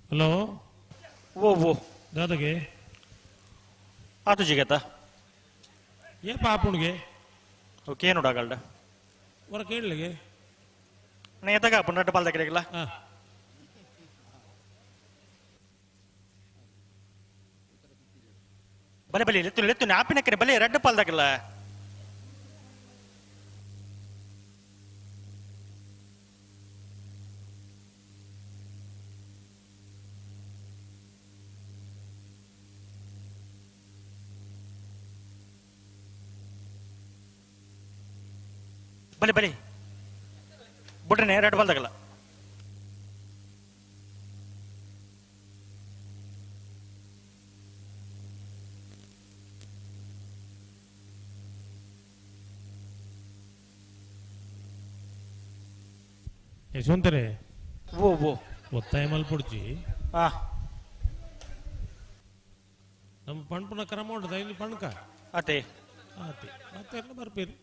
ಹಲೋ ಓ ಓ ದಾದಾಗೆ ಆತು ಜಿಗತ ಏ ಪಾಪುಣಿಗೆ ಓಕೆ ನೋಡಾಗಲ್ಡ ಹೊರ ಕೇಳಲಿಗೆ ನೇತಗ ಪುನಟ ಪಾಲ್ದ ಕಿರಗಿಲ್ಲ ಬಲೆ ಬಲೆ ಲೆತ್ತು ಲೆತ್ತು ಆಪಿನಕ್ಕರೆ ಬಲೆ ರೆಡ್ ಪಾಲ್ದಾಗಲ್ಲ ಬಲೆ ಬಲೆ ಬಿಡ್ರಿ ಎರಡು ಬಾಲ್ದಾಗಲ್ಲ ಯಶವಂತರೇ ಓ ಓ ಒತ್ತಾಯ ಮಲ್ಪುಡ್ಚಿ ಆ ನಮ್ಮ ಪಣ್ಪುನ ಕ್ರಮ ಉಂಟು ಇಲ್ಲಿ ಪಣ್ಕ ಅತೆ ಆತೆ ಮತ್ತೆ ಎಲ್ಲ ಬರ್ಪೇರು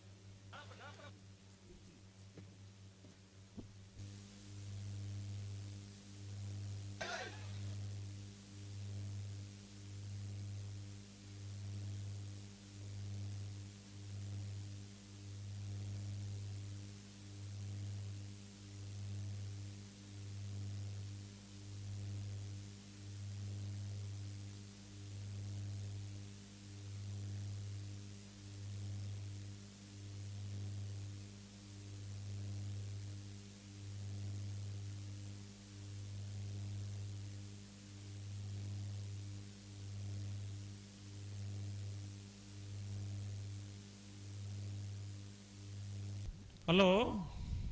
ಹಲೋ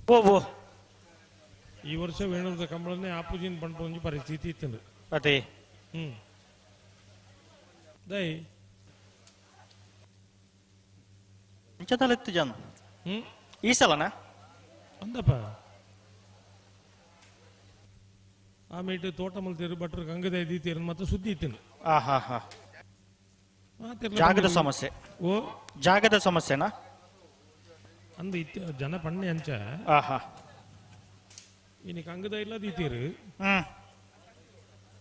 ಓ ಓ ಈ ವರ್ಷ ವೇಣೂರದ ಕಂಬಳನೆ ಆಪುಜಿನ ಪಂಪೊಂಜಿ ಪರಿಸ್ಥಿತಿ ಇತ್ತು ಅದೇ ಹ್ಮ್ ದೈ ಇಂಚದಲ್ಲಿತ್ತು ಜನ ಹ್ಮ್ ಈ ಸಲನಾ ಅಂದಪ್ಪ ಆ ಮೇಟ್ ತೋಟ ಮಲ್ತೀರು ಭಟ್ರು ಗಂಗದ ದೀತೀರು ಮತ್ತೆ ಸುದ್ದಿ ಇತ್ತು ಆ ಹಾ ಹಾ ಜಾಗದ ಸಮಸ್ಯೆ ಓ ಜಾಗದ ಸಮಸ್ಯೆನಾ ಅಂದ ಇತ್ತ ಜನ ಪಣ್ಣೆ ಅಂಚ ಆಹಾ ಇನಿ ಕಂಗದ ಇಲ್ಲ ದೀತೀರು ಹ್ಮ್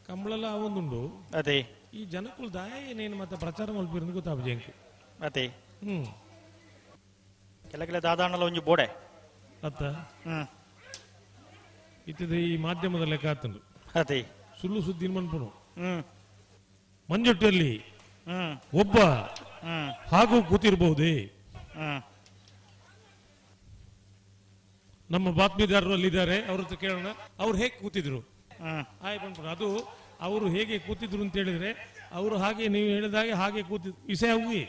ಕಂಬಳೆಲ್ಲ ಅವೊಂದುಂಡು ಅದೇ ಈ ಜನಕ್ಕೂ ದಾಯ ಏನೇನು ಮತ್ತೆ ಪ್ರಚಾರ ಮಲ್ಪಿರಂದು ಗೊತ್ತಾಪ ಜಂಕ್ ಅದೇ ಹ್ಮ್ ಕೆಲ ಕೆಲ ದಾದಾಣಲ ಒಂಜಿ ಬೋಡೆ ಅತ್ತ ಹ್ಮ್ ಇತ್ತದ ಈ ಮಾಧ್ಯಮದ ಲೆಕ್ಕ ಆತಂದು ಅದೇ ಸುಳ್ಳು ಸುದ್ದಿ ಮನ್ಪುನು ಮಂಜೊಟ್ಟಿಯಲ್ಲಿ ಒಬ್ಬ ಹಾಗೂ ಕೂತಿರಬಹುದೇ? ನಮ್ಮ ಬಾತ್ಮೀದಾರರು ಅಲ್ಲಿದ್ದಾರೆ, ಅವ್ರ ಹತ್ರ ಕೇಳೋಣ ಅವ್ರು ಹೇಗೆ ಕೂತಿದ್ರು. ಆಯ್ ಬಂದ್ಬಿಡು, ಅದು ಅವರು ಹೇಗೆ ಕೂತಿದ್ರು ಅಂತ ಹೇಳಿದ್ರೆ ಅವರು ಹಾಗೆ ನೀವು ಹೇಳಿದಾಗೆ ಹಾಗೆ ಕೂತಿದ್ರು. ಇಸೆ ಹೋಗಿ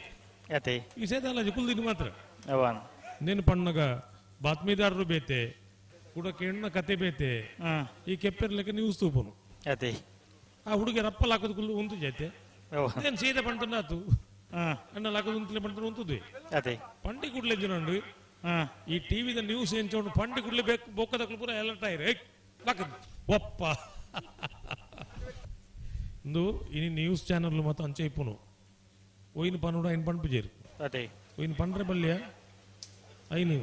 ಇಸೆದಲ್ಲ ಕುಲ್ದಿನ ಮಾತ್ರ ನೇನು ಪಣ್ಣಗ ಬಾತ್ಮೀದಾರರು ಬೇತೆ ಕೂಡ ಕೆಣ್ಣ ಕತೆ ಬೇತೆ ಈ ಕೆಪ್ಪೆರ್ಲೆಕ್ಕ ನ್ಯೂಸ್ ತೂಪನು ಆ ಹುಡುಗಿ ರಪ್ಪಲ್ ಹಾಕೋದು ಕುಲ್ಲು ಉಂತು ಜೈತೆ ಏನು ಸೀದಾ ಪಂಟನ ಆತು ಅಣ್ಣ ಹಾಕೋದು ಉಂತಲೆ ಪಂಟನ ಉಂತುದ್ವಿ ಪಂಡಿ ಕುಡ್ಲೆ ಜನಂಡು ಈ ಟಿವಿದ ನ್ಯೂಸ್ ಏನ್ ಚೌಂಡು ಪಂಡಿ ಕುಡ್ಲೆ ಬೇಕು ಬೋಕದಕ್ಲು ಪೂರ ಅಲರ್ಟ್ ಆಯ್ರೆ ಒಪ್ಪ ಇಂದು ಇನಿ ನ್ಯೂಸ್ ಚಾನಲ್ ಮತ್ತು ಅಂಚೆ ಇಪ್ಪುನು ಒಯ್ನು ಪನ್ನುಡ ಐನ್ ಪಂಪು ಜೇರು ಒಯ್ನು ಪಂಡ್ರೆ ಬಲ್ಯ ಐನು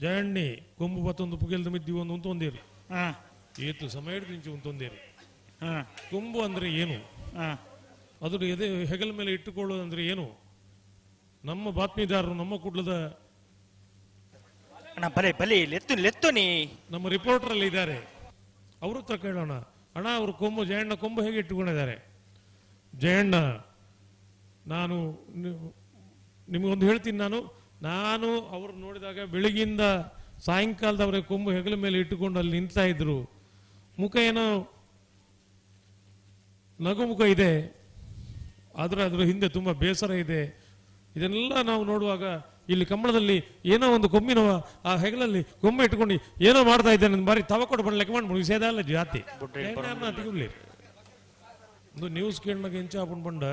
ಜಯಣ್ಣಿ ಕೊಂಬು ಬತ್ತೊಂದು ಪುಗೆಲ್ದ ಮಿದ್ದಿ ಒಂದು ಉಂತೊಂದೇರು ಏತು ಸಮಯ ನಿಂಚು ಉಂತೊಂದೇರು. ಕೊಂಬು ಅಂದ್ರೆ ಏನು, ಅದು ಎದೆ ಹೆಗಲ ಮೇಲೆ ಇಟ್ಟುಕೊಳ್ಳೋದಂದ್ರೆ ಏನು? ನಮ್ಮ ಬಾತ್ಮೀದಾರರು ನಮ್ಮ ಕುಡ್ಲದ ನಮ್ಮ ರಿಪೋರ್ಟರ್ ಅಲ್ಲಿ ಇದ್ದಾರೆ, ಅವ್ರ ಹತ್ರ ಕೇಳೋಣ. ಅಣ್ಣ ಅವರು ಕೊಂಬು ಜಯಣ್ಣ ಕೊಂಬು ಹೇಗೆ ಇಟ್ಟುಕೊಂಡಿದ್ದಾರೆ? ಜಯಣ್ಣ ನಾನು ನಿಮಗೊಂದು ಹೇಳ್ತೀನಿ, ನಾನು ನಾನು ಅವರು ನೋಡಿದಾಗ ಬೆಳಗಿಂದ ಸಾಯಂಕಾಲದವರೆ ಕೊಂಬು ಹೆಗಲ ಮೇಲೆ ಇಟ್ಟುಕೊಂಡು ಅಲ್ಲಿ ನಿಂತಾ ಇದ್ರು. ಮುಖ ಏನೋ ನಗು ಮುಖ ಇದೆ, ಆದರೆ ಅದರ ಹಿಂದೆ ತುಂಬ ಬೇಸರ ಇದೆ. ಇದನ್ನೆಲ್ಲ ನಾವು ನೋಡುವಾಗ ಇಲ್ಲಿ ಕಂಬಳದಲ್ಲಿ ಏನೋ ಒಂದು ಕೊಂಬಿನ ಆ ಹೆಗಲಲ್ಲಿ ಕೊಂಬೆ ಇಟ್ಕೊಂಡು ಏನೋ ಮಾಡ್ತಾ ಇದ್ದೇನೆ ಬಾರಿ ತವಕೊಡು ಬಣ್ಣ ಮಾಡಿ ವಿಷಯದಲ್ಲ ಜಾತಿ ಒಂದು ನ್ಯೂಸ್ ಕೇಳಿನಾಗ ಎಂಚ ಆಪುಂಡು ಪಂಡ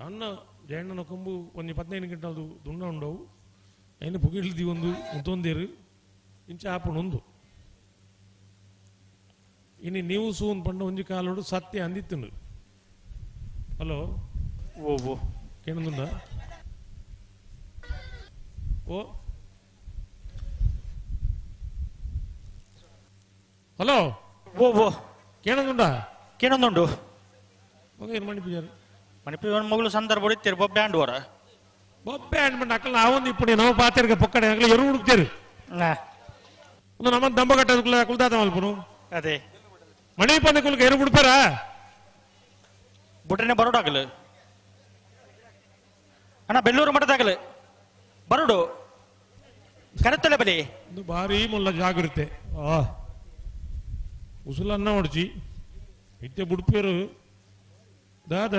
ಅಣ್ಣ ಜಯಣ್ಣನ ಕೊಂಬು ಒಂದು 15 ಗಂಟೆ ದುಂಡ ಉಂಡವು ಐನು ಪುಗಿಳ್ದಿ ಒಂದು ಉಂತೊಂದೇರು ಇಂಚ ಆಪುಂಡು ಒಂದು ಇನಿ ನ್ಯೂಸ್ ಒಂದು ಪಂಡ ಒಂಜಿ ಕಾಲೋಡು ಸತ್ಯ ಅಂದಿತ್ತು. ಹಲೋ ಓ ಕೇಳಂದುಂಡ ಓ ಹಲೋ ಓ ಓ ಕೇಳಂದುಂಡ ಕೇಳಂದುಂಡು ಏನು ಮಣಿಪುಜಾರು ಮಣಿಪುಜ ಮಗಳು ಸಂದರ್ಭ ಹೊಡಿತೀರಿ ಬೊಬ್ಬೆ ಆಂಡ್ ವರ ಬೊಬ್ಬೆ ಆಂಡ್ ಮಂಡ ಅಕ್ಕಲ್ಲ ನಾವೊಂದು ಇಪ್ಪಡಿ ನಾವು ಪಾತೇರ್ಗೆ ಪೊಕ್ಕಡೆ ಅಕ್ಕಲ ಎರು ಹುಡುಕ್ತೇರು ಒಂದು ನಮ್ಮ ದಂಬಗಟ್ಟ ಕುಲ್ದಾತ ಮಲ್ಪನು ಅದೇ ಮಣಿಪಂದ ಕುಲ್ಕ ಎರು ಬಿಡ್ಪಾರ ಬುಟ್ರನೆ ಬರೋಡಾಗಲು ಅಣ್ಣ ಬೆಳ್ಳೂರು ಮಠದಾಗಲು ಬರೋಡು ಕರೆತ್ತಲೆ ಬಲಿ ಒಂದು ಭಾರಿ ಮುಲ್ಲ ಜಾಗೃತೆ ಆ ಉಸುಲನ್ನ ಹೊಡ್ಚಿ ಇತ್ತೆ ಬುಡ್ಪೇರು ದಾದ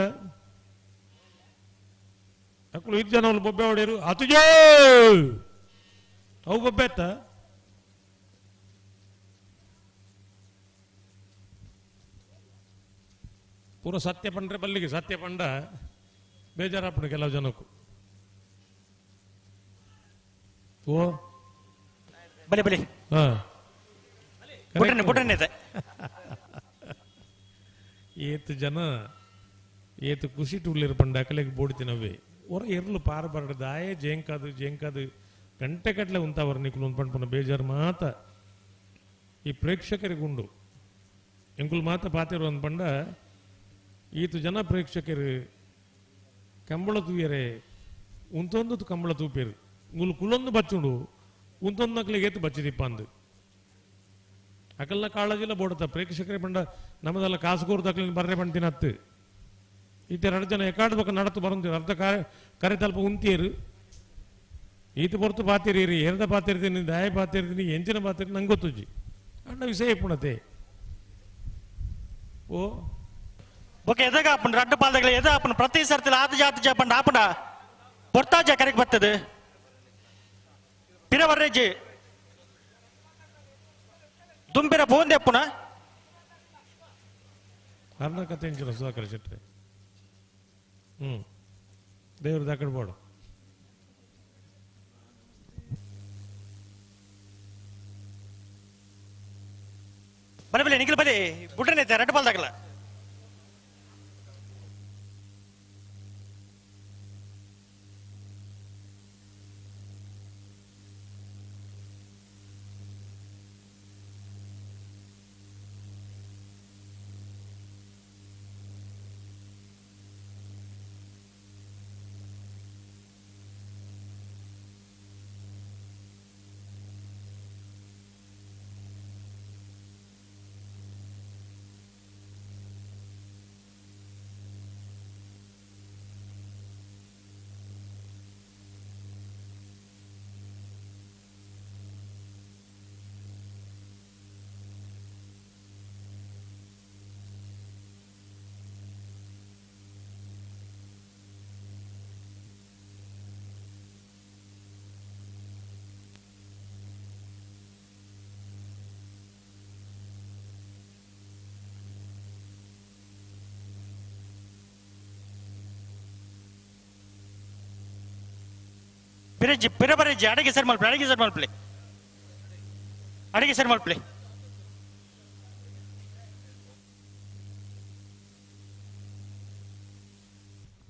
ಅಕ್ಕಳು ಇದು ಜನ ಬೊಬ್ಬೆ ಹೊಡೆಯರು ಅತುಜೋ ಅವು ಬೊಬ್ಬೆ ಅತ್ತ ಪೂರ ಸತ್ಯ ಪಂಡ್ರೆ ಬಲ್ಲಿಗೆ ಸತ್ಯ ಪಂಡ ಬೇಜಾರಾಪಣ ಕೆಲವು ಜನಕ್ಕೂ. ಓ ಬಲಿ ಬಲಿ ಹಾ ಬುಟ್ರನೆ ಇದೆ ಏತು ಜನ ಏತು ಖುಷಿ ಟುಳ್ಳಿರು ಪಂಡ ಅಕಲೆಗೆ ಬೋಡ್ತಿನವೇ ಹೊರ ಎರ್ಲು ಪಾರ ಬರಡ ದಾಯೆ ಜೇಂಕಾದು ಜೇಂಕಾದು ಗಂಟೆ ಕಟ್ಲೆ ಉಂತಾವರ ನಿಕುಲು ಒಂದು ಪಂಡ್ಪುನ ಬೇಜಾರು ಮಾತ ಈ ಪ್ರೇಕ್ಷಕರಿಗುಂಡು ಎಂಕುಲು ಮಾತ ಪಾತಿರು ಒಂದು ಪಂಡ ಈತು ಜನ ಪ್ರೇಕ್ಷಕರು ಕಂಬಳ ತೂಯರೆ ಉಂತೊಂದು ಕಂಬಳ ತೂಪೇರು ಉಂಗುಲು ಕುಲೊಂದು ಬಚ್ಚುಂಡು ಉಂತೊಂದು ನಕ್ಲಿಗೆ ಏತು ಬಚ್ಚಿದಿಪ್ಪ ಅಂದು ಅಕಲ್ಲ ಕಾಳಜಿಲ್ಲ ಬೋಡತ್ತ ಪ್ರೇಕ್ಷಕರೇ ಪಂಡ ನಮ್ಮದೆಲ್ಲ ಕಾಸು ಕೋರ್ದು ಬರ್ರೆ ಪಂಡ್ತಿನತ್ತು ಈತ ಎರಡು ಜನ ಎಕಾಡ್ಬೇಕು ನಡತು ಬರಂತೀರು ಅರ್ಧ ಕರೆ ಕರೆ ತಲ್ಪ ಉಂತಿಯರು ಈತ ಹೊರತು ಪಾತಿರಿ ಎರಡ ಪಾತಿರ್ತೀನಿ ದಾಯ ಪಾತಿರ್ತೀನಿ ಎಂಚಿನ ಪಾತಿರಿ ನಂಗೆ ಗೊತ್ತುಜ್ಜಿ ಅಣ್ಣ ವಿಷಯ ಪುಣತೆ ಓ ಓಕೆ ಎದಾಗ ಆಪುಂಡು ರಡ್ಡು ಪಾಲ್ದಗಳ ಎದ ಆಪುಂಡು ಪ್ರತಿ ಸರ್ತಿ ಆತ ಜಾತಿ ಜಾಪಂಡು ಆಪುಂಡ ಪೊರ್ತಾಜ ಕರೆಗೆ ಬರ್ತದೆ ಪಿರ ವರ್ರೇಜಿ ದುಂಬಿರ ಪೋಂದೆ ಅಪ್ಪುನ ಅರ್ಧ ಕತೆ ಎಂಚಿನ ಸುಧಾಕರ್ ಶೆಟ್ಟಿ ಹ್ಞೂ ದೇವ್ರ ದಾಕಡ್ ಬೋಡು ಬಲೆ ಬಲೆ ನಿಖಿಲ್ ಬಲೆ ಬುಡ್ರನೆ ರಡ್ಡು ಪಾಲ್ದಾಗಲ ಪಿರಜಿ ಪಿರಬರಜಿ ಅಡಗೆ ಸರ್ ಮಲ್ಪಲೆ ಅಡಗೆ ಸರ್ ಮಲ್ಪಲೆ ಅಡಗೆ ಸರ್ ಮಲ್ಪಲೆ.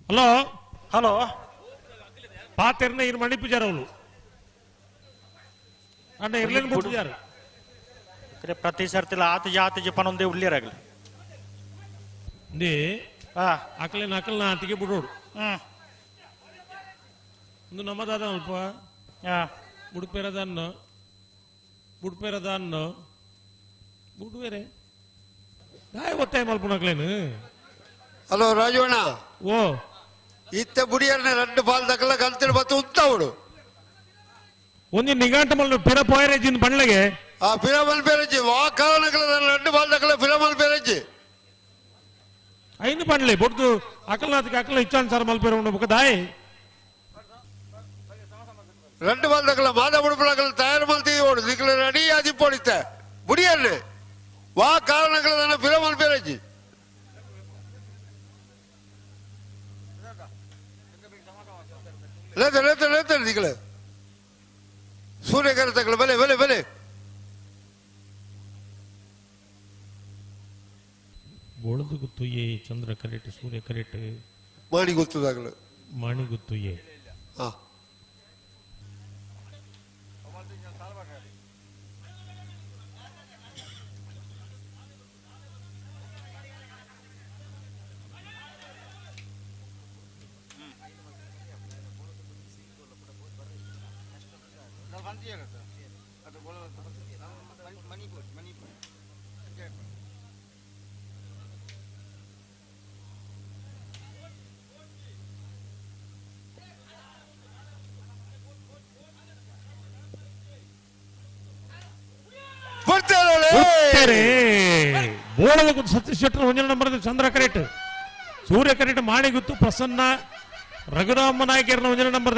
ಹಲೋ ಹಲೋ ಪಾತೆರ್ನ ಇರು ಮಣಿಪುಜಾರವಳು ಅಣ್ಣ ಇರ್ಲೇನು ಬಿಟ್ಟಿದ್ದಾರೆ. ಪ್ರತಿ ಸರ್ತಿಲ ಆತಜ ಆತಜ ಪನೊಂದೇ ಉಳ್ಳೇರಾಗಲಿ ಇಂದೇ ಅಕಲೇನ ಅಕಲ್ನ ಆತಿಗೆ ಬಿಡೋಡು ಒಂದು ನಮ್ಮದಾದ ಅಲ್ಪ ಬುಡ್ಪೇರದನ್ನು ಬುಡ್ಪೇರದನ್ನು ಬುಡ್ಬೇರೆ ದಾಯ ಒತ್ತಾಯ ಮಲ್ಪುನಕ್ಲೇನು. ಹಲೋ ರಾಜವಣ್ಣ. ಓ ಇತ್ತ ಬುಡಿಯರ್ನ రెండు ಬಾಲ್ ದಕ್ಕಲ ಕಲ್ತಿರ ಬತ್ತು ಉಂತಾವಡು ಒಂಜಿ ನಿಘಂಟು ಮಲ್ಲು ಪಿರ ಪೋಯರೇಜಿನ ಬಂಡ್ಲಗೆ ಆ ಪಿರಮಲ್ ಪೇರಜ್ಜಿ ವಾ ಕಾರಣಗಳ రెండు ಬಾಲ್ ದಕ್ಕಲ ಪಿರಮಲ್ ಪೇರಜ್ಜಿ ಐನು ಬಂಡ್ಲೆ ಬೊಡ್ದು ಅಕಲ್ನಾಥಕ್ಕೆ ಅಕಲ ಇಚ್ಛಾನುಸಾರ ಮಲ್ಪೇರ ಉಂಡು ಬೊಕ ದಾಯ್ రెండు ಬಾಲ್ ದಕ್ಕಲ ಮಾದ ಬುಡುಪುಲಕಲ ತಯಾರು ಮಲ್ತಿ ಓಡು ನಿಕಲ ರೆಡಿ ಆದಿ ಪೋಡಿತ್ತ ಬುಡಿಯರ್ನೆ ವಾ ಕಾರಣಗಳ ಪಿರಮಲ್ ಪೇರಜ್ಜಿ ಲೇತ ಲೇತ ಲೇತ ನಿಕಲ ಸೂರ್ಯಕರ ತಕಲ ಬಲೆ ಬಲೆ ಬಲೆ. ಬೊಳದು ಗುತ್ತುಯೇ ಚಂದ್ರ ಕರೆಟ್ ಸೂರ್ಯ ಕರೆಟ್ ಮಾಣಿ ಗುತ್ತುದಾಗಲು ಮಾಣಿ ಗುತ್ತುಯೇ. ಹಾ ಬೋಳದ ಗುತ್ತು ಸತೀಶ್ ಶೆಟ್ಟರ್ ಒಂಜನ ನಂಬರ್ ಚಂದ್ರ ಕರೆಟ್ ಸೂರ್ಯ ಕರೆಟ್ ಮಾಣಿ ಗುತ್ತು ಪ್ರಸನ್ನ ರಘುರಾಮ ನಾಯಕರ್ನ ಒಂಜನ ನಂಬರ್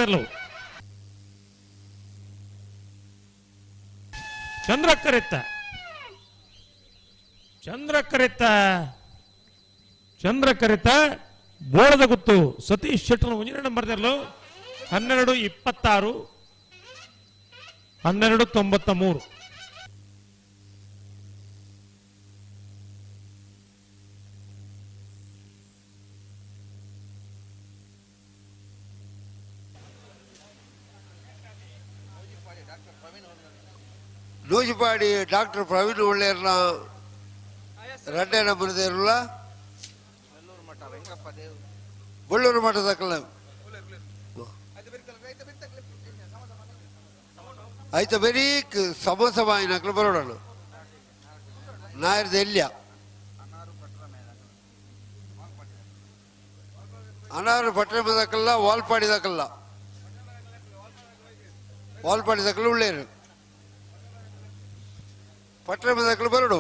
ಚಂದ್ರ ಕರೆತ್ತ ಚಂದ್ರ ಕರೆತ್ತ ಚಂದ್ರ ಕರೆತ್ತ ಬೋಳದ ಗುತ್ತು ಸತೀಶ್ ಶೆಟ್ಟರ್ ಒಂಜನ ನಂಬರ್ 12 26 12 93. ನೂಜಿಪಾಡಿ ಡಾಕ್ಟರ್ ಪ್ರವೀಣ್ ಒಳ್ಳೆಯರ್ನ ಎರಡನೇ ನಂಬರ್ ಇರಲ್ಲ ಬಳ್ಳೂರು ಮಠದ ಆಯ್ತ ಬರೀ ಸಮೋಸ ಬಾಯಿನಕ್ಲು ಬರೋಡಲು ನಾಯರ್ದ ಎಲ್ಲಿಯ ಅನಾರು ಪಟ್ಟಣದಕ್ಕಲ್ಲ ವಾಲ್ಪಾಡಿದಕ್ಕಲ್ಲ ವಾಲ್ಪಾಡಿದಕ್ಕಲ್ಲ ಉಳ್ಳೇರು ಪಟ್ಟಣದಕ್ಕಲು ಬರೋಡು.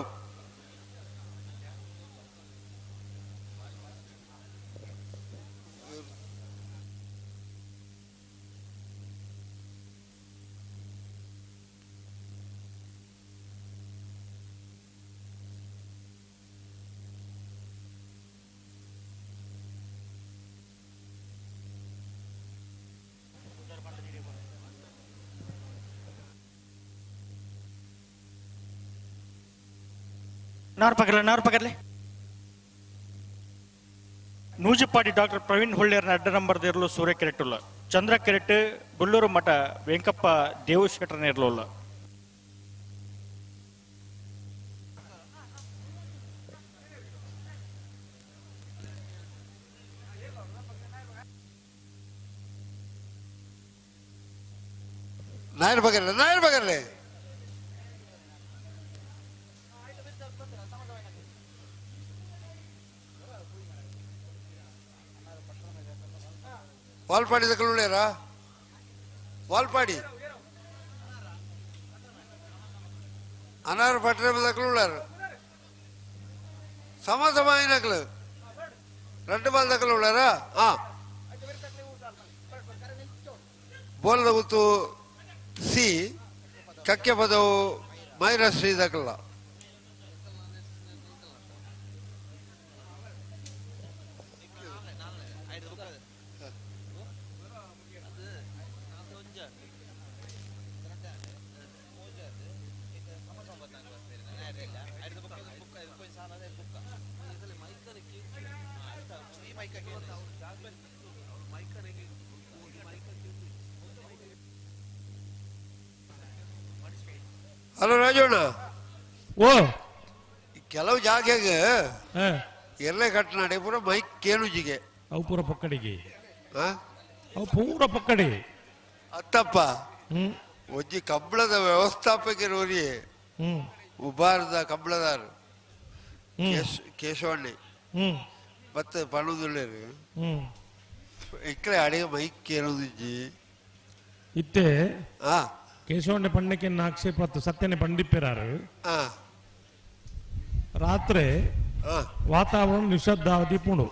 ನಾರು ಪಕಡ್ಲೆ ನಾರು ಪಕಡ್ಲೆ. ನೂಜಿಪಾಡಿ ಡಾಕ್ಟರ್ ಪ್ರವೀಣ್ ಹೊಳ್ಳಿಯರ್ನ ಅಡ್ಡ ನಂಬರ್ ಇರಲು ಸೂರ್ಯ ಕೆರೆಟುಲ್ಲ ಚಂದ್ರ ಕೆರೆಟ್ ಬುಳ್ಳೂರು ಮಠ ವೆಂಕಪ್ಪ ದೇವು ಶೆಟ್ಟರ್ನ ಇರಲಿಲ್ಲ. ನಾಯರ್ ಬಗರ್ಲೆ ನಾಯರ್ ಬಗರ್ಲೆ ವಾಲ್ಪಾಡಿ ದಕ್ಕಲುಳ್ಳೇರಾ ವಾಲ್ಪಾಡಿ ಅನಾರು ಪಟ್ಟಣ ದಕ್ಕಲುಳ್ಳಾರು ಸಮ ಸಮ అయినట్లు రెండు బాల్ దక్కలుಳ್ಳారా ಬೋಲದ ಗುತ್ತು ಸಿ ಕಕ್ಕೆ ಪದವು ಮೈರಶ್ರೀ ದಕ್ಕಲ್ಲ. ಹಲೋ ರಾಜಣ್ಣ. ಓ ಕೆಲವು ಜಾಗೆಗೆ ಎಲ್ಲ ಕಟ್ಟನಾಡೆ ಪೂರ ಮೈಕ್ ಕೇಳುಜಿಗೆ. ಅವು ಪೂರ ಪಕ್ಕಡಿಗೆ, ಅವು ಪೂರ ಪಕ್ಕಡಿ. ಅತ್ತಪ್ಪ ಒಂಜಿ ಕಂಬಳದ ವ್ಯವಸ್ಥಾಪಕರು ಉಬಾರದ ಕಂಬಳದಾರ ಕೇಶವಣ್ಣೆ ಮತ್ತೆ ಪಣುದುಳ್ಳೇರು ಇಕ್ಕಡೆ ಅಡಿಗೆ ಮೈಕ್ ಕೇಳುದಿಜ್ಜಿ ಇತ್ತೆ. ಕೇಶವಣ್ಣೆ ಪಣ್ಣಕ್ಕೆ ಆಕ್ಷೇಪ ಸತ್ಯನೆ ಪಂಡಿಪ್ಪೆರಾರು. ರಾತ್ರಿ ವಾತಾವರಣ ನಿಶಬ್ದ ಪುಂಡು,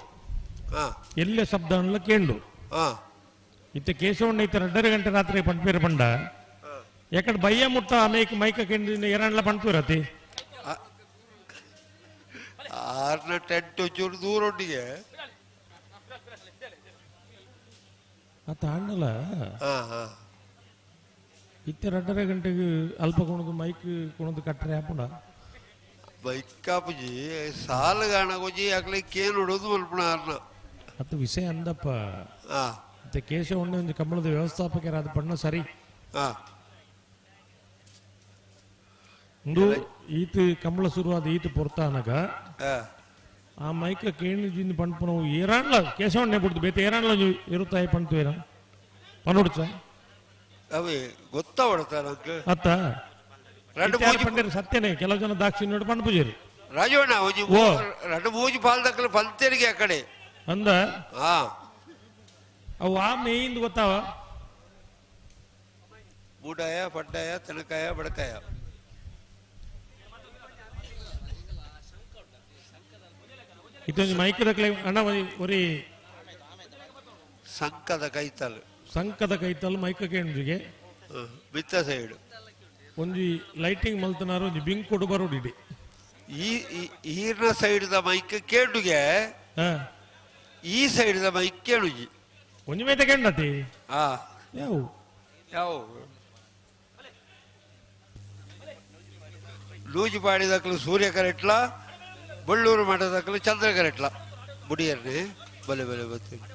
ಎಲ್ಲೆ ಶಬ್ದ ಕೇಂಡು. ಇತ್ತೆ ಕೇಶವಣ್ಣ ಇತ್ತ 2.5 ಗಂಟೆ ರಾತ್ರಿ ಪಂಡ್ಪೇರು ಪಂಡ ಯಾಕಡೆ ಬಯ್ಯ ಮುಟ್ಟ ಮೇಕ್ ಮೈಕ ಕೇಂದ್ರ ಎರಡ್ಲ ಪಂಡ್ಪೇರತಿ. ಆರ್ನ ಟೆಂಟ್ ಚೂರು ದೂರ ಒಟ್ಟಿಗೆ ಅತ್ತ ಅಣ್ಣಲ್ಲ. ಇತ್ತೆ 2.5 ಗಂಟೆಗೆ ಅಲ್ಪ ಕೊಣದು ಮೈಕ್ ಕೊಣದು ಕಟ್ಟರೆ ಹಾಪುಂಡ ಬೈಕ್ ಕಾಪುಜಿ ಸಾಲಗಾಣ ಕೊಜಿ ಅಕ್ಲೆ ಕೇನು ಹೊಡೋದು ಮಲ್ಪುಣ ಆರ್ನ ಅತ್ತ ವಿಷಯ ಅಂದಪ್ಪ. ಮತ್ತೆ ಕೇಶವಣ್ಣ ಒಂದು ಕಂಬಳದ ವ್ಯವಸ್ಥಾಪಕರಾದ ಬಣ್ಣ ಸರಿ. ಇಂದು ಈತ ಕಂಬಳ ಶುರುವಾದ ಈತ ಪೊರ್ತಾನಗ ಆ ಮೈಕ ಕೇಳಿಜಿಂದ ಪಂಪನ ಏರಾಣ್ಲ ಕೇಶವಣ್ಣೆ ಬಿಡ್ದು ಬೇತೆ ಏರಾಣ್ಲ ಇರುತ್ತಾಯಿ ಪಂತು ಏನ ಪನ್ನುಡ್ಚ ಅವೇ ಗೊತ್ತಾವಡ್ತಾರ ಅತ್ತ ಪಂಡೇರು ಸತ್ಯನೇ. ಕೆಲವು ಜನ ದಾಕ್ಷಿಣ್ಯ ನೋಡಿ ಪಂಡ್ ಪೂಜಾರಿ ರಾಜವಣ್ಣ ಒಂಜಿ ಎರಡು ಮೂಜಿ ಪಾಲ್ದಕ್ಕಲು ಪಂತೇರಿಗೆ ಆ ಕಡೆ ಅಂದ ಅವು ಆ ಮೇಯಿಂದ ಗೊತ್ತಾವ ಬೂಡಾಯ ಪಡ್ಡಾಯ ತೆನಕಾಯ ಬಡಕಾಯ. ಇದೊಂದು ಮೈಕ್ ದಕ್ಲೆ ಅಣ್ಣ ಒರಿ ಸಂಕದ ಕೈತಲ್, ಸಂಕದ ಕೈತಲ್ ಮೈಕ ಕೇಂದ್ರಿಗೆ ಬಿತ್ತ ಸೈಡ್ ಒಂಜಿ ಲೈಟಿಂಗ್ ಮಲ್ತನಾರು ಒಂಜಿ ಬಿಂಕ್ ಕೊಡು ಬರೋಡಿಡಿ. ಈ ಈರ್ನ ಸೈಡ್ the mic ಕೇಂಡುಗೆ, ಈ ಸೈಡ್ the mic ಕೇಳುಜಿ ಒಂಜಿ ಮೇತ ಕೇಂಡತಿ. ಯಾವ ಯಾವ ಲೂಜಿ ಪಾಡಿದಕ್ಲು ಸೂರ್ಯ ಕರೆಟ್ಲ, ಬಳ್ಳೂರು ಮಠದಕ್ಲು ಚಂದ್ರ ಕರೆಟ್ಲ ಬುಡಿಯರ್ನೆ ಬಲೆ ಬಲೆ ಬರ್ತೀನಿ.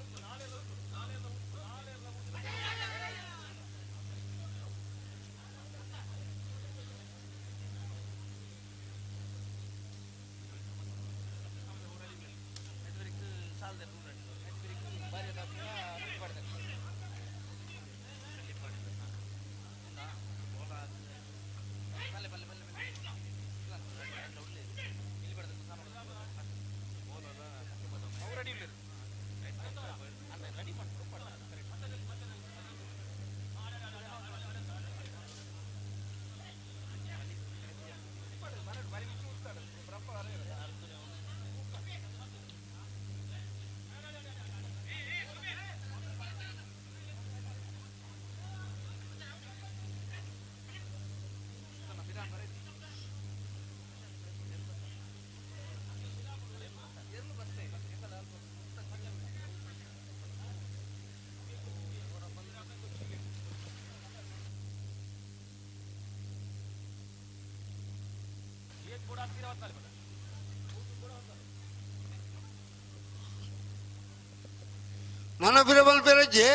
ನನ್ನ ಬಿರಬಲ್ ಪೆರಜ್ಜಿ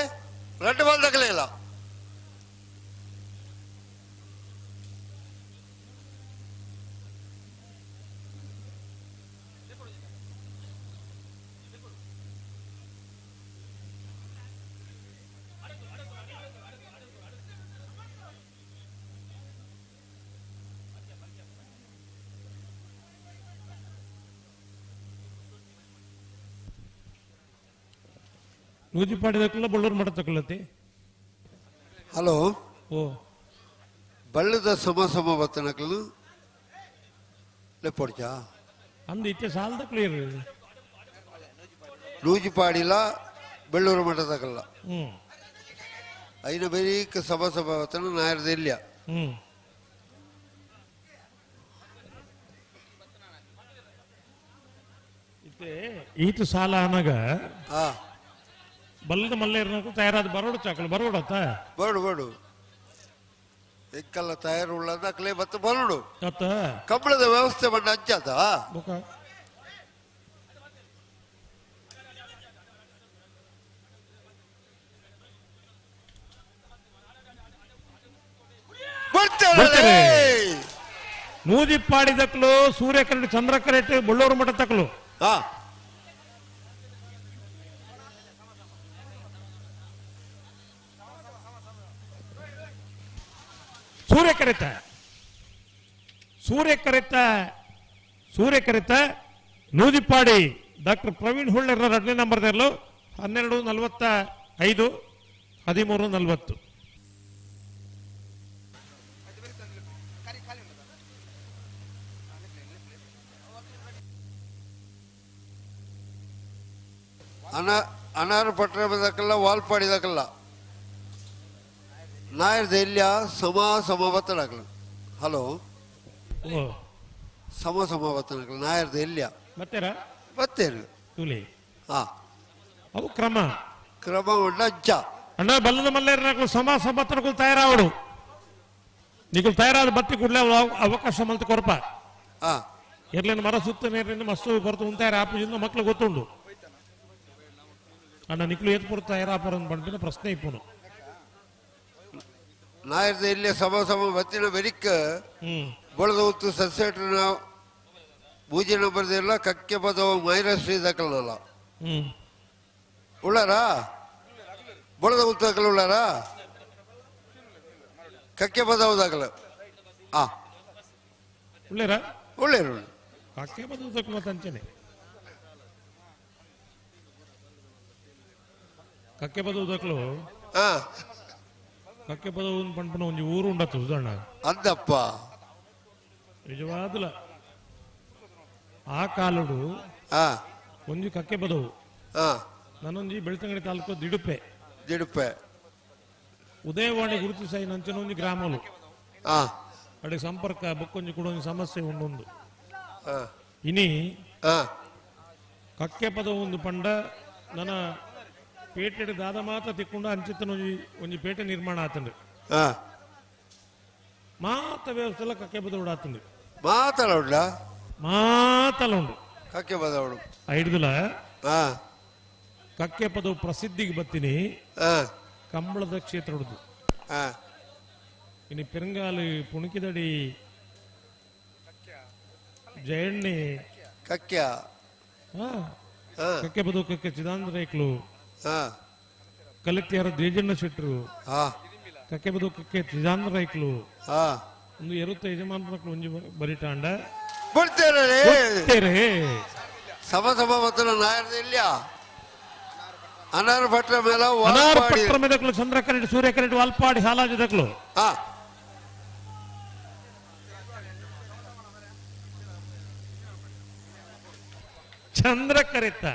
ರಡ್ಡು ಬಾಲ್ ತಗಲಿಲ್ಲ. ನೂಜಿಪಾಡಿದಕ್ಕಲ್ಲ ಬಳ್ಳೂರು ಮಠ ತಗೊಳ್ಳತಿ. ಹಲೋ ಓ ಬಳ್ಳದ ಸಮ ಸಮ ಬತ್ತನಕಲು ಲೆಪ್ಪೊಡ್ಚ ಅಂದು ಇತ್ತೆ ಸಾಲದ ಕ್ಲಿಯರ್ ನೂಜಿಪಾಡಿಲ ಬೆಳ್ಳೂರು ಮಠದಕಲ್ಲ ಐನ ಬರೀಕ ಸಮ ಸಮ ಬತ್ತನ ನಾಯರ್ದ ಇಲ್ಲ. ಇತ್ತೆ ಈತ ಸಾಲ ಅನಗ ಬಲ್ಲದ ಮಲ್ಲೇರ್ನಕು ತಯಾರಾದ ಬರೋಡು ಚಾಕಲು ಬರೋಡತ್ತ ಬರೋಡು ಬರೋಡು ಎಕ್ಕಲ್ಲ ತಯಾರು ಉಳ್ಳದ ಅಕ್ಲೆ ಬತ್ತ ಬರೋಡು ಅತ್ತ ಕಂಬಳದ ವ್ಯವಸ್ಥೆ ಬಂಡ ಅಂಚಾತ. ನೂಜಿಪ್ಪಾಡಿ ದಕ್ಲು ಸೂರ್ಯಕರೆಟ್ ಚಂದ್ರಕರೆಟ್ ಬೊಳ್ಳೂರು ಮಠ ತಕ್ಲು. ಸೂರ್ಯಕರೆತ ಸೂರ್ಯಕರೆತ ಸೂರ್ಯಕರೆತ ನೂಜಿಪ್ಪಾಡಿ ಡಾಕ್ಟರ್ ಪ್ರವೀಣ್ ಹುಳ್ಳೆರ 2ನೇ ನಂಬರ್ ದರ್ಲು 12:45 13:40. ಅನಾರು ಪಟ್ಟಣದಕ್ಕೆಲ್ಲ ವಾಲ್ಪಾಡಿದಕ್ಕೆಲ್ಲ ನಾಯರ್ ದೆಲ್ಯ ಸಮ ಸಮವತ್ತನಾಗಲು. ಹಲೋ, ಸಮ ಸಮವತ್ತನಾಗಲು ನಾಯರ್ ದೆಲ್ಯ ಮತ್ತೇರ ಮತ್ತೇನು ತುಲಿ ಹಾ ಅವು ಕ್ರಮ ಕ್ರಮ ಉಂಡ ಅಜ್ಜ ಅಣ್ಣ ಬಲ್ಲದ ಮಲ್ಲೇರ್ನಾಗಲು ಸಮ ಸಮತ್ತನಗಳು ತಯಾರಾವಡು ನಿಕುಲು ತಯಾರಾದ ಬತ್ತಿ ಕೂಡಲೇ ಅವಕಾಶ ಮಲ್ತು ಕೊರಪ. ಎರ್ಲೇನು ಮರ ಸುತ್ತ ನೇರಿನ ಮಸ್ತು ಹೊರತು ಉಂತಾರ ಆಪುಜಿಂದ ಮಕ್ಕಳು ಗೊತ್ತುಂಡು. ಅಣ್ಣ ನಿಕ್ಲು ಏತ್ ಪುರ ತಯಾರಾಪರ ಪಂಪಿನ ಪ್ರಶ್ನೆ ಇಪ್ಪುನು. ನಾಯರ್ದ ಇಲ್ಲಿ ಸಮ ಸಮ ಬತ್ತಿನ ಬೆರಿಕ್ ಬೊಳದ ಉತ್ತು ಸಸ್ಯಟನ ಪೂಜೆ ನಂಬರ್ದೆಲ್ಲ ಕಕ್ಕೆ ಪದವ ಮೈರಶ್ರೀ ದಕ್ಕಲಲ್ಲ ಉಳ್ಳಾರಾ ಬೊಳದ ಉತ್ತು ದಕ್ಕಲು ಉಳ್ಳಾರಾ ಕಕ್ಕೆ ಪದವ ದಾಖಲ ಆ ಉಳ್ಳೇರ ಉಳ್ಳೇರು ಕಕ್ಕೆ ಪದವ ದಕ್ಕಲು ಮತ್ತೆ ಅಂಚನೆ ಕಕ್ಕೆ ಪದವು ದಕ್ಕಲು ಕಕ್ಕೆ ಪದವು ಪಂಪನ ಒಂಜಿ ಊರು ಉಂಡತ್ತು ಸುಧಣ್ಣ ಅಂದಪ್ಪ ನಿಜವಾದಲ ಆ ಕಾಲಡು ಒಂಜಿ ಕಕ್ಕೆ ಪದವು ನಾನೊಂಜಿ ಬೆಳ್ತಂಗಡಿ ತಾಲೂಕು ದಿಡುಪೆ ದಿಡುಪೆ ಉದಯವಾಣಿ ಗುರುತಿಸಾಯಿ ನಂಚನ ಒಂಜಿ ಗ್ರಾಮಲು ಅಡೆ ಸಂಪರ್ಕ ಬೊಕ್ಕೊಂಜಿ ಕೂಡ ಒಂಜಿ ಸಮಸ್ಯೆ ಉಂಡೊಂದು ಇನಿ ಕಕ್ಕೆ ಪದವು ಒಂದು ಪಂಡ ನನ್ನ ಪೇಟೆ ದಾದ ಮಾತ್ರ ತಿಕ್ಕೊಂಡು ಅಂಚಿತ್ತನ ಒಂಜಿ ಒಂಜಿ ಪೇಟೆ ನಿರ್ಮಾಣ ಆತಂಡು ಮಾತ ವ್ಯವಸ್ಥೆ ಎಲ್ಲ ಕಕ್ಕೆ ಬದವಡು ಆತಂಡು ಮಾತಲ ಉಂಡ ಮಾತಲ ಉಂಡು ಕಕ್ಕೆ ಬದವಡು ಐಡ್ದುಲ ಕಕ್ಕೆ ಪದವು ಪ್ರಸಿದ್ಧಿಗೆ ಬತ್ತೀನಿ ಕಂಬಳದ ಕ್ಷೇತ್ರ ಉಡ್ದು ಇನ್ನು ಪೆರಂಗಾಲು ಪುಣಕಿದಡಿ ಜಯಣ್ಣೆ ಕಕ್ಯ ಕಕ್ಕೆ ಪದವು ಕಕ್ಕೆ ಚಿದಾಂದ್ರೇಕ್ಲು ಕಲಿತಿಯಾರ ದೇಜಣ್ಣ ಶೆಟ್ರು ಕಕ್ಕೆ ಬದು ಕಕ್ಕೆ ಚಿದಾಂದ್ರ ರೈಕ್ಲು ಒಂದು ಎರುತ್ತ ಯಜಮಾನ ಮಕ್ಕಳು ಒಂಜಿ ಬರಿಟಾಂಡ ಬಿಡ್ತೇರೆ ಸಮ ಸಮ ಮತ್ತು ನಾಯರ್ದಿಲ್ಲ ಅನಾರ್ ಭಟ್ರ ಮೇಲೆ ಅನಾರ್ ಭಟ್ರ ಮೇಲೆ ಚಂದ್ರ ಕರೆಟ್ ಸೂರ್ಯ ಕರೆಟ್ ವಾಲ್ಪಾಡಿ ಹಾಲಾಜದಕ್ಲು ಚಂದ್ರ ಕರೆತ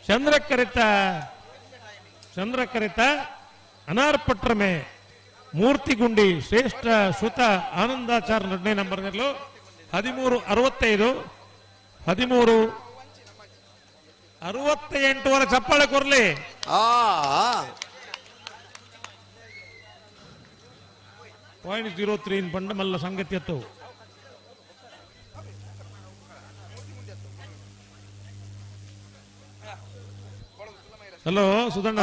ಚಂದ್ರ ಕರೆತ ಚಂದ್ರ ಕರೆತ ಅನಾರ್ ಪಟ್ರಮೆ ಮೂರ್ತಿಗುಂಡಿ ಶ್ರೇಷ್ಠ ಶ್ರುತ ಆನಂದಾಚಾರ 2ನೇ ನಂಬರ್ 13:65 13:68 ವರೆ ಚಪ್ಪಾಳೆ ಕೊರ್ಲಿ. 0.03 ಪಂಡ ಮಲ್ಲ ಸಂಗತಿ ಅತ್ತವು. ಹಲೋ ಸುಧಣ್ಣ,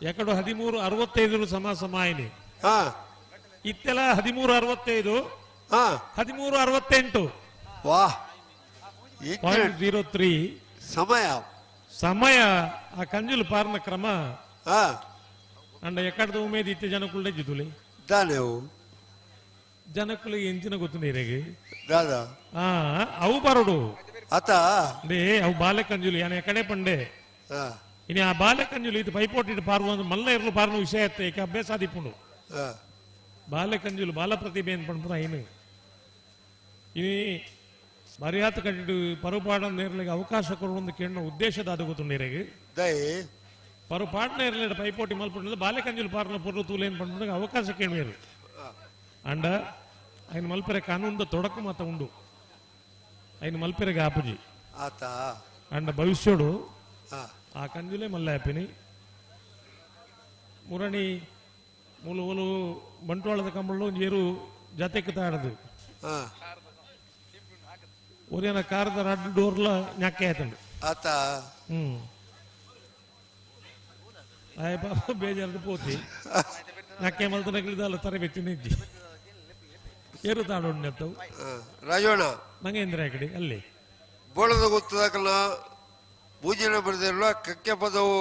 ಯಾಕಡೆ 13:65 ಸಮ ಸಮಾಯಿನಿ ಇತ್ತೆಲ್ಲ 13:65 13:68 ವಾಹ್ 0.03 ಸಮಯ ಸಮಯ ಆ ಕಂಜುಲು ಪಾರ್ನ ಕ್ರಮ ಅಂಡ ಎಕ್ಕಡದ ಉಮೇದ್ ಇತ್ತೆ ಜನಕುಲ್ಡೆ ಜಿದುಲಿ ದಾನೆವು ಜನಕುಲು ಎಂಚಿನ ಗೊತ್ತು ನೀರಿಗೆ ದಾದಾ ಅವು ಬರಡು ಅತ they ಅವು ಬಾಲೆ ಕಂಜುಲು ಯಾನ ಎಕಡೆ ಪಂಡೆ ಇನ್ನು ಆ ಬಾಲೆ ಕಂಜುಲು ಇದು ಪೈಪೋಟಿ ಪಾರ್ವ ಮಲ್ಲ ಇರಲು ಪಾರ್ನ ವಿಷಯ ಇತ್ತು ಏಕೆ ಅಭ್ಯಾಸ ಆದಿಪ್ಪುಂಡು ಬಾಲೆ ಕಂಜುಲು ಬಾಲ ಪ್ರತಿಭೆ ಅಂತ ಪಂಡ್ಪುನ ಇನ್ನು ಇನಿ ಮರ್ಯಾದ ಕಟ್ಟಿಡು ಪರುಪಾಡ ನೇರ್ಲಿಗೆ ಅವಕಾಶ ಕೊಡುವ ಕೇಳಿನ ಉದ್ದೇಶದ ಅದು ಗೊತ್ತು ನೀರಿಗೆ ಪರುಪಾಡ ನೇರ್ಲಿ ಪೈಪೋಟಿ ಮಲ್ಪುಂಡು ಬಾಲೆ ಕಂಜುಲು ಪಾರ್ನ ಪೊರ್ಲು ತೂಲೇನು ಪಂಡ್ಪುಂಡು ಅವಕಾಶ ಕೇಳುವೇರು ಅಂಡ ఆయన ಮಲ್ಪೆರೆ ಕಾನೂನುದ ತೊಡಕು ಮಾತ ಉಂಡು ఆయన ಮಲ್ಪೆರೆಗೆ ಆಪುಜಿ ಆತ ಅಂಡ ಭವಿಷ್ಯಡು ಆ ಕಂಜುಲೇ ಮಲ್ಲ ಆಪಿನಿ ಮುರಣಿ ಮೂಲು ಓಲು ಬಂಟ್ವಾಳದ ಕಂಬಳು ಏರು ಜಾತೆಕ್ ತಾಡದು ಒರಿಯನ ಕಾರದ ರಡ್ಡು ಡೋರ್ಲ ನ್ಯಾಕೆ ಆಯ್ತಂಡು ಆತ ಆಯ್ ಪಾಪ ಬೇಜಾರ್ದು ಪೋತಿ ನ್ಯಾಕೆ ಮಲ್ತನಗಳಿದಲ್ಲ ತರಬೇತಿ ನಿಜ್ಜಿ ಏರು ತಾಡೋಣ್ಣತ್ತವು ರಾಜೋಣ ನಂಗೇಂದ್ರ ಕಡೆ ಅಲ್ಲಿ ಬೋಳದ ಗೊತ್ತದಾಕಲ್ಲ ಪೂಜೆನ ಬರೆದಿರಲ್ಲ ಕಕ್ಕೆ ಪದವು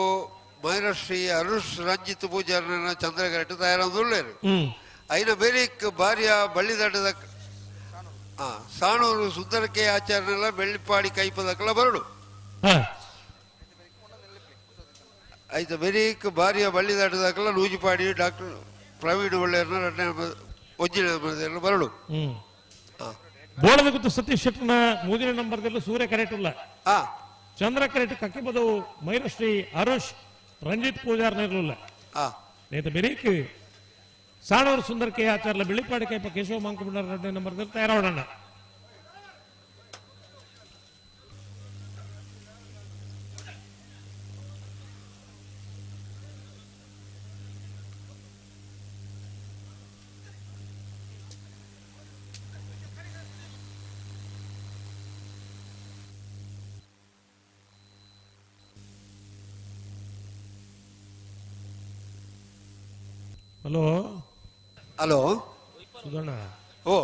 ಮೈರಶ್ರೀ ಅರುಷ್ ರಂಜಿತ್ ಪೂಜಾರನ ಚಂದ್ರಗರೆಟ್ ತಯಾರಾದುಳ್ಳೇರು ಐನ ಬೇರಿಕ್ ಭಾರ್ಯ ಬಳ್ಳಿದಾಟದ ಸಾಣೂರು ಸುಂದರಕ್ಕೆ ಆಚಾರ್ಯನೆಲ್ಲ ಬೆಳ್ಳಿಪಾಡಿ ಕೈಪದಕಲ ಬರಡು ಐತ ಬೆರೀಕ್ ಭಾರ್ಯ ಬಳ್ಳಿದಾಟದಾಕಲ ನೂಜಿಪಾಡಿ ಡಾಕ್ಟರ್ ಪ್ರವೀಣ್ ಒಳ್ಳೆಯರ್ನ ರಡ್ಡನೇ ಒಂಜಿನ ಬರೆದಿರಲ್ಲ ಬರಡು. ಬೋಳದ ಗುತ್ತು ಸತೀಶ್ ಶೆಟ್ಟನ ಮೂರನೇ ನಂಬರ್ದಲ್ಲಿ ಸೂರ್ಯ ಕರೆಕ್ಟ್ ಇಲ್ಲ. ಚಂದ್ರ ಕರೆಕ್ಟ್ ಕಕ್ಕೆ ಬದವು ಮೈರಶ್ರೀ ಅರುಷ್ ರಂಜಿತ್ ಪೂಜಾರ್ನ ಇರಲಿಲ್ಲ. ನೇತ ಬೆರೀಕ್ ಸಾಣೂರು ಸುಂದರ ಕೆ ಆಚಾರ್ಯ ಬಿಳಿಪಾಡಿ ಕೈಪ ಕೇಶವ ಮಾಂಕುಂಡರ ಎರಡನೇ ನಂಬರ್ದಲ್ಲಿ ತಯಾರಾಡೋಣ. Hello hello ಸುಧಣ್ಣ. ಓ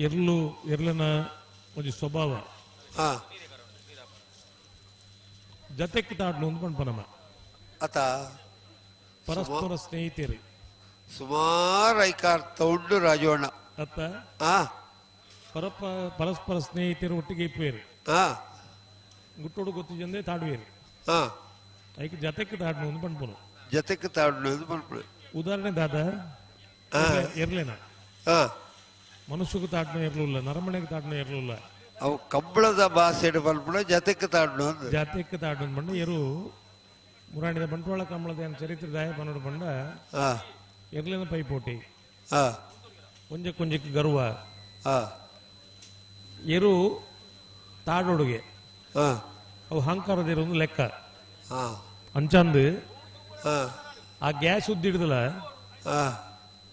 ಎರ್ಲು ಎರ್ಲನ ಒಂದು ಸ್ವಭಾವ ಜತೆಕ್ ತಾಡ್ಲು ಅಂದ್ಕೊಂಡು ಅತ ಪರಸ್ಪರ ಸ್ನೇಹಿತರು ಸುಮಾರು ಐಕಾರ್ ತೌಂಡು ರಾಜವಣ್ಣ ಅತ್ತ ಪರಸ್ಪರ ಸ್ನೇಹಿತರು ಒಟ್ಟಿಗೆ ಇಪ್ಪೇರು ಗುಟ್ಟೋಡು ಗೊತ್ತಿಜಂದೆ ತಾಡುವೇರು ಐಕ್ ಜತೆಕ್ ತಾಡ್ಲು ಅಂದ್ಕೊಂಡು ಜತೆಕ್ ತಾಡ್ಲು ಅಂದ್ಕೊಂಡು ಉದಾಹರಣೆ ದಾದ ಎರ್ಲೇನ ಮನುಷ್ಯకు ತಾಡ್ನ ಇರಲಿಲ್ಲ, ನರಮನೆಗೆ ತಾಡ್ನ ಇರಲಿಲ್ಲ. ಅವು ಕಂಬಳದ ಭಾಷೆ ಬಲ್ಪುಣ ಜತೆಕ್ ತಾಡ್ನು ಜತೆಕ್ ತಾಡ್ನು ಬಂಡ ಎರು ಮುರಾಣಿದ ಬಂಟ್ವಾಳ ಕಂಬಳದ ಏನು ಚರಿತ್ರೆ ದಾಯ ಬನ್ನೋಡು ಬಂಡ ಎರ್ಲೇನ ಪೈಪೋಟಿ ಕೊಂಜ ಕೊಂಜಕ್ಕೆ ಗರ್ವ ಎರು ತಾಡೋಡುಗೆ ಅವು ಅಹಂಕಾರದ ಒಂದು ಲೆಕ್ಕ ಅಂಚಂದು ಆ ಗ್ಯಾಸ್ ಉದ್ದಿಡ್ದಲ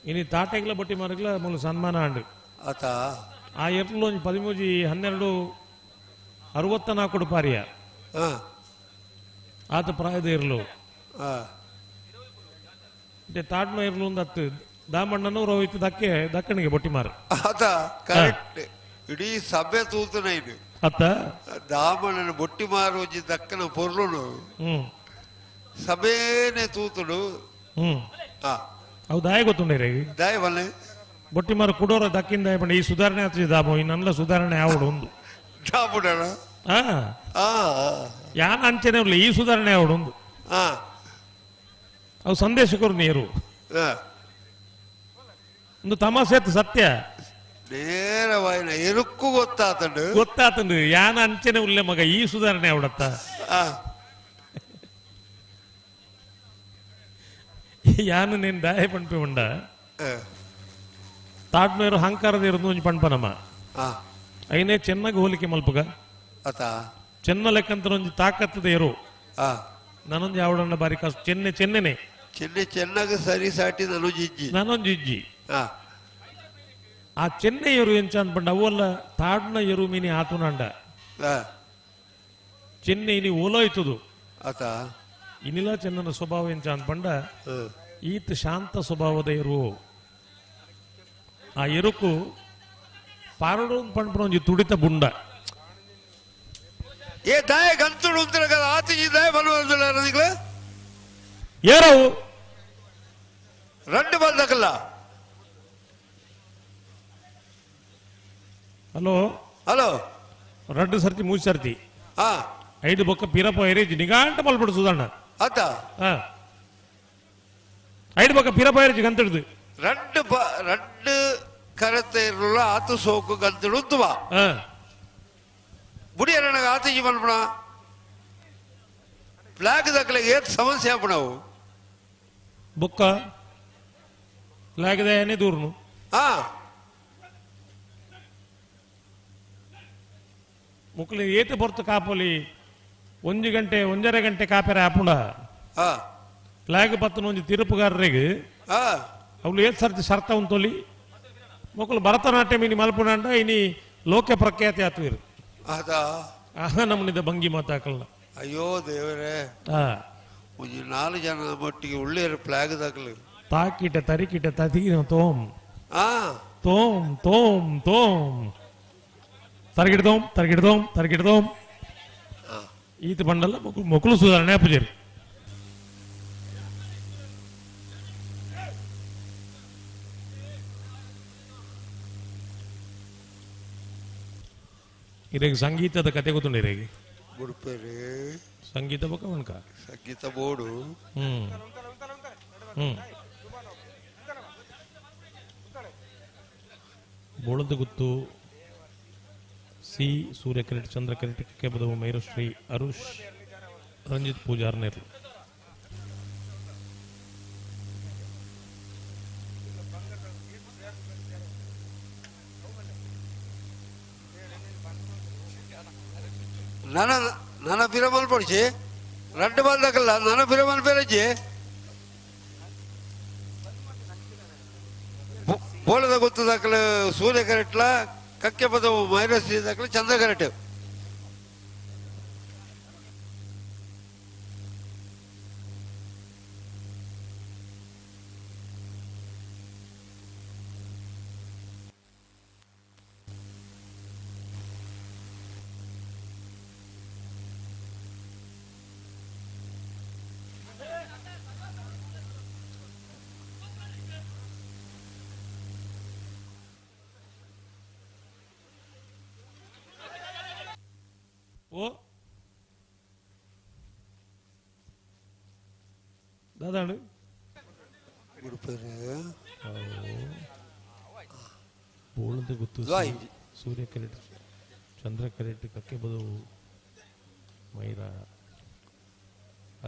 ಇನಿ ತಾಟೆಗ್ಲ ಬಟ್ಟಿ ಮಾರಗ್ಲ ಮೂಲ ಸನ್ಮಾನ ಆಂಡು ಆತ ಆ ಎರ್ಲು ಒಂಜಿ 13 12 64 ಪಾರಿಯ ಆತ ಪ್ರಾಯದ ಇರ್ಲು ತಾಟ್ನ ಇರ್ಲು ಒಂದು ಹತ್ತು ದಾಮಣ್ಣನು ರೋಹಿತ್ ದಕ್ಕೆ ದಕ್ಕಣಿಗೆ ಬಟ್ಟಿ ಮಾರ ಆತ ಕರೆಕ್ಟ್ ಇಡೀ ಸಭೆ ತೂತನ ಇದು ಅತ್ತ ದಾಮಣ್ಣನ ಬೊಟ್ಟಿ ಮಾರು ಒಂಜಿ ದಕ್ಕನ ಪೊರ್ಲುನು ಸಭೆನೆ ತೂತುಡು. ಅವು ದಾಯ ಗೊತ್ತುಂಡೆ ದಾಯ ಬಲ್ಲೆ ಬೊಟ್ಟಿ ಮಾರು ಕುಡೋರ ದಕ್ಕಿಂದ ಪಂಡ ಈ ಸುಧಾರಣೆ ಆತು ದಾಮು ಈ ನನ್ನ ಸುಧಾರಣೆ ಯಾವಡು ಒಂದು ಯಾನ ಅಂಚನೆ ಇರ್ಲಿ ಈ ಸುಧಾರಣೆ ಯಾವಡು ಒಂದು ಅವು ಸಂದೇಶಕರು ನೀರು ಒಂದು ತಮಾಷೆ ಆತು ಸತ್ಯ ನೇರವಾಯಿನ ಎರುಕ್ಕು ಗೊತ್ತಾತಂಡು ಗೊತ್ತಾತಂಡು ಯಾನ ಅಂಚನೆ ಉಲ್ಲೆ ಮಗ ಈ ಸುಧಾರಣೆ ಯಾವಡತ್ತ ಯಾನು ನೀನು ದಾಯ ಪಂಪಿ ಉಂಡ ತಾಟ್ಮೇರು ಅಹಂಕಾರದ ಇರೋದು ಒಂಜಿ ಪಂಪನಮ್ಮ ಐನೇ ಚೆನ್ನಾಗಿ ಹೋಲಿಕೆ ಮಲ್ಪಗ ಚೆನ್ನ ಲೆಕ್ಕಂತ ಒಂಜಿ ತಾಕತ್ತದ ಇರು ನಾನೊಂದು ಯಾವಡನ್ನ ಬಾರಿ ಕಾಸು ಚೆನ್ನೆ ಚೆನ್ನೆನೆ ಚೆನ್ನೆ ಚೆನ್ನಾಗಿ ಸರಿ ಸಾಟಿ ನಾನೊಂದು ಇಜ್ಜಿ ನಾನೊಂದು ಇಜ್ಜಿ ಆ ಚೆನ್ನೆ ಎರು ಎಂಚ ಅನ್ಪಂಡ ಅವಲ್ಲ ತಾಡ್ನ ಎರು ಮೀನಿ ಆತುನಂಡ ಚೆನ್ನೆ ಇನಿ ಓಲೋಯ್ತದು ಆತ ಇನಿಲ ಚೆನ್ನನ ಸ್ವಭಾವ ಎಂಚ ಅನ್ಪಂಡ ಈತ ಶಾಂತ ಸ್ವಭಾವದ ಎರು ಆ ಎರುಕು ಪಾರಡು ಪಂಪನ ಒಂಜಿ ತುಡಿತ ಬುಂಡ ಏ ದಾಯ ಗಂತುಡು ಅಂತಾರೆ కదా ಆತಿಜಿ ದಾಯ ಬಲವಂతున్నారు ಏರವು రెండు ಬಂದಕಲ್ಲ. ಹಲೋ ಹಲೋ రెండు ಸರ್ತಿ ಮೂರು ಸರ್ತಿ ಐದು ಬೊಕ್ಕ ಪಿರಪ ಎರೇಜ್ ನಿಗಾಂಟ ಮಲ್ಪಡು ಸುಧಣ್ಣ ಆತ ಐದು ಬೊಕ್ಕ ಪಿರಪ ಎರೇಜ್ ಗಂತಡ್ದು రెండు రెండు ಕರತೆ ಇರಲ್ಲ ಆತು ಸೋಕು ಗಂತಡು ಬುಡಿಯರಣ ಆತಿಜಿ ಮಲ್ಪಣ ಫ್ಲಾಗ್ ದಕ್ಕಲೆ ಏತ್ ಸಮಸ್ಯೆ ಆಪಣವು ಬೊಕ್ಕ ಫ್ಲಾಗ್ ದಯನೇ ದೂರ್ನು ಮುಕ್ಲಿ ಏತ ಬೊರ್ತು ಕಾಪೊಲಿ ಒಂಜಿ ಗಂಟೆ ಒಂಜರೆ ಗಂಟೆ ಕಾಪೆರ ಆಪುಂಡ ಫ್ಲಾಗ್ ಪತ್ತನ ಒಂಜಿ ತಿರುಪುಗಾರರಿಗೆ ಅವಳು ಏತ್ ಸರ್ತಿ ಸರ್ತ ಉಂತೊಲಿ ಮೊಕ್ಕಲು ಭರತನಾಟ್ಯ ಇನಿ ಮಲ್ಪುಣಂಡ ಇನಿ ಲೋಕ ಪ್ರಖ್ಯಾತಿ ಆತ್ವೀರು ಆಹ ನಮ್ಮನಿದ ಭಂಗಿ ಮಾತಾಕಲ್ಲ. ಅಯ್ಯೋ ದೇವರೇ, ಒಂಜಿ ನಾಲ್ಕು ಜನ ಮಟ್ಟಿಗೆ ಒಳ್ಳೆಯ ಫ್ಲಾಗ್ ದಾಖಲೆ ತಾಕಿಟ ತರಿಕಿಟ ತದಿಗಿನ ತೋಮ್ ತೋಮ್ ತೋಮ್ ತೋಮ್ ತರಗಿಡ್ದೋಮ್ ತರಗಿಡ್ದೋಮ್ ತರಗಿಡ್ದೋಮ್ ಈತ ಬಂಡಲ್ಲ ಮೊಕಲು ಸುಧಾರಣೆ ಪೂಜಾರಿ. ಇರೇಗ ಸಂಗೀತದ ಕತೆ ಗೊತ್ತುಂಡು ಇರೇಗಿ ಸಂಗೀತ ಬೊಕ್ಕ ಉಂಕ ಸಂಗೀತ ಬೋರ್ಡು. ಹ್ಮ್ ಹ್ಮ್ ಬೋಳದ ಗುತ್ತು ಸಿ ಸೂರ್ಯ ಕಿರೀಟ್ ಚಂದ್ರ ಕಿರೀಟ್ ಕೆಬದವು ಮೈರಶ್ರೀ ಅರುಷ್ ರಂಜಿತ್ ಪೂಜಾರ್ ನೇರ್ಲು. ನನ ನನ ಪಿರಮಲ್ ಪಡಿಸಿ ರಡ್ಡು ಬಾಲ್ದಕಲ್ಲ ನನ ಪಿರಮಲ್ ಪೆರಜಿ ಬೋಳದ ಗೊತ್ತು ದಾಖಲೆ ಸೂರ್ಯ ಕರೆಟ್ಲ ಕಕ್ಕೆ ಪದವು ಮೈರಶ್ರೀ ದಾಖಲೆ ಚಂದ್ರ ಕರೆಟ್. ಓ ದಾದಾಡು ಬೋಳದ ಗುತ್ತು ಸೂರ್ಯ ಕಿರೀಟ್ ಚಂದ್ರ ಕಿರೀಟ್ ಕಕ್ಕೆ ಬದವು ಮೈರಾ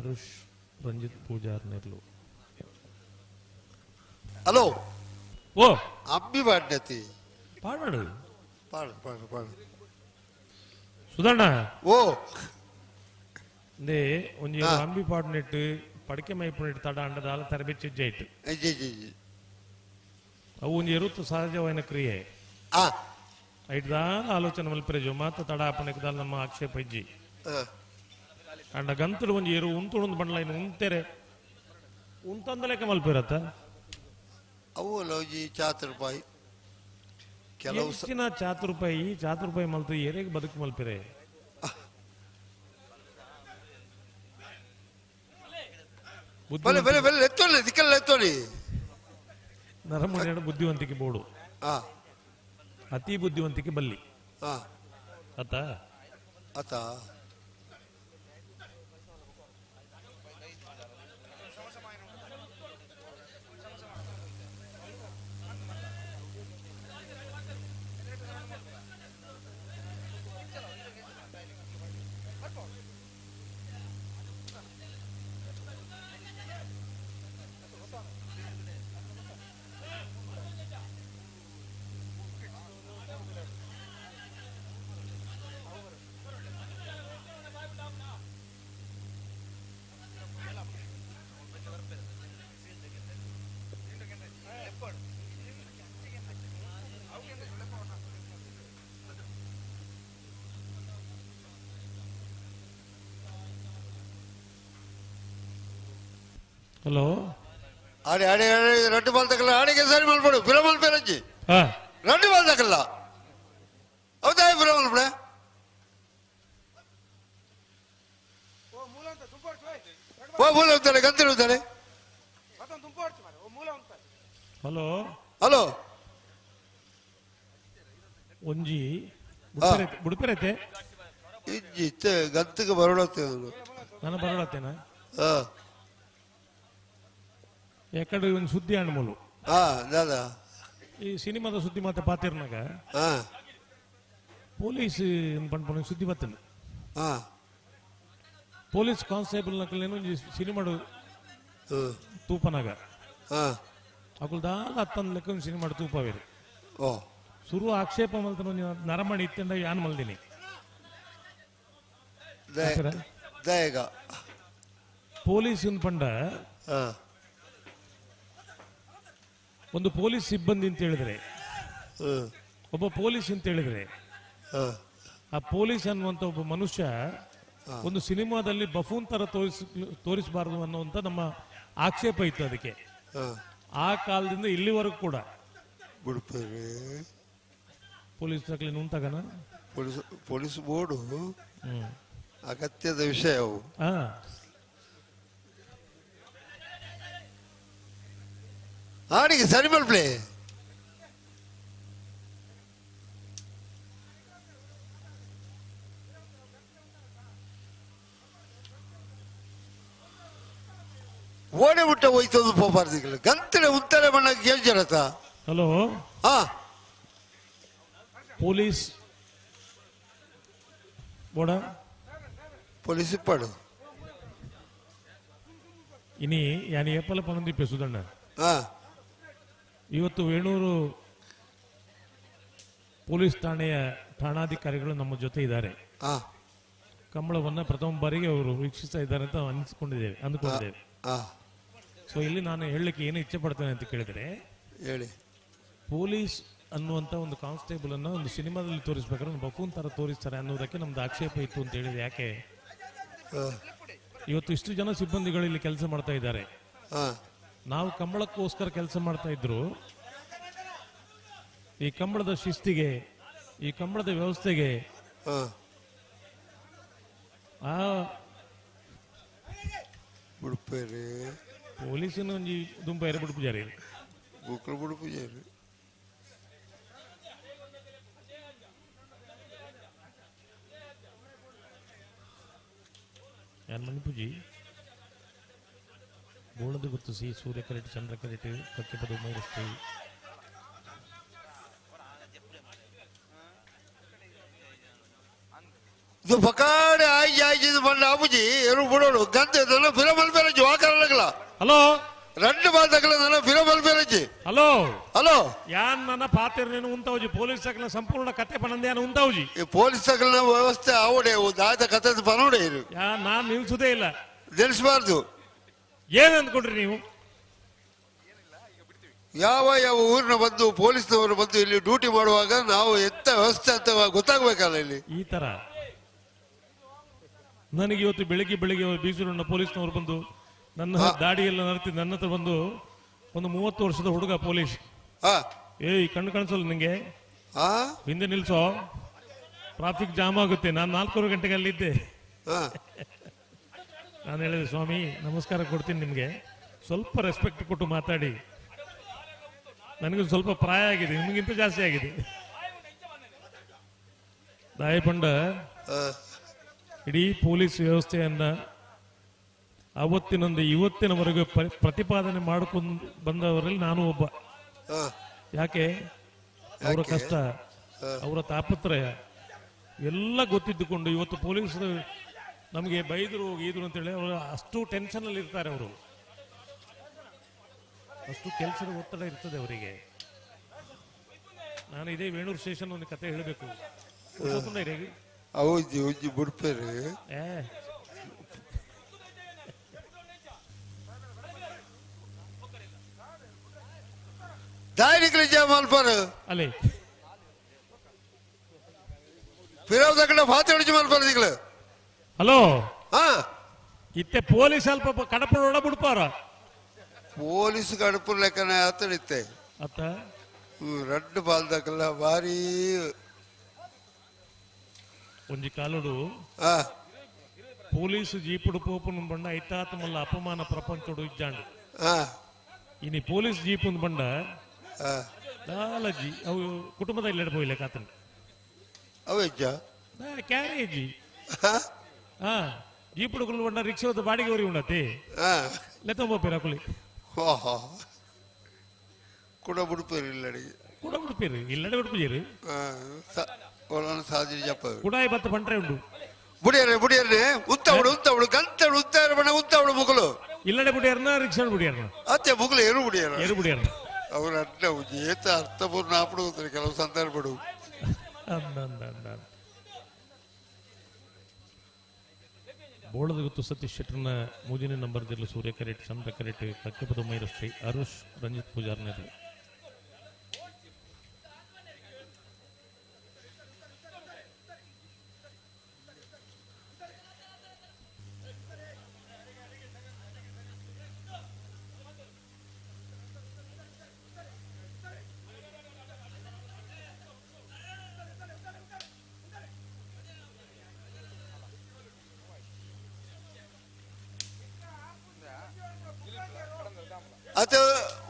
ಅರುಷ್ ರಂಜಿತ್ ಪೂಜಾರ್ ನೆರ್ಲು. ಹಲೋ ಓ ಅಂಬಿ ಪಾಡ್ನತಿ ಪಾಡು ಪಾಡು ಪಾಡು ಪಾಡು ಸುಧಣ್ಣ. ಓ ಇಂದೇ ಒಂಜಿ ಅಂಬಿ ಪಾಡ್ನೆಟ್ ಪಡಿಕೆ ಮೈಪುನೆಟ್ ತಡ ಅಂಡದಾಲ ತರಬೇತಿ ಜೈಟ್ ಅವು ಒಂಜಿ ಎರುತ್ತು ಸಹಜವಾದ ಕ್ರಿಯೆ ಐಟ್ದಾಲ ಆಲೋಚನೆ ಮಲ್ಪೆರೆಜು ಮಾತ ತಡ ಆಪಣೆಕ್ ನಮ್ಮ ಆಕ್ಷೇಪ ಇಜ್ಜಿ ಅಂಡ ಗಂತಡು ಒಂಜಿ ಎರು ಉಂತುಣಂದು ಬಂಡ್ಲ ಇನ್ನು ಉಂತೆರೆ ಉಂತಂದಲೇಕ ಮಲ್ಪಿರತ್ತ ಅವು ಲೋಜಿ ಚಾತ್ ರೂಪಾಯಿ ಕೆಲವು ಹೆಚ್ಚಿನ ಚಾತ್ ರೂಪಾಯಿ ಚಾತ್ ರೂಪಾಯಿ ಮಲ್ತು ಎರೆಗೆ ಬದುಕು ಮಲ್ಪಿರೆ ಬಲೆ ಬಲೆ ಬಲೆ ಎತ್ತೋಲಿ ದಿಕ್ಕಲ್ಲ ಎತ್ತೋಲಿ ನರಮುಣಿಯ ಬುದ್ಧಿವಂತಿಕೆ ಬೋಡು ಅತಿ ಬುದ್ಧಿವಂತಿಕೆ ಬಲ್ಲಿ ಅತ್ತ ಅತ್ತ ಹಲೋ ಆಡಿ ಆಡಿ ಆಡಿ ರಡ್ಡು ಬಾಲ್ ತಕಲ್ಲ ಆಡಿಗೆ ಸರಿ ಮಲ್ಪಡು ಬಿರಮಲ್ ಪೇರಂಜಿ ರಡ್ಡು ಬಾಲ್ ತಕಲ್ಲ ಹೌದಾ ಬಿರಮಲ್ ಬಿಡ ಓ ಮೂಲ ಉಂತಾಳೆ ಗಂತಿರು ಉಂತಾಳೆ. ಹಲೋ ಹಲೋ ಒಂಜಿ ಬುಡುಪೆರೈತೆ ಇಜ್ಜಿ ಇತ್ತೆ ಗಂತಿಗೆ ಬರೋಡತ್ತೆ ನಾನು ಬರೋಡತ್ತೇನಾ ಎಕಡೆ ಒಂದು ಸುದ್ದಿ ಅಣ್ಮೂಲು ದಾದಾ ಈ ಸಿನಿಮಾದ ಸುದ್ದಿ ಮಾತ್ರ ಪಾತಿರ್ನಾಗ ಪೊಲೀಸ್ ಪನ್ಪುನ ಸುದ್ದಿ ಬತ್ತಂಡು ಪೊಲೀಸ್ ಕಾನ್ಸ್ಟೇಬಲ್ ನಕಲೇನು ಒಂಜಿ ಸಿನಿಮಾಡು ತೂಪನಾಗ ಅಕುಲ್ ದಾಲ ಅತ್ತಂದ್ ಲೆಕ್ಕ ಒಂದು ಸಿನಿಮಾಡು ತೂಪವೇರು ಸುರು ಆಕ್ಷೇಪ ಮಲ್ತನ ಒಂಜಿ ನರಮಣಿ ಇತ್ತೆಂದ ಯಾನ್ ಮಲ್ದಿನಿ ಪೊಲೀಸ್ ಪಂಡ ಒಂದು ಪೊಲೀಸ್ ಸಿಬ್ಬಂದಿ ಅಂತ ಹೇಳಿದ್ರೆ, ಒಬ್ಬ ಪೊಲೀಸ್ ಅಂತ ಹೇಳಿದ್ರೆ, ಆ ಪೊಲೀಸ್ ಅನ್ನುವಂತ ಒಬ್ಬ ಮನುಷ್ಯ ಒಂದು ಸಿನಿಮಾದಲ್ಲಿ ಬಫೂನ್ ತರ ತೋರಿಸಬಾರದು ಅನ್ನುವಂತ ನಮ್ಮ ಆಕ್ಷೇಪ ಇತ್ತು. ಅದಕ್ಕೆ ಆ ಕಾಲದಿಂದ ಇಲ್ಲಿವರೆಗೂ ಕೂಡ ಬುಡ್ಪೇರು ಪೊಲೀಸ್ ತಕ್ಲೆ ನುಂತಗನ ಪೊಲೀಸ್ ಪೊಲೀಸ್ ಬೋರ್ಡು ಅಗತ್ಯದ ವಿಷಯ ಅವು. ಆಡಿಗೆ ಸರಿ ಮಲ್ಪ್ಲೆ. ಓಡಿ ಬಿಟ್ಟ ಹೋಯ್ತದ್ದು ಪೋಪಾರ್ದಿಗಳು ಗಂತಲೆ ಉತ್ತರೆ ಮಣ್ಣ ಕೇಳ್ಜರತ. ಹಲೋ, ಹಾ ಪೊಲೀಸ್ ಬೋಡ ಪೊಲೀಸ್ ಇಪ್ಪಾಡು ಇನಿ ಯಾನಿ ಏಪಲ ಪನಂದಿಪ್ಪೆ ಸುದಣ್ಣ. ಇವತ್ತು ವೇಣೂರು ಪೊಲೀಸ್ ಠಾಣೆಯ ಠಾಣಾಧಿಕಾರಿಗಳು ನಮ್ಮ ಜೊತೆ ಇದ್ದಾರೆ. ಕಂಬಳವನ್ನ ಪ್ರಥಮ ಬಾರಿಗೆ ಅವರು ವೀಕ್ಷಿಸ್ತಾ ಇದ್ದಾರೆ ಅಂತ ಅಂದುಕೊಂಡಿದ್ದೇವೆ. ಸೊ ಇಲ್ಲಿ ನಾನು ಹೇಳಲಿಕ್ಕೆ ಏನು ಇಚ್ಛೆ ಪಡ್ತೇನೆ ಅಂತ ಕೇಳಿದ್ರೆ, ಹೇಳಿ. ಪೊಲೀಸ್ ಅನ್ನುವಂಥ ಒಂದು ಕಾನ್ಸ್ಟೇಬಲ್ ಅನ್ನ ಒಂದು ಸಿನಿಮಾದಲ್ಲಿ ತೋರಿಸ್ಬೇಕಾದ್ರೆ ಒಂದು ಬಫೂನ್ ತರ ತೋರಿಸ್ತಾರೆ ಅನ್ನೋದಕ್ಕೆ ನಮ್ದು ಆಕ್ಷೇಪ ಇತ್ತು ಅಂತ ಹೇಳಿದ್ರೆ, ಯಾಕೆ ಇವತ್ತು ಇಷ್ಟು ಜನ ಸಿಬ್ಬಂದಿಗಳು ಇಲ್ಲಿ ಕೆಲಸ ಮಾಡ್ತಾ ಇದ್ದಾರೆ. ನಾವು ಕಂಬಳಕ್ಕೋಸ್ಕರ ಕೆಲಸ ಮಾಡ್ತಾ ಇದ್ರು, ಈ ಕಂಬಳದ ಶಿಸ್ತಿಗೆ, ಈ ಕಂಬಳದ ವ್ಯವಸ್ಥೆಗೆ ಆ ಪೊಲೀಸಿನ ಒಂಜಿ ದುಂಬ ಎರೆ ಪೂಜಾರಿ ಬುಡು ಪೂಜಾರಿ ಯಾನ್ ಮಣಿಪೂಜಿ ಬೋಳದ ಗೊತ್ತು ಸಿ ಸೂರ್ಯ ಕರೆಟ್ ಚಂದ್ರ ಕರೆಟ್ ಕಕ್ಕೆಪದ ಮೈರಸ್ತಿ ಇದು ಬಕಾಡೆ ಆಯ್ಜಿ ಆಯ್ಜಿದು ಬಂಡ ಅಬುಜಿ ಎರು ಬುಡೋಡು ಗಂತೆ ನನ್ನ ಫಿರಮಲ್ ಬೇರಜ್ಜಿ ವಾಕರಲಗಲ. ಹಲೋ, రెండు ಬಾಧಕಲ ನನ್ನ ಫಿರಮಲ್ ಬೇರಜ್ಜಿ. ಹಲೋ ಹಲೋ, ಯಾನ್ ನನ್ನ ಪಾತಿರ್ನೇನು ಉಂತಾವುಜಿ ಪೊಲೀಸ್ ಸಕಲ ಸಂಪೂರ್ಣ ಕತೆ ಪಣಂದೆ ಯಾನ್ ಉಂತಾವುಜಿ. ಈ ಪೊಲೀಸ್ ಸಕಲನ ವ್ಯವಸ್ಥೆ ಆವಡೆ ದಾದ ಕತೆ ಪನೋಡೆ ಇದು ಯಾ ನಾನ್ ನಿಲ್ಸುದೇ ಇಲ್ಲ, ನಿಲ್ಲಿಸಬಾರ್ದು. ಏನ್ ಅಂದ್ಕೊಂಡ್ರಿ ನೀವು? ಯಾವ ಯಾವ ಊರಿನ ಬಂದು ಪೊಲೀಸ್ನವರು ಬಂದು ಇಲ್ಲಿ ಡ್ಯೂಟಿ ಮಾಡುವಾಗ ನಾವು ಎಂತ ವ್ಯವಸ್ಥೆ ಅಂತ ಗೊತ್ತಾಗ್ಬೇಕಲ್ಲ ಇಲ್ಲಿ. ಈ ತರ ನನಗೆ ಇವತ್ತು ಬೆಳಿಗ್ಗೆ ಬೆಳಿಗ್ಗೆ ಬೀಸೂರಿನ ಪೊಲೀಸ್ನವರು ಬಂದು ನನ್ನ ದಾಡಿಯೆಲ್ಲ ನರ್ತಿ ನನ್ನ ಹತ್ರ ಬಂದು ಒಂದು 30 ವರ್ಷದ ಹುಡುಗ ಪೊಲೀಸ್, ಏಯ್ ಕಣ್ಣು ಕಾಣಿಸಲ್ಲ ನಿಂಗೆ, ಹಿಂದೆ ನಿಲ್ಸೋ, ಟ್ರಾಫಿಕ್ ಜಾಮ್ ಆಗುತ್ತೆ, ನಾನು 4:15 ಗಂಟೆಗೆ ಅಲ್ಲಿದ್ದೆ. ನಾನು ಹೇಳಿದೆ, ಸ್ವಾಮಿ ನಮಸ್ಕಾರ ಕೊಡ್ತೀನಿ ನಿಮಗೆ, ಸ್ವಲ್ಪ ರೆಸ್ಪೆಕ್ಟ್ ಕೊಟ್ಟು ಮಾತಾಡಿ, ನನಗೂ ಸ್ವಲ್ಪ ಪ್ರಾಯ ಆಗಿದೆ, ನಿಮಗಿಂತ ಜಾಸ್ತಿ ಆಗಿದೆ. ದಾಯಪಂಡ ಇಡೀ ಪೊಲೀಸ್ ವ್ಯವಸ್ಥೆಯನ್ನ ಅವತ್ತಿನೊಂದು ಇವತ್ತಿನವರೆಗೂ ಪ್ರತಿಪಾದನೆ ಮಾಡಿಕೊಂಡು ಬಂದವರಲ್ಲಿ ನಾನು ಒಬ್ಬ. ಯಾಕೆ ಅವರ ಕಷ್ಟ, ಅವರ ತಾಪತ್ರಯ ಎಲ್ಲ ಗೊತ್ತಿದ್ದುಕೊಂಡು ಇವತ್ತು ಪೊಲೀಸರು ನಮಗೆ ಬೈದರು ಈದ್ರು ಅಂತೇಳಿ ಅವರು ಅಷ್ಟು ಟೆನ್ಷನ್ ಅಲ್ಲಿ ಇರ್ತಾರೆ. ಅವರು ಅಷ್ಟು ಕೆಲಸದ ಒತ್ತಡ ಇರ್ತದೆ ಅವರಿಗೆ. ನಾನು ಇದೇ ವೇಣೂರು ಸ್ಟೇಷನ್ ಒಂದು ಕತೆ ಹೇಳಬೇಕು. ಅಲ್ಲಿ ಹಲೋ, ಇತ್ತೆ ಪೊಲೀಸ್ ಅಲ್ಪ ಕಡಪಡೋಡ ಬಿಡ್ಪಾರ ಪೊಲೀಸ್ ಕಡಪು ಲೆಕ್ಕನೆ ಆತಡಿತ್ತೆ ಅತ್ತ ರಡ್ಡು ಬಾಲ್ದಕಲ್ಲ ಭಾರಿ ಒಂಜಿ ಕಾಲುಡು ಪೊಲೀಸ್ ಜೀಪುಡು ಪೋಪುನ ಬಂಡ ಐತಾತ ಮಲ್ಲ ಅಪಮಾನ ಪ್ರಪಂಚೋಡು ಇಜ್ಜಾಂಡು. ಇನಿ ಪೊಲೀಸ್ ಜೀಪ್ ಒಂದು ಬಂಡ ದಾಲಜಿ ಅವು ಕುಟುಂಬದ ಇಲ್ಲಡೆ ಪೋಯಿಲ್ಲ ಕಾತನ ಅವೆಜ್ಜ ಕ್ಯಾರೇಜಿ ಜೀಪುಡು ಕುಲ್ಲು ಬಂಡ ರಿಕ್ಷಾದ ಬಾಡಿಗೆ ಅವರಿಗೆ ಉಂಡತಿ ಲೆತ್ತೊಂಬ ಕುಲಿ ಕುಡ ಬಿಡ್ಪೇರು ಇಲ್ಲಡೆ ಕುಡ ಬಿಡ್ಪೇರು ಇಲ್ಲಡೆ ಬಿಡ್ಪೇರು ಸಾಧನೆ ಜಪ್ಪ ಕುಡಾಯಿ ಬತ್ತ ಬಂಟ್ರೆ ಉಂಡು ಬುಡಿಯರೆ ಬುಡಿಯರ್ನೆ ಉತ್ತವಳು ಉತ್ತವಳು ಗಂತಳು ಉತ್ತಾರ ಬಣ್ಣ ಉತ್ತವಳು ಮುಗುಲು ಇಲ್ಲಡೆ ಬುಡಿಯರ್ನ ರಿಕ್ಷಾ ಬುಡಿಯರ್ನ ಅತ್ತೆ ಮುಗುಲು ಏರು ಬುಡಿಯರ್ ಏರು ಬುಡಿಯರ್ನ ಅವ್ರ ಅಡ್ಡ ಏತ ಅರ್ಥಪೂರ್ಣ ಆಪಡು ಕೆಲವು ಸಂದರ್ಭಡು. ಬೋಳದ ಗೊತ್ತು ಸತೀಶ್ ಶೆಟ್ಟರ್ನ ಮೂಜಿನ ನಂಬರ್ ದಿರ್ಲು ಸೂರ್ಯ ಕರೆಟ್ ಚಂದ್ರ ಕರೆಟ್ ಕಕ್ಕೆಪದ ಮೈರಶ್ರೀ ಅರುಷ್ ರಂಜಿತ್ ಪೂಜಾರ್ನೇರು.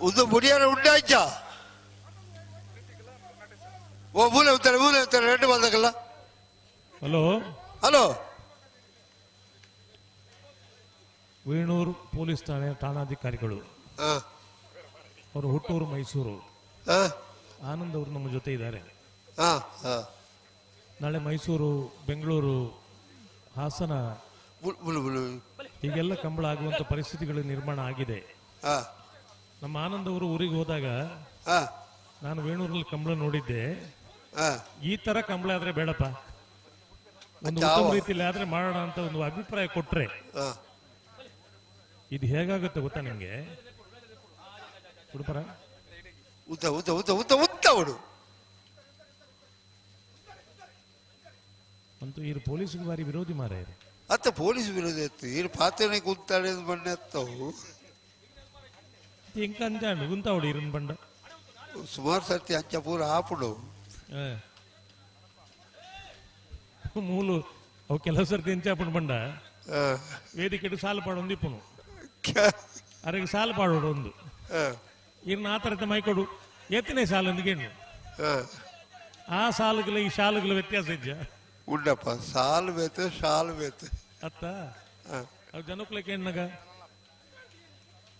ಉಂದು ಮುಡಿಯರ ಉಂಡಾಯ್ಚ ಓ ಮೂಲೆ ಉತ್ತಾರೆ ಮೂಲೆ ಉತ್ತಾರೆ ರೆಡ್ಡು ಬಂದಕಲ್ಲ. ಹಲೋ ಹಲೋ, ವೇಣೂರು ಪೊಲೀಸ್ ಠಾಣೆ ಠಾಣಾಧಿಕಾರಿಗಳು, ಅವರು ಹುಟ್ಟೂರು ಮೈಸೂರು. ಆನಂದ್ ಅವರು ನಮ್ಮ ಜೊತೆ ಇದ್ದಾರೆ. ನಾಳೆ ಮೈಸೂರು, ಬೆಂಗಳೂರು, ಹಾಸನ ಹೀಗೆಲ್ಲ ಕಂಬಳ ಆಗುವಂತ ಪರಿಸ್ಥಿತಿಗಳು ನಿರ್ಮಾಣ ಆಗಿದೆ. ನಮ್ಮ ಆನಂದ್ ಅವರು ಊರಿಗೆ ಹೋದಾಗ ನಾನು ವೇಣೂರಲ್ಲಿ ಕಂಬಳ ನೋಡಿದ್ದೆ. ಈ ತರ ಕಂಬಳ ಆದ್ರೆ ಬೇಡಪ್ಪ, ಒಂದು ಉತ್ತಮ ರೀತಿಯಲ್ಲಿ ಆದ್ರೆ ಮಾಡೋಣ ಅಂತ ಒಂದು ಅಭಿಪ್ರಾಯ ಕೊಟ್ರೆ ಇದು ಹೇಗಾಗುತ್ತೆ ಗೊತ್ತಾ ನಿಮ್ಗೆ? ಉಡುಪರ ಉದ್ದ ಉದ್ದ ಉದ್ದ ಉದ್ದ ಉದ್ದ ಉಡು ಅಂತೂ ಇರು ಪೊಲೀಸ್ಗೆ ಬಾರಿ ವಿರೋಧಿ ಮಾರಾಯರು. ಅತ್ತ ಪೊಲೀಸ್ ವಿರೋಧಿ ಇತ್ತು ಇರು ಪಾತ್ರನೆ ಕುಂತಾಳೆ ಬಣ್ಣ ಎತ್ತವು ಎಂಕ ಅಂಜಾಂಡು ಗುಂತಾವಡು ಇರನ್ ಬಂಡ ಸುಮಾರು ಸರ್ತಿ ಅಂಚ ಪೂರ ಆಪುಡು ಮೂಲು ಅವು ಕೆಲವು ಸರ್ತಿ ಎಂಚಾಪುಂಡು ಬಂಡ ವೇದಿಕೆ ಸಾಲು ಪಾಡೊಂದು ಇಪ್ಪುನು ಅರೆಗೆ ಸಾಲು ಪಾಡೋಡು ಒಂದು ಇರ್ನ ಆ ತರದ ಮೈಕೊಡು ಎತ್ತನೇ ಸಾಲು ಗೇಣು ಆ ಸಾಲುಗಳ ಈ ಶಾಲುಗಳ ವ್ಯತ್ಯಾಸ ಇಜ್ಜ ಉಂಡಪ್ಪ ಸಾಲು ಬೇತು ಶಾಲು ಬೇತು ಅತ್ತ ಅವು ಜನಕ್ಕಲಕ್ಕೆ ಎಣ್ಣಗ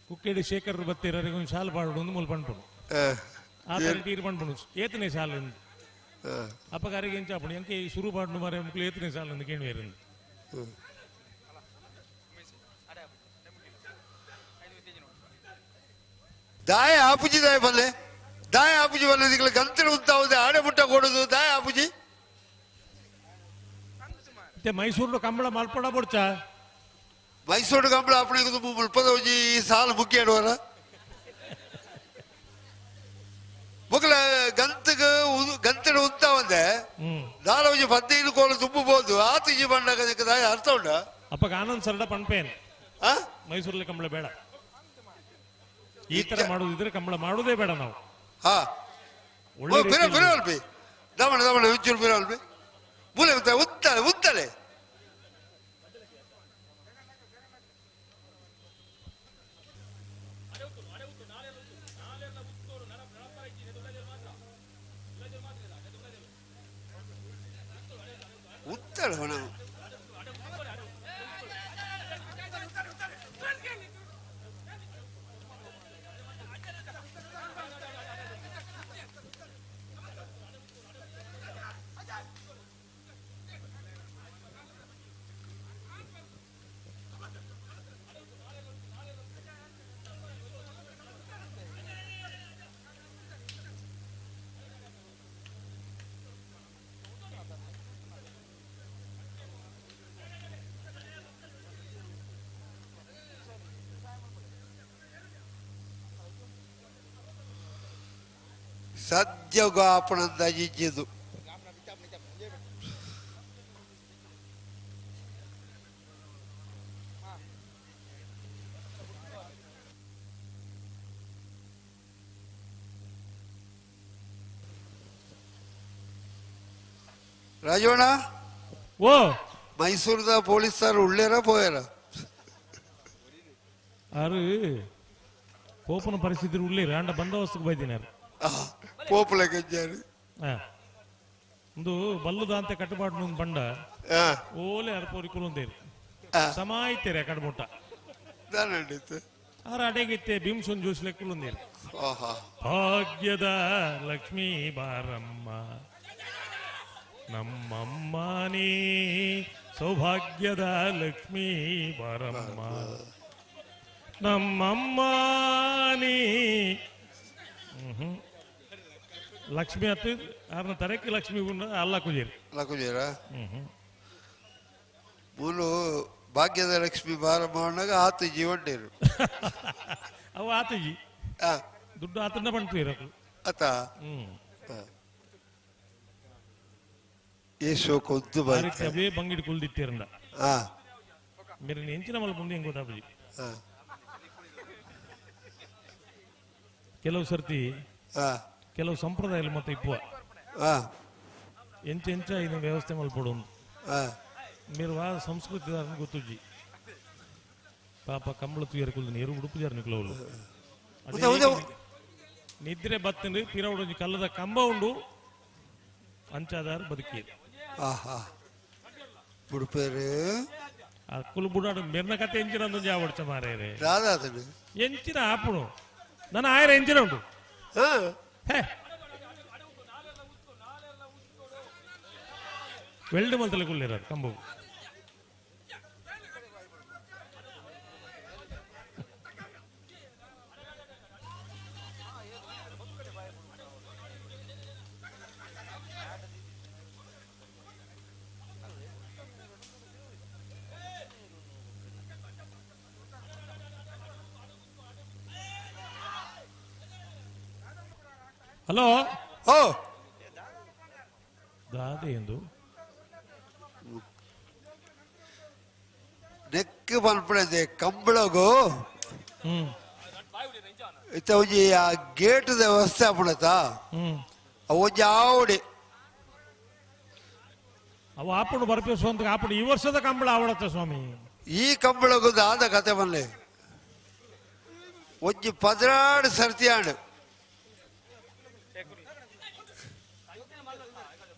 ಕುಕ್ಕೇಡಿ ಶೇಖರ್ ಬತ್ತೀರ ಒಂದು ಶಾಲು ಪಾಡೋಡು ಒಂದು ಮೂಲ ಪಣ್ಪುನು ಆ ತರ ತೀರ್ ಪಣ್ಪುನು ಏತನೇ ಸಾಲು ಅಪ್ಪಗಾರಿಗೆ ಎಂಚಾಪುಣು ಎಂಕೆ ಈ ಸುರು ಪಾಡ್ನು ಮಾರೆ ಮುಕ್ಳು ಏತನೇ ಸಾಲು ಒಂದು ಕೇಣುವೇರಂದು. ದಾಯ ಆಪುಜಿ ದಾಯ ಬಲ್ಲೆ ದಾಯ ಆಪುಜಿ ಬಲ್ಲೆ ದಿಕ್ಕಲ ಗಂತರು ಉಂತಾವುದೆ ಆಡೆ ಮುಟ್ಟ ಕೊಡುದು ದಾಯ ಆಪುಜಿ. ಮತ್ತೆ ಮೈಸೂರು ಕಂಬಳ ಮಲ್ಪಡ ಬೊಡ್ಚ ಮೈಸೂರು ಕಂಬಳ ಅಪ್ಪಣೆ ಮುಲ್ಪದ ಸಾಲು ಮುಖ್ಯ ಮುಕ್ಕಲ ಗಂತಗ ಗಂತಡು ಉಂತಾವಂದೆ ದಾಲ 15 ಕೋಲು ತುಂಬಬಹುದು ಆತಿಜಿ ಬಣ್ಣ ದಾಯ ಅರ್ಥ ಉಂಡ. ಅಪ್ಪ ಆನಂದ್ ಸರ್ಡ ಪಣ್ಪೇನ್ ಮೈಸೂರಲ್ಲಿ ಕಂಬಳ ಬೇಡ, ಈ ತರ ಮಾಡುದಿದ್ರೆ ಕಂಬಳ ಮಾಡುವುದೇ ಬೇಡ ನಾವು. ಹಾ ದಮಣ ದಮಣ ಒಂಚೂರು ಬಿರಲ್ಬಿ ಮೂಲೆ ಉತ್ತಾಳೆ ಉತ್ತಾಳೆ ಉತ್ತಾಳೆ ಹೊಣ. ಸದ್ಯಗಾಪಣದ ಇಜ್ಜಿದು ರಾಜವಣ್ಣ ಓ ಮೈಸೂರದ ಪೊಲೀಸರು ಉಳ್ಳೇರ ಪೋಯಾರ ಆರು ಪೋಪನ ಪರಿಸ್ಥಿತಿ ಉಳ್ಳೇರ ಅಂಡ ಬಂದೋಬಸ್ತ್ಗೆ ಬೈದಿನಾರು ಪೋಪುಲ ಗಂಜಾರು ಒಂದು ಬಲ್ಲುದ ಅಂತ ಕಟ್ಟುಪಾಡು ಬಂಡ ಓಲೆ ಅರ್ಪೋರಿ ಕುಲುಂದೇರು ಸಮಾಯಿತೇರೆ ಕಡ್ಮುಟ್ಟ ಆರ ಅಡೆಗಿತ್ತೆ ಭೀಮ್ಸನ್ ಜ್ಯೂಸ್ಲೆ ಕುಲುಂದೇರು. ಭಾಗ್ಯದ ಲಕ್ಷ್ಮೀ ಬಾರಮ್ಮ ನಮ್ಮಮ್ಮ ನೀ ಸೌಭಾಗ್ಯದ ಲಕ್ಷ್ಮೀ ಬಾರಮ್ಮ ನಮ್ಮಮ್ಮ ನೀ. ಲಕ್ಷ್ಮಿ ಅತ್ತು ಆರ್ನ ತರಕ್ಕೆ ಲಕ್ಷ್ಮಿ ಅಲ್ಲ ಕುಜೇರಿ ಅಲ್ಲ ಕುಜೇರ ಮೂಲು ಭಾಗ್ಯದ ಲಕ್ಷ್ಮಿ ಬಾರಮ್ಮ ಆತು ಜೀವಂಡೇರು ಅವು ಆತುಜಿ ದುಡ್ಡು ಆತನ ಬಂತು ಅತ ಏಸೋ ಕೊದ್ದು ಅವೇ ಬಂಗಿಡ್ ಕುಲ್ದಿತ್ತೀರಂಡ మీరు ఎంచిన వాళ్ళ ముందు ఏం ಗೊತ್ತಾಪುಜಿ. ಕೆಲವು ಸರ್ತಿ ಕೆಲವು ಸಂಪ್ರದಾಯ ಮತ್ತೆ ಇಪ್ಪುವ ಎಂಚ ಎಂಚ ಇದು ವ್ಯವಸ್ಥೆ ಮಲ್ಪಡು మీరు వా ಸಂಸ್ಕೃತಿ ಗೊತ್ತುಜ್ಜಿ. ಪಾಪ ಕಂಬಳ ತುಯರ್ ಕುಲ್ದು ನೀರು ಉಡುಪುಜಾರ್ ನಿಕ್ಲವ್ಲು ನಿದ್ರೆ ಬತ್ತಿನ ಪಿರವುಡು ಒಂಜಿ ಕಲ್ಲದ ಕಂಬ ಉಂಡು ಅಂಚಾದಾರ ಬದುಕಿ ಆಹಾ ಬುಡುಪೇರು ಅಕ್ಕುಲು ಬುಡಾಡು ಮೆರ್ನ ಕತೆ ಎಂಚಿನ ಒಂಜಿ ಆವಡ್ಚ ಮಾರೇರೆ ದಾದಾತನು ಎಂಚಿನ ಆಪುಣು ನನ್ನ ಆಯರ ಎಂಚಿನ ಉಂಡು ಹೇ ವೆಲ್ಡ್ ಮಲ್ತಲೆ ಕುಳ್ಳಿರ ಕಂಬು ಹಲೋ ಓ ದಾದೆ ಎಂದು ನೆಕ್ ಪನ್ಪುಣದೆ ಕಂಬಳಗು ಇತ್ತ ಒಂಜಿ ಆ ಗೇಟ್ ವ್ಯವಸ್ಥೆ ಆಪುಣತ ಅವು ಒಂಜಿ ಆವಡಿ ಅವು ಆಪುಣು ಬರ್ಪೇಸು ಅಂತ ಆಪುಣು ಈ ವರ್ಷದ ಕಂಬಳ ಆವಡತ್ತ ಸ್ವಾಮಿ ಈ ಕಂಬಳಗು ದಾದ ಕತೆ ಬಲ್ಲೆ ಒಂಜಿ 12 ಸರ್ತಿ ಆಂಡ್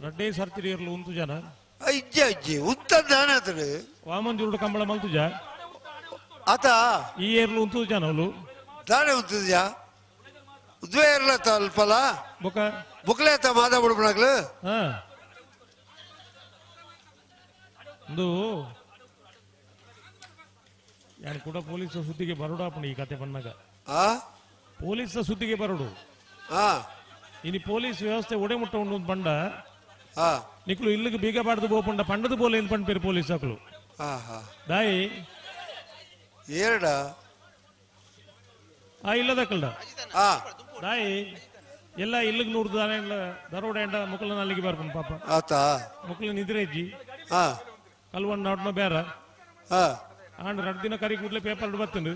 ರಡ್ಡೇ ಸರ್ತಿ ಇರ್ಲು ಉಂತು ಜನ ಅಜ್ಜಿ ಅಜ್ಜಿ ಉಂತದ್ದಾನೆ ಆತನು ವಾಮಂಜೂರುಡು ಕಂಬಳ ಮಲ್ತುಜ ಆತ ಈ ಏರ್ಲು ಉಂತು ಜನ ಅವಳು ದಾನೆ ಉಂತುಜ ಉದ್ವೇ ಏರ್ಲತ್ತ ಅಲ್ಪಲ ಬುಕ ಬುಕ್ಲೇತ ಮಾದ ಬುಡುಪಣಕ್ಲು ಒಂದು ಯಾರು ಕೂಡ ಪೊಲೀಸ್ ಸುದ್ದಿಗೆ ಬರೋಡಾಪಣ ಈ ಕತೆ ಬಂದಾಗ ಪೊಲೀಸ್ ಸುದ್ದಿಗೆ ಬರೋಡು ಇನಿ ಪೊಲೀಸ್ ವ್ಯವಸ್ಥೆ ಒಡೆ ಮುಟ್ಟ ಉಂಡು ಬಂಡ ನಿಕ್ಲು ಇಲ್ಲಿಗೆ ಬೀಗ ಬಾಡ್ದು ಬೋಪುಂಡ ಪಂಡದು ಬೋಲೆ ಎಂದು ಪಂಡ್ಪೇರು ಪೊಲೀಸ್ ಅಕ್ಲು ದಾಯಿ ಏರಡ ಆ ಇಲ್ಲದಕ್ಕಲ್ಡ ದಾಯಿ ಎಲ್ಲ ಇಲ್ಲಿಗೆ ನೂರು ದಾನೆ ದರೋಡೆ ಎಂಡ ಮುಕ್ಕಲ ನಾಲಿಗೆ ಬರ್ಪುಂಡು ಪಾಪ ಆತ ಮುಕ್ಕಲ ನಿದ್ರೆ ಇಜ್ಜಿ ಕಲ್ವಣ್ಣ ನಾಡ್ನ ಬೇರ ಆಂಡ್ ಎರಡು ದಿನ ಕರಿ ಕೂಡಲೇ ಪೇಪರ್ ಬರ್ತಂಡು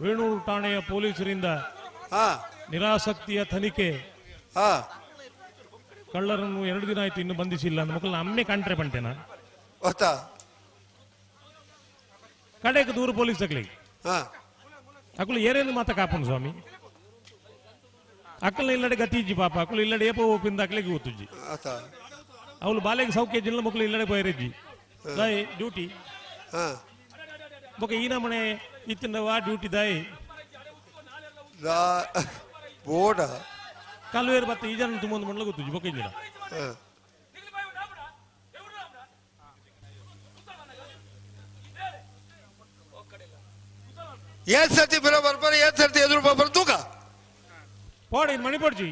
ವೇಣೂರು ಠಾಣೆಯ ಪೊಲೀಸರಿಂದ ನಿರಾಸಕ್ತಿಯ ತನಿಖೆ ಕಳ್ಳರನ್ನು 2 ದಿನ ಆಯ್ತು ಇನ್ನು ಬಂಧಿಸಿಲ್ಲ ಅಂದ ಮಕ್ಕಳನ್ನ ಅಮ್ಮೆ ಕಂಟ್ರೆ ಬಂಟೇನ ಕಡೆಗೆ ದೂರ ಪೊಲೀಸ್ ಅಕ್ಲಿ ಅಕ್ಕಲು ಏರೇನು ಮಾತ ಕಾಪುನು ಸ್ವಾಮಿ ಅಕ್ಕಲ ಇಲ್ಲಡೆ ಗತಿ ಇಜ್ಜಿ ಪಾಪ ಅಕ್ಕಲು ಇಲ್ಲಡೆ ಏಪ ಓಪಿಂದ ಅಕ್ಲಿಗೆ ಗೊತ್ತುಜ್ಜಿ ಅವಳು ಬಾಲೆಗೆ ಸೌಖ್ಯ ಜಿಲ್ಲ ಮಕ್ಕಳು ಇಲ್ಲಡೆ ಪೋಯರಿಜ್ಜಿ ದಾಯಿ ಡ್ಯೂಟಿ ಬೊಕ ಈ ನಮನೆ ಇತ್ತಿನ ವಾ ಡ್ಯೂಟಿ ದಾಯಿ ಬೋಡ ಕಲ್ವೇರು ಬತ್ತ ಈ ಜನ ತುಂಬ ಮಂಡಲ ಗೊತ್ತುಜ್ಜಿ ಬೊಕ ಇಂಜಿನ ಏನ್ ಸರ್ತಿ ಬಿರೋ ಬರ್ಪಾರ ಏನ್ ಸರ್ತಿ ಎದುರು ಬರ್ಪಾರ ತೂಕ ಪೋಡಿ ಮಣಿ ಪೋಡ್ಜಿ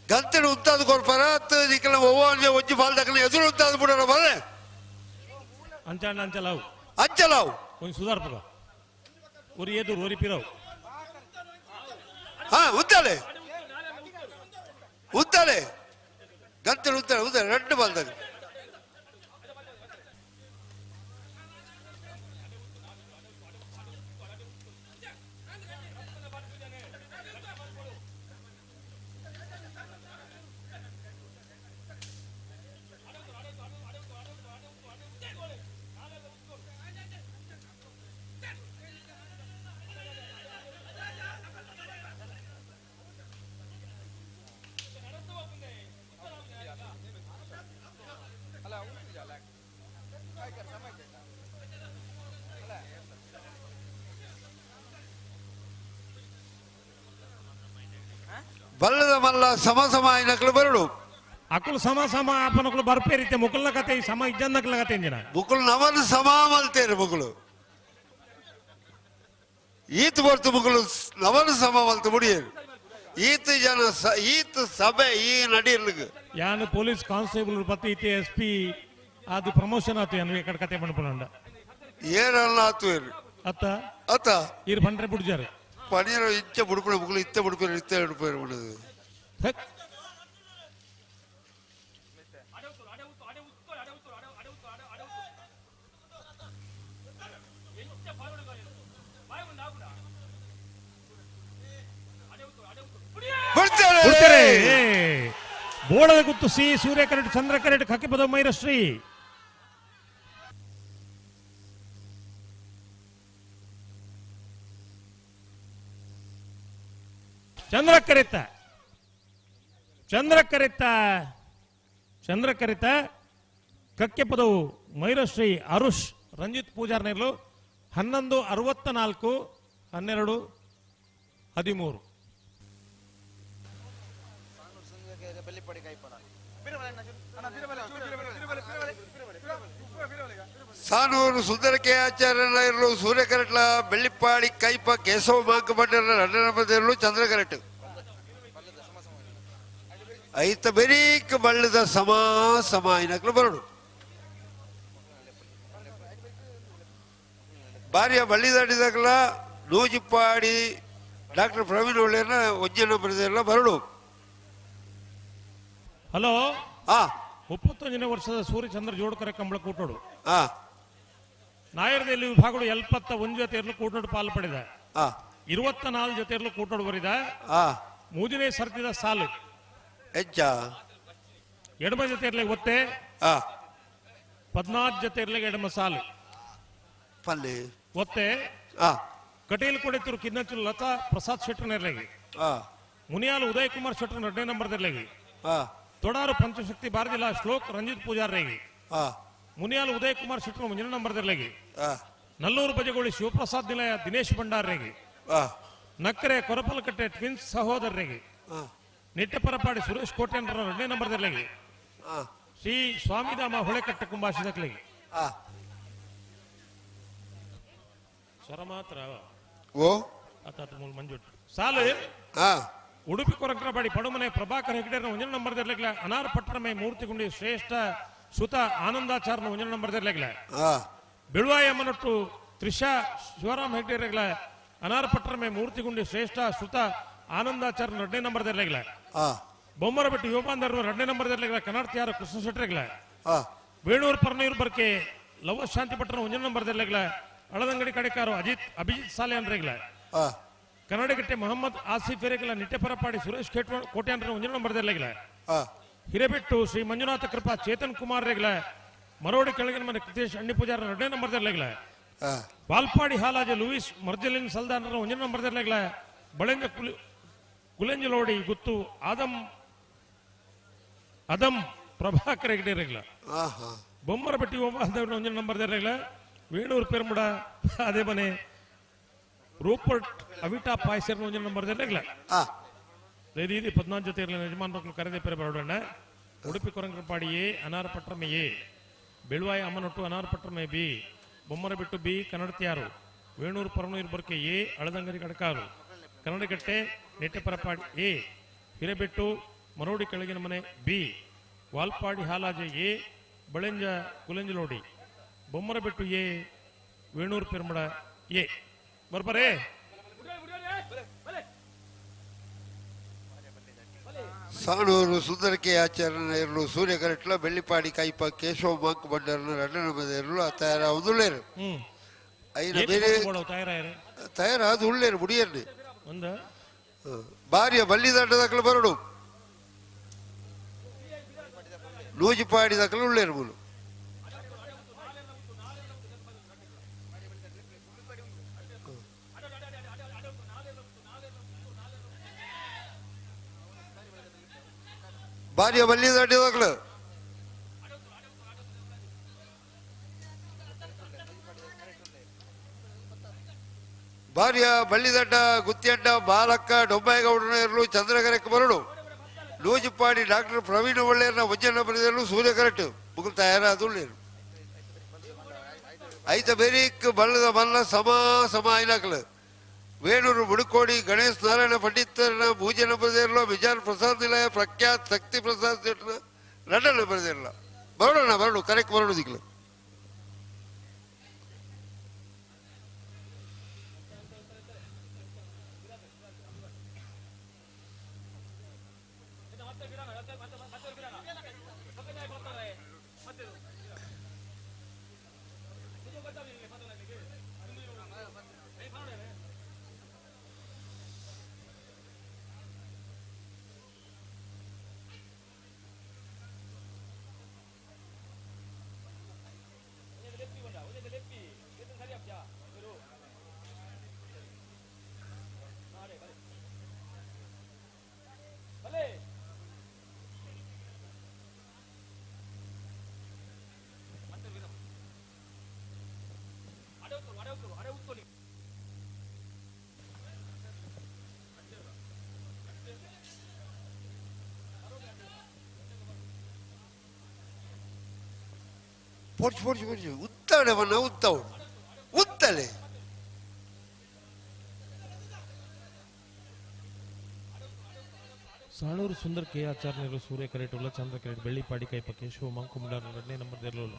ಗಂತಡು ಉತ್ತಾದ ಕೊರ್ಪಾರ ಅತ್ತು ನಿಕ್ಕಲ ಒವ್ವ ಒಂಜಿ ಬಾಲ್ ದಕ್ಕಲ ಎದುರು ಉತ್ತಾದ ಬಿಡೋಣ ಬರೇ ಅಂಚಾಂಡ ಅಂಚಲಾವು ಅಂಚಲಾವು కొంచెం ಸುಧಾರ್ಪುಗ ಒರಿ ಎದುರು ಒರಿ ಪಿರವು ಹಾ ಉತ್ತಾಳೆ ಉತ್ತಾಳೆ ಗಂತಡು ಉತ್ತಾಳೆ ಉತ್ತಾಳೆ రెండు ಬಾಲ್ ದಕ್ಕಲ ಬಲ್ಲದ ಮಲ್ಲ ಸಮ ಸಮ ಐನಕ್ಲು ಬರಡು ಅಕುಲು ಸಮ ಸಮ ಆಪನಕುಲು ಬರ್ಪೇರಿತ್ತೆ ಮುಕುಲ್ನ ಕತೆ ಈ ಸಮ ಇಜ್ಜನ್ನಕುಲ ಕತೆ ಇಂಜಿನ ಮುಕುಲು ನಮನ್ ಸಮ ಮಲ್ತೇರು ಮುಕುಲು ಈತ್ ಬರ್ತು ಮುಕುಲು ನಮನ್ ಸಮ ಮಲ್ತು ಮುಡಿಯರು ಈತ್ ಜನ ಈತ್ ಸಭೆ ಈ ನಡಿರ್ಲಿಗೆ ಯಾನು ಪೊಲೀಸ್ ಕಾನ್ಸ್ಟೇಬಲ್ ಪತ್ತಿ ಇತ್ತೆ ಎಸ್ ಪಿ ಅದು ಪ್ರಮೋಷನ್ ಆತು ಯಾನು ಎಕಡೆ ಕತೆ ಪಣಪುನಂಡ ಏರಲ್ಲ ಆತು ಏರು ಅತ್ತ ಅತ್ತ ಇರು ಪಂಡ್ರೆ ಬುಡ್ಜಾರು ಪನೀರ ಇಚ್ಚ ಬುಡುಪುಣ ಮುಕುಲು ಇತ್ತ ಬುಡುಪೇರು ಇತ್ತ ಬುಡುಪೇರು ಮಾಡೋದು ಬಿಡ್ತಾರೆ. ಬೋಳದ ಗುತ್ತು ಸಿ ಸೂರ್ಯಕರೆಟ್ ಚಂದ್ರಕರೆಟ್ ಕಕ್ಕಿಪದ ಮೈರಶ್ರೀ ಚಂದ್ರಕರಿತ ಚಂದ್ರಕರಿತ ಚಂದ್ರಕರಿತ ಕಕ್ಕೆಪದವು ಮೈರಶ್ರೀ ಅರುಷ್ ರಂಜಿತ್ ಪೂಜಾರ್ನೇರ್ಲು 11:64 12:13. ಸಾನೂರು ಸುಂದರಕೆ ಆಚಾರ್ಯನ ಇರಲು ಸೂರ್ಯಕರೆಟ್ಲ ಬೆಳ್ಳಿಪ್ಪಾಡಿ ಕೈಪ ಕೇಶವ ಮಾಂಕ ಬಂಡರ ರಂಡನಪದಿರಲು ಚಂದ್ರಕರೆಟ್ ಐತ ಬೆರೀಕ್ ಬಳ್ಳದ ಸಮ ಸಮ ಇನಕ್ಲು ಬರಡು ಭಾರ್ಯ ಬಳ್ಳಿದಾಡಿದಾಗಲ ನೂಜಿಪ್ಪಾಡಿ ಡಾಕ್ಟರ್ ಪ್ರವೀಣ್ ಒಳ್ಳೆಯನ ಒಜ್ಜನ ಬರೆದೆಲ್ಲ ಬರಡು. ಹಲೋ, 31ನೇ ವರ್ಷದ ಸೂರ್ಯಚಂದ್ರ ಜೋಡ್ಕರೆ ಕಂಬಳ ಕೂಟೋಡು ನಾಯರದಲ್ಲಿ ವಿಭಾಗಗಳು 71 ಜೊತೆಯಲ್ಲೂ ಕೂಟೋಡು ಪಾಲು ಪಡೆದ 24 ಜೊತೆಯಲ್ಲೂ ಕೂಟೋಡು ಬರಿದ ಮೂರನೇ ಸರ್ತಿದ ಸಾಲು ಹೆಚ್ಚ ಎಡಮ ಜೊತೆ ಇರ್ಲಿಕ್ಕೆ ಒತ್ತೆ 14 ಜೊತೆ ಇರ್ಲಿಕ್ಕೆ ಎಡಮ ಸಾಲು ಪಲ್ಲೆ ಒತ್ತೆ ಕಟೀಲ್ ಕೊಡೆತರು ಕಿನ್ನಚು ಲತಾ ಪ್ರಸಾದ್ ಶೆಟ್ಟರ್ ಇರ್ಲಿಗೆ ಮುನಿಯಾಲ್ ಉದಯ್ ಕುಮಾರ್ ಶೆಟ್ಟರ್ ಎರಡನೇ ನಂಬರ್ ಇರ್ಲಿಗೆ ತೊಡಾರು ಪಂಚಶಕ್ತಿ ಬಾರದಿಲ್ಲ ಶ್ಲೋಕ್ ರಂಜಿತ್ ಪೂಜಾರ್ ರೇಗಿ ಮುನಿಯಾಲ್ ಉದಯ್ ಕುಮಾರ್ ಶೆಟ್ಟರ್ ಮುಂದಿನ ನಂಬರ್ ಇರ್ಲಿಗೆ ನಲ್ಲೂರು ಬಜಗೋಳಿ ಶಿವಪ್ರಸಾದ್ ನಿಲಯ ದಿನೇಶ್ ಭಂಡಾರ್ ರೇಗಿ ನಕ್ಕರೆ ಕೊರಪಲಕಟ್ಟೆ ಟ್ವಿನ್ಸ್ ಸಹೋದರರಿಗೆ ನಿಟ್ಟಪರಪಾಡಿ ಸುರೇಶ್ ಕೋಟೆನ್ರ ಎರಡನೇ ನಂಬರ್ ಇರ್ಲಿಗೆ ಶ್ರೀ ಸ್ವಾಮಿಧಾಮ ಹೊಳೆಕಟ್ಟೆ ಕುಂಬಾಶಿದಕ್ಲಿಗೆ ಸ್ವರ ಮಾತ್ರ ಓ ಮಂಜುಟ್ ಸಾಲು ಉಡುಪಿ ಕೊರಕರಪಾಡಿ ಪಡುಮನೆ ಪ್ರಭಾಕರ್ ಹೆಗ್ಡೆರ ಒಂಜನ ನಂಬರ್ ಇರ್ಲಿಕ್ಲ ಅನಾರ್ ಪಟ್ಟಣಮೆ ಮೂರ್ತಿಗುಂಡಿ ಶ್ರೇಷ್ಠ ಸುತ ಆನಂದಾಚಾರ್ನ ಒಂಜನ ನಂಬರ್ ಇರ್ಲಿಕ್ಲ ಬೆಳುವಾಯ ಮನೊಟ್ಟು ತ್ರಿಷಾ ಶಿವರಾಮ್ ಹೆಗ್ಡೆರೆಗ್ಲ ಅನಾರ್ ಪಟ್ಟಣಮೆ ಮೂರ್ತಿಗುಂಡಿ ಶ್ರೇಷ್ಠ ಸುತ ಆನಂದಾಚಾರ್ನ ಎರಡನೇ ನಂಬರ್ ಇರ್ಲಿಕ್ಲ ಬೊಮ್ಮರಬೆಟ್ಟು ಯೋಪಾಂಧರ್ ಎರಡನೇ ನಂಬರ್ ಇರ್ಲಿಕ್ಲ ಕನ್ನಡತಿಯಾರ ಕೃಷ್ಣ ಶೆಟ್ಟರೆಗ್ಲ ವೇಣೂರು ಪರ್ನೂರು ಬರ್ಕೆ ಲವ ಶಾಂತಿ ಪಟ್ಟಣ ಒಂಜನ ನಂಬರ್ ಇರ್ಲಿಕ್ಲ ಅಳದಂಗಡಿ ಕಡೆಕಾರು ಅಜಿತ್ ಅಭಿಜಿತ್ ಸಾಲೆ ಅಂದ್ರೆಗ್ಲ ಕನ್ನಡಗಟ್ಟೆ ಮೊಹಮ್ಮದ್ ಆಸಿಫ್ ಎರೆಗಲ ನಿಟ್ಟೆಪರಪಾಡಿ ಸುರೇಶ್ ಕೋಟೆ ಅಂದ್ರೆ ಒಂಜನ ನಂಬರ್ ಇರ್ಲಿಕ್ಲ ಹಿರೇಬೆಟ್ಟು ಶ್ರೀ ಮಂಜುನಾಥ ಕೃಪಾ ಚೇತನ್ ಕುಮಾರ್ ರೆಗ್ಲ ಮರೋಡಿ ಕೆಳಗಿನ ಮನೆ ಕೃತೇಶ್ ಅಣ್ಣಿ ಪೂಜಾರ ಎರಡನೇ ನಂಬರ್ ಇರ್ಲಿಕ್ಲ ವಾಲ್ಪಾಡಿ ಹಾಲಾಜೆ ಲೂಯಿಸ್ ಮರ್ಜಲಿನ್ ಸಲ್ದಾನರ ಒಂಜನ ನಂಬರ್ ಇರ್ಲಿಕ್ಲ ಬಳೆಂಜ ಕುಲೆಂಜಲೋಡಿ ಗುತ್ತು ಆದಂ ಅದಂ ಪ್ರಭಾಕರ್ ಹೆಗ್ಡೆ ರೆಗ್ಲ ಬೊಮ್ಮರಬೆಟ್ಟಿ ಒಂಜನ ನಂಬರ್ ಇರ್ಲಿಕ್ಲ ವೇಣೂರು ಪೆರ್ಮುಡ ಅದೇ ಮನೆ ರೂಪರ್ಟ್ ಅವಿಟಾ ಪಾಯ್ಸರ್ ಒಂಜನ ನಂಬರ್ ಇರ್ಲಿಕ್ಲ ರೀತಿ 14 ಜೊತೆ ಇರಲಿಲ್ಲ ಯಜಮಾನ್ ಕರೆದೇ ಪೆರೆ ಬರೋಣ ಉಡುಪಿ ಕೊರಂಗರಪಾಡಿ ಎ ಅನಾರ್ ಪಟ್ರಮೆ ಎ ಬೆಳುವಾಯ ಅಮ್ಮನೊಟ್ಟು ಅನಾರ್ ಪಟ್ರಮೆ ಬಿ ಬೊಮ್ಮರಬೆಟ್ಟು ಬಿ ಕನ್ನಡತಿಯಾರು ವೇಣೂರು ಪರನೂರು ಬರ್ಕೆ ಎ ಅಳದಂಗರಿ ಕಡಕಾರು ಕನ್ನಡಗಟ್ಟೆ ನೆಟ್ಟೆಪರಪಾಡಿ ಎ ಹಿರೇಬೆಟ್ಟು ಮರೋಡಿ ಕೆಳಗಿನ ಮನೆ ಬಿ ವಾಲ್ಪಾಡಿ ಹಾಲಾಜೆ ಎ ಬಳೆಂಜ ಕುಲೆಂಜಲೋಡಿ ಬೊಮ್ಮರಬೆಟ್ಟು ಎ ವೇಣೂರು ಪೆರ್ಮಡ ಎ ಬರ್ಬರೇ. ಸಾಣೂರು ಸುಂದರಕೆ ಆಚಾರ್ಯನ ಇರಲು ಸೂರ್ಯಕರೆಟ್ಲ ಬೆಳ್ಳಿಪಾಡಿ ಕೈಪ ಕೇಶವ ಮಾಂಕ ಬಂಡರನ ರಂಡನ ಇರಲು ತಯಾರ ಉಳ್ಳೇರು ಐನ ಬೇರೆ ತಯಾರಾದ ಉಳ್ಳೇರು ಮುಡಿಯರ್ನಿ ಭಾರ್ಯ ಬಳ್ಳಿ ದಾಟದಕ್ಕಲು ಬರಡು ನೂಜಿಪಾಡಿ ದಕ್ಕಲು ಉಳ್ಳೇರು ಮೂಲು ಭಾರ್ಯ ಬಳ್ಳಿ ದಾಟಿದಾಗಲು ಭಾರ್ಯ ಬಳ್ಳಿದಡ್ಡ ಗುತ್ತಿಯಡ್ಡ ಬಾಲಕ್ಕ ಡೊಂಬಾಯಗೌಡನ ಇರಲು ಚಂದ್ರಕರಕ್ಕೆ ಬರಡು ನೂಜಿಪ್ಪಾಡಿ ಡಾಕ್ಟರ್ ಪ್ರವೀಣ್ ಒಳ್ಳೆಯರ್ನ ವಜ್ಜನ ಬರೆದಲು ಸೂರ್ಯ ಕರೆಕ್ಟ್ ಮುಗುಲ್ ತಯಾರಾದುಳ್ಳೇರು ಐತ ಬೇರಿಕ್ ಬಳ್ಳದ ಮಲ್ಲ ಸಮ ಸಮ ಐಲಾಕಲು ವೇಣೂರು ಮುಡುಕೋಡಿ ಗಣೇಶ್ ನಾರಾಯಣ ಪಂಡಿತರನ ಪೂಜೆನ ಬರೆದಿರಲು ಬಿಜಾನ್ ಪ್ರಸಾದ್ ನಿಲಯ ಪ್ರಖ್ಯಾತ್ ಶಕ್ತಿ ಪ್ರಸಾದ್ ಶೆಟ್ಟನ ರಡ್ಡನ ಬರೆದಿರಲ್ಲ ಬರೋಣ ಬರೋಣ ಕರೆಕ್ಟ್ ಬರೋಣ ದಿಕ್ಲು ಪೊಡ್ಚು ಪೊಡ್ಚು ಪೊಡ್ಚು ಉತ್ತಾಡೆ ಬಣ್ಣ ಉತ್ತವಡು ಉತ್ತಲೆ. ಸಾಣೂರು ಸುಂದರ್ ಕೆ ಆಚಾರ್ಯರು ಸೂರ್ಯ ಕರೆಟುಲ್ಲ ಚಂದ್ರ ಕರೆಟ್ ಬೆಳ್ಳಿಪಾಡಿ ಕೈಪ ಕೇಶವ ಮಂಕುಮುಂಡಾರ ಎರಡನೇ ನಂಬರ್ ದೆರ್ಲುಲ್ಲ.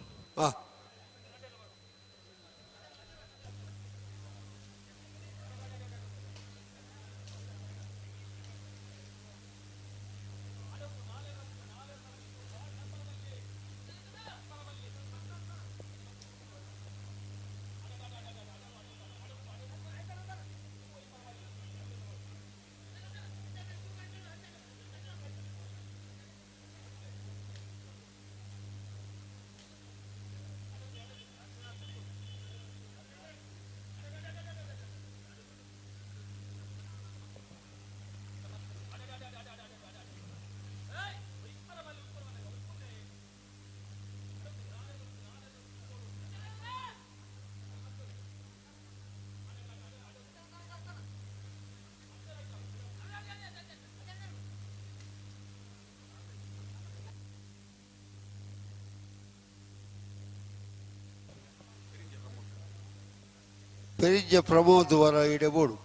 ಪೆರಿಜ ಪ್ರಮೋದ್ ವರ ಇಡಬೋಡು.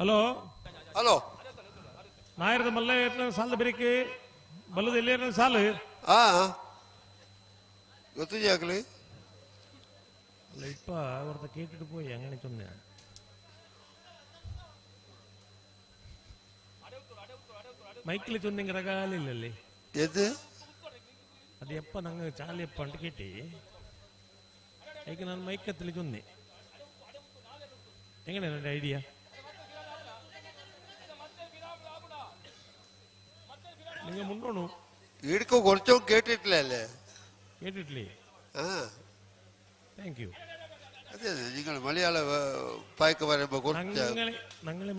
ಹಲೋ ಹಲೋ ನಾಯರದ ಮಲ್ಲ ಸಾಲ ಬೆರಿಕೆ ಬಲ್ಲದ ಎಲ್ಲಿ ಸಾಲು ಆ ಗೊತ್ತಿಜಾಗ್ಲಿ ಅಲ್ಲ ಇಪ್ಪ ಅವ್ರದ್ದು ಕೇಟಿಟ್ಟು ಪೋಯಿ ಅಂಗಡಿ சொன்னே. ಮೈಕ್ಲಿ சொன்னீங்க ರಗಾಲಿ ಇಲ್ಲ ಎದು ಅದು ಎಪ್ಪ ನಂಗೆ ಚಾಲಿ ಎಪ್ಪ ಅಂತ ಕೇಟಿ ಈಗ ನಾನು ಮೈಕ್ ಹತ್ತಲಿ சொன்னே. எங்கே ನನ್ನ ಐಡಿಯಾ നിങ്ങൾ മുണ്ടോണു ഇടുക്ക കുറച്ചും കേട്ടിട്ടില്ലല്ലേ? കേട്ടിട്ടില്ലേ? ആ thank you. അതെ നിങ്ങൾ മലയാള പായ്ക്ക് പറയുമ്പോ കുറച്ച് ഞങ്ങളെ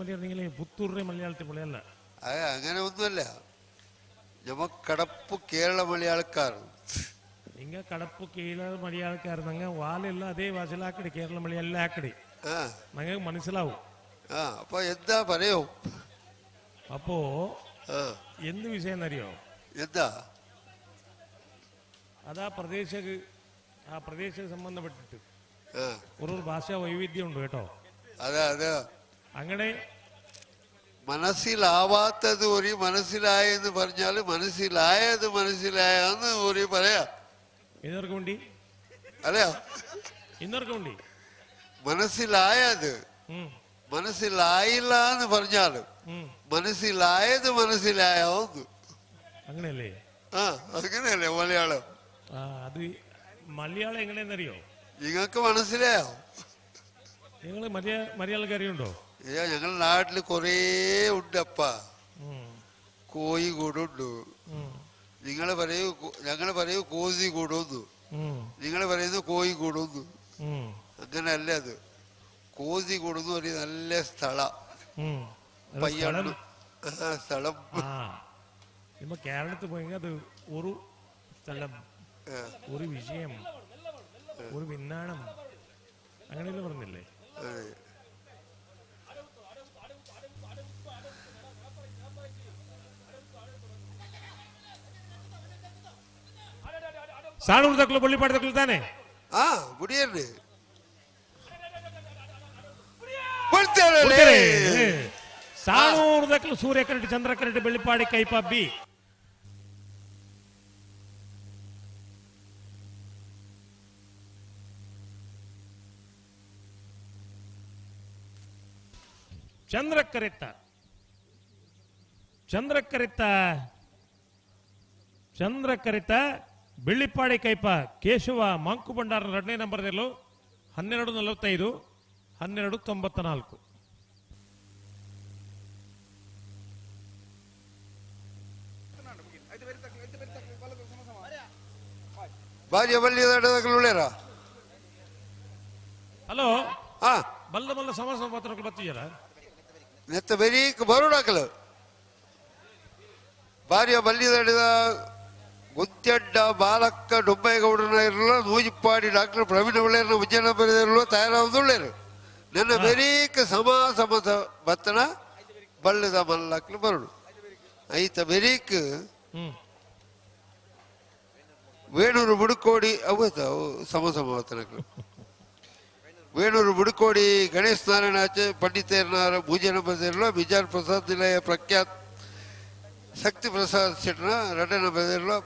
മലയാളം നിങ്ങളെ പുത്തൂറിലെ മലയാളത്തെ പോലെയല്ല. അങ്ങനെ ഒന്നുമല്ല, നമ്മ കടപ്പ് കേരള മലയാളക്കാർ. നിങ്ങ കടപ്പ് കേരള മലയാളക്കാർ ഞങ്ങ വാലെല്ലാം അതേ ഭാഷയിലാക്കടി കേരള മലയാളം ആക്കടി ഞങ്ങൾക്ക് മനസ്സിലാവും. അപ്പൊ എന്താ പറയൂ? അപ്പോ എന്ത് വിഷയം എന്നറിയോ? എന്താ അതാ പ്രദേശ ആ പ്രദേശ സംബന്ധപ്പെട്ടിട്ട് ഒരു ഭാഷാ വൈവിധ്യം ഉണ്ട് കേട്ടോ. അതെ അതെ. അങ്ങനെ മനസ്സിലാവാത്തത് ഒരു മനസ്സിലായെന്ന് പറഞ്ഞാല് മനസ്സിലായത് മനസ്സിലായെന്ന് ഒരു പറയാ. ഇന്നർക്ക് വേണ്ടി അല്ലയോ? ഇന്നർക്ക് വേണ്ടി മനസ്സിലായത് മനസ്സിലായില്ല എന്ന് പറഞ്ഞാല് മനസ്സിലായത് മനസ്സിലായോ? അങ്ങനെയല്ലേ? ആ അങ്ങനെയല്ലേ മലയാളം? അത് മലയാളം എങ്ങനെയെന്നറിയോ നിങ്ങൾക്ക്? മനസ്സിലായോ? നിങ്ങൾ മലയാളക്കാരിയുണ്ടോ? ഞങ്ങളുടെ നാട്ടില് കൊറേ ഉണ്ടപ്പ. കോഴിക്കൂടുണ്ട്. നിങ്ങള് പറയൂ, ഞങ്ങള് പറയൂ കോഴിക്കൂടുന്നു, നിങ്ങൾ പറയുന്നു കോഴിക്കൂടുന്നു. അങ്ങനല്ല അത്. കോഴിക്കൂടുന്നു ഒരു നല്ല സ്ഥല പയ്യണ്ണു സ്ഥലം. നമ്മ കേരളത്തിൽ പോയെങ്കിൽ അത് ഒരു സ്ഥലം, ഒരു വിഷയം, ഒരു വിന്നാണം, അങ്ങനെയല്ലേ പറഞ്ഞില്ലേ? സാണൂർ തക്കള് പള്ളിപ്പാട് തക്കള് താനേ? ആ ഗുഡിയല്ലേ. സാണൂർ തക്കള് സൂര്യക്കരട്ട് ചന്ദ്രക്കരട്ട് വെള്ളിപ്പാടി കൈപ്പ ബി. ചന്ദ്രക്കരത്ത ചന്ദ്രക്കരത്ത ಚಂದ್ರಕರಿತ ಬೆಳ್ಳಿಪಾಡಿ ಕೈಪ ಕೇಶವ ಮಂಕು ಭಂಡಾರ ಎರಡನೇ ನಂಬರ್ದಲ್ಲೂ 12:45 12:94. ಬಾರಿಯ ಬಳ್ಳಿ ಉಳ್ಳೇರ ಹಲೋ ಹಾ ಬಲ್ಲ ಬಲ್ಲ ಸಮ ಮಾತ್ರ ಬತ್ತಿಜರ ನೆತ್ತ ಬೆರೀಕ್ ಬರುಡಾಕಲು ಬಾರಿಯ ಬಲ್ಲಿದಡಿದ ಗುತ್ಯಡ್ಡ ಬಾಲಕ್ಕ ಡೊಬ್ಬೈಗೌಡನ ಇರಲ್ಲ ನೂಜಿಪ್ಪಾಡಿ ಡಾಕ್ಟರ್ ಪ್ರವೀಣ ಉಳ್ಳೇರನ ಉಜ್ಜಯನ ಬರೆದಿರಲು ತಯಾರಾದ ನನ್ನ ಬೆರೀಕ್ ಸಮ ಸಮ ಬತ್ತನ ಬಲ್ಲದ ಮಲ್ಲಕ್ಲು ಬರುಡು ಐತ ಬೆರೀಕ್ ವೇಣೂರು ಬುಡುಕೋಡಿ ಅವು ಸಮ ಸಮ ಬತ್ತನಕ್ಲು ವೇಣೂರು ಬುಡುಕೋಡಿ ಗಣೇಶ್ ನಾರಾಯಣ ಆಚೆ ಪಂಡಿತೇರ್ನಾರ ಭೂಜನ ಬದಿರಲು ಬಿಜಾರ್ ಪ್ರಸಾದ್ ನಿಲಯ ಪ್ರಖ್ಯಾತ್ ಶಕ್ತಿ ಪ್ರಸಾದ್ ಶೆಟ್ಟನ ರಡನ ಬದಿರಲು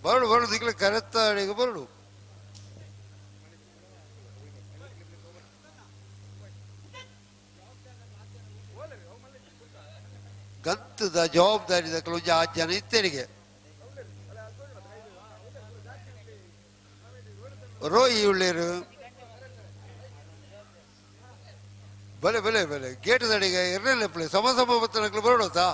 ಬರಡು ಬರಡು ದಿಕ್ಲ ಕರೆತ್ತ ಅಡಿಗೆ ಬರಡು ಗಂತದ ಜವಾಬ್ದಾರಿ ದಕ್ಕಲು ಆ ಜನ ಇತ್ತರಿಗೆ ರೋಯಿ ಉಳ್ಳೇರು ಬಲೆ ಬಲೆ ಬಲೆ ಗೇಟ್ ದಡಿಗೆ ಇರಲಿಲ್ಲ ಪ್ಲೇ ಸಮ ಸಮ ಬತ್ತನಕ್ಲು ಬರೋಡೋತಾ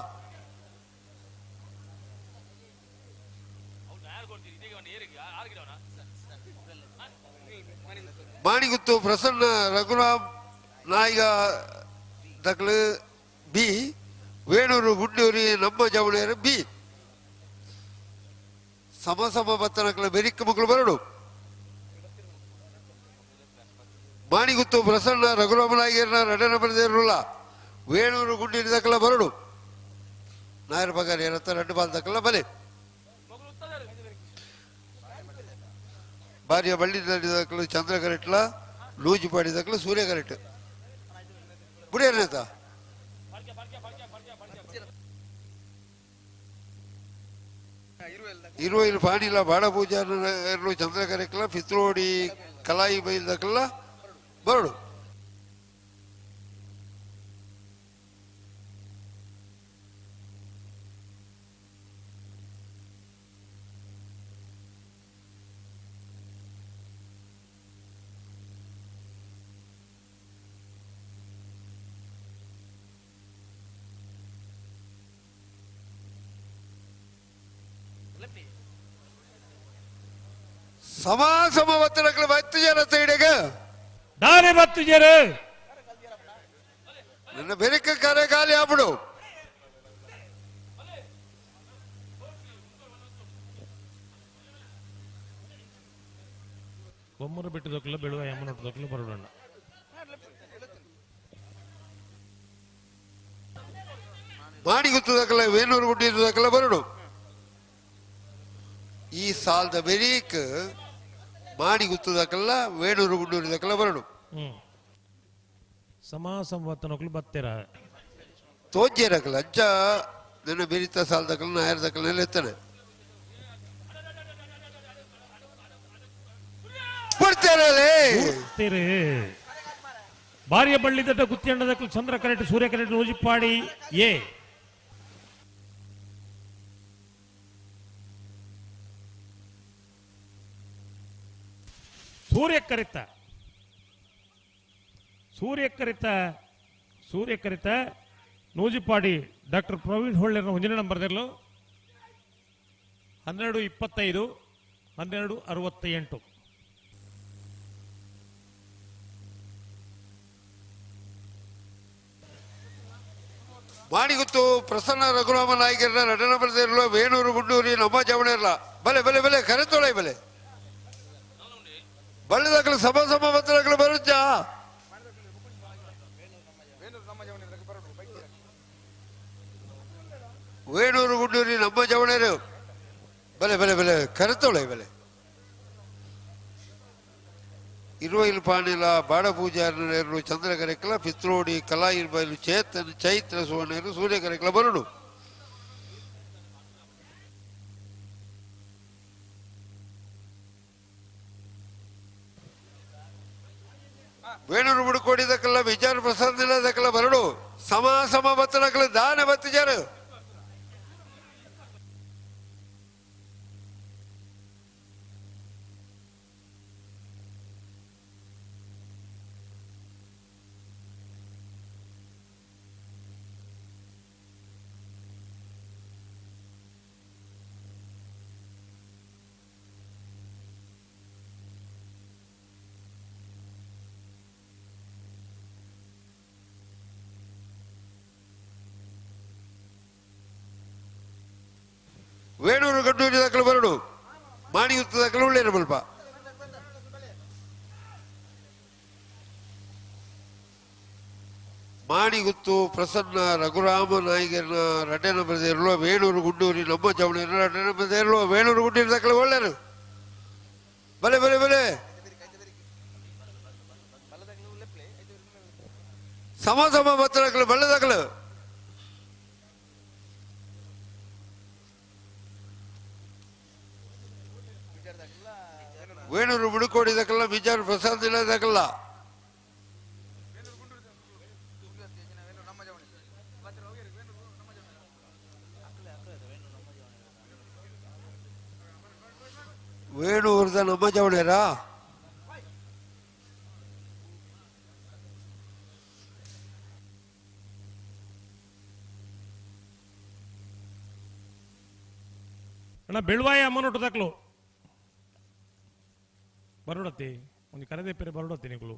ಮಾಣಿಗುತ್ತು ಪ್ರಸನ್ನ ರಘುರಾಮ್ ನಾಯಿಗ ದಕ್ಲು ಬಿ ವೇಣೂರು ಗುಂಡೂರಿ ನಮ್ಮ ಜವಳಿಯರು ಬಿ ಸಮ ಸಮ ಬತ್ತನಕ್ಲು ಬೆರಿಕ್ಕ ಮಕ್ಕಳು ಬರಡು ಮಾಣಿಗುತ್ತು ಪ್ರಸನ್ನ ರಘುರಾಮ ನಾಯಕರನ್ನ ರಡನ ಬರೆದಿರಲ್ಲ ವೇಣೂರು ಗುಂಡಿನ ದಕ್ಕಲ ಬರಡು ನಾಯರ ಬಗಾರಿ ಏನತ್ತ ರಡ್ಡು ಬಾಲ್ ದಕ್ಕಲ ಬಲೆ ಭಾರ್ಯ ಬಳ್ಳಿ ದಕ್ಕಲು ಚಂದ್ರ ಕರೆಟ್ಲ ಲೂಜುಪಾಡಿ ದಕ್ಕಲು ಸೂರ್ಯ ಕರೆಟ್ ಬುಡಿಯರ್ನೇತ ಇರುವೈಲು ಪಾಣಿಲ ಬಾಡ ಪೂಜಾರು ಚಂದ್ರ ಕರೆಕ್ಲ ಪಿತ್ರೋಡಿ ಕಲಾಯಿ ಬೈಲ್ ದಕ್ಕಲ ಬರಡು ಸಮ ಸಮ ಒತ್ತಡಗಳು ಬತ್ತು ಜನ ಇಡಗ ದಾನೆ ಬತ್ತು ಜನ ನನ್ನ ಬೆರಿಕ ಕರೆ ಖಾಲಿ ಆಗ್ಬಿಡು ಬೊಮ್ಮರು ಬಿಟ್ಟು ಬೆಳುವ ಯಮ್ಮನೊಟ್ಟು ಬರೋಣ ಮಾಡಿ ಗುತ್ತದಕ್ಕಲ್ಲ ವೇಣೂರು ಗುಡ್ಡಿದ್ದಕ್ಕಲ್ಲ ಬರಡು ಈ ಸಾಲದ ಬೆರೀಕ್ ಮಾಡಿ ಗುತ್ತದಕ್ಕಲ್ಲ ವೇಣೂರು ಗುಂಡೂರಿದಕ್ಕಲ್ಲ ಬರಡು ಸಮ ಸಂವತ್ತನೊಕ್ಲು ಬತ್ತೆರ ತೋಜ್ಜೇರಕಲ್ಲ ಅಂಚ ನನ್ನ ಬೆರಿತ ಸಾಲದಕ್ಕಲ್ಲ ನಾಯರ್ದಕ್ಕಲ್ಲ ಎತ್ತಾನೆ ಬಿಡ್ತೇರಲೇ ಭಾರ್ಯ ಬಳ್ಳಿದಟ್ಟ ಗುತ್ತಿಯಣ್ಣದಕ್ಕಲು ಚಂದ್ರ ಕರೆಟ್ ಸೂರ್ಯ ಕರೆಟ್ ರೋಜಿಪ್ಪಾಡಿ ಎ ಸೂರ್ಯ ಕರಿತ ಸೂರ್ಯ ಕರಿತ ಸೂರ್ಯ ಕರಿತ ನೂಜಿಪಾಡಿ ಡಾಕ್ಟರ್ ಪ್ರವೀಣ್ ಹೊಳ್ಳೆರ ಒಂದನೇ ನಂಬರ್ 12:25 12:68. ಮಾಡಿಗುತ್ತು ಪ್ರಸನ್ನ ರಘುರಾಮ ನಾಯಕರ ನಟನ ಬರೆದಿರಲು ವೇಣೂರು ಗುಂಡೂರಿ ನಮ್ಮ ಜವಣಿರಲ ಬಲೆ ಬಲೆ ಬಲೆ ಕರೆತೊಳೆ ಬಲೆ ಬಳ್ಳಿದಾಗಲು ಸಮ ಸಮ ಬತ್ತಲಗಳು ಬರುತ್ತಾ ವೇಣೂರು ಗುಂಡೂರಿ ನಮ್ಮ ಜವಣರು ಬಲೆ ಬಲೆ ಬಲೆ ಕರೆತೊಳೆ ಬಲೆ ಇರುವೈಲು ಪಾಣಿಲ ಬಾಡ ಪೂಜಾರರು ಚಂದ್ರ ಕರೆಕಲ ಪಿತ್ರೋಡಿ ಕಲಾಯಿರ್ ಬಯಲು ಚೇತನ್ ಚೈತ್ರ ಸುವರ್ಣರು ಸೂರ್ಯ ಕರೆಕಲ ಬರುಡು ವೇಣೂರು ಬುಡುಕೋಡಿದಕ್ಕಲ್ಲ ವಿಚಾರ ಪ್ರಸಾದ್ ದಕ್ಕಲ ಬರಡು ಸಮ ಸಮ ಬತ್ತನಕಲ ದಾನ ಬತ್ತು ಜಾರು ವೇಣೂರು ಗಡ್ಡೂರಿ ದಾಖಲು ಬರಡು ಮಾಣಿ ಉತ್ತ ದಾಖಲು ಉಳ್ಳೇರು ಬಲ್ಪ ಮಾಣಿಗುತ್ತು ಪ್ರಸನ್ನ ರಘುರಾಮ ನಾಯಿಗರನ ರಡ್ಡನ ಬರೆದಿರಲು ವೇಣೂರು ಗುಂಡೂರಿ ನಮ್ಮ ಚವಳಿ ರಡ್ಡನ ಬರೆದಿರಲು ವೇಣೂರು ಗುಂಡೂರಿ ದಾಖಲು ಒಳ್ಳೆಯರು ಬಲೆ ಬಲೆ ಬಲೆ ಸಮ ಸಮ ಬತ್ತದಾಕಲು ಬಳ್ಳ ದಾಖಲು ವೇಣೂರು ಬುಡುಕೋಡಿ ದಾಖಲ ಬಿಜಾರ್ ಪ್ರಸಾದ್ ಇಲ್ಲ ದಾಖಲ ವೇಣೂರ್ದ ನಮ್ಮ ಜವಳಿಯರಾ ಅಣ್ಣ ಬೆಳ್ವಾಯ ಅಮ್ಮನೊಟ್ಟು ದಾಖಲು ಬರೋಡತ್ತಿ ಒಂದು ಕರೆದೆ ಪೇರೆ ಬರೋಡತ್ತಿ ನಿಗಳು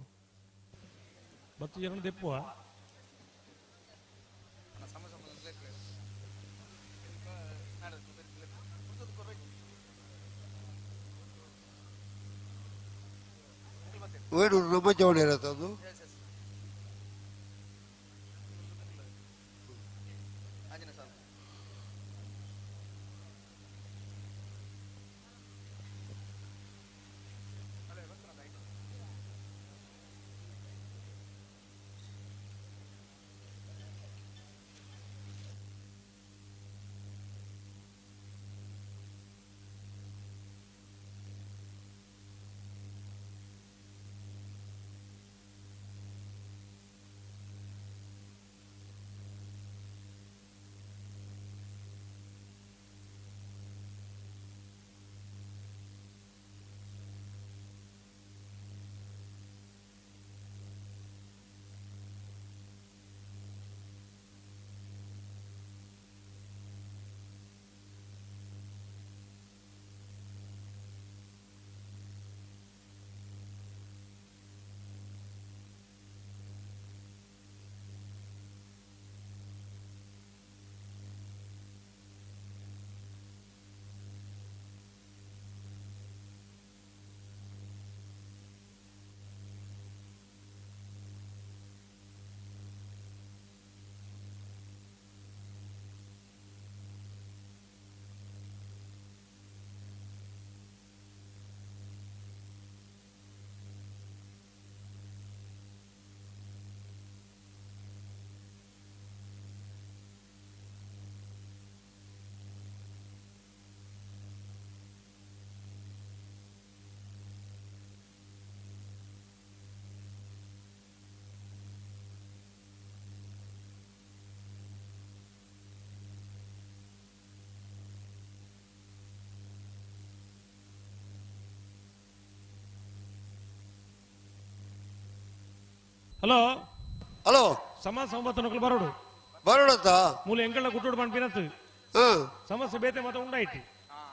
ಬತ್ತು ಜನ ದೆಪ್ಪುವ ವೇಣೂರು ನಮ್ಮ ಜವಳಿಯರ ತಂದು ಹಲೋ ಹಲೋ ಸಮಾಜ ಸಂಬತ್ತು ಬರೋಡು ಬರೋಡತ್ತ ಮೂಲ ಎಂಗಳ ಗುಟ್ಟೋಡು ಪನ್ಪಿನತ್ತು ಸಮಸ್ಯೆ ಬೇತೆ ಮತ ಉಂಡಾಯ್ತು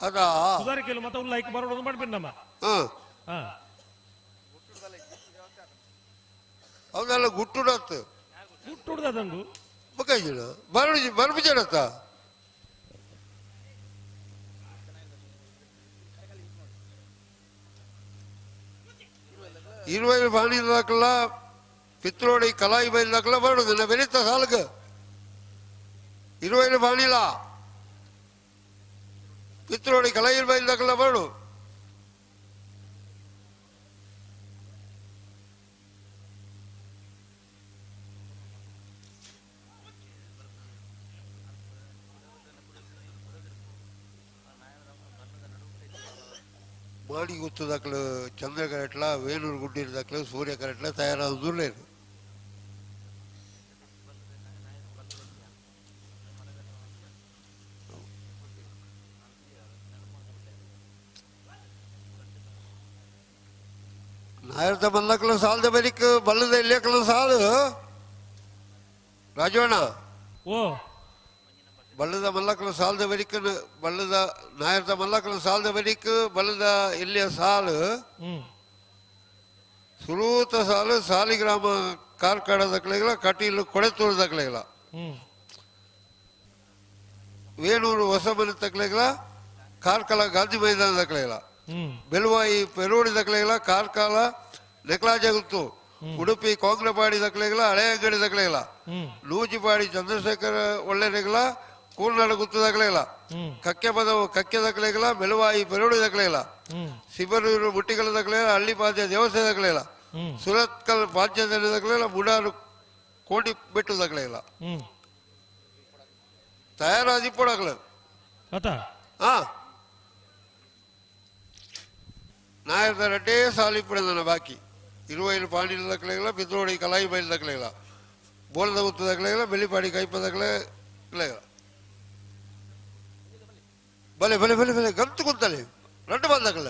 ಅದಾ ಸುಧಾರಿಕೆಲು ಮತ ಉಲ್ಲ ಐಕ್ ಬರೋಡು ಪನ್ಪಿನ ನಮ್ಮ ಹಾ ಹೌದಲ್ಲ ಗುಟ್ಟುಡತ್ತು ಗುಟ್ಟುಡ್ದ ಅದಂದು ಬೊಕ್ಕ ಬರೋಡು ಬರ್ಬಿಜಡತ್ತ ಇರುವೈ ಬಾಣಿ ದಾಖಲ ಪಿತ್ರೋಡಿ ಕಲಾಯಿ ಬೈಲ್ ದಾಖಲ ಬರೋದು ನಾ ಬೆಳೀತ ಸಾಲಕ್ಕೆ ಇರುವೈ ಬಾಣಿಲ ಪಿತ್ರೋಡಿ ಕಲಾಯಿ ಬೈಲ್ ದಾಖಲ ಬರೋಡು ಮಾಣಿ ಗುತ್ತು ದಾಖಲು ಚಂದ್ರ ಕರೆಟ್ಲ ವೇಣೂರು ಗುಡ್ಡಿನ ದಾಖಲು ಸೂರ್ಯ ಕರೆಟ್ಲ ತಯಾರಾದ ಲೇರು ನಾಯರ್ದ ಮಲ್ಲಕಲು ಸಾಲದ ಬರಿಕ್ ಬಲ್ಲದ ಇಲ್ಲಕಲು ಸಾಲು ರಾಜವಣ್ಣ ಓ ಬಲ್ಲದ ಮಲ್ಲಕಲು ಸಾಲದ ಬರಿಕ್ ಬಲ್ಲದ ನಾಯರ್ದ ಮಲ್ಲಕಲು ಸಾಲದ ಬರಿಕ್ ಬಲ್ಲದ ಇಲ್ಲಿಯ ಸಾಲು ಸುರೂತ ಸಾಲು ಸಾಲಿಗ್ರಾಮ ಕಾರ್ಕಾಡ ದಕ್ಕಲಿಗಳ ಕಟೀಲು ಕೊಡೆತೂರು ದಕ್ಕಲಿಗಳ ವೇಣೂರು ಹೊಸಮನೆ ತಕ್ಕಲಿಗಳ ಕಾರ್ಕಳ ಗಾಂಧಿ ಮೈದಾನ ದಕ್ಕಲೆಗಳ ಬೆಲುವಾಯಿ ಪೆರೋಡಿ ದಕ್ಕಲೆಗಳ ಕಾರ್ಕಳ ನೆಕ್ಲಾಜಗುತ್ತು ಉಡುಪಿ ಕಾಂಗ್ರೆಪಾಡಿ ದಕ್ಕಲೆಗಳ ಹಳೆ ಅಂಗಡಿ ದಕ್ಕಲೆಗಳ ನೂಜಿಪಾಡಿ ಚಂದ್ರಶೇಖರ ಒಳ್ಳೆನೆಗಳ ಕೂರ್ನಾಡು ಗುತ್ತು ದಕ್ಕಲೆಗಳ ಕಕ್ಕೆ ಪದವು ಕಕ್ಕೆ ದಕ್ಕಲೆಗಳ ಬೆಲುವಾಯಿ ಪೆರೋಡಿ ದಕ್ಕಲೆಗಳ ಸಿಬರೂರು ಮುಟ್ಟಿಗಳ ದಕ್ಕಲೆಗಳ ಹಳ್ಳಿಪಾದ್ಯ ದೇವಸ್ಥಾನ ದಕ್ಕಲೆಗಳ ಸುರತ್ಕಲ್ ಪಾಂಚಜನ್ಯ ದಕ್ಕಲೆಗಳ ಮುಡಾರು ಕೋಟಿ ಬೆಟ್ಟು ದಕ್ಕಲೆಗಳ ತಯಾರಾದಿ ಪೋಡಾಕ್ಲ ಅತ ಹಾ ನಾಯರ್ದ ರಡ್ಡೇ ಸಾಲಿ ಪಡೆದನ ಬಾಕಿ ಇರುವೈಲು ಪಾಂಡಿನ ದಕ್ಕಲೆಗಳ ಪಿತ್ರೋಡಿ ಕಲಾಯಿ ಬೈಲ್ ದಕ್ಕಲೆಗಳ ಬೋಲದ ಗುತ್ತು ದಕ್ಕಲೆಗಳ ಬೆಳ್ಳಿಪಾಡಿ ಕೈಪ ದಕ್ಕಲೆ ಬಲೆ ಬಲೆ ಬಲೆ ಬಲೆ ಗಂತು ಕುಂತಲೆ ರಡ್ಡು ಬಂದಕಲ್ಲ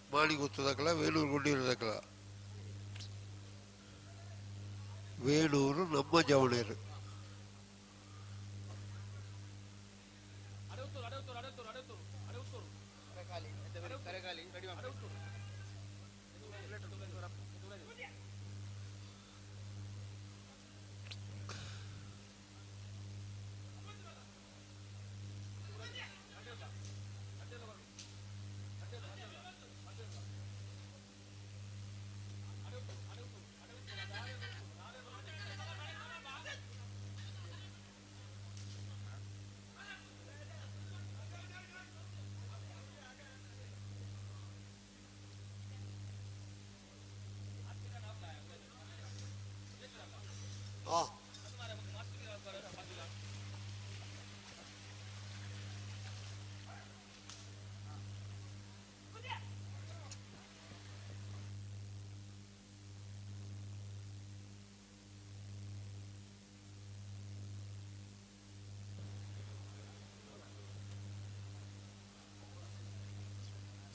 ಮಾಣಿ ಗುತ್ತು ದಕ್ಕಲ ವೇಲೂರು ಗುಂಡೀರು ದಕ್ಕಲ ವೇಲೂರು ನಮ್ಮ ಜವಣೇರು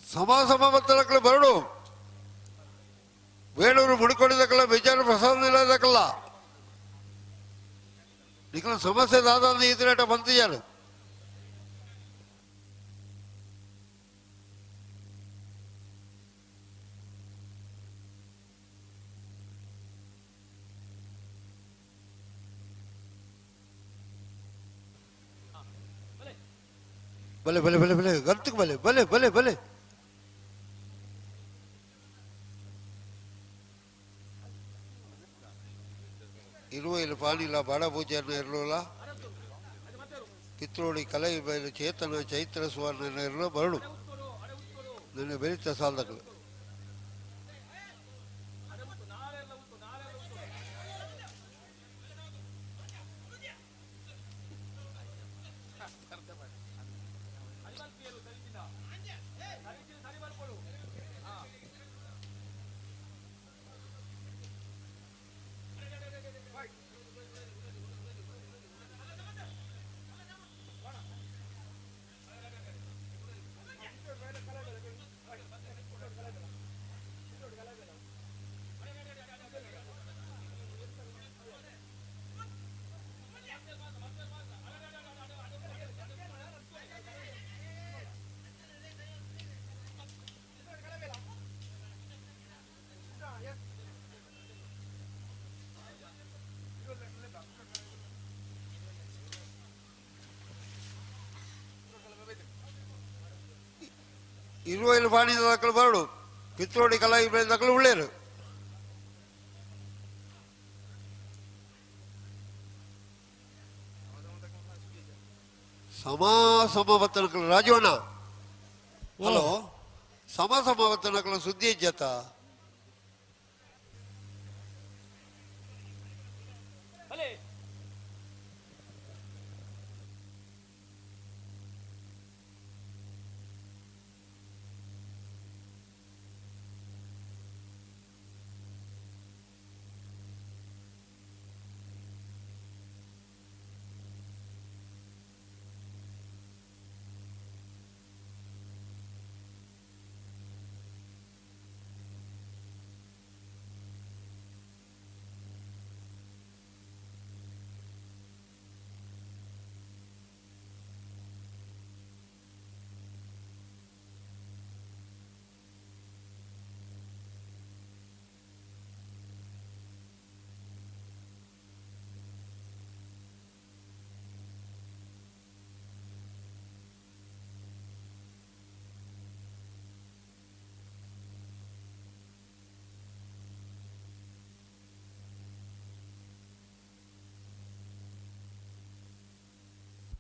ಸಮ ಸಮ ಬತ್ತಲಕ್ಕಲ ಬರಡು ವೇಣೂರು ಮುಡ್ಕೊಂಡಿದ್ದಕ್ಕಲ್ಲ ಬೇಜಾರು ಪ್ರಸಾದ ನಿಲ್ಲದಕ್ಕಲ್ಲ ನಿಖಲ ಸಮಸ್ಯೆ ದಾದ ಈತನೇಟ ಬಂತಿದ್ದಾರೆ. ಬಲೆ ಬಲೆ ಬಲೆ ಬಲೆ ಗಂತಕ್ಕೆ ಬಲೆ ಬಲೆ ಬಲೆ ಬಲೆ ಇರುವೈಲು ಪಾನಿಲ ಬಾಡಪೂಜೆಯನ್ನು ಇರಲಿಲ್ಲ ಪಿತ್ರೋಡಿ ಕಲೆ ಬಯಲು ಚೇತನ ಚೈತ್ರ ಸುವರ್ಣ ಇರಲು ಬರಡು ನನ್ನ ಬೆರಿತ ಸಾಲದಗಳು. ಇರುವೈಲು ಪಾಣಿದ ದಾಖಲು ಬರಡು ಪಿತ್ರೋಡಿ ಕಲಾಯಿ ಬೆಳೆದ ದಾಖಲು ಉಳ್ಳೇರು. ಸಮ ಸಮ ಬತ್ತನಕಲು ರಾಜವಣ್ಣ ಹಲೋ ಸಮ ಸಮ ಬತ್ತನಕಲು ಸುದ್ದಿ ಇಜ್ಜತ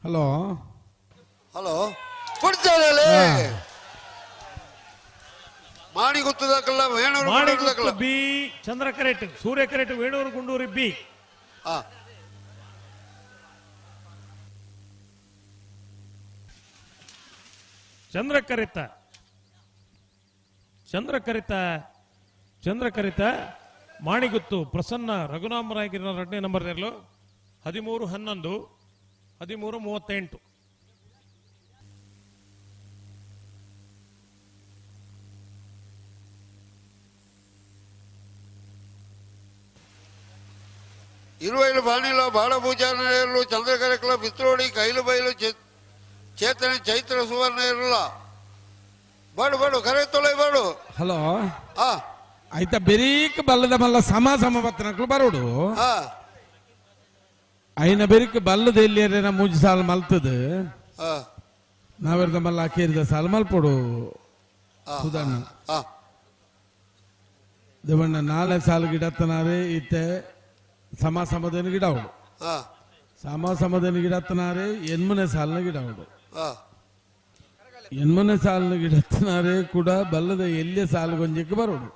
ಹಲೋ ಹಲೋ ಕೊಡ್ತಾರೆ ಮಾಣಿ ಗೊತ್ತದಾಕಲ್ಲ ವೇಣೂರು ಮಾಣಿಗುತ್ತು ಬಿ ಚಂದ್ರಕರೆಟ್ ಸೂರ್ಯಕರೆಟ್ ವೇಣೂರು ಗುಂಡೂರು ಬಿ. ಚಂದ್ರಕರಿತ ಚಂದ್ರಕರಿತ ಚಂದ್ರಕರಿತ ಮಾಣಿಗುತ್ತು ಪ್ರಸನ್ನ ರಘುರಾಮರಾಯಗಿರಿನ 2ನೇ ನಂಬರ್ ಇರಲು 13 11 13 38. 20 ಬಾಣಿಲ ಬಾಳಪೂಜಾರ್ಲು ಚಂದ್ರಕರಕಲ ಪಿತ್ರೋಡಿ ಕೈಲು ಬೈಲು ಚೇತನ ಚೈತ್ರ ಸುವರ್ಣ ಇರಲ್ಲ. ಬಾಡು ಬಾಡು ಕರೆ ತೊಲೆ ಬಾಡು. ಹಲೋ ಆಯ್ತಾ ಬೆರೀಕ್ ಬಲ್ಲದ ಮಲ್ಲ ಸಮ ಸಮ ಬತ್ತನಕ್ಲು ಬರೋಡು. ಐನ ಬೆರಿಕ್ ಬಲ್ಲದ ಎಲ್ಲಿಯರೇನ ಮೂಜಿ ಸಾಲ ಮಲ್ತದ ನಾವೆರ್ದ ಮಲ್ಲ ಅಕೇರಿದ ಸಾಲ ಮಲ್ಪೊಡು ಸುಧಣ್ಣ ದೇವಣ್ಣ 4 ಸಾಲು ಗಿಡತ್ತನಾರೇ ಇತ್ತೆ ಸಮ ಸಮದನ ಗಿಡ ಅವಳು ಸಮ ಸಮದನ ಗಿಡತ್ತನಾರೇ 8ನೇ ಸಾಲಿನ ಗಿಡ ಅವಳು 8ನೇ ಸಾಲಿನ ಗಿಡತ್ತನಾರೇ ಕೂಡ ಬಲ್ಲದ ಎಲ್ಲಿಯ ಸಾಲುಗೊಂಜಕ್ಕೆ ಬರೋಡು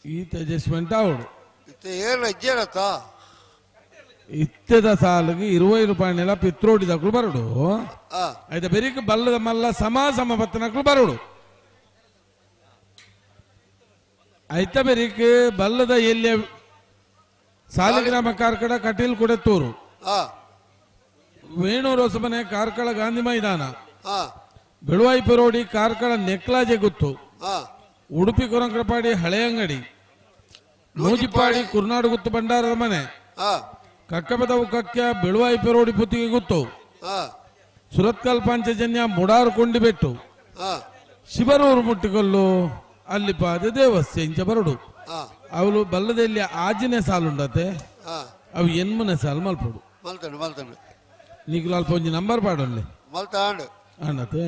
ಈ ಅಡ್ಜಸ್ಟ್ಮೆಂಟ್ ಅವಳು ಇತ್ತದ ಸಾಲಿಗೆ 20 ರೂಪಾಯಿನೆಲ್ಲ ಪಿತ್ರೋಡಿದಕ್ಳು ಬರೋಡು. ಆಯ್ತಾ ಬೆರಿಕ್ ಬಲ್ಲದ ಮಲ್ಲ ಸಮ ಸಮ ಬತ್ತನಕ್ಳು ಬರೋಡು. ಆಯ್ತಾ ಬೆರಿಕ್ ಬಲ್ಲದ ಎಲ್ಲಿಯ ಸಾಲಿಗ್ರಾಮ ಕಾರ್ಕಳ ಕಟೀಲ್ ಕುಡೆತ್ತೂರು ವೇಣೂರು ಹೊಸಮನೆ ಕಾರ್ಕಳ ಗಾಂಧಿ ಮೈದಾನ ಬೆಳುವಾಯಿ ಪೆರೋಡಿ ಕಾರ್ಕಳ ನೆಕ್ಲಾಜೆ ಗುತ್ತು ಉಡುಪಿ ಕೊರಂಕರಪಾಡಿ ಹಳೆಯಂಗಡಿ ನೂಜಿಪಾಡಿ ಕುರ್ನಾಡು ಗುತ್ತು ಭಂಡಾರದ ಮನೆ ಕಕ್ಕಬದವು ಕಕ್ಕ ಬೆಳುವಾಯಿ ಪೆರೋಡಿ ಪುತ್ತಿಗೆ ಗುತ್ತು ಸುರತ್ಕಲ್ ಪಾಂಚಜನ್ಯ ಮುಡಾರು ಕೊಂಡಿಬೆಟ್ಟು ಶಿಬರೂರು ಮುಟ್ಟಿಕೊಲ್ಲು ಅಲ್ಲಿ ಪಾದ ದೇವಸ್ಥೆ ಇಂಚ ಬರಡು ಅವಳು ಬಲ್ಲದಲ್ಲಿ ಆಜಿನೇ ಸಾಲುಂಡತೆ ಅವು 8ನೇ ಸಾಲು ಮಲ್ಪಡು ನೀಕು ಅಲ್ಪ ಒಂಜಿ ನಂಬರ್ ಪಾಡಲ್ಲಿ ಅಣ್ಣತೆ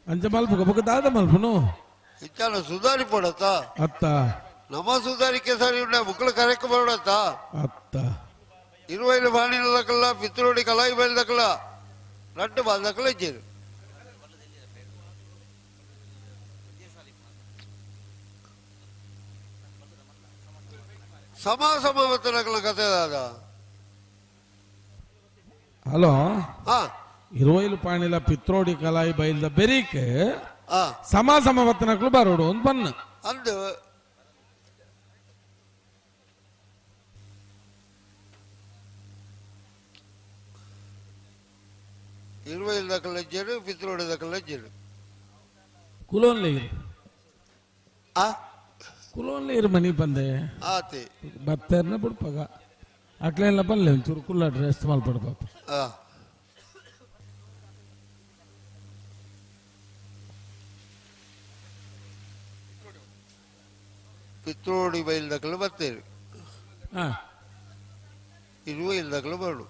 ಅಂಚ ಮಲ್ಪ ಬೊಕ ದಾದ ಮಲ್ಪನು ಸುಧಾರಿ ಪಡತ್ತ ಅತ್ತ ನಮ್ಮ ಸುಧಾರಿಕೆ ಸರಿ ಉಂಡ ಬುಕ್ಳ ಕರೆಕ್ ಬರೋಡತ್ತ ಅತ್ತ 20 ಬಾಣಿನ ಪಿತ್ರೋಡಿ ಕಲಾಯಿ ಬೈಲ್ದಕ್ಕಲ್ಲ 2 ಬಾಲ್ದಕ್ಕಲ್ಲ ಇಜ್ಜೇರು. ಸಮ ಸಮ ಬತ್ತನಕಲ ಕತೆ ದಾದ. ಹಲೋ 20 ಪಾಣಿಲ ಪಿತ್ರೋಡಿ ಕಲಾಯಿ ಬೈಲ್ದ ಬೆರೀಕ್ ಸಮ ಸಮ ಬತ್ತನಕಲು ಬರೋಡು ಒಂದು ಬನ್ನ ಅಂದು ಇರುವೈಲ್ ದಕ್ಕಲ ಇಜ್ಜೇರು ಪಿತ್ರೋಡಿ ದಕ್ಕಲ ಇಜ್ಜೇರು ಕುಲೋನ್ಲೆ ಇರು ಕುಲೋನ್ಲೆ ಇರು ಮನೆ ಬಂದೆ ಆತಿ ಬತ್ತೇರ್ನ ಬಿಡ್ಪಾಗ ಅಟ್ಲೆಲ್ಲ ಬಲ್ಲೆ ಒಂಚೂರು ಕುಲ್ಲ ಡ್ರೆಸ್ ಮಲ್ಪಡು ಪಾಪ. ಪಿತ್ರೋಡಿ ಬೈಲ್ ದಕ್ಕಲು ಬತ್ತೇರು ಇರುವೈಲ್ ದಕ್ಕಲು ಬರಡು.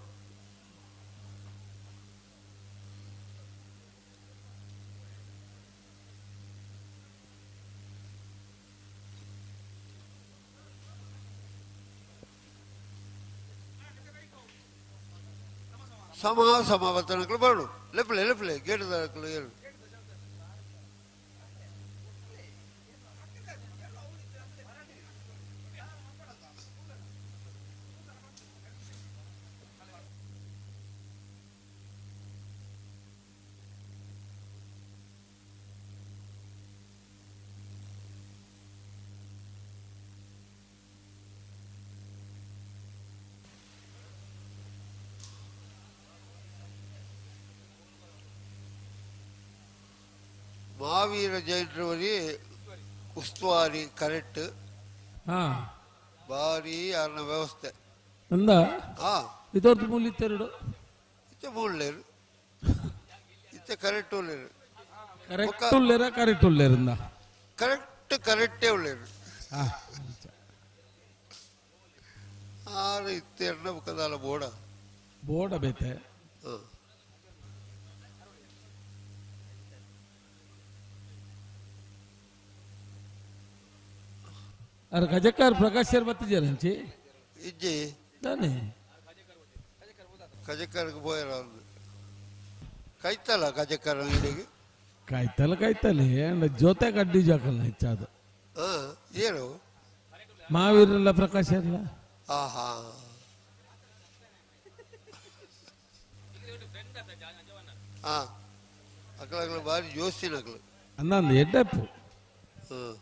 ಸಮ ಸಮ ಬತ್ತನಕ್ಲು ಬರಡು ಲೆಪ್ಲೆ ಲೆಪ್ಲೆ ಗೇಟ್ ದಕ್ಕಲು ಏರು. ಮಹಾವೀರ ಜೈನರವರಿ ಉಸ್ತುವಾರಿ ಕರೆಕ್ಟ್ ಭಾರಿ ಯಾರನ್ನ ವ್ಯವಸ್ಥೆ ಅಂದ ಇದೊರ್ದು ಮೂಲಿತ್ತೆರಡು ಇತ್ತೆ ಮೂಲೇರು ಇತ್ತೆ ಕರೆಕ್ಟ್ ಉಳ್ಳೇರು ಕರೆಕ್ಟ್ ಉಳ್ಳೇರ ಕರೆಕ್ಟ್ ಉಳ್ಳೇರಿಂದ ಕರೆಕ್ಟ್ ಕರೆಕ್ಟೇ ಉಳ್ಳೇರು ಆರು ಇತ್ತೆರಡ ಮುಖದಾಲ ಬೋಡ ಬೋಡ ಬೇತೆ ಅರೆ ಗಜಕಾರ ಪ್ರಕಾಶ್ ಶರ್ಮತ್ ಜರಂಚಿ ಇಜ್ಜಿ ತಾನೆ ಕಜಕ್ಕರ್ಗೆ ಪೋಯರ ಕೈತಲ್ಲ ಕಜಕ್ಕರ ಅಂಗಡಿಗೆ ಕಾಯ್ತಲ್ಲ ಕಾಯ್ತಲ್ಲ ಏಂಡ ಜೊತೆ ಕಡ್ಡಿ ಜಾಕಲ್ಲ ಹೆಚ್ಚಾದ ಹಾಂ ಏನು ಮಾವೀರಲ್ಲ ಪ್ರಕಾಶ್ ಎಲ್ಲ ಆಹಾ ಹಾಂ ಅಕ್ಕಳ ಬಾರಿ ಜೋಸ್ತಿನ ಅಕ್ಕಳು ಅಂದಂದು ಎಡ್ಡಪ್ಪು ಹಾಂ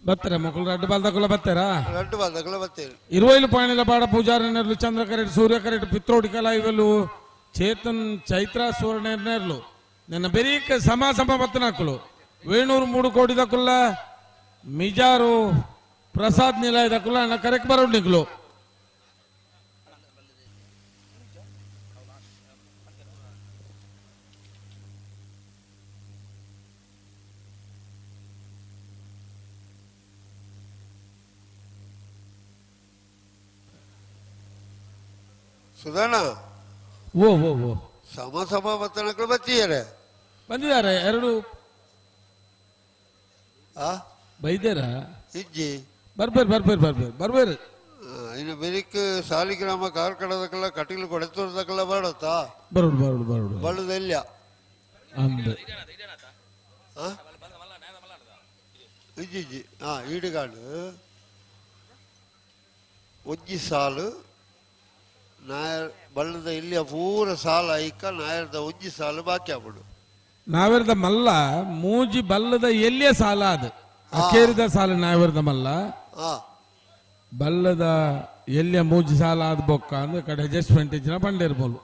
ಬತ್ತಾರೆ ಮಕ್ಕಳು ರಡ್ಡು ಬಾಲ್ದಕ್ಕಲ್ಲ ಬತ್ತಾರಾ ರಡ್ಡು ಬಾಲ್ದಕ್ಕಲ್ಲ ಬತ್ತೇರು ಇರುವೈಲು ಪಾಣಿಲ ಬಾಡ ಪೂಜಾರಿ ನೆರ್ಲು ಚಂದ್ರ ಕರೆಟ್ ಸೂರ್ಯ ಕರೆಟ್ ಪಿತ್ರೋಡಿ ಕಲಾ ಇವೆಲ್ಲು ಚೇತನ್ ಚೈತ್ರ ಸುವರ್ಣ ನೆರ್ಲು ನನ್ನ ಬೆರೀಕ ಸಮ ಸಮ ಬತ್ತನಾಕುಲು ವೇಣೂರು ಮೂಡು ಕೋಟಿ ದಕ್ಕುಲ್ಲ ಮಿಜಾರು ಪ್ರಸಾದ್ ನಿಲಯ ದಕ್ಕುಲ್ಲ ಅಣ್ಣ ಕರೆಕ್ಟ್ ಬರೋಡು ನಿಕ್ಲು ಸುಧಾಣ ಓ ಓ ಓ ಸಮ ಸಮ ಬತ್ತನಕ್ಕಳು ಬತ್ತೀಯಾರೆ ಬಂದಿದ್ದಾರೆ ಎರಡು ಆ ಬೈದೇರಾ ಇಜ್ಜಿ ಬರ್ಬೇರು ಬರ್ಬೇರು ಬರ್ಬೇರು ಬರ್ಬೇರು ಇನ್ನು ಬೆರಿಕ್ ಸಾಲಿಗ್ರಾಮ ಕಾರ್ಕಳದಕ್ಕೆಲ್ಲ ಕಟೀಲು ಕೊಡೆತೂರ್ದಕ್ಕೆಲ್ಲ ಬರತ್ತಾ ಬರೋಡು ಬರೋಡು ಬರೋಡು ಬಳ್ಳದೆಲ್ಲ ಅಂದ ಇಜ್ಜಿ ಇಜ್ಜಿ ಹಾಂ ಈಡುಗಾಡು ಒಂಜಿ ಸಾಲು ನಾಯರ್ ಬಳ್ಳದ ಇಲ್ಲಿಯ ಪೂರ ಸಾಲ ಐಕ ನಾಯರ್ದ ಒಂಜಿ ಸಾಲು ಬಾಕಿ ಆಗ್ಬಿಡು ನಾವೆರ್ದ ಮಲ್ಲ ಮೂಜಿ ಬಲ್ಲದ ಎಲ್ಲಿಯ ಸಾಲ ಅದು ಅಕೇರಿದ ಸಾಲ ನಾವೆರ್ದ ಮಲ್ಲ ಬಲ್ಲದ ಎಲ್ಲಿಯ ಮೂಜಿ ಸಾಲ ಆದ ಬೊಕ್ಕ ಅಂದ್ರೆ ಕಡೆ ಅಡ್ಜಸ್ಟ್ಮೆಂಟ್ ಇಜ್ಜಿನ ಪಂಡಿರ್ಬೋದು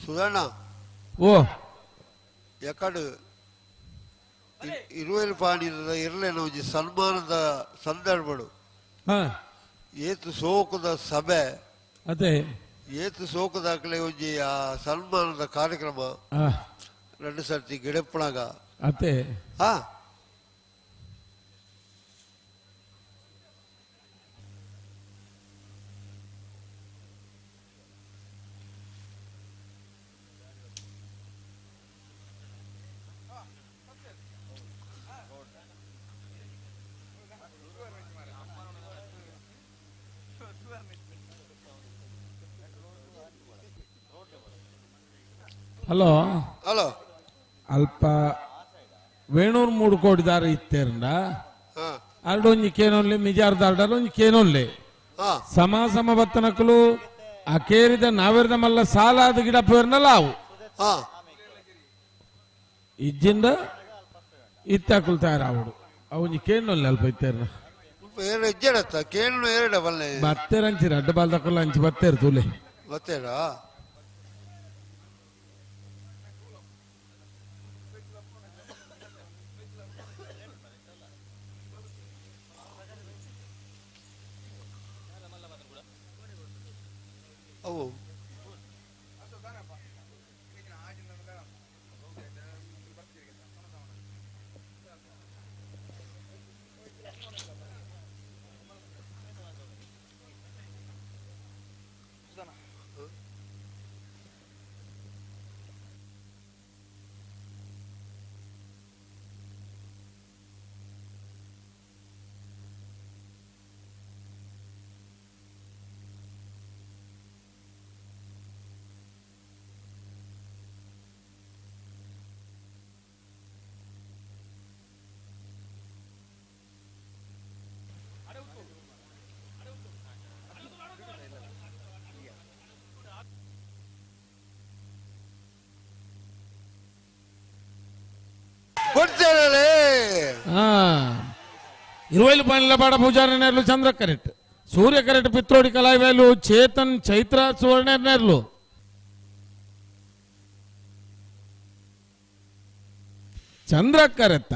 ಸುಧಣ್ಣ ಓ ಎಕಡು ಇರುವೆಲ್ ಪಾಣಿದ ಇರ್ಲೇನ ಒಂಜಿ ಸನ್ಮಾನದ ಸಂದರ್ಭಡು ಏತು ಸೋಕುದ ಸಭೆ ಅದೇ ಏತು ಸೋಕುದಾಕಲೆ ಒಂಜಿ ಆ ಸನ್ಮಾನದ ಕಾರ್ಯಕ್ರಮ ಎರಡು ಸರ್ತಿ ಗಿಡಪ್ಪಣಗ ಅದೇ ಹಾ ಹಲೋ ಹಲೋ ಅಲ್ಪ ವೇಣೂರು ಮೂಡು ಕೋಟಿ ದಾರ ಇತ್ತೇರಂಡ ಅರಡೊಂಜಿ ಕೇನೊಲ್ಲಿ ಮಿಜಾರ್ ದಾರ್ಡರ್ ಒಂಜಿ ಕೇನೊಲ್ಲಿ ಸಮ ಸಮ ಬತ್ತನಕಲು ಅಕೇರಿದ ನಾವೆರ್ದ ಮಲ್ಲ ಸಾಲಾದ ಗಿಡ ಪೇರ್ನಲ್ಲ ಅವು ಇಜ್ಜಿಂದ ಇತ್ತಾಕುಲ್ ತಯಾರಾವಡು ಅವು ಕೇನೊಲ್ಲಿ ಅಲ್ಪ ಇತ್ತೇರ್ನ ಇಜ್ಜಡತ್ತ ಕೇನು ಎರಡ ಬಲ್ಲೆ ಬತ್ತೇರಂಚಿರ ಅಡ್ಡ ಬಾಲ್ದಕುಲ್ಲ ಅಂಚಿ ಬತ್ತೇರು ತೂಲೆ ಬತ್ತೇರಾ ಅವು ಇರುವೈಲು ಪಾಣಿಲ ಬಾಡ ಪೂಜಾರಿ ನೇರ್ಲು ಚಂದ್ರ ಕರೆಕ್ಟ್ ಸೂರ್ಯ ಕರೆಕ್ಟ್ ಪಿತ್ರೋಡಿ ಕಲಾಯಿವೇಲು ಚೇತನ್ ಚೈತ್ರ ಸುವರ್ಣ ನೇರ್ಲು ಚಂದ್ರ ಕರೆತ್ತ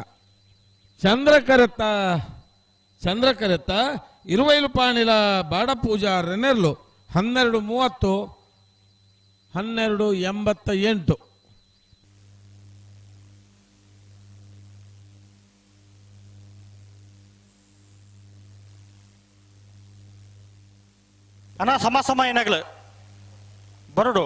ಚಂದ್ರ ಕರೆತ್ತ ಚಂದ್ರ ಕರೆತ್ತ ಇರುವೈಲು ಪಾಣಿಲ ಬಾಡ ಪೂಜಾರಿ ನೇರ್ಲು 12:30 12:88. ಅಣ್ಣ ಸಮ ಸಮ ಏನಾಗಲು ಬರಡು.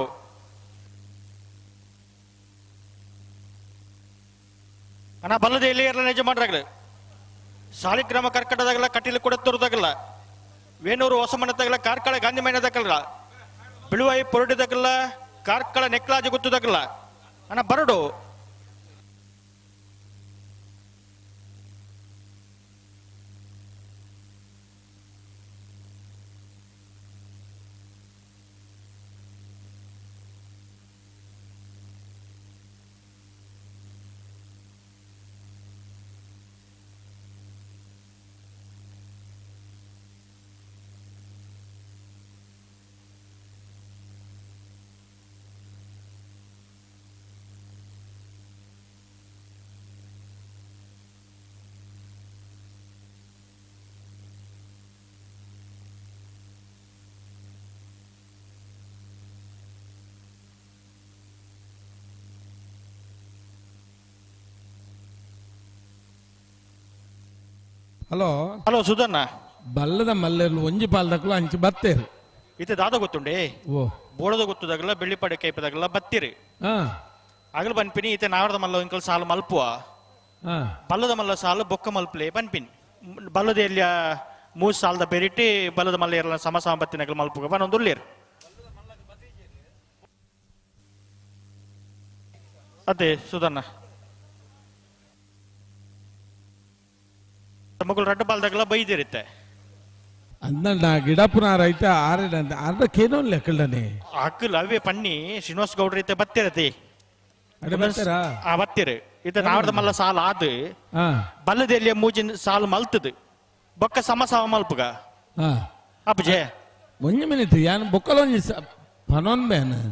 ಅಣ್ಣ ಬಲ್ಲದೆ ಎಲ್ಲಿ ಇರಲ್ಲ ನಿಜ ಮಾಡ್ರಾಗಲು. ಸಾಲಿಗ್ರಾಮ ಕರ್ಕಟದಾಗಲ್ಲ, ಕಟೀಲು ಕೊಡತ್ತೂರದಾಗಲ್ಲ, ವೇಣೂರು ಹೊಸಮನದಾಗಲ್ಲ, ಕಾರ್ಕಳ ಗಾಂಧಿ ಮೈನದಾಗಲ್ಲ, ಬಿಳುವಾಯಿ ಪೊರಟಿದಾಗಲ್ಲ, ಕಾರ್ಕಳ ನೆಕ್ಲಾಜಿ ಗೊತ್ತದಾಗಲ್ಲ. ಅಣ್ಣ ಬರಡು. Hello hello ಸುಧಣ್ಣ. ಬಲ್ಲದ ಮಲ್ಲೆರ್ಲು ಒಂಜಿ ಪಾಲ್ದಕ್ಲು ಅಂಚಿ ಬತ್ತೇರು. ಇತ್ತೆ ದಾದ ಗೊತ್ತುಂಡೆ? ಓ ಬೋಡದ ಗೊತ್ತದಾಗಲ್ಲ, ಬೆಳ್ಳಿಪಾಡೆ ಕೈಪದಾಗಲ್ಲ ಬತ್ತೀರಿ. ಅಗಲು ಬನ್ಪಿನಿ ಇತ್ತೆ ನಾವರದ ಮಲ್ಲ ಇಂಕಲ್ ಸಾಲು ಮಲ್ಪುವ, ಬಲ್ಲದ ಮಲ್ಲ ಸಾಲು ಬೊಕ್ಕ ಮಲ್ಪಲೆ ಬನ್ಪಿನಿ. ಬಲ್ಲದ ಎಲ್ಲಿಯ ಮೂರು ಸಾಲದ ಬೆರಿಟಿ ಬಲ್ಲದ ಮಲ್ಲ ಇರಲ್ಲ ಸಮ ಸಮ ಬತ್ತಿನಗಲು ಮಲ್ಪುಗ ಬನ್ನೊಂದುಳ್ಳೇರು. ಅದೇ ಸುಧಣ್ಣ ಮಗಳು ರಡ್ಡ ಬಾಲ್ದಾಗಲ್ಲ ಬೈದಿರುತ್ತೆ. ಅಂದ ಗಿಡಪುನ ರೈತ ಆರೆ ಅರ್ಧ ಕೇನೋ ಲೆಕ್ಕಲ್ದಾನೆ ಅಕ್ಕಲ್ ಅವೇ ಪನ್ನಿ ಶ್ರೀನಿವಾಸ ಗೌಡ್ರ ಐತೆ ಬತ್ತಿರತಿ ಬತ್ತೀರಿ. ಇತ್ತ ನಾವರದ ಮಲ್ಲ ಸಾಲ ಆದು ಬಲ್ಲದೆಲ್ಲಿಯ ಮೂಜಿನ ಸಾಲು ಮಲ್ತದು ಬೊಕ್ಕ ಸಮ ಸಮ ಮಲ್ಪುಗ ಅಪ್ಪಜೆ. ಒಂಜಿ ಮಿನಿಟ್ ಯಾನ್ ಬೊಕ್ಕಲ ಒಂಜಿ ಪನೊನ್ ಬೇನ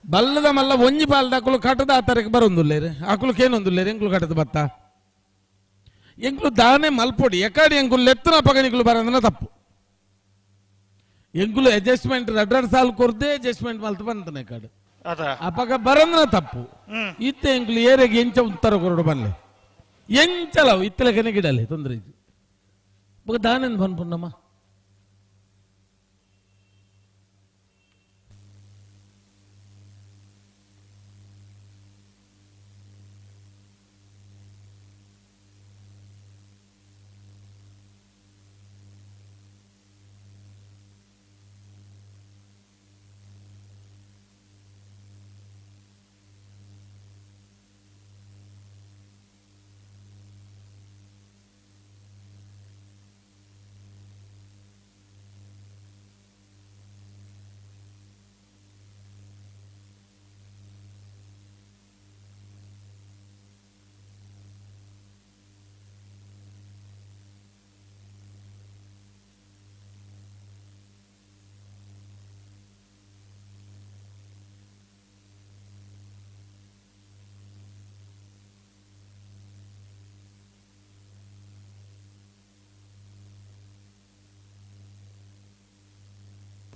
ಬಲ್ಲದ ಮಲ್ಲ ಒಂಜಿ ಬಾಲ್ದ ಅಕುಲು ಕಟ್ಟದ ಆ ತರಕ್ಕೆ ಬರೊಂದುಲ್ಲೇರು ಅಕುಲು ಕೇನೊಂದುಲ್ಲೇರು ಎಂಕುಲು ಕಟ್ಟದ ಬತ್ತ ಎಂಕುಲು ದಾನೆ ಮಲ್ಪೊಡಿ ಎಕಾಡಿ ಎಂಕುಲು ಲೆತ್ತನ ಪಗನಿಕುಲು ಬರಂದನ ತಪ್ಪು. ಎಂಕುಲು ಅಡ್ಜಸ್ಟ್ಮೆಂಟ್ ರಡ್ರಡ್ ಸಾಲು ಕೊರ್ದೆ ಅಡ್ಜಸ್ಟ್ಮೆಂಟ್ ಮಲ್ತು ಬಂತನೆ ಕಾಡು ಅಪಗ ಬರಂದನ ತಪ್ಪು. ಇತ್ತೆ ಎಂಕುಲು ಏರೆಗೆ ಎಂಚ ಉತ್ತರ ಕೊರಡು ಬನ್ಲೆ ಎಂಚಲವು ಇತ್ತಲಕನೆ ಗಿಡಲೆ ತೊಂದರೆ ಇದ್ದು ಬೊಕ ದಾನೆಂದು ಬನ್ಪುಂಡಮ್ಮ.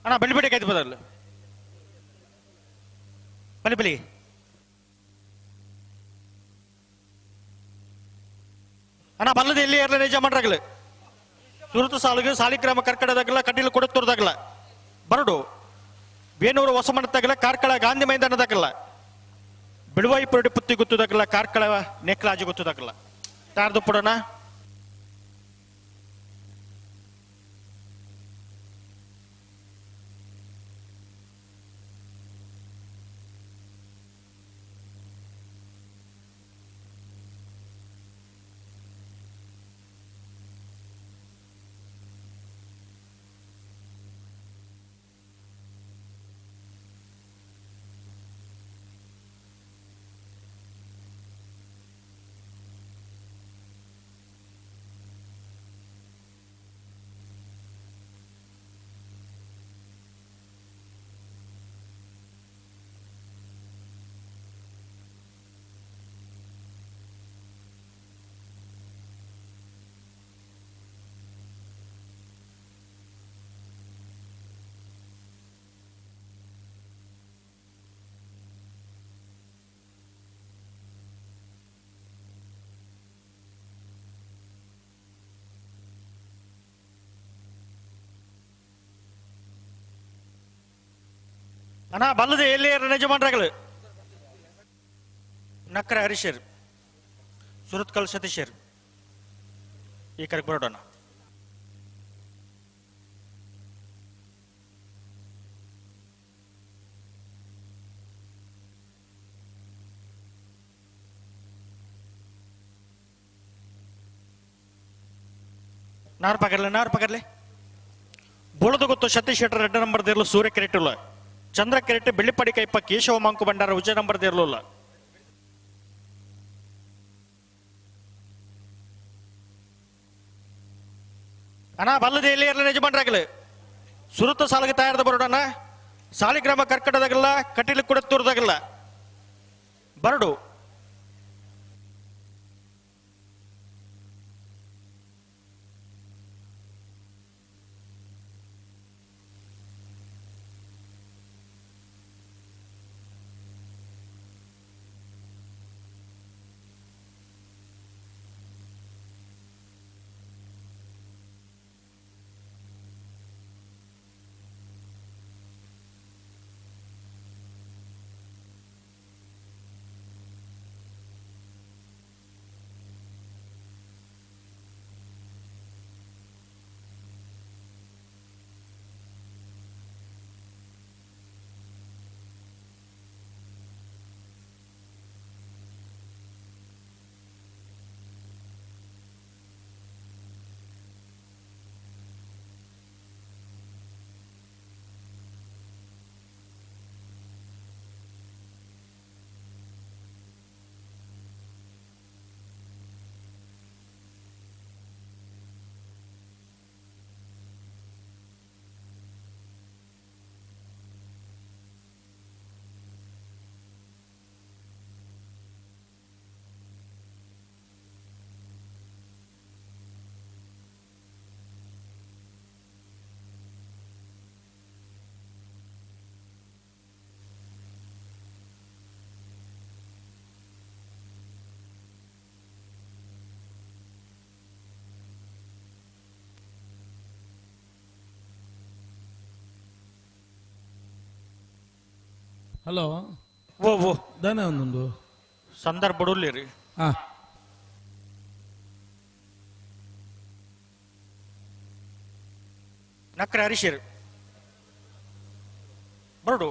ಅಣ್ಣ ಬೆಳ್ಳಿಪೇಟೆ ಕಾಯ್ತು ಬದಲು ಬಲಿ ಬಲಿ. ಅಣ್ಣ ಬಲ್ಲದ ಎಲ್ಲಿ ಇರಲ್ಲ ನಿಜ ಮಾಡ್ರಾಗಲು ಸುರತು ಸಾಲಿಗೆ ಸಾಲಿಗ್ರಾಮ ಕರ್ಕಡದಾಗಲ್ಲ, ಕಟೀಲು ಕೊಡತ್ತೂರದಾಗಲ್ಲ, ಬರಡು ಬೇನೂರು ಹೊಸಮನದಾಗಲ್ಲ, ಕಾರ್ಕಳ ಗಾಂಧಿ ಮೈದಾನದಾಗಲ್ಲ, ಬಿಳುವಾಯಿ ಪುರಡಿ ಪುತ್ತಿ ಗೊತ್ತದಾಗಲ್ಲ, ಕಾರ್ಕಳ ನೆಕ್ಲಾಜಿ ಗೊತ್ತದಾಗಲ್ಲ. ತಾರ್ದು ಪುಡೋಣ. ಅಣ್ಣ ಬಲ್ಲದ ಎಲ್ಲಿ ಯಜಮಾನ್ರಾಗಲು ನಕ್ರ ಹರೀಶರ್ ಸುರತ್ಕಲ್ ಸತೀಶರ್ ಈ ಕರೆಗೆ ಬರೋಣ. ನಾರು ಪಕಡ್ಲೆ ನಾರು ಪಕಡ್ಲೆ ಬೋಳದ ಗೊತ್ತು ಸತೀಶ್ ಶೆಟ್ಟರ್ 2 ನಂಬರ್ ದೇರ್ಲು ಸೂರ್ಯ ಕೆರೆಟುಲ್ಲ ಚಂದ್ರ ಕೆರೆಟೆ ಬೆಳ್ಳಿಪಡಿ ಕೈಪ ಕೇಶವ ಮಾಂಕು ಭಂಡಾರ ಉಜಯ ನಂಬರ್ ದೇರ್ಲುಲ್ಲ. ಅಣ್ಣ ಬಲ್ಲದ ಎಲ್ಲಿ ಇರಲಿ ಯಜಮಾನ್ರಾಗಲಿ ಸುರುತ್ತ ಸಾಲಿಗೆ ತಯಾರದ ಬರೋಡಣ್ಣ ಸಾಲಿಗ್ರಾಮ ಕರ್ಕಟದಾಗಲ್ಲ ಕಟೀಲು ಕುಡತ್ತೂರದಾಗಲ್ಲ ಬರಡು. ಹಲೋ ಓ ಓ ದಾನೆ ಒಂದೊಂದು ಸಂದರ್ಭ ರೀ. ಹಾ ನಕ್ರ ಹರೀಶರ್ ಬರಡು.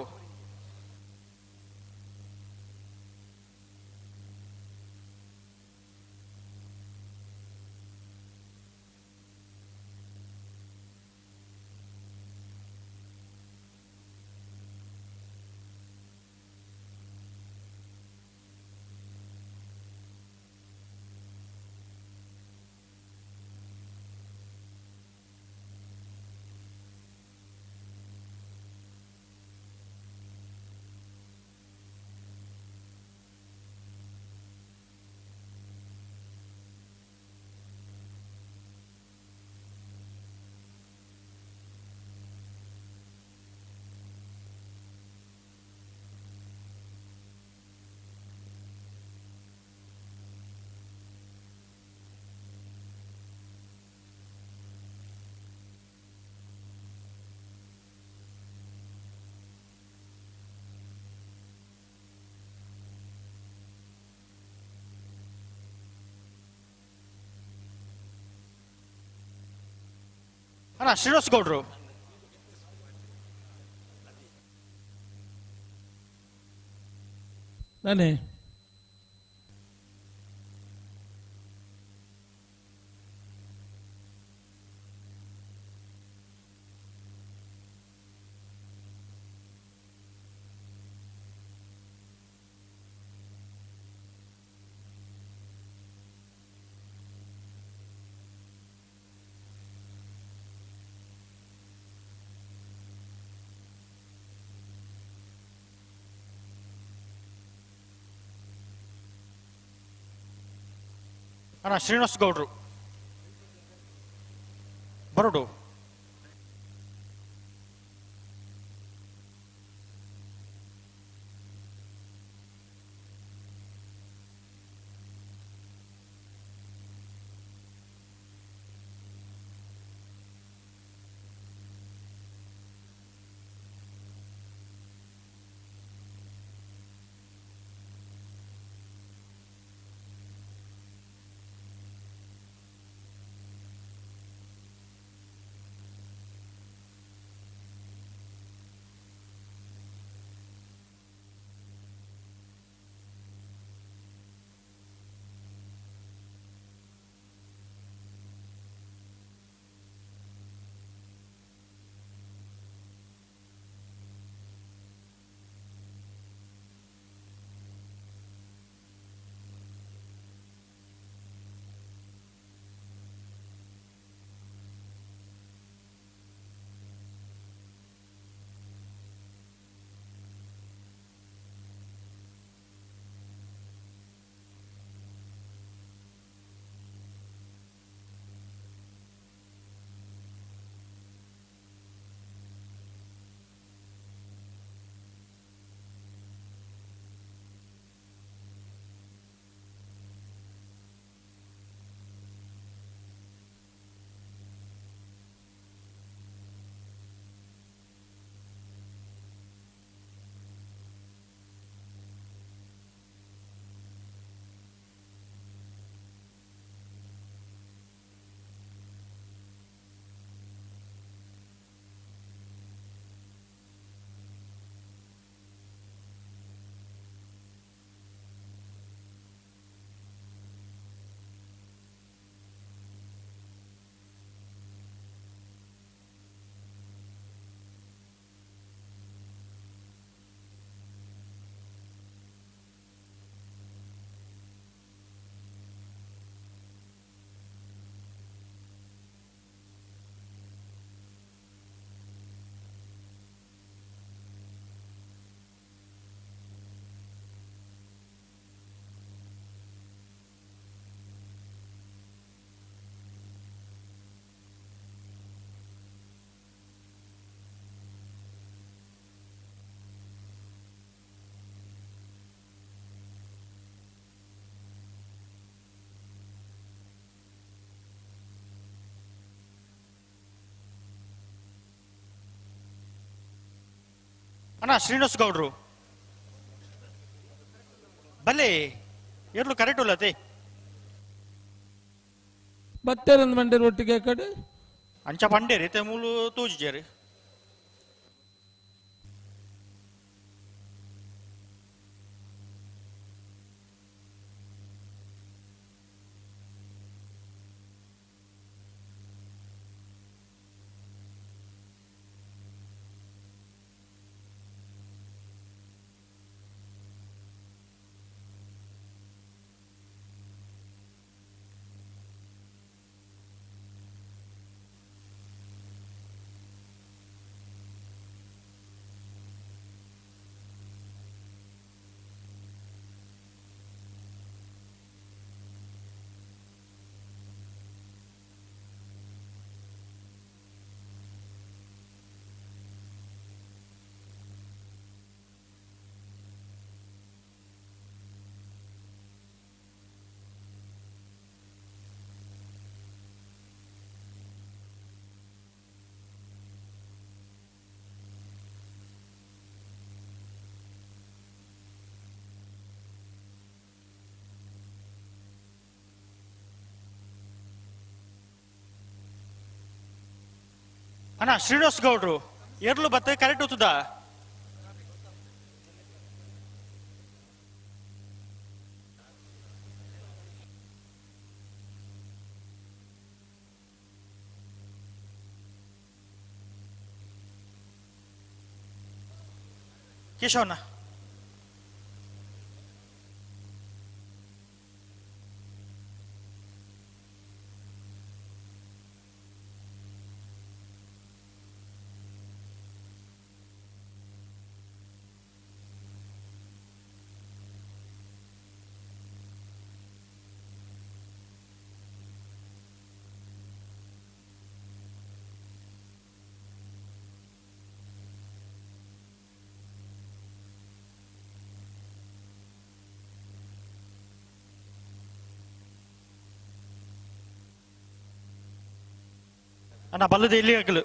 ಅಣ್ಣ ಶ್ರೀನಿವಾಸ್ ಗೌಡ್ರು ನಾನೇ ಅಣ್ಣ ಶ್ರೀನಿವಾಸ್ ಗೌಡ್ರು ಬರೋಡು. ಅಣ್ಣ ಶ್ರೀನಿವಾಸ್ ಗೌಡ್ರು ಬಲ್ಲೆ ಎರ್ಲು ಕರೆಕ್ಟ್ ಉಲ್ಲತೆ ಬತ್ತೇರಂದು ಮಂಡೇರು ಒಟ್ಟಿಗೆ ಕಡೆ ಅಂಚ ಪಂಡೇರಿ ಇತ್ತೆ ಮೂಲು ತೂಜಿಜೇರು. ಅಣ್ಣ ಶ್ರೀನಿವಾಸ್ ಗೌಡ್ರು ಎರ್ಲು ಬತ್ತೆ ಕರೆಕ್ಟ್ ಹೋತದ. ಕೇಶವಣ್ಣ ಅಣ್ಣ ಬಲ್ಲದ ಇಲ್ಲಿ ಆಗಲು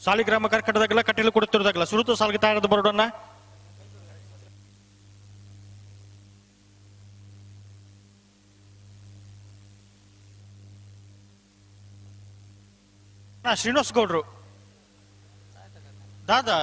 ಸಾಲಿಗ್ರಾಮ ಕರ್ಕಟದಾಗಲ್ಲ ಕಟೀಲು ಕೊಡುತ್ತಿರೋದಾಗಲ್ಲ ಸುರುತು ಸಾಲಿಗೆ ತಯಾರದ ಬರೋಡಣ್ಣ. ಅಣ್ಣ ಶ್ರೀನಿವಾಸ್ ಗೌಡ್ರು ದಾದಾ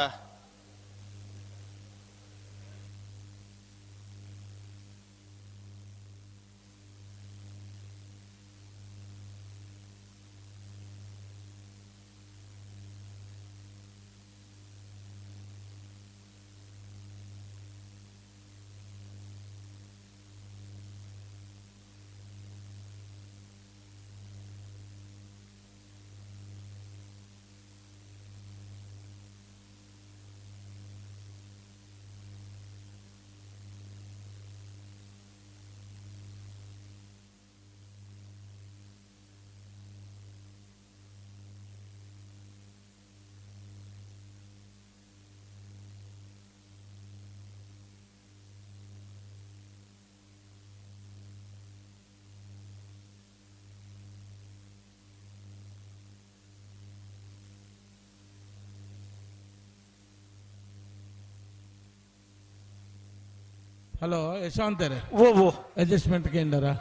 ಹಲೋ ಯಶವಂತರೇ. ಓ ಓ ಅಡ್ಜಸ್ಟ್ಮೆಂಟ್ ಕೇಂದ್ರ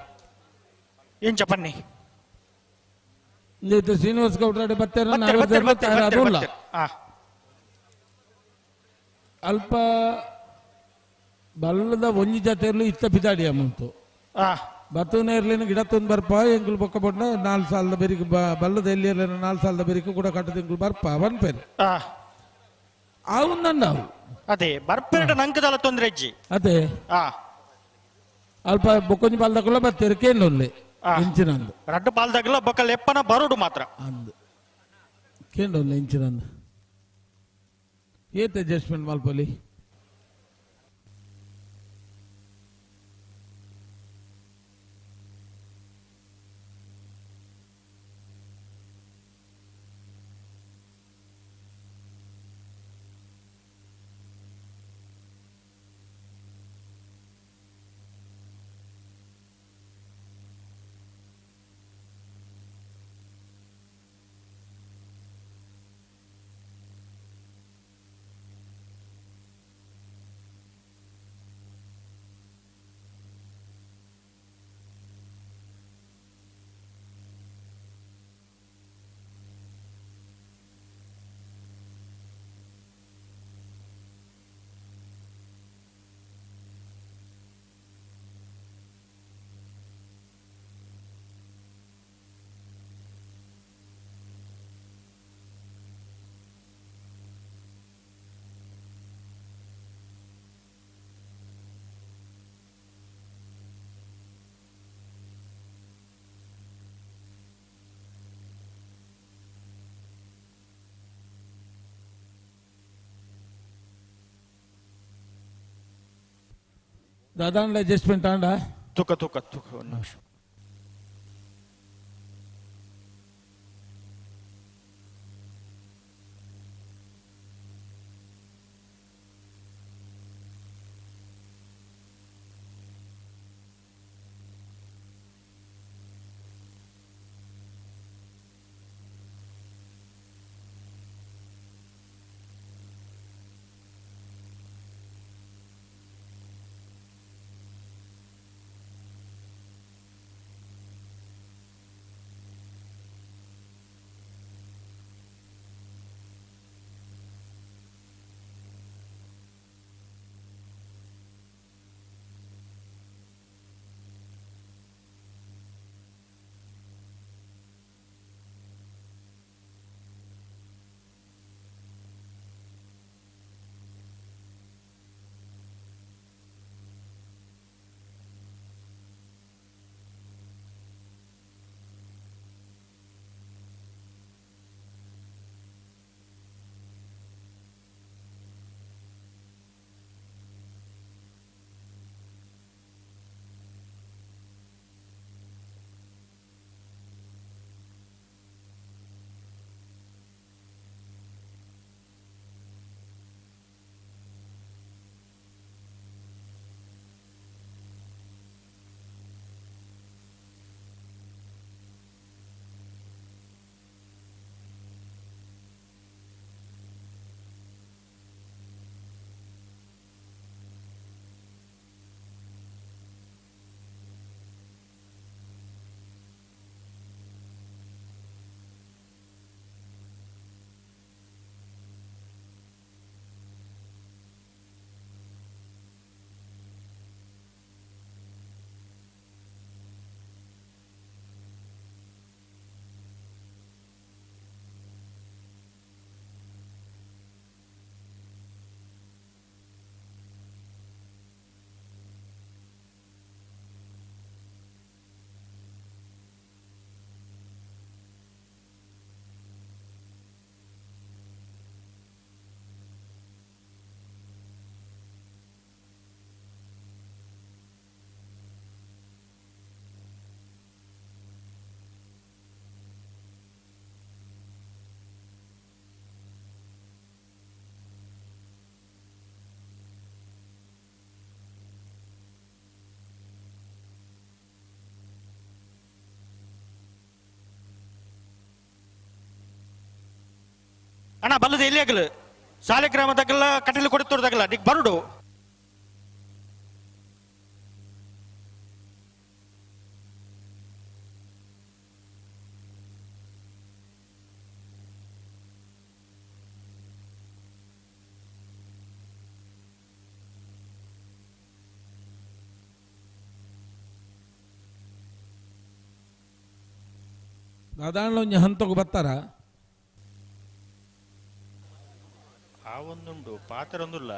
ಏನ್ ಚಪನ್ನಿ ಇದು ಶ್ರೀನಿವಾಸ್ ಗೌಡ್ರ ಬತ್ತೇರ ಬತ್ತೇರ. ಅಲ್ಪ ಬಲ್ಲದ ಒಂಜಿ ಜಾತಿರ್ಲು ಇತ್ತ ಬಿದಾಡಿಯ ಮುಂತು ಬತ್ತೂನೇ ಇರ್ಲಿನ ಗಿಡ ತುಂದು ಬರ್ಪ ಎಂಕುಲು ಬೊಕ್ಕ ಬೊಡ್ನ 4 ಸಾಲದ ಬೆರಿಕು ಬಲ್ಲದ ಎಲ್ಲಿ ಇರ್ಲಿನ 4 ಸಾಲದ ಬೆರಿಕು ಕೂಡ ಕಟ್ಟದ ಎಂಕುಲು ಬರ್ಪ ಪೇರು ಅವು ನಾವು ಅದೇ ಬರ್ಪೇಟ ನಂಕದಲ್ಲ ತೊಂದ್ರೆ ಅಜ್ಜಿ ಅದೇ ಅಲ್ಪ ಬೊಕ್ಕೊಂಜಿ ಪಾಲ್ದಾಗಲ್ಲ ಬತ್ತೇರು ಕೇಂದ್ರಲ್ಲೇ ಇಂಚಿನಂದು ರಡ್ಡು ಪಾಲ್ದಾಗಲ್ಲ ಬೊಕ್ಕ ಲೆಪ್ಪನ ಬರೋಡು ಮಾತ್ರ ಅಂದು ಕೇಂದ್ರಲ್ಲ ಇಂಚಿನಂದು ಏತ್ ಅಡ್ಜಸ್ಟ್ಮೆಂಟ್ ಮಲ್ಪಲಿ ದಾದಾಂಡ ಅಡ್ಜಸ್ಟ್ಮೆಂಟ್ ಆಂಡ ತೂಕ ತೂಕ ತೂಕ ಒಂದು ನಿಮಿಷ. ಅಣ್ಣ ಬಲ್ಲದ ಎಲ್ಲಿ ಆಗಲು ಸಾಲಿಗ್ರಾಮ ತಗಲ್ಲ ಕಟೀಲು ಕೊಡುತ್ತೋರ್ದಾಗಲ್ಲ ನಿಕ್ ಬರುಡು. ದಾದಾಂಡ್ಲ ಒಂಜಿ ಹಂತೊಗು ಬತ್ತಾರ ಆ ಒಂದುಂಡು ಪಾತ್ರ ಒಂದುಲ್ಲ.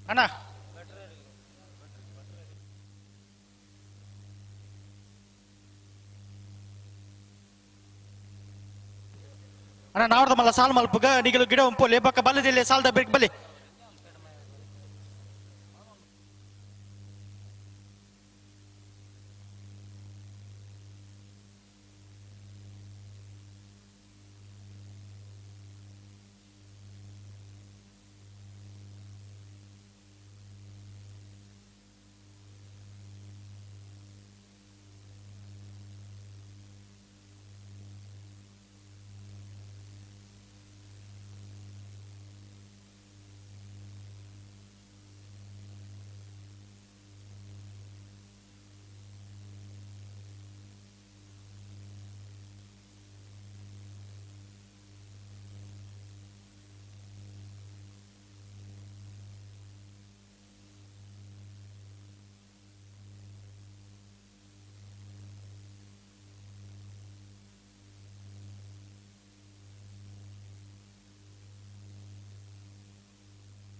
ಅಣ್ಣ ಅಣ್ಣ ನಾವರ್ದ ಮಲ್ಲ ಸಾಲ್ ಮಲ್ಪುಗ ನಿಗಲು ಗಿಡ ಉಂಪೋಲೆ ಬೊಕ್ಕ ಬಲ್ಲದಿಲ್ಲ ಸಾಲ್ದ ಬೆಕ್ ಬಲಿ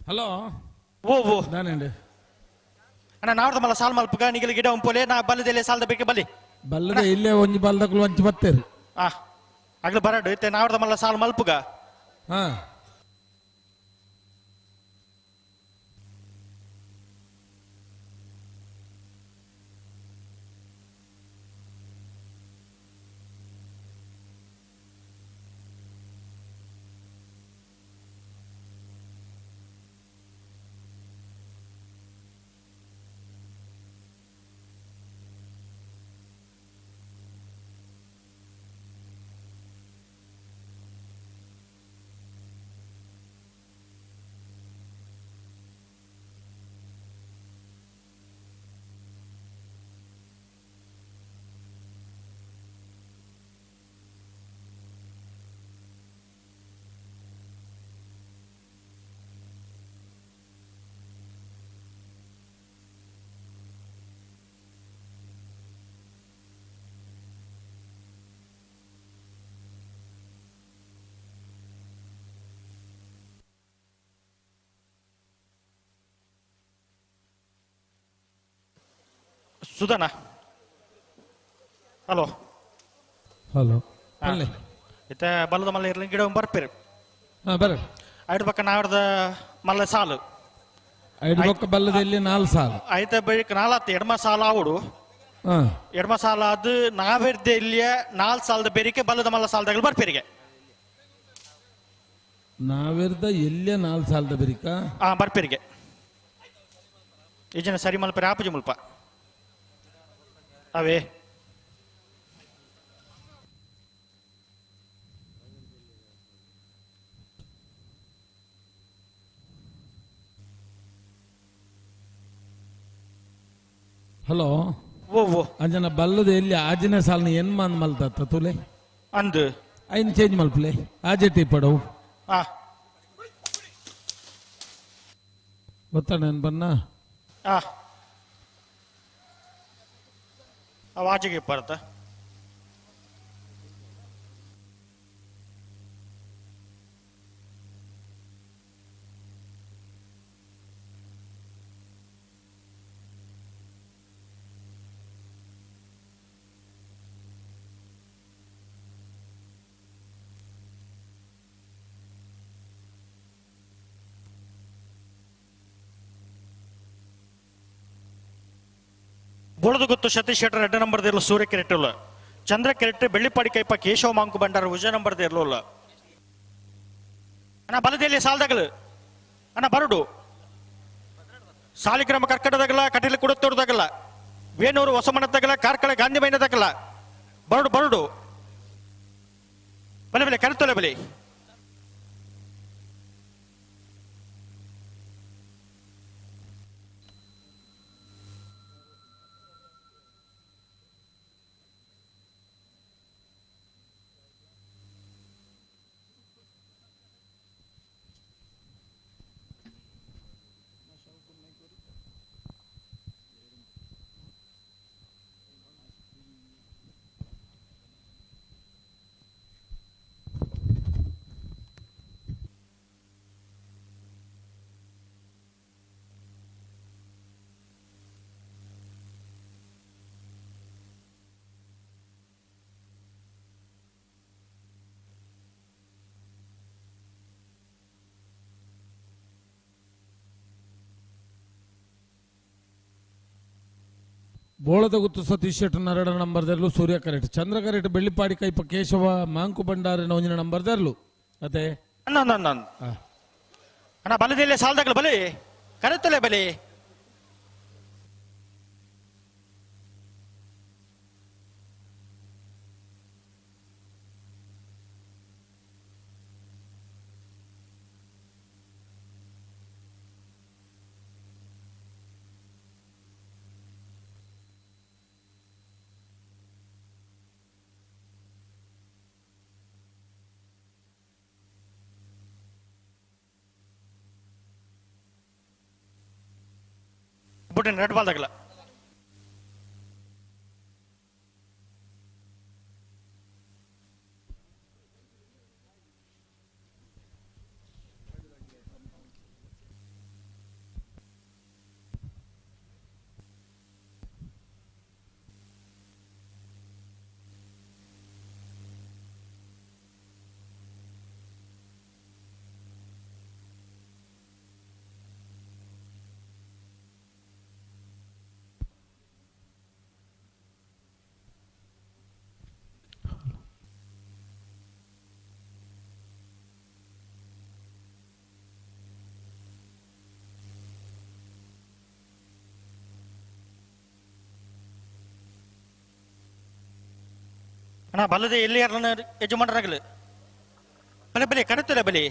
ಹಲೋ ಓ ಓ ದಾನೇಂಡು ಅಣ್ಣ ನಾವರ್ದ ಮಲ್ಲ ಸಾಲ್ ಮಲ್ಪುಗ ನಿಗಲು ಗಿಡ ಉಂಪೋಲೆ ನಾ ಬಲ್ಲದಿಲ್ಲ ಸಾಲ್ದ ಬೆಕ್ ಬಲಿ ಬಲ್ಲದ ಇಲ್ಲೇ ಒಂಜಿ ಬಲ್ಲದಕ್ಲು ಒಂಚಿ ಬತ್ತೇರು ಆ ಅಗ್ಲು ಬರಡು ಇತ್ತೆ ನಾವರ್ದ ಮಲ್ಲ ಸಾಲ್ ಮಲ್ಪುಗ ಹಾ ಸುಧನ ಹಲೋ ಹಲೋ ಇತ್ತೆ ಬಲ್ಲದ ಮಲ್ಲ ಇರ್ಲಿ ಗಿಡ ಬರ್ಪಿರಿ ಹಾ ಬರ ಐದು ಪಕ್ಕ ನಾವರ್ದ ಮಲ್ಲ ಸಾಲು ಐದು ಪಕ್ಕ ಬಲ್ಲದ ಇಲ್ಲಿ ನಾಲ್ ಸಾಲು ಐತ ಬಳಿಕ ನಾಲಾತ್ ಎಡಮ ಸಾಲ ಆವುಡು ಹಾ ಎಡಮ ಸಾಲ ಅದು ನಾವೆರ್ದೆ ಇಲ್ಲಿಯ ನಾಲ್ ಸಾಲದ ಬೇರಿಕೆ ಬಲ್ಲದ ಮಲ್ಲ ಸಾಲದಾಗ ಬರ್ಪಿರಿಗೆ ನಾವೆರ್ದ ಎಲ್ಲಿಯ ನಾಲ್ ಸಾಲದ ಬೇರಿಕ ಹಾ ಬರ್ಪಿರಿಗೆ ಈ ಜನ ಸರಿ ಮಲ್ಪರಿ ಆಪುಜಿ ಮುಲ್ಪ ಅವೇ ಹಲೋ ಓ ಓ ಅಂಜನ ಬಲ್ಲದ ಎಲ್ಲಿ ಆಜಿನ ಸಾಲನ ಎನ್ ಮಾನ್ ಮಲ್ತತ್ತ ತುಲೆ ಅಂದು ಐನ್ ಚೇಂಜ್ ಮಲ್ಪಲೆ ಆಜೆ ಟೀ ಪಡವು ಆ ಗೊತ್ತಣ್ಣ ಬನ್ನ ಆ ಅವ್ ಆಚೆಗೆ ಬರತ್ತ ಬೋಳದಗುತ್ತು ಸತೀಶ್ ಶೆಟ್ಟರ್ ಎರಡು ನಂಬರ್ ಇರಲು ಸೂರ್ಯ ಕೆರೆಟ್ಟುಲ್ಲ ಚಂದ್ರ ಕೆರೆಟ್ ಬೆಳ್ಳಿಪಾಡಿ ಕೈಪ ಕೇಶವ ಮಾಂಕು ಬಂಡಾರ ವಿಜಯ ನಂಬರ್ ಇರಲಿಲ್ಲ ಅಣ್ಣ ಬಲದಲ್ಲಿ ಸಾಲದಾಗಲು ಅಣ್ಣ ಬರಡು ಸಾಲಿಗ್ರಾಮ ಕರ್ಕಟದಾಗಲ್ಲ ಕಟೀಲು ಕುಡತ್ತೋರ್ದಾಗಲ್ಲ ವೇಣೂರು ಹೊಸಮನದಾಗಲ್ಲ ಕಾರ್ಕಳ ಗಾಂಧಿ ಮೈನದಾಗಲ್ಲ ಬರಡು ಬರಡು ಬಲೆ ಬಲೆ ಕರೆತೊಲೆ ಬಲೆ ಬೋಳದ ಗುತ್ತು ಸತೀಶ್ ಶೆಟ್ಟರ್ ನರಡ ನಂಬರ್ ದರ್ಲು ಸೂರ್ಯ ಕರೆಟ್ ಚಂದ್ರ ಕರೆಟ್ ಬೆಳ್ಳಿಪಾಡಿ ಕೈಪ ಕೇಶವ ಮಾಂಕು ಭಂಡಾರಿನ ಒಂಜಿನ ನಂಬರ್ ದರ್ಲು ಅದೇ ಅಣ್ಣ ಬಲದಿಲ್ಲ ಸಾಲದಾಗಲು ಬಲಿ ಕರೆತಲೆ ಬಲಿ ಬುಟ್ಟಿನ ರೆಡ್ ಬಾಲ್ ತಗಲ ಅಣ್ಣ ಬಲ್ಲದೆ ಎಲ್ಲಿ ಯಾರನ್ನ ಯಜಮಾನರಾಗಲು ಬಲೆ ಬಲೆ ಕರೆತಲೆ ಬಲಿ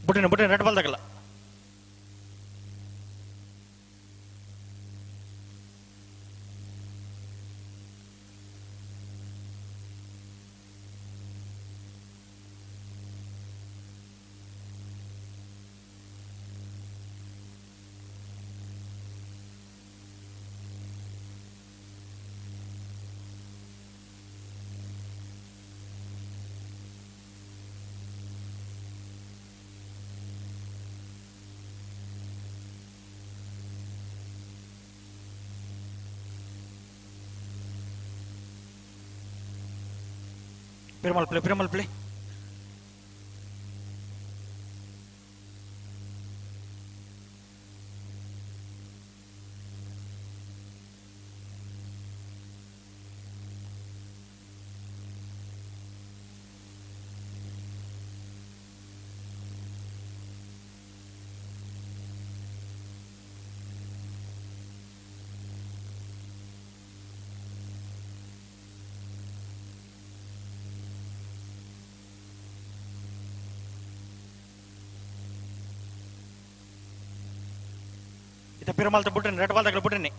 ಬುಟ್ಟಿನ ಬುಟ್ಟಿನ ರೆಡ್ ಬಾಲ್ ತಗಲ್ಲ Perumal play, Perumal play. Perumal ಬುಟ್ಟಿನಿ red ball ತಗಲ ಬುಟ್ಟಿನಿ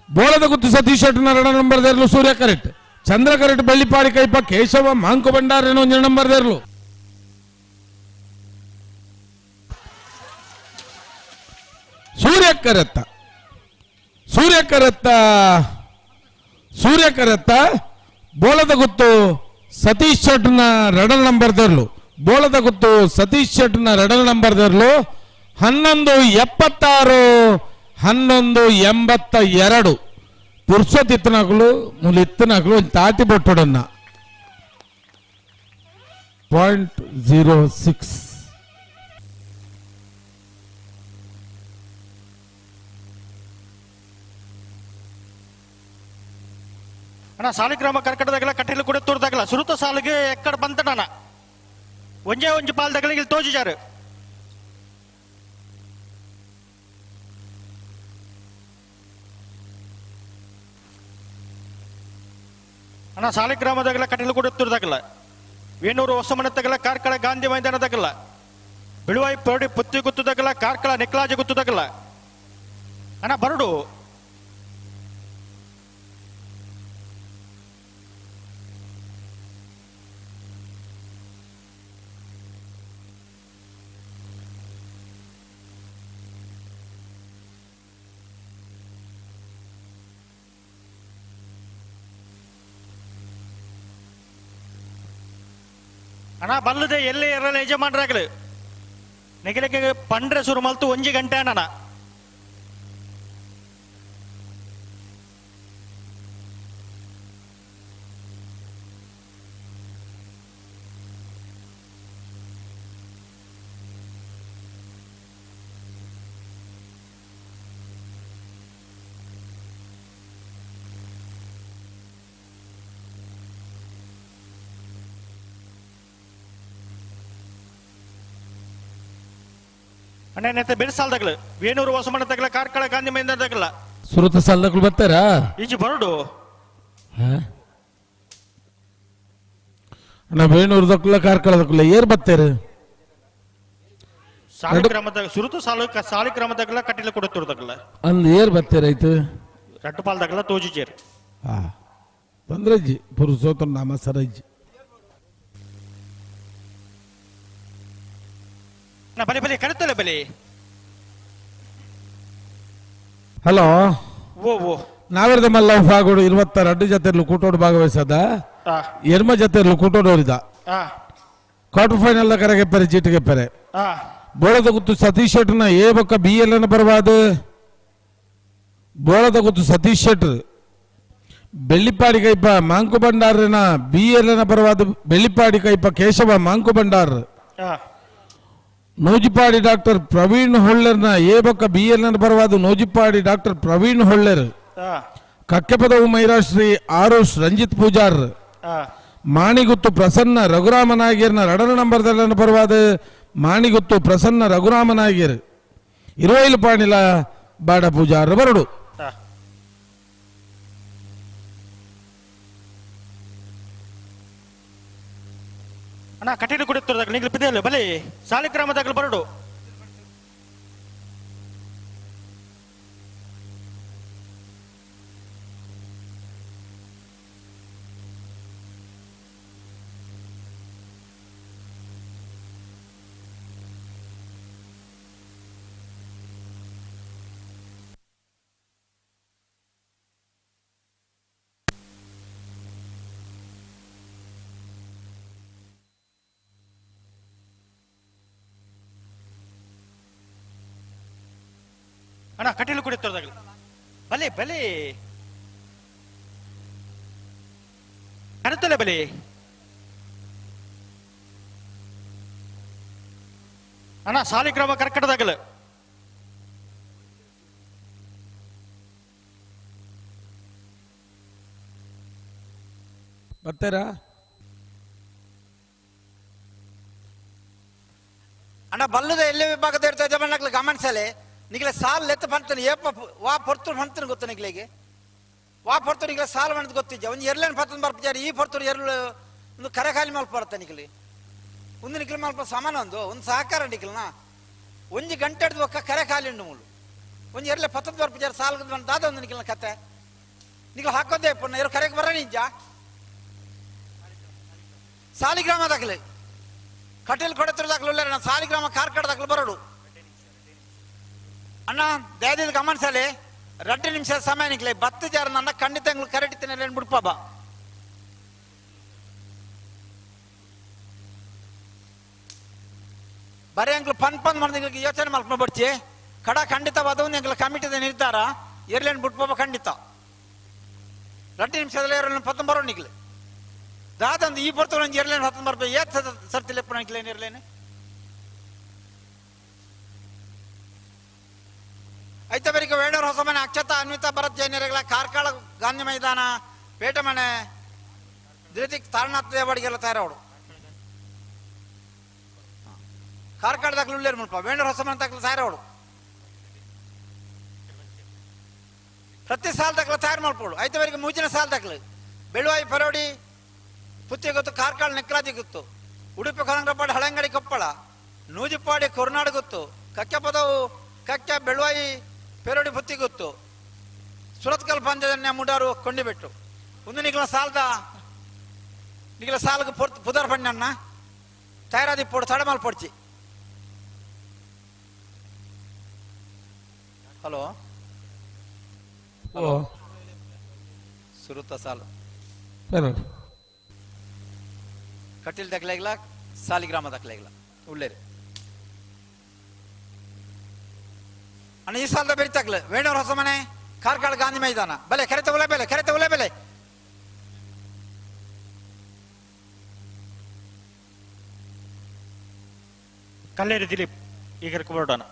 ಬೋಳದ ಗುತ್ತು ಸತೀಶ್ ಶೆಟ್ಟರ್ ಎರಡ ನಂಬರ್ ದೇರ್ಲು ಸೂರ್ಯ ಕರೆಕ್ಟ್ ಚಂದ್ರ ಕರೆಕ್ಟ್ ಬೆಳ್ಳಿಪಾಡಿ ಕೈಪ ಕೇಶವ ಮಾಂಕು ಭಂಡಾರ ಒಂಜಿ ನಂಬರ್ ದೇರ್ಲು ಸೂರ್ಯ ಕರೆತ್ತ ಸೂರ್ಯ ಕರೆತ್ತ ಸೂರ್ಯ ಕರೆತ್ತ ಬೋಳದ ಗುತ್ತು ಸತೀಶ್ ಶೆಟ್ಟರ್ನ ಎರಡ ನಂಬರ್ ದೇರ್ಲು ಬೋಳದ ಗುತ್ತು ಸತೀಶ್ ಶೆಟ್ಟರ್ನ ಎರಡ ನಂಬರ್ ದೇರ್ಲು 11:76 11:82 ಪುರ್ಸೊತ್ ಇತ್ತನಾಕುಲು ಮೂಲು ಇತ್ತನಾಕುಲು ಒಂಜಿ ತಾಟಿ ಬೊಟ್ಟೊಡನ್ನ 0.06. ಅಣ್ಣ ಸಾಲಿಗ್ರಾಮ ಕರ್ಕಟದಾಗಲ ಕಟ್ಟಿಲು ಕೂಡ ತೋರ್ದಾಗಲ ಸುರುತ ಸಾಲಿಗೆ ಎಕ್ಕಡ ಬಂತಣ್ಣ ಒಂಜೇ ಒಂಜಿ ಪಾಲ್ದಾಗಲ ಇಲ್ಲಿ ತೋಜಿಜಾರು. ಅಣ್ಣ ಸಾಲಿಗ್ರಾಮದಾಗಲ ಕಟ್ಟಿಲು ಕೂಡ ತೋರ್ದಾಗಲ ವೇಣೂರು ಹೊಸಮನತ್ತಾಗಲ ಕಾರ್ಕಳ ಗಾಂಧಿ ಮೈದಾನದಾಗಲ ಬಿಳುವಾಯಿ ಪರಡಿ ಪುತ್ತಿ ಗುತ್ತದಾಗಲ ಕಾರ್ಕಳ ನೆಕ್ಲಾಜಿ ಗುತ್ತದಾಗಲ ಅಣ್ಣ ಬರಡು. ಅಣ್ಣ ಬಲ್ಲದೆ ಎಲ್ಲೇ ಇರಲ್ಲ ಯಜಮಾನರಾಗಲು ನೆಗಲಿಗೆ ಪಂಡ್ರೆ ಶುರು ಮಲ್ತು ಒಂಜಿ ಗಂಟೆ ಅಣ್ಣ. ಅಣ್ಣ ಬೆರೆಸಾಲ್ದಾಗಲು ವೇಣೂರು ಹೊಸಮನದಾಗಲ ಕಾರ್ಕಳ ಗಾಂಧಿ ಮೈದಾನದಾಗಲ ಸುರುತ ಸಾಲದಗಳು ಬರ್ತಾರಾ ಈಜಿ ಬರಡು. ಅಣ್ಣ ವೇಣೂರು ದಕ್ಕಲ ಕಾರ್ಕಳ ದಕ್ಕಲ ಏರ್ ಬರ್ತಾರೆ? ಸಾಲಿಗ್ರಾಮದಾಗ ಸುರುತ ಸಾಲು ಸಾಲಿಗ್ರಾಮದಾಗಲ ಕಟ್ಟಿಲ ಕೊಡುತ್ತಿರದಾಗಲ ಅಂದ್ ಏರ್ ಬರ್ತಾರೆ ಆಯ್ತು ರಟ್ಟಪಾಲ್ದಾಗಲ ತೋಜಿಜೇರು. ಹಾ ತೊಂದ್ರೆ ಪುರುಷೋತ್ತಮ ನಾಮ ಸರಜ್ಜಿ. ಬಲಿ ಬಲಿ ಕರೆತಲೆ ಬಲಿ. ಹಲೋ ಓ ಓ ನಾವಿರದ ಮಲ್ಲ ಫಾಗೋಡು 22 ಜೊತೆ ಕೂಟೋಡು ಭಾಗವಹಿಸದ ಎರ್ಮ ಜೊತೆ ಕೂಟೋಡು ಹೋರಿದ ಕ್ವಾರ್ಟರ್ ಫೈನಲ್ ಕರೆಗೆಪ್ಪರೆ ಚೀಟಿಗೆಪ್ಪರೆ ಬೋಳದ ಗುತ್ತು ಸತೀಶ್ ಶೆಟ್ಟರ್ನ ಎ ಬೊಕ್ಕ ಬಿ ಎಲ್ ಎನ್ ಬರಬಾದು. ಬೋಳದ ಗುತ್ತು Satish Shettar Bellippady ಕೈಪ Monk ಭಂಡಾರನ B L ಎನ್ ಬರವಾದ ಬೆಳ್ಳಿಪ್ಪಾಡಿ ಕೈಪ ಕೇಶವ ಮಾಂಕು ಭಂಡಾರ್ ನೂಜಿಪಾಡಿ ಡಾಕ್ಟರ್ ಪ್ರವೀಣ್ ಹೊಳ್ಳರ್ನ ಎ ಬೊಕ್ಕ ಬಿ ಎಲ್ ಎನ್ ಬರವಾದ ನೂಜಿಪಾಡಿ ಡಾಕ್ಟರ್ ಪ್ರವೀಣ್ ಹೊಳ್ಳರ್ ಕಕ್ಕೆಪದವು ಮೈರಾಶ್ರೀ ಆರುಷ್ ರಂಜಿತ್ ಪೂಜಾರ್ ಮಾಣಿಗುತ್ತು ಪ್ರಸನ್ನ ರಘುರಾಮ ನಾಗಿರ್ನ ರಡನ ನಂಬರ್ದಲ್ಲ ಬರವಾದ ಮಾಣಿಗುತ್ತು ಪ್ರಸನ್ನ ರಘುರಾಮ ನಾಗಿರ್ ಇರುವೈಲು ಪಾಣಿಲ ಬಾಡ ಪೂಜಾರ್ ಬರಡು. ಅಣ್ಣ ಕಟೀಲು ಕುಡಿಯುತ್ತಿರೋದಾಗ ನೀವು ಬಿದ್ದಲ್ಲ ಬಲಿ ಸಾಲಿಗ್ರಾಮದಾಗಲು ಬರಡು. ಅಣ್ಣ ಕಟೀಲು ಕುಡಿಯುತ್ತಿರೋದಾಗಲಿ ಬಲಿ ಬಲಿ ಕರೆತಲೆ ಬಲಿ. ಅಣ್ಣ ಸಾಲಿಗ್ರಾಮ ಕರ್ಕಟದಾಗಲು ಬರ್ತಾರಾ? ಅಣ್ಣ ಬಲ್ಲದ ಎಲ್ಲೇ ವಿಭಾಗದ ಇರ್ತಾ ಯಜಮಾನಕ್ಲು ಗಮನಿಸಲೆ ನಿಗಲ ಸಾಲ್ ಲೆತ್ತ ಪಂತನ ಏಪ ವಾ ಪೊರ್ತುರು ಪಂತನ ಗೊತ್ತ ನಿಗಲಿಗೆ ವಾ ಪೊರ್ತುರು ನಿಗಲ ಸಾಲ್ ಮಣದ್ ಗೊತ್ತಿಜ್ಜ ಒಂದು ಎರ್ಲೇನು ಪತ್ತನ ಬರ್ಪಿಜಾರಿ ಈ ಪೊರ್ತುರು ಎರ್ಲು ಒಂದು ಕರೆಖಾಲಿ ಮಲ್ಪ ಬರ್ತ ನಿಗಲಿ ಒಂದು ನಿಗಲ ಮಲ್ಪ ಸಮಾನ ಒಂದು ಒಂದು ಸಹಕಾರ ನಿಗಲ್ನ ಒಂಜಿ ಗಂಟೆ ಹಿಡ್ದು ಒಕ್ಕ ಕರೆ ಖಾಲಿ ಉಂಡು ಮೂಲು ಒಂದು ಎರ್ಲೆ ಪತ್ತದ ಬರ್ಪಿಜಾರಿ ಸಾಲ್ ದಾದ ಒಂದು ನಿಗಲ್ನ ಕತೆ ನಿಗಲ ಹಾಕೋದೇ ಪುಣ್ಣ ಎರು ಕರೆಗೆ ಬರ ನಿಜ ಸಾಲಿಗ್ರಾಮ ದಾಖಲೆ ಕಟೀಲ್ ಕೊಡತ್ರ ದಾಖಲು ಇಲ್ಲ ಸಾಲಿಗ್ರಾಮ ಕಾರ್ಕಡ ದಾಖಲು ಬರೋಡು. ಅಣ್ಣ ದಯದಿದ್ದು ಗಮನಿಸಲಿ 2 ನಿಮಿಷ ಸಮಯ ನಿಕ್ಲೆ ಬತ್ತು ಜಾರ ನನ್ನ ಖಂಡಿತ ಕರೆಕ್ಟ್ ಬಿಡ್ಪಾಬ. ಬರೀ ಅಂಕ್ಲು ಪನ್ ಪನ್ ಮಾಡಿದ ಯೋಚನೆ ಮಲ್ಕೊಂಡು ಬಿಡ್ಚಿ ಕಡ ಖಂಡಿತವಾದವು ಎಂಗ್ಲ ಕಮಿಟಿದ ನಿರ್ಧಾರ ಎರ್ಲೇನು ಬಿಟ್ಪಾಬ ಖಂಡಿತ. 2 ನಿಮಿಷದಲ್ಲಿ ಎರಡನೇ 19 ನಿಗ್ಲು ದಾದಂದು ಈ ಪೊರ್ತುಡು ಒಂಜಿ ಎರಲೇನು 19 ಏತ್ ಸರ್ತಿ ಲೆಪ್ಪುನ ನಿಕ್ಲೇನು ಇರ್ಲೇನು ಐತ ಬೆರಿಕೆ ವೇಣೂರು ಹೊಸಮನೆ ಅಕ್ಷತಾ ಅನ್ವಿತಾ ಭರತ್ ಜೈನರಿಗಳ ಕಾರ್ಕಳ ಗಾಂಧಿ ಮೈದಾನ ಪೇಟಮನೆ ಧೃತಿಕ್ ತಾರನಾಥ್ ದೇವಾಡಿಗೆಲ್ಲ ತಯಾರವಡು ಕಾರ್ಕಳ ದಾಖಲು ಉಳ್ಳೇರು ಮುಲ್ಪ ವೇಣೂರು ಹೊಸಮನೆ ದಾಖಲು ತಯಾರವಡು ಪ್ರತಿ ಸಾಲ ದಾಖಲು ತಯಾರು ಮಾಡ್ಕೊಡು ಐತವರೆಗೆ ಮೂಜಿನ ಸಾಲ ದಾಖಲು ಬೆಳುವಾಯಿ ಪರೋಡಿ ಪುತ್ತಿ ಗೊತ್ತು ಕಾರ್ಕಳ ನೆಕ್ರಾಜಿ ಗೊತ್ತು ಉಡುಪಿ ಕೊರಂಗ್ರಪಾಡಿ ಹಳಂಗಡಿ ಕೊಪ್ಪಳ ನೂಜಿಪಾಡಿ ಕೊರ್ನಾಡು ಗೊತ್ತು ಕಕ್ಕೆ ಪದವು ಕಕ್ಕೆ ಬೆಳುವಾಯಿ ಪೆರೋಡಿ ಪುತ್ತಿ ಗೊತ್ತು ಸುರತ್ಕಲ್ ಪಂಚಜನ್ಯ ಮುಡಾರು ಕೊಂಡಿಬಿಟ್ಟು ಒಂದು ನಿಗಲ ಸಾಲದ ನಿಗಲ ಸಾಲಕ್ಕೆ ಪುದರ್ ಪಣ್ಣಣ್ಣ ತಯಾರಾದಿ ಪೋಡು ತಡಮಲ್ ಪೊಡ್ಚಿ ಹಲೋ ಹಲೋ ಸುರುತ ಸಾಲು ಸರಿ ಕಟೀಲ್ ದಾಖಲೆಗಿಲ್ಲ ಸಾಲಿಗ್ರಾಮ ದಾಖಲೆಗಿಲ್ಲ ಉಳ್ಳೇರಿ ಅಣ್ಣ ಈ ಸಾಲದ ಬೆರಿತಾಕ್ಲು ವೇಣೂರು ಹೊಸಮನೆ ಕಾರ್ಕಳ ಗಾಂಧಿ ಮೈದಾನ ಬಲೆ ಕರೆತ ಉಲೆ ಬೆಲೆ ಕರೆತ ಉಲೆ ಬೆಲೆ ಕಲ್ಲೇರಿ ದಿಲೀಪ್ ಈಗ ಹೊರಡೋಣ.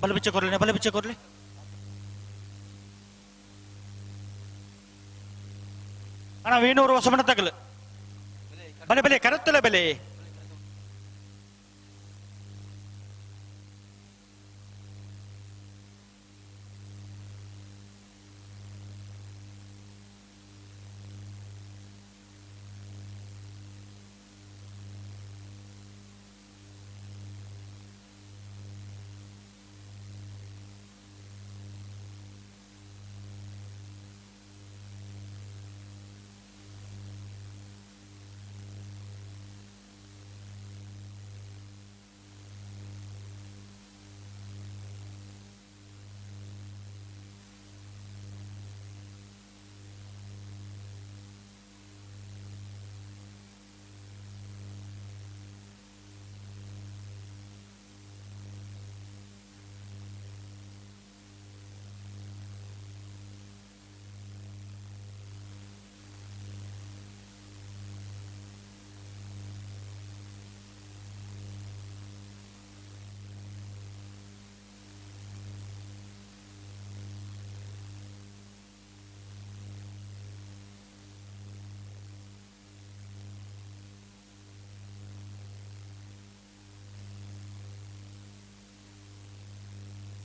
ಬಲ ಬಿಚ್ಚ ಕೊರ್ಲಿ ಬಲ ಬಿಚ್ಚ ಕೊರ್ಲಿ ಅಣ್ಣ ವೇಣೂರು ಹೊಸಮಣ ತಗಲು ಬಲೆ ಬೆಲೆ ಕರತ್ತಲ ಬೆಲೆ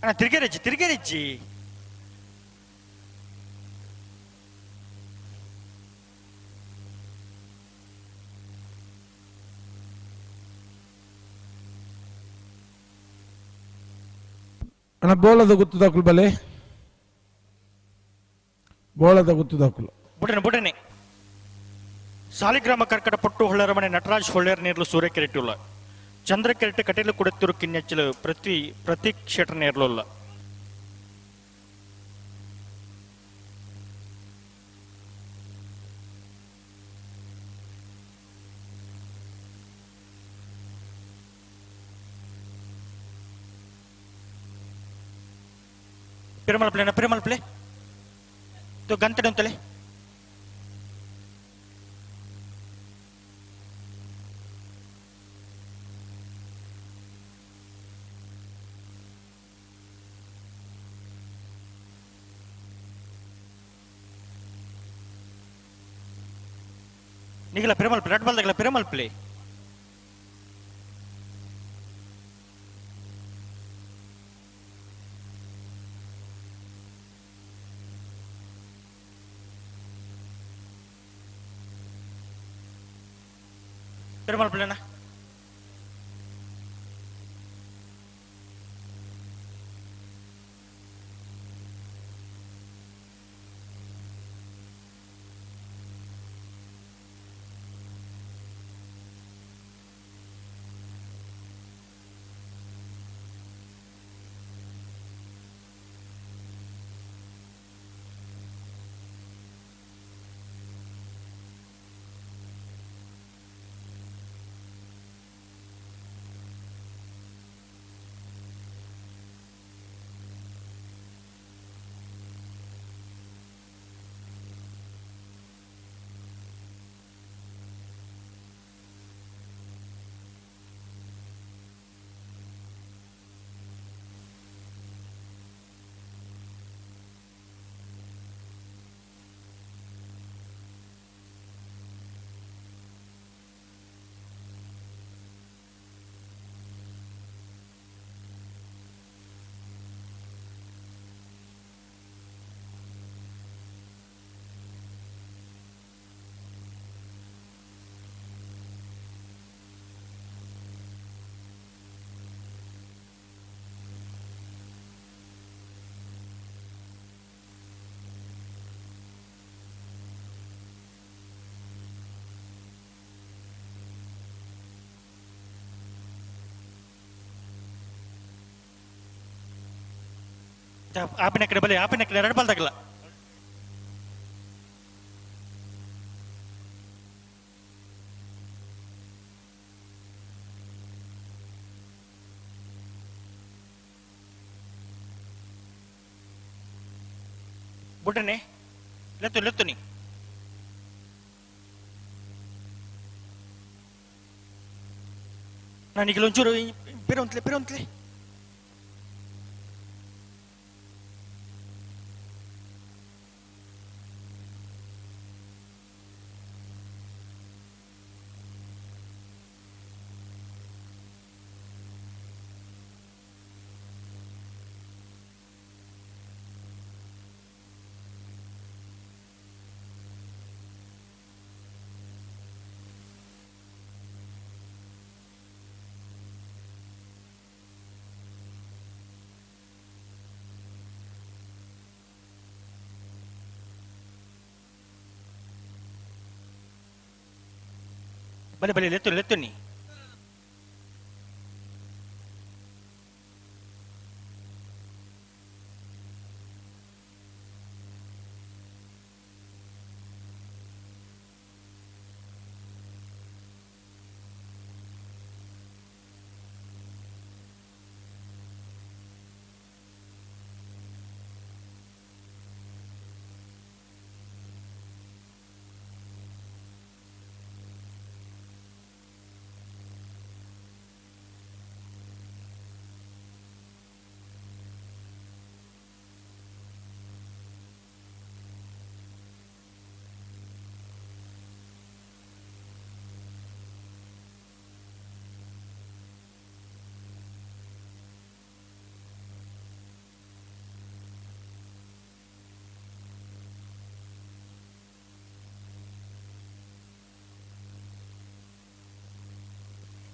ಅಣ್ಣ ತಿರುಗೇರಿಜ್ಜಿ ತಿರುಗೇರಿಜ್ಜಿ ಅಣ್ಣ ಬೋಳದ ಗುತ್ತು ದಾಖಲು ಬಲೆ ಬೋಳದ ಗುತ್ತು ದಾಖಲು ಬುಡನೆ ಬುಡನೆ ಸಾಲಿಗ್ರಾಮ ಕರ್ಕಟ ಪೊಟ್ಟು ಹೊಳ್ಳರ ಮನೆ ನಟರಾಜ್ ಹೊಳ್ಳೇರ್ ನೇರ್ಲು ಸೂರ್ಯ ಚಂದ್ರಕೆರೆಟ್ ಕಟೀಲು ಕುಡತ್ತೂರು ಕಿನ್ನೆಚ್ಚಲು ಪೃಥ್ವಿ ಪ್ರತೀಕ್ ಶೆಟ್ರ್ ನೇರ್ಲುಲ್ಲ ಪಿರಮಲ್ ಪ್ಲೇನ ಪಿರಮಲ್ ಪ್ಲೇ ತು ಗಂತಡೆ ಅಂತಲೇ ನಿಗಲ ಪಿರಮಲ್ ಪ್ಲೇ ರೆಡ್ ಬಾಲ್ ತಗಲ ಪಿರಮಲ್ ಪ್ಲೇ ಪೆರುಮಾಲ್ ಪಿಳ್ಳಣ್ಣ. ಆಪಿನ ಕಡೆ ಬಲೆ, ಆಪಿನ ಕಡೆ ಎರಡು ಬಾಲ್ ತಗಲ. ಬುಡ್ರನೆ ಲೆತ್ತು ಲೆತ್ತು ನೀ. ನಾನು ಒಂಚೂರು ಪಿರೊಂತ್ಲೆ ಪಿರೊಂತ್ಲೆ. ಬಲೆ ಬಲೆ ಲೆತ್ತು ಲೆತ್ತು ನೀ.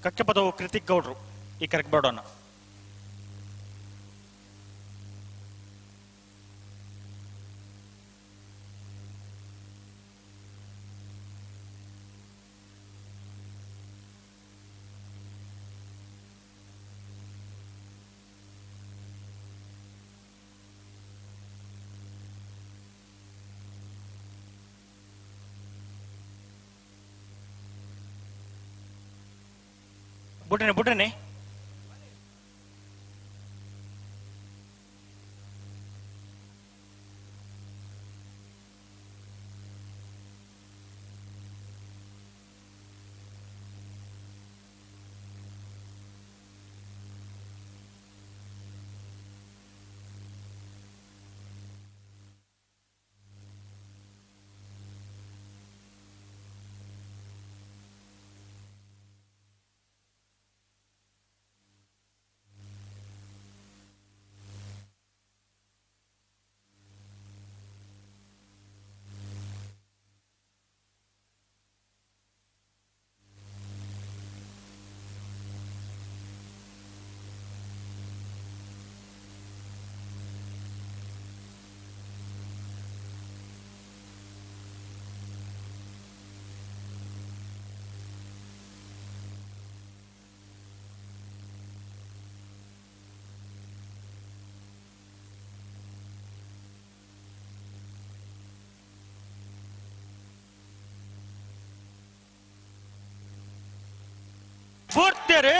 ಕಕ್ಕೆಪದವು ಕೃತಿಕ್ ಗೌಡ್ರು ಈ ಕರೆಕ್ಟ್ ಬೇಡೋಣ. ಬುಡ್ರನೆ ಬುಡ್ರನೆ. ಫೋರ್ತೇರೆ.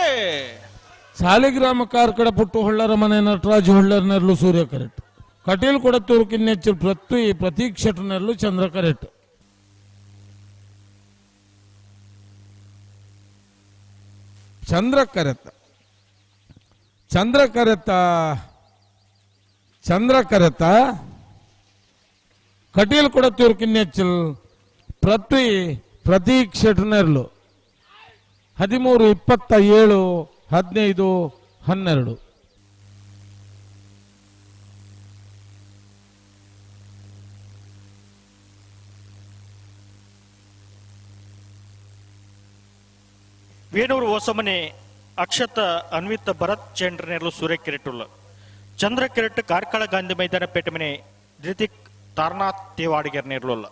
ಸಾಲಿಗ್ರಾಮ ಕಾರ್ಕಡ ಪುಟ್ಟು ಹೊಳ್ಳರ ಮನೆ ನಟರಾಜ್ ಹೊಳ್ಳರ ನೆರಳು ಸೂರ್ಯ ಕರೆಕ್ಟ್. ಕಟೀಲ್ ಕೊಡತ್ತೂರು ಕಿನ್ನೆಚ್ಚು ಪೃಥ್ವಿ ಪ್ರತೀಕ್ ಶೆಟ್ಟ ನೆರಳು ಚಂದ್ರ ಕರೆಕ್ಟ್. ಚಂದ್ರ ಕರೆತ ಚಂದ್ರ ಕರೆತ ಚಂದ್ರ ಕರೆತ ಕಟೀಲ್ ಕೊಡತ್ತೂರು ಕಿನ್ನೆಚ್ಚಲ್ ಪೃಥ್ವಿ ಪ್ರತೀಕ್ ಶೆಟ್ಟ ನೆರಳು 13 27 15 12. ವೇಣೂರು ಹೊಸಮನೆ ಅಕ್ಷತ ಅನ್ವಿತ ಭರತ್ ಚಂದ್ರನೆರಳು ಸೂರ್ಯ ಕಿರೆಟುಳ್ಳ ಚಂದ್ರ ಕಿರೆಟ್ ಕಾರ್ಕಳ ಗಾಂಧಿ ಮೈದಾನ ಪೇಟೆ ಮನೆ ಧೃತಿಕ್ ತಾರನಾಥ್ ತೇವಾಡಿಗೆರ್ ನೆರಳುಲ್ಲ.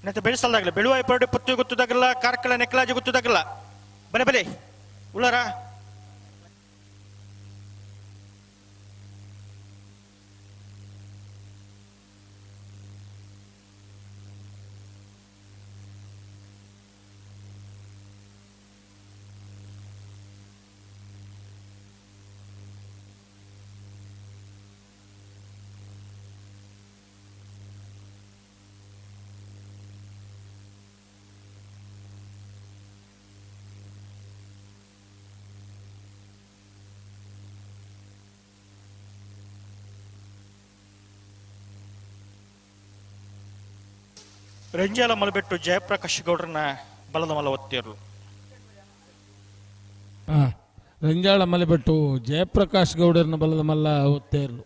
ಮತ್ತೆ ಬೆಳೆಸಲ್ದಾಗಲ್ಲ ಬೆಳುವಾಯಿ ಪರಡೆ ಪತ್ತು ಗೊತ್ತದಾಗಲ್ಲ ಕಾರ್ಕಳ ನೆಕ್ಲಾಜಿ ಗೊತ್ತದಾಗಲ್ಲ ಬಲೆ ಬಲೆ ಉಳ್ಳಾರ. ರಂಜಾಲ ಮಲಬೆಟ್ಟು ಜಯಪ್ರಕಾಶ್ ಗೌಡ್ರನ್ನ ಬಲದ ಮಲ ಒತ್ತಿರಲು. ರಂಜಾಳ ಮಲೆಬೆಟ್ಟು ಜಯಪ್ರಕಾಶ್ ಗೌಡರನ್ನ ಬಲದ ಮಲ್ಲ ಒತ್ತೇರ್ಲು.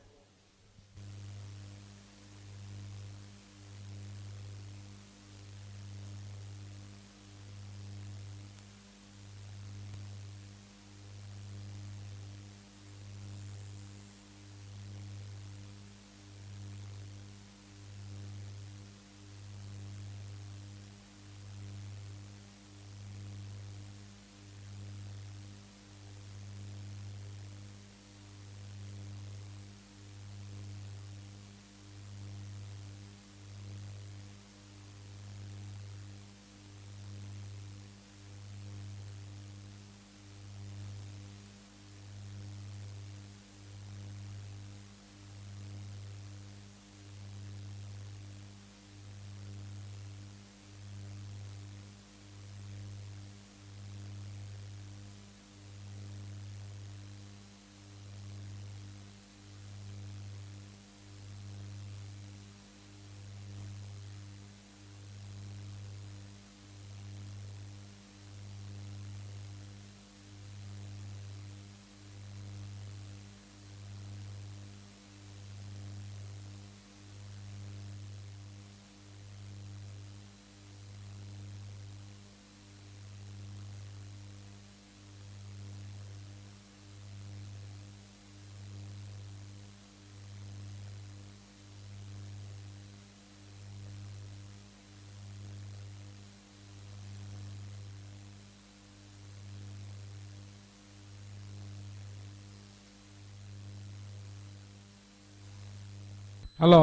ಹಲೋ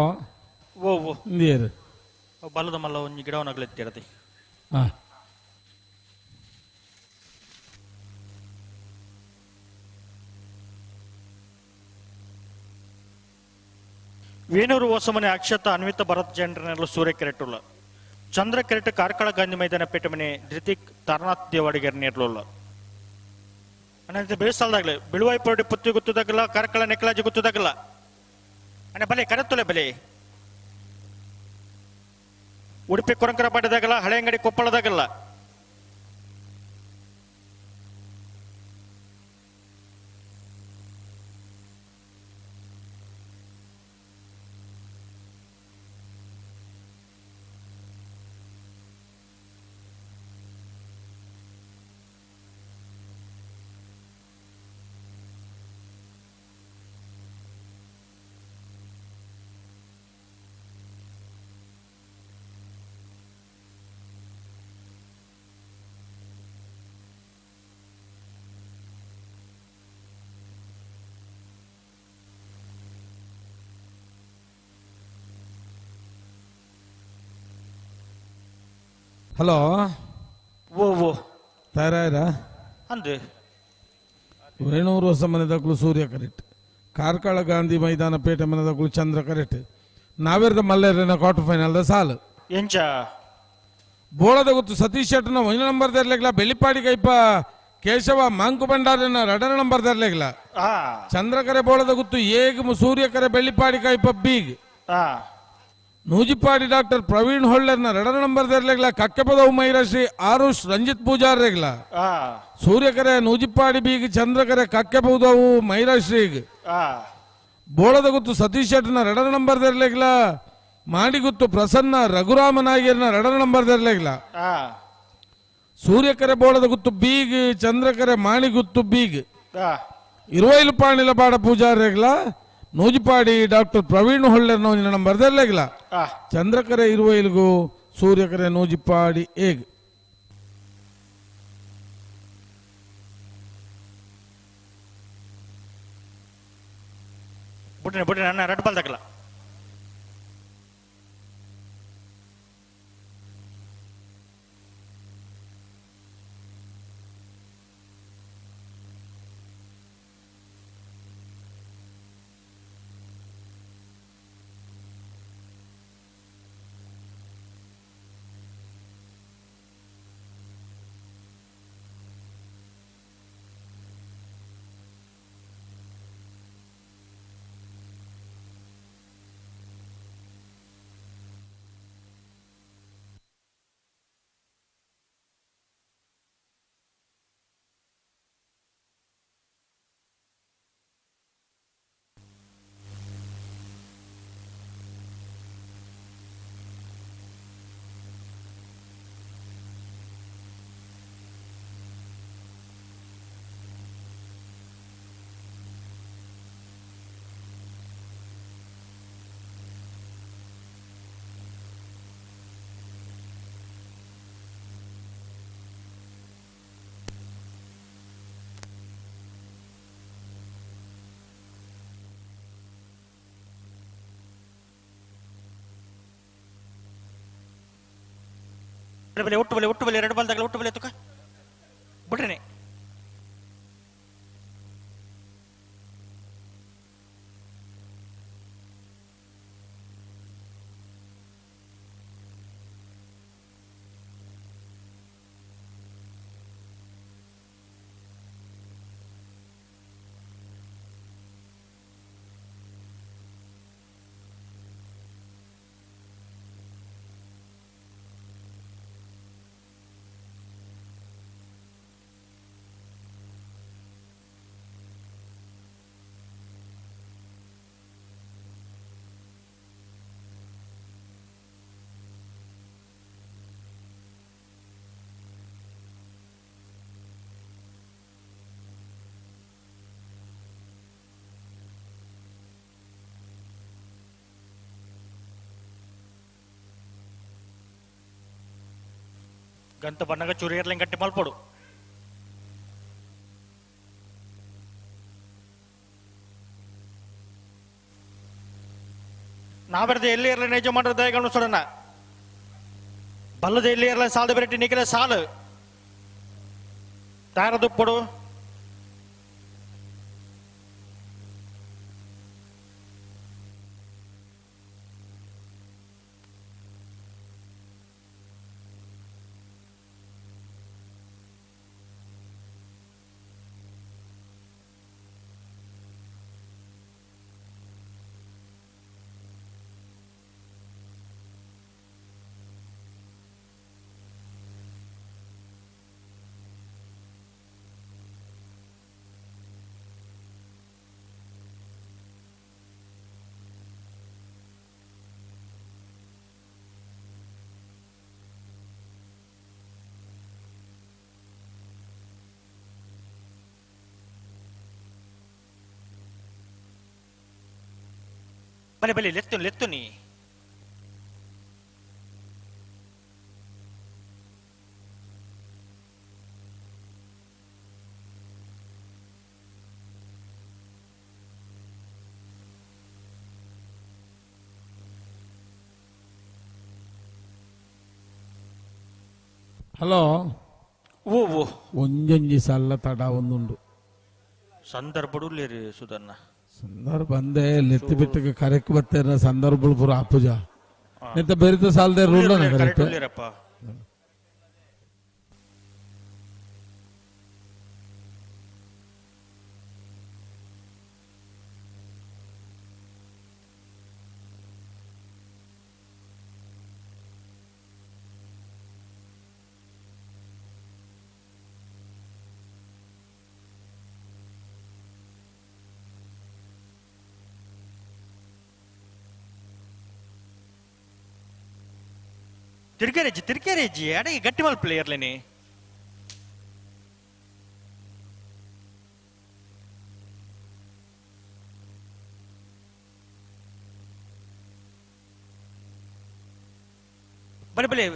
ಓ ಓ ಇಂದಿಯರು ಬಲದ ಮಲ್ಲ ಒಂಜಿ ಗಿಡವನಾಗ್ಲೆತ್ತಿರದೆ. ವೇಣೂರು ಹೊಸಮನೆ ಅಕ್ಷತ ಅನ್ವಿತ ಭರತ್ ಜೈನರನೆಲ್ಲ ಸೂರ್ಯ ಕೆರೆಟುಳ್ಳ ಚಂದ್ರ ಕೆರೆಟ್ ಕಾರ್ಕಳ ಗಾಂಧಿ ಮೈದಾನ ಪೇಟೆ ಮನೆ ಧೃತಿಕ್ ತಾರನಾಥ್ ದೇವಾಡಿಗೆರ್ ನೆರಳುಳ್ಳ. ಅನಂತ ಬೇಸಾಲ್ದಾಗ್ಲೆ ಬಿಳುವಾಯಿ ಪರಡೆ ಪತ್ತು ಗೊತ್ತದಾಗಲ್ಲ ಕಾರ್ಕಳ ನೆಕ್ಲಾಜಿ ಗೊತ್ತದಾಗಲ್ಲ ಅಣ್ಣ ಬಲೆ ಕರತ್ತೊಲೆ ಬಲೆ. ಉಡುಪಿ ಕೊರಂಕರ ಪಾಟದಾಗಲ್ಲ ಹಳೆಯಂಗಡಿ ಕೊಪ್ಪಳದಾಗಲ್ಲ. ಹಲೋ ಓ ಓ ತಯಾರಾಯ್ರಾ ಅಂದು ವೇಣೂರು ಹೊಸ ಮನೆದಕ್ಕಲು ಸೂರ್ಯ ಕರೆಕ್ಟ್ ಕಾರ್ಕಳ ಗಾಂಧಿ ಮೈದಾನ ಪೇಟೆ ಮನೆದಕ್ಕಲು ಚಂದ್ರ ಕರೆಕ್ಟ್ ನಾವೇರ್ದ ಮಲ್ಲೇರಿನ ಕ್ವಾರ್ಟರ್ ಫೈನಲ್ the ಸಾಲು ಎಂಚ ಬೋಳದ ಗೊತ್ತು ಸತೀಶ್ ಶೆಟ್ಟನ ಒಂದನೇ ನಂಬರ್ ದರ್ಲೆಗ್ಲ ಬೆಳ್ಳಿಪಾಡಿ ಕೈಪ ಕೇಶವ ಮಾಂಕು ಭಂಡಾರಿನ ಎರಡನೇ ನಂಬರ್ ದರ್ಲೆಗ್ಲ ಆ ಚಂದ್ರಕರೆ ಬೋಳದ ಗುತ್ತು ಏಗ್ ಸೂರ್ಯಕರೆ ಬೆಳ್ಳಿಪಾಡಿ ಕೈಪ ಬೀಗ್ ಆ ನೂಜಿಪಾಡಿ ಡಾಕ್ಟರ್ ಪ್ರವೀಣ್ ಹೊಳ್ಳರ್ನ ಎರಡನೇ ನಂಬರ್ ದರ್ಲೆಗ್ಲ ಕಕ್ಕೆಪದ ಮೈರಶ್ರೀ ಆರುಷ್ ರಂಜಿತ್ ಪೂಜಾರ್ ರೆಗ್ಲ ಆ ಸೂರ್ಯಕರೆ ನೂಜಿಪಾಡಿ ಬೀಗ್ ಚಂದ್ರಕರೆ ಕಕ್ಕೆಪದವು ಮೈರಶ್ರೀಗ್ ಆ ಬೋಳದ ಗುತ್ತು ಸತೀಶ್ ಶೆಟ್ಟನ ಎರಡನೇ ನಂಬರ್ ದರ್ಲೆಗ್ಲ ಮಾಡಿಗುತ್ತು ಪ್ರಸನ್ನ ರಘುರಾಮ ನಾಯ್ಯರ್ನ ಎರಡನೇ ನಂಬರ್ ದರ್ಲೆಗ್ಲ ಆ ಸೂರ್ಯಕರೆ ಬೋಳದ ಗುತ್ತು ಬೀಗ್ ಚಂದ್ರಕರೆ ಮಾಣಿಗುತ್ತು ಬೀಗ್ ಆ ಇರುವೈಲು ಪಾಣಿಲ ಬಾಡ ಪೂಜಾರ್ರೆಗ್ಲ ನೂಜಿಪಾಡಿ ಡಾಕ್ಟರ್ ಪ್ರವೀಣ್ ಹೊಳ್ಳೆರ್ನ ಒಂಜಿನ ನಂಬರ್ ದರ್ಲೆಗ್ಲ ಆ ಚಂದ್ರಕರೆ ಇರುವೈಲ್ಗು ಸೂರ್ಯಕರೆ ನೂಜಿಪಾಡಿ ಏಗ್ ಬುಡ್ನೆ ಬುಡ್ನೆ ನನ್ನ ರೆಡ್ ಬಾಲ್ ತಗಲ ಬಲೆ ಒಟ್ಟು ಬಲೆ ಒಟ್ಟು ಬಲೆ ಎರಡು ಬಾಲ್ ತಗಲ ಒಟ್ಟು ಬಲೆ ತುಕ ಬಿಡ್ರಿ ಗಂತ ಬಣ್ಣಗ ಚೂರು ಇರ್ಲಿಂಗ್ ಗಟ್ಟಿ ಮಲ್ಪಡು ನಾವೆರ್ದ ಎಲ್ಲಿ ಇರಲಿ ನೈಜ ಮಾಡ್ರ ದಯಗಣ್ಣು ಸೊಡನ ಬಲ್ಲದ ಎಲ್ಲಿ ಇರಲಿ ಸಾಲದ ಬೆರಟಿ ನಿಖಿಲ ಸಾಲು ತಾರದುಪ್ಪಡು ಬಲೆ ಬಲೆ ಲೆತ್ತು ಲೆತ್ತು ನೀ ಹಲೋ. ಓ ಓ ಒಂಜೊಂಜಿ ಸಲ್ಲ ತಡ ಒಂದುಂಡು ಸಂದರ್ಭಡು ಸುಧನ್ನ ಸಂದರ್ಭ ಅಂದೆ ಲೆತ್ತಿ ಬಿಟ್ಟಕ್ಕೆ ಕರೆಕ್ಟ್ ಬತ್ತೇರ ಸಂದರ್ಭ ಪೂರ ಆಪುಜ ನೆತ್ತ ಬೆರಿತ ಸಾಲದೆ ರೂಲ್ ಕರೆಕ್ಟ್ ಉಳ್ಳೇರಪ್ಪ. ತಿರ್ಗೇರೆಜ್ಜಿ ತಿರ್ಗೇರೆಜ್ಜಿ ಅಡೆ ಗಟ್ಟಿ ಮಲ್ ಪ್ಲೇಯರ್ಲೇನೆ ಬಲೆ ಬಲೆ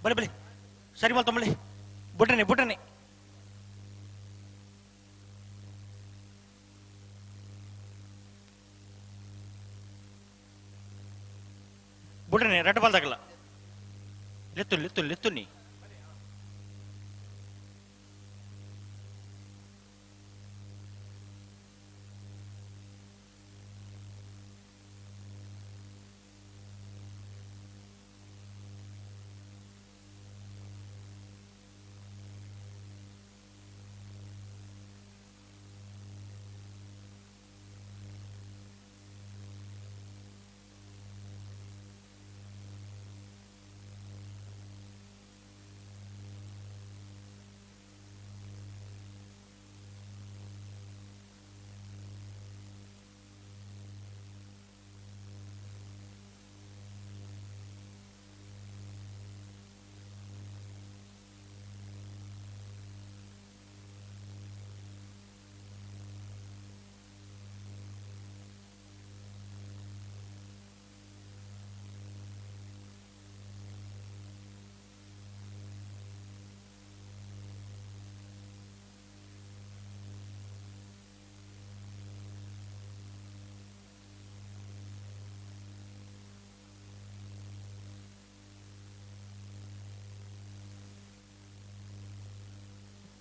ಬಲೆ ಬಲೆ ಸರಿ ಮಲ್ ತಮ್ಮಳಿ ಬುಡ್ರನೆ ಬುಡ್ರನೆ ಬುಡ್ರನೆ ರಡ್ಡ ಬಾಲ್ದಾಗಲ್ಲ ಲೆತ್ತು ಲೆತ್ತು ಲೆತ್ತುನಿ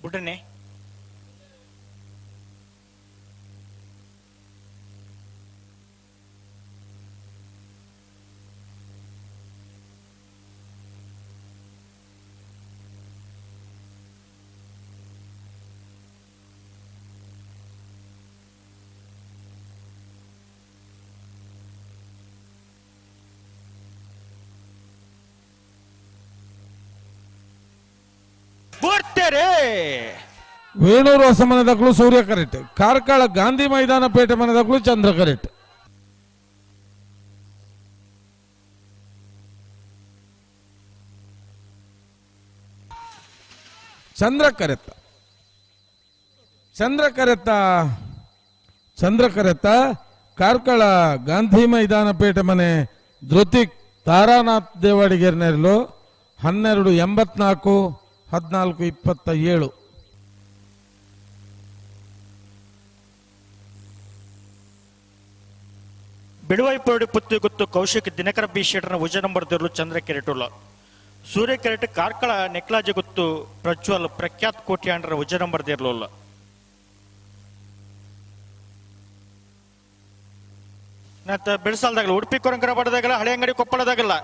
ಬುಡ್ರನೆ ವೇಣೂರು ಹೊಸ ಮನೆದಾಗಲೂ ಸೂರ್ಯ ಕರೆಕ್ಟ್, ಕಾರ್ಕಳ ಗಾಂಧಿ ಮೈದಾನ ಪೇಟೆ ಮನೆದಾಗಲೂ ಚಂದ್ರ ಕರೆಕ್ಟ್. ಚಂದ್ರ ಕರೆತ್ತ ಚಂದ್ರ ಕರೆತ್ತ ಚಂದ್ರ ಕರೆತ್ತ ಕಾರ್ಕಳ ಗಾಂಧಿ ಮೈದಾನ ಪೇಟೆ ಮನೆ ಧೃತಿಕ್ ತಾರಾನಾಥ್ ದೇವಾಡಿಗೆರ್ನೆರಲು 12:84 14:27. ಬಿಡುವೈಪೋಡಿ ಪುತ್ತಿ ಗುತ್ತು ಕೌಶಿಕ್ ದಿನಕರ ಬಿ ಶೆಟ್ಟರ್ನ ಉಜ ನಂಬರ್ ದೇರ್ಲು ಚಂದ್ರ ಕೆರೆಟುಲ್ಲ ಸೂರ್ಯ ಕೆರೆಟ್ ಕಾರ್ಕಳ ನೆಕ್ಲಾಜೆ ಗುತ್ತು ಪ್ರಜ್ವಲ್ ಪ್ರಖ್ಯಾತ್ ಕೋಟ್ಯಾಂಡ್ರ ಉಜ ನಂಬರ್ ದೇರ್ಲುಲ್ಲ. ಬೆಳಸಾಲದಾಗಲ್ಲ ಉಡುಪಿ ಕೊರಂಕರ ಬಡದಾಗಲ್ಲ ಹಳೆ ಅಂಗಡಿ ಕೊಪ್ಪಳದಾಗಲ್ಲ.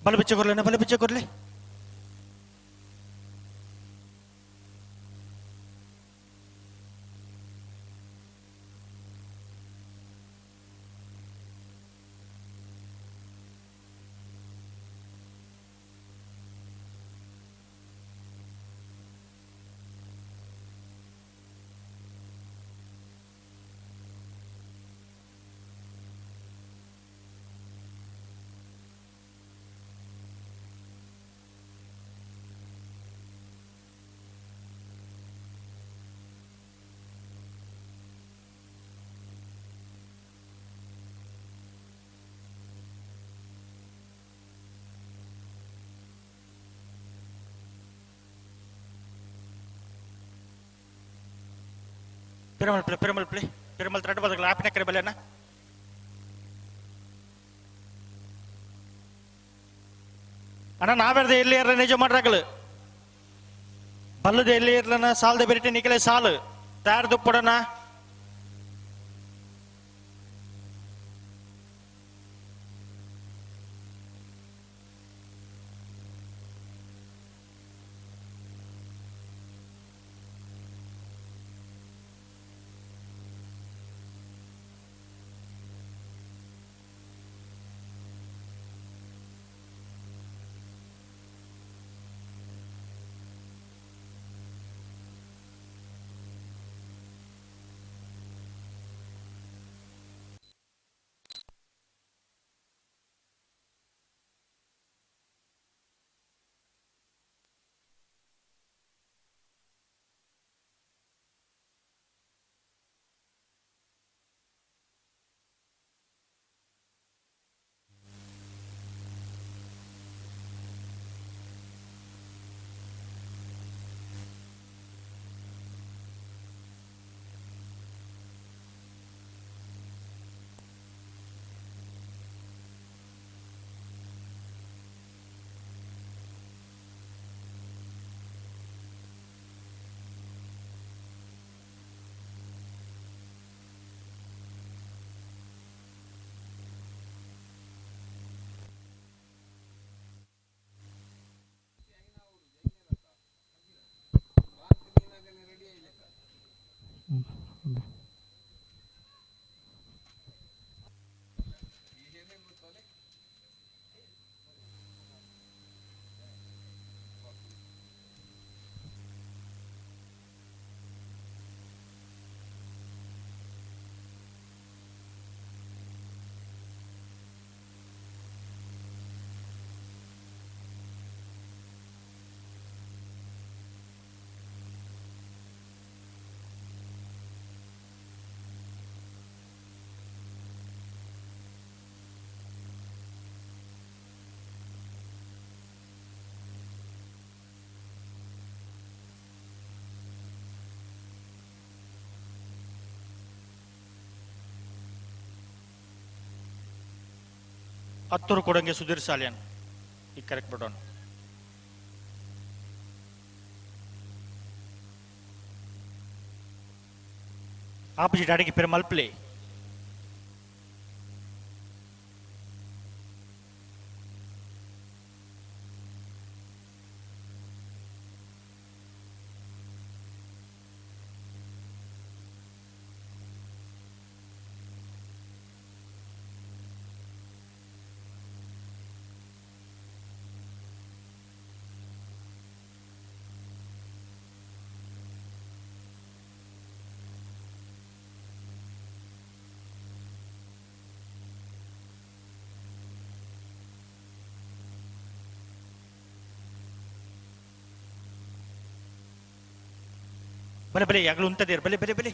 ಬಲ ಬಿಚ್ಚ ಕೊರ್ಲೆ ಬಲ ಬಿಚ್ಚ ಕೊರ್ಲೆ Perumal play Perumal play Perumal ತ್ರೆಡ್ ಬದಲ ಆಪಿನ ಕರೆ ಬಲೆನ ಅಣ್ಣ ನಾವೆರ್ದ ಎಲ್ಲಿ ಇರಲ ನಿಜ ಮಾಡ್ರಾಗಲು ಬಲ್ಲದ ಎಲ್ಲಿ ಇರ್ಲನ ಸಾಲದ ಬೆರಿಟಿ ನಿಕಲೆ ಸಾಲು ತಯಾರು ದುಪ್ಪಡನ ಹತ್ತೂರು ಕೊಡಂಗೆ ಸುಧೀರ್ ಸಾಲಿಯನ್ ಈ ಕರೆಕ್ಟ್ ಬಿಡೋಣ. ಆಪೋಸಿಟ್ ಅಡಿಗೆ ಪೆರುಮಲ್ ಪ್ಲೇ ಬಲೆ ಬಲೆ ಯಾಗಲೂ ಉಂಟದೇರು ಬಲೆ ಬಲೆ ಬಲೆ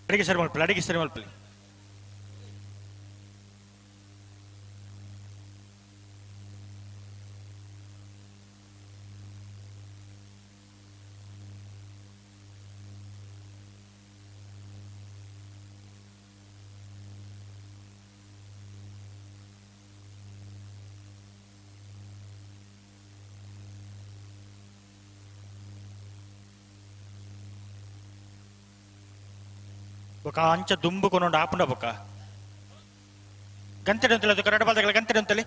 ಅಡಿಗೆ ಸರಿ ಮಲ್ಪಲಿ, ಅಡಿಗೆ ಸರಿ ಮಲ್ಪಲಿ. ಬೊಕ ಅಂಚ ದುಂಬು ಕೊನೊಂಡು ಆಪುಂಡ ಬೊಕ ಗಂತೆಡೆ ಅಂತಲೆ ಅದು ಕರಡ ಬಾಲ್ದಗಳ ಗಂತೆಡೆ ಅಂತಲೆ.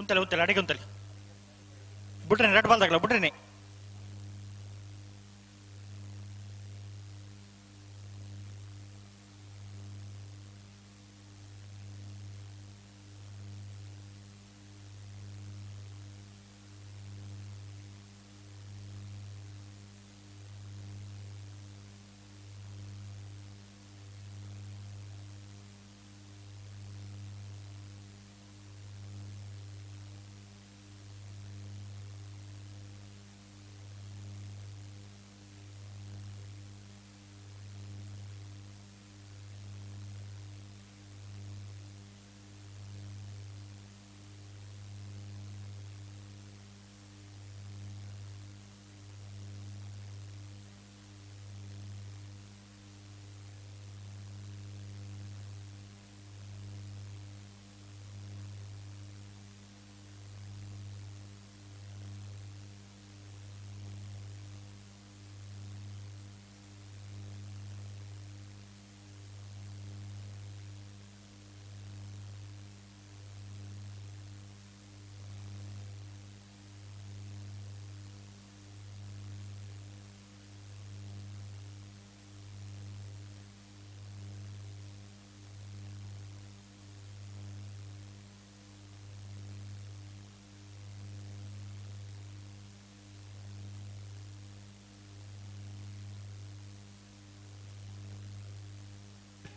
ಉಂತಲೆ ಉಂತಲೆ ಅಡಿಗೆ ಉಂತಲೆ ಬಿಟ್ರೆ ರೆಡ್ ಬಾಲ್ದಾಗಲ್ಲ ಬಿಟ್ರೇನೆ.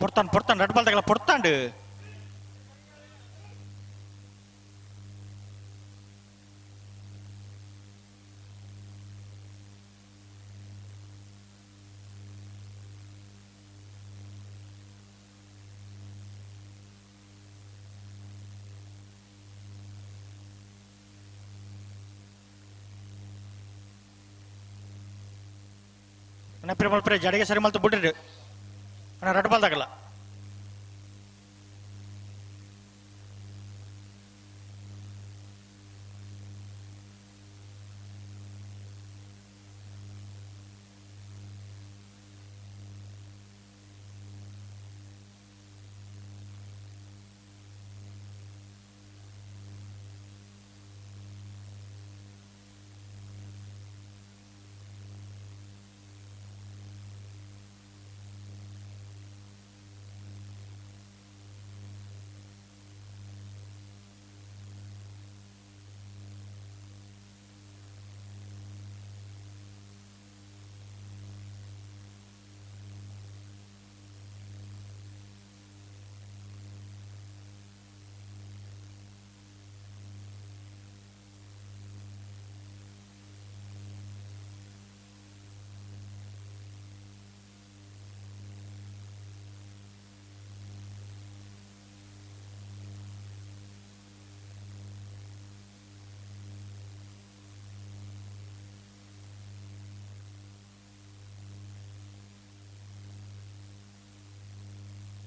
ಪೊರ್ತಾನ್ ಪೊರ್ತಾನ್ ರೆಡ್ ಬಾಲ್ ತಗಲ ಪೊರ್ತಾಂಡು. ಅಣ್ಣ ಜಡಿಗೆ ಸರಿ ಮಲ್ತು ಬಿಡ್ರಿ ಅಣ್ಣ ರೆಡ್ ಬಾಲ್ ತಗಲ.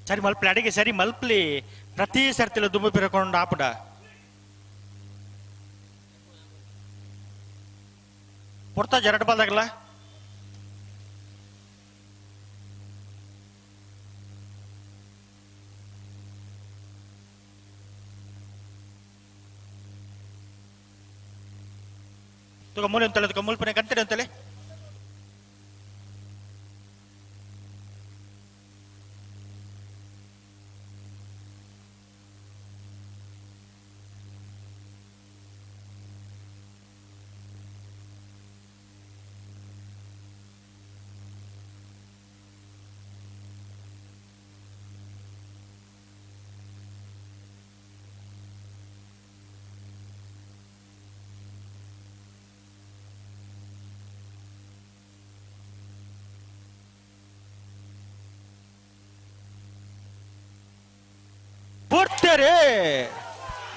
ಸರಿ ಮಲ್ಪ್ಲಿ ಅಡಿಗೆ ಸರಿ ಮಲ್ಪ್ಲಿ ಪ್ರತಿ ಸರ್ತಿಲ ದುಂಬು ಪಿರಕೊಂಡು ಆಪುಡ. ಪೊರ್ತಾ ಜರಡ್ ಬಾಲ್ದಾಗಲ್ಲ. ತುಗ ಮೂಲೆ ಅಂತಲೆ ತುಗ ಮುಲ್ಪನೆ ಕಂತಿಡೆ ಅಂತಲೆ. ಗೆಂದಿಯರೇ.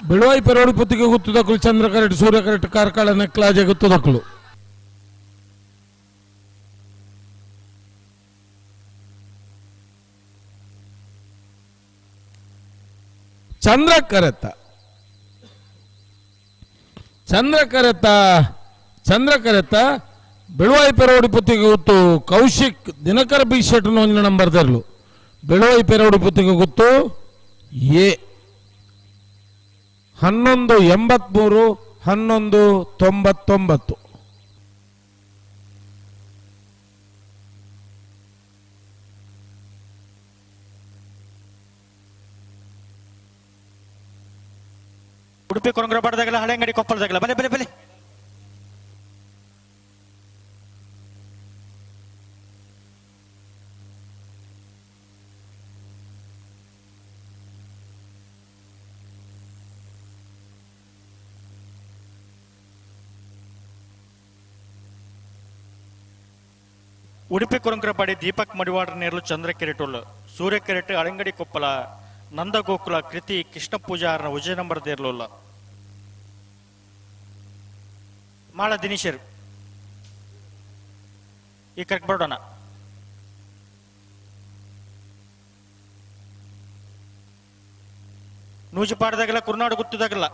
ಬೆಳುವಾಯಿ ಪೆರೋಡಿ ಪುತ್ತಿಗೆ ಗುತ್ತುದಕ್ಕಲು ಚಂದ್ರ ಕರೆಟ್ ಸೂರ್ಯ ಕರೆಟ್ ಕಾರ್ಕಳ ನೆಕ್ಲಾಜೆ ಗುತ್ತುದಕ್ಕಲು. ಚಂದ್ರ ಕರೆತ ಚಂದ್ರ ಕರೆತ ಚಂದ್ರ ಕರೆತ ಬೆಳುವಾಯಿ ಪೆರೋಡಿ ಪುತ್ತಿಗೆ ಗುತ್ತು ಕೌಶಿಕ್ ದಿನಕರ ಬಿ ಶೆಟ್ನ ಒಂದು ನಂಬರ್ ತರಲು. ಬೆಳುವಾಯಿ ಪೆರೋಡಿ ಪುತ್ತಿಗೆ ಗುತ್ತು ಎ 11.83 11.99. ಉಡುಪಿ ಕೊರಂಗ್ರ ಬಡದಾಗಲ ಹಳೆಂಗಡಿ ಕೊಪ್ಪಳದಾಗಲ ಬಲೆ ಬಲೆ ಬಲೆ. ಉಡುಪಿ ಕೊರಂಕ್ರಪಾಡಿ ದೀಪಕ್ ಮಡಿವಾಡ ನೇರಲು ಚಂದ್ರ ಕೆರೆಟೋಲ್ ಸೂರ್ಯ ಕೆರೆಟ್ ಅಳಂಗಡಿ ಕೊಪ್ಪಲ ನಂದ ಗೋಕುಲ ಕೃತಿ ಕೃಷ್ಣ ಪೂಜಾರನ ವಿಜಯ ನಂಬರ್ ದೇರ್ಲೋಲ್ಲ ಮಾಳ ದಿನೇಶರು ಈ ಕರೆಕ್ಟ್ ಬರೋಣ. ನೂಜುಪಾಡದಾಗಲ್ಲ ಕುರ್ನಾಡು ಗುತ್ತದಾಗಲ್ಲ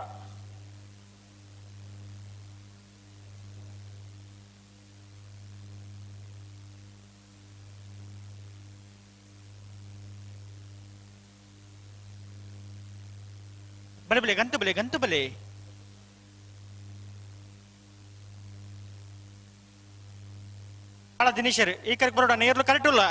ಬಲೆ ಬಲೆ ಗಂತು ಬಲೆ ಗಂತು ಬಲೆ. ದಿನೇಶರ್ ಈ ಕರೆಕ್ಟ್ ಬರೋಣ ನೇರ್ಲು ಕರೆಕ್ಟ್ ಇಲ್ಲ.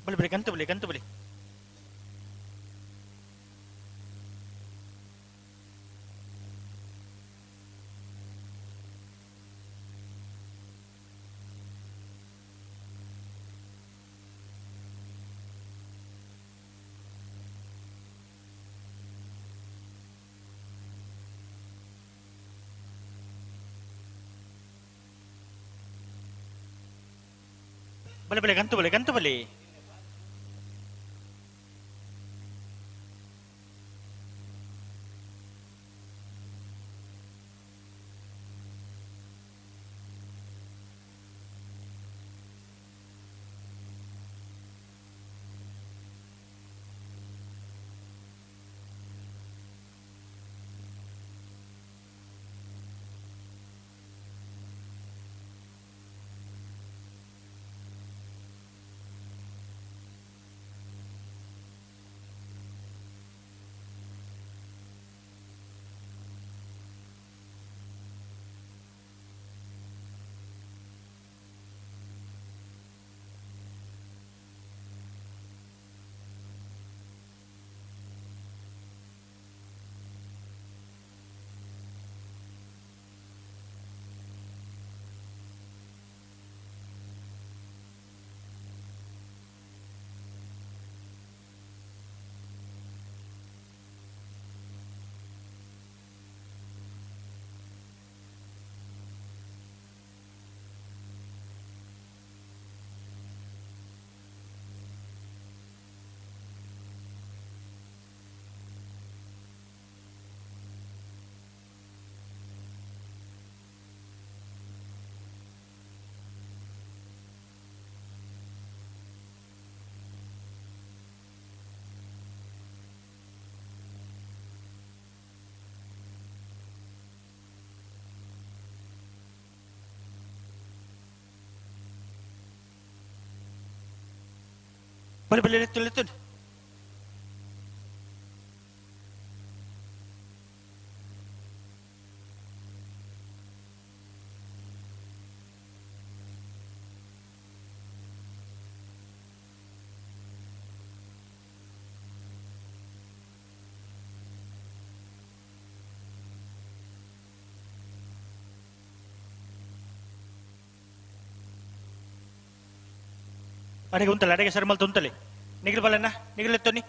ಬಲಿ ಬಲಿ ಗಂತು ಬಲಿ ಗಂತು ಬಲಿ. ಬಲಿ ಬಲಿ ಗಂತು ಬಲಿ ಗಂತು ಬಲಿ. ಬಲೆ ಬಲೆ ಲೆತ್ತು ಲೆತ್ತು ಅಡಿಗೆ ಉಂತಲೆ ಅಡಿಗೆ ಸರಿ ಮಲ್ತು ಉಂತಲೆ ನಿಗಿಲ್ ಬಲಣ್ಣ ನಿಗಿಲ್ ಎತ್ತೊನ್ನಿ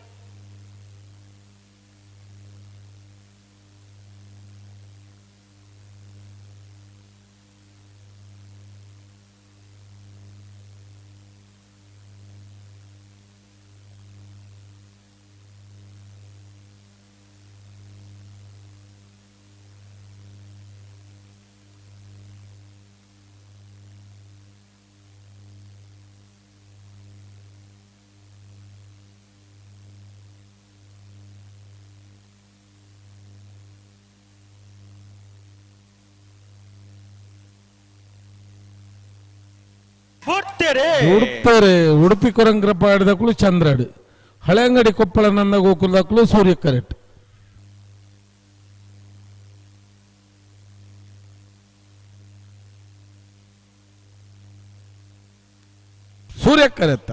ಉಡುಪೇರೆ ಉಡುಪಿ ಕೊರಂಗ್ರಪ್ಪ ಆಡಿದಕ್ಕಳು ಚಂದ್ರಾಡು ಹಳೆಂಗಡಿ ಕೊಪ್ಪಳ ನನ್ನ ಗೋಕುಲದಕ್ಕಳು ಸೂರ್ಯ ಕರೆಕ್ಟ್ ಸೂರ್ಯ ಕರೆತ್ತ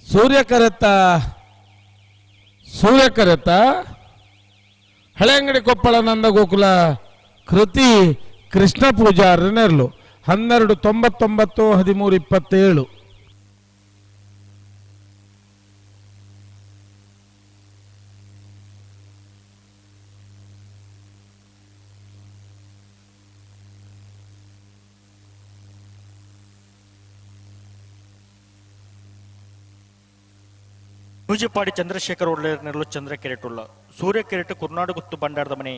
ಸೂರ್ಯ ಕರೆತ್ತ ಸೂರ್ಯ ಕರೆತ್ತ ಹಳೆಂಗಡಿ ಕೊಪ್ಪಳ ನಂದ ಗೋಕುಲ ಕೃತಿ ಕೃಷ್ಣ ಪೂಜಾರನೆರ್ಲು 12:99 13:27. ನೂಜಿಪಾಡಿ ಚಂದ್ರಶೇಖರ್ ಒಳ್ಳೆಯರ್ನೆರಳು ಚಂದ್ರ ಕೆರೆಟುಳ್ಳ ಸೂರ್ಯ ಕೆರೆಟು ಕುರ್ನಾಡು ಗುತ್ತು ಬಂಡಾರದ ಮನೆ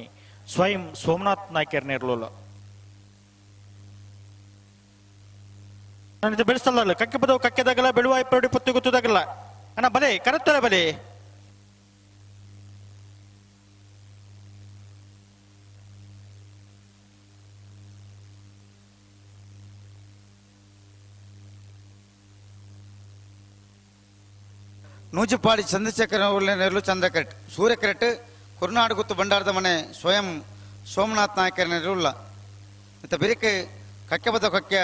ಸ್ವಯಂ ಸೋಮನಾಥ್ ನಾಯ್ಕರ್ ನೇರ್ಲುಲ್ಲ ನಾನು ಬೆಳೆಸಲ್ಲ ಕಕ್ಕೆ ಬದವು ಕಕ್ಕೆದಾಗಲ್ಲ ಬೆಳುವ ಇಪ್ಪರಡಿ ಪತ್ತು ಗೊತ್ತದಾಗಲ್ಲ ಅಣ್ಣ ಬಲೆ ಕರತ್ತಲ್ಲ ಬಲೆ ನೂಜಿಪಾಡಿ ಚಂದ್ರಶೇಖರ ನೆರಳು ಚಂದ್ರ ಕರೆಟ್ ಸೂರ್ಯ ಕರೆಟ್ ಕುರ್ನಾಡು ಗುತ್ತು ಬಂಡಾರದ ಮನೆ ಸ್ವಯಂ ಸೋಮನಾಥ್ ನಾಯಕರ ನೆರಳುಲ್ಲ ಮತ್ತು ಬಿರಿಕೆ ಕಕ್ಕೆ ಬದ ಕಕ್ಕೆ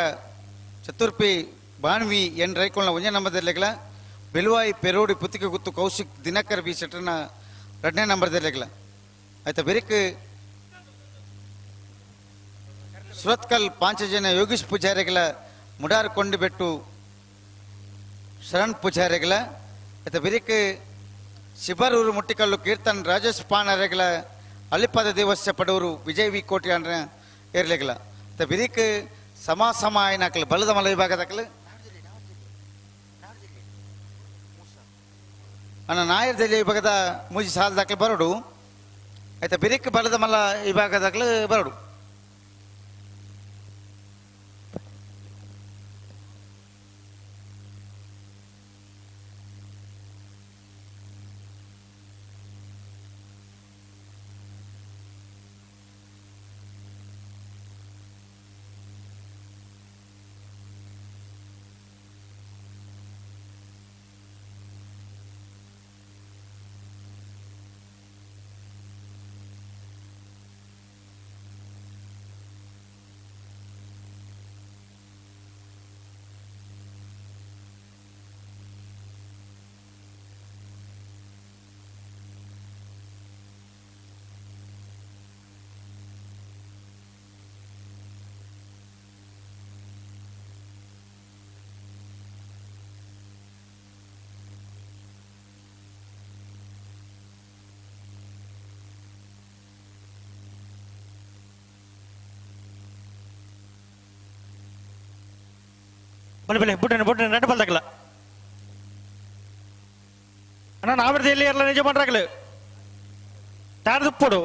ಚತುರ್ಪಿ ಬಾಣ್ವಿ ಎನ್ ರೈಕೊಳ್ನ ಒಂಜೇ ನಂಬರ್ದಲ್ಲಿಗಲ ಬೆಲುವಾಯಿ ಪೆರೋಡಿ ಪುತ್ತಿಗೆ ಗುತ್ತು ಕೌಶಿಕ್ ದಿನಕರ್ ಬಿ ಶೆಟ್ಟರ್ನ ಎರಡನೇ ನಂಬರ್ದಲ್ಲಿಗಲ ಆಯ್ತಾ ಬಿರಿಕ್ ಸುರತ್ಕಲ್ ಪಾಂಚಜನ ಯೋಗೀಶ್ ಪೂಜಾರಿಗಳ ಮುಡಾರ್ ಕೊಂಡಿಬೆಟ್ಟು ಶರಣ್ ಪೂಜಾರಿಗಳ ಆಯ್ತಾ ಬಿರಿಕ್ ಶಿಬರೂರು ಮುಟ್ಟಿಕಲ್ಲು ಕೀರ್ತನ್ ರಾಜೇಶ್ ಪಾನರೆಗಳ ಅಲ್ಲಿಪದ ದೇವಸ್ಯ ಪಡೂರು ವಿಜಯ್ ವಿ ಕೋಟಿ ಅಂದ್ರೆ ಏರ್ಲೆಗಳ ಆಯ್ತಾ ಬಿರಿಕ್ ಸಮ ಸಮ ಆಯ್ನಾಕಲು ಬಲದ ಮಲ ವಿಭಾಗದಾಕಲು ಅಣ್ಣ ನಾಯರ್ದಲ್ಲಿ ವಿಭಾಗದ ಮೂಜಿ ಸಾಲದಾಕಲು ಬರಡು ಆಯ್ತಾ ಬಿರಿಕ್ ಬಲದ ಮಲ್ಲ ವಿಭಾಗದಾಕಲು ಬರಡು ಬಲೆ ಬಲೆ ಬುಡ್ಡನೆ ಬುಡ್ಡನೆ ನಟ ಬಲ್ದಾಗಲ್ಲ ಅಣ್ಣ ನಾವಿರ್ದ ಎಲ್ಲಿ ಇರಲ್ಲ ನಿಜ ಮಾಡ್ರಾಗಲು ತಾರದುಪ್ಪಡು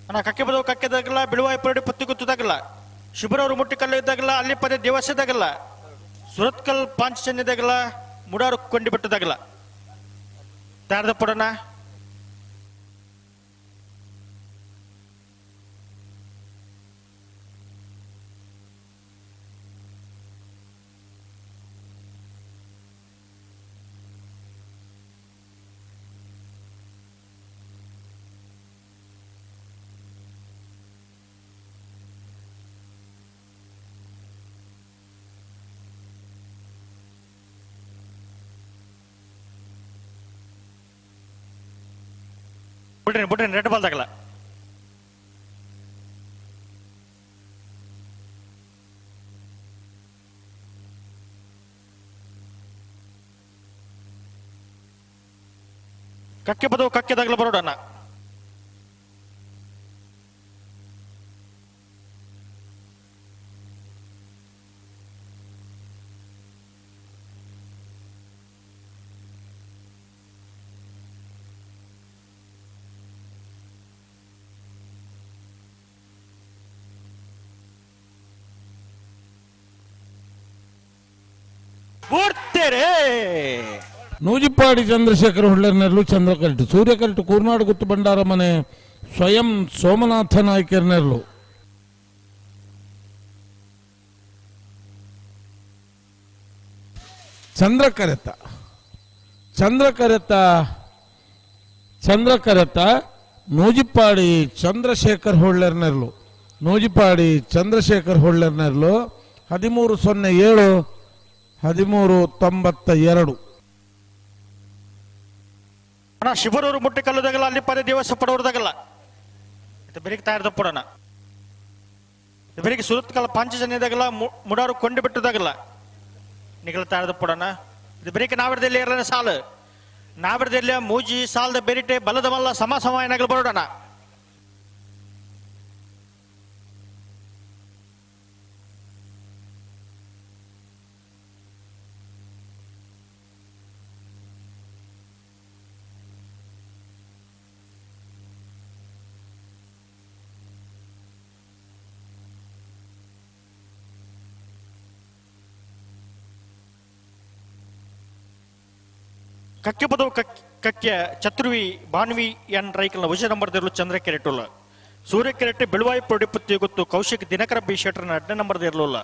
ಅಣ್ಣ ಕಕ್ಕೆ ಬದವು ಕಕ್ಕೆದಾಗಲ್ಲ ಬಿಳುವ ಇಪ್ಪರಡಿ ಪತ್ತು ಗುತ್ತದಾಗಲ್ಲ ಶಿಬರವರು ಮುಟ್ಟಿಕಲ್ಲು ಇದ್ದಾಗಲ್ಲ ಅಲ್ಲಿ ಪದೇ ದೇವಸ್ಥಾನದಾಗಲ್ಲ ಸುರತ್ಕಲ್ ಪಾಂಚಜನ್ಯದಾಗಲ್ಲ ಮುಡಾರು ಕೊಂಡಿ ಬೆಟ್ಟದಾಗಲ್ಲ. ತಯಾರ್ದಪ್ಪಡಣ. ಬುಡ್ರಿ ಬುಡ್ರಿ ರೆಡ್ ಬಾಲ್ ತಗಲ. ಕಕ್ಕೆ ಬದವು ಕಕ್ಕೆ ತಗಲ ಬರೋಡಣ್ಣ. ನೂಜಿಪ್ಪಾಡಿ ಚಂದ್ರಶೇಖರ ಹೊಳ್ಳರ್ನೆರ್ಲು ಚಂದ್ರಕಲ್ಟು ಸೂರ್ಯಕಲ್ಟು ಕೂರ್ನಾಡು ಗುತ್ತು ಭಂಡಾರ ಮನೆ ಸ್ವಯಂ ಸೋಮನಾಥ ನಾಯ್ಕರ್ನೆರ್ಲು. ಚಂದ್ರಕರೆತ ಚಂದ್ರಕರೆತ ಚಂದ್ರಕರೆತ ನೂಜಿಪ್ಪಾಡಿ ಚಂದ್ರಶೇಖರ್ ಹೊಳ್ಳರ್ನೆರ್ಲು ನೂಜಿಪ್ಪಾಡಿ ಚಂದ್ರಶೇಖರ್ ಹೊಳ್ಳರ್ನೆರ್ಲು 13.07 13.92. ಅಣ್ಣ ಶಿವರೂರು ಮುಟ್ಟಿ ಕಲ್ಲುದಾಗಲ್ಲ ಅಲ್ಲಿ ಪದೇ ದೇವಸ್ಥ ಪಡೋರ್ದಾಗಲ್ಲ ಬೆಳಿಗ್ಗೆ ತಯಾರ್ದಪ್ಪಡೋಣ. ಬೆಳಿಗ್ಗೆ ಸುರತ್ಕಲ್ ಪಾಂಚಜನ್ಯದಾಗಲ್ಲ ಮುಡಾರು ಕೊಂಡು ಬಿಟ್ಟದಾಗಲ್ಲ ನಿಗಲ ತಯಾರ್ದಪ್ಪಡೋಣ. ಇದು ಬೆಳಿಗ್ಗೆ ನಾವರದಲ್ಲಿ ಇರಲಿಲ್ಲ ಸಾಲು ನಾವರದಲ್ಲಿ ಮೂಜಿ ಸಾಲದ ಬೆರಿಟೆ ಬಲದ ಮಲ್ಲ ಸಮ ಸಮಯನಾಗಲು ಬರೋಣ. ಕಕ್ಕೆ ಬದವು ಕಕ್ಕೆ ಚತುರ್ವಿ ಭಾನ್ವಿ ಎನ್ ರೈಕಲ್ನ ವಿಜಯ ನಂಬರ್ ದೇರ್ಲು ಚಂದ್ರ ಕೆರೆಟುಲ್ಲ ಸೂರ್ಯ ಕೆರೆಟೆ ಬೆಳುವಾಯಿ ಪೊಡಿಪತ್ತಿ ಗೊತ್ತು ಕೌಶಿಕ್ ದಿನಕರ ಬಿ ಶೆಟ್ಟರ್ನ 8ನೇ ನಂಬರ್ ದೇರ್ಲುಲ್ಲ.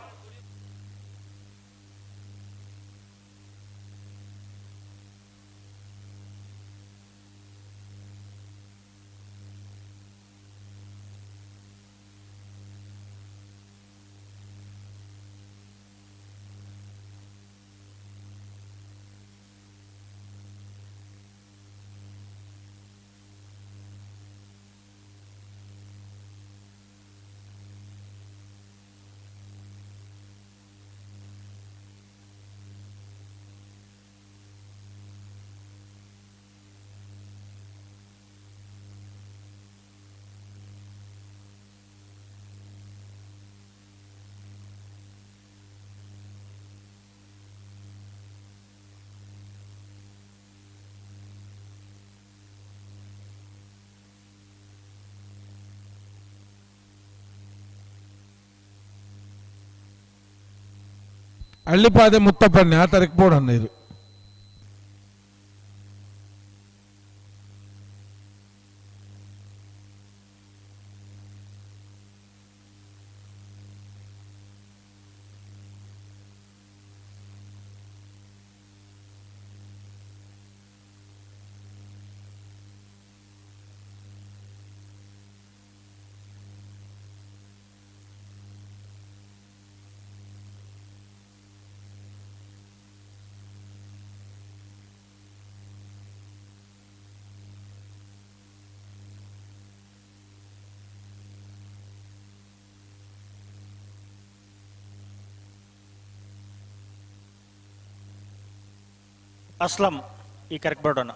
ಅಳ್ಳಿಪಾದೆ ಮುತ್ತಪ್ಪಣ್ಣೆ ಆ ತಾರೀಕು ಬೋಡಣ್ಣ ಇದು. ಅಸ್ಲಂ ಈ ಕರೆಕ್ಟ್ ಬರೋಣ.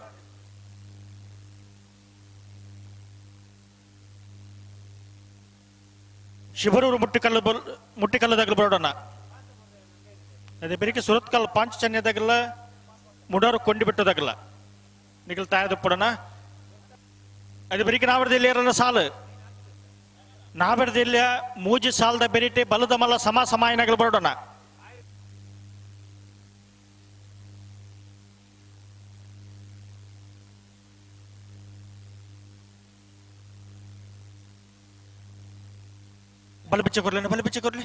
ಶಿವರೂರು ಮುಟ್ಟಿಕಲ್ಲು ಮುಟ್ಟಿಕಲ್ಲದಾಗಲು ಬರೋಣ. ಅದೇ ಬೆಳಿಗ್ಗೆ ಸುರತ್ಕಲ್ ಪಾಂಚಜನ್ಯದಾಗಲ್ಲ ಮುಡಾರು ಕೊಂಡಿ ಬಿಟ್ಟದಾಗಲ್ಲ ನಿಗಲ್ ತಾಯದ ಪಡೋಣ. ಅದೇ ಬೆಳಿಗ್ಗೆ ನಾವರದಲ್ಲಿ ಇರಲ್ಲ ಸಾಲು ನಾವರದಲ್ಲಿ ಮೂಜಿ ಸಾಲದ ಬೆರಿಟೆ ಬಲದ ಮಲ್ಲ ಸಮ ಸಮಾಯನಾಗಲು ಬರೋಣ. ಬಲ ಬಿಚ್ಚ ಕೊರ್ಲೆ ಬಲ ಬಿಚ್ಚ ಕೊರ್ಲೆ.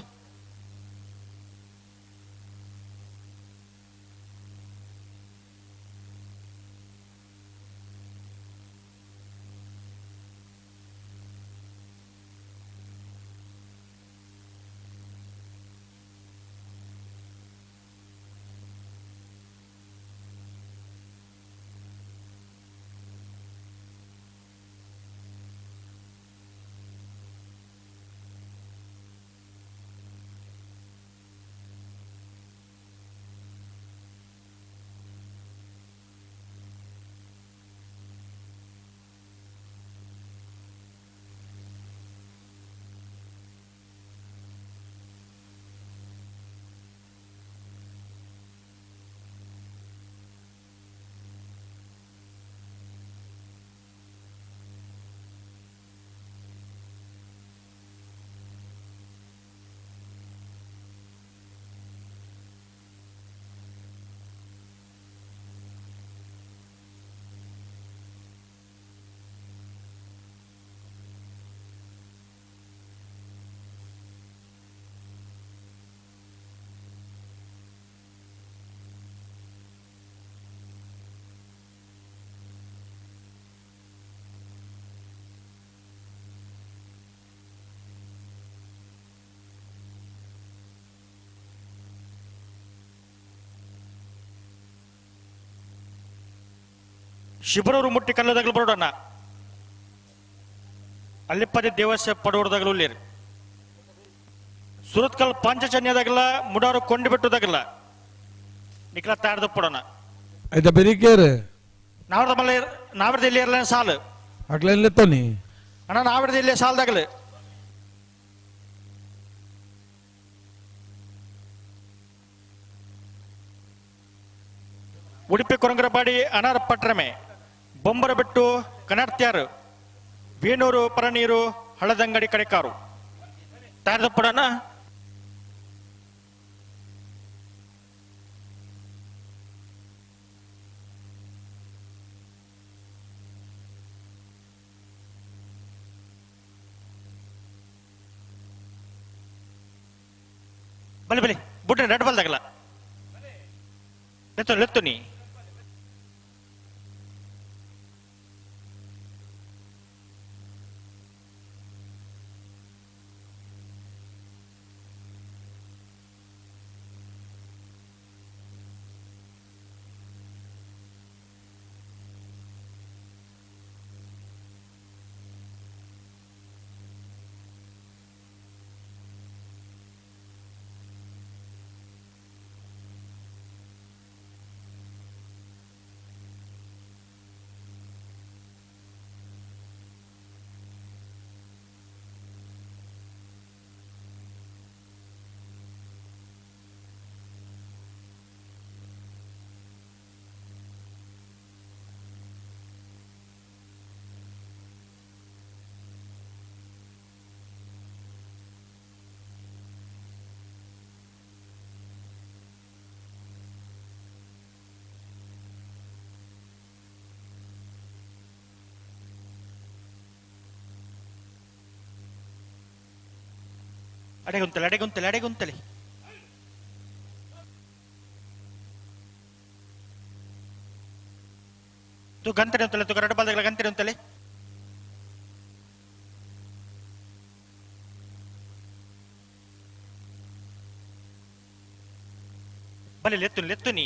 ಶಿಬರೂರು ಮುಟ್ಟಿ ಕಲ್ಲದಾಗಲು ಬರೋಡಣ್ಣ ಅಲ್ಲಿಪ್ಪದೆ ದೇವಸ್ಯ ಪಡೋರ್ದಾಗಲು ಉಳ್ಳೇರಿ ಸುರತ್ಕಲ್ ಪಾಂಚಜನ್ಯದಾಗಲ ಮುಡಾರು ಕೊಂಡಿ ಬಿಟ್ಟುದಾಗಲ್ಲ ನಿಖಲ ತಾಡ್ದು ಪಡೋಣ ಐತ ಬೆರಿಕೇರು ನಾವರದ ಮಲ್ಲ ನಾವರದ ಇಲ್ಲಿ ಇರಲ ಸಾಲು ಅಕ್ಲೆಲ್ಲ ತೋನಿ ಅಣ್ಣ ನಾವರದ ಇಲ್ಲಿ ಸಾಲದಾಗಲು ಉಡುಪಿ ಕೊರಂಗರಪಾಡಿ ಅನಾರ್ ಪಟ್ರಮೆ ಬೊಂಬರಬೆಟ್ಟು ಕನ್ನಡ್ತ್ಯಾರು ಬೇನೂರು ಪರನೀರು ಹಳದಂಗಡಿ ಕಡೆಕಾರು ತಾರದಪ್ಪಡನ ಬಲಿ ಬಲಿ ಬುಡ್ರಿ ರೆಡ್ ಬಲ್ದಾಗಲ್ಲ ಲೆತ್ತು ಲೆತ್ತು ನೀ ಅಡೆಗುಂತಲೆ ಅಡೆಗುಂತಲೆ ಅಡೆಗುಂತಲೆ ತು ಗಂತರೆ ಉಂತಲೆ ತು ಕರಡು ಬಾಲ್ದಗಳ ಗಂತರೆ ಉಂತಲೆ ಬಲೆ ಲೆತ್ತು ಲೆತ್ತು ನೀ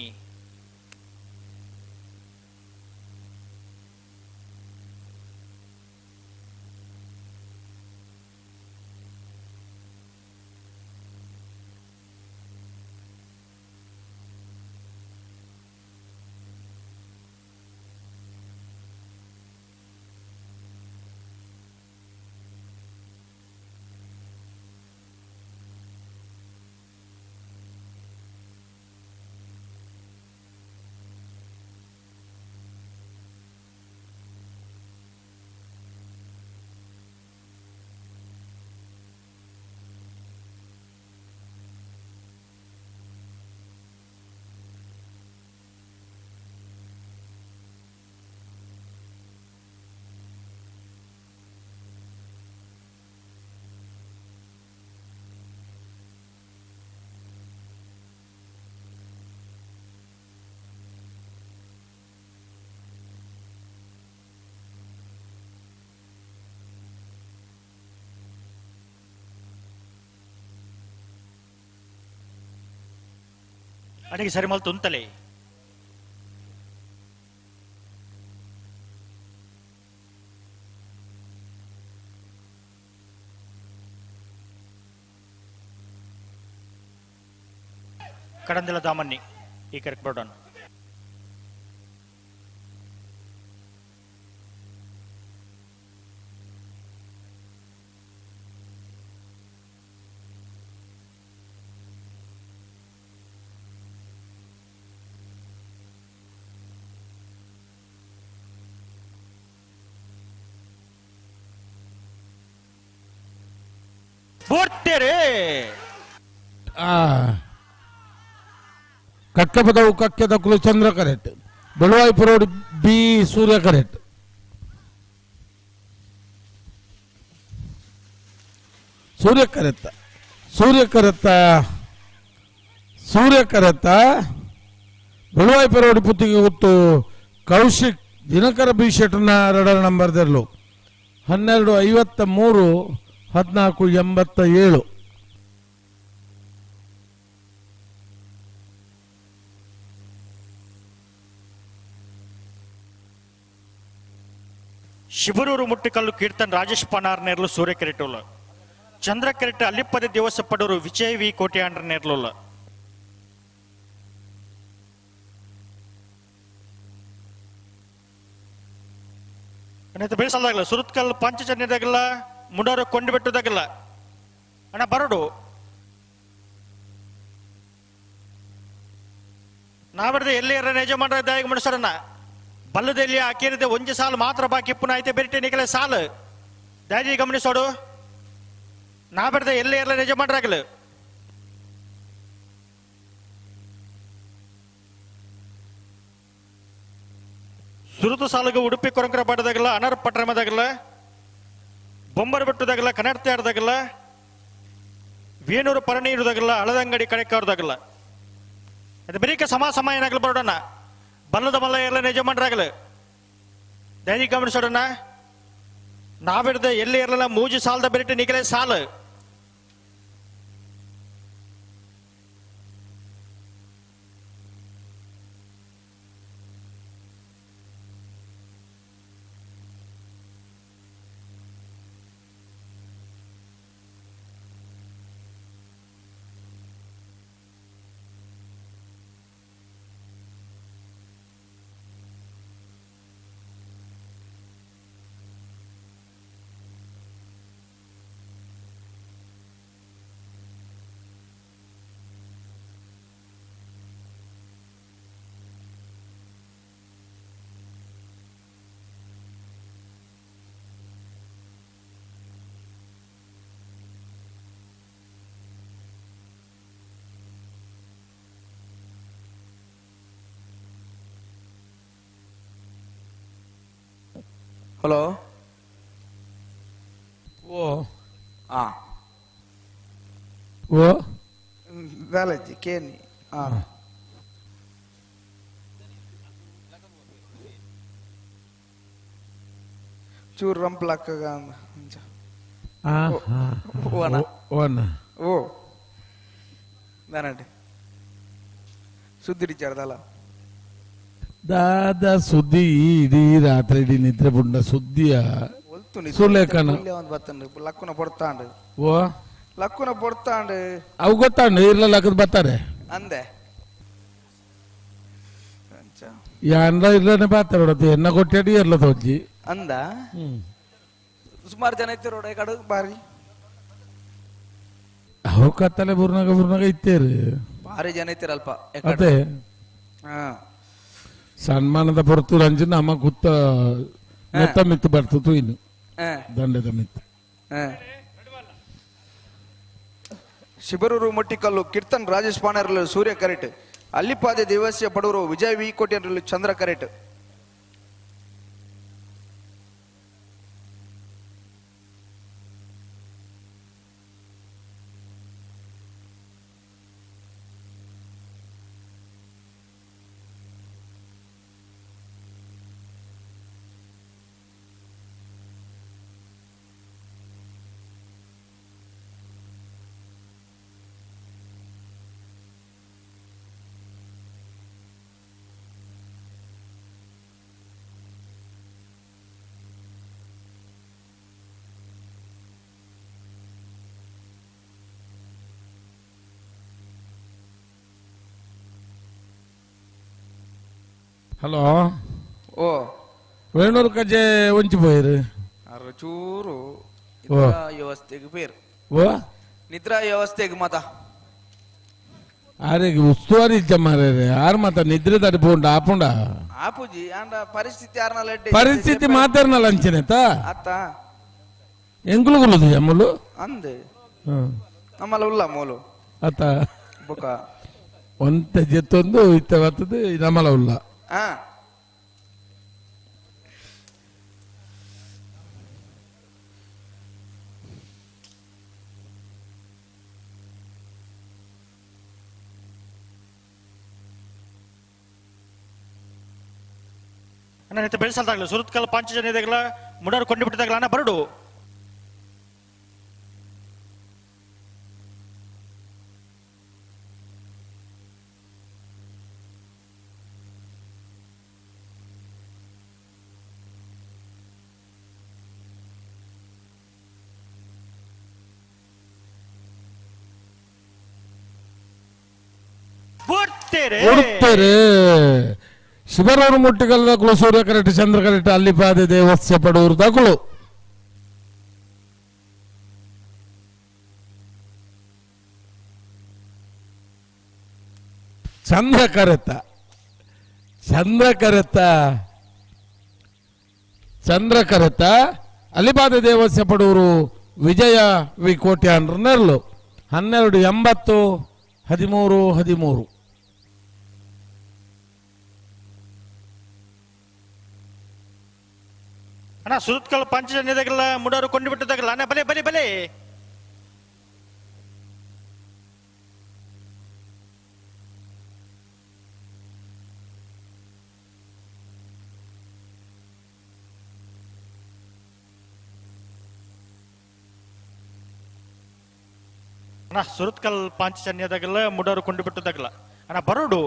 ಅಡಿಗೆ ಸರಿ ಮಲ್ತು ಉಂತಲೆ. ಕಡಂದಿಲ ದಾಮನ್ನಿ ಈ ಕರೆಕ್ಟ್ ಬರೋಣ. ಕಕ್ಕಪದವು ಕಕ್ಕೆದ ಕುಲು Chandra correct, Beluvaipura road B Surya correct. Surya ಕರೆತ್ತ ಸೂರ್ಯ ಕರೆತ್ತ ಸೂರ್ಯ ಕರೆತ್ತ ಬೆಳುವಾಯಿಪುರ ರೋಡ್ ಪುತ್ತಿಗೆ ಗೊತ್ತು ಕೌಶಿಕ್ ದಿನಕರ ಬಿ ಶೆಟ್ಟರ್ನ ಎರಡರ ನಂಬರ್ ದೆರ್ಲು 12:53 14:87. ಶಿಬರೂರು ಮುಟ್ಟಿಕಲ್ಲು ಕೀರ್ತನ್ ರಾಜೇಶ್ ಪನಾರ್ ನೇರ್ಲು ಸೂರ್ಯ ಕೆರೆಟುಲ್ಲ. ಚಂದ್ರ ಕೆರೆಟ್ ಅಲ್ಲಿಪ್ಪದ ದಿವಸ ಪಡೂರು ವಿಜಯ್ ವಿ ಕೋಟ್ಯಾಂಡ್ರ ನೇರ್ಲುಲ್ಲ. ಬೆಳೆಸಲಾಗಲ್ಲ ಸುರತ್ಕಲ್ ಪಂಚಜನ್ಯದಾಗಲ್ಲ ಮುಂಡಾರು ಕೊಂಡು ಬಿಟ್ಟದಾಗಲ್ಲ ಅಣ್ಣ ಬರಡು. ನಾವಿಡದೆ ಎಲ್ಲಿ ಯಜಮಾನರ ದಾಯಿಗೆ ಮನುಷ್ಯರನ್ನ ಬಲ್ಲದಲ್ಲಿ ಆಕೇರಿದೆ ಒಂಜಿ ಸಾಲು ಮಾತ್ರ ಬಾಕಿ ಪುನಃ ಐತೆ ಬೆರಿಟೆ ನಿಕಲೆ ಸಾಲು ದಾಯಿ ಗಮನಿಸೋಡು. ನಾವಿಡದೆ ಎಲ್ಲಿ ಇರಲ ಯಜಮಾನರಾಗಲು. ಸುರುತು ಸಾಲುಗೆ ಉಡುಪಿ ಕೊರಂಕರ ಬಾಡದಾಗಲ್ಲ ಅನರ್ ಪಟ್ರಮದಾಗಲ್ಲ ಬೊಂಬರ್ ಬಿಟ್ಟದಾಗಲ್ಲ ಕನ್ನಡತಾಡ್ದಾಗಲ್ಲ ವೇಣೂರು ಪರಣಿ ಇರುದಾಗಲ್ಲ ಹಳದಂಗಡಿ ಕಡೆಕಾರ್ದಾಗಲ್ಲ ಅದು ಬರೀಕ ಸಮ ಸಮ ಏನಾಗಲು ಬರೋಣ. ಬಲ್ಲದ ಮಲ್ಲ ಎಲ್ಲ ಯಜಮಾನರಾಗಲು ದೈನಿಕ ಗಮನಿಸೋಣ. ನಾವಿಡದೆ ಎಲ್ಲಿ ಇರಲಿಲ್ಲ ಮೂಜಿ ಸಾಲದ ಬೆರಿಟೆ ನಿಗಲೇ ಸಾಲು. ಹಲೋ ಓ ಆ ಓ ದಾಲಜ್ಜಿ ಕೇನಿ ಆ ಚೂರು ರಂಪ್ಲಾಕ ಓನ ಓನ ಓ ದಾನಂడి ಸುದ್ದಿ ಟೀಚರ್ ದಾದ ಸುದ್ದಿ ಇಡೀ ರಾತ್ರಿ ಇಡೀ ನಿದ್ರೆ ಬುಂಡ ಸುದ್ದಿಯ ಸುಲೇಖನ ಲಕ್ಕುನ ಪೊಡ್ತಾಂಡು ಓ ಲಕ್ಕುನ ಪೊಡ್ತಾಂಡು ಅವು ಗೊತ್ತಾಂಡು ಇರ್ಲ ಲಕ್ಕದ ಬರ್ತಾರೆ ಅಂದೆ ಯಾನ್ಲ ಇರ್ಲನೆ ಬಾತಾರೆ ಎನ್ನ ಕೊಟ್ಟಾಡಿ ಇರ್ಲ ತೋಜಿ ಅಂದ ಸುಮಾರು ಜನ ಇತ್ತು ರೋಡ ಕಡೆ ಬಾರಿ ಅವು ಕತ್ತಲೆ ಬುರ್ನಾಗ ಬುರ್ನಾಗ ಇತ್ತೇರಿ ಭಾರಿ ಜನ ಇತ್ತಿರಲ್ಪ ಅದೇ ಹಾ ಸನ್ಮಾನದ ಪೊರತು ರಂಜನ ಅಮ್ಮ ಗುತ್ತ ಮೆತ್ತ ಮಿತ್ತು ಬರ್ತತು ಇನ್ನು ದಂಡದ ಮಿತ್ತು. ಶಿಬರೂರು ಮೊಟ್ಟಿಕಲ್ಲು ಕೀರ್ತನ್ ರಾಜೇಶ್ ಪಾಣರಲು ಸೂರ್ಯ ಕರೆಟ್, ಅಲ್ಲಿಪಾದೆ ದೇವಸ್ಯ ಪಡೂರು ವಿಜಯ್ ವಿ ಕೋಟ್ಯನರಲು ಚಂದ್ರ ಕರೆಟ್. ಹಲೋ ಓ ವೇಣೂರು ಕಜೆ ಒಂಚಿ ಪೋಯಿರು ಅರ ಚೂರು ನಿದ್ರಾ ವ್ಯವಸ್ಥೆಗೆ ಪೇರು ಓ ನಿದ್ರಾ ವ್ಯವಸ್ಥೆಗೆ ಮಾತ ಆರೆಗೆ ಉಸ್ತುವಾರಿ ಇಜ್ಜ ಮಾರ್ರೆ ಆರ್ ಮಾತ ನಿದ್ರೆ ತಡಿ ಪೋಂಡ ಆಪುಂಡ ಆಪುಜಿ ಅಂಡ ಪರಿಸ್ಥಿತಿ ಯಾರನ್ನ ಪರಿಸ್ಥಿತಿ ಮಾತಾಡ್ನಲ್ಲ ಅಂಚನೆತ ಅತ್ತ ಎಂಕುಲು ಕುಲ್ಲುದು ಜಮ್ಮುಲು ಅಂದೆ ನಮ್ಮಲ್ಲ ಉಲ್ಲ ಮೂಲು ಅತ್ತ ಬೊಕ ಒಂತೆ ಜೆತ್ತೊಂದು ಇತ್ತ ಬರ್ತದೆ ನಮ್ಮಲ ಉಲ್ಲ ಆ ಅಣ್ಣ ನಿತ್ತ ಬೆಳೆಸಲ್ದಾಗಲ ಸುರತ್ಕಲ್ ಪಾಂಚಜನ್ಯ ಇದಾಗಲ ಮುಡಾರು ಕೊಂಡು ಬಿಟ್ಟಿದಾಗಲ ಅಣ್ಣ ಬರಡು ಬುಡ್ತೇರೆ ಕೊಡ್ತಾರೆ ಶಿವರವರು ಮುಟ್ಟಿಗಲ್ಲ ಕುಳು ಸೂರ್ಯ ಕರೆಕ್ಟ್ ಚಂದ್ರ ಕರೆಕ್ಟ್ ಅಲ್ಲಿ ಪಾದೆ ದೇವಸ್ಯ ಪಡೂರು ದಕುಳು ಚಂದ್ರ ಕರೆತ ಚಂದ್ರ ಕರೆತ ಚಂದ್ರ ಕರೆತ ಅಲಿಬಾದ ದೇವಸ್ಯ ಪಡೂರು ವಿಜಯ ವಿ ಕೋಟ್ಯಾನ್ರ ನೆರಳು 12 80 13 13. ಅಣ್ಣ ಸುರತ್ಕಲ್ ಪಾಂಚಜನ್ಯದಾಗಲ್ಲ ಮುಡಾರು ಕೊಂಡು ಬಿಟ್ಟದಾಗಲ್ಲ ಅಣ್ಣ ಬಲೆ ಬಲೆ ಬಲೆ ಅಣ್ಣ ಸುರತ್ಕಲ್ ಪಾಂಚಜನ್ಯದಾಗಲ್ಲ ಮುಡಾರು ಕೊಂಡು ಬಿಟ್ಟದಾಗಲ್ಲ ಅಣ್ಣ ಬರೋಡು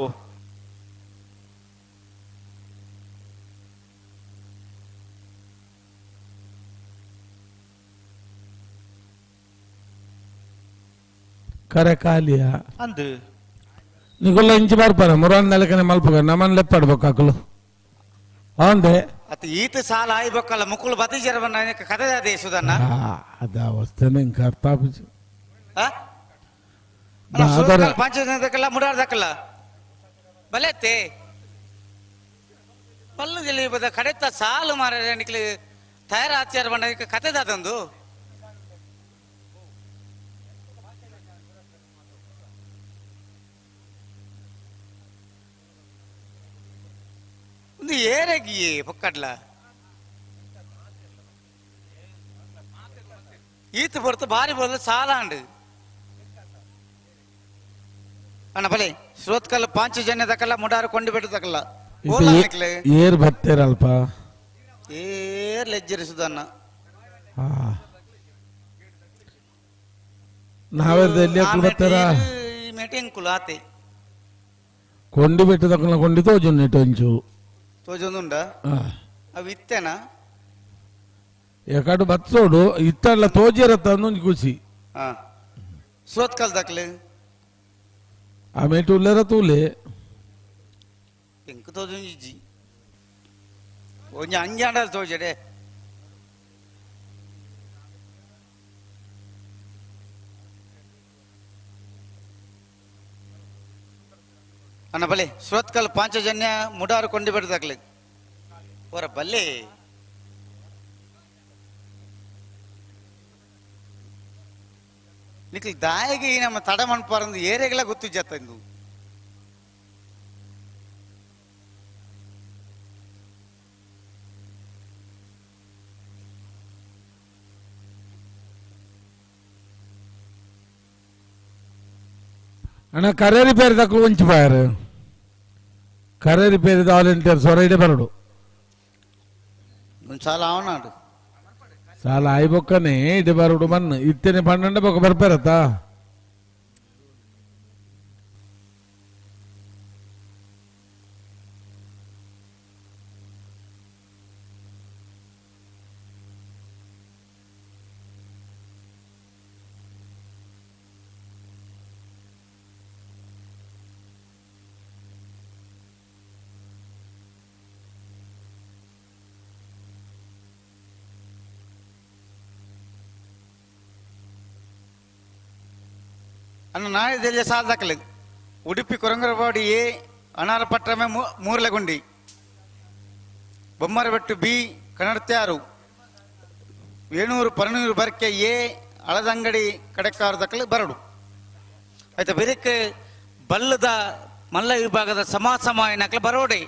ಕರಕಾಲಿಯ ಅಂದು ನಿಗುಲ್ಲ ಇಂಚಿ ಬರ್ಪಾರ ಮುರಾನ್ ನೆಲಕನೆ ಮಲ್ಪಗ ನಮನ್ ಲೆಪ್ಪಾಡ್ಬೇಕು ಅಕಲು ಅಂದೆ ಅತ್ತ ಈತ ಸಾಲ ಆಯ್ಬೇಕಲ್ಲ ಮುಕ್ಕುಳು ಬತಿಜರ ಕಥೆ ಅದೇ ಸುಧನ್ನ ಅದ ಅವಸ್ಥೆನೆ ಇಂಕ ಅರ್ಥ ಆಪುಜಿ. ಪಂಚದಕ್ಕಲ್ಲ ಮುಡಾರ್ದಕ್ಕಲ್ಲ ಬಲೆತ್ತೆ ಪಲ್ಲುದಲ್ಲಿ ಬದ ಕಡೆತ ಸಾಲು ಮಾರ ನಿಕ್ಲಿ ತಯಾರ ಬಂಡ ಕತೆ ದಾದಂದು ಒಂದು ಏರಗಿ ಪೊಕ್ಕಡ್ಲ ಈತ ಬರ್ತು ಬಾರಿ ಬದಲು ಸಾಲ ಅಂಡು ಅಣ್ಣ ಬಲೆ ಶ್ರೋತ್ಕಲ್ಲ ಪಾಂಚಜನ್ಯದಕ್ಕಲ್ಲ ಮುಡಾರು ಕೊಂಡು ಬಿಟ್ಟದಕ್ಕಲ್ಲ ಏರ್ ಬತ್ತೇರಲ್ಪ ಏರ್ ಲೆಜ್ಜರಿಸುದನ್ನ ನಾವೇರ್ದ ಎಲ್ಲಿ ಬತ್ತಾರ ಮೇಟೆಂಕುಲು ಆತೆ ಕೊಂಡಿ ಬೆಟ್ಟದಕ್ಕಲ್ಲ ಕೊಂಡಿ ತೋಜುನ್ನಿ ಟೊಂಚು ತೋಜೊಂದುಂಡ ಅವು ಇತ್ತೇನಾ ಎಕಡು ಬತ್ತೋಡು ಇತ್ತಲ್ಲ ತೋಜಿರತ್ತ ಒಂದೊಂದು ಖುಷಿ ಹಾ ಶ್ರೋತ್ಕಲ್ ದಕ್ಲೆ ಆ ಮೇಟು ಉಲ್ಲೇರ ತೂಲೆ ಎಂಕ್ ತೋಜೊಂಜಿಜ್ಜಿ ಒಂಜಿ ಅಂಜಾಂಡಲ್ ತೋಜಡೆ ಅಣ್ಣ ಬಲೆ ಸುರತ್ಕಲ್ ಪಾಂಚಜನ್ಯ ಮುಡಾರು ಕೊಂಡಿ ಬಿಡದಾಗ್ಲಿ ಅವರ ಬಲ್ಲೆ ನಿಕ್ಲಿ ದಾಯಿಗೆ ಈ ನಮ್ಮ ತಡ ಮಣ್ಪಾರಂದು ಏರಿಯಾಗೆಲ್ಲ ಗೊತ್ತಿಜ್ಜತ್ತ ಇಂದು ಅಣ್ಣ ಕರೇರಿ ಪೇರು ತಕ್ಕ ಒಂಚು ಬಾಯರು ಕರೇರಿ ಪೇರಿದ ವಾಲಂಟಿಯರ್ಸ್ ಹೊರಗಡೆ ಬರಡು ಒಂದು ಸಾಲ ಅವನಾಡು ಸಾಲ ಆಯ್ಬೊಕ್ಕನೆ ಇಡೆ ಬರಡು ಮಣ್ಣು ಇತ್ತೇನೆ ಪನ್ನೊಂಡೆ ಬೊಕ್ಕ ಬರ್ಪೇರತ್ತ ಅನ್ನ ನಾಳೆ ಸಾಲ್ ದಾಖಲೆ ಉಡುಪಿ ಕೊರಂಗರಪಾಡಿ ಎ ಅನಾರಪಟ್ಟಮೆ ಮೂರ್ಲಗುಂಡಿ ಬೊಮ್ಮರಬೆಟ್ಟು ಬಿ ಕನ್ನಡತ್ಯಾರು ವೇಣೂರು ಪರನೂರು ಬರ್ಕೆ ಎ ಅಳದಂಗಡಿ ಕಡೆಕಾರು ದಾಖಲೆ ಬರಡು. ಆಯ್ತಾ ಬೆರಕ್ಕೆ ಬಲ್ಲದ ಮಲ್ಲ ವಿಭಾಗದ ಸಮಾಸಮಾಯನಕ್ಲೆ ಬರೋಡೆ.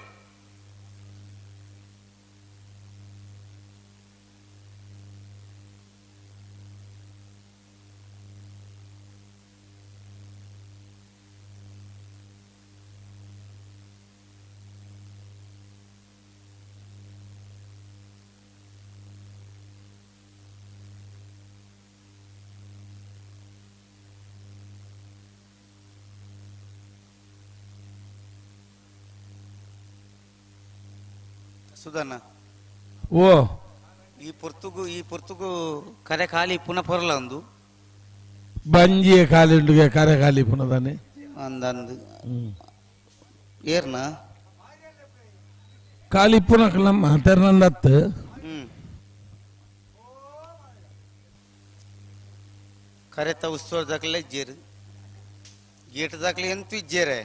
ಸುಧನ್ನ ಓ ಈ ಪೊರ್ತುಗು ಕರೆ ಖಾಲಿ ಪುನಃ ಪೊರಲ ಒಂದು ಬಂಜಿಯ ಖಾಲಿ ಉಂಡುಗೆ ಕರೆ ಖಾಲಿ ಪುನಃ ತಾನೆ ಅಂದಂದು ಏರ್ನ ಖಾಲಿ ಪುನಃ ನಮ್ಮ ತೆರ್ನಂದತ್ತು. ಕರೆತ ಉತ್ಸವ ದಾಖಲೆ ಇಜ್ಜೇರು ಗೇಟ್ ದಾಖಲೆ ಎಂತೂ ಇಜ್ಜೇರೆ.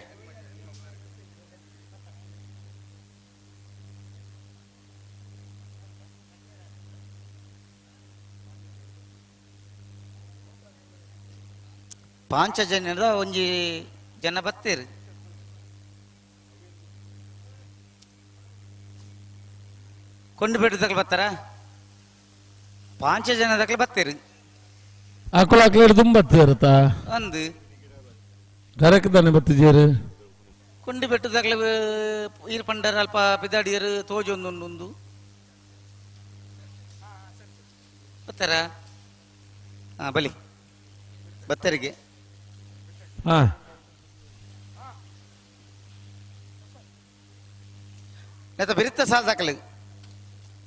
ಪಾಂಚಜನ್ಯದ ಒಂಜಿ ಜನ ಬತ್ತೇರು. ಕೊಂಡು ಬೇಟದಕ್ಲೆ ಬರ್ತಾರ ಪಾಂಚಜನ ದಕ್ಲೆ ಬತ್ತೇರು. ಅಕುಲ ಅಕ್ಲೇಡ್ ತುಂಬ ಬತ್ತೇರುತ್ತಾ ಅಂದು ಕರೆಕ್ ತಾನೆ ಬತ್ತಿಜೇರು ಕೊಂಡು ಬೆಟ್ಟದಾಗಲೇ ಈರ್ ಪಂಡರ ಅಲ್ಪ ಬಿದಾಡಿಯರು ತೋಜೊಂದೊಂದು ಬರ್ತಾರ. ಹಾ ಬಲಿ ಬತ್ತರಿಗೆ ನೆತ್ತ ಬಿರಿತ ಸಾಲ್ ದಾಖಲೆ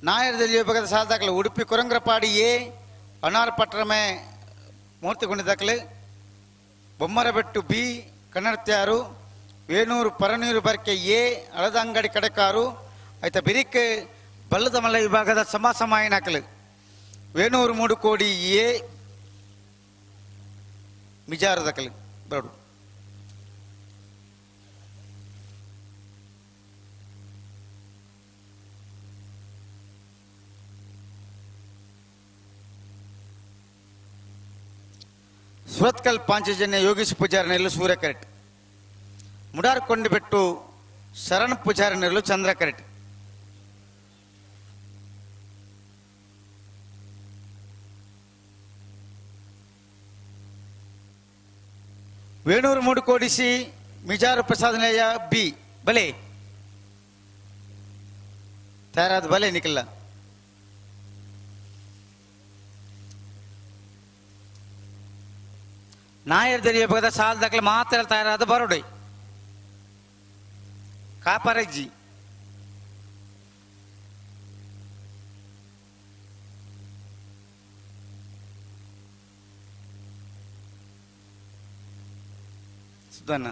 ನಾಯರದಲ್ಲಿ ವಿಭಾಗದ ಸಾಲ್ ದಾಖಲೆ ಉಡುಪಿ ಕೊರಂಗ್ರಪಾಡಿ ಎ ಅನಾರ್ಪಟ್ರಮೆ ಮೂರ್ತಿಗೊಂಡ ದಾಖಲೆ ಬೊಮ್ಮರಬೆಟ್ಟು ಬಿ ಕನ್ನಡತ್ಯಾರು ವೇಣೂರು ಪರನೂರು ಬರ್ಕೆ ಎ ಅಳದಂಗಡಿ ಕಡೆಕಾರು ಆಯ್ತಾ ಬಿರಿಕೆ ಬಲ್ಲದಮಲ್ಲ ವಿಭಾಗದ ಸಮಾಸಮಾಯನಾಕಲು ವೇಣೂರು ಮೂಡುಕೋಡಿ ಎ ಮಿಜಾರ ದಾಖಲೆ ಬರಡು. ಸುರತ್ಕಲ್ ಪಾಂಚಜನ್ಯ ಯೋಗೀಶ್ ಪೂಜಾರಿನಲ್ಲೂ ಸೂರ್ಯ ಕರೆಟ್ ಮುಡಾರ್ ಕೊಂಡುಬೆಟ್ಟು ಶರಣ್ ಪೂಜಾರಿನಲ್ಲೂ ಚಂದ್ರ ಕರೆಟ್. ವೇಣೂರು ಮೂಡುಕೋಡಿಸಿ ಮಿಜಾರು ಪ್ರಸಾದನಯ್ಯ ಬಿ ಬಲೆ ತಯಾರಾದ ಬಲೆ ನಿಖಿಲ್ಲ. ನಾಯರ್ ದರಿಯ ಬಗದ ಸಾಲ್ ದಾಖಲೆ ಮಾತ್ರ ತಯಾರಾದ ಬರೋಡೆ ಕಾಪರಜ್ಜಿ. ಸುಧನ್ನ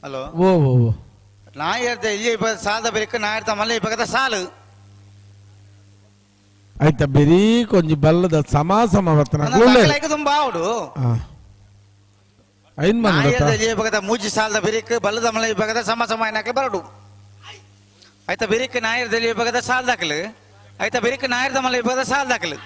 ಹಲೋ ಓ ಓ ಓ ನಾಯರ್ದ ಇಲ್ಲಿ ಸಾಲದ ಬೇಕು ನಾಯರ್ದ ಮಲ್ಲ ಬಗದ ಸಾಲು ಆಯ್ತಾ ಬೆರಿ ಕೊಂಚ ಬಲ್ಲದ ಸಮ ಸಮ ಬರ್ತನ ತುಂಬಾ ಅವಡು ಐನ್ ಬಗದ ಮೂಜಿ ಸಾಲದ ಬೆರಿಕ್ ಬಲ್ಲದ ಮಲ್ಲ ವಿಭಾಗದ ಸಮ ಸಮ ಏನಾಕ್ಲೆ ಬರಡು. ಆಯ್ತಾ ಬೆರಿಕ್ ನಾಯರ್ದಲ್ಲಿ ವಿಭಾಗದ ಸಾಲ ದಾಖಲು ಆಯ್ತಾ ಬೆರಿಕ್ ನಾಯರ್ದ ಮಲ್ಲ ವಿಭಾಗದ ಸಾಲ ದಾಖಲು.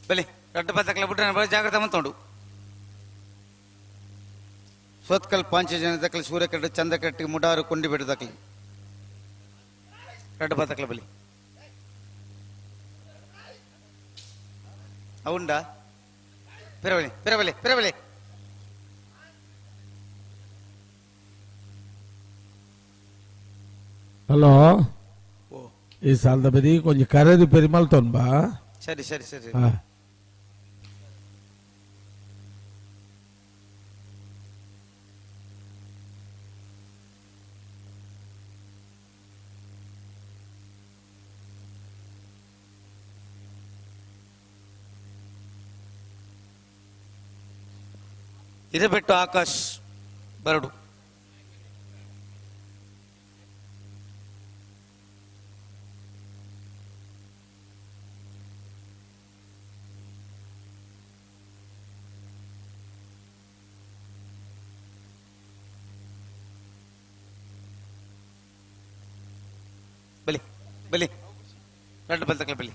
ಬಲಿ ರಡ್ಡು ಪತ್ತಕ್ಲೆ ಬಿಟ್ಟರೆ ಜಾಗ್ರತೆ ಮಂತೋಡು. ಸೋತ್ಕಲ್ ಪಾಂಚಜನ ದಕ್ಕಲಿ ಸೂರ್ಯಕಟ್ಟು ಚಂದ್ರಕಟ್ಟಿ ಮುಡಾರು ಕೊಂಡಿ ಬಿಟ್ಟು ದಕ್ಕಲಿ ರಡ್ಡು ಪತ್ತಕ್ಲೆ ಬಲಿ ಅವುಂಡ ಪಿರಬಲಿ ಪಿರಬಲಿ ಪಿರಬಲಿ. ಹಲೋ ಈ ಸಾಲದ ಬದಿ ಕೊಂಚ ಕರೆದು ಪೆರಿಮಲ್ ತೊನ್ಬಾ. ಸರಿ ಸರಿ ಸರಿ. ಇರಬೆಟ್ಟು ಆಕಾಶ್ ಬರಡು. ಬಲಿ ಬಲಿ ಎರಡು ಬಲ್ ತಕಲ ಬಲಿ.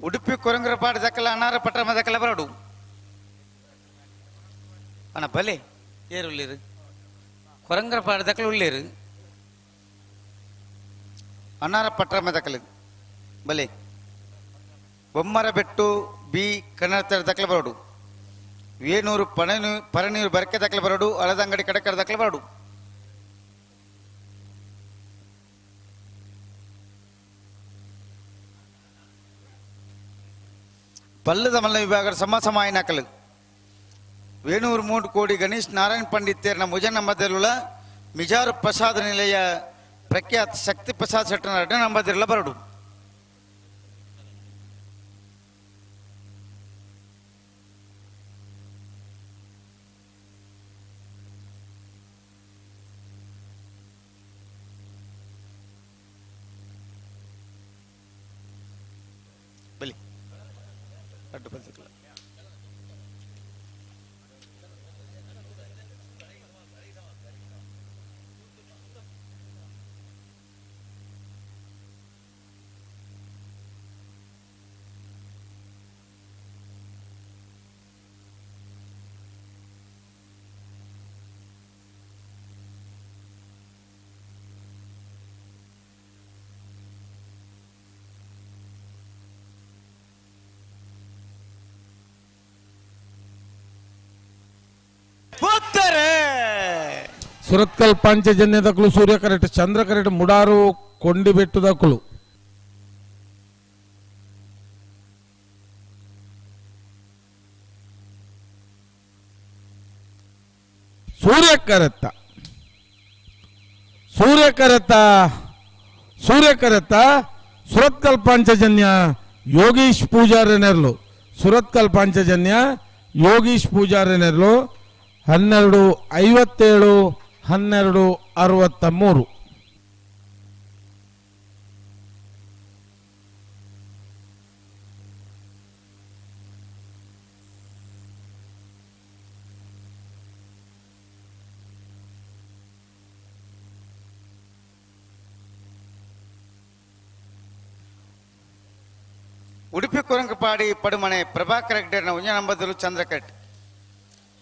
ಉಡುಪಿ ಕೊರಂಗರಪಾಡು ದಕ್ಕಲ ಅನಾರ ಪಟ್ರಮ ದಕ್ಕಲ ಬರಡು ಅಣ್ಣ ಬಲೆ ಏರುಳ್ಳೇರು ಕೊರಂಗರಪಾಡು ದಕ್ಕಲ ಉಳ್ಳೇರು ಅನಾರ ಪಟ್ರಮ ದಕ್ಕಲು ಬಲೆ ಬೊಮ್ಮರ ಬೆಟ್ಟು ಬಿ ಕನ್ನಡ ದಕ್ಕಲ ಬರಡು ವೇಣೂರು ಪಣನೂ ಪರನೀರು ಬರಕೆ ದಕ್ಕಲ ಬರಡು ಅಳದಂಗಡಿ ಕಡಕರ ದಕ್ಕಲ ಬರಡು. ಪಲ್ಲದ ಮಲ್ಲ ವಿಭಾಗ ಸಮ ಸಮಾಯನಕಲು ವೇಣೂರು 3 ಕೋಡಿ ಗಣೇಶ್ ನಾರಾಯಣ್ ಪಂಡಿತೇರ್ನ ಮುಜನ ಮದರುಳ ಮಿಜಾರು ಪ್ರಸಾದ ನಿಲಯ ಪ್ರಖ್ಯಾತ ಶಕ್ತಿ ಪ್ರಸಾದ್ ಶೆಟ್ಟನ ಎರಡನೇ ನಂಬದಿರಲ ಬರಡು. ಬಲಿ ಅಡ್ಡು ಬಲ್ತಕಲ. ಸುರತ್ಕಲ್ ಪಾಂಚಜನ್ಯ ದಕ್ಕಲು ಸೂರ್ಯ ಕರೆಟ್ ಚಂದ್ರ ಕರೆಟ್ ಮುಡಾರು ಕೊಂಡಿಬೆಟ್ಟು ದಕ್ಕಲು. ಸೂರ್ಯ ಕರೆತ್ತ ಸೂರ್ಯ ಕರೆತ್ತ ಸೂರ್ಯ ಕರೆತ್ತ ಸುರತ್ಕಲ್ ಪಾಂಚಜನ್ಯ ಯೋಗೀಶ್ ಪೂಜಾರಿ ನೆರಳು ಸುರತ್ಕಲ್ ಪಾಂಚಜನ್ಯ ಯೋಗೀಶ್ ಪೂಜಾರಿ ನೆರಳು 12:57 12:63. ಉಡುಪಿ ಕೊರಂಗಪಾಡಿ ಪಡುಮನೆ ಪ್ರಭಾಕರ ಹೆಗ್ಡೆರ್ನ ಉಂಜನಂಬದಲು ಚಂದ್ರಕಟ್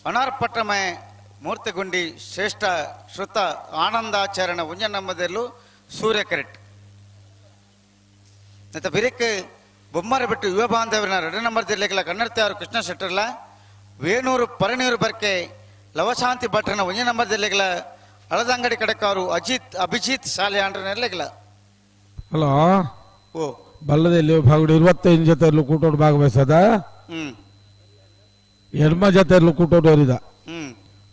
ಅನಾರ್ಪಟ್ಟಮೆ ಮೂರ್ತಿಗುಂಡಿ ಶ್ರೇಷ್ಠ ಶ್ರುತ ಆನಂದಾಚರಣ ಉಂಜನಂಬದಲ್ಲೂ ಸೂರ್ಯಕರೆಟ್ ಮತ್ತು ಬಿರಿಕ್ ಬೊಮ್ಮರ ಬಿಟ್ಟು ಯುವ ಬಾಂಧವರನ್ನ ಎರಡು ನಂಬರ್ ಜಿಲ್ಲೆಗಳ ಕನ್ನಡತಿಯವರು ಕೃಷ್ಣ ಶೆಟ್ಟರ್ಲ ವೇಣೂರು ಪರನೀರು ಬರ್ಕೆ ಲವಶಾಂತಿ ಭಟ್ರನ ಒಂಜ ನಂಬರ್ ಜಿಲ್ಲೆಗಳ ಹಳದಂಗಡಿ ಕಡಕಾರು ಅಜಿತ್ ಅಭಿಜಿತ್ ಶಾಲೆ ಆಂಡ್ರನೆಲ್ಲೆಗಳ. ಹಲೋ ಓ ಬಲ್ಲದಲ್ಲಿ ಭಾಗಡು 25 ಜೊತೆ ಕೂಟೋಡು ಭಾಗವಹಿಸದ ಎಡ್ಮ ಜೊತೆ ಕೂಟೋಡು ಏರಿದ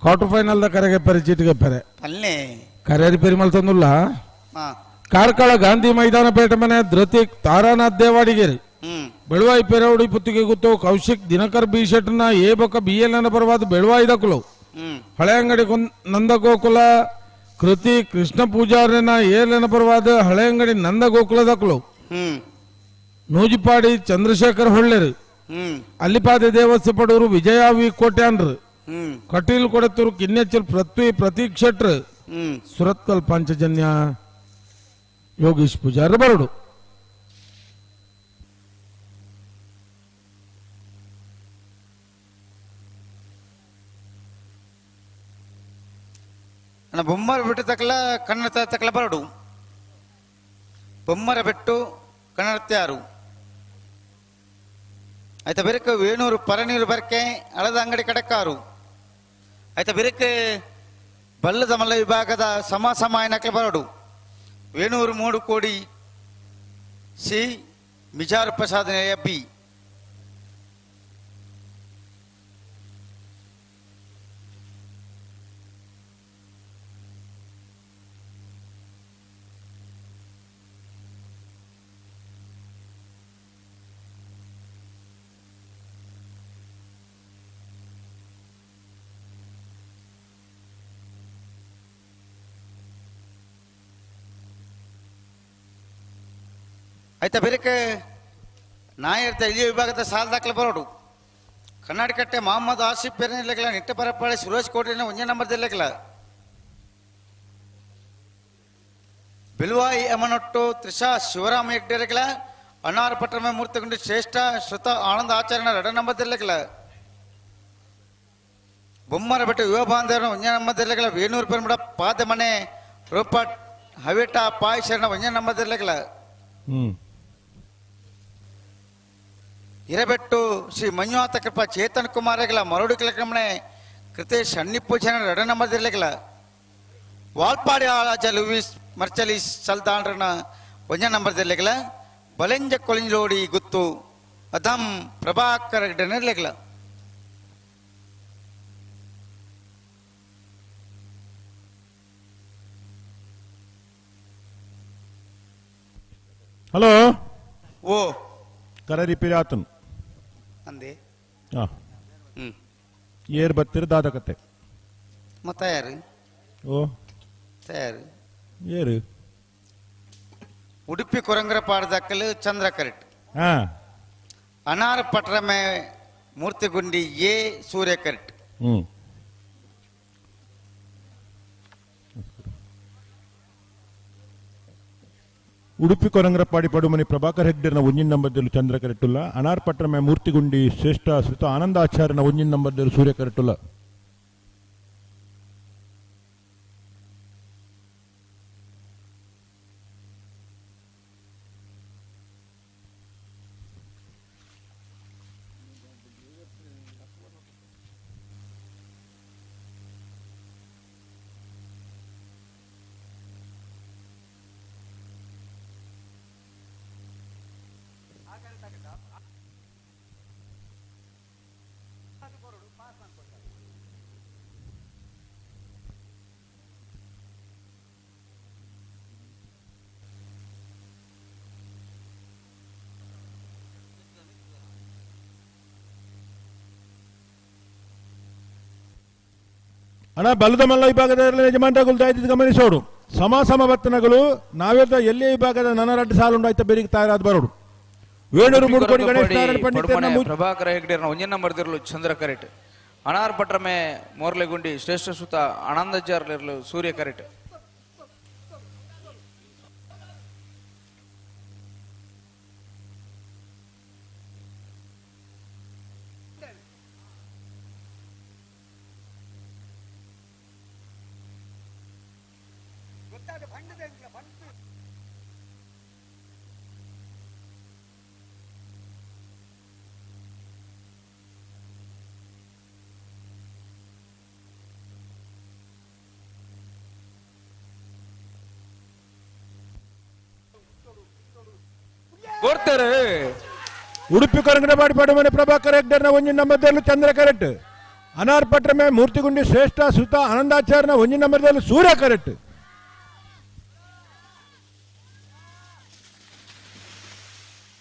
ಕ್ವಾರ್ಟರ್ ಫೈನಲ್ the ಕರೆಗೆ ಪರಿ ಚೀಟಿಗೆ ಪರೆ ಕರೆಯರಿ ಪೆರಿಮಲ್ ತಂದುಲ್ಲ. ಕಾರ್ಕಳ ಗಾಂಧಿ ಮೈದಾನ ಪೇಟೆ ಮನೆ ಧೃತಿಕ್ ತಾರಾನಾಥ್ ದೇವಾಡಿಗೇರಿ ಬೆಳುವಾಯಿ ಪೆರೌಡಿ ಪುತ್ತಿಗೆ ಗುತ್ತು ಕೌಶಿಕ್ ದಿನಕರ್ ಬಿ ಶೆಟ್ನ ಎ ಬೊಕ್ಕ ಬಿ ಎಲ್ ಎನ್ ಪರವಾದ ಬೆಳುವಾಯಿ ದಕ್ಕಲು ಹಳೆಯಂಗಡಿ ನಂದಗೋಕುಲ ಕೃತಿ ಕೃಷ್ಣ ಪೂಜಾರಿನ ಎ ಎಲ್ ಎನ್ ಪರವಾದ ಹಳೆಯಂಗಡಿ ನಂದಗೋಕುಲ ದಕ್ಕಲು. ನೂಜಿಪಾಡಿ ಚಂದ್ರಶೇಖರ್ ಹೊಳ್ಳೆರು ಅಲ್ಲಿಪಾದೆ ದೇವಸ್ಥೆ ಪಡೂರು ವಿಜಯ ವಿ ಕೋಟ್ಯಾನ್ರು ಕಟೀಲ್ ಕೊಡತೂರು ಕಿನ್ನೆಚ್ಚರ್ ಪೃಥ್ವಿ ಪ್ರತೀಕ್ ಶೆಟ್ರು ಸುರತ್ಕಲ್ ಪಾಂಚಜನ್ಯ ಯೋಗೀಶ್ ಪೂಜಾರ್ ಬರಡು. ಬೊಮ್ಮರ ಬಿಟ್ಟು ತಕಲ ಕನ್ನಡ ತಕಲ ಬರಡು. ಬೊಮ್ಮರ ಬೆಟ್ಟು ಕನ್ನಡತ್ಯಾರು ಆಯ್ತಾ ಬೆರಕು ವೇಣೂರು ಪರನೀರು ಬರ್ಕೆ ಹಳದ ಅಂಗಡಿ ಕಡಕಾರು ಆಯ್ತಾ ಬೆರಕು ಬಲ್ಲದ ಮಲ್ಲ ವಿಭಾಗದ ಸಮ ಸಮಾಯನಕ್ಕೆ ಬರಡು. ವೇಣೂರು 3 ಕೋಡಿ ಸಿ ಮಿಜಾರು ಪ್ರಸಾದ್ ಬಿ. ಆಯ್ತಾ ಬೇರೆ ನಾಯರ್ತ ಇಲ್ಲಿ ವಿಭಾಗದ ಸಾಲ ದಾಖಲೆ ಬರೋಡು. ಕರ್ನಾಟಕಟ್ಟೆ ಮೊಹಮ್ಮದ್ ಆಸಿಫ್ ಪೆರನಿಲ್ಲಕಲ ನಿಟ್ಟ ಪರಪ್ಪಾಳೆ ಸುರೇಶ್ ಕೋಟೆನ ಒಂದೇ ನಂಬರ್ ದಿಲ್ಲಕಲ ಬಿಲ್ವಾಯಿ ಅಮನೊಟ್ಟು ತ್ರಿಷಾ ಶಿವರಾಮ ಹೆಗ್ಡೆರಕಲ ಅನಾರ್ ಪಟ್ಟಣ ಮೂರ್ತಗೊಂಡು ಶ್ರೇಷ್ಠ ಶ್ರುತ ಆನಂದ ಆಚರಣ 2 ನಂಬರ್ ದಿಲ್ಲಕಲ ಬೊಮ್ಮರ ಬೆಟ್ಟ ಯುವ ಬಾಂಧವರ ಒಂದೇ ನಂಬರ್ ದಿಲ್ಲಕಲ ವೇಣೂರು ಪೆರ್ಮಡ ಪಾದಮನೆ ರೂಪಟ್ ಹವೇಟ ಪಾಯ್ ಶರಣ ಒಂದೇ ನಂಬರ್ ದಿಲ್ಲಕಲ ಹಿರಬೆಟ್ಟು ಶ್ರೀ ಮಂಜುನಾಥ ಕೃಪಾ ಚೇತನ್ ಕುಮಾರಗಳ ಮರಡು ಕಲಕ್ರಮಣೆ ಕೃತೇಶ್ ಅಣ್ಣಿಪ್ಪು ಜನ 2 ನಂಬರ್ ದಿಲ್ಲಕಲ ವಾಲ್ಪಾಡಿ ಆಳಾಜ ಲೂಯಿಸ್ ಮರ್ಚಲಿ ಸಲ್ದಾಂಡ್ರನ 1 ನಂಬರ್ ದಿಲ್ಲಕಲ ಬಲೆಂಜ ಕೊಳಿಂಜೋಡಿ ಗುತ್ತು ಅದಂ ಪ್ರಭಾಕರ್ ಡೆನರ್ಲೆಗಲ. ಹಲೋ ಓ ಕರ ರಿಪೇರಿ ಆತನು ಅಂದೆ ಏರ್ ಬತ್ತಿರ ದಾದಕತೆ ಮತ್ತೆ ಯಾರು ಓ ತಯಾರು ಏರು ಉಡುಪಿ ಕೊರಂಗರ ಪಾಡದಕ್ಕಲು ಚಂದ್ರ ಕರೆಕ್ಟ್ ಅನಾರ ಪಟ್ರಮೆ ಮೂರ್ತಿಗುಂಡಿ ಎ ಸೂರ್ಯ ಕರೆಕ್ಟ್. ಉಡುಪಿ ಕೊರಂಗರಪಾಡಿ ಪಡುಮನಿ ಪ್ರಭಾಕರ್ ಹೆಗ್ಡೆರ್ನ ಒಂಜಿನ ನಂಬರ್ದಲ್ಲಿ ಚಂದ್ರ ಕರೆಟ್ಟುಲ್ಲ. ಅನಾರ್ ಪಟ್ರಮೆ ಮೂರ್ತಿಗುಂಡಿ ಶ್ರೇಷ್ಠ ಶ್ರುತ ಆನಂದಾಚಾರ್ಯನ ಒಂಜಿನ ನಂಬರ್ದಲ್ಲಿ ಸೂರ್ಯ ಕರೆಟ್ಟುಲ್ಲ. ಅಣ್ಣ ಬಲದ ಮಲ್ಲ ವಿಭಾಗದ ಯಜಮಾನಗಳು ದಾಯ್ತಿದ್ದು ಗಮನಿಸೋಡು. ಸಮ ಸಮ ಬತ್ತನಗಳು ನಾವೆಲ್ಲ ಎಲ್ಲೇ ವಿಭಾಗದ ನನರಡ್ಡು ಸಾಲುಂಡಾಯ್ತ ಬೆರಿಗೆ ತಯಾರಾದ ಬರೋಡು. ವೇಣೂರು ಮುಡುಕೋಡಿ ಗಣೇಶ್ ನಾರಾಯಣ ಪಂಡಿತರನ್ನ ಪ್ರಭಾಕರ ಹೆಗ್ಡೆರ್ನ ಒಂಜನ ನಂಬರ್ದಿರಲು ಚಂದ್ರ ಕರೆಟ್. ಅನಾರ್ ಪಟ್ರಮೆ ಮೋರ್ಲೆಗುಂಡಿ ಶ್ರೇಷ್ಠ ಸುತ ಆನಂದಾಚಾರ್ಯರು ಸೂರ್ಯ ಕರೆಟ್. ಕೊಡ್ತಾರೆ ಉಡುಪಿ ಕೊರಂಗನಪಾಡಿ ಪಡುಮನೆ ಪ್ರಭಾಕರ್ ಹೆಗ್ಡೆರ್ನ ಒಂಜಿನ ನಂಬರ್ದಲ್ಲಿ ಚಂದ್ರ ಕರೆಕ್ಟ್. ಅನಾರ್ ಪಟ್ರಮೆ ಮೂರ್ತಿಗುಂಡಿ ಶ್ರೇಷ್ಠ ಸುತ ಆನಂದಾಚಾರ್ಯನ ಒಂಜಿನ ನಂಬರ್ದಲ್ಲಿ ಸೂರ್ಯ ಕರೆಕ್ಟ್.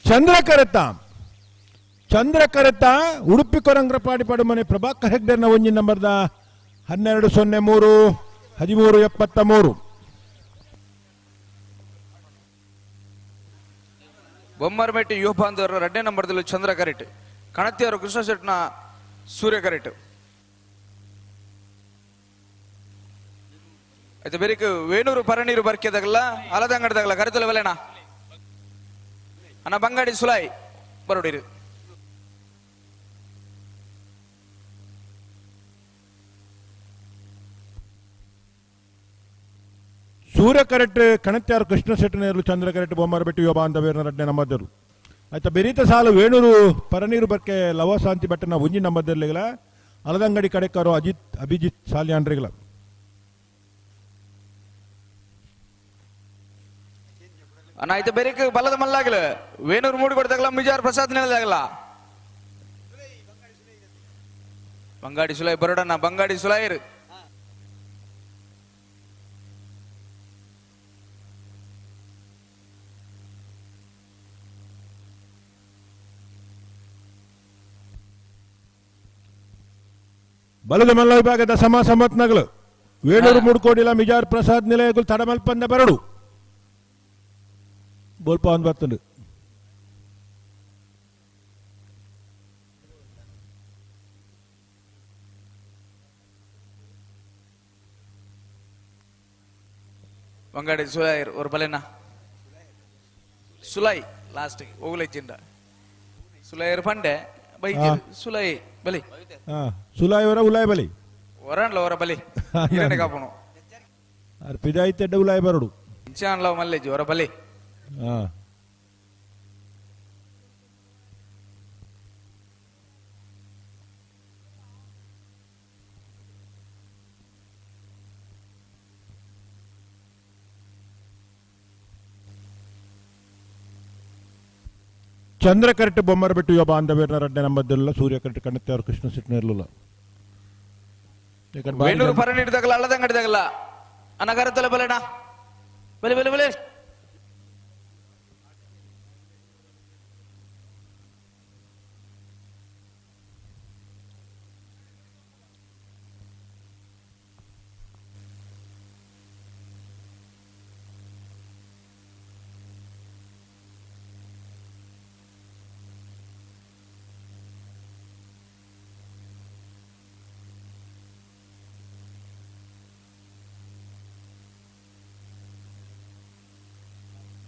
ಚಂದ್ರ ಕರೆತ ಚಂದ್ರ ಕರೆತ ಉಡುಪಿ ಕೊರಂಗ್ರಪಾಡಿ ಪಡುಮನೆ ಪ್ರಭಾಕರ್ ಹೆಗ್ಡೆರ್ನ ಒಂಜಿನ ನಂಬರ್ದ 1203 1373. ಬೊಮ್ಮರಮೆಟ್ಟಿ ಯುವ ಬಾಂಧವರ 2ನೇ ನಂಬರ್ದಲ್ಲಿ ಚಂದ್ರ ಕರೆಟ್ ಕಣತಿಯವರು ಕೃಷ್ಣ ಶೆಟ್ನ ಸೂರ್ಯ ಕರೆಟ್ ಆಯ್ತು ಬೇರೆ ವೇಣೂರು ಪರನೀರು ಬರ್ಕೆದಾಗಲ್ಲ ಅಲದಂಗಡದಾಗಲ್ಲ ಕರೆತಲ ಬಲೆನಾ ಅಣ್ಣ ಬಂಗಾಡಿ ಸುಲಾಯ್ ಬರೋಡಿರು ಸೂರ್ಯ ಕರೆಕ್ಟ್ ಕಣತ್ಯಾರು ಕೃಷ್ಣ ಶೆಟ್ಟನೇರ್ಲು ಚಂದ್ರ ಕರೆಕ್ಟ್ ಬೊಮ್ಮರಬೆಟ್ಟು ಯುವ ಬಾಂಧವೇರ್ನ ರಡ್ಡೆ ನಮ್ಮದರು ಆಯ್ತಾ ಬೆರೀತ ಸಾಲು ವೇಣೂರು ಪರನೀರು ಬರ್ಕೆ ಲವಶಾಂತಿ ಭಟ್ಟನ ಒಂಜಿ ನಂಬದರ್ಲಿಗಲ ಅಲದಂಗಡಿ ಕಡೆಕಾರು ಅಜಿತ್ ಅಭಿಜಿತ್ ಸಾಲಿಯಾಂಡ್ರಿಗಲ ಅಣ್ಣ ಆಯ್ತು ಬೇರೆ ಬಲದ ಮಲ್ಲಾಗಲ ವೇಣೂರು ಮೂಡಿ ಕೊಡ್ದಾಗಲ ಮಿಜಾರ್ ಪ್ರಸಾದ್ ನೆಲದಾಗಲ ಬಂಗಾಡಿ ಸುಲಾಯ್ ಬರೋಡಣ್ಣ ಬಂಗಾಡಿ ಸುಲಾಯಿರ್ ಬಲದ ಮಲ್ಲ ವಿಭಾಗದ ಸಮ ಸಮತ್ನಗಳು ವೇಣೂರು ಮೂಡ್ಕೋಡಿಲ ಮಿಜಾರ್ ಪ್ರಸಾದ್ ನಿಲಯಗಳು ತಡಮಲ್ಪಂದ ಬರಡು ಬೋಲ್ಪ ಒಂದು ಬರ್ತಂಡು ಬಂಗಾಡಿ ಸುಲಾಯಿರ್ ஒரு ಬಲೆನಾ ಸುಲಾಯ್ ಲಾಸ್ಟ್ ಹೋಗ್ಲೈಚಿಂದ ಸುಲಾಯರ್ ಪಂಡೆ ಬೈಕ್ ಸುಲಾಯ್ ಬಲಿ ಸುಲಾಯ್ ಅವರ ಉಲಾಯ್ ಬಲಿ ಒರನ್ಲ ಅವರ ಬಲಿ ಇರನೆ ಕಾಪುನು ಅರ್ ಪಿದಾಯ್ತೆಡ್ಡ ಉಲಾಯ್ ಬರಡು ಇಂಚಾನ್ಲ ಮಲ್ಲೆಜಿ ಅವರ ಬಲಿ ಚಂದ್ರ ಕರೆಕ್ಟ್ ಬೊಮ್ಮರ ಬಿಟ್ಟು ಯುವ ಬಾಂಧವ್ಯರ ರಡ್ಡೆ ನಂಬದ್ದೆಲ್ಲ ಸೂರ್ಯ ಕರೆಕ್ಟ್ ಕಣ್ಣತ್ತೆಯವರು ಕೃಷ್ಣ ಸಿಟ್ಟಿನಿರಲಿಲ್ಲ ವೇಣೂರು ಪರ ನೀಡಿದಾಗಲ್ಲ ಅಲ್ಲದಂಗಡಿದಾಗಲ್ಲ ಅನಗರತಲೆ ಬಲೆಣ ಬಲೆ ಬಲೆ ಬಲೆ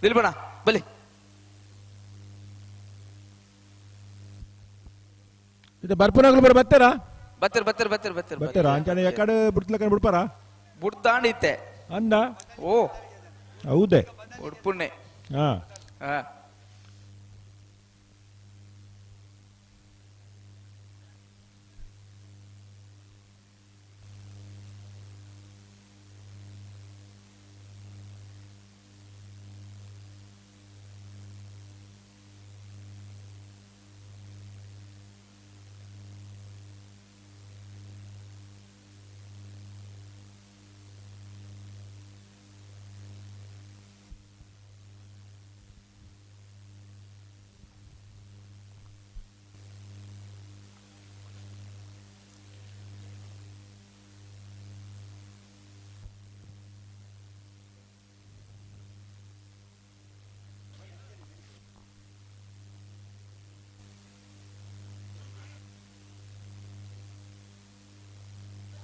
ದಿಲ್ಬಣ ಬಲಿ ಇದು ಬರ್ಪುನಾಗಲು ಬರ ಬರ್ತಾರಾ ಬತ್ತರ ಬತ್ತರ ಬತ್ತರ ಬತ್ತರ ಬರ್ತಾರಾ ಅಂಚಾನೆ ಯಾಕಡೆ ಬಿಡ್ತಲಕ ಬಿಡ್ಪಾರ ಬುಡ್ತಾಂಡಿತ್ತೆ ಅಂದ ಓ ಹೌದೇ ಉಡ್ಪುಣ್ಣೆ ಹಾ ಹಾ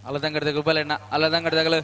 ಅಲ್ಲದಂಗಡದ ಬಲೆಣ್ಣ ಅಲ್ಲದಂಗಡದಗಳು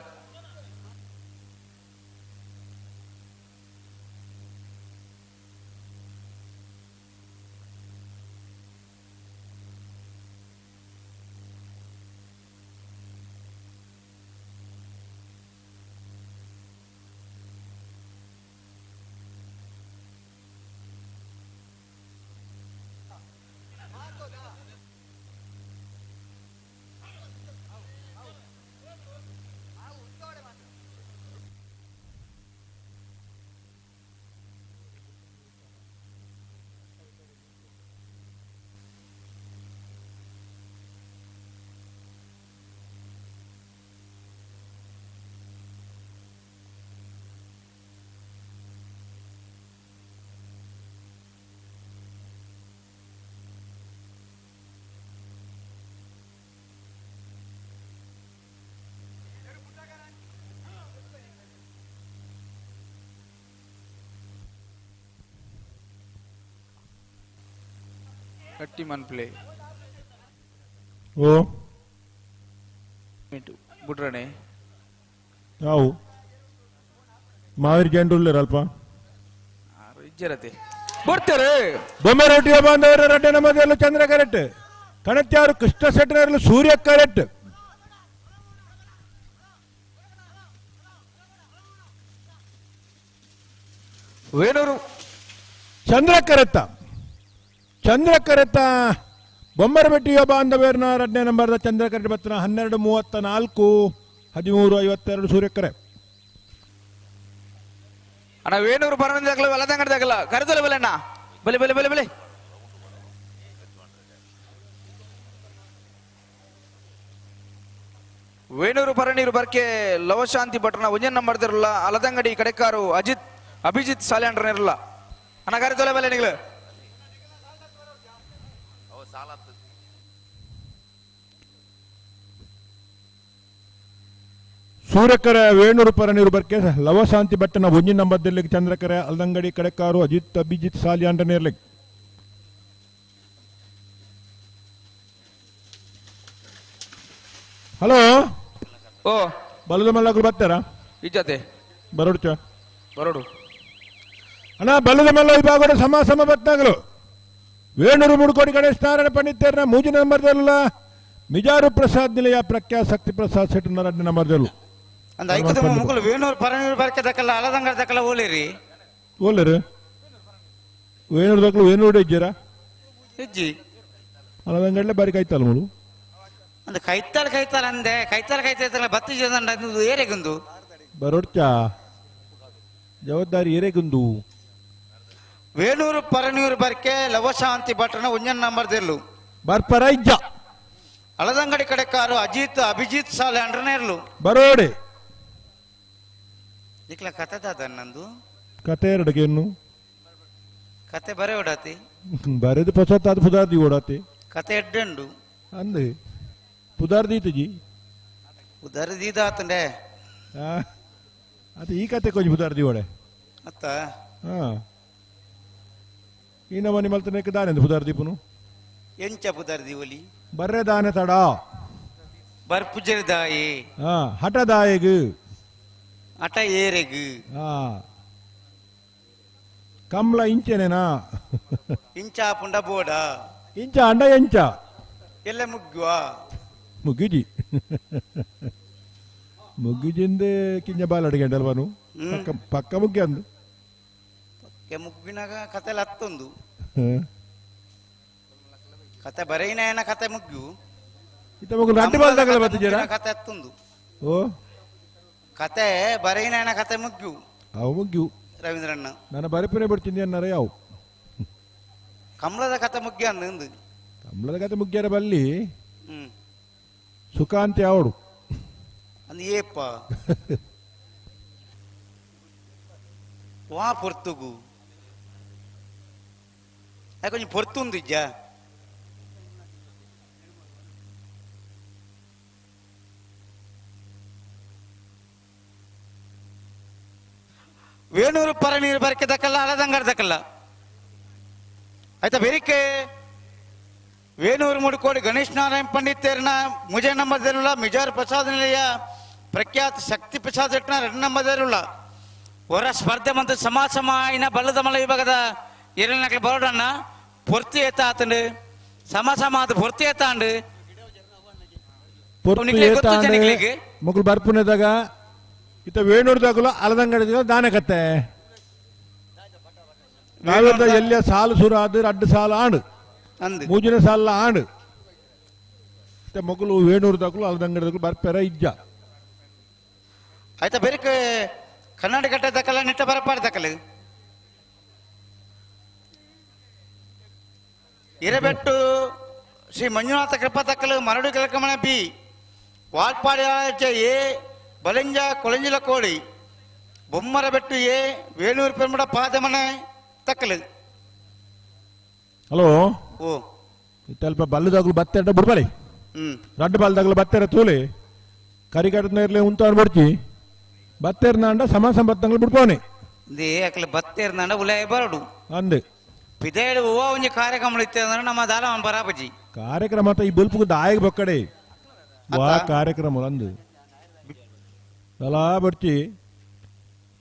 ಕಟ್ಟಿ ಮನ್ಪ್ಲೆ ಓ ಬುಡ್ರಣೆ ಯಾವು ಮಾವಿರ್ ಜಂಡ್ರುಲ್ಲೇರ ಅಲ್ಪ ಇಜ್ಜರತೆ ಬರ್ತಾರೆ ಬೊಮ್ಮೆ ರೊಟ್ಟಿಯ ಬಾಂಧವರ ರಡ್ಡೆ ನಮ್ಮದೆಲ್ಲ ಚಂದ್ರ ಕರೆಕ್ಟ್ ಕಣತ್ಯಾರು ಕೃಷ್ಣ ಸೆಟ್ಟನರಲು ಸೂರ್ಯ ಕರೆಕ್ಟ್ ವೇಣೂರು ಚಂದ್ರ ಕರೆತ್ತ ಚಂದ್ರ ಕರೆತ್ತ ಬೊಮ್ಮರಬೆಟ್ಟಿಯ ಬಾಂಧವೇರ್ನ ಎರಡನೇ ನಂಬರ್ದ ಚಂದ್ರ ಕರೆಟ್ ಬತ್ತನ 12:34 13:52 ಸೂರ್ಯಕರೆ. ಅಣ್ಣ ವೇಣೂರು ಬರೋದಾಗಲ್ಲ ವಲದಂಗಡದಾಗಲ್ಲ ಕರೆದಲ್ಲ ಬಲೆ ಅಣ್ಣ ಬಲೆ ಬಲೆ ಬಲೆ ಬಲೆ ವೇಣೂರು ಪರನೀರು ಬರ್ಕೆ ಲವಶಾಂತಿ ಭಟ್ರನ ಒಂಜನ್ ನಂಬರ್ ಇರಲ್ಲ ಅಲದಂಗಡಿ ಕಡೆಕಾರು ಅಜಿತ್ ಅಭಿಜಿತ್ ಸಾಲ್ಯಾಂಡ್ರನಿರಲ್ಲ ಅಣ್ಣ ಕರೆದಲ್ಲ ಬಲೆ ನಿಗಳು ಸೂರ್ಯಕರೆ ವೇಣೂರು ಪರನೀರು ಬರ್ಕೆ ಲವಶಾಂತಿ ಭಟ್ಟನ ಒಂಜಿನ ನಂಬರ್ ದಿರ್ಲಿಕ್ಕೆ ಚಂದ್ರಕರೆ ಅಲ್ದಂಗಡಿ ಕಡೆಕಾರು ಅಜಿತ್ ಅಭಿಜಿತ್ ಸಾಲಿಯಾಂಡನೇರ್ಲಿಕ್ಕೆ. ಹಲೋ ಓ ಬಲದ ಮಲ್ಲಗಳು ಬರ್ತಾರಾ? ಇಜ್ಜತೆ ಬರೋಡು ಚ ಬರೋಡು ಅಣ್ಣ ಬಲದ ಮಲ್ಲ ವಿಭಾಗದ ಸಮ ಸಮ ಬತ್ತಾಗಲು ವೇಣೂರು ಮುಡುಕೋಡಿ ಗಣೇಶ್ ನಾರಾಯಣ ಪಂಡಿತೇರ್ನ ಮೂಜಿನ ನಂಬರ್ದಲ್ಲ ಮಿಜಾರು ಪ್ರಸಾದ್ ನಿಲಯ ಪ್ರಖ್ಯಾತ ಶಕ್ತಿ ಪ್ರಸಾದ್ ಶೆಟ್ಟಿ ಎರಡನೇ ನಂಬರ್ದಲ್ಲೂ ಅಂದ ಐಕದ ಮುಕುಲು ವೇಣೂರು ಪರನೀರು ಬರ್ಕೆ ದಕ್ಕಲ್ಲ ಅಲದಂಗಡ ದಕ್ಕಲ್ಲ ಓಲಿರಿ ಓಲರು ವೇಣೂರು ದಕ್ಕಲು ವೇಣೂರು ಇಜ್ಜಿರಾ ಇಜ್ಜಿ ಅಲದಂಗಡ್ಲೆ ಬಾರಿ ಕಾಯ್ತಲ್ಲ ಮುಳು ಅಂದ ಕೈತಾಲ ಕೈತಾಲ ಅಂದೆ ಕೈತಾಲ ಕೈತಾಲ ಬತ್ತಿ ಜದಂಡ ಏರೆಗುಂದು ಬರೋಡ್ಚ ಜವಾಬ್ದಾರಿ ಏರೆಗುಂದು. ವೇಣೂರು ಪರನೀರು ಬರ್ಕೆ ಲವಶಾಂತಿ ಭಟ್ರನ ಒಂಜನ್ ನಂಬರ್ ದಿರ್ಲು ಬರ್ಪರ ಇಜ್ಜ ಅಳದಂಗಡಿ ಕಡೆಕಾರು ಅಜಿತ್ ಅಭಿಜಿತ್ ಸಾಲೆ ಅಂಡ್ರನೇರ್ಲು ಬರೋಡೆ ಇಕ್ಲ ಕತೆ ದಾದ ನಂದು ಕತೆ ಎರಡಕ್ಕೆ ಇನ್ನು ಕತೆ ಬರೆ ಓಡಾತಿ ಬರೆದು ಪೊಸತ್ತಾದ ಪುದಾರ್ದಿ ಓಡಾತಿ ಕತೆ ಎಡ್ಡೆಂಡು ಅಂದೆ ಪುದಾರ್ದಿ ಇತ್ತಜಿ ಉದರ್ದಿದಾತಂಡೆ ಅದು ಈ ಕತೆ ಕೊಂಚ ಪುದಾರ್ದಿ ಓಡೆ ಅತ್ತ ಹಾ ಈ ನಮ್ಮ ನಿಮ್ಮಲ್ತನಕ್ಕೆ ದಾನೆ ಪುದಾರ್ದಿ ಪುನು ಎಂಚ ಪುದಾರ್ದಿ ಒಲಿ ಬರ್ರೆ ದಾನೆ ತಡ ಬರ್ಪುಜರಿದಾಯಿ ಹಾ ಹಠದಾಯಗು ಹಠ ಏರೆಗು ಹಾ ಕಮಲ ಇಂಚೆನೇನಾ ಇಂಚ ಪುಂಡ ಬೋಡ ಇಂಚ ಅಂಡ ಎಂಚ ಎಲ್ಲ ಮುಗ್ಗುವ ಮುಗ್ಗಿಜಿ ಮುಗ್ಗಿಜಿಂದ ಕಿಂಜ ಬಾಲ್ ಅಡಿಗೆ ಅಲ್ವಾನು ಪಕ್ಕ ಪಕ್ಕ ಮುಗ್ಗಿ ಅಂದು ಪಕ್ಕ ಮುಗ್ಗಿನಾಗ ಕತೆ ಹತ್ತೊಂದು ಕತೆ ಬರೈನ ಕತೆ ಮುಗ್ಗು ಇತ್ತ ಮಗು ರಡ್ಡು ಬಾಲ್ ತಗಲ ಬತ್ತಿದ್ದೀರಾ ಕತೆ ಹತ್ತೊಂದು ಓ ಕತೆ ಬರೈನ ಕತೆ ಮುಗ್ಗು ಅವು ಮುಗ್ಗು ರವೀಂದ್ರಣ್ಣ ನಾನು ಬರಪುನೆ ಬಿಡ್ತೀನಿ ಅನ್ನಾರ ಯಾವ ಕಮಲದ ಕತೆ ಮುಗ್ಗಿ ಅಂದು ಕಮಲದ ಕತೆ ಮುಗ್ಗ್ಯಾರ ಬಲ್ಲಿ ಸುಖಾಂತಿ ಅವಡು ಅಂದ್ ಏಪ್ಪ ವಾ ಪೊರ್ತುಗು ಕೊಂಚ ಪೊರ್ತುಂದು ಇಜ್ಜ ವೇಣೂರು ಪರನೀರು ಬರಕೆ ದಕ್ಕಲ್ಲ ಅಲದಂಗಡ ದಕ್ಕಲ್ಲ ಆಯ್ತಾ ಬೆರಿಕೆ ವೇಣೂರು ಮುಡುಕೋಡಿ ಗಣೇಶ್ ನಾರಾಯಣ ಪಂಡಿತೇರ್ನ ಮುಜೆ ನಂಬರ್ದಿರುಲ್ಲ ಮಿಜಾರ್ ಪ್ರಸಾದ್ ನಿಲಯ ಪ್ರಖ್ಯಾತ ಶಕ್ತಿ ಪ್ರಸಾದ್ ಎಟ್ನ ಎರಡು ನಂಬರ್ದಿರುಲ್ಲ ಹೊರ ಸ್ಪರ್ಧೆ ಮತ್ತು ಸಮಾಜ ಸಮಾಯಿನ ಬಲ್ಲದ ಮಲ ವಿಭಾಗದ ಎರಡನೇ ಬರೋಡಣ್ಣ ಪೊರ್ತಿ ಏತ ಆತಂಡು ಸಮ ಸಮ ಅದು ಪೊರ್ತಿ ಏತಾಂಡು ಮಕ್ಕಳು ಬರ್ಪುನೆದಾಗ ಇತ್ತ ವೇಣೂರ್ದಾಗಲು ಅಲದಂಗಡಿದಾಗ ದಾನೆ ಕತ್ತೆ ನಾವೆಲ್ಲ ಎಲ್ಲಿಯ ಸಾಲು ಸುರು ಆದ್ರೆ ಅಡ್ಡ ಸಾಲು ಆಂಡು ಮೂಜಿನ ಸಾಲ ಆಂಡು ಇತ್ತ ಮಕ್ಕಳು ವೇಣೂರ್ದಾಗಲು ಅಲದಂಗಡಿದಾಗಲು ಬರ್ಪೆರ ಇಜ್ಜ ಆಯ್ತಾ ಬೇರೆ ಕನ್ನಡ ಕಟ್ಟೆ ದಕ್ಕಲ್ಲ ನಿಟ್ಟ ಬರಪಾಡ ದಕ್ಕಲು ಇರಬೆಟ್ಟು ಶ್ರೀ ಮಂಜುನಾಥ ಕೃಪಾ ತಕ್ಕಲು ಮರಡು ಕೆಲಕಮಣ ಬಿ ವಾಲ್ಪಾಡಿ ಎ ಬಲಿಂಜ ಕೊಳಂಜಿಲ ಕೋಳಿ ಬೊಮ್ಮರಬೆಟ್ಟು ಎ ವೇಣೂರು ಪೆರ್ಮಡ ಪಾದಮನೆ ತಕ್ಕಲು ಹಲೋ ಓ ಇತ್ತಲ್ಪ ಬಲ್ಲದಾಗಲು ಬತ್ತೆರಡ ಬುಡ್ಬಲಿ ರಡ್ಡು ಬಲ್ದಾಗಲು ಬತ್ತೆರ ತೂಲಿ ಕರಿಕಟ್ಟದ ಇರ್ಲಿ ಉಂತ ಬಿಡ್ಚಿ ಬತ್ತೆರ್ನಾಂಡ ಸಮ ಸಂಬತ್ತಂಗಳು ಬಿಡ್ಪೋನೆ ಅಕ್ಲೆ ಬತ್ತೆರ್ನಾಂಡ ಉಲಾಯ ಬರಡು ಅಂದೆ ಪಿದೇಡು ಹೂವ ಒಂಜಿ ಕಾರ್ಯಕ್ರಮ ಇತ್ತೆ ಅಂದ್ರೆ ನಮ್ಮ ದಾಲ ಬರಾಬಜಿ ಕಾರ್ಯಕ್ರಮ ಈ ಬೊಲ್ಪುಗು ದಾಯಗ ಬೊಕ್ಕಡೆ ವಾ ಕಾರ್ಯಕ್ರಮ ಅಂದು ತಲಾ ಬಡ್ಚಿ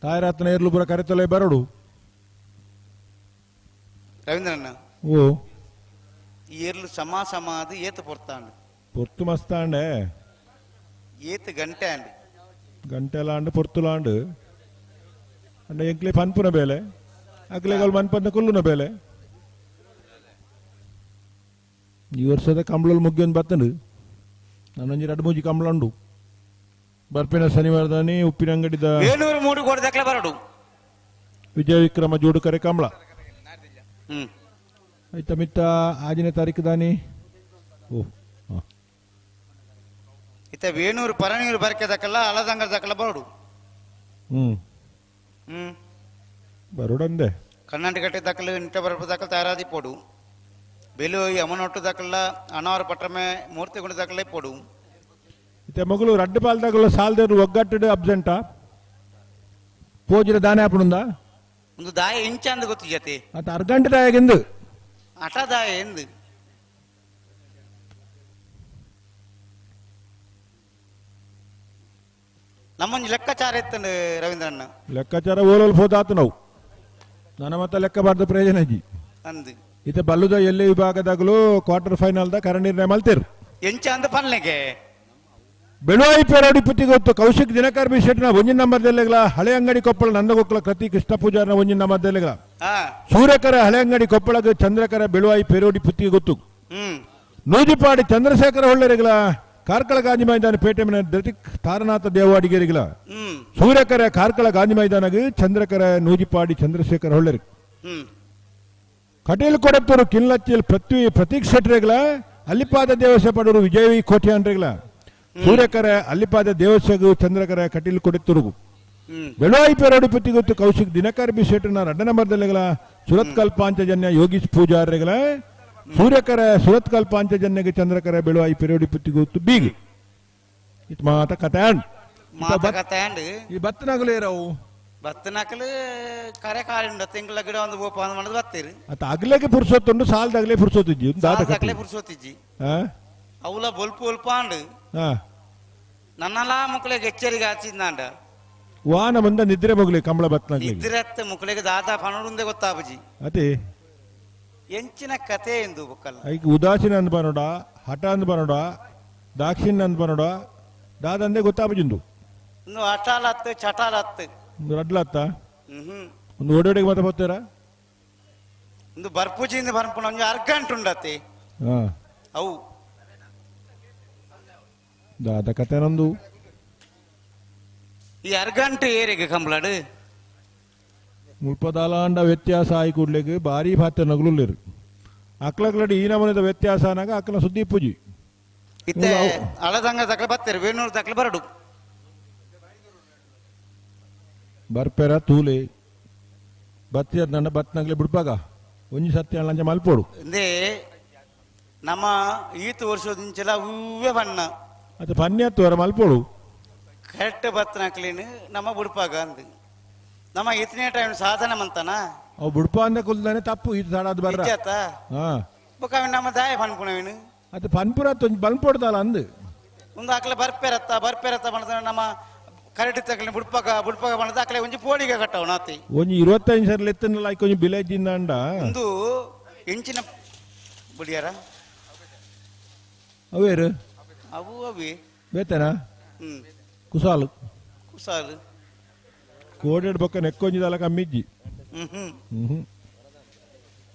ತಾಯರಾತ್ನ ಏರ್ಲು ಪುರ ಕರೆತೊಲೆ ಬರಡು ರವೀಂದ್ರಣ್ಣ ಓ ಈ ಏರ್ಲು ಸಮ ಸಮ ಅದು ಏತು ಪೊರ್ತಾಂಡು ಪೊರ್ತು ಮಸ್ತಾಂಡೆ ಏತು ಗಂಟೆ ಅಂಡ್ ಗಂಟೆಲಾಂಡು ಪೊರ್ತುಲಾಂಡು ಅಂಡ ಎಂಕ್ಲೆ ಪನ್ಪುನ ಬೇಲೆ ಅಕ್ಲೆಗಲ್ ಮನ್ಪಂದ ಕುಲ್ಲುನ ಬೇಲೆ ಈ ವರ್ಷದ ಕಂಬಳಲ್ಲಿ ಮುಗ್ಗಿಯೊಂದು ಬತ್ತಂಡು ನಾನೊಂಜಿ ರಡ್ಡು ಮೂಜಿ ಕಂಬಳ ಉಂಡು ಬರ್ಪಿನ ಶನಿವಾರದಾನಿ ಉಪ್ಪಿನ ಅಂಗಡಿದ ವೇಣೂರು ಮೂಡು ಕೋಡಿ ದಕ್ಲೆ ಬರಡು ವಿಜಯ ವಿಕ್ರಮ ಜೋಡುಕರೆ ಕಂಬಳ ಆಯ್ತಾ ಮಿತ್ತ ಆಜನೇ ತಾರೀಕು ದಾನಿ ಓ ಇತ್ತ ವೇಣೂರು ಪರನೀರು ಬರಕೆ ದಕ್ಕಲ್ಲ ಅಲದಂಗರ ದಕ್ಕಲ ಬರಡು ಬರೋಡಂದೆ ಕರ್ನಾಟಕ ದಕ್ಕಲು ಇಂಟ ಬರಪು ದಕ್ಕಲು ತಯಾರಾದಿ ಪೋಡು ಬೆಲು ಯಮನೊಟ್ಟು ದಕ್ಕಲ್ಲ ಅನಾರು ಪಟ್ರಮೆ ಮೂರ್ತಿ ಗುಂಡು ದಕ್ಕಲೇ ಪೋಡು ಇತ್ತೆ ಮಗಳು ರಡ್ಡು ಪಾಲ್ದಾಗಲು ಸಾಲ್ದೇರು ಒಗ್ಗಟ್ಟು ಅಬ್ಸೆಂಟಾ ಪೋಜಿರ ದಾನೆ ಆಪುಂದ ಒಂದು ದಾಯ ಇಂಚ ಅಂದ್ ಗೊತ್ತು ಜತೆ ಅತ್ತ ಅರ್ಗಂಟೆ ದಾಯಗೆಂದು ಅಟ ದಾಯ ಎಂದು ನಮ್ಮೊಂಜಿ ಲೆಕ್ಕಾಚಾರ ಇತ್ತಂಡು ರವೀಂದ್ರಣ್ಣ ಲೆಕ್ಕಾಚಾರ ಓಲೋಲ್ ಹೋದಾತು ನಾವು ನನ್ನ ಮತ್ತ ಲೆಕ್ಕ ಬಾರ್ದ ಪ್ರಯೋಜನ ಇಜ್ಜಿ ಅಂದು ಇತ್ತೆ ಬಲ್ಲುದ ಎಲ್ಲೆ ವಿಭಾಗದಾಗಲೂ ಕ್ವಾರ್ಟರ್ ಫೈನಲ್ the ಕರ ನಿರ್ಣಯ ಮಲ್ತೇರು ಎಂಚ ಅಂದ ಪನ್ಲೆಗೆ ಬೆಳುವಾಯಿ ಪೇರೋಡಿ ಪುತ್ತಿಗೊತ್ತು ಕೌಶಿಕ್ ದಿನಕರ್ ಬಿ ಶೆಟ್ಟಿನ ಒಂಜಿನ ನಂಬರ್ ದೆಲ್ಲೆಗಳ ಹಳೆ ಅಂಗಡಿ ಕೊಪ್ಪಳ ನಂದಗೋಕುಲ ಕೃತಿ ಕೃಷ್ಣ ಪೂಜಾರನ ಒಂಜಿನ ನಂಬರ್ ದೆಲ್ಲೆಗಳ ಸೂರ್ಯಕರ ಹಳೆ ಅಂಗಡಿ ಕೊಪ್ಪಳಗ ಚಂದ್ರಕರ ಬೆಳುವಾಯಿ ಪೇರೋಡಿ ಪುತ್ತಿಗೆ ಗೊತ್ತು ನೂಜಿಪಾಡಿ ಚಂದ್ರಶೇಖರ ಹೊಳ್ಳೆರೆಗಳ ಕಾರ್ಕಳ ಗಾಂಧಿ ಮೈದಾನ ಪೇಟೆ ಮನೆ ಧೃತಿಕ್ ತಾರನಾಥ ದೇವಾಡಿಗೆರಿಗಳ ಸೂರ್ಯಕರ ಕಾರ್ಕಳ ಗಾಂಧಿ ಮೈದಾನಗ ಚಂದ್ರಕರ ನೂಜಿಪಾಡಿ ಚಂದ್ರಶೇಖರ ಹೊಳ್ಳೆರಿ ಕಟೀಲ್ ಕೊಡತ್ತೂರು ಕಿನ್ಲಚ್ಚಿಲ್ ಪೃಥ್ವಿ ಪ್ರತೀಕ್ ಶೆಟ್ರೆಗಳ ಅಲ್ಲಿಪಾದ ದೇವಸ್ಯ ಪಡೂರು ವಿಜಯ್ ಕೋಟೆ ಅಂಡ್ರೆಗಳ ಸೂರ್ಯಕರ ಅಲ್ಲಿಪಾದ ದೇವಸ್ಯಗು ಚಂದ್ರಕರ ಕಟೀಲ್ ಕೊಡತ್ತೂರುಗು ಬೆಳುವಾಯಿ ಪೇರೋಡಿ ಪುತ್ತಿಗೊತ್ತು ಕೌಶಿಕ್ ದಿನಕರ್ ಬಿ ಶೆಟ್ಟರ್ನ ರಡ್ಡ ನಂಬರ್ದಲ್ಲೆಗಳ ಸುರತ್ಕಲ್ ಪಾಂಚಜನ್ಯ ಯೋಗೀಶ್ ಪೂಜಾರ್ರೆಗಳ ಸೂರ್ಯಕರ ಸುರತ್ಕಲ್ ಪಾಂಚಜನ್ಯಗೆ ಚಂದ್ರಕರ ಬೆಳುವಾಯಿ ಪೆರೋಡಿ ಪುತ್ತಿಗೊತ್ತು ಬೀಗಿ ಇತ್ ಮಾತ ಕತೆ ಮಾತ ಕತೆ ಅಂಡ್ ಈ ಬತ್ತನಗಲೇರವು ಬತ್ತನಕಲು ಕರೆ ಕಾರಿಂಡ ತಿಂಗಳ ಗಿಡ ಒಂದು ಬೋಪ ಅಂದ್ ಮಾಡದ್ ಬತ್ತೀರಿ ಅತ್ತ ಅಗ್ಲೆಗೆ ಪುರ್ಸೊತ್ತುಂಡು ಸಾಲ್ದಾಗಲೇ ಪುರ್ಸೊತ್ತಿಜ್ಜಿ ದಾತ ಸಾಲ್ದಾಗಲೇ ಪುರ್ಸೊತ್ತಿಜ್ಜಿ ಅವಲ ಬೊಲ್ಪು ಒಲ್ಪಾಂಡು ನನ್ನಲಾ ಮುಕ್ಕಳಿಗೆ ಎಚ್ಚರಿಗೆ ಆಚಿಂದಾಂಡ ವಾನ ಮುಂದ ನಿದ್ರೆ ಮಗುಲಿ ಕಂಬಳ ಬತ್ತನಗಲಿ ನಿದ್ರೆತ್ತ ಮುಕ್ಕಳಿಗೆ ದಾದಾ ಪನಡುಂದೆ ಗೊತ್ತಾಬುಜಿ ಅತಿ ಎಂಚಿನ ಕತೆ ಎಂದು ಬುಕ್ಕಲ್ಲ ಐಕ್ ಉದಾಸೀನ ಅಂದ್ ಬರೋಡ ಹಠ ಅಂದ್ ಬರೋಡ ದಾಕ್ಷಿಣ್ಯ ಅಂದ್ ಬರೋಡ ದಾದಂದೆ ಗೊತ್ತಾಬುಜಿಂದು ಇನ್ನು ಹಠಾಲತ್ತು ಚಟಾಲತ್ತು ಒಂದು ರಡ್ಲತ್ತ ಒಂದು ಓಡೋಡಿಗೆ ಮತ್ತೆ ಬರ್ತೀರಾ ಒಂದು ಬರ್ಪುಜಿಂದ ಬರ್ಪುಣ ಒಂದು ಅರ್ಗಂಟು ಉಂಡತಿ ಅವು ದಾದ ಕತೆ ನಂದು ಈ ಅರ್ಗಂಟು ಏರಿಗೆ ಕಂಬಳಡು ಮುಲ್ಪದಾಲಾಂಡ ವ್ಯತ್ಯಾಸ ಆಯಿ ಕೂಡ್ಲೆಗ್ ಭಾರಿ ಭಾತ ನಗುಲುಲ್ಲೇರು ಅಕ್ಲಕ್ಲಡಿ ಈ ನಮೂನೆದ ವ್ಯತ್ಯಾಸ ಅನಾಗ ಅಕ್ಕನ ಸುದ್ದಿ ಪೂಜಿ ಇತ್ತೆ ಅಳದಂಗ ತಕ್ಲೆ ಬತ್ತೇರು ವೇಣೂರು ತಕ್ಲೆ ಬರಡು ಬರ್ಪೆರ ತೂಲೆ ಬತ್ತಿ ನನ್ನ ಬತ್ನಗ್ಲೆ ಬಿಡ್ಪಾಗ ಒಂಜಿ ಸತ್ಯ ಲಂಚ ಮಲ್ಪೋಡು ಇಂದೇ ನಮ್ಮ ಈತ ವರ್ಷದಿಂಚಲ ಹೂವೇ ಬಣ್ಣ ಅದು ಪನ್ಯತ್ತು ಮಲ್ಪೋಡು ಕರೆಕ್ಟ್ ಬತ್ತನಕ್ಲೇನು ನಮ್ಮ ಬುಡ್ಪಾಗ ಅಂದು ನಮ್ಮ ಇತನೇ ಟೈಮ್ ಸಾಧನೆ ಮಂತನ ಅವು ಬುಡ್ಪ ಅಂದ ಕುಲ್ದಾನೆ ತಪ್ಪು ಇದು ಸಾಡಾದ್ ಬರ್ರ ಹಾ ಬೊಕ ನಮ್ಮ ದಾಯ ಪನ್ಪುಣವಿನು ಅದು ಪನ್ಪುರ ಬಲ್ಪೊಡ್ದಲ್ಲ ಅಂದು ಒಂದು ಆಕಲೆ ಬರ್ಪೆರತ್ತ ಬರ್ಪೆರತ್ತ ಬಣ್ಣ ನಮ್ಮ ಕರೆಕ್ಟ್ ತಗಲಿ ಬುಡ್ಪಾಗ ಬುಡ್ಪಾಗ ಬಣ್ಣದ ಆಕಲೆ ಒಂಜಿ ಪೋಡಿಗೆ ಕಟ್ಟವು ನಾತಿ ಒಂಜಿ 25 ಸರ್ ಎತ್ತನಲ್ಲ ಒಂಜಿ ಬಿಲೆ ಜಿಂದಾಂಡ ಒಂದು ಇಂಚಿನ ಬುಡಿಯಾರ ಅವೇರು ಅವು ಅವಿ ಬೇತನಾ ಕುಸಾಲು ಕುಸಾಲು ಕೋಡೆಡ್ ಬೊಕ್ಕ ನೆಕ್ಕೊಂಜಿದಲ್ಲ ಕಮ್ಮಿಜ್ಜಿ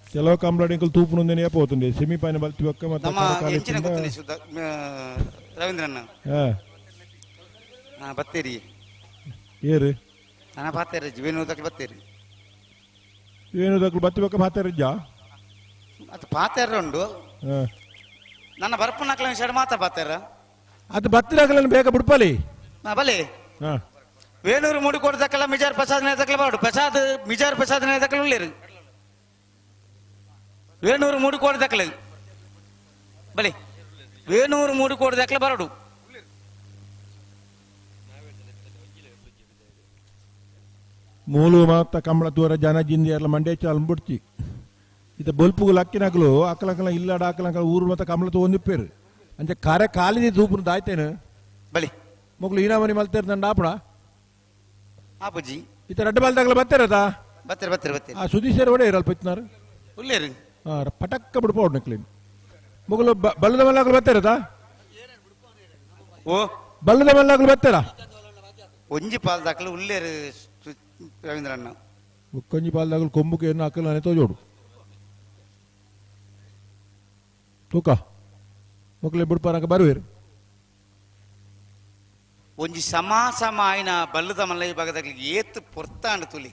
ಕೆಲವು ಕಂಬಳಡಿಂಕಲ್ ತೂಪುನುಂದೆನೇ ಪೋತುಂಡೆ ಸೆಮಿ ಪೈನ ಬಲ್ತಿ ಬೊಕ್ಕ ಮತ್ತೆ ಎಂಚಿನ ಗೊತ್ತುನಿ ಸುದ್ದ ರವೀಂದ್ರಣ್ಣ ಹಾ ಬತ್ತೀರಿ ಏರು ನಾ ಪಾತೇರಿ ವೇಣು ತಕ್ಲು ಬತ್ತೀರಿ ವೇಣು ತಕ್ಲು ಬತ್ತಿ ಬೊಕ್ಕ ಪಾತೇರಿಜ್ಜಾ ಅದು ಪಾತೇರ ಉಂಡು ನನ್ನ ಬರ್ಪುನಕ್ಲ ವಿಷಯ ಮಾತ್ರ ಪಾತೇರ ಅದು ಬತ್ತಿನಕ್ಲನ್ನು ಬೇಗ ಬಿಡ್ಪಲಿ ಬಲೆ ವೇಣೂರು ಮೂಡಿಕೋಡು ದಕ್ಕಲ ಮಿಜಾರ್ ಪ್ರಸಾದ್ ನೇತಕ್ಲ ಬಾಡು ಪ್ರಸಾದ್ ಮಿಜಾರ್ ಪ್ರಸಾದ್ ನೇತಕ್ಲ ಉಳ್ಳೇರು ವೇಣೂರು ಮೂಡಿಕೋಡು ದಕ್ಕಲ ಬಲೆ ವೇಣೂರು ಮೂಡಿಕೋಡು ದಕ್ಕಲ ಬರಡು ಮೂಲು ಮಾತ ಕಂಬಳ ತೂರ ಜನ ಜಿಂದಿ ಎಲ್ಲ ಮಂಡೇ ಚಾಲ್ ಬಿಡ್ತಿ ಇತ್ತ ಬೊಲ್ಪುಗು ಲಕ್ಕಿನಕಲು ಅಕ್ಕಲಕ್ಕಲ ಇಲ್ಲಡ ಅಕ್ಕಲಕ್ಕಲ ಊರು ಮತ್ತೆ ಕಮಲ ತಗೊಂಡಿಪ್ಪೇರು ಅಂಚೆ ಕರೆ ಕಾಲಿದೆ ತೂಪುನ ದಾಯ್ತೇನು ಬಲಿ ಮೊಗ್ಲು ಈನಾಮನಿ ಮಲ್ತೇರು ನಂಡ ಆಪಣ ಆ ಬುಜ್ಜಿ ಇತ್ತ ರಡ್ಡ ಬಾಲ್ದಾಗಲ ಬತ್ತೇರತಾ ಬತ್ತೇರು ಬತ್ತೇರು ಬತ್ತೇರು ಆ ಸುದೀಶರ್ ಒಡೆ ಇರಲ್ಪ ಇತ್ತಿನಾರು ಉಲ್ಲೇರು ಆ ಪಟಕ್ಕ ಬಿಡ್ಪೋಡ್ ನಕ್ಲಿನ್ ಮೊಗಲು ಬಲ್ಲದ ಮಲ್ಲಾಗಲು ಬತ್ತೇರತಾ ಓ ಬಲ್ಲದ ಮಲ್ಲಾಗಲು ಬತ್ತೇರಾ ಒಂಜಿ ಪಾಲ್ದಾಕಲು ಉಲ್ಲೇರು ರವೀಂದ್ರಣ್ಣ ಒಂಜಿ ಪಾಲ್ದಾಗಲು ಕೊಂಬುಕೆ ಏನು ಅಕ್ಕಲ ಅನೆ ತೋಜೋಡು ತೂಕ ಮೊಗಲೆ ಬಿಡ್ಪಾರಂಕ ಬರುವೇರು ಒಂಜಿ ಸಮ ಸಮ ಆಯ್ನ ಬಲ್ಲದ ಮಲ್ಲ ವಿಭಾಗದಾಗಲಿ ಏತ್ ಪೊರ್ತಾಂಡ ತುಲಿ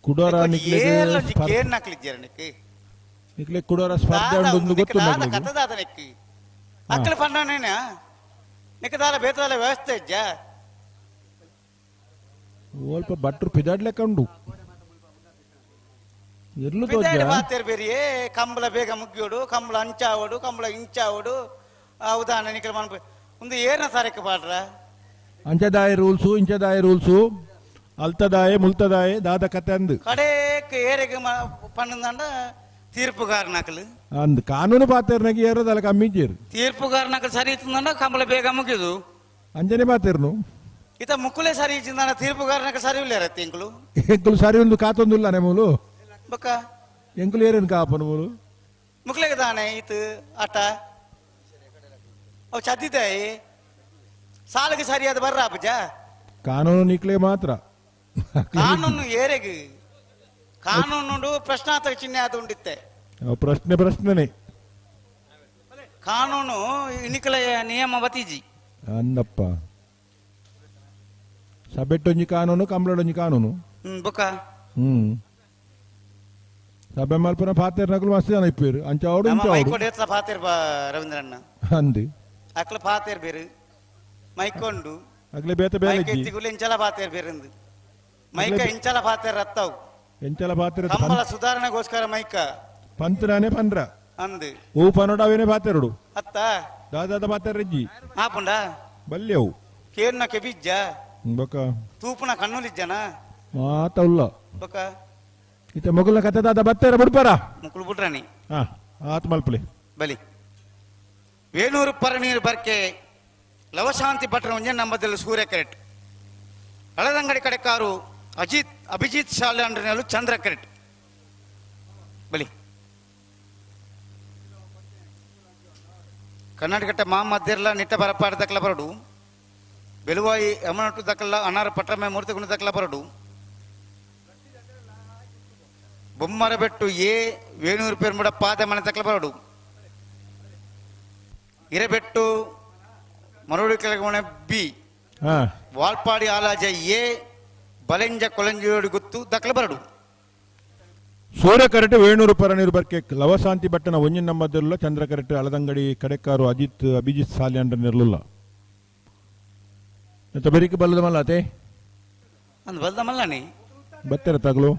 ಕುಡೋರ ಏರ್ಲೊಂಜಿ ಕೇರ್ ನಕ್ಲಿಜ್ಜಾರ ನೆಕ್ ನಿಕ್ಲೆ ಕುಡೋರ ಸ್ಪರ್ಧೆ ಉಂಡು ಗೊತ್ತು ಕತ್ತದಾದ ನೆಕ್ ಅಕ್ಕಲ ಪಂಡನೇನ ನೆಕ್ಕದಾಲ ಬೇತದಾಲ ವ್ಯವಸ್ಥೆ ಇಜ್ಜ ಅಲ್ಪ ಭಟ್ರು ಪಿದಾಡ್ಲೆಕ್ಕ ಉಂಡು ಎರ್ಲು ಪಿದಾಡಿ ಬಾತೇರು ಬೇರಿಯೇ ಕಂಬಳ ಬೇಗ ಮುಗ್ಯೋಡು ಕಂಬಳ ಅಂಚಾವಡು ಕಂಬಳ ಇಂಚಾವಡು ಉದಾಹರಣೆ ನಿಕ್ಕಲ ಮನ್ಪ ಒಂದು ಏನ ಸಾರಕ್ಕೆ ಪಾಡ್ರ ಅಂಚದಾಯ ರೂಲ್ಸು ಇಂಚದಾಯ ರೂಲ್ಸು ಅಲ್ತದಾಯ ಮುಲ್ತದಾಯ ದಾದ ಕತೆ ಅಂದು ಕಡೇಕ್ ಏರೆಗೆ ಪಣ್ಣಂದಾಂಡ ತೀರ್ಪುಗಾರನಕಲು ಅಂದ್ ಕಾನೂನು ಪಾತೇರ್ನಾಗ ಏರದಲ್ಲ ಕಮ್ಮಿ ಇಜ್ಜೇರು ತೀರ್ಪುಗಾರನಕಲು ಸರಿ ಇತ್ತಂದಾಂಡ ಕಂಬಳ ಬೇಗ ಮುಗಿದು ಅಂಜನೆ ಪಾತೇರ್ನು ಇತ ಮುಕ್ಕುಲೇ ಸರಿ ಇಚ್ಚಿಂದಾಂಡ ತೀರ್ಪುಗಾರನಕಲು ಸರಿ ಇಲ್ಲ ಎಂಕುಲು ಎಂಕುಲು ಸರಿ ಒಂದು ಕಾತೊಂದುಲ್ಲ ಮೂಲು ಬಕ್ಕ ಎಂಕುಲು ಏರೇನು ಕಾಪನು ಮೂಲು ಮುಕ್ಲೆಗೆ ದಾನೆ ಇತ್ತು ಆಟ ಅವು ಚದ್ದಿದ್ದಾಯಿ ಸಾಲಿಗೆ ಸರಿಯಾದ ಬರ್ರ ಅಪ್ಪಜ ಕಾನೂನು ನಿಕ್ಲೆ ಮಾತ್ರ ಕಾನೂನು ಏರೆಗೆ ಕಾನೂನು ಪ್ರಶ್ನಾರ್ಥಕ ಚಿಹ್ನೆ ಅದು ಉಂಡಿತ್ತೆ ಪ್ರಶ್ನೆ ಪ್ರಶ್ನೆನೆ ಕಾನೂನು ಇನಿಕಲ ನಿಯಮ ಬತೀಜಿ ಅಂದಪ್ಪ ಸಬೆಟ್ಟೊಂಜಿ ಕಾನೂನು ಕಂಬಳೊಂಜಿ ಕಾನೂನು ಬೊಕ್ಕ ಸಭೆ ಮಲ್ಪನ ಪಾತೇರ್ ನಕಲು ಮಸ್ತ್ ಜನ ಇಪ್ಪೇರು ಅಂಚಾವಡು ಇಂಚಾವಡು ಮೈಕೋಡು ಎತ್ಲ ಪಾತೇರ್ ಬಾ ರವೀಂದ್ರಣ್ಣ ಅಂದಿ ಅಕ್ಲ ಪಾತೇರ್ ಬೇರು ಮೈಕೊಂಡು ಅಗ್ಲೆ ಬೇತ ಬೇಲೆ ಮೈಕ್ ಎತ್ತಿಗುಲು ಇಂಚಲ ಪಾತೇರ್ ಬೇರಿಂದು ಮೈಕ ಇಂಚಲ ಪಾತೇರ್ ರತ್ತವು ಎಂಚಲ ಪಾತೇರ್ ಕಂಬಳ ಸುಧಾರಣೆಗೋಸ್ಕರ ಮೈಕ ಪಂತನಾನೆ ಪಂದ್ರ ಅಂದು ಓ ಪನೋಡ ಅವೇನೆ ಪಾತೇರುಡು ಅತ್ತ ದಾದಾದ ಪಾತೇರ್ ರೆಜ್ಜಿ ಆಪುಂಡ ಬಲ್ಯವು ಕೇರ್ನ ಕೆಬಿಜ್ಜ ಬೊಕ ತೂಪುನ ಕಣ್ಣುಲಿಜ್ಜನ ಮಾತ ಉಲ್ಲ ಬೊಕ ಇತ್ತ ಮೊಗಲ ಕತೆ ದಾದ ಬತ್ತೇರ ಬಿಡ್ಪಾರ ಮುಕುಲು ಬಿಡ್ರಾಣಿ ಹಾ ಆತ್ ಮಲ್ಪಲೆ ಬಲಿ ವೇಣೂರು ಪರನೀರು ಬರ್ಕೆ ಲವಶಾಂತಿ ಭಟ್ರ ಒಂಜೆ ನಂಬದಲ್ಲಿ ಸೂರ್ಯ ಕರೆಟ್ ಹಳದಂಗಡಿ ಕಡೆಕಾರು ಅಜಿತ್ ಅಭಿಜಿತ್ ಶಾಲೆ ಚಂದ್ರ ಕರೆಟ್ ಬಲಿ ಕರ್ನಾಟಕ ಮಾಮದ್ದಿರ್ಲ ನಿಟ್ಟ ಬರಪಾಡ ದಕ್ಕಲ ಬರಡು ಬೆಲುವಾಯಿ ಯಮನಟ್ಟು ದಕ್ಕಲ ಅನಾರ ಪಟ್ಟಮೆ ಮೂರ್ತಿಗುಣ ದಕ್ಕಲ ಬರಡು ಬೊಮ್ಮರಬೆಟ್ಟು ಎ ವೇಣೂರು ಪೆರ್ಮುಡ ಪಾದ ಮನೆ ತಕ್ಕಲ ಬರಡು ಇರಬೆಟ್ಟು ಮರೋಡಿ ಕೆಳಗಮನೆ ಬಿ ವಾಲ್ಪಾಡಿ ಆಲಾಜ ಎ ಬಲೆಂಜ ಕೊಲಂಜಿಯೋಡಿ ಗುತ್ತು ದಕ್ಕಲ ಬರಡು ಸೂರ್ಯ ಕರೆಟ್ ವೇಣೂರು ಪರನೀರು ಬರ್ಕೆ ಲವಶಾಂತಿ ಭಟ್ಟನ ಒಂಜಿನ ನಂಬದಿರಲ್ಲ ಚಂದ್ರ ಕರೆಟ್ ಅಳದಂಗಡಿ ಕಡೆಕಾರು ಅಜಿತ್ ಅಭಿಜಿತ್ ಸಾಲ್ಯಾಂಡ್ರ ಇರಲಿಲ್ಲ ಮತ್ತೆ ಬೆರಿಕೆ ಬಲ್ಲದ ಮಲ್ಲಾತೆ ಅಂದ್ ಬಲ್ದ ಮಲ್ಲಾನಿ ಬತ್ತೆರ ತಗಲು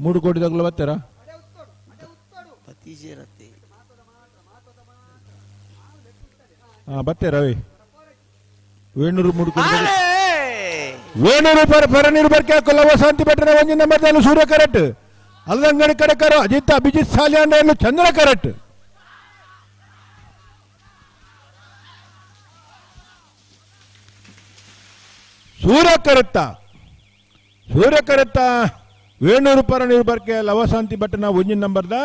3 ಕೋಟಿ ತಗಲು ಬತ್ತೆರ ಹಾ ಬತ್ತೆರ ಅವೇ ವೇಣೂರು 3 ಕೋಟಿ ವೇಣೂರು ಪರನೀರು ಬರ್ಕೆ ಲವಶಾಂತಿ ಭಟ್ಟನ ಒಂಜಿನ ನಂಬರ್ ಸೂರ್ಯ ಕರೆಟ್ ಅಲ್ಲಂಗಡಿ ಕಡೆಕಾರು ಅಜಿತ್ ಅಭಿಜಿತ್ ಸಾಲ್ಯಾಂಡ್ರ ಚಂದ್ರ ಕರೆಟ್ ಸೂರ್ಯ ಕರೆತ್ತ ಸೂರ್ಯ ಕರೆತ್ತ ವೇಣೂರು ಪರನೀರು ಬರ್ಕೆ ಲವಶಾಂತಿ ಭಟ್ಟನ ಒಂಜಿನ ನಂಬರ್ದ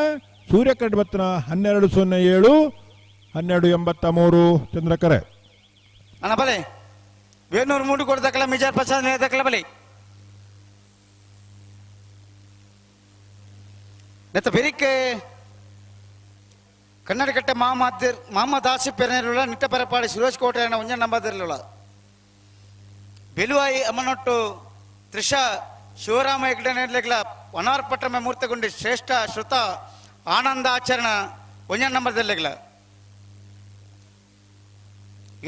ಸೂರ್ಯ ಕರೆಟ್ ಬತ್ತನ 1207 1283 ಚಂದ್ರಕರೆ ಅಣ್ಣ ಬಲೆ ವೇಣೂರು 3 ಕೋಟಿ ದಕ್ಕಲ ಮಿಜಾರ್ ಪ್ರಸಾದ್ ದಕ್ಕಲ ಬಲೆ ನೆತ್ತ ಬೆರಿಕೆ ಕನ್ನಡಕಟ್ಟೆ ಮಾಮದಾಸಿ ಪೆರನೇರುಳ್ಳ ನಿಟ್ಟ ಪರಪಾಡಿ ಸುರೇಶ್ ಕೋಟೆಯನ್ನ ಒಂಜ ನಂಬದಿರಲಿಲ್ಲ ಬೆಲುವಾಯಿ ಅಮ್ಮನೊಟ್ಟು ತ್ರಿಷಾ ಶಿವರಾಮ ಹೆಗ್ಡೆ ಅನಾರ್ ಪಟ್ಟಮ ಮೂರ್ತಗೊಂಡಿ ಶ್ರೇಷ್ಠ ಶ್ರುತ ಆನಂದ ಆಚರಣ ಒಂಜ ನಂಬರ್ದಲ್ಲೆಗ್ಲ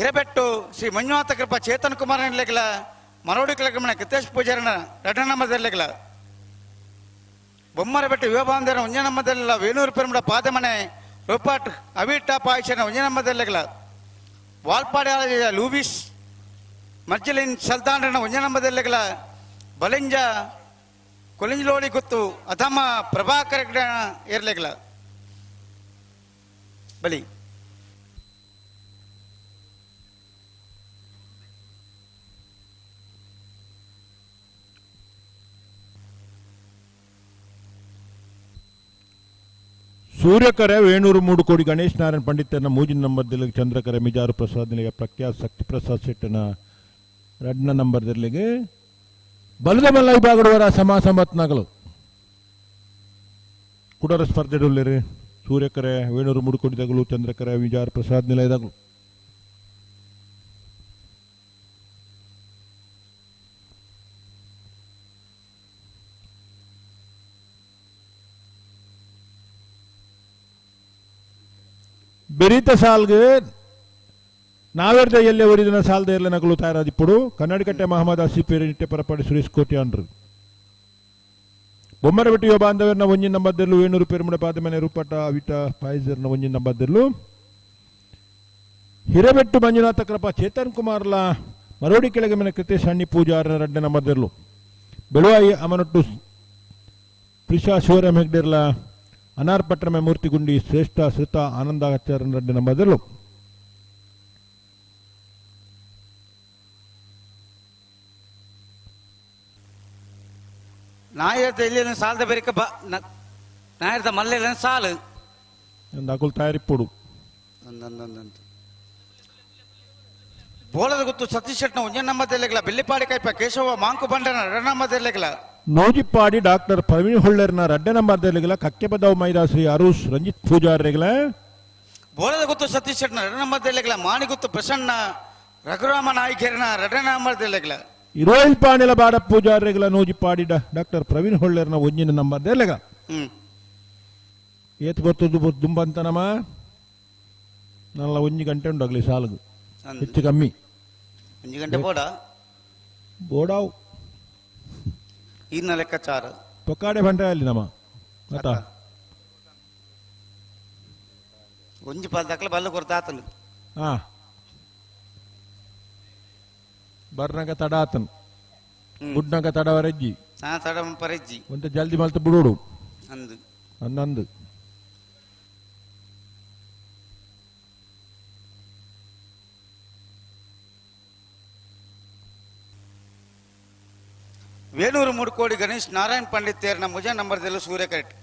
ಇರಬೆಟ್ಟು ಶ್ರೀ ಮಂಜುನಾಥ ಕೃಪಾ ಚೇತನ್ ಕುಮಾರ್ ನೆಡ್ಲೆಗ್ಲ ಮರೋಡಿ ಕಲಕಮಣ ಕಿತೇಶ್ ಪೂಜಾರನ ರಡ ನಂಬರ್ದಲ್ಲೆಗ್ಲ ಬೊಮ್ಮರಬೆಟ್ಟು ಯುವಬಾಂಧರ ಒಂಜ ನಂಬರ್ದಲ್ಲ ವೇಣೂರು ಪೆರುಮಡ ಪಾದಮನೆ ರೂಪಾಟ್ ಅವಿಟ ಪಾಯಿಸನ ಒಂಜ ನಂಬರ್ದಲ್ಲೆಗ್ಲ ವಾಲ್ಪಾಡಿ ಲೂಬಿಸ್ ಮರ್ಜಲಿನ್ ಸಲ್ತಾನ್ರನ ಒಂಜ ನಂಬರ್ದಲ್ಲೆಗ್ಲ ಬಲೆಂಜ ಕೊಲಿಂಜಲೋಡಿ ಗೊತ್ತು ಅದಮ್ಮ ಪ್ರಭಾಕರ ಏರ್ಲೆಗ್ಲ ಬಲಿ ಸೂರ್ಯಕರೆ ವೇಣೂರು ಮೂಡುಕೋಡಿ ಗಣೇಶ್ ನಾರಾಯಣ ಪಂಡಿತನ ಮೂಜಿನ ನಂಬರ್ ದಿಲ್ಲಿಗೆ ಚಂದ್ರಕರೆ ಮಿಜಾರು ಪ್ರಸಾದ್ ನಿಲಿಗೆ ಪ್ರಖ್ಯಾತ್ ಶಕ್ತಿ ಪ್ರಸಾದ್ ಶೆಟ್ಟನ ರಡ್ನ ನಂಬರ್ ದಿಲ್ಲಿಗೆ ಬಲದ ಮಲ್ಲ ವಿಭಾಗದವರ ಸಮ ಸಮತ್ನಗಲು ಕುಡರ ಸ್ಪರ್ಧೆ ಡೊಲ್ಲಿರಿ ಸೂರ್ಯಕರೆ ವೇಣೂರು ಮೂಡುಕೋಡಿ ತಗಲು ಚಂದ್ರಕರೆ ಮಿಜಾರು ಪ್ರಸಾದ್ ನಿಲಯದಾಗಲು ಬೆರೀತ ಸಾಲ್ಗೆ ನಾವೆರ್ದ ಎಲ್ಲೆ ಒರಿದಿನ ಸಾಲ್ದ ಎರ್ಲೆ ನಕಲು ತಯಾರಾದಿಪ್ಪುಡು ಕನ್ನಡಿಕಟ್ಟೆ ಮಹಮ್ಮದ್ ಆಸಿಫ್ ನಿಟ್ಟೆ ಪರಪಾಡಿ ಸುರೇಶ್ ಕೋಟಿ ಅಂಡ್ರು ಬೊಮ್ಮರಬೆಟ್ಟಿಯ ಬಾಂಧವರ್ನ ಒಂಜಿನ ನಂಬರ್ದೆರ್ಲು ವೇಣೂರು ಪೆರುಮಡ ಪಾದಮನೆ ರೂಪಟ ಅವಿಟ ಪಾಯ್ಸರ್ನ ಒಂಜಿನ ನಂಬರ್ದೆರ್ಲು ಹಿರಬೆಟ್ಟು ಮಂಜುನಾಥ ಕೃಪಾ ಚೇತನ್ ಕುಮಾರ್ಲ ಮರೋಡಿ ಕೆಳಗೆ ಮನೆ ಕೃತೇಶ್ ಹಣ್ಣಿ ಪೂಜಾರನ ರಡ್ಡೆ ನಂಬರ್ದೆರ್ಲು ಬೆಳುವಾಯಿ ಅಮನೊಟ್ಟು ಪ್ರಿಷಾ ಶಿವರಾಮ್ ಹೆಗ್ಡೆರ್ಲ ಅನಾರ್ ಪಟ್ರಮೆ ಮೂರ್ತಿಗುಂಡಿ ಶ್ರೇಷ್ಠ ಶ್ರುತ ಆನಂದಾಚಾರ್ಯನ ರಡ್ಡೆ ನಂಬರ್ದೆರ್ಲು ನಾಯರ್ದ ಇಲ್ಲಿ ಸಾಲದ ಬೇರೆ ಬ ನಾಯರ್ದ ಮಲ್ಲೆಲ್ಲ ಸಾಲು ಅಕುಲ್ ತಯಾರಿಪ್ಪುಡು ಬೋಲದ ಗೊತ್ತು ಸತೀಶ್ ಶೆಟ್ನ ಒಂಜೆ ನಂಬರ್ದೆರ್ಲೆಗ್ಲ ಬೆಳ್ಳಿಪಾಡಿ ಕೈಪ ಕೇಶವ ಮಾಂಕು ಬಂಡನ ಎರಡ್ ನಂಬರ್ದೆರ್ಲೆಗ್ಲ ನೂಜಿಪ್ಪಾಡಿ ಡಾಕ್ಟರ್ ಪ್ರವೀಣ್ ಹೊಳ್ಳರ್ನ ರಡ್ಡೆ ನಂಬರ್ದೆರ್ಲೆಗ್ಲ ಕಕ್ಕೆಬದವ್ ಮೈದಾ ಶ್ರೀ ಅರುಷ್ ರಂಜಿತ್ ಪೂಜಾರ್ರೆಗ್ಲ ಬೋಲದ ಗೊತ್ತು ಸತೀಶ್ ಶೆಟ್ನ ಎರಡ್ ನಂಬರ್ದೆರ್ಲೆಗ್ಲ ಮಾಣಿಗುತ್ತು ಪ್ರಸನ್ನ ರಘುರಾಮ ನಾಯ್ಕರ್ನ ಎರಡನೇ ನಂಬರ್ದೆರ್ಲೆಗ್ಲ ಇರೋಯಿಲ್ ಪಾಣಿಲ ಬಾಡ ಪೂಜಾರ್ರೆಗ್ಲ ನೂಜಿಪ್ಪಾಡಿ ಡಾಕ್ಟರ್ ಪ್ರವೀಣ್ ಹೊಳ್ಳರ್ನ ಒಂಜಿನ ನಂಬರ್ದೆರ್ಲೆಗ್ಲ ಏತ್ ಗೊತ್ತದ್ದು ದುಂಬಂತನಮ್ಮ ನಲ್ಲ ಒಂಜಿ ಗಂಟೆ ಉಂಡಾಗ್ಲಿ ಸಾಲಗು ಹೆಚ್ಚು ಕಮ್ಮಿ ಒಂಜಿ ಗಂಟೆ ಬೋಡ ಬೋಡಾವು ಇನ್ನ ಲೆಕ್ಕಾಚಾರ ಪೊಕ್ಕಾಡೆ ಬಂಡೆ ಅಲ್ಲಿ ನಮ್ಮ ಆತ ಒಂಜಿ ಪಾಲ್ ದಾಖಲೆ ಬಲ್ಲ ಕೊರ್ತಾತನು ಹಾ ಬರ್ನಗ ತಡ ಆತನು ಗುಡ್ನಗ ತಡವರೆಜ್ಜಿ ಹಾ ತಡ ಪರೆಜ್ಜಿ ಒಂತ ಜಲ್ದಿ ಮಲ್ತ ಬಿಡೋಡು ಅಂದು ಅಂದಂದು ವೇಣೂರು ಮುಡ್ಕೋಡಿ ಗಣೇಶ್ ನಾರಾಯಣ್ ಪಂಡಿತ್ ತೇರ್ನ ಮುಜ ನಂಬರ್ದಲ್ಲೂ ಸೂರ್ಯ ಕರೆಕ್ಟ್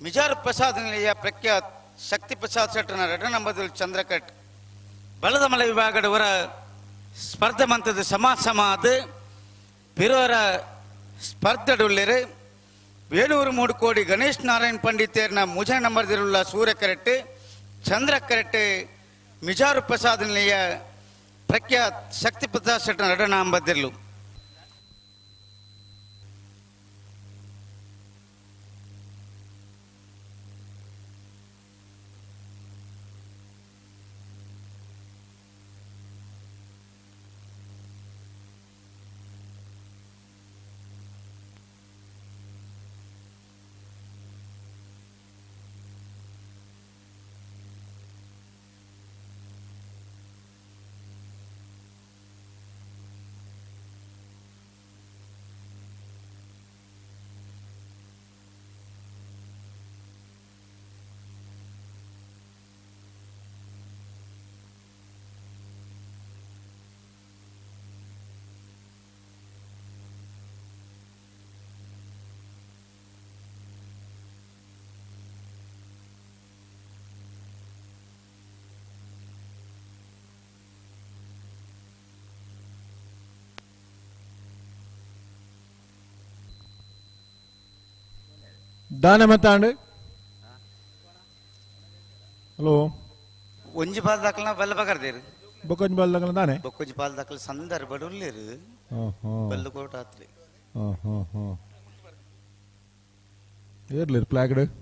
ಮಿಜಾರು ಪ್ರಸಾದ್ ನಿಲಯ ಪ್ರಖ್ಯಾತ್ ಶಕ್ತಿ ಪ್ರಸಾದ್ ಶೆಟ್ಟರ್ನ ಎರಡ ನಂಬರ್ದಲ್ಲಿ ಚಂದ್ರ ಕಟ್ ಬಲದ ಮಲೆ ವಿಭಾಗದವರ ಸ್ಪರ್ಧೆ ಮಂತದ ಸಮ ಸಮಾದ ಪಿರೋರ ಸ್ಪರ್ಧೆಡುಳ್ಳಿರು ವೇಣೂರು ಮೂಡುಕೋಡಿ ಗಣೇಶ್ ನಾರಾಯಣ್ ಪಂಡಿತೇರ್ನ ಮುಜ ನಂಬರ್ದಿರುಳ್ಳ ಸೂರ್ಯ ಕರೆಕ್ಟ್ ಚಂದ್ರ ಕರೆಕ್ಟ್ ಮಿಜಾರು ಪ್ರಸಾದ್ ನಿಲಯ ಪ್ರಖ್ಯಾತ್ ಶಕ್ತಿ ಪ್ರಸಾದ್ ಶೆಟ್ಟರ್ನ ಎರಡ ನಂಬರ್ದಿರ್ಲು ದಾನ ಮತ್ತಾಂಡು ಹಲೋ ಒಂಜಿ ಪಾಲ್ ದಾಖಲ ಬಲ್ಲ ಬಗರ್ದೇರು ಬೊಕ್ಕೊಂಜಿ ಬಾಲ್ ದಾಖಲ ದಾನೆ ಬೊಕ್ಕೊಂಜಿ ಪಾಲ್ ದಾಖಲ ಸಂದರ್ಭ ಉಲ್ಲೇರು ಬಲ್ಲು ಕೋಟ ಆತ್ರಿ ಏರ್ಲಿರ್ ಪ್ಲಾಗಡ್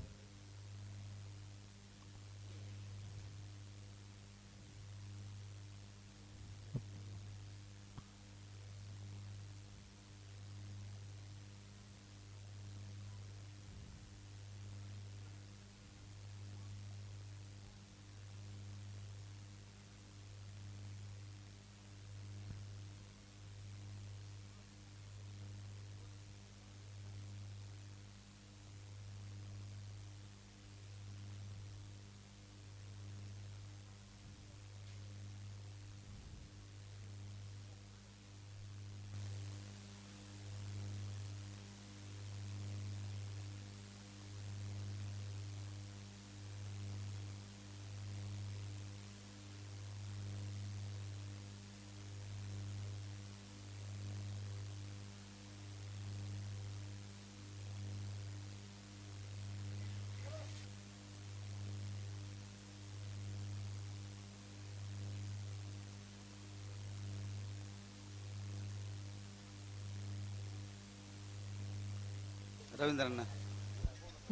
ರವೀಂದ್ರಣ್ಣ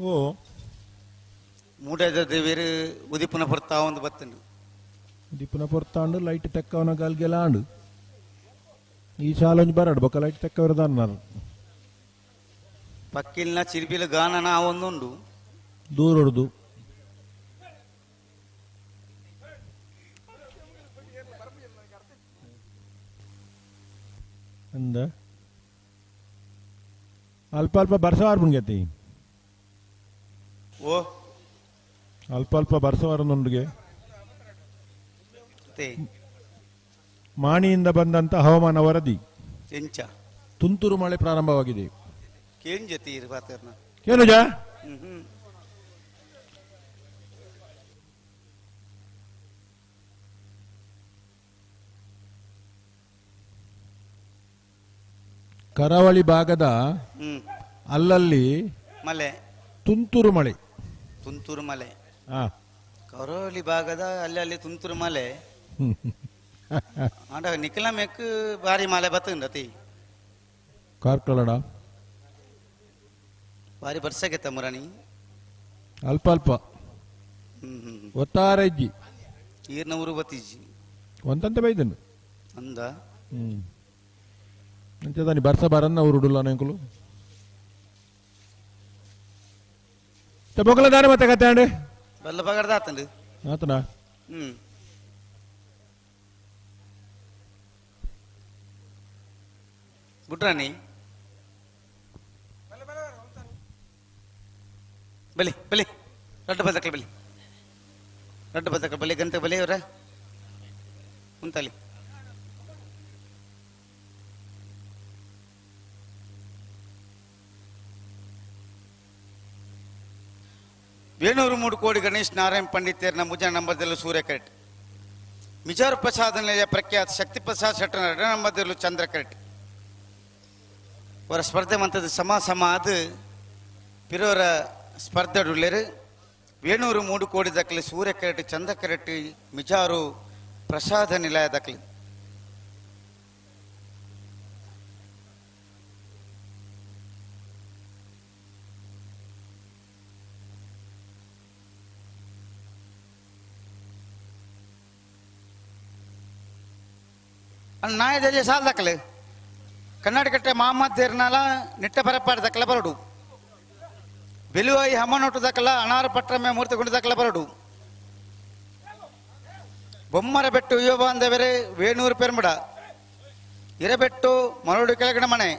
ಓ ಮೂಡದ ದೇವೇರು ಉದಿಪುನ ಪೊರ್ತಾ ಒಂದು ಬತ್ತನು ಉದಿಪುನ ಪೊರ್ತಾಂಡು ಲೈಟ್ ತೆಕ್ಕವನ ಗಲ್ಗೆಲ ಆಂಡು ಈ ಸಾಲೊಂಜಿ ಬರಡು ಬೊಕ್ಕ ಲೈಟ್ ತೆಕ್ಕವರ ದಾನ್ನಾರು ಪಕ್ಕಿಲ್ನ ಚಿರ್ಬಿಲ ಗಾನನ ಒಂದುಂಡು ದೂರೊಡ್ದು ಅಂದ ಅಲ್ಪ ಅಲ್ಪ ಬರ್ಸವಾರ ಬುಣ್ಗತಿ ಓ ಅಲ್ಪ ಅಲ್ಪ ಬರ್ಸವಾರನೊಂದಿಗೆ ಮಾಣಿಯಿಂದ ಬಂದಂತ ಹವಾಮಾನ ವರದಿ ಎಂಚ ತುಂತುರು ಮಳೆ ಪ್ರಾರಂಭವಾಗಿದೆ. ಕೇನುಜಾ ಕರಾವಳಿ ಭಾಗದ ಅಲ್ಲಲ್ಲಿ ಮಳೆ, ತುಂತುರು ಮಳೆ, ತುಂತುರು ಮಳೆ. ಕರಾವಳಿ ಭಾಗದ ಅಲ್ಲಲ್ಲಿ ತುಂತುರು ಮಳೆ. ಆಂಡ ನಿಖಲ ಮೆಕ್ ಬಾರಿ ಮಳೆ ಬತ್ತಂಡತಿ ಕಾರ್ಕಳಡ ಬಾರಿ ಬರ್ಸಕ್ಕೆ ಮುರಾಣಿ ಅಲ್ಪ ಅಲ್ಪ ಒತ್ತಾರೆ ಇಜ್ಜಿ ಈರ್ನ ಊರು ಬತ್ತಿಜ್ಜಿ ಒಂತಂತೆ ಬೈದನು ಅಂದ ಅಂಚದಾನಿ ಬರ್ಸ ಬಾರನ್ನ ಊರುಡುಲ್ಲ ನೆಂಕುಲು ಬೊಕಲ ದಾನೆ ಮತ್ತೆ ಕತೆ ಅಂಡೆ ಬಲ್ಲ ಪಗಡ್ದ ಆತಂಡು ಆತನಾ. ಬುಡ್ರಾಣಿ ಬಲಿ ಬಲಿ ರಡ್ಡ ಬದಕಲ ಬಲಿ ರಡ್ಡ ಬದಕಲ ಬಲಿ ಗಂತ ಬಲಿ ಅವರ ಉಂತಲಿ ವೇಣೂರು ಮೂಡುಕೋಡಿ ಗಣೇಶ್ ನಾರಾಯಣ ಪಂಡಿತೇರ್ನ ಮುಜ ನಂಬರ್ದಲ್ಲೂ ಸೂರ್ಯ ಕರೆಟ್ ಮಿಜಾರು ಪ್ರಸಾದ ನಿಲಯ ಪ್ರಖ್ಯಾತ ಶಕ್ತಿ ಪ್ರಸಾದ್ ಶೆಟ್ಟನ ಎರಡ ನಂಬರ್ದಲ್ಲೂ ಚಂದ್ರ ಕರೆಟ್ ಅವರ ಸ್ಪರ್ಧೆ ಮಂತದ್ದು ಸಮ ಸಮ ಅದು ಪಿರೋರ ಸ್ಪರ್ಧೆಡುಳ್ಳೇರು ವೇಣೂರು ಮೂಡುಕೋಡಿ ದಕ್ಕಲಿ ಸೂರ್ಯ ಕರೆಟ್ ಚಂದ್ರ ಕರೆಟ್ ಮಿಜಾರು ಪ್ರಸಾದ ನಿಲಯ ದಕ್ಕಲಿ. ನಾಯದಜೆ ಸಾಲ ದಾಖಲೆ ಕರ್ನಾಟಕ ಮಾಮದ್ದೇರ್ನಾಲ ನಿಟ್ಟ ಪರಪಾಡ ದಾಖಲೆ ಬರಡು ಬೆಲುವಾಯಿ ಹಮ್ಮನೊಟ್ಟು ದಾಖಲ ಅನಾರ ಪಟ್ರಮೆ ಮೂರ್ತಿಗೊಂಡು ದಾಖಲೆ ಬರಡು ಬೊಮ್ಮರ ಬೆಟ್ಟು ಯುವ ಬಾಂಧವರೇ ವೇಣೂರು ಪೆರ್ಮಡ ಇರಬೆಟ್ಟು ಮರಡು ಕೆಳಗಣ ಮನೆ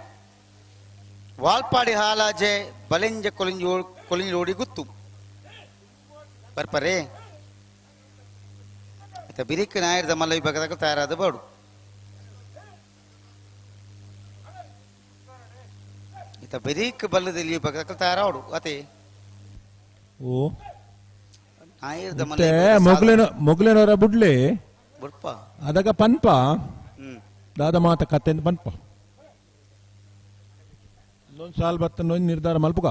ವಾಲ್ಪಾಡಿ ಹಾಲಾಜೆ ಬಲೆಂಜ ಕೊಲಿಂಜೋ ಕೊಲಿಂಜೋಡಿ ಗುತ್ತು ಬರ್ಪರೇ ಬಿರಿಕ್ ನಾಯರ್ದ ಮಲ್ಲ ವಿಭಾಗದಾಗ ತಯಾರಾದ ಬಾಡು ಇತ ಬೆರೀಕ್ ಬಲ್ಲದಲ್ಲಿ ವಿಭಾಗದಾಗ ತಯಾರಾವಡು ಅತೆ ಓ ನಾಯರ್ದ ಮತ್ತೆ ಮೊಗ್ಲೇನ ಮೊಗ್ಲೇನವರ ಬುಡ್ಲೆ ಬುಡ್ಪ ಅದಗ ಪನ್ಪ ದಾದ ಮಾತ ಕತ್ತೆಂದು ಪನ್ಪ ಇನ್ನೊಂದು ಸಾಲ್ ಬತ್ತನ್ನೊಂದು ನಿರ್ಧಾರ ಮಲ್ಪುಗ.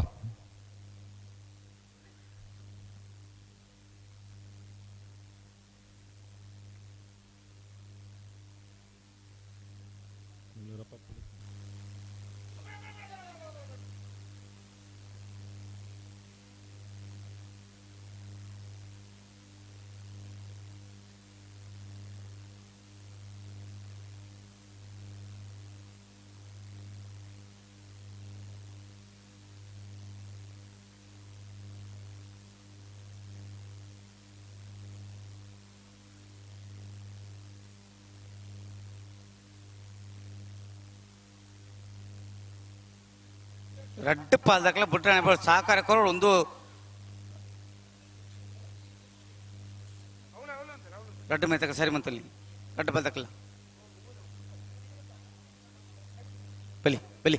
ರಡ್ಡು ಪಾಲ್ದಕ್ಲ ಬುಟ್ರಾಣಿ ಸಹಕಾರ ಕೊರೋಡು ಒಂದು ರಡ್ಡು ಮೇತಕ ಸರಿ ಮಂತಲ್ಲಿ ರಡ್ಡು ಪಾಲ್ದಕ್ಲ ಬಲಿ ಬಲಿ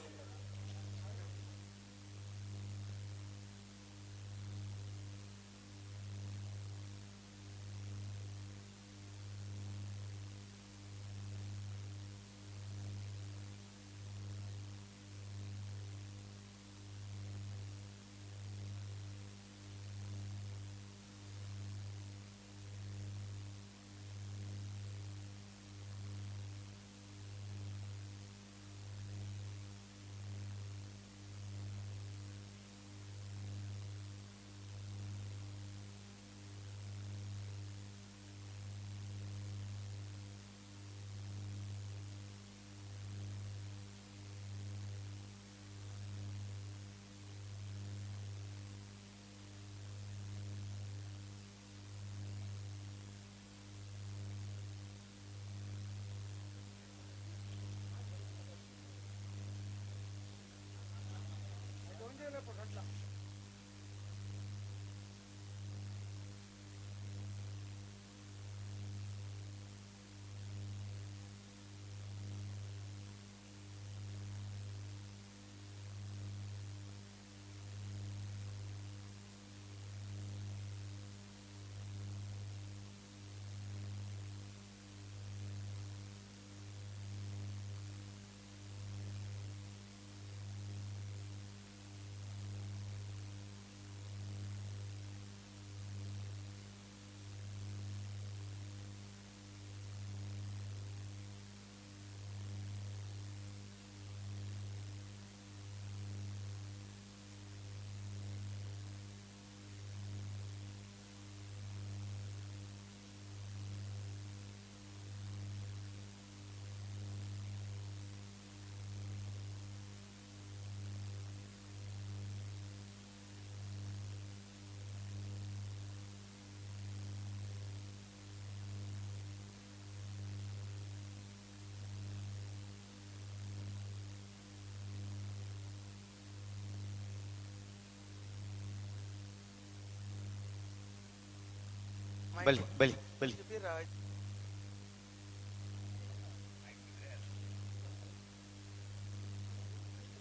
ಬಲಿ ಬಲಿ ಬಲಿ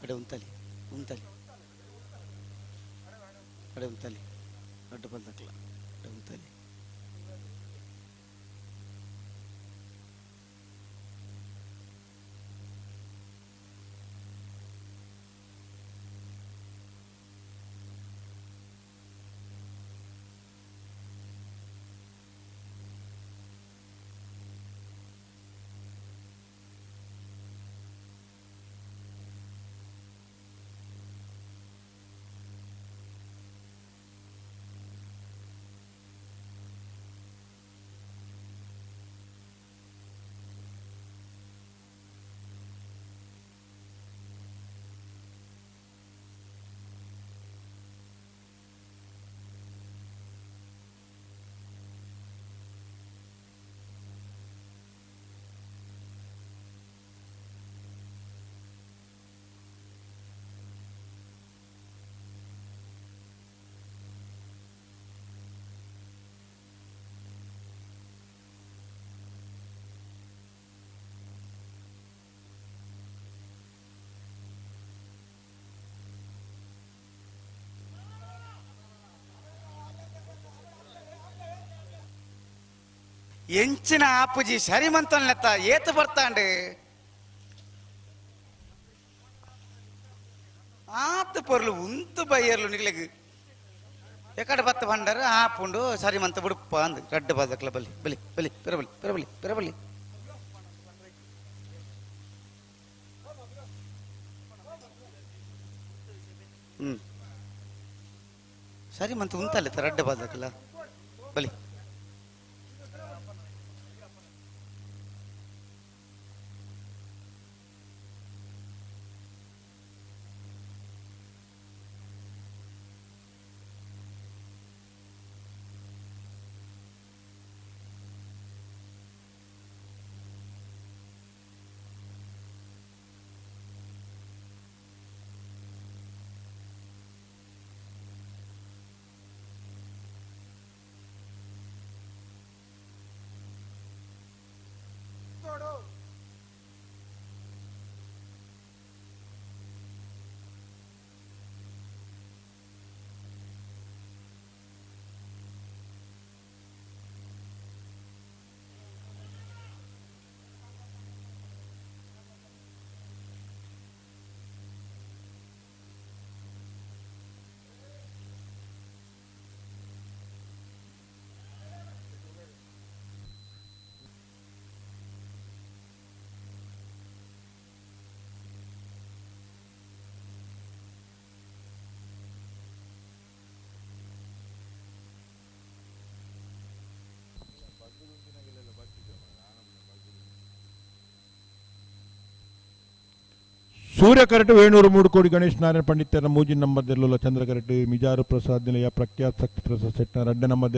ಅಡೆ ಉಂತಲಿ ಉಂತಲಿ ಅಡೆ ಉಂತಲಿ ಅಡ್ಡ ಬಂದಕ್ಲ ಅಡೆ ಉಂತಲಿ ಎಂಚಿನ ಆಪುಜಿ ಸರಿಮಂತನ್ಲೆತ್ತ ಏತು ಬರ್ತಾಂಡು ಆತು ಪೊರ್ಲು ಉಂತು ಬೈಯರ್ಲು ನಿಗ್ಲೆಗ್ ಎಕಡೆ ಬತ್ತ ಬಂಡಾರ ಆಪುಂಡು ಸರಿಮಂತ ಬುಡುಪ್ಪ ಅಂದು ರಡ್ಡ ಬಾದಕ್ಲ ಬಲಿ ಬಲಿ ಬಲಿ ಪೆರಬಲಿ ಪೆರಬಲಿ ಪೆರಬಲಿ ಹ್ಮ್ ಸರಿಮಂತ ಉಂತಲ್ಲ ರಡ್ಡ ಬಾದಕ್ಲ ಬಲಿ ಸೂರ್ಯ ಕರಟು ವೇಣೂರು ಮೂಡುಕೋಡಿ ಗಣೇಶ್ ನಾರಾಯಣ ಪಂಡಿತರ ಮೂಜಿ ನಂಬರ್ ಚಂದ್ರ ಕರಟು ಮಿಜಾರು ಪ್ರಸಾದ್ ನಿಲಯ ಪ್ರಖ್ಯಾತ್ ಶಕ್ತಿ ಪ್ರಸಾದ್ ಸೆಟ್ನ ರಡ್ಡ ನಂಬರ್.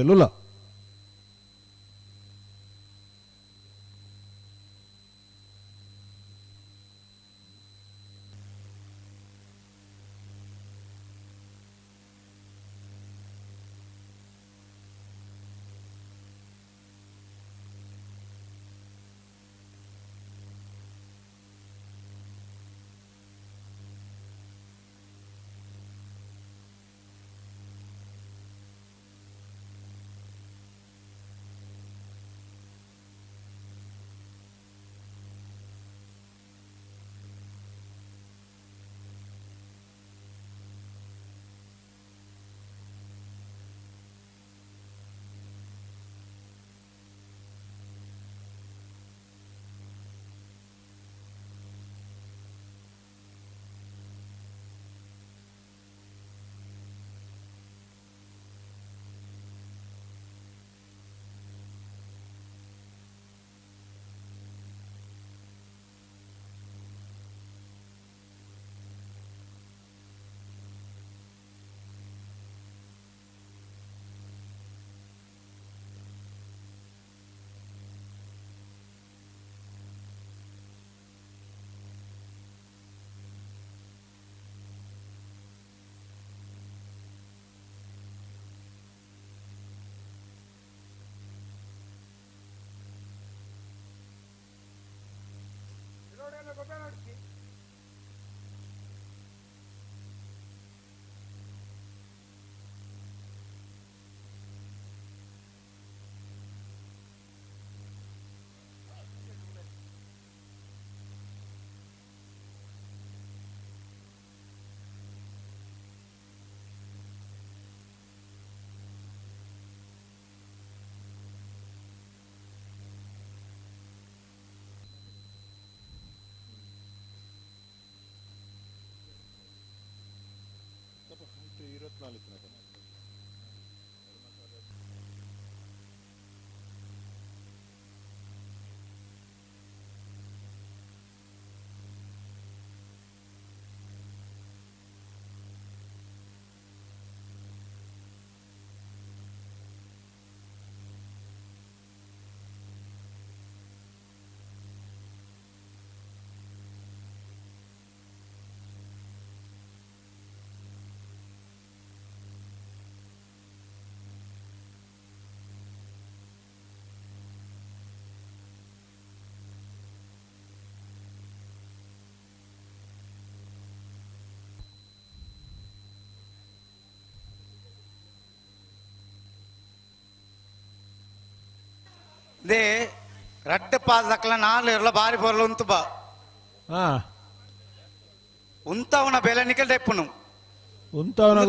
They ರಡ್ಡ್ ಪಾಸ್ ದಕ್ಕಲ ನಾಲ್ ಇರ್ಲ ಬಾರಿ ಪೊರ್ಲು ಉಂತು ಬಾ ಉಂತವನ ಬೆಲೆ ನಿಕಲ್ ದೆಪ್ಪುನು ಉಂತವನ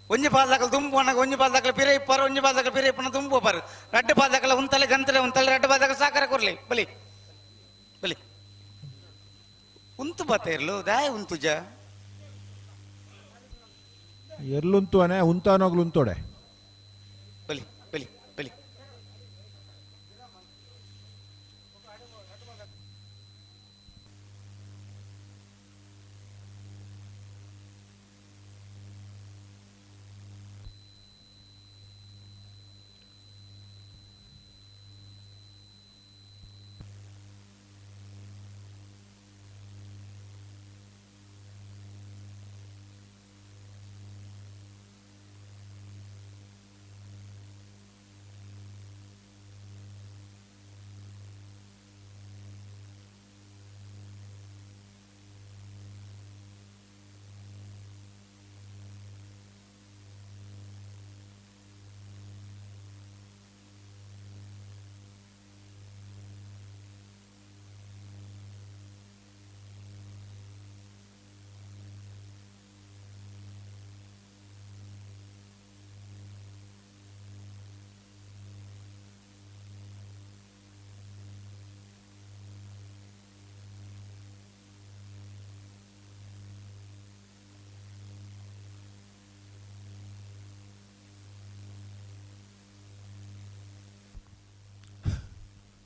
ಒಂಜಿ ಪಾಸ್ ದಕ್ಕಲ ದುಂಬು ಅನಗ ಒಂಜಿ ಪಾಸ್ ದಕ್ಕಲ ಪಿರೆ ಇಪ್ಪರು ಒಂಜಿ ಪಾಸ್ ದಕ್ಕಲ ಪಿರೆ ಇಪ್ಪನ ದುಂಬು ಪರು ರಡ್ಡ್ ಪಾಸ್ ದಕ್ಕಲ ಉಂತಲೆ ಗಂತಲೆ ಉಂತಲೆ ರಡ್ಡ್ ಪಾಸ್ ದಕ್ಕಲ ಸಾಕರ ಕೊರ್ಲಿ ಬಲಿ ಬಲಿ ಉಂತು ಬತ್ತ ಇರ್ಲು ದಾಯ ಉಂತುಜ ಎರ್ಲುಂತು ಅನೆ ಉಂತಾನೋಗ್ಲು ಉಂತೋಡೆ ಬಲಿ ಬಲಿ ಬಲಿ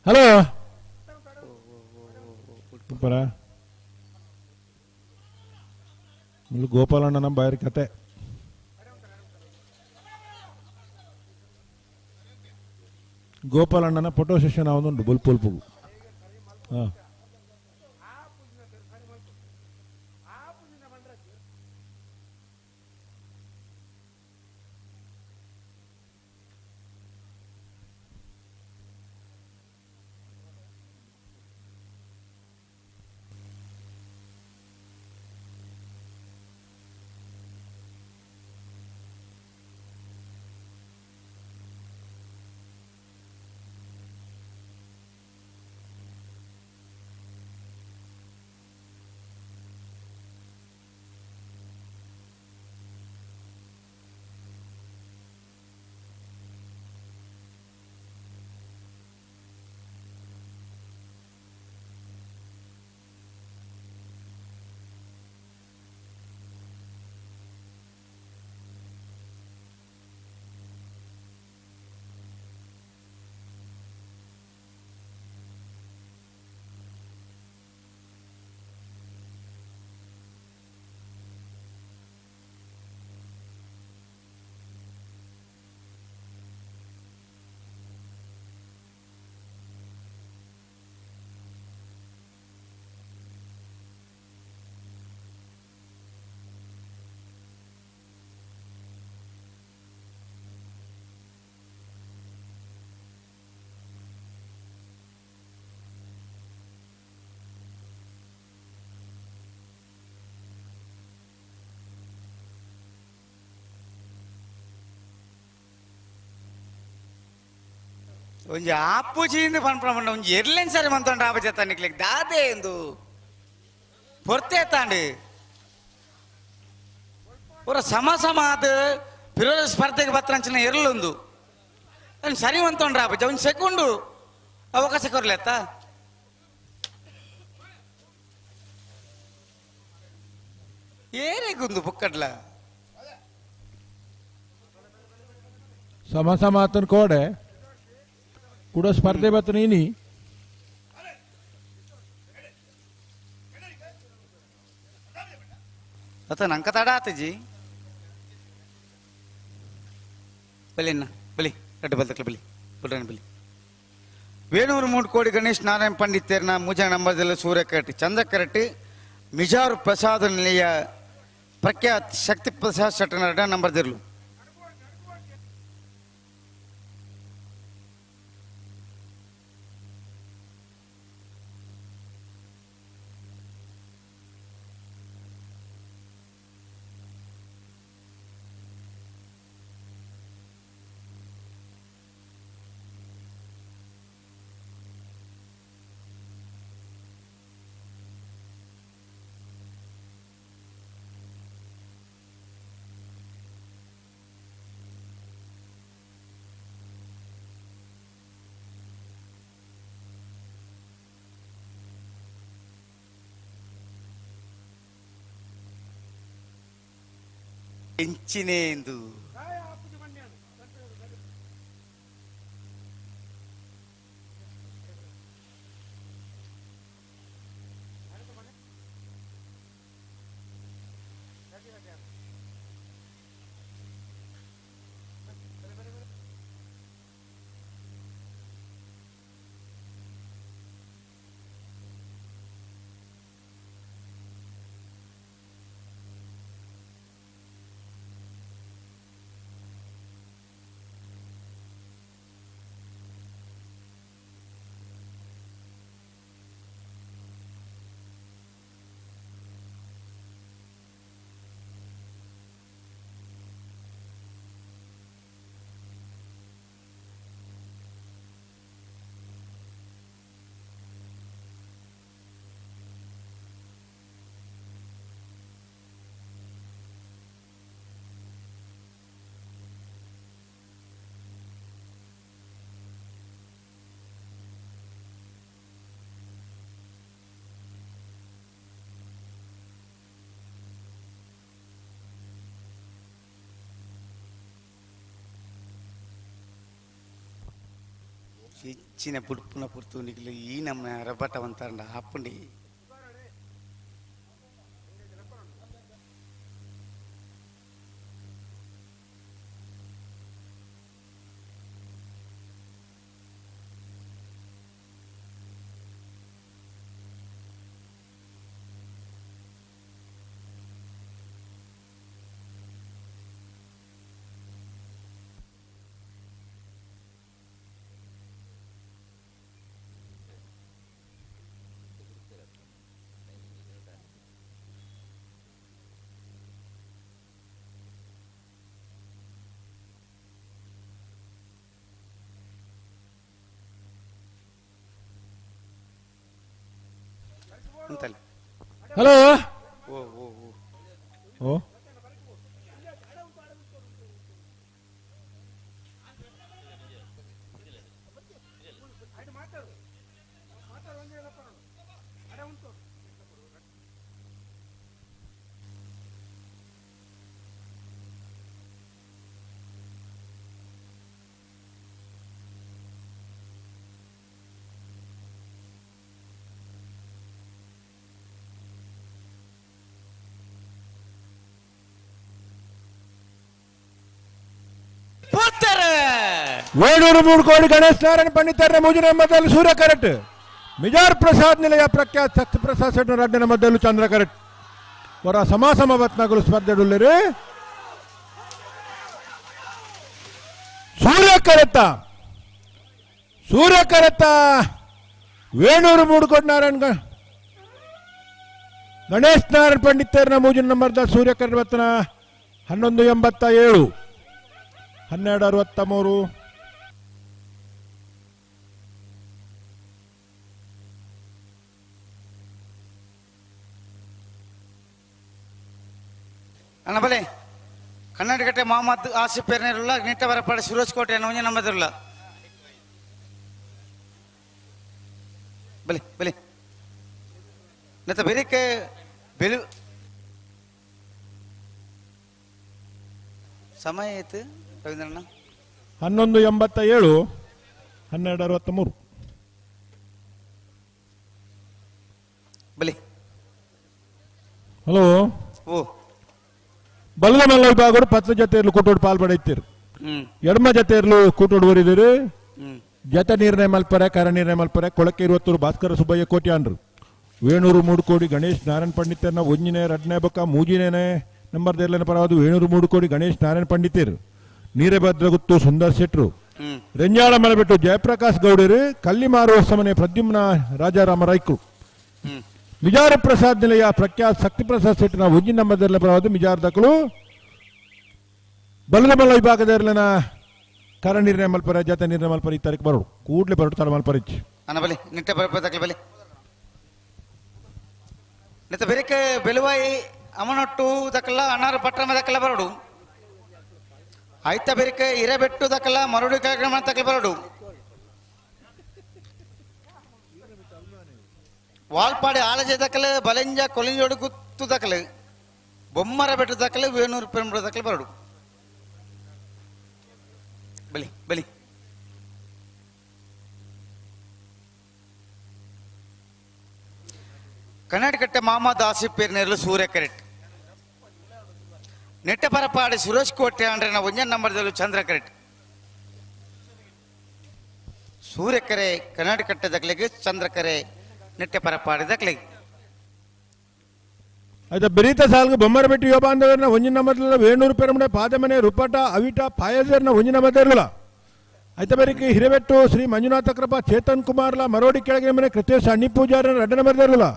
ಹಲೋ ಸೂಪರ ಮುಳ್ಳು ಗೋಪಾಲಣ್ಣನ ಬಾಯರ್ ಕತೆ ಗೋಪಾಲಣ್ಣನ ಫೋಟೋ ಸೆಷನ್ ಅವನುಂಟು ಬುಲ್ಪುಲ್ಪುಗು. ಹಾಂ ಒಂಜಿ ಆಪುಜಿಂದ ಪನ್ಪಣ ಒಂಜಿ ಎರ್ಲೆನ್ ಸರಿ ಮಂತೊಂಡು ಆಪಜೆ ತನ್ನಿಕ್ಲಿಕ್ ದಾದೆ ಎಂದು ಪೊರ್ತೆ ತಾಂಡು ಪೂರ ಸಮ ಸಮ ಆದ ಪಿರೋದ ಸ್ಪರ್ಧೆಗೆ ಬತ್ತರಂಚಿನ ಎರ್ಲೊಂದು ಅವ್ನು ಸರಿ ಮಂತೊಂಡ್ರ ಆಪುಜಿ ಒಂದು ಸೆಕೆಂಡು ಅವಕಾಶ ಕೊರ್ಲೆತ್ತ ಏರೇಗುಂದು ಬುಕ್ಕಡ್ಲ ಸಮ ಸಮ ಆತನ ಕೋಡೆ ಕೂಡ ಸ್ಪರ್ಧೆ ಬತ್ತ ನೀನಿ ಅತ ನಂಕ ತಡ ಆತಜಿ ಬಲಿ ಅಣ್ಣ ಬಲಿ ರಡ್ಡು ಬಲ್ತಕ್ಲ ಬಲಿ ಬುಡ್ರಣ್ಣ ಬಲಿ ವೇಣೂರು 3 ಕೋಡಿ ಗಣೇಶ್ ನಾರಾಯಣ ಪಂಡಿತೇರ್ನ ಮೂಜ ನಂಬರ್ದಲ್ಲಿ ಸೂರ್ಯ ಕರೆಕ್ಟ್ ಚಂದ್ರ ಕರೆಕ್ಟ್ ಮಿಜಾರು ಪ್ರಸಾದ ನಿಲಯ ಪ್ರಖ್ಯಾತ್ ಶಕ್ತಿ ಪ್ರಸಾದ್ ಶೆಟ್ಟನ ಎರಡ ನಂಬರ್ ದಿರ್ಲು ಎಂಚಿನೇಂದು ಹೆಚ್ಚಿನ ಪುಡ್ಪುನ ಪುರ್ತು ನಿಕ್ಲು ಈ ನಮ್ಮ ರಬ್ಬಟ ಅಂತಾರಂಡ ಆಪುಂಡಿ ಅಂತಲ್ಲ. ಹಲೋ. ಓ ಓ ಓ ಓ ವೇಣೂರು 3 ಕೋಡಿ ಗಣೇಶ್ ನಾರಾಯಣ ಪಂಡಿತರ ಮೂಜಿನ ಮಧ್ಯದಲ್ಲಿ ಸೂರ್ಯ ಕರೆಕ್ಟ್, ಮಿಜಾರ್ ಪ್ರಸಾದ್ ನಿಲಯ ಪ್ರಖ್ಯಾತ್ ಸತ್ಯಪ್ರಸಾದ್ ಶೆಟ್ಟರ್ ರಡ್ಡನ ಮಧ್ಯದಲ್ಲಿ ಚಂದ್ರ ಕರೆಕ್ಟ್. ವರ ಸಮಾಸಮ ಬತ್ನಗಳು ಸ್ಪರ್ಧೆಡುಳ್ಳಿರಿ. ಸೂರ್ಯ ಕರೆತ್ತ, ಸೂರ್ಯ ಕರೆತ್ತ ವೇಣೂರು 3 ಕೋಟಿ ನಾರಾಯಣ ಗಣೇಶ್ ನಾರಾಯಣ ಪಂಡಿತರನ ಮೂಜಿನ ನಂಬರ್ದ ಸೂರ್ಯ ಕರೆಕ್ಟ್ ಬತ್ತನ 11.87 12.63. ಅಣ್ಣ ಬಲೆ ಕರ್ನಾಟಕ ಮೊಹಮ್ಮದ್ ಆಸಿಫ್ ಪೇರ್ನೇರುಲ್ಲ ನಿಟ್ಟ ಬರಪಾಡಿ ಸುರೇಶ್ ಕೋಟೆ ಒಂಜಿ ನಂಬದಿರಲ್ಲ ಬಲೆ ಬಲೆ ನೆತ್ತ ಬೆರಿಕೆ ಬೆಳು ಸಮಯ ಆಯ್ತು ರವೀಂದ್ರಣ್ಣ 11:87 12:63 ಬಲಿ ಹಲೋ ಓ ಬಲದ ಮಲ್ಲ ವಿಭಾಗರು ಪತ್ತು ಜೊತೆ ಇರ್ಲು ಕೂಟೋಡು ಪಾಲ್ ಪಡೆಯುತ್ತೀರು ಎಡಮ ಜೊತೆ ಇರ್ಲು ಕೂಟೋಡು ಬರಿದಿರು ಜತ ನಿರ್ಣಯ ಮಲ್ಪರೆ ಕರ ನಿರ್ಣಯ ಮಲ್ಪರೆ ಕೊಳಕೆ ಇರುವತ್ತೂರು ಭಾಸ್ಕರ ಸುಬ್ಬಯ್ಯ ಕೋಟ್ಯಾನ್ರು ವೇಣೂರು ಮೂಡುಕೋಡಿ ಗಣೇಶ್ ನಾರಾಯಣ ಪಂಡಿತರನ್ನ ಒಂಜಿನೇ ಎರಡನೇ ಬೊಕ್ಕ ಮೂಜಿನೇ ನಂಬರ್ ದೇರ್ಲನ ಪರವಾದ ವೇಣೂರು ಮೂಡುಕೋಡಿ ಗಣೇಶ್ ನಾರಾಯಣ ಪಂಡಿತರು ನೀರಭದ್ರಗುತ್ತು ಸುಂದರ್ ಶೆಟ್ರು ರೆಂಜಾಳ ಮಲೆಬೆಟ್ಟು ಜಯಪ್ರಕಾಶ್ ಗೌಡರು ಕಲ್ಲಿಮಾರುವ ಸಮನೆ ಪ್ರದ್ಯುಮ್ನ ರಾಜಾರಾಮ ರಾಯ್ಕರು ಮಿಜಾರ ಪ್ರಸಾದ್ ನಿಲಯ ಪ್ರಖ್ಯಾತ್ ಶಕ್ತಿ ಪ್ರಸಾದ್ ಶೆಟ್ಟನ ಒಂಜಿನ ನಂಬರ್ ಪರವಾದ ಮಿಜಾರ್ ದಕ್ಕಲು ಬಲದ ಮಲ್ಲ ವಿಭಾಗದ ಕರ ನಿರ್ಣಯ ಮಲ್ಪರ ಜಾತ ನಿರ್ಣಯ ಮಲ್ಪರ ಈ ತಾರೀಕು ಬರೋಡು ಕೂಡಲೇ ಬರೋಡು ತಡ ಮಲ್ಪರಿಚ್ ಅನ್ನ ಬಲೆ ನಿಟ್ಟ ಬರಪದಕ್ಲೆ ಬಲೆ ನೆತ್ತ ಬೆರಿಕೆ ಬೆಲುವಾಯಿ ಅಮನೊಟ್ಟು ದಕ್ಕಲ್ಲ ಅನಾರ ಪಟ್ಟಣ ದಕ್ಕಲ್ಲ ಬರೋಡು ಆಯ್ತ ಬೆರಿಕೆ ಇರಬೆಟ್ಟು ದಕ್ಕಲ್ಲ ಮರುಡಿ ಕಾರ್ಯಕ್ರಮ ತಕ್ಕಲ ಬರೋಡು ವಾಲ್ಪಾಡಿ ಆಲಜೆ ದಕ್ಕಲ ಬಲೆಂಜ ಕೊಲಿಂಜೋಡು ಗುತ್ತು ದಕ್ಕಲು ಬೊಮ್ಮರ ಬೆಟ್ಟ ದಕ್ಕಲು ವೇಣೂರು ಪೆರುಂಬ ದಕ್ಕಲ ಬರೋಡು ಬಲಿ ಬಲಿ ಕರ್ನಾಟಕಟ್ಟೆ ಮೊಹಮ್ಮದ್ ಆಸಿಫ್ ಪೇರ್ನೇರ್ಲು ಸೂರ್ಯ ಕರೆಟ್ ನೆಟ್ಟಪರಪಾಡಿ ಸುರೇಶ್ ಕೋಟೆ ಅಂದ್ರೆ ಒಂಜನ್ ನಂಬರ್ದಲ್ಲೂ ಚಂದ್ರ ಕರೆಟ್ ಸೂರ್ಯಕರೆ ಕರ್ನಾಟಕಟ್ಟೆ ದಕ್ಲಿಗೆ ಚಂದ್ರಕರೆ ನೆಟ್ಟಪರಪಾಡಿ ದಕ್ಲಿಗೆ ಆಯ್ತಾ ಬೆರೀತ ಸಾಲ್ಗೆ ಬೊಮ್ಮರಬೆಟ್ಟು ಯೋಬ ಬಾಂಧವರನ್ನ ಒಂಜಿನ ನಂಬರ್ಲ ವೇಣೂರು ಪೆರಮಡೆ ಪಾದಮನೆ ರುಪಟ ಅವಿಟ ಪಾಯಸರ್ನ ಒಂಜಿನ ನಂಬರ್ಲ ಆಯ್ತಾ ಬೆರಿಕೆ ಹಿರೇಬೆಟ್ಟು ಶ್ರೀ ಮಂಜುನಾಥ ಕೃಪಾ ಚೇತನ್ ಕುಮಾರ್ಲ ಮರೋಡಿ ಕೆಳಗಿನ ಮನೆ ಕೃತೇಶ್ ಅಣ್ಣಿ ಪೂಜಾರನ ಎರಡನೇ ನಂಬರ್ದಿರಲಿಲ್ಲ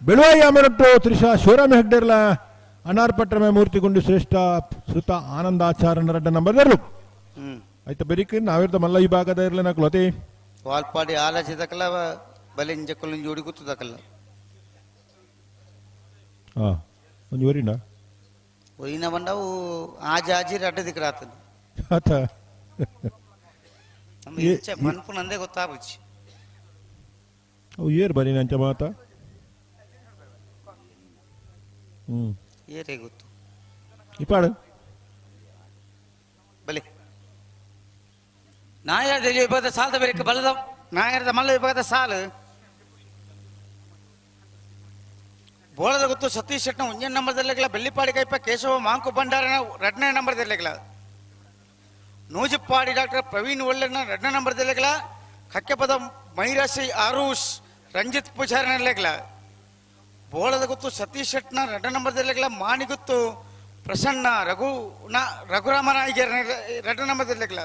ಬೆಳುವಾಯಿ ಅಮರಟ್ಟು ತ್ರಿಷಾ ಶಿವರಾಮ ಹೆಗ್ಡೆರ್ಲ ಅನಾರ್ಪಟ್ರಮೆ ಮೂರ್ತಿಗುಂಡು ಶ್ರೇಷ್ಠ ಶ್ರುತ ಆನಂದಾಚಾರ್ಯನ ಎರಡನೇ ನಂಬರ್ದಿರಲು ಆಯ್ತಾ ಬೆರಿಕೆ ನಾವಿರ್ದ ಮಲ್ಲ ಈ ಭಾಗದ ಇರಲಿ ನಾಕುಲತಿ ವಾಲ್ಪಾಡಿ ಆಲಜೆ ದಕ್ಕಲ ಬಲೆಂಜ ಕೊಲಿಂಜೋಡಿ ಗುತ್ತು ದಕ್ಕಲ ಹಾ ಒಂಜಿ ವರಿನ ಒಯ್ಯಿನ ಬಂಡವು ಆಜಿ ಆಜಿ ರಡ್ಡ ದಿಕ್ಕರಾತನ ಆತ ನಮ್ಮ ಇಚ್ಛೆ ಮನ್ಪು ನಂದೇ ಗೊತ್ತಾಗುಚ್ಚಿ ಅವು ಏರ್ ಬರೀ ನಂಚ ಮಾತ ಏರೇ ಗೊತ್ತು ಇಪಾಡು ಬಲೆ ನಾಯರದಲ್ಲಿ ವಿಭಾಗದ ಸಾಲದ ಬೇರೆ ಬಲದ ನಾಯರದ ಮಲ್ಲ ವಿಭಾಗದ ಸಾಲು ಬೋಳದ ಗೊತ್ತು ಸತೀಶ್ ಶೆಟ್ನ ಒಂಜನ್ ನಂಬರ್ದಲ್ಲಿಲ್ಲ ಬೆಳ್ಳಿಪಾಡಿ ಕೈಪ ಕೇಶವ ಮಾಂಕು ಭಂಡಾರನ ಎರಡನೇ ನಂಬರ್ದಲ್ಲಿಲ್ಲ ನೂಜಿಪ್ಪಾಡಿ ಡಾಕ್ಟರ್ ಪ್ರವೀಣ್ ಒಳ್ಳೆನ ಎರಡನೇ ನಂಬರ್ದಲ್ಲಿಲ್ಲ ಕಕ್ಕೆಪದ ಮೈರಾಶಿ ಆರೂಷ್ ರಂಜಿತ್ ಪೂಜಾರನಲ್ಲಿಲ್ಲ ಬೋಳದ ಗೊತ್ತು ಸತೀಶ್ ಶೆಟ್ನ ಎರಡನೇ ನಂಬರ್ದಲ್ಲಿಲ್ಲ ಮಾಣಿಗುತ್ತು ಪ್ರಸನ್ನ ರಘು ರಘುರಾಮ ನಾಯ್ಕರ ಎರಡನೇ ನಂಬರ್ದಲ್ಲಿಲ್ಲ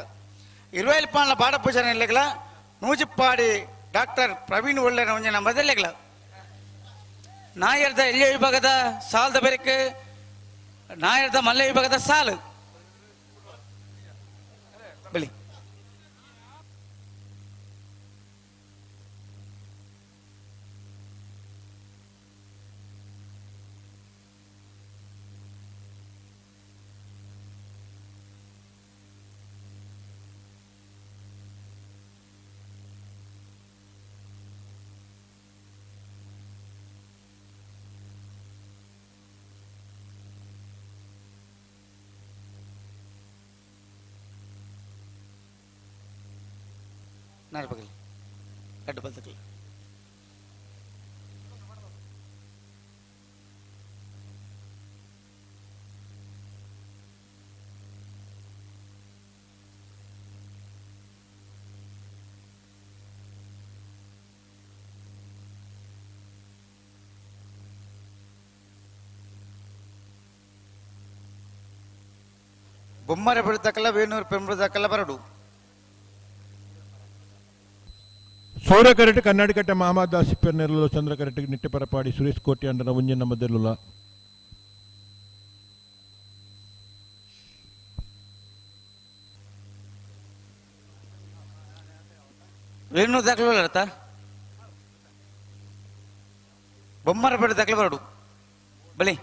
ಇರುವೈಲ್ಪಾನ್ಲ ಬಾಡ ಪೂಜಾರನಲ್ಲಿಲ್ಲ ನೂಜಿಪ್ಪಾಡಿ ಡಾಕ್ಟರ್ ಪ್ರವೀಣ್ ಒಳ್ಳೆನ ಒಂಜೆ ನಂಬರ್ದಲ್ಲಿಲ್ಲ ನಾಯರ್ದ ಎಲ್ಲಿಯ ವಿಭಾಗದ ಸಾಲದ ಬೆರಕೆ ನಾಯರ್ದ ಮಲ್ಲೆ ವಿಭಾಗದ ಸಾಲು ಬಲಿ ನಾರ್ಬಗಲ್ ಅಡ್ಡ ಬದಕಲ್ ಬೊಮ್ಮರ ಬಿಡ್ತಕ್ಕಲ್ಲ ವೇಣೂರು ಪೆಂಬುದಕ್ಕಲ್ಲ ಬರಡು ಸೂರ್ಯ ಕರೆಟ್ ಕನ್ನಡಿಕಟ್ಟೆ ಮಹಮ್ಮದ್ ಆಸಿಫ್ ನೆರಳು ಚಂದ್ರ ಕರೆಟ್ ನಿಟ್ಟೆಪರಪಾಡಿ ಸುರೇಶ್ ಕೋಟಿ ಅಂಡನ ಒಂಜಿನ ನಂಬರ್ದಿರಲಿಲ್ಲ ವೇಣೂರು ದಾಖಲೆ ಅರ್ಥ ಬೊಮ್ಮರ ಬಿಡ ದಾಖಲೆ ಬರಡು ಬಲಿ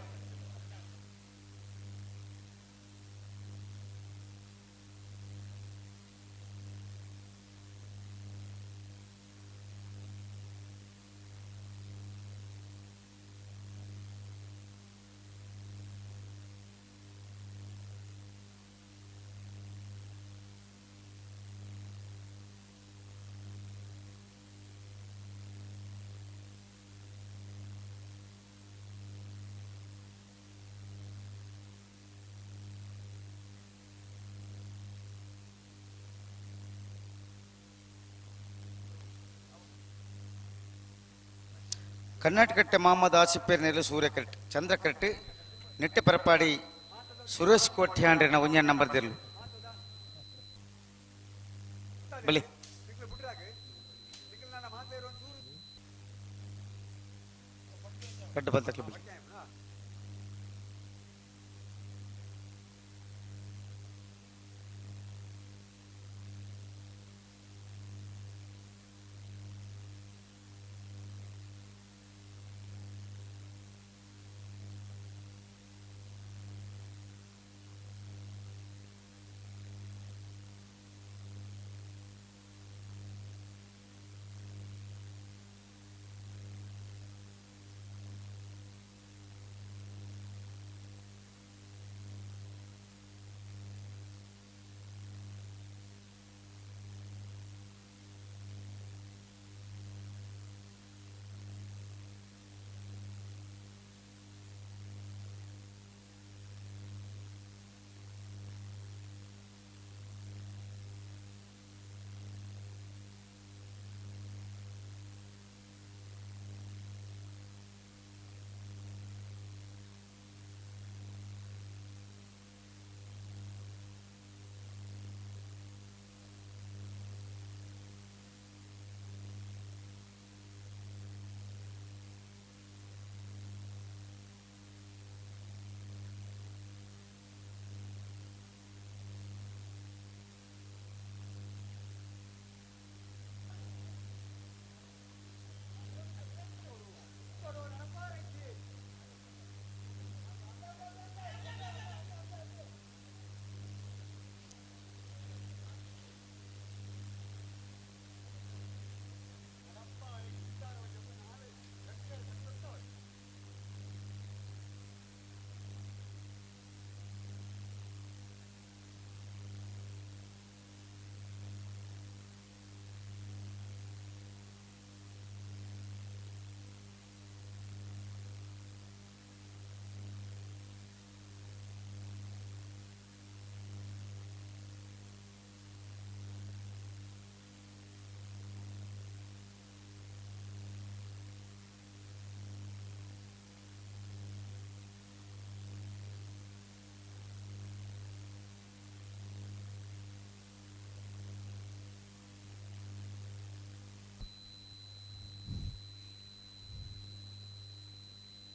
ಕರ್ನಾಟಕಟ್ಟೆ ಮಹಮ್ಮದ್ ಆಸಿಫೇರ್ನೆಲ್ಲ ಸೂರ್ಯ ಕರೆಕ್ಟ್ ಚಂದ್ರ ಕರೆಕ್ಟ್ ನೆಟ್ಟೆ ಪರಪಾಡಿ ಸುರೇಶ್ ಕೋಟ್ಯಾಂಡ್ರಿನ ಒಂಜನ್ ನಂಬರ್ ದಿರ್ಲು ಬಲಿ ಕಡ್ಡು ಬಲ್ತಕ್ಲ ಬಲಿ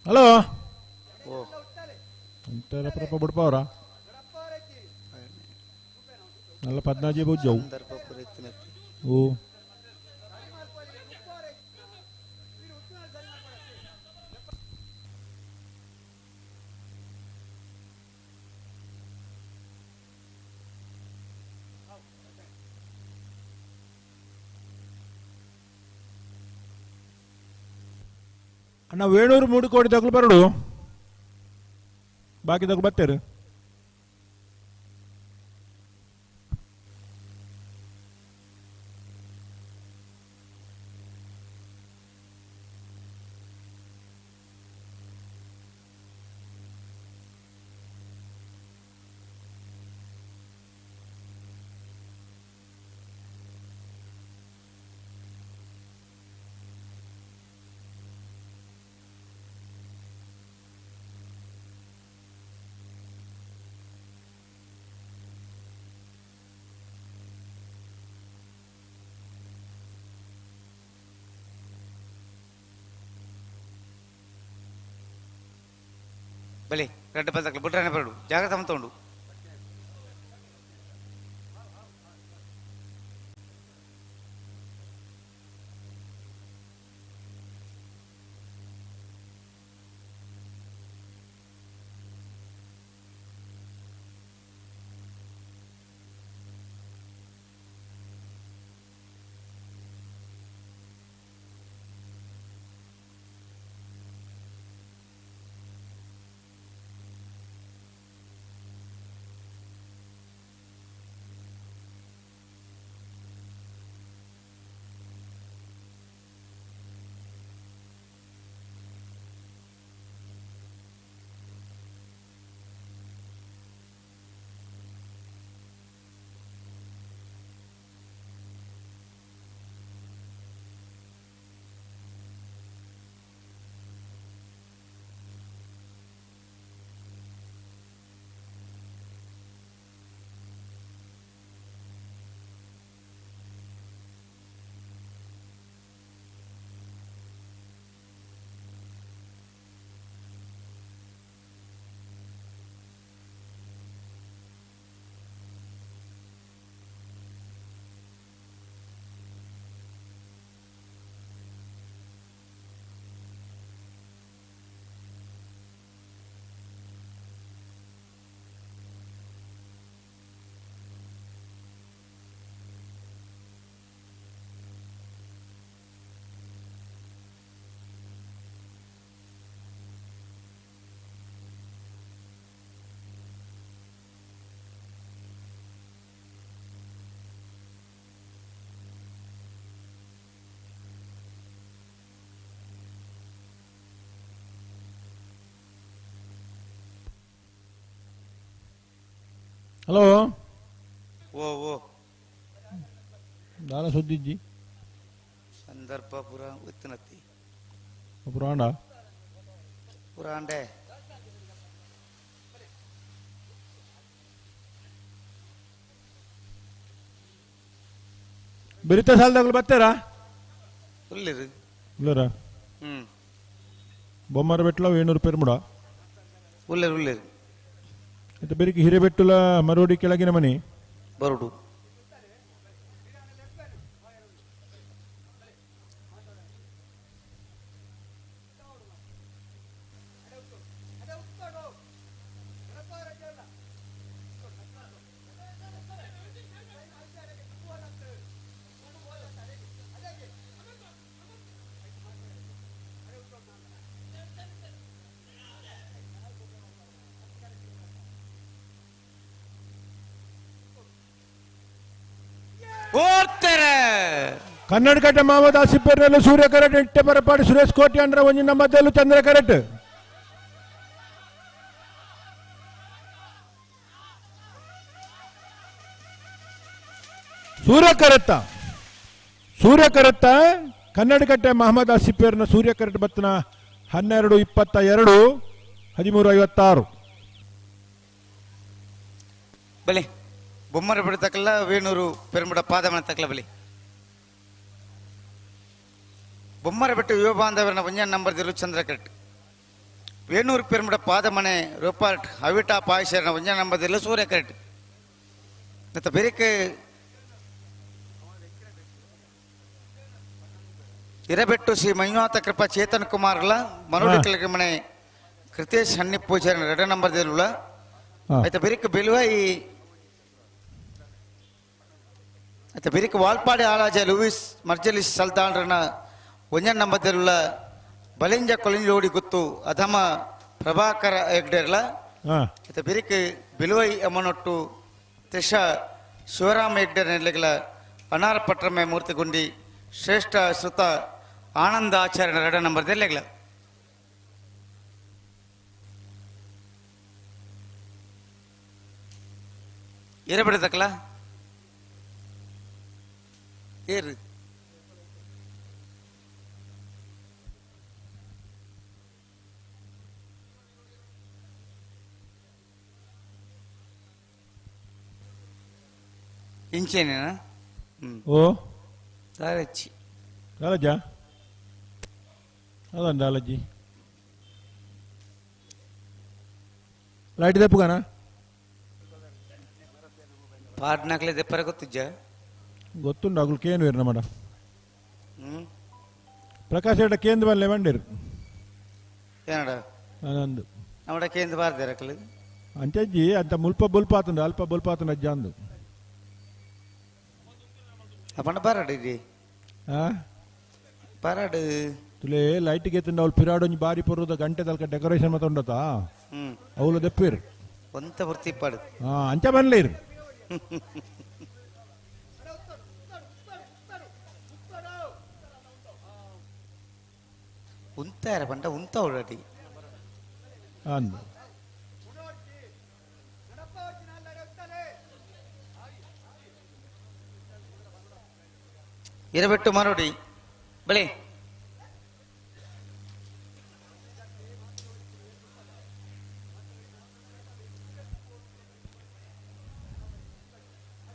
ಹಲೋ ಅಂತರ ಬುಡ್ಪವ್ರ ನಲ್ಲ ಪದ್ನಾಜಿ ಬುಜ್ಜವು ಓ ಅಣ್ಣ ವೇಣೂರು ಮೂಡು ಕೋಟಿ ತಗೊಳ್ ಬರಡು ಬಾಕಿ ತಗೊ ಬತ್ತೇರು ಬಲಿ ರೆಡ್ ಬಲ್ತಕ್ಲ ಬುಡ್ರಾನೆ ಬರಡು ಜಾಗ್ರತೆ ಮಂತೊಂಡು ಹಲೋ ಓ ಓ ದಾಲ ಸುದ್ದಿಜ್ಜಿ ಸಂದರ್ಭ ಪುರ ಉತ್ತನತಿ ಪುರಾಣ ಪುರಾಂಡೆ ಬಿರಿತ ಸಾಲದಾಗಲು ಬರ್ತಾರಾ ಉಲ್ಲಿರು ಉಲ್ಲರ ಬೊಮ್ಮರ ಬೆಟ್ಲ ವೇಣೂರು ಪೆರ್ಮುಡ ಉಲ್ಲೇರು ಉಲ್ಲೇರು ಇದು ಬೆರಿಕೆ ಹಿರೇಬೆಟ್ಟುಲ ಮರೋಡಿ ಕೆಳಗಿನ ಮನೆ ಬರುಡು ಕನ್ನಡಕಟ್ಟೆ ಮಾಮದ ಸಿಪ್ಪೆರಲ್ಲೂ ಸೂರ್ಯ ಕರೆಟ್ ಇಟ್ಟೆ ಪರಪಾಡಿ ಸುರೇಶ್ ಕೋಟಿ ಅಂಡ್ರ ಒಂಜಿ ನಮ್ಮದಲ್ಲೂ ಚಂದ್ರ ಕರೆಟ್ ಸೂರ್ಯ ಕರೆತ್ತ ಸೂರ್ಯ ಕರೆತ್ತ ಕನ್ನಡಕಟ್ಟೆ ಮಹಮ್ಮದ್ ಆಸಿಫೇರ್ನ ಸೂರ್ಯ ಕರೆಟ್ ಬತ್ತನ 12:22 13:56 ಬಲೆ ಬೊಮ್ಮರ ಬಿಡತಕ್ಕಲ್ಲ ವೇಣೂರು ಪೆರುಂಬಡ ಪಾದಮನ ತಕ್ಕಲ ಬಲಿ ಬೊಮ್ಮರ ಬೆಟ್ಟು ಯುವ ಬಾಂಧವರನ ಒಂಜನ್ ನಂಬರ್ ದಿರು ಚಂದ್ರಕಟ್ ವೇಣೂರು ಪೆರುಂಬಡ ಪಾದಮನೆ ರೂಪಾರ್ಟ್ ಅವಿಟಾ ಪಾಯಶರನ ಒಂಜನ್ ನಂಬರ್ ದಿರು ಸೂರ್ಯಕಟ್ ಮತ್ತು ಬೆರಿಕೆ ಇರಬೆಟ್ಟು ಶ್ರೀ ಮಂಜುನಾಥ ಕೃಪಾ ಚೇತನ್ ಕುಮಾರ್ಲ ಮರೋಡಿ ಕೆಳಗೆ ಮನೆ ಕೃತೇಶ್ ಹನ್ನಿ ಪೂಜಾರಿನ ಎರಡ ನಂಬರ್ ದಿರುಳ ಆಯ್ತಾ ಬೆರಿಕೆ ಬೆಲುವಾಯಿ ಆಯ್ತಾ ಬೆರಿಕೆ ವಾಲ್ಪಾಡಿ ಆಳಾಜ ಲೂಯಿಸ್ ಮರ್ಜಲಿಸ್ ಸಲ್ತಾನ್ರನ ಒಂಜನ್ ನಂಬರ್ ಬಲಿಂಜ ಕೊಲಿಂಜೋಡಿ ಗುತ್ತು ಅಧಮ ಪ್ರಭಾಕರ ಹೆಗ್ಡೆರ್ಲ ಆಯ್ತಾ ಬೆರಿಕೆ ಬೆಲುವೈ ಅಮ್ಮನೊಟ್ಟು ತ್ರಿಷ ಶಿವರಾಮ ಹೆಗ್ಡೆರ್ ನೆಲೆಗಳ ಅನಾರ ಪಟ್ರಮೆ ಮೂರ್ತಿಗುಂಡಿ ಶ್ರೇಷ್ಠ ಶ್ರುತ ಆನಂದ ಆಚಾರ್ಯನ ಎರಡ ನಂಬರ್ ದೆಲ್ಲೆಗಳ ಏರಬಿಡತಕ್ಕಲ ಏರು ಇಂಚೇನೇನಾ? ಓ ದಾಲಜ್ಜಿ ದಾಲಜ್ಜಾ ಅದಂಡ ದಾಲಜ್ಜಿ ಲೈಟ್ ದೆಪ್ಪುಗಾನ ಪಾಡ್ನಾಕ್ಲೆ ದೆಪ್ಪರ ಗೊತ್ತಿಜ್ಜ ಗೊತ್ತುಂಡು ಅಗುಲು ಕೇನು ಇರ್ನ ಮಾಡ ಪ್ರಕಾಶ್ ಎಡ ಕೇಂದ್ರ ಬಲ್ಲೆ ಬಂಡಿರು ಏನಡ ನಂದು ನಮ್ಮಡ ಕೇಂದ್ರ ಬಾರ್ದೆ ರಕಲು ಅಂಚಜ್ಜಿ ಅಂತ ಮುಲ್ಪ ಬೊಲ್ಪ ಆತಂಡು ಅಲ್ಪ ಬೊಲ್ಪ ಆತಂಡು ಅಜ್ಜ ಅಂದು ಅಪ್ಪಣ್ಣ ಬಾರಾಡು ಇಡಿ ಬಾರಾಡು ತುಲೆ ಲೈಟ್ ಗೆತ್ತಂಡು ಅವಳು ಪಿರಾಡೊಂಜಿ ಬಾರಿ ಪೊರುದ ಗಂಟೆ ತಲಕ ಡೆಕೋರೇಷನ್ ಮತ್ತೆ ಉಂಡತಾ ಅವಳು ದೆಪ್ಪಿರು ಒಂತ ವೃತ್ತಿ ಪಾಡು ಅಂಚ ಬನ್ಲೇರು ಉಂತಾರ ಪಂಡ ಉಂತ ಅವಳಡಿ ಅಂದು ಇರಬೆಟ್ಟು ಮರೋಡಿ ಬಳೆ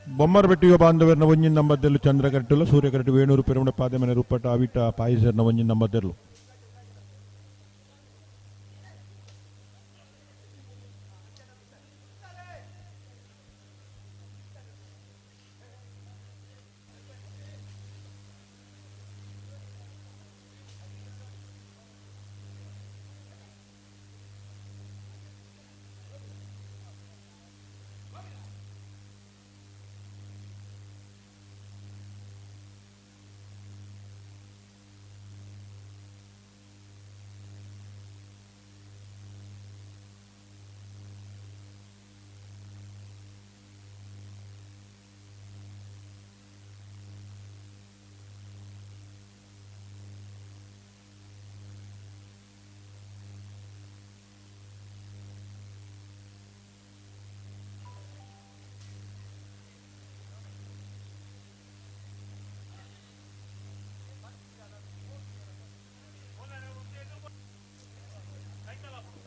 ಬೊಮ್ಮರ ಬೆಟ್ಟಿಯ ಬಾಂಧವರನ್ನ ಒಂಜಿನ ನಂಬದ್ದೆಲ್ಲು ಚಂದ್ರ ಕರೆಟುಲ್ಲ ಸೂರ್ಯ ಕರೆಟು ವೇಣೂರು ಪೆರುಮಡ ಪಾದಮನೆ ರೂಪಟ ಅವಿಟ ಪಾಯಿಸರ್ನ ಒಂಜಿನ ನಂಬದ್ದೆಲ್ಲು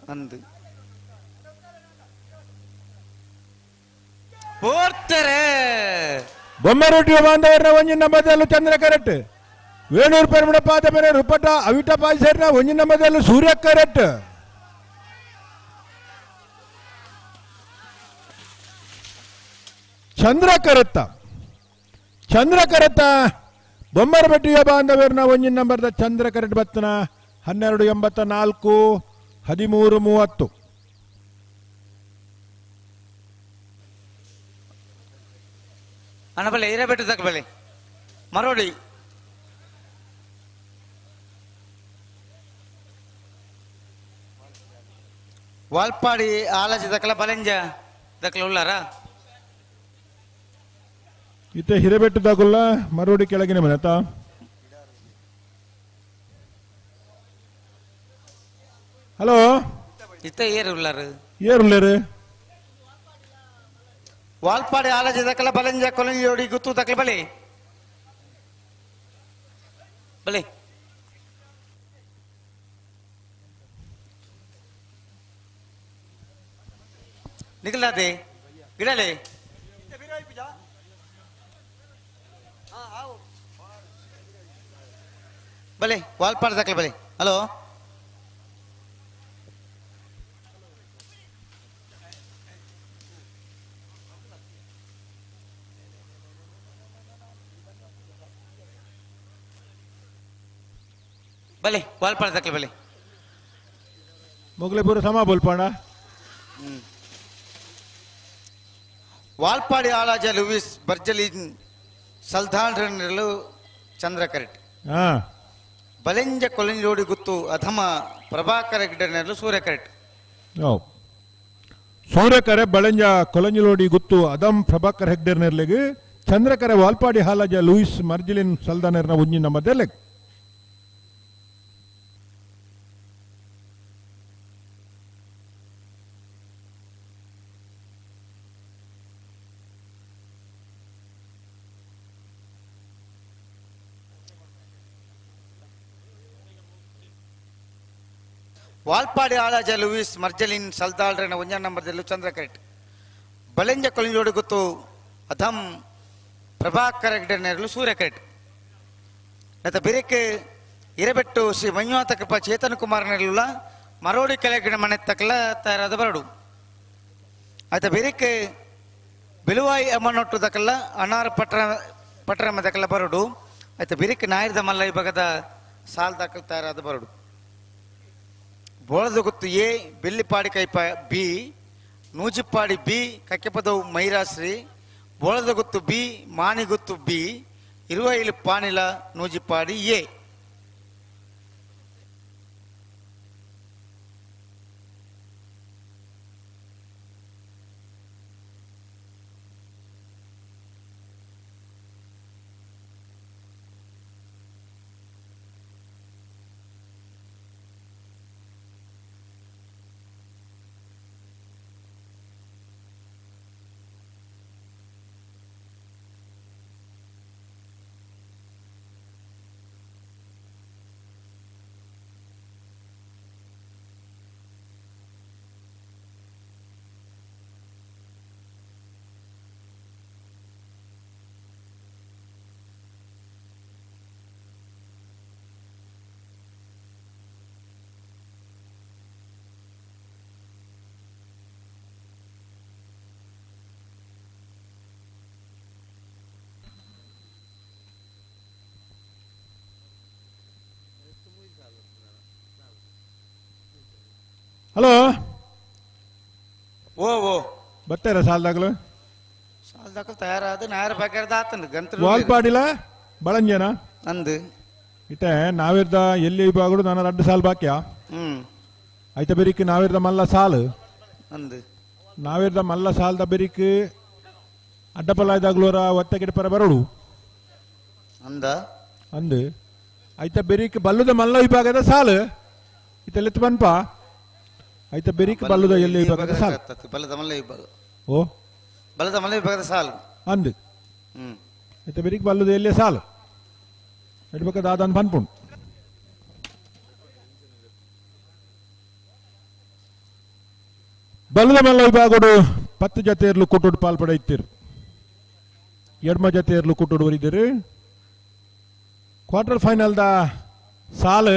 ಅಂದು ಪೋರ್ತಾರೆ ಬೊಮ್ಮರೊಟ್ಟಿಯ ಬಾಂಧವರ ಒಂಜಿನ ಬದಲು ಚಂದ್ರ ಕರೆಕ್ಟ್ ವೇಣೂರು ಪೆರ್ಮಡ ಪಾದ ಬೇರೆ ರುಪಟ ಅವಿಟ ಪಾಯ್ಸರ್ನ ಒಂಜಿನ ಬದಲು ಸೂರ್ಯ ಕರೆಕ್ಟ್ ಚಂದ್ರ ಕರೆತ್ತ ಚಂದ್ರ ಕರೆತ್ತ ಬೊಮ್ಮರಬಟ್ಟಿಯ ಬಾಂಧವರ್ನ ಒಂಜಿನ ನಂಬರ್ದ ಚಂದ್ರ ಕರೆಟ್ ಬತ್ತನ 12:84 13:30. ಅಣ್ಣ ಬಲೆ ಹಿರೇಬೆಟ್ಟು ತಕ್ಕ ಬಲೆ ಮರೋಡಿ ವಾಲ್ಪಾಡಿ ಆಲಜಿ ದಕ್ಕಲ ಬಲೆಂಜ ದಕ್ಕಲ ಉಳ್ಳಾರ ಇತ್ತೆ ಹಿರೇಬೆಟ್ಟದಾಗುಲ್ಲ ಮರೋಡಿ ಕೆಳಗಿನ ಮನೆತ ಹಲೋ ಇತ್ತ ಏರು ಉಳ್ಳಾರು ಏರುಳ್ಳಾರು ವಾಲ್ಪಾಡಿ ಆಲಜಿ ದಕ್ಕಲ ಬಲೆಂಜ ಕೊಲಂಜೋಡಿ ಗುತ್ತು ದಕ್ಕಲ ಬಲೆ ಬಲೆ ನಿಖಲಾದೆ ಗಿಡಲೆ ಬಲೆ ವಾಲ್ಪಾಡಿ ದಕ್ಕಲ ಬಲೆ ಹಲೋ ಬಲೆ ವಾಲ್ಪಾಡಿ ದಕ್ಕಲ ಬಲೆ ಮೊಗಲೇಪುರ ಸಮ ಬೋಲ್ಪಾಣ ವಾಲ್ಪಾಡಿ ಆಳಾಜ ಲೂಯಿಸ್ ಬರ್ಜಲಿನ್ ಸಲ್ದಾನ್ರನ್ನೆರಲು ಚಂದ್ರ ಕರೆಟ್ ಬಲೆಂಜ ಕೊಲಂಜೋಡಿ ಗುತ್ತು ಅಧಮ ಪ್ರಭಾಕರ ಗಿಡನೆರಲು ಸೂರ್ಯ ಕರೆಟ್ ಸೂರ್ಯಕರೆ ಬಳೆಂಜ ಕೊಲಂಜಲೋಡಿ ಗುತ್ತು ಅದಂ ಪ್ರಭಾಕರ್ ಹೆಗ್ಡೇರ್ನೆರ್ಲೆಗ್ ಚಂದ್ರಕರೆ ವಾಲ್ಪಾಡಿ ಹಾಲಾಜ ಲೂಯಿಸ್ ಮರ್ಜಿಲಿನ್ ಸಲ್ದಾನೆರ್ನ ಉಂಜಿನ ಮಧ್ಯಲೆಗ್ ವಾಲ್ಪಾಡಿ ಆಳಾಜ ಲೂಯಿಸ್ ಮರ್ಜಲಿನ್ ಸಲ್ದಾಳ್ರನ ಒಂಜ ನಂಬರ್ದಲ್ಲೂ ಚಂದ್ರ ಕರೆಟ್ ಬಲೆಂಜ ಕೊಲಂಜೋಡಿ ಗುತ್ತು ಅಧಂ ಪ್ರಭಾಕರ ಗಿಡನೆರಲು ಸೂರ್ಯ ಕರೆಟ್ ನತ ಬಿರಿಕೆ ಇರಬೆಟ್ಟು ಶ್ರೀ ಮಂಜುನಾಥ ಕೃಪಾ ಚೇತನ್ ಕುಮಾರ್ ನೆರಳುಲ ಮರೋಡಿ ಕೆಳಗಿನ ಮನೆ ತಕ್ಕಲ ತಯಾರಾದ ಬರಡು ಆತ ಬಿರಿಕೆ ಬಿಳುವಾಯಿ ಅಮ್ಮನೊಟ್ಟು ದಕಲ್ಲ ಅನಾರ ಪಟ್ರ ಪಟ್ರಮ ದಕಲ ಬರಡು ಆತ ಬಿರಿಕೆ ನಾಯಿರದ ಮಲ್ಲ ವಿಭಾಗದ ಸಾಲ್ ದಾಖಲು ತಯಾರಾದ ಬರಡು ಬೋಳದ ಗುತ್ತು ಎ ಬೆಲ್ಲಿಪಾಡಿ ಕೈಪ ಬಿ ನೂಜಿಪ್ಪಾಡಿ ಬಿ ಕಕ್ಕೆಪದವು ಮೈರಾಶ್ರೀ ಬೋಳದ ಗುತ್ತು ಬಿ ಮಾನಿಗುತ್ತು ಬಿ ಇರುವೈಲು ಪಾನಿಲ ನೂಜಿಪ್ಪಾಡಿ ಎ ಹಲೋ ಓ ಓ ಬರ್ತಾರ ಸಾಲದಾಗಲು ಸಾಲದಾಗಲು ತಯಾರಾದ ನಾಯರ ಬಗೆರದ ಆತನ ಗಂತ್ರ ವಾಲ್ಪಾಡಿಲ ಬಳಂಜನ ಅಂದು ಇತ್ತೆ ನಾವಿರ್ದ ಎಲ್ಲಿ ವಿಭಾಗಡು ನಾನು ರಡ್ಡು ಸಾಲ್ ಬಾಕ್ಯ ಐತ ಬೆರಿಕ್ ನಾವಿರ್ದ ಮಲ್ಲ ಸಾಲು ಅಂದು ನಾವಿರ್ದ ಮಲ್ಲ ಸಾಲ್ದ ಬೆರಿಕ್ ಅಡ್ಡಪಲ್ಲಾಯ್ದಾಗ್ಲೂರ ಒತ್ತ ಗಿಡಪರ ಬರೋಡು ಅಂದ ಅಂದು ಐತ ಬೆರಿಕ್ ಬಲ್ಲುದ ಮಲ್ಲ ವಿಭಾಗದ ಸಾಲು ಇತ್ತೆಲ್ಲಿತ್ತು ಬನ್ಪ ಐತ ಬೆರಿಕ್ ಬಲ್ಲುದ ಎಲ್ಲಿ ವಿಭಾಗದ ಸಾಲು ಬಲ್ಲದ ಮಲ್ಲ ವಿಭಾಗ ಓ ಬಲ್ಲದ ಮಲ್ಲ ವಿಭಾಗದ ಸಾಲು ಅಂದು ಐತ ಬೆರಿಕ್ ಬಲ್ಲುದ ಎಲ್ಲಿ ಸಾಲು ಎಡ್ಬೇಕಾದ ಆದನ್ ಪನ್ಪುಂಡು. ಬಲದ ಮಲ್ಲ ವಿಭಾಗಡು 10 ಜತೆಯರ್ಲು ಕೂಟೋಡು ಪಾಲ್ಪಡೆಯುತ್ತೀರು. ಎಡ್ಮ ಜತೆಯರ್ಲು ಕೂಟೋಡು ಒರಿದಿರು. ಕ್ವಾರ್ಟರ್ ಫೈನಲ್ the ಸಾಲು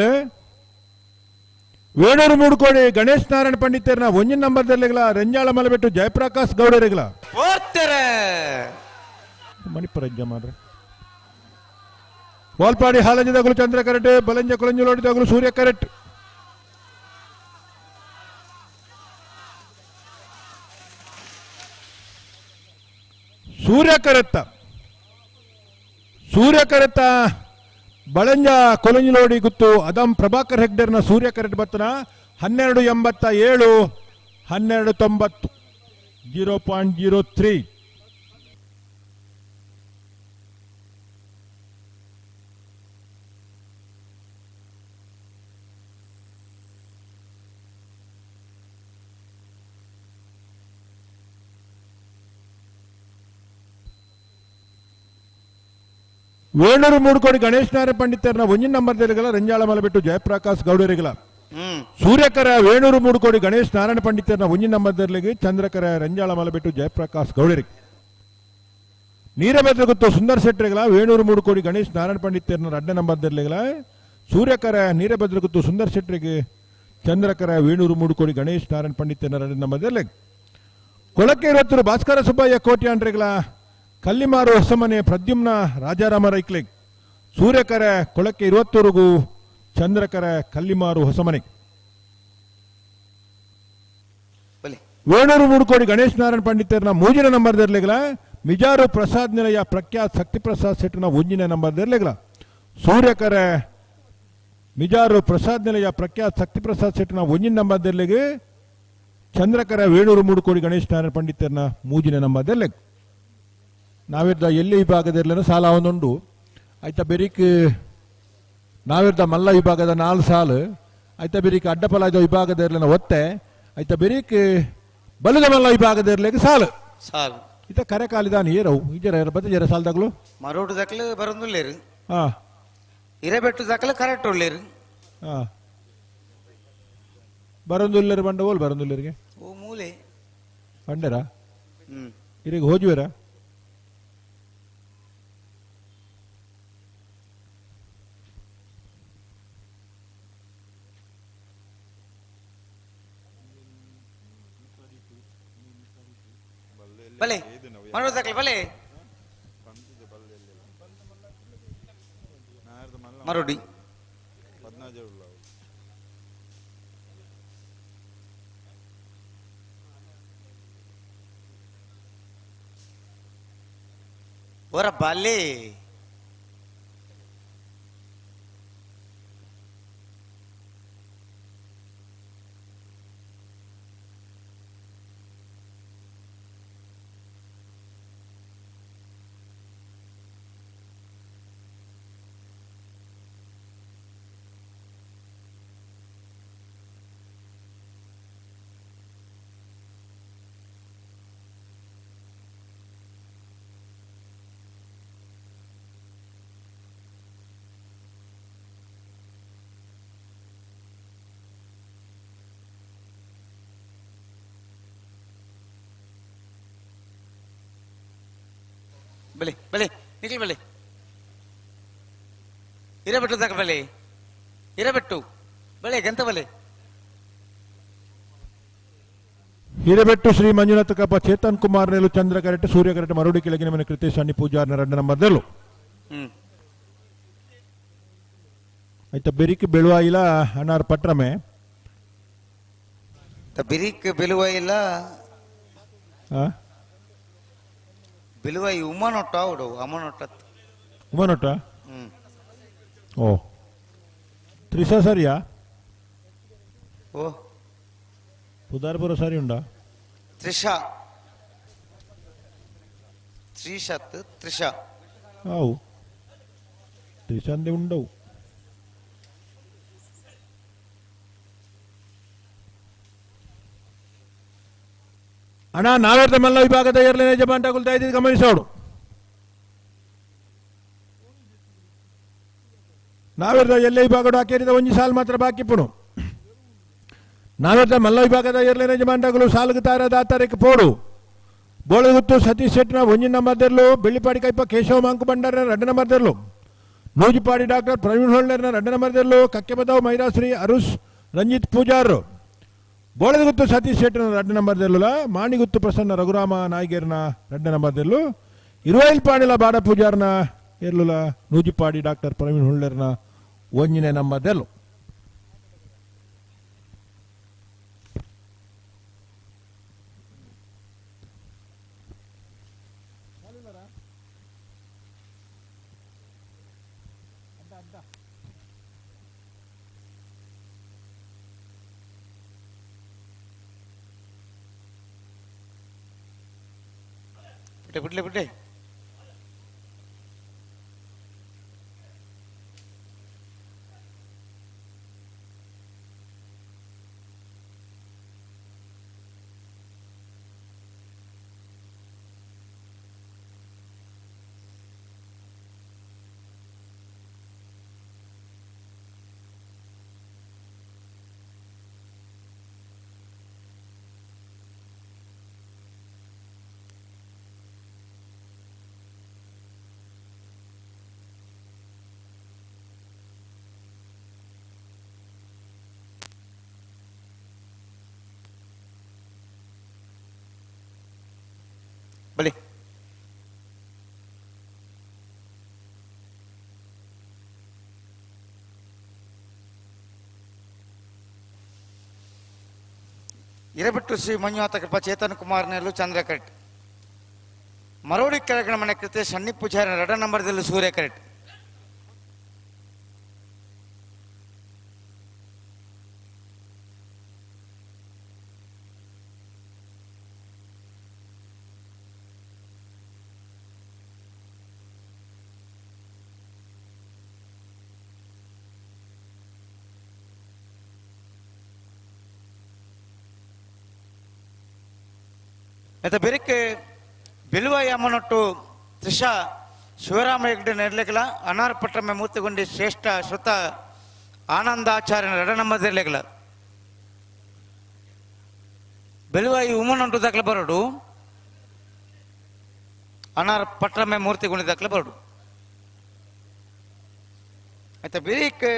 ವೇಣೂರು ಮೂಡುಕೋಡಿ ಗಣೇಶ್ ನಾರಾಯಣ ಪಂಡಿತರ್ನ ಒಂಜಿನ ನಂಬರ್ದಲ್ಲಿಗಳ ರಂಜಾಳ ಮಲಬೆಟ್ಟು ಜಯಪ್ರಕಾಶ್ ಗೌಡರಿಗಳ ಮಣಿಪುರ ಮಾಡ್ರಿ. ವಾಲ್ಪಾಡಿ ಹಾಲಂಜದಗಳು ಚಂದ್ರ ಕರೆಟ್, ಬಲಂಜ ಕೊಳಂಜಲೋಡಿದಗಳು ಸೂರ್ಯ ಕರೆಟ್. ಸೂರ್ಯ ಕರೆತ್ತ ಸೂರ್ಯ ಕರೆತ್ತ ಬಳಂಜ ಕೊಲಂಜಲೋಡಿ ಗುತ್ತು ಅದಂ ಪ್ರಭಾಕರ್ ಹೆಗ್ಡರ್ನ ಸೂರ್ಯ ಕರೆಟ್ ಬತ್ತನ 12.87 12.90 0.03. ವೇಣೂರು ಮೂಡುಕೋಡಿ ಗಣೇಶ್ ನಾರಾಯಣ ಪಂಡಿತರ್ನ ಒಂಜಿನ ನಂಬರ್ ದಲ್ಲಿಗಳ ರಂಜಾಳ ಮಲಬೆಟ್ಟು ಜಯಪ್ರಕಾಶ್ ಗೌಡರಿಗಳ. ಸೂರ್ಯಕರ ವೇಣೂರು ಮೂಡುಕೋಡಿ ಗಣೇಶ್ ನಾರಾಯಣ ಪಂಡಿತರ್ನ ಒಂಜಿನ ನಂಬರ್ ದಲ್ಲಿಗೆ ಚಂದ್ರಕರ ರಂಜಾಳ ಮಲಬೆಟ್ಟು ಜಯಪ್ರಕಾಶ್ ಗೌಡರಿಗೆ. ನೀರಭದ್ರ ಗುತ್ತು ಸುಂದರ್ ಶೆಟ್ಟರಿಗಳ ವೇಣೂರು ಮೂಡುಕೋಡಿ ಗಣೇಶ್ ನಾರಾಯಣ ಪಂಡಿತರ್ನ ಎರಡನೇ ನಂಬರ್ ದಲ್ಲಿಗಳ ಸೂರ್ಯಕರ ನೀರಭದ್ರ ಗುತ್ತು ಸುಂದರ್ ಶೆಟ್ಟರಿಗೆ ಚಂದ್ರಕರ ವೇಣೂರು ಮೂಡುಕೋಡಿ ಗಣೇಶ್ ನಾರಾಯಣ ಪಂಡಿತರ್ನ ಎರಡನೇ ನಂಬರ್ ದಲ್ಲಿಗೆ. ಕೊಳಕೆ ಇರುವತ್ತರು ಭಾಸ್ಕರ ಸುಬ್ಬಯ್ಯ ಕೋಟ್ಯಾಂಡ್ರಿಗಳ ಕಲ್ಲಿಮಾರು ಹೊಸಮನೆ ಪ್ರದ್ಯುಮ್ನ ರಾಜಾರಾಮ ರೈಕ್ಲಿಗ್. ಸೂರ್ಯಕರ ಕೊಳಕೆ ಇರುವತ್ತೂರಿಗೂ ಚಂದ್ರಕರ ಕಲ್ಲಿಮಾರು ಹೊಸಮನೆ. ವೇಣೂರು ಮೂಡುಕೋಡಿ ಗಣೇಶ್ ನಾರಾಯಣ ಪಂಡಿತರ್ನ ಮೂಜಿನ ನಂಬರ್ ದರ್ಲಿಗಳ ಮಿಜಾರು ಪ್ರಸಾದ್ ನಿಲಯ ಪ್ರಖ್ಯಾತ್ ಶಕ್ತಿಪ್ರಸಾದ್ ಶೆಟ್ಟರ್ನ ಒಂಜಿನ ನಂಬರ್ ದರ್ಲಿಗಳ ಸೂರ್ಯಕರ ಮಿಜಾರು ಪ್ರಸಾದ್ ನಿಲಯ ಪ್ರಖ್ಯಾತ್ ಶಕ್ತಿಪ್ರಸಾದ್ ಶೆಟ್ಟರ್ನ ಒಂಜಿನ ನಂಬರ್ ದರ್ಲಿಗೆ ಚಂದ್ರಕರ ವೇಣೂರು ಮೂಡುಕೋಡಿ ಗಣೇಶ್ ನಾರಾಯಣ ಪಂಡಿತರ್ನ ಮೂಜಿನ ನಂಬರ್ ದರ್ಲಿಗ್. ನಾವಿರ್ದ ಎಲ್ಲಿ ವಿಭಾಗದಿರಲಿಲ್ಲ ಸಾಲ ಒಂದುಂಡು ಆಯ್ತಾ ಬೆರಿಕ್ ನಾವಿರ್ದ ಮಲ್ಲ ವಿಭಾಗದ 4 ಸಾಲು ಆಯ್ತಾ ಬೆರಿಕ್ ಅಡ್ಡಪಲಾದ ವಿಭಾಗದಿರಲಿಲ್ಲ ಒತ್ತೆ ಆಯ್ತಾ ಬೆರಿಕ್ ಬಲದ ಮಲ್ಲ ವಿಭಾಗದಿರ್ಲಿಕ್ಕೆ ಸಾಲು ಸಾಲು ಇತ ಕರೆ ಕಾಲಿದಾನ ಏರವು ಇಜರ ಬತ್ತ ಜರ ಸಾಲದಾಗಲು ಮರೋಡು ದಾಖಲೆ ಬರೋದಿಲ್ಲೇರು ಹಾ ಇರಬೆಟ್ಟು ದಾಖಲೆ ಕರೆಕ್ಟ್ ಉಳ್ಳೇರು ಹಾ ಬರೋದಿಲ್ಲೇರು ಬಂಡ ಓಲ್ ಬರೋದಿಲ್ಲೇರಿಗೆ ಓ ಮೂಲೆ ಬಂಡರಾ ಇರಿಗೆ ಹೋಜುವೆರಾ ಬಲೆ ಮರೋಡು ದಾಖಲೆ ಬಲೆ ಮರೋಡಿ ಓರ ಬಲೆ ಬಲೆ ಬಲೆ ನಿಖಿಲ್ ಬಲೆ ಹಿರೇಬೆಟ್ಟು ತಕ ಬಲೆ ಹಿರೇಬೆಟ್ಟು ಬಲೆ ಗಂತ ಬಲೆ. ಹಿರೇಬೆಟ್ಟು ಶ್ರೀ ಮಂಜುನಾಥ ಕಪ್ಪ ಚೇತನ್ ಕುಮಾರ್ ನೆಲು ಚಂದ್ರ ಕರೆಟ್ ಸೂರ್ಯ ಕರೆಟ್ ಮರುಡಿ ಕೆಳಗಿನ ಮನೆ ಕೃತೇಶ್ ಅಣ್ಣಿ ಪೂಜಾರ್ನ ಎರಡನೇ ನಂಬರ್ ದೆಲ್ಲು. ಆಯ್ತಾ ಬೆರಿಕ್ ಬೆಳುವಾಯಿಲ ಅಣ್ಣಾರ್ ಪಟ್ರಮೆ ಬಿರಿಕ್ ಬೆಳುವಾಯಿಲ ಬಿಲುವಾಯಿ ಉಮಾನೊಟ್ಟ ಅವಡು ಅಮನೊಟ್ಟ ಉಮಾನೊಟ್ಟ ಓ ತ್ರಿಷಾ ಸರಿಯಾ ಓ ಪುದಾರ್ಪುರ ಸರಿ ಉಂಡಾ ತ್ರಿಷಾ ತ್ರಿಷತ್ ತ್ರಿಷಾ ಅವು ತ್ರಿಷಾ ಅಂದೆ ಉಂಡವು. ಅಣ್ಣ ನಾವೇರ್ದ ಮಲ್ಲ ವಿಭಾಗದ ಏರ್ಲೇನೆ ಜಮಾಂಟಗುಲ್ ದಯದಿದ್ದು ಗಮನಿಸೋಡು. ನಾವೇರ್ದ ಎಲ್ಲೇ ವಿಭಾಗಡು ಹಾಕಿದ ಒಂಜಿ ಸಾಲು ಮಾತ್ರ ಬಾಕಿ ಪುಣು. ನಾವೆತ್ತ ಮಲ್ಲ ವಿಭಾಗದ ಏರ್ಲೇನ ಯಜಮಾನ್ರಗಳು ಸಾಲುಗೆ ತಾರ ಪೋಡು ಬೋಳಗುತ್ತು ಸತೀಶ್ ಶೆಟ್ನ ಒಂಜಿನ ನಂಬರ್ ದೆರ್ಲು ಬೆಳ್ಳಿಪಾಡಿ ಕೈಪ ಕೇಶವ ಮಾಂಕು ಬಂಡಾರನ 2 ನಂಬರ್ ದೆರ್ಲು ನೂಜಿಪಾಡಿ ಡಾಕ್ಟರ್ ಪ್ರವೀಣ್ ಹೊಳ್ಳರ್ನ 2 ನಂಬರ್ ದೆರ್ಲು ಕಕ್ಕೆಬದಾವ್ ಮೈರಾಶ್ರೀ ಅರುಷ್ ರಂಜಿತ್ ಪೂಜಾರ್ ಬೋಳಗುತ್ತು ಸತೀಶ್ ಶೆಟ್ನ 2 ನಂಬರ್ ದೆರ್ಲುಲ ಮಾಣಿಗುತ್ತು ಪ್ರಸನ್ನ ರಘುರಾಮ ನಾಯ್ಗೇರ್ನ 2 ನಂಬರ್ ದೆರ್ಲು ಇರುವೈಲ್ ಪಾಣಿಲ ಬಾಡ ಪೂಜಾರ್ನ ಎರ್ಲುಲ ನೂಜಿಪಾಡಿ ಡಾಕ್ಟರ್ ಪ್ರವೀಣ್ ಹೊಳ್ಳರ್ನ 1ನೇ ನಂಬರ್ ದೆರ್ಲು. ಬಿಡ್ಲೆ ಬಿಡ್ಲೆ ಬಲಿ ಇರಬಿಟ್ಟು ಶ್ರೀ ಮಂಜುನಾಥ ಕೃಪಾ ಚೇತನ್ ಕುಮಾರ್ ನೆಲ್ಲು ಚಂದ್ರ ಕರೆಕ್ಟ್ ಮರೋಡಿ ಕೆಳಗಣ ಮನೆ ಕೃತಿ ಸನ್ನಿ ಪೂಜಾರಿ 2 ನಂಬರ್ದಲ್ಲಿ ಸೂರ್ಯ ಕರೆಕ್ಟ್. ಮತ್ತು ಬೆರಕೆ ಬೆಲುವಾಯಿ ಅಮ್ಮನೊಟ್ಟು ತ್ರಿಷಾ ಶಿವರಾಮ ಹೆಗ್ಡೆ ನೆರ್ಲೆಗಲ ಅನಾರ್ ಪಟ್ಟಮೆ ಮೂರ್ತಿಗೊಂಡಿ ಶ್ರೇಷ್ಠ ಶ್ರುತ ಆನಂದಾಚಾರ್ಯನ 2 ನಂಬರ್ ನೆರ್ಲೆಗಲ ಬೆಲುವಾಯಿ ಉಮ್ಮನೊಂಟು ದಾಖಲೆ ಬರೋಡು ಅನಾರ್ ಪಟ್ಟಮೆ ಮೂರ್ತಿಗೊಂಡಿ ದಾಖಲೆ ಬರೋಡು. ಆಯ್ತಾ ಬಿರಿಕ್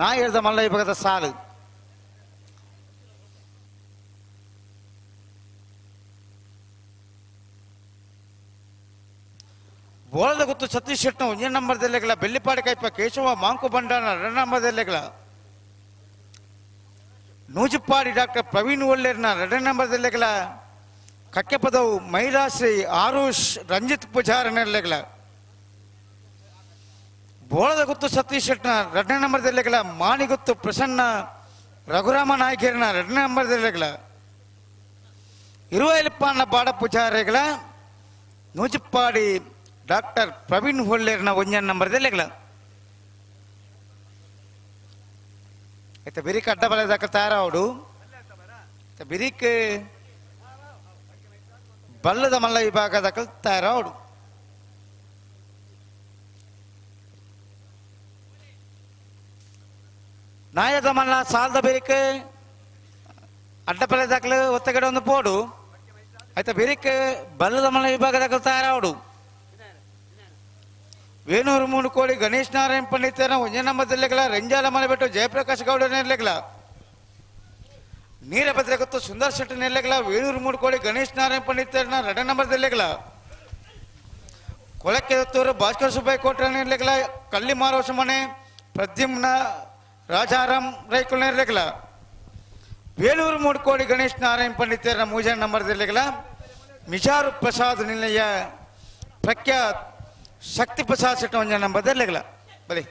ನಾ ಹೇಳ್ದ ಮಲ್ಲ ವಿಭಾಗದ ಸಾಲು ಬೋಳದ ಗುತ್ತು ಸತೀಶ್ ಶೆಟ್ನ 1 ನಂಬರ್ ದೆಲ್ಲೆಗಳ ಬೆಳ್ಳಿಪಾಡಿ ಕೈಪ ಕೇಶವ ಮಾಂಕು ಬಂಡಾರನ 2 ನಂಬರ್ ದೆಲ್ಲೆಗಳ ನೂಜಿಪಾಡಿ ಡಾಕ್ಟರ್ ಪ್ರವೀಣ್ ಒಳ್ಳೇರ್ನ 2 ನಂಬರ್ ದೆಲ್ಲೆಗಳ ಕಕ್ಕೆಪದವು ಮೈಲಾಶ್ರೀ ಆರುಷ್ ರಂಜಿತ್ ಪೂಜಾರನೆಲ್ಲೆಗಳ ಬೋಳದ ಗುತ್ತು ಸತೀಶ್ ಶೆಟ್ನ 2 ನಂಬರ್ ದೆಲ್ಲೆಗಳ ಮಾಣಿಗುತ್ತು ಪ್ರಸನ್ನ ರಘುರಾಮ ನಾಯ್ಕೇರ್ನ 2 ನಂಬರ್ ದೆಲ್ಲೆಗಳ ಇರುವೈಲಪ್ಪಾನ ಬಾಡ ಪೂಜಾರಿಗಳ ನೂಜಿಪಾಡಿ ಡಾಕ್ಟರ್ ಪ್ರವೀಣ್ ಹೊಳ್ಳೇರ್ನ 1 ನಂಬರ್ ದೆಲ್ಲೆಗಳ. ಆಯ್ತಾ ಬಿರಿಕ್ ಅಡ್ಡ ಬಲದಾಕ ತಯಾರಾವಡು ಬಿರಿಕ್ ಬಲ್ಲದ ಮಲ್ಲ ವಿಭಾಗದ ತಯಾರಾವಡು. ನಾಯದ ಮಲ್ಲ ಸಾಲದ ಬಿರಿಕ್ ಅಡ್ಡ ಬಲದಾಕಲು ಒತ್ತಗಡೆ ಒಂದು ಪೋಡು. ಆಯ್ತಾ ಬಿರಿಕ್ ಬಲ್ಲದ ಮಲ್ಲ ವಿಭಾಗದ ತಯಾರಾವಡು. ವೇಣೂರು 3 ಕೋಡಿ ಗಣೇಶ್ ನಾರಾಯಣ ಪಂಡಿತನ 1 ನಂಬರ್ ಜಿಲ್ಲೆಗಳ ರಂಜಾಲ ಮಲೆಬೆಟ್ಟು ಜಯಪ್ರಕಾಶ್ ಗೌಡ ನೆರ್ಲೆಗಳ ನೀರಭದ್ರ ಗೊತ್ತು ಸುಂದರ್ ಶೆಟ್ಟಿ ನೆರ್ಲೆಗಳ ವೇಣೂರು 3 ಕೋಡಿ ಗಣೇಶ್ ನಾರಾಯಣ ಪಂಡಿತನ 2 ನಂಬರ್ ಜಿಲ್ಲೆಗಳ ಕೊಳಕ್ಕೆ ದತ್ತೂರು ಭಾಸ್ಕರ್ ಸುಬ್ಬಯ್ಯ ಕೋಟ್ರ ನೆರ್ಲೆಗಳ ಕಳ್ಳಿ ಮಾರೋಸ ಮನೆ ಪ್ರದ್ಯುಮ್ನ ರಾಜಾರಾಮ್ ರೈಕುಲ್ ನೆರ್ಲೆಗಳ ವೇಣೂರು 3 ಕೋಡಿ ಗಣೇಶ್ ನಾರಾಯಣ ಪಂಡಿತನ 3 ನಂಬರ್ ಜಿಲ್ಲೆಗಳ ಮಿಜಾರು ಪ್ರಸಾದ್ ನಿಲಯ ಪ್ರಖ್ಯಾತ್ ಶಕ್ತಿ ಪ್ರಸಾದ್ ಶೆಟ್ಟಿ 1 ನಂಬರ್ ದೆಲ್ಲೆಗಳ ಬಲಿ.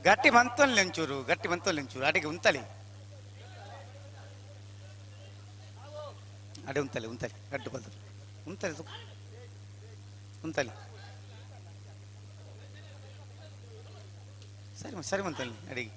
ಗಟ್ಟಿ ಮಂತೊಲ್ಲಿ ಒಂಚೂರು, ಗಟ್ಟಿ ಮಂತೊಲ್ಲಿ ಒಂಚೂರು. ಅಡಿಗೆ ಉಂತಲಿ, ಅಡೆ ಉಂತಲಿ ಉಂತಲಿ ಗಡ್ಡು ಬಲ್ತದೆ ಉಂತಲಿ ಉಂತಲಿ. ಸರಿ ಸರಿ ಮಂತಲ್ಲಿ ಅಡಿಗೆ.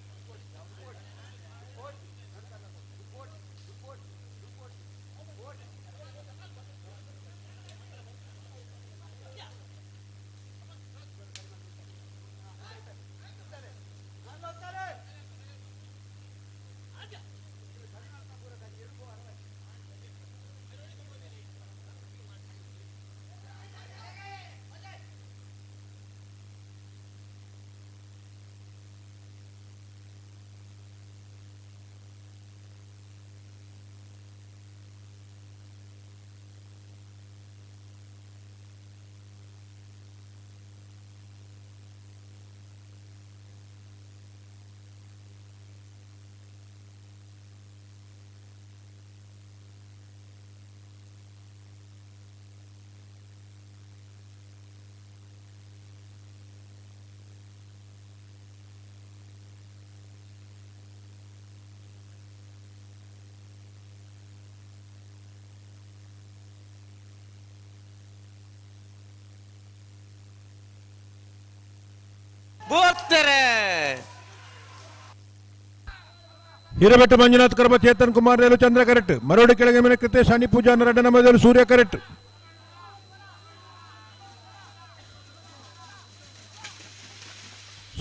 ಹಿರಬೆಟ್ಟ ಮಂಜುನಾಥ್ ಕರಬ ಚೇತನ್ ಕುಮಾರ್ ನೇಲು ಚಂದ್ರ ಕರೆಕ್ಟ್. ಮರೋಡಿ ಕೆಳಗೆ ಮೇಲೆ ಕೃತೇಶ್ ಹಣಿ ಪೂಜಾ ನರಡನ ಮೊದಲು ಸೂರ್ಯ ಕರೆಕ್ಟ್.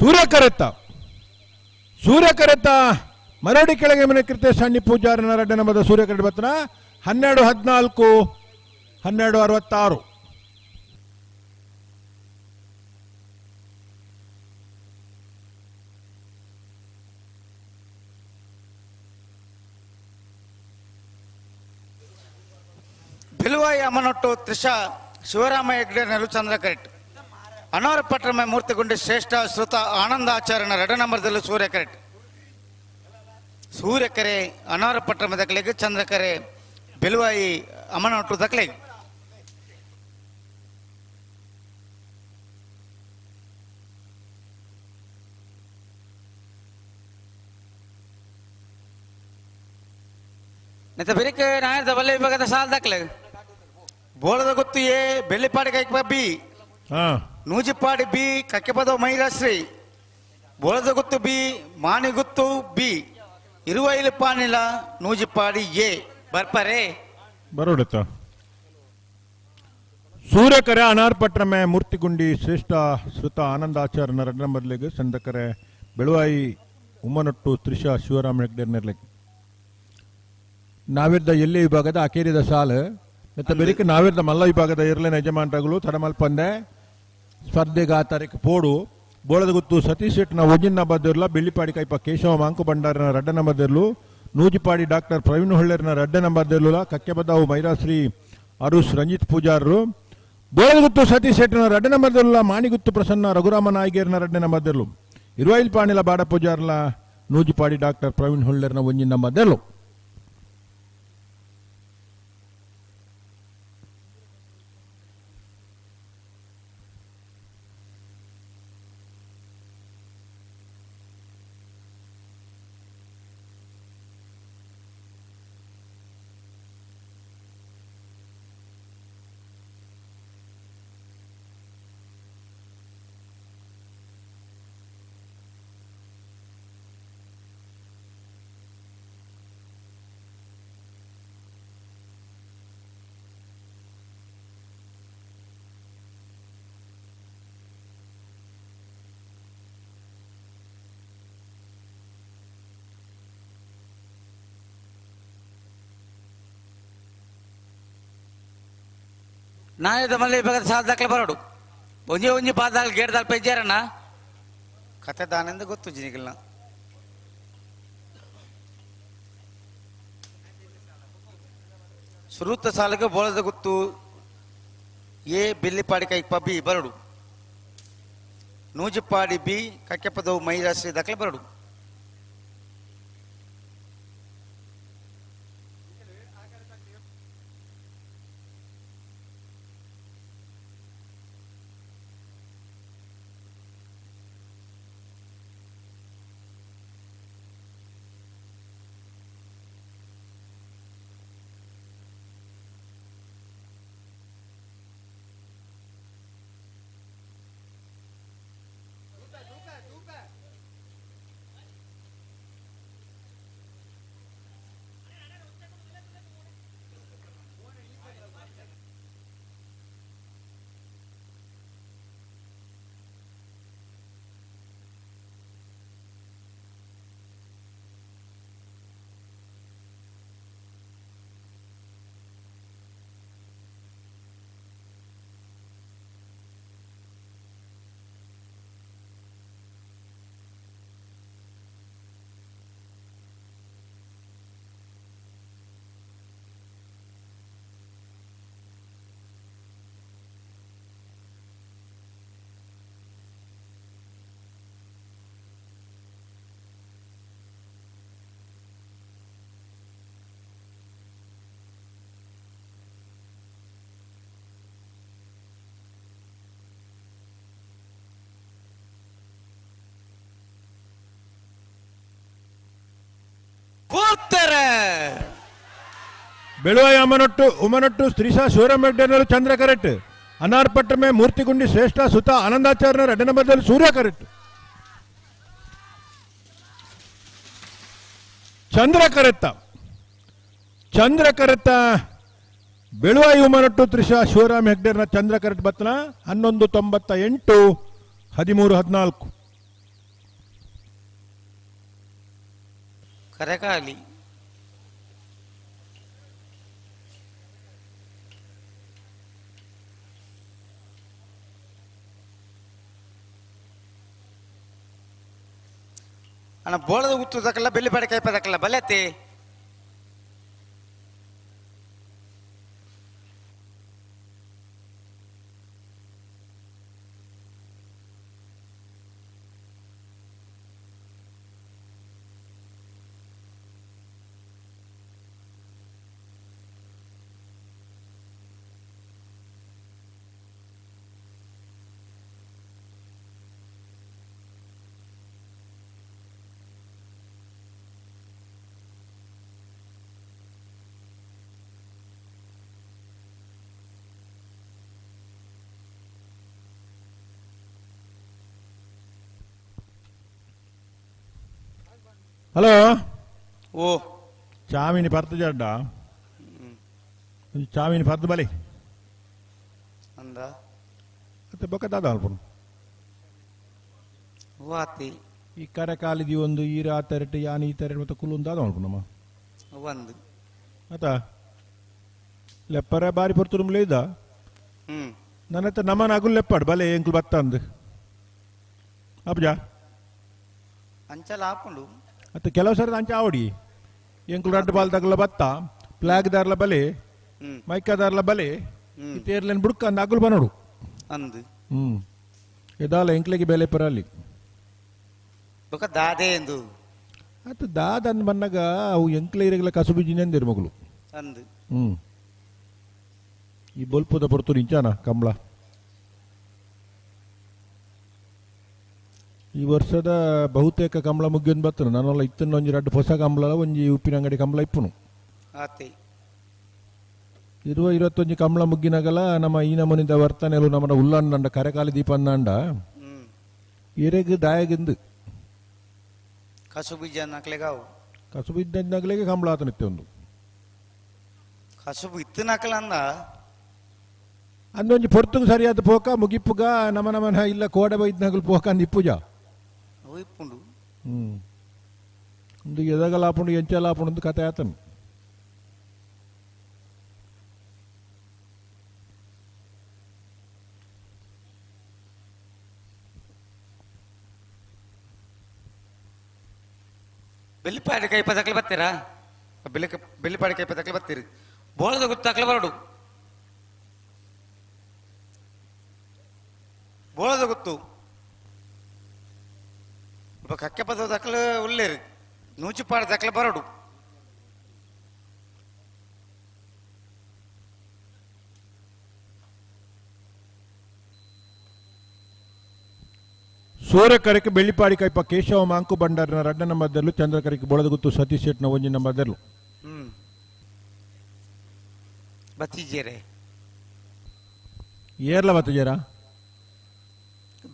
ಸೂರ್ಯ ಕರೆತ್ತ, ಸೂರ್ಯ ಕರೆತ್ತ ಮರೋಡಿ ಕೆಳಗೆ ಮೇಲೆ ಕೃತೇಶ್ ಹಣ್ಣಿ ಪೂಜಾರ ನರಡನ ಮೊದಲು ಸೂರ್ಯ ಕರೆಕ್ಟ್ ಬತ್ತನ. 12 14 12 66. ಬಿಲುವಾಯಿ ಅಮನೊಟ್ಟು ತ್ರಿಷಾ ಶಿವರಾಮ ಹೆಗ್ಡೆ ನೆಲು ಚಂದ್ರ ಕರೆಕ್ಟ್. ಅನಾರ ಪಟ್ರಮ ಮೂರ್ತಿಗುಂಡಿ ಶ್ರೇಷ್ಠ ಶ್ರುತ ಆನಂದಾಚಾರ್ಯನ 2 ನಂಬರ್ದಲ್ಲಿ ಸೂರ್ಯ ಕರೆಕ್ಟ್. ಸೂರ್ಯಕರೆ ಅನಾರ ಪಟ್ರಮ ದಕ್ಕಲಿಗೆ, ಚಂದ್ರಕರೆ ಬಿಲುವಾಯಿ ಅಮನೊಟ್ಟು ದಕ್ಕಲಿಗೆ. ನೆತ್ತ ಬೆರಿಕೆ ನಾಯದ ಬಲ್ಲೆ ವಿಭಾಗದ ಸಾಲ ದಾಖಲೆ. ಬೋಳದ ಗೊತ್ತು ಎ ಬೆಳ್ಳಿಪಾಡಿ ಕೈಪ ಬಿ ನೂಜಿಪಾಡಿ ಬಿ ಕಕ್ಕೆಪದ ಮೈರಾಶ್ರೀ ಬೋಳದ ಗುತ್ತು ಬಿ ಮಾನಿಗುತ್ತು ಬಿ ಇರುವೈಲು ಪಾನಿಲ ನೂಜಿಪಾಡಿ ಎ ಬರ್ಪರೆ ಬರೋಡತ್ತ. ಸೂರ್ಯಕರೆ ಅನಾರ್ಪಟ್ರಮೆ ಮೂರ್ತಿಗುಂಡಿ ಶ್ರೇಷ್ಠ ಶ್ರುತ ಆನಂದಾಚಾರ್ಯನ 2 ನಂಬರ್ಲಿಗೆ ಸಂದಕರೆ ಬೆಳುವಾಯಿ ಉಮ್ಮನೊಟ್ಟು ತ್ರಿಷಾ ಶಿವರಾಮ ಹೆಗ್ಡೆ ನೆರ್ಲಿಗೆ. ನಾವಿರ್ದ ಎಲ್ಲಿ ವಿಭಾಗದ ಅಕೇರಿದ ಸಾಲು ಮತ್ತು ಬೆರಿಕೆ ನಾವಿರ್ದ ಮಲ್ಲ ವಿಭಾಗದ ಇರ್ಲಿನ ಯಜಮಾನರುಗಳು ತಡಮಲ್ಪಂದೆ ಸ್ಪರ್ಧೆಗೆ ಪೋಡು. ಬೋಳದ ಗುತ್ತು ಸತೀಶ್ ಶೆಟ್ನ ಒಂಜಿನ ಬದಿರ್ಲ ಬೆಳ್ಳಿಪಾಡಿ ಕೈಪ ಕೇಶವ ಮಾಂಕು ಭಂಡಾರನ 2 ನಂಬರ್ದಿರ್ಲು ನೂಜಿಪಾಡಿ ಡಾಕ್ಟರ್ ಪ್ರವೀಣ್ ಹೊಳ್ಳೇರ್ನ 2 ನಂಬರ್ದಿರ್ಲುಲ ಕಕ್ಕೆಬದಾವು ಮೈರಾಶ್ರೀ ಅರುಸ್ ರಂಜಿತ್ ಪೂಜಾರರು. ಬೋಳದ ಗುತ್ತು ಸತೀಶ್ ಶೆಟ್ನ 2 ನಂಬರ್ದಿರ್ಲ ಮಾಣಿಗುತ್ತು ಪ್ರಸನ್ನ ರಘುರಾಮ ನಾಯ್ಗೇರ್ನ 2 ನಂಬರ್ದಿರ್ಲು ಇರುವೈಲ್ ಪಾಣಿಲ ಬಾಡ ಪೂಜಾರ್ಲ ನೂಜಿಪಾಡಿ ಡಾಕ್ಟರ್ ಪ್ರವೀಣ್ ಹೊಳ್ಳೇರ್ನ 1 ನಂಬರ್ದಿರ್ಲು. ನಾನೇದ ಮಲ್ಲಿ ವಿಭಾಗದ ಸಾಲ ದಾಖಲೆ ಬರೋಡು. ಒಂಜಿ ಒಂಜಿ ಪಾದ ಗೇಟ್ ದಾಲ್ ಪೆಜ್ಜಾರಣ್ಣ ಕತೆ ದಾನೆಂದು ಗೊತ್ತು ಜಿನಿಗಿಲ್ಲ. ಸುರುತ್ತ ಸಾಲಿಗೆ ಬೋಳದ ಗುತ್ತು ಎ ಬಿಲ್ಲಿಪಾಡಿ ಕೈಪ ಬಿ ಬರಡು ನೂಜಿಪಾಡಿ ಬಿ ಕಕ್ಕೆಪದವು ಮೈರಾಶ್ರೀ ದಾಖಲೆ ಬರಡು. ಬತ್ತಾರೆ. ಬೆಳುವಾಯಿ ಅಮನೊಟ್ಟು ಉಮನೊಟ್ಟು ಶ್ರೀಶಾ ಶಿವರಾಮರೆಡ್ಡಿ ಚಂದ್ರ ಕರೆಕ್ಟ್. ಅನಾರ್ಪಟ್ಟಮೆ ಮೂರ್ತಿಗುಂಡಿ ಶ್ರೇಷ್ಠ ಸುತ ಆನಂದಾಚಾರ್ಯನ 2 ನಂಬರ್ದಲ್ಲಿ ಸೂರ್ಯ ಕರೆಕ್ಟ್. ಚಂದ್ರ ಕರೆತ್ತ ಚಂದ್ರ ಕರೆತ್ತ ಬೆಳುವಾಯಿ ಉಮನೊಟ್ಟು ತ್ರಿಷಾ ಶಿವರಾಮ್ ಹೆಗ್ಡೇರ್ನ ಚಂದ್ರ ಕರೆಕ್ಟ್ ಬತ್ತನ 11.98 13.14. ಕರೆಕಾಲಿ ಅಣ್ಣ ಬೋಳದ ಉತ್ತದಕ್ಕಲ್ಲ ಬೆಲ್ಲಿ ಪಡೆ ಕೈಪದಕ್ಕಲ್ಲ ಬಲೆತಿ. ಹಲೋ ಓ ಚಾಮಿನಿ ಪರ್ತು ಜಡ್ಡ ಚಾಮಿನಿ ಪರ್ತು ಬಲಿ ಅಂದ ಮತ್ತೆ ಬೊಕ್ಕ ದಾದ ಅಲ್ಪನು ವಾತಿ ಈ ಕರಕಾಲಿದಿ ಒಂದು ಈ ರಾತರೆಟ್ ಯಾನ್ ಈ ತರೆಟ್ ಮತ್ತೆ ಕುಲ್ಲುಂದು ದಾದ ಅಲ್ಪನಮ್ಮ ಒಂದು ಆತ ಲೆಪ್ಪರ ಬಾರಿ ಪೊರ್ತುರುಮ್ಲೇ ಇದ್ದ ನನ್ನತ್ತ ನಮ್ಮನ ಅಗುಲ್ ಲೆಪ್ಪಾಡು ಬಲೆ ಎಂಕ್ಲು ಬತ್ತ ಅಂದು ಅಪ್ಜಾ ಅಂಚಲ ಹಾಕೊಂಡು ಅತ್ತ ಕೆಲವು ಸರಿ ಅಂಚ ಆವಡಿ ಎಂಕ್ಲು ರಡ್ಡು ಬಾಲ್ ತಗಲ ಬತ್ತ ಫ್ಲಾಗ್ ದಾರ್ಲ ಬಲೆ ಮೈಕಾದಾರ್ಲ ಬಲೆ ತೇರ್ಲೆನ್ ಬುಡ್ಕ ಅಂದ ಅಗುಲ್ ಬನೋಡು ಅಂದು ಇದಾಲ ಎಂಕ್ಲೆಗೆ ಬೆಲೆ ಪರಲ್ಲಿ ಬೊಕ ದಾದೆ ಎಂದು ಅತ್ತ ದಾದ ಅಂದ್ ಬನ್ನಗ ಅವು ಎಂಕ್ಲೆ ಇರಗಲ ಕಸುಬು ಜಿಂಜಂದಿರು ಮಗಳು ಅಂದು ಈ ಬೊಲ್ಪುದ ಪೊರ್ತು ನಿಂಚಾನ ಕಂಬಳ ಈ ವರ್ಷದ ಬಹುತೇಕ ಕಂಬಳ ಮುಗಿಯೊಂದು ಬತ್ತನು ನಾನೆಲ್ಲ ಇತ್ತನ್ನು ಒಂಜಿ ರಡ್ಡು ಹೊಸ ಕಂಬಳ ಒಂಜಿ ಉಪ್ಪಿನ ಅಂಗಡಿ ಕಂಬಳ ಇಪ್ಪುನು ಆತಿ 20-21 ಕಂಬಳ ಮುಗ್ಗಿನಾಗಲ ನಮ್ಮ ಈ ನಮೂನಿದ ವರ್ತನೆಲು ನಮ್ಮನ ಉಲ್ಲಂಡ ಕರೆಕಾಲಿ ದೀಪ ಅಂದಾಂಡ ಎರೆಗ್ ದಾಯಗಿಂದು ಕಸುಬು ನಕ್ಲೆಗಾವು ಕಸುಬು ಇದ್ದ ಕಂಬಳ ಆತನಿತ್ತೆ ಒಂದು ಕಸುಬು ಇತ್ತು ನಕಲ ಅಂದ ಅಂದೊಂಜಿ ಪೊರ್ತುಗು ಸರಿಯಾದ ಪೋಕ ಮುಗಿಪ್ಪುಗ ನಮ ನಮನ ಇಲ್ಲ ಕೋಡ ಬೈದ್ನಗಲು ಪೋಕ ಅಂದ್ ಇಪ್ಪುಜ ಇಪ್ಪುಂಡು ಒಂದು ಎದಗಲಾಪುಂಡು ಎಂಚಲಾಪುಂಡು ಒಂದು ಕತೆ ಆತನು. ಬೆಲ್ಲಿಪಾಡಿ ಕೈ ಪದಕ್ಲೆ ಬರ್ತೀರಾ? ಬೆಲ್ಲಿಪಾಡಿ ಕೈ ಪದಕ್ಲೆ ಬರ್ತೀರಿ ಬೋಳದ ಗುತ್ತಾಕ್ಲೆ ಬರಡು ಬೋಳದ ಗುತ್ತು ಕಕ್ಕೆ ಪದ ದಕ್ಕಲು ಉಳ್ಳೇರಿ ನೂಚಿಪಾಡ ದಕ್ಕಲು ಬರಡು ಸೂರ್ಯಕರಕ್ಕೆ ಬೆಳ್ಳಿಪಾಡಿ ಕೈಪ ಕೇಶವ ಮಾಂಕು ಬಂಡಾರನ ರಡ್ಡ ನಂಬರ್ದಲ್ಲೂ ಚಂದ್ರಕರಕ್ಕೆ ಬೋಳದಗುತ್ತು ಸತೀಶ್ ಶೆಟ್ನ ಒಂಜಿ ನಂಬರ್ದಲ್ಲೂ ಬತ್ತಿಜೇರೆ ಏರ್ಲ ಬತ್ತಿಜೇರಾ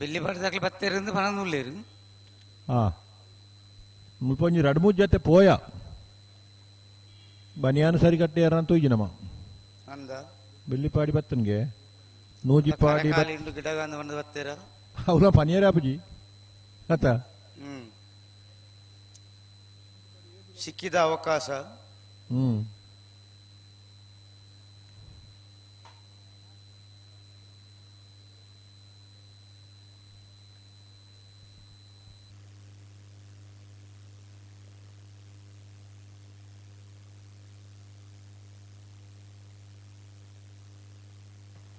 ಬೆಳ್ಳಿಪಾಡಿ ದಕ್ಕಲು ಬತ್ತೇರಿಂದ ಬನನುಲ್ಲೇರು ಮುಲ್ಪೊಂಜಿ ರಡ್ ಮೂಜ್ ಜೊತೆ ಪೋಯ ಬನಿಯಾನ ಸರಿ ಕಟ್ಟೆ ಯಾರನ್ನ ತೂಜಿ ನಮ್ಮ ಅಂದ ಬೆಳ್ಳಿಪಾಡಿ ಬತ್ತನ್ಗೆ ನೂಜಿಪಾಡಿ ಗಿಡ ಅವರ ಪನಿಯರ ಅಪ್ಪಜಿ ಆತ ಸಿಕ್ಕಿದ ಅವಕಾಶ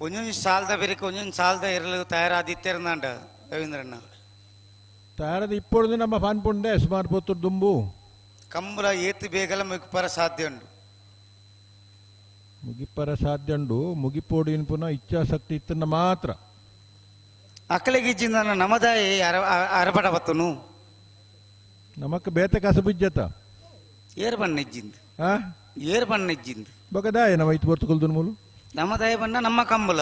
ಒಂದೊಂದು ಸಾಲದ ಬೇರೆ ಒಂದೊಂದು ಸಾಲದ ಇರಲು ತಯಾರಾದಿತ್ತಿರಂದಾಂಡ ರವೀಂದ್ರಣ್ಣ ತಯಾರಾದ ಇಪ್ಪೊழுದು ನಮ್ಮ ಪಾನ್ಪುಂಡೆ ಸುಮಾರು ಪೊತ್ತು ದುಂಬು ಕಂಬಳ ಏತು ಬೇಗಲ ಮುಗಿಪರ ಸಾಧ್ಯ ಉಂಡು ಮುಗಿಪರ ಸಾಧ್ಯ ಉಂಡು ಮುಗಿಪೋಡಿನ ಪುನಃ ಇಚ್ಛಾಶಕ್ತಿ ಇತ್ತನ್ನ ಮಾತ್ರ ಅಕ್ಕಲಿಗಿಜ್ಜಿಂದ ನಮದಾಯಿ ಅರಬಡ ಬತ್ತನು ನಮಕ್ ಬೇತೆ ಕಸಬಿಜ್ಜತ ಏರ್ ಬಣ್ಣ ಇಜ್ಜಿಂದು. ಆ ಏರ್ ಬಣ್ಣ ಇಜ್ಜಿಂದು. ಬೊಕ ದಾಯ ನಮ್ಮ ಇತ್ತು ಪೊರ್ತುಕುಲ್ದು ಮೂಲು ನಮ್ಮ ದಾಯ ಬಣ್ಣ ನಮ್ಮ ಕಂಬಳ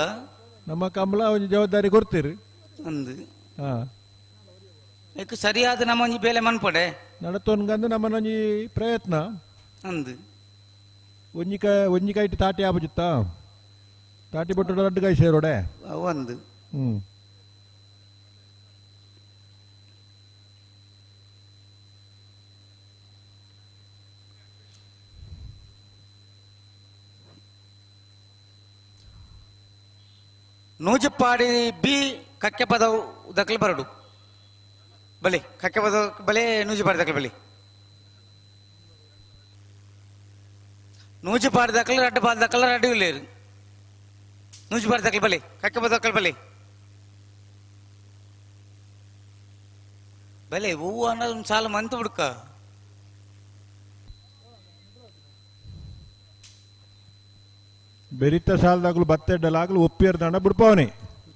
ನಮ್ಮ ಕಂಬಳ ಒಂಜಿ ಜವಾಬ್ದಾರಿ ಕೊಡ್ತೀರಿ ಅಂದು. ಹಾ ಏಕ್ ಸರಿಯಾದ ನಮ್ಮ ಒಂಜಿ ಬೇಲೆ ಮನ್ಪಡೆ ನಡತೊನ್ಗಂದು ನಮ್ಮನೊಂಜಿ ಪ್ರಯತ್ನ ಅಂದು. ಒಂಜಿ ಕೈ ಒಂಜಿ ಕೈಟ್ ತಾಟಿ ಆಪುಜಿತ್ತ ತಾಟಿ ಬೊಟ್ಟು ರಡ್ಡು ಕೈ ಸೇರೋಡೆ ಒಂದು. ಹ್ಮ್ ನೂಜುಪ್ಪಾಡಿ ಬಿ ಕಕ್ಕೆ ಪದವು ದಕ್ಕಲು ಬರಡು ಬಲೆ ಕಕ್ಕೆ ಪದವು ಬಲೆ ನೂಜುಪಾಡಿ ದಕ್ಕಲು ಬಲೆ ನೂಜುಪಾಡಿ ದಕ್ಕಲು ರಡ್ಡು ಪಾದ ದಕ್ಕಲ ರಡ್ಡು ಇಲ್ಲೇರು ನೂಜುಪಾಡಿ ದಕ್ಕಲು ಬಲೆ ಕಕ್ಕೆ ಪದ ದಕ್ಕಲು ಬಲೆ ಬಲೆ ಹೂವು ಅನ್ನೋದು ಒಂದು ಸಾಲು ಮಂತು ಬಿಡ್ಕ. ಬೆರಿತ ಸಾಲದಾಗಲು ಬತ್ತೆಡ್ಡಲಾಗಲು ಒಪ್ಪಿಯರ್ದಾಂಡ ಬಿಡ್ಪವನೆ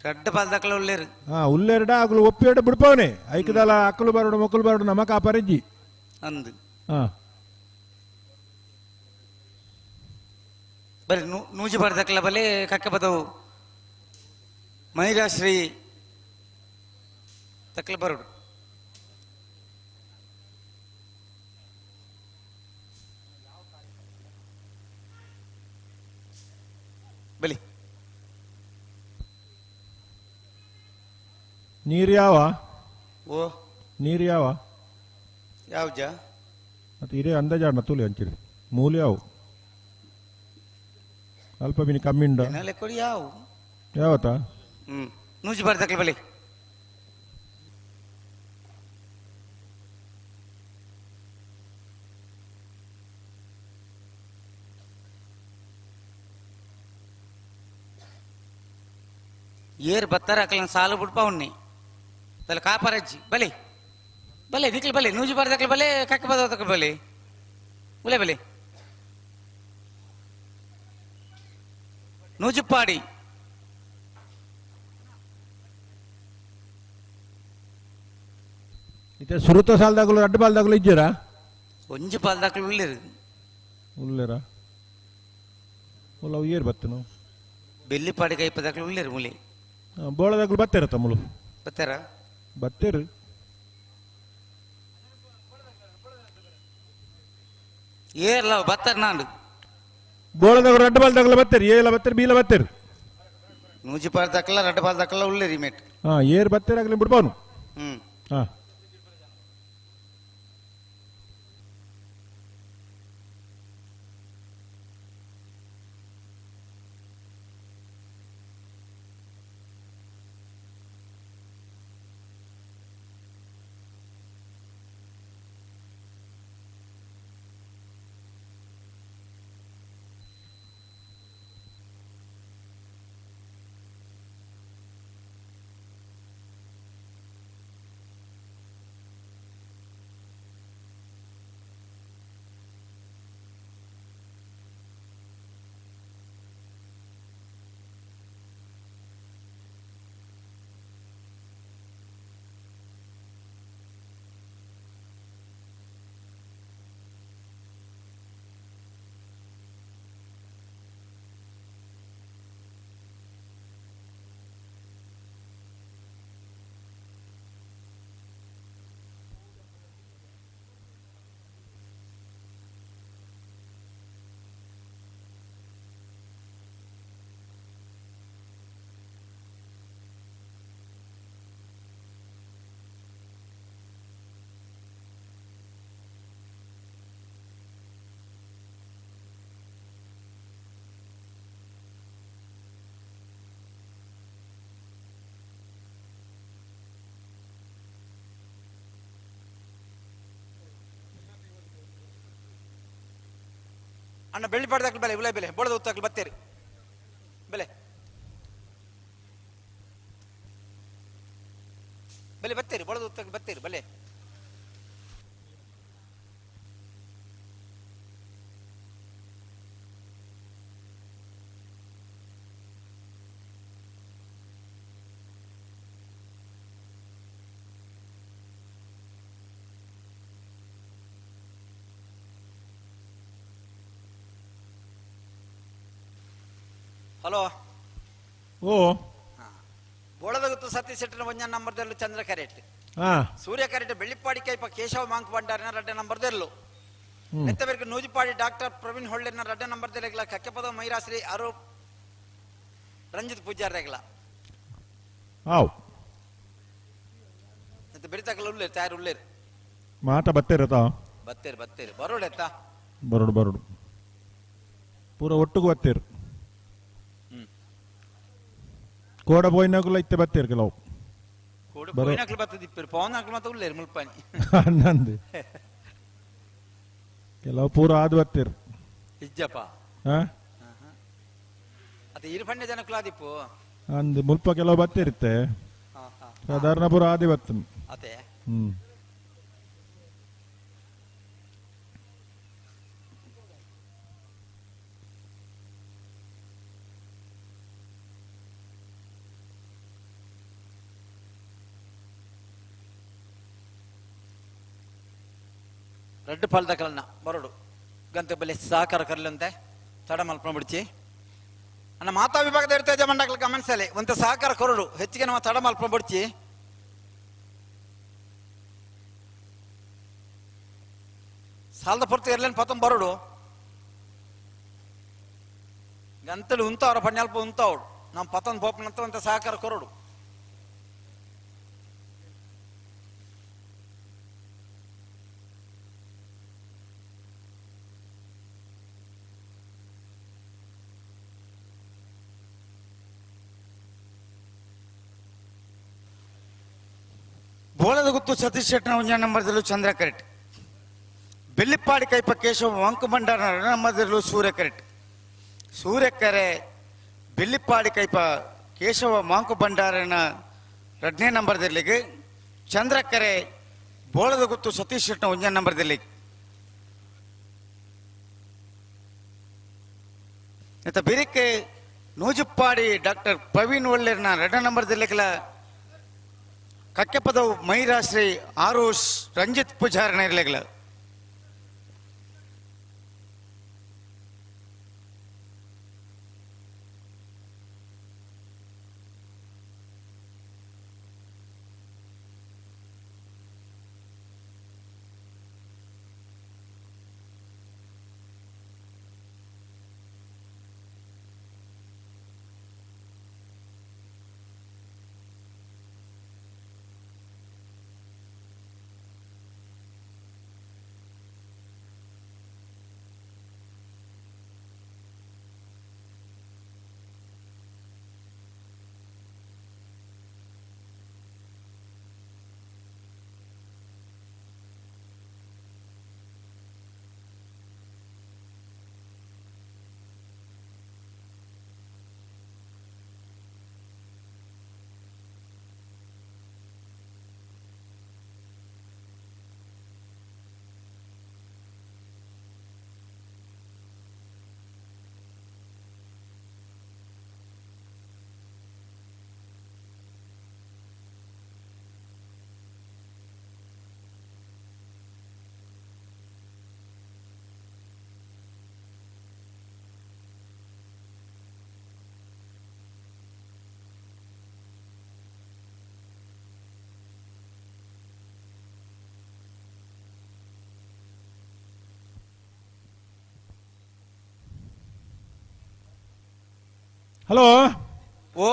ರಡ್ಡ ಪಾಲ್ದಾಕಲ ಉಲ್ಲೇರು. ಹಾ ಉಲ್ಲೇರಡ ಆಗಲು ಒಪ್ಪಿಯರ್ಡ ಬಿಡ್ಪವನೆ ಐಕದಾಲ ಅಕ್ಕಲು ಬರಡು ಮೊಕ್ಕಲು ಬರಡು ನಮ್ಮ ಕಾಪಾರಿಜ್ಜಿ ಅಂದು. ಹಾ ಬಲೆ ನೂಜಿ ಬಾರ್ದಕ್ಕಲ ಬಲೆ ಕಕ್ಕೆ ಬದವು ಮಹಿಳಾಶ್ರೀ ತಕ್ಕಲ ಬರಡು. ಬಲಿ ನೀರು ಯಾವ ಓ ನೀರು ಯಾವ ಯಾವ್ಜ ಮತ್ತೆ ಇದೇ ಅಂದಾಜಾಡ ತೂಲಿ ಅಂಚಿರಿ ಮೂಲ ಯಾವು ಅಲ್ಪ ಬಿನಿ ಕಮ್ಮಿ ಉಂಡ ಕೊಡಿ ಯಾವ ಯಾವತ್ತ ಹ್ಮ್ ನೂಜಿ ಬಾರ್ದಕ್ಕಲ ಬಲಿ ಏರ್ ಬತ್ತಾರ ಅಕ್ಕಲನ್ ಸಾಲು ಬಿಡ್ಪ ಉಣ್ಣಿ ತಲೆ ಕಾಪಾರಜ್ಜಿ ಬಲೆ ಬಲೆ ದಿಕ್ಲು ಬಲೆ ನೂಜಿ ಬಾರ್ದಕ್ಕಲ ಬಲೆ ಕಕ್ಕೆ ಬದಕ್ಕಲ ಬಲೆ ಉಲೆ ಬಲೆ ನೂಜುಪ್ಪಾಡಿ ಇತ್ತೆ ಸುರುತ ಸಾಲದಾಗಲು ಅಡ್ಡ ಬಾಲ್ದಾಗಲು ಇಜ್ಜಿರಾ ಒಂಜಿ ಪಾಲ್ದಾಕಲು ಉಲ್ಲೇರು ಉಲ್ಲೇರಾ ಉಲ್ಲ ಅವು ಏರ್ ಬತ್ತನು ಬೆಲ್ಲಿಪಾಡಿ ಕೈಪದಾಕಲು ಉಲ್ಲೇರು ಮುಲಿ ಬೋಳದಾಗಲು ಬತ್ತೇರ ತಮ್ಮಲು ಬತ್ತಾರ ಬತ್ತೇರು ಏರ್ಲ ಬತ್ತಾರ ನಾಂಡು ಬೋಳದಾಗ ರಡ್ಡ ಬಾಲ್ದಾಗಲ ಬತ್ತೇರು ಏಲ ಬತ್ತೇರು ಬೀಲ ಬತ್ತೇರು ನೂಜಿ ಪಾಲ್ದಾಕಲ ರಡ್ಡ ಪಾಲ್ದಾಕಲ ಉಲ್ಲೇರಿ ಮೇಟ್. ಹಾ ಏರ್ ಬತ್ತೇರು ಆಗಲಿ ಬಿಡ್ಬಾನು. ಹ್ಮ್ ಹಾ ಅಣ್ಣ ಬೆಳ್ಳಿ ಪಡೆದಾಕ್ಲಿ ಬೆಲೆ ಉಲೆ ಬೆಲೆ ಬೋಳದ ಉತ್ತಾಕ್ಲಿ ಬತ್ತೇರಿ ಬೆಲೆ ಬೆಲೆ ಬತ್ತೇರಿ ಬೋಳದ ಉತ್ತಾಕ್ಲಿ ಬತ್ತೇರಿ ಬೆಲೆ. ಹಲೋ ಓ ಬೋಳದ ಗುತ್ತು ಸತೀಶ್ ಶೆಟ್ಟರ್ ಒಂಜನ ನಂಬರ್ ದೆರ್ಲು ಚಂದ್ರ ಕರೆಟ್ ಸೂರ್ಯ ಕರೆಟ್ ಬೆಳ್ಳಿಪ್ಪಾಡಿ ಕೈಪ ಕೇಶವ ಮಾಂಕ್ ಭಂಡಾರಿನ ರಡ್ಡೆ ನಂಬರ್ ದೆರ್ಲು ನೆತ್ತಬೆರ್ಗೆ ನೂಜಿಪಾಡಿ ಡಾಕ್ಟರ್ ಪ್ರವೀಣ್ ಹೊಳ್ಳೆನ ರಡ್ಡೆ ನಂಬರ್ ದೆರ್ಲ ಕಕ್ಕೆಪದ ಮೈರಾಶ್ರೀ ಅರೂಪ್ ರಂಜಿತ್ ಪೂಜಾರ್ ರೆಗ್ಲ ಆವ್ ನೆತ್ತ ಬೆರಿತಕಲ ಉಲ್ಲೇರು ತಯಾರು ಉಲ್ಲೇರು ಮಾತ ಬತ್ತೇರತಾ ಬತ್ತೇರು ಬತ್ತೇರು ಬರೋಡೆತ್ತ ಬರೋಡು ಬರೋಡು ಪೂರ ಒಟ್ಟುಗು ಬತ್ತೇರು ಕೋಡ ಪೋಯಿನಕುಲ ಇತ್ತೆ ಬತ್ತೇರು ಕೆಲವು ಕೋಡ ಪೋಯಿನಕುಲು ಬತ್ತದಿಪ್ಪೇರು ಪವನಕುಲು ಮಾತ ಉಲ್ಲೇರು ಮುಲ್ಪಾನಿ ಅನ್ನಂದು ಕೆಲವು ಪೂರ ಆದ್ ಬತ್ತೇರು ಇಜ್ಜಪ್ಪ ಅದು ಇರುಪಣ್ಣೆ ಜನಕುಲ ಆದಿಪ್ಪು ಅಂದ್ ಮುಲ್ಪ ಕೆಲವು ಬತ್ತೇರಿತ್ತೆ ಸಾಧಾರಣ ಪೂರ ಆದಿ ಬತ್ತ ಅದೇ ರಡ್ಡು ಪಾಲ್ದಕಲನ್ನ ಬರೋಡು ಗಂತೆ ಬಲೆ ಸಹಕಾರ ಕರ್ಲಂತೆ ತಡ ಮಲ್ಪ ಬಿಡ್ಚಿ ಅನ್ನ ಮಾತಾ ವಿಭಾಗದ ಇರ್ತೇಜ ಮಂಡಕಲ ಗಮನಿಸಲೆ ಒಂತ ಸಹಕಾರ ಕೊರಡು ಹೆಚ್ಚಿಗೆ ನಮ್ಮ ತಡ ಮಲ್ಪ ಬಿಡ್ಚಿ ಸಾಲದ ಪೊರ್ತು ಇರ್ಲೇನು ಪತಂ ಬರೋಡು ಗಂತಲು ಉಂತವ್ರ ಪಣ್ಯಲ್ಪ ಉಂತವಡು ನಮ್ಮ ಪತನ್ ಪೋಪನಂತ ಒಂತ ಸಹಕಾರ ಕೊರಡು ಬೋಳದ ಗುತ್ತು ಸತೀಶ್ ಶೆಟ್ಟನ ಒಂಜ ನಂಬರ್ದಲ್ಲೂ ಚಂದ್ರ ಕರೆಟ್ ಬೆಳ್ಳಿಪ್ಪಾಡಿ ಕೈಪ ಕೇಶವ ವಂಕ ಭಂಡಾರ ನಂಬರ್ದಲ್ಲೂ ಸೂರ್ಯ ಕರೆಟ್ ಸೂರ್ಯಕರೆ ಬೆಳ್ಳಿಪ್ಪಾಡಿ ಕೈಪ ಕೇಶವ ಮಾಂಕು ಭಂಡಾರನ ಎರಡನೇ ನಂಬರ್ದಲ್ಲಿಗೆ ಚಂದ್ರಕರೆ ಬೋಳದ ಗುತ್ತು ಸತೀಶ್ ಶೆಟ್ಟನ ಒಂಜ ನಂಬರ್ದಲ್ಲಿ ಇತ್ತ ಬಿರಿಕೆ ನೂಜುಪ್ಪಾಡಿ ಡಾಕ್ಟರ್ ಪ್ರವೀಣ್ ಒಳ್ಳೆರ್ನ ಎರಡನೇ ನಂಬರ್ದಲ್ಲಿಗೆಲ್ಲ ಕಕ್ಕೆಪದವು ಮೈರಾಶ್ರೀ ಆರೋಷ್ ರಂಜಿತ್ ಪೂಜಾರನ ಇರಲಿಲ್ಲ ಹಲೋ ಓ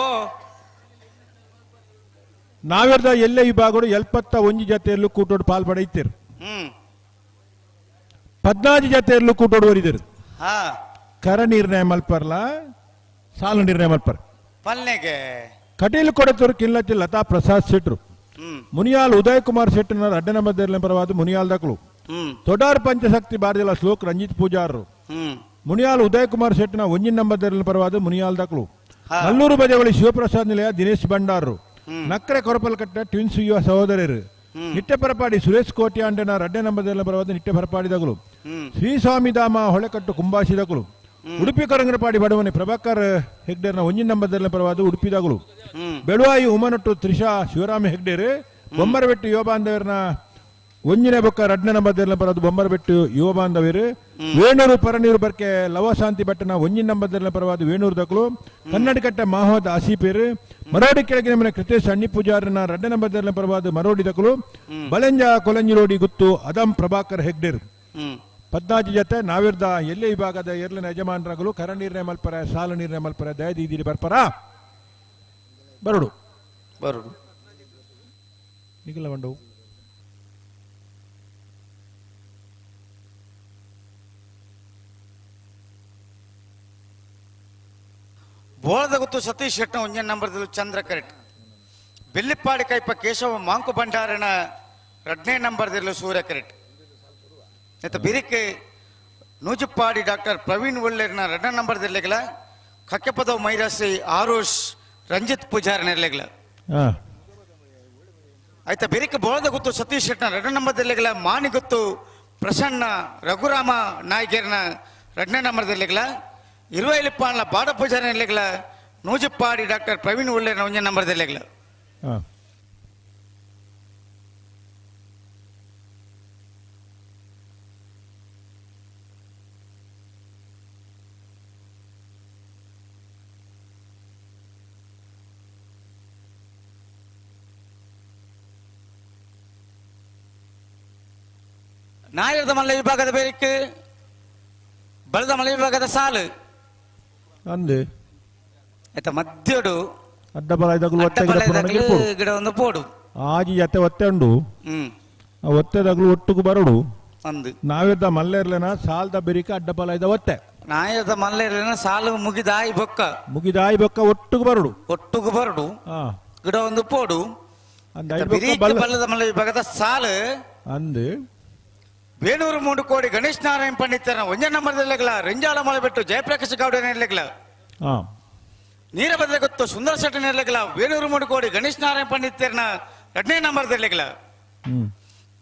ನಾವೆರ್ದ ಎಲ್ಲೆ ವಿಭಾಗಡು 71 ಜತೆಯಲ್ಲೂ ಕೂಟೋಡು ಪಾಲ್ ಪಡೆಯುತ್ತೀರು. 14 ಜತೆಯಲ್ಲೂ ಕೂಟೋಡು ವರಿದರು. ಕರ ನಿರ್ಣಯ ಮಲ್ಪರ್ಲ ಸಾಲು ನಿರ್ಣಯ ಮಲ್ಪರ್ ಪಲ್ನೆಗೆ ಕಟೀಲು ಕೊಡತೂರು ಕಿಲ್ಲತಿ ಲತಾ ಪ್ರಸಾದ್ ಶೆಟ್ರು, ಮುನಿಯಾಲ್ ಉದಯ್ ಕುಮಾರ್ ಶೆಟ್ಟರ್ ಅಡ್ಡನ ಮಧ್ಯದಲ್ಲಿ ಪರವಾದ ಮುನಿಯಾಲ್ ದಕಲು, ತೊಡಾರ್ ಪಂಚಶಕ್ತಿ ಬಾರದಿಲ ಶ್ಲೋಕ್ ರಂಜಿತ್ ಪೂಜಾರರು, ಮುನಿಯಾಲ್ ಉದಯ್ ಕುಮಾರ್ ಶೆಟ್ಟನ ಒಂಜಿನ ನಂಬರ್ ಪರವಾದ ಮುನಿಯಾಲ್ ದಕಲು, ನಲ್ಲೂರು ಬಜವಳಿ ಶಿವಪ್ರಸಾದ್ ನಿಲಯ ದಿನೇಶ್ ಭಂಡಾರರು, ನಕ್ಕರೆ ಕೊರಪಲ್ಕಟ್ಟ ಟ್ವಿನ್ಸ್ ಯುವ ಸಹೋದರರು, ನಿಟ್ಟೆ ಪರಪಾಡಿ ಸುರೇಶ್ ಕೋಟ್ಯಾಂಡನ ರಡ್ಡೆ ನಂಬರ್ ಪರವಾದ ನಿಟ್ಟೆ ಪರಪಾಡಿದಗಳು, ಶ್ರೀಸ್ವಾಮಿಧಾಮ ಹೊಳೆಕಟ್ಟು ಕುಂಬಾಸಿದಗಳು, ಉಡುಪಿ ಕೊರಂಗರಪಾಡಿ ಬಡವನೆ ಪ್ರಭಾಕರ್ ಹೆಗ್ಡೇರ್ನ ಒಂಜಿನ ನಂಬರ್ ಪರವಾದ ಉಡುಪಿದಾಗಲು, ಬೆಳುವಾಯಿ ಉಮನಟ್ಟು ತ್ರಿಷಾ ಶಿವರಾಮ ಹೆಗ್ಡೇರು, ಬೊಮ್ಮರಬೆಟ್ಟು ಯುವ ಬಾಂಧವರನ್ನ ಒಂಜಿನ ಬೊಕ್ಕ ರಡ್ನ ನಂಬರ್ ದೇರ್ಲ ಪರವಾದ ಬೊಮ್ಮರಬೆಟ್ಟು ಯುವ ಬಾಂಧವರು. ವೇಣೂರು ಪರನೀರು ಬರ್ಕೆ ಲವಶಾಂತಿ ಭಟ್ಟನ ಒಂಜಿನ ನಂಬರ್ ದೇರ್ಲ ಪರವಾದ ವೇಣೂರು ದಕ್ಕಲು. ಕನ್ನಡಕಟ್ಟ ಮಾಹೋದ ಆಸೀಪೇರು. ಮರೋಡಿ ಕೆಳಗಿನ ಮನೆ ಕೃತೇಶ್ ಅಣ್ಣಿ ಪೂಜಾರನ ರಡ್ಡ ನಂಬರ್ ದೇರ್ಲ ಪರವಾದ ಮರೋಡಿ ದಕ್ಕಲು. ಬಲೆಂಜ ಕೊಲಂಜಿರೋಡಿ ಗುತ್ತು ಅದಂ ಪ್ರಭಾಕರ್ ಹೆಗ್ಡೇರು. ಪದ್ನಾಜಿ ಜೊತೆ ನಾವಿರ್ದ ಎಲ್ಲೇ ವಿಭಾಗದ ಎರ್ಲಿನ ಯಜಮಾನರಾಗಲು ಕರ ನೀರ್ನೆ ಮಲ್ಪರ ಸಾಲ ನೀರ್ನೆ ಮಲ್ಪರ ದಯದೀದಿರಿ ಬರ್ಪರ ಬರಡು ಬರಡು ನಿಗಲ ಬಂಡವು. ಬೋಳದ ಗುತ್ತು ಸತೀಶ್ ಶೆಟ್ಟ ಒಂಜನ್ ನಂಬರ್ದಲ್ಲಿ ಚಂದ್ರ ಕರೆಟ್. ಬೆಲ್ಲಿಪ್ಪಾಡಿ ಕೈಪ ಕೇಶವ ಮಾಂಕು ಭಂಡಾರನ ಎರಡನೇ ನಂಬರ್ದಲ್ಲಿ ಸೂರ್ಯ ಕರೆಟ್. ನೆತ್ತ ಬಿರಿಕೆ ನೂಜುಪ್ಪಾಡಿ ಡಾಕ್ಟರ್ ಪ್ರವೀಣ್ ಒಳ್ಳೇರ್ನ ಎರಡನೇ ನಂಬರ್ದಲ್ಲಿಗಲ ಕಕ್ಕೆಪದವ್ ಮೈರಾಸಿ ಆರೋಷ್ ರಂಜಿತ್ ಪೂಜಾರನಿರ್ಲೆಗಲ. ಆಯ್ತಾ ಬಿರಿಕೆ ಬೋಳದ ಗುತ್ತು ಸತೀಶ್ ಶೆಟ್ಟನ ಎರಡನೇ ನಂಬರ್ದಲ್ಲಿಗಲ ಮಾನಿ ಗುತ್ತು ಪ್ರಸನ್ನ ರಘುರಾಮ ನಾಯ್ಕರ್ನ ಎರಡನೇ ನಂಬರ್ದಲ್ಲಿಗಲ ಇರುವೈಲಿಪ್ಪಾಣ್ಲ ಬಾಡ ಪೂಜಾರನಿರ್ಲೆಗಲ ನೂಜುಪ್ಪಾಡಿ ಡಾಕ್ಟರ್ ಪ್ರವೀಣ್ ಒಳ್ಳೇರ್ನ ಒಂಜನೇ ನಂಬರ್ದಲ್ಲಿಗಲ. ನಾಯರದ ಮಲ್ಲ ವಿಭಾಗದ ಬೇರಿಕ್ ಬಲದ ಮಲ್ಲ ವಿಭಾಗದ ಸಾಲು ಅಂದೆ ಆಯ್ತಾ ಮಧ್ಯಡು ಅಡ್ಡ ಬಲ ದಗಲು ಒತ್ತೆ ಗಿಡ ಒಂದು ಪೋಡು ಆಜಿ ಜತೆ ಒತ್ತೆ ಉಂಡು. ಆ ಒತ್ತೆ ದಗಲು ಒಟ್ಟುಗು ಬರಡು ಅಂದು ನಾವಿದ್ದ ಮಲ್ಲೇರ್ಲೆನ ಸಾಲ್ದ ಬೆರಿಕ ಅಡ್ಡ ಬಲ ಇದ್ದ ಒತ್ತೆ ನಾಯದ ಮಲ್ಲೇರ್ಲೆನ ಸಾಲು ಮುಗಿದಾಯಿ ಬೊಕ್ಕ ಮುಗಿದಾಯಿ ಬೊಕ್ಕ ಒಟ್ಟುಗು ಬರಡು ಒಟ್ಟುಗು ಬರಡು ಗಿಡ ಒಂದು ಪೋಡು ಬಲ್ಲದ ಮಲ್ಲ ವಿಭಾಗದ ಸಾಲು ಅಂದು ವೇಣೂರು 3 ಕೋಡಿ ಗಣೇಶ್ ನಾರಾಯಣ ಪಂಡಿತರ ಒಂಜ ನಂಬರ್ದಲ್ಲಿಗಲ ರಿಂಜಾಲ ಮಳೆಬೆಟ್ಟು ಜಯಪ್ರಕಾಶ್ ಗೌಡ ನಿರ್ಲೆಗಲ. ನೀರಭದ್ರ ಗೊತ್ತು ಸುಂದರ ಶೆಟ್ಟಿ ನಿರ್ಲೆಗಲ ವೇಣೂರು 3 ಕೋಡಿ ಗಣೇಶ್ ನಾರಾಯಣ ಪಂಡಿತರನ ಎರಡನೇ ನಂಬರ್ದಲ್ಲಿಗಲ.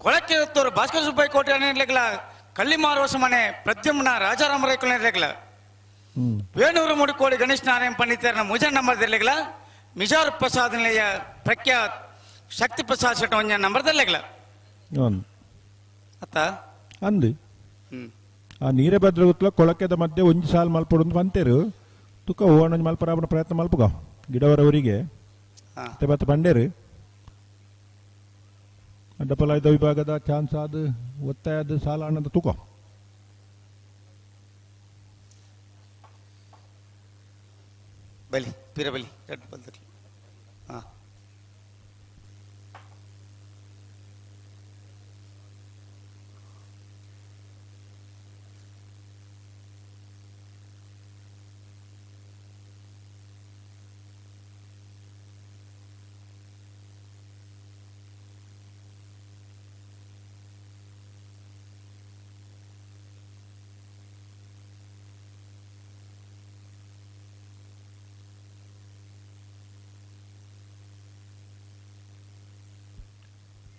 ಕೊಳಕ್ಕೆ ಹೊತ್ತೂರು ಭಾಸ್ಕರ ಸುಬ್ಬಯ್ಯ ಕೋಟೆ ನಿರ್ಲೆಗಲ ಕಳ್ಳಿಮಾರು ಮನೆ ಪ್ರದ್ಯುಮ್ನ ರಾಜಾರಾಮ ರೈಕುಲ್ ನಿರ್ಲೆಗಲ. ವೇಣೂರು 3 ಕೋಡಿ ಗಣೇಶ್ ನಾರಾಯಣ ಪಂಡಿತರನ ಮುಜ ನಂಬರ್ದಲ್ಲಿಗಲ ಮಿಜಾರ್ ಪ್ರಸಾದ್ ನಿಲಯ ಪ್ರಖ್ಯಾತ್ ಶಕ್ತಿ ಪ್ರಸಾದ್ ಶೆಟ್ಟಿ ಒಂಜ ನಂಬರ್ದಲ್ಲಿಗಲ. ಅತ್ತ ಅಂದು ಆ ನೀರಭದ್ರ ಗೊತ್ತಲ ಕೊಳಕೆದ ಮಧ್ಯೆ ಒಂಜಿ ಸಾಲು ಮಲ್ಪಡು ಅಂತ ಪಂತೇರು ತುಕ್ಕ ಹೂವಣ್ಣ ಮಲ್ಪರ ಪ್ರಯತ್ನ ಮಲ್ಪುಗ ಗಿಡವರವರಿಗೆ ಮತ್ತೆ ಪಂಡೇರು ಅಡ್ಡಪಲಾಯ್ದ ವಿಭಾಗದ ಚಾನ್ಸ್ ಆದ ಒತ್ತಾಯದ ಸಾಲ ಅಣ್ಣದ ತೂಕ ಬಲಿ ಪಿರ ಬಲಿ ಹಾ.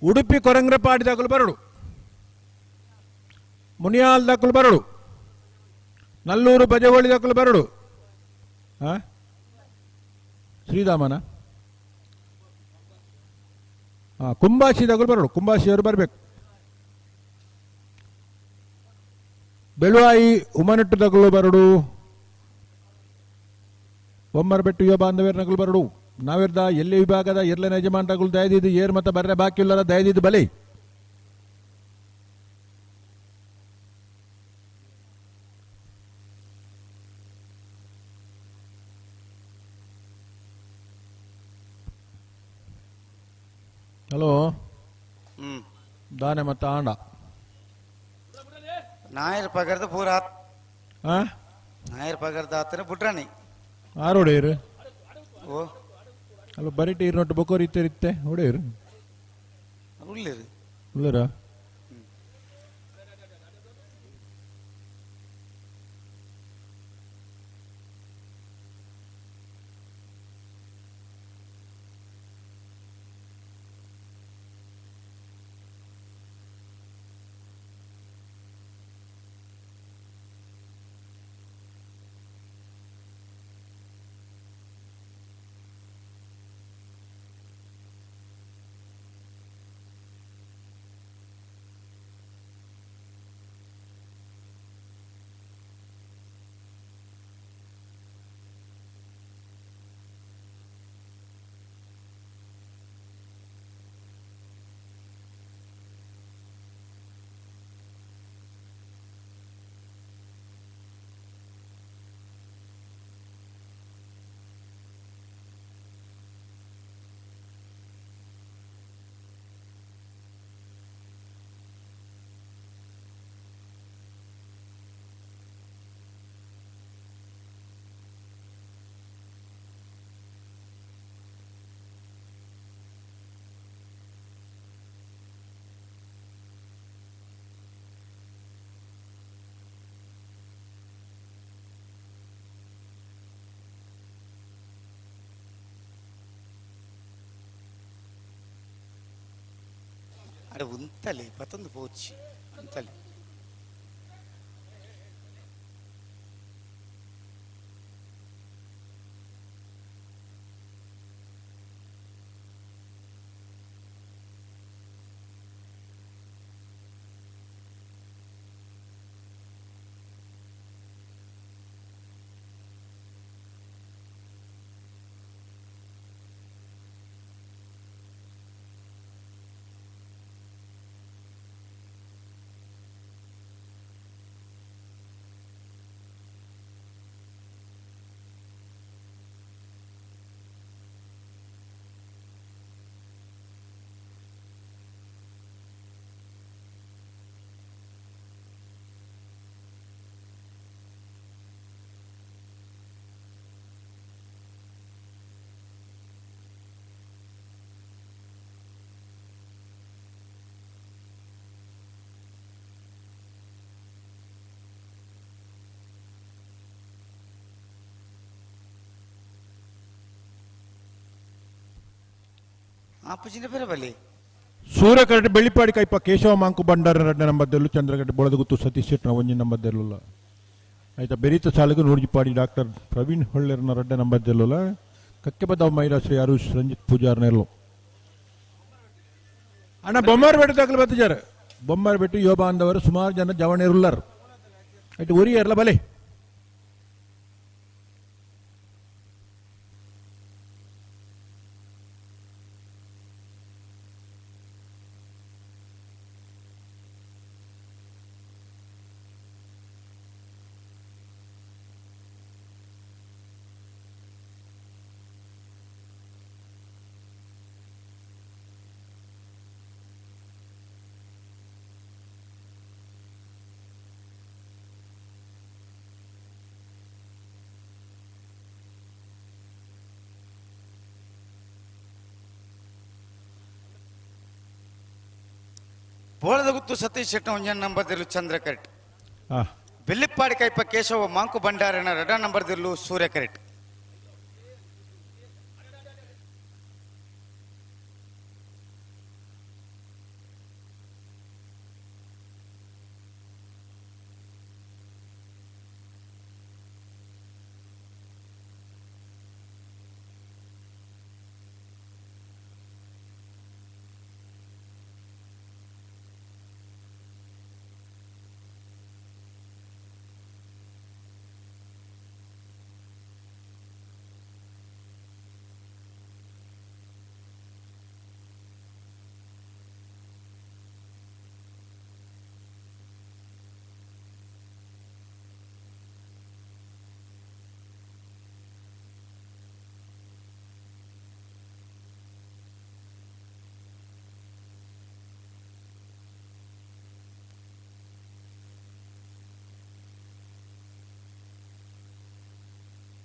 ಉಡುಪಿ ಕೊರಂಗ್ರಪಾಡಿ ದಾಖಲು ಬರಡು, ಮುನಿಯಾಲ್ ದಾಖಲು ಬರಡು, ನಲ್ಲೂರು ಬಜಗೋಳಿ ದಾಖಲು ಬರಡು, ಶ್ರೀರಾಮನ ಕುಂಬಾಶಿ ದಾಖಲು ಬರಡು, ಕುಂಬಾಶಿಯವರು ಬರಬೇಕು. ಬೆಳುವಾಯಿ ಉಮನಟ್ಟು ದಗಲು ಬರಡು, ಬೊಮ್ಮರಬೆಟ್ಟು ಯುವ ಬಾಂಧವ್ಯರ ನಗಲು ಬರಡು. ನಾವಿರ್ದ ಎಲ್ಲಿ ವಿಭಾಗದ ಎರ್ಲನ ಯಜಮಾನಗಳು ದಯದಿದ್ದು ಏರ್ ಮತ ಬರ್ರೆ ಬಾಕಿ ಇಲ್ಲರ ದಯದಿದ್ದು ಬಲಿ. ಹಲೋ ದಾನೆ ಮತ್ತ ಆಂಡ ನಾಯರ್ ಪಗರ್ದ ಪೂರ ನಾಯರ್ ಪಗರ್ದ ಆತನ ಬುಡ್ರಾಣಿ ಆರು ಒಡೆಯರು ಓ ಅಲ್ಲ ಬರಿಟ ಇರ್ನೊಟ್ಟು ಬೊಕೋರಿ ಇತ್ತೆ ಒಡೆಯರು ಉಳ್ಳೇರು ಉಳ್ಳೇರಾ? ಅರೆ ಉಂತಲೆ ಪತೊಂದು ಪೋಚಿ ಉಂತಲೆ ಆಪುಜಿನ ಬೇರೆ ಬಲಿ ಸೂರ್ಯಕರಟೆ ಬೆಳ್ಳಿಪಾಡಿ ಕೈಪ ಕೇಶವ ಮಾಂಕು ಭಂಡಾರ ರಡ್ಡ ನಂಬರ್ದಲ್ಲೂ ಚಂದ್ರಗಡ್ಡೆ ಬೋಳದಗುತ್ತು ಸತೀಶ್ ಶೆಟ್ನ ಒಂಜಿ ನಂಬರ್ದಲ್ಲಲ್ಲ ಆಯ್ತಾ ಬೆರೀತ ಸಾಲಿಗೆ ನೂರ್ಜಿಪಾಡಿ ಡಾಕ್ಟರ್ ಪ್ರವೀಣ್ ಹೊಳ್ಳೆರ್ನ ರಡ್ಡ ನಂಬರ್ದಲ್ಲಲ್ಲ ಕಕ್ಕೆಬದ ಮೈರಾಶ್ರೀ ಅರುಷ್ ರಂಜಿತ್ ಪೂಜಾರ್ನೆಲ್ಲು ಅಣ್ಣ ಬೊಮ್ಮಾರು ಬೆಟ್ಟ ದಾಖಲೆ ಬತ್ತಿದ್ದಾರೆ ಬೊಮ್ಮಾರು ಬೆಟ್ಟು ಯೋಬ ಬಾಂಧವರು ಸುಮಾರು ಜನ ಜವಣೇರುಲ್ಲರ್ ಆಯ್ತು ಉರಿ ಇರಲ್ಲ ಬಲೆ ಬೋಳದಗುತ್ತು ಸತೀಶ್ ಶೆಟ್ಟ ಒಂಜನ್ ನಂಬರ್ ದಿರ್ಲು ಚಂದ್ರ ಕರೆಟ್ ಬೆಳ್ಳಿಪ್ಪಾಡಿ ಕೈಪ ಕೇಶವ ಮಾಂಕು ಭಂಡಾರನ ರಡ ನಂಬರ್ ದಿರ್ಲು ಸೂರ್ಯ ಕರೆಟ್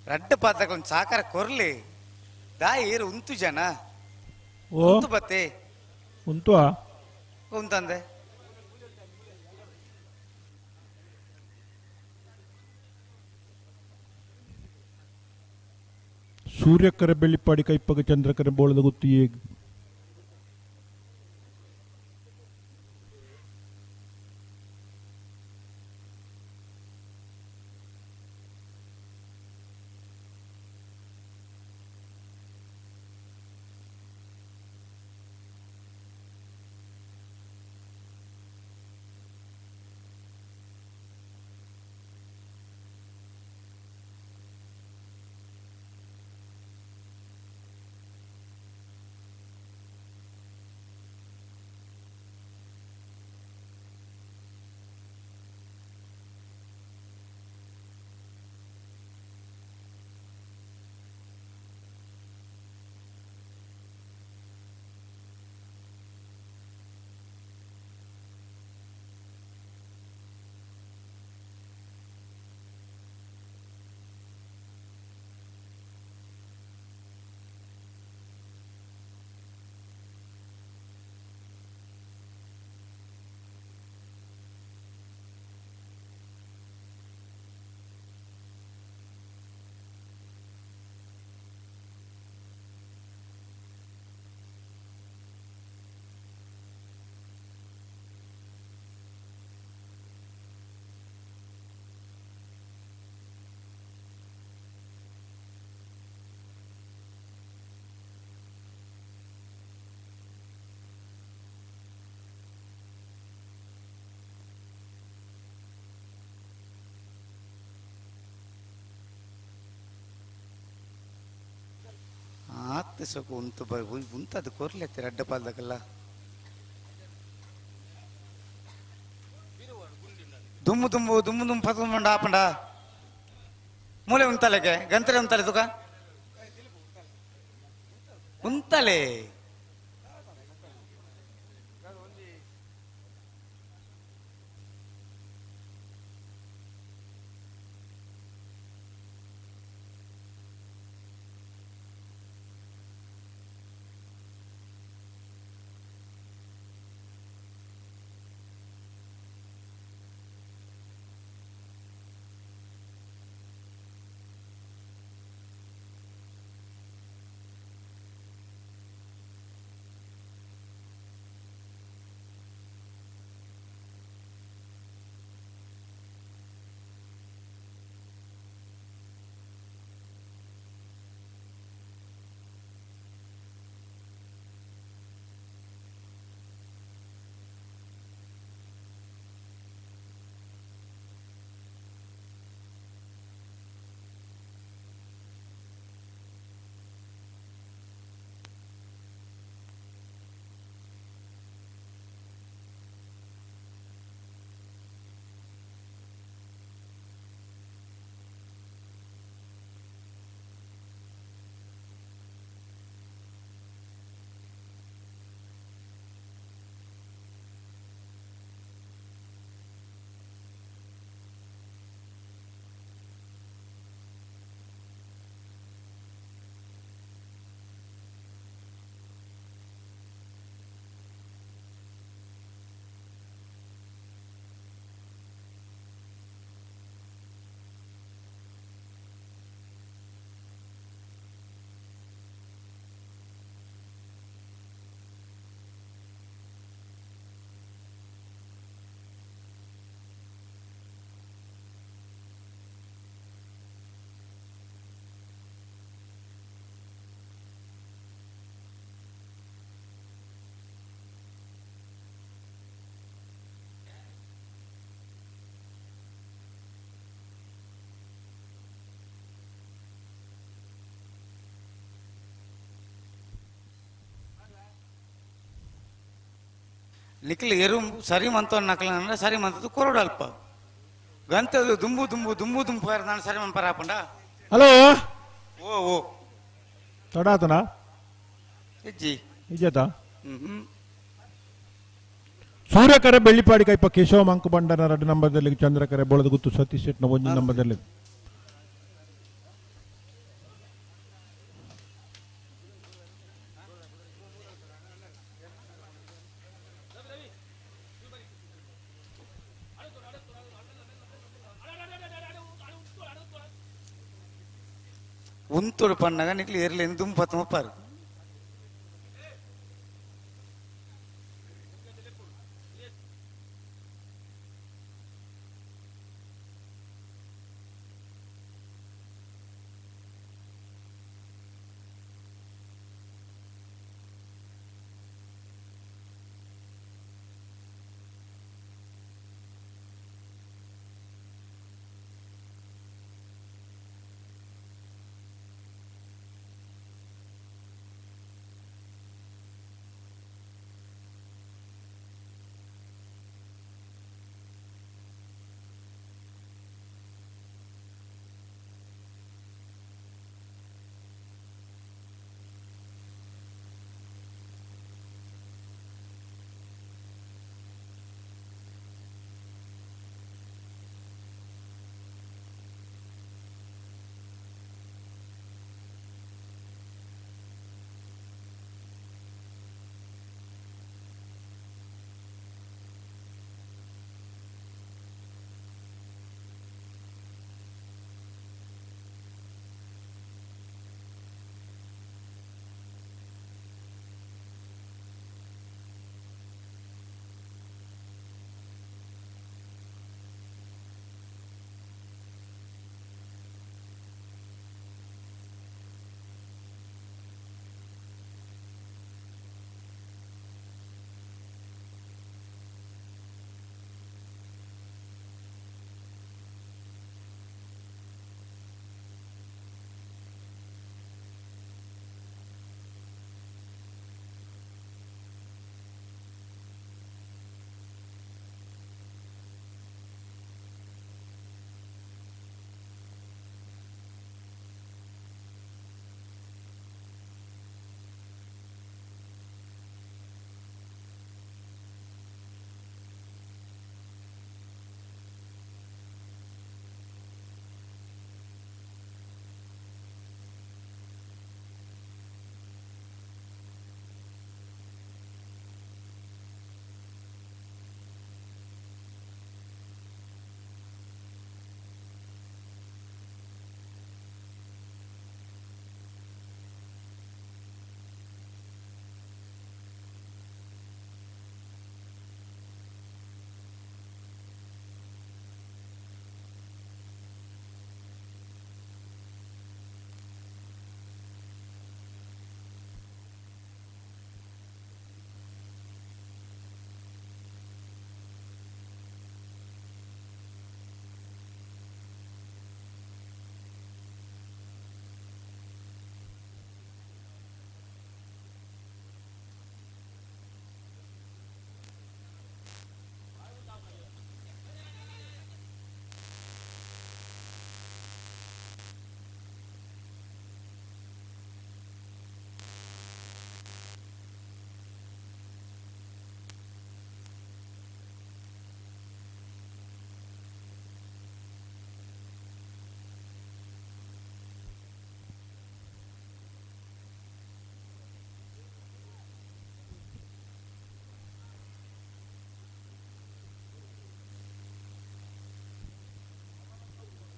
ರಡ್ಡ ಪಾತ್ರಗಳನ್ನ ಸಾಕಾರ ಕೊರ್ಲಿ ದಾಯಿ ಉಂತು ಜನ ಉಂತು ಬತ್ತೆ ಉಂತು ಉಂತಂದೆ ಸೂರ್ಯಕರ ಬೆಳ್ಳಿಪಾಡಿ ಕೈಪಗ ಚಂದ್ರಕರ ಬೋಳದ ಗುತ್ತಿ ಆತ್ ಸೊಕು ಉಂತು ಉಂತದು ಕೊರ್ಲೆತ್ತಿ ರಡ್ಡ ಪಾಲ್ದಕಲ್ಲ ದುಮ್ಮು ದುಮ್ಮು ದುಮ್ಮು ದುಮ್ಮು ಪತ್ತೊಂದು ಆಪಂಡ ಮೂಲೆ ಉಂತಲೆಗೆ ಗಂತರೆ ಉಂತಲೆ ತುಕ ಉಂತಲೆ ನಿಖಿಲ್ ಎರು ಸರಿ ಮಂತ ನಕಲ ಅಂದ್ರೆ ಸರಿ ಮಂತದ್ದು ಕೊರಡು ಅಲ್ಪ ಗಂತದು ದುಂಬು ದುಂಬು ದುಂಬು ದುಂಬು ನಾನು ಸರಿ ಮಂಪರ ಹಾಪಂಡ. ಹಲೋ ಓ ಓ ತಡಾತನ ಹೆಜ್ಜಿ ನಿಜತಾ ಸೂರ್ಯಕರೆ ಬೆಳ್ಳಿಪಾಡಿ ಕೈಪ ಕೇಶವ ಮಂಕು ಬಂಡನ ಎರಡು ನಂಬರ್ದಲ್ಲಿ ಚಂದ್ರಕರೆ ಬೋಳದಗುತ್ತು ಸತೀಶ್ ಶೆಟ್ನ ಒಂದು ನಂಬರ್ದಲ್ಲಿ. ಉಂತುಡು ಪಣ್ಣಗ ನಿಕ್ಲು ಎರ್ಲಿ ದುಂಬು ಪತ್ತಮಪ್ಪಾರು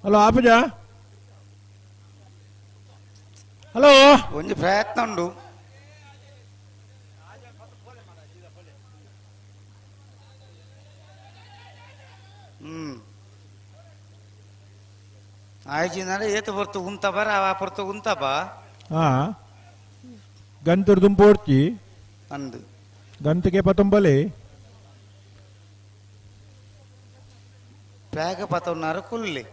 ಹಲೋ ಆಪುಜ ಹಲೋ ಒಂಜಿ ಪ್ರಯತ್ನ ಉಂಡು ಆಯ್ಜಿನಾರೆ ಏತು ಪೊರ್ತು ಉಂತಬಾರ ಆ ಪೊರ್ತು ಉಂತಬಾ ಹಾ ಗಂತುರ್ ದುಂಪೋಡ್ಚಿ ಅಂದು ಗಂತಿಗೆ ಪತೊಂಬಲೆ ಪ್ಯಾಗ ಪತೊನ್ನಾರು ಕುಲ್ಲೆ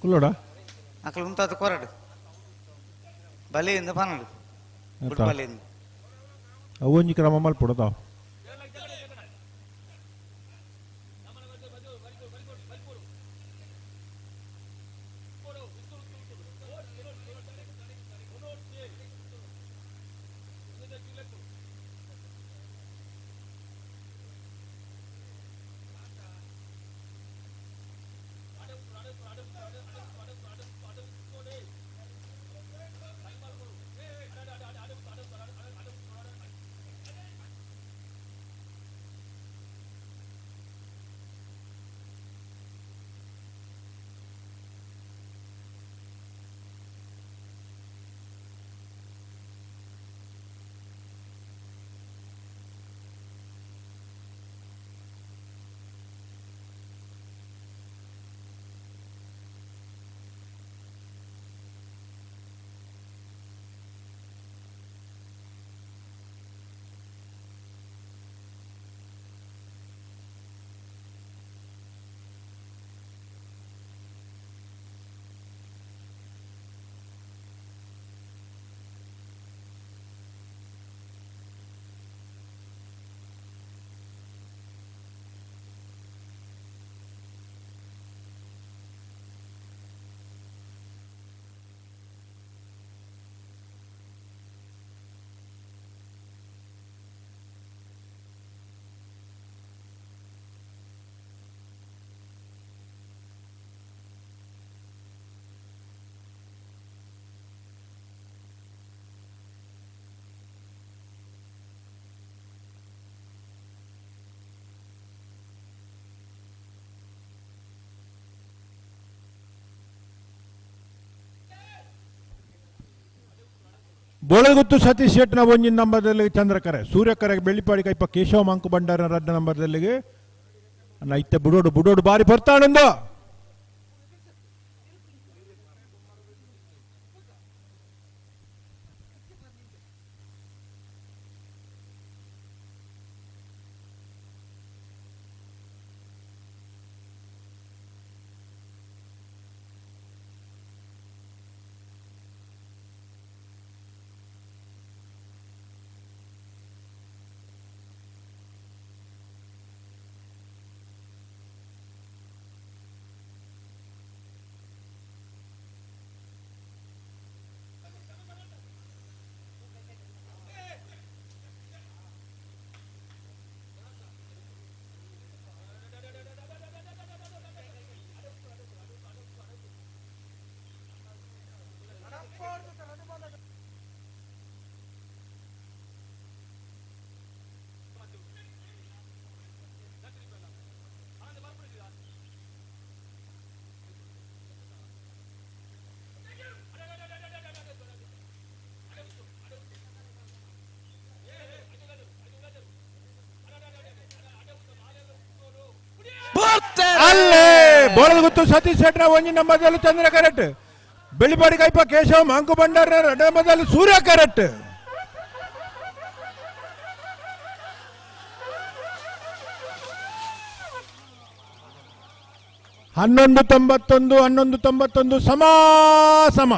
ಕುಲ್ಲೋಡ ಅಕಲ್ ಉಂತಾದ ಕೊರಡು ಬಲೆಯಿಂದ ಪನಡು ಬಲೆಯಿಂದ ಅವೊಂಜಿ ಕ್ರಮ ಮಲ್ಪೊಡತಾವ್ ಬೋಳಗುತ್ತು ಸತೀಶ್ ಶೆಟ್ನ ಒಂಜಿನ ನಂಬರ್ದಲ್ಲಿ ಚಂದ್ರಕರೆ ಸೂರ್ಯಕರೆ ಬೆಳ್ಳಿಪಾಡಿ ಕೈಪ ಕೇಶವ ಮಂಕು ಭಂಡಾರ ರಡ್ಡ ನಂಬರ್ದಲ್ಲಿಗೆ ಅಣ್ಣ ಇತ್ತೆ ಬುಡೋಡು ಬುಡೋಡು ಬಾರಿ ಬರ್ತಾನಂದು ಅಲ್ಲೇ ಬೋಳಗುತ್ತು ಸತೀಶ್ ಶೆಟ್ರ ಒಂಜಿ ನಂಬರ್ದಲ್ಲಿ ಚಂದ್ರ ಕರೆಕ್ಟ್ ಬೆಳ್ಳಿಪಾಡಿ ಕೈಪ ಕೇಶವ ಮಂಕು ಭಂಡಾರ ರಡ್ಡ ನಂಬರ್ದಲ್ಲಿ ಸೂರ್ಯ ಕರೆಕ್ಟ್ ಹನ್ನೊಂದು ತೊಂಬತ್ತೊಂದು ಹನ್ನೊಂದು ತೊಂಬತ್ತೊಂದು ಸಮ ಸಮ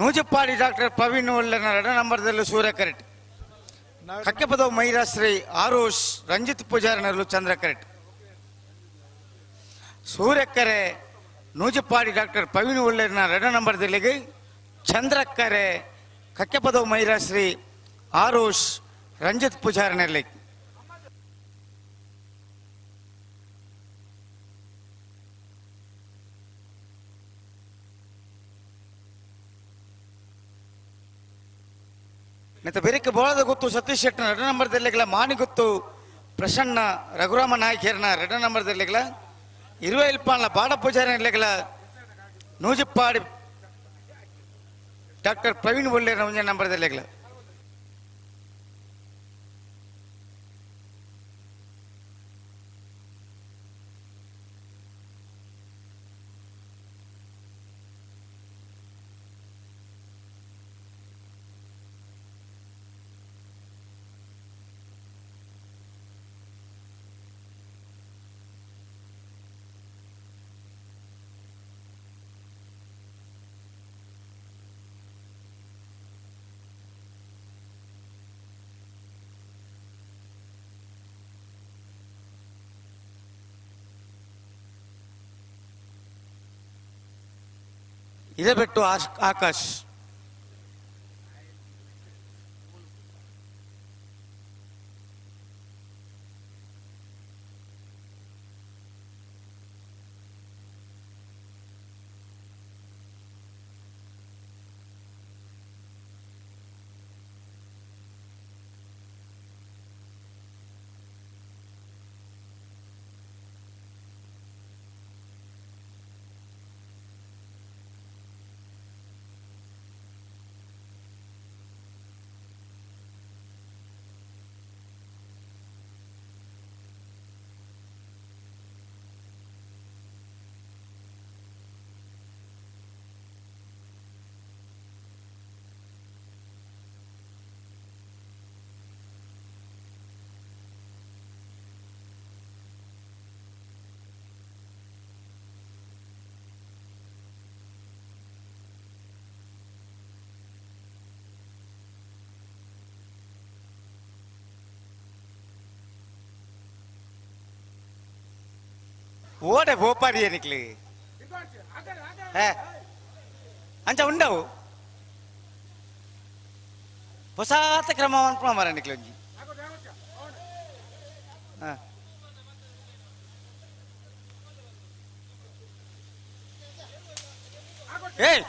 ನೂಜಪ್ಪಾಡಿ ಡಾಕ್ಟರ್ ಪ್ರವೀಣ್ ಒಳ್ಳೆನ ಎರಡನೇ ನಂಬರ್ದಲ್ಲೂ ಸೂರ್ಯ ಕರೆಟ್. ಕಕ್ಕೆಪದವು ಮೈರಾಶ್ರೀ ಆರೋಷ್ ರಂಜಿತ್ ಪೂಜಾರಿನಲ್ಲೂ ಚಂದ್ರ ಕರೆಟ್. ಸೂರ್ಯಕ್ಕರೆ ನೂಜಪ್ಪಾಡಿ ಡಾಕ್ಟರ್ ಪ್ರವೀಣ್ ಒಳ್ಳೆನ ಎರಡನೇ ನಂಬರ್ದಲ್ಲಿಗೆ ಚಂದ್ರಕ್ಕರೆ ಕಕ್ಕೆಪದವು ಮೈರಾಶ್ರೀ ಆರೋಷ್ ರಂಜಿತ್ ಪೂಜಾರಿನಲ್ಲಿ. ನೆತ್ತ ಬೆರಿಕೆ ಬೋಳದ ಗೊತ್ತು ಸತೀಶ್ ಶೆಟ್ಟನ ಎರಡನೇ ನಂಬರ್ದಲ್ಲಿಗಲ ಮಾನಿ ಗೊತ್ತು ಪ್ರಸನ್ನ ರಘುರಾಮ ನಾಯಕರ್ನ ಎರಡನೇ ನಂಬರ್ದಲ್ಲಿಗಲ ಇರುವ ಇಲ್ಪಾನ್ಲ ಬಾಡ ಪೂಜಾರಿನಲ್ಲಿಗಲ ನೂಜಪ್ಪಾಡಿ ಡಾಕ್ಟರ್ ಪ್ರವೀಣ್ ಒಳ್ಳೆಯ ಒಂದೇ ನಂಬರ್ದಲ್ಲಿಗಲ. ಇದೇ ಬಿಟ್ಟು ಆಕಾಶ್. ಓಡೆ ಬೋಪಾರಿ ನಿಕ್ಲಿ ಅಂಚ ಉಂಡವು ಹೊಸಾತ ಕ್ರಮ ಅನ್ಪುಣ ಮಾರ ನಿಕ್ಲಿ ಒಂಜಿ. ಏಯ್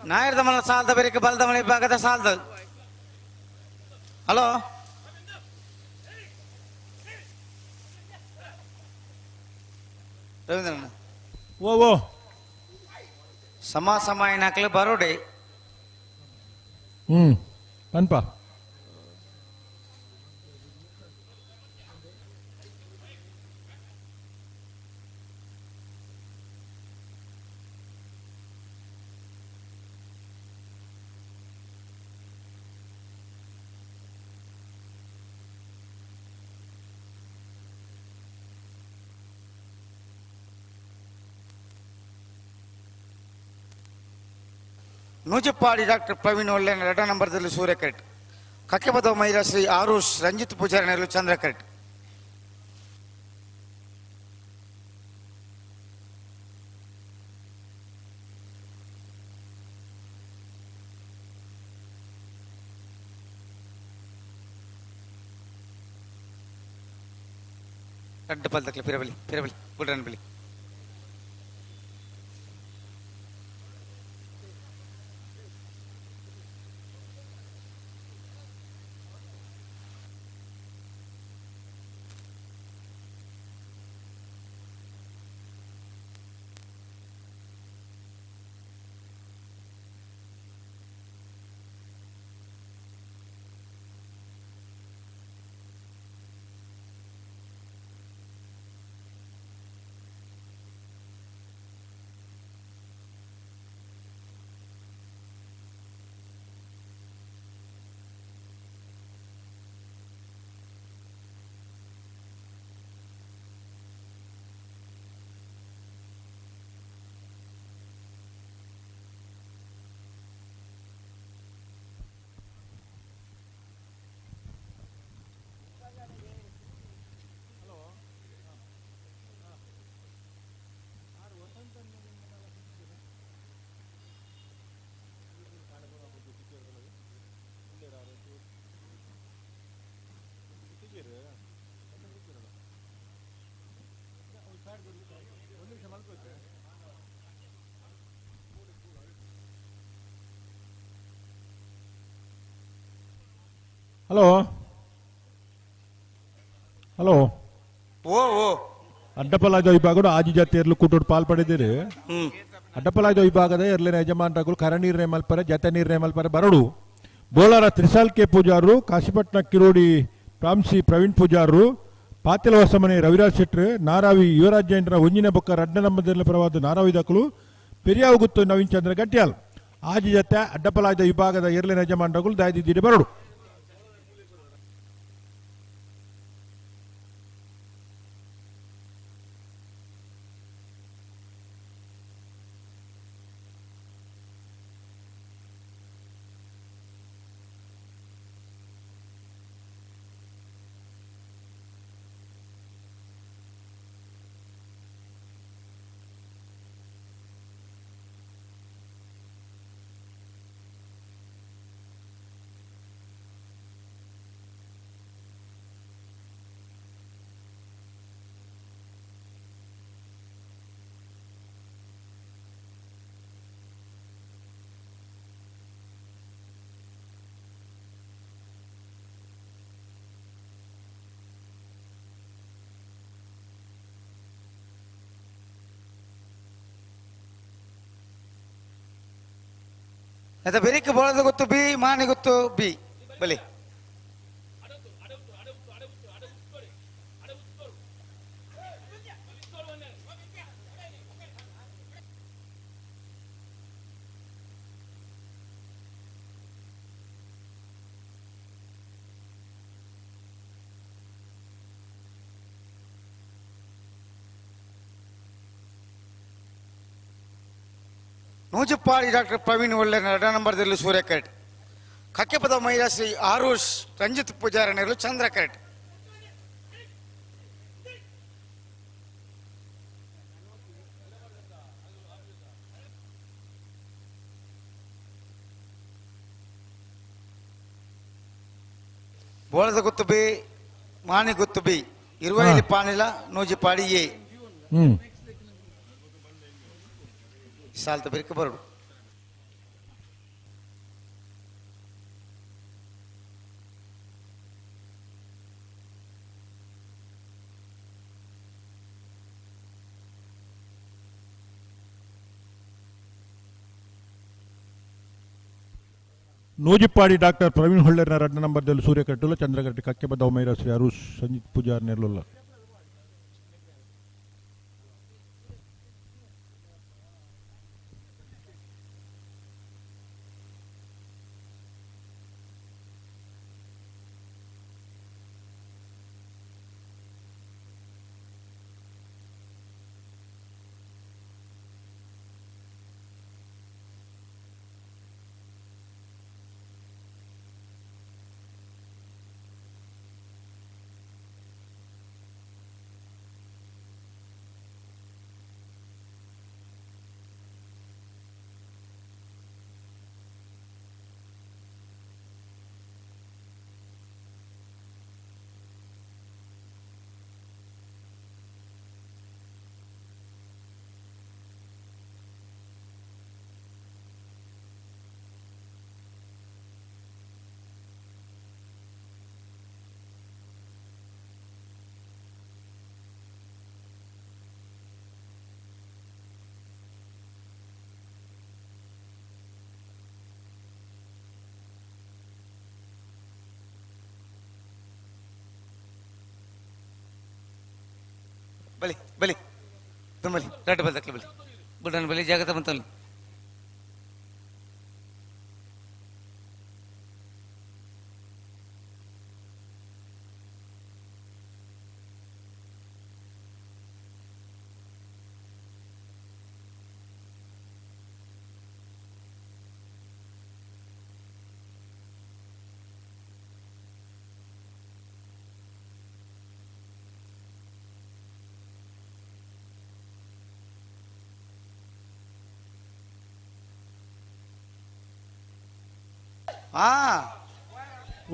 ನಾಯರ್ದ ಮನ ಸಾಲದ ಬೇರೆ ಬಲದ ಮನೆ ಭಾಗದ ಸಾಲದ. ಹಲೋ ರವೀಂದ್ರಣ್ಣ. ಓ ಓ ಸಮ ಸಮ ಏನಾಕ್ಲಿ ಬರೋಡೆ. ಪನ್ಪ ನೂಜಪ್ಪಾಡಿ ಡಾಕ್ಟರ್ ಪ್ರವೀಣ್ ಒಳ್ಳೆನ ಎರಡ ನಂಬರ್ದಲ್ಲಿ ಸೂರ್ಯ ಕರೆಟ್. ಕಕ್ಕೆಪದವ ಮಹಿಳಾ ಶ್ರೀ ಆರುಷ್ ರಂಜಿತ್ ಪೂಜಾರಿನಲ್ಲೂ ಚಂದ್ರ ಕರೆಟ್. ರಡ್ಡು ಪಲ್ದಕ್ಲೆ ಪಿರಬಲಿ ಪಿರಬಲಿ ಗುಡ್ರನ್ ಬಲಿ. ಹಲೋ ಹಲೋ ಓ ಓ ಅಡ್ಡಪಲಾಜ ವಿಭಾಗಡು ಆಜಿ ಜಾತಿ ಎರ್ಲು ಕೂಟೋಡು ಪಾಲ್ ಪಡೆದಿರಿ. ಅಡ್ಡಪಲಾಜ ವಿಭಾಗದ ಎರ್ಲಿನ ಯಜಮಾನರುಗಳು ಕರ ನೀರ್ನೆ ಮಲ್ಪರೆ ಜತೆ ನೀರ್ನೆ ಮಲ್ಪರೆ ಬರಡು. ಬೋಲಾರ ತ್ರಿಸಾಲ್ ಕೆ ಪೂಜಾರರು, ಕಾಶಿಪಟ್ನ ಕಿರೋಡಿ ಪ್ರಾಂಸಿ ಪ್ರವೀಣ್ ಪೂಜಾರರು, ಪಾತಿಲ ಹೊಸಮನೆ ರವಿರಾಜ್ ಶೆಟ್ರು, ನಾರಾವಿ ಯುವರಾಜ್ ಜೈನರ ಒಂಜಿನ ಬೊಕ್ಕ ರಡ್ಡ ನಂಬದ ಪರವಾದ ನಾರಾವಿ ದಾಖಲು, ಪೆರಿಯಾವು ಗುತ್ತು ನವೀನ್ ಚಂದ್ರ ಗಟ್ಟಿಯಾಲ್. ಆಜಿ ಜತೆ ಅಡ್ಡಪಲಾಜ ವಿಭಾಗದ ಎರ್ಲಿನ ಯಜಮಾನರುಗಳು ದಾಯದಿದ್ದೀರಿ ಬರಡು. ಅದ ಬೆರಿಕೆ ಬೋಳದ ಗೊತ್ತು ಬಿ ಮಾನೆ ಗೊತ್ತು ಬಿ ಬಲಿ. ನೂಜುಪ್ಪಾಡಿ ಡಾಕ್ಟರ್ ಪ್ರವೀಣ್ ಒಳ್ಳೆ ಎರಡ ನಂಬರ್ದಲ್ಲಿ ಸೂರ್ಯ ಕರೆಟ್. ಕಕ್ಕೆಪದ ಮಹಿಳಾ ಶ್ರೀ ಆರುಷ್ ರಂಜಿತ್ ಪೂಜಾರಣಿಯರು ಚಂದ್ರ ಕರೆಟ್. ಬೋಳದ ಗೊತ್ತು ಬಿ ಮಾನಿ ಗೊತ್ತು ಬಿ ಇರುವೈಲಿ ಪಾನಿಲ ನೂಜಿಪಾಡಿ ಎ ಸಾಲ್ತ ಬೆರಿಕೆ ಬರಡು. ನೂಜಿಪ್ಪಾಡಿ ಡಾಕ್ಟರ್ ಪ್ರವೀಣ್ ಹೊಳ್ಳೆರ್ನ ರಡ್ಡ ನಂಬರ್ದಲ್ಲಿ ಸೂರ್ಯ ಕಟ್ಟುಲ ಚಂದ್ರಗಟ್ಟಿ ಕಕ್ಕೆಬದ್ದ ಮೈರ ಶ್ರೀ ಅರುಷ್ ಸಂಜಿತ್ ಪೂಜಾರ್ ನೆರ್ಲುಲ್ಲ. ಬಲಿ ಬಲಿ ತುಂಬಲಿ ರಡ್ಡು ಬಲ್ ತಕ್ಕಲು ಬಲಿ ಬುಡನ್ ಬಲಿ ಜಾಗತ ಬಂತಲ್ಲಿ.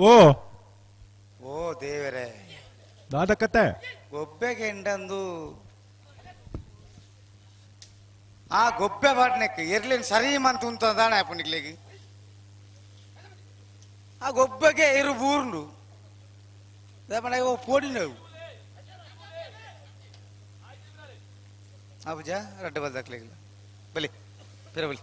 ಓ ಓ ದೇವರೇ ದಾದ ಕತೆ ಗೊಬ್ಬೆಗೆ ಎಂಡಂದು ಆ ಗೊಬ್ಬೆ ಬಾಟ್ನೆಕ್ ಎರ್ಲಿನ್ ಸರಿ ಮಂತ ಉಂತ ದಾಣ ಅಪ್ಪನಿಗ್ಲಿಗೆ. ಆ ಗೊಬ್ಬಗೆ ಇರು ಬೂರ್ಂಡು ಓ ಪೋಡಿನವು ಆಪುಜ ರಡ್ಡ ಬಲ್ದಾಕ್ಲಿಲ್ಲ ಬಲಿ ಪಿರ ಬಲಿ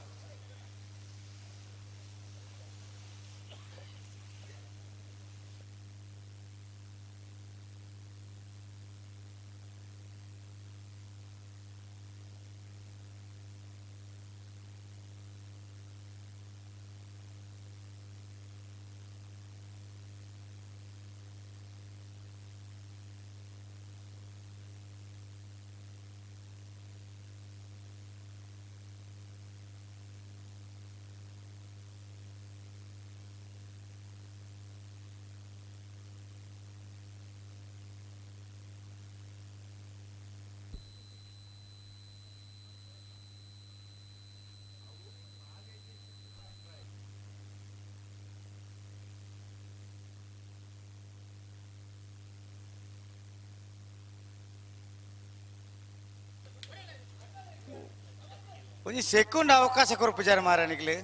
ಒಂಜಿ ಸೆಕೆಂಡ್ ಅವಕಾಶ ಕೊರ್ಪುಜಾರ ಮಾರನಿಗ್ಲು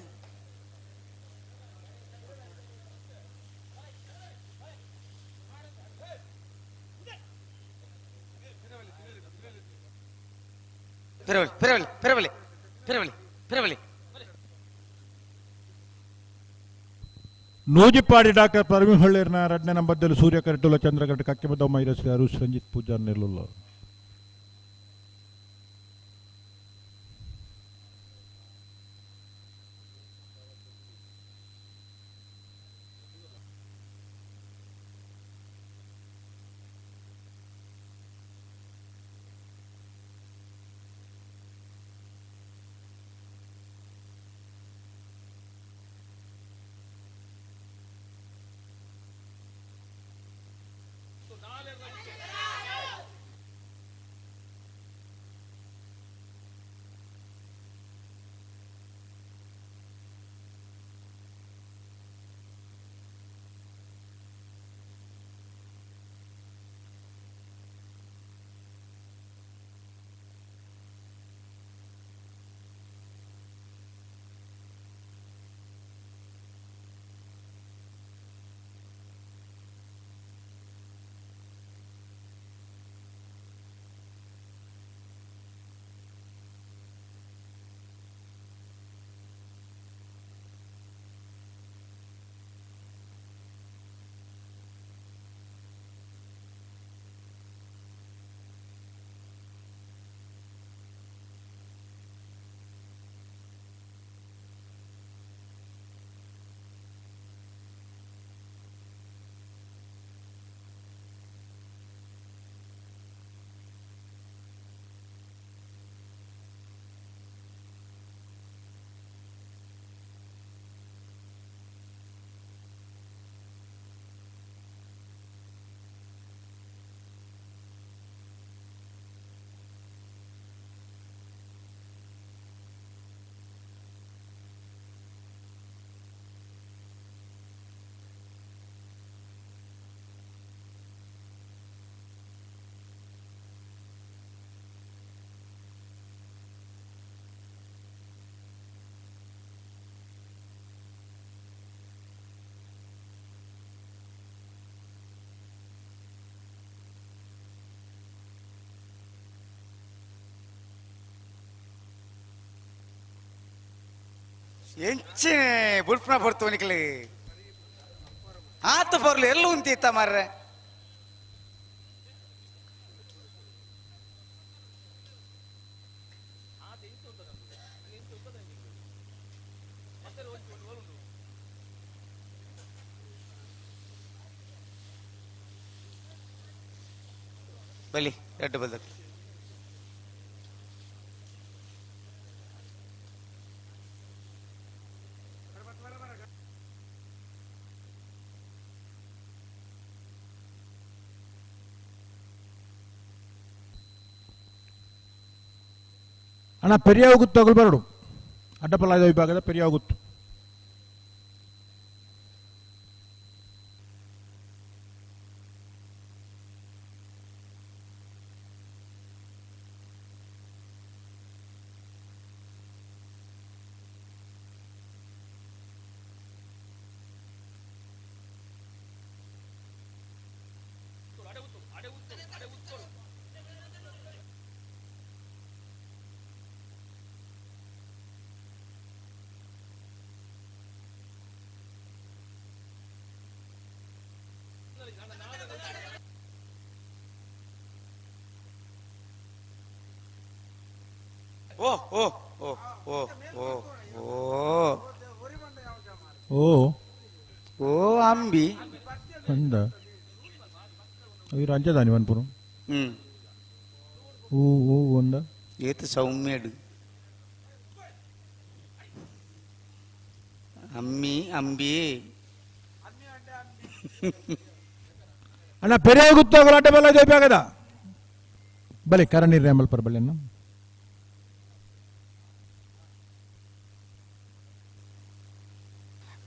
ಪೆರವಲಿ ಪೆರವಲಿ ಪೆರವಲಿ ಪೆರವಲಿ ಪೆರವಲಿ ನೂಜಿಪ್ಪಾಡಿ ಡಾಕ್ಟರ್ ಪ್ರವೀಣ್ ಹೊಳ್ಳೇರ್ನ ಎರಡನೇ ನಂಬರ್ದಲ್ಲಿ ಸೂರ್ಯ ಕರೆಟುಲ ಚಂದ್ರಕರೆಟ್ ಕಕ್ಕೆಬದ್ದ ಮೈರಸ್ ಅರುಷ್ ರಂಜಿತ್ ಪೂಜಾರ್ ನಿಲ್ಲುಲ್ಲ. ಎಂಚಿನ ಬುಲ್ಪನ ಬರ್ತವ ನಿಕ್ಲಿ ಆತ ಬರ್ಲು ಎಲ್ಲೂ ಉಂತಿತ್ತ ಮಾರ್ರೆ. ಬಲಿ ಎರಡು ಬಲ್ದಕ್ಕೆ ಅಣ್ಣ ಪೆರಿಯಾಗುತ್ತು ತಗೊಳ್ ಬರಡು ಅಡ್ಡಪಲ್ಲಾದ ವಿಭಾಗದ ಪೆರಿಯಾಗುತ್ತು. ಓ ಓ ಓ ಓ ಓ ಓ ಓ ಓ ಅಂಬಿ ಅಂದ ಇವರು ಅಂಚದಾನಿ ಮನ್ಪುರು ಊ ಊ ಒಂದ ಏತು ಸೌಮ್ಯಡು ಅಮ್ಮಿ ಅಂಬಿ ಅಣ್ಣ ಪೆರಿಯ ಗುತ್ತಾಗಲ ಅಡ್ಡ ಬಲ್ಲ ಜೈಪಾಗದ ಬಲೆ ಕರ ನೀರು ರೇಮಲ್ ಪರ್ ಬಲೆ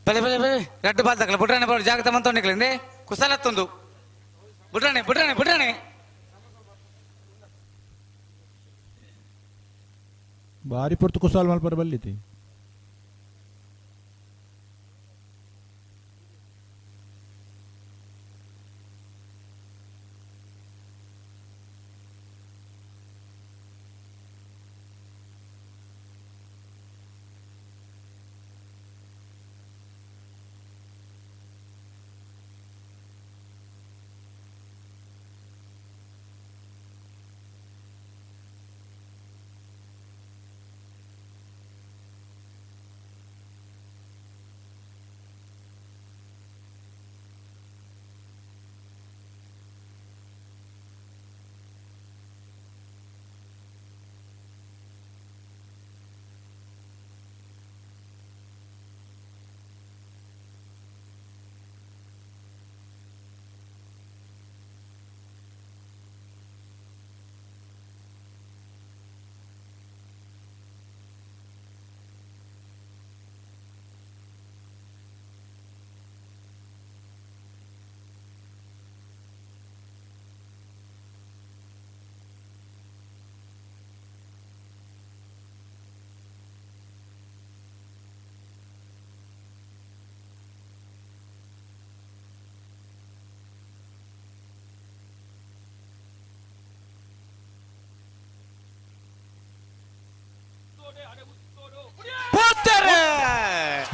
ಬಲೆ ಬಲೆ ಬಲೆ ರಡ್ಡು ಬಾಲ್ ತಕಲ ಬುಡ್ರಾಣೆ ಬರೋ ಜಾಗತ ಮಂತೊಂಡಿಕ್ಲಿಂದೆ ಕುಸಲತ್ತೊಂದು ಬುಡ್ರಾಣೆ ಬುಡ್ರಾಣೆ ಬುಡ್ರಾಣೆ ಬಾರಿ ಪೊರ್ತು ಕುಸಾಲ್ ಮಲ್ಪರ ಬಲ್ಲಿತಿ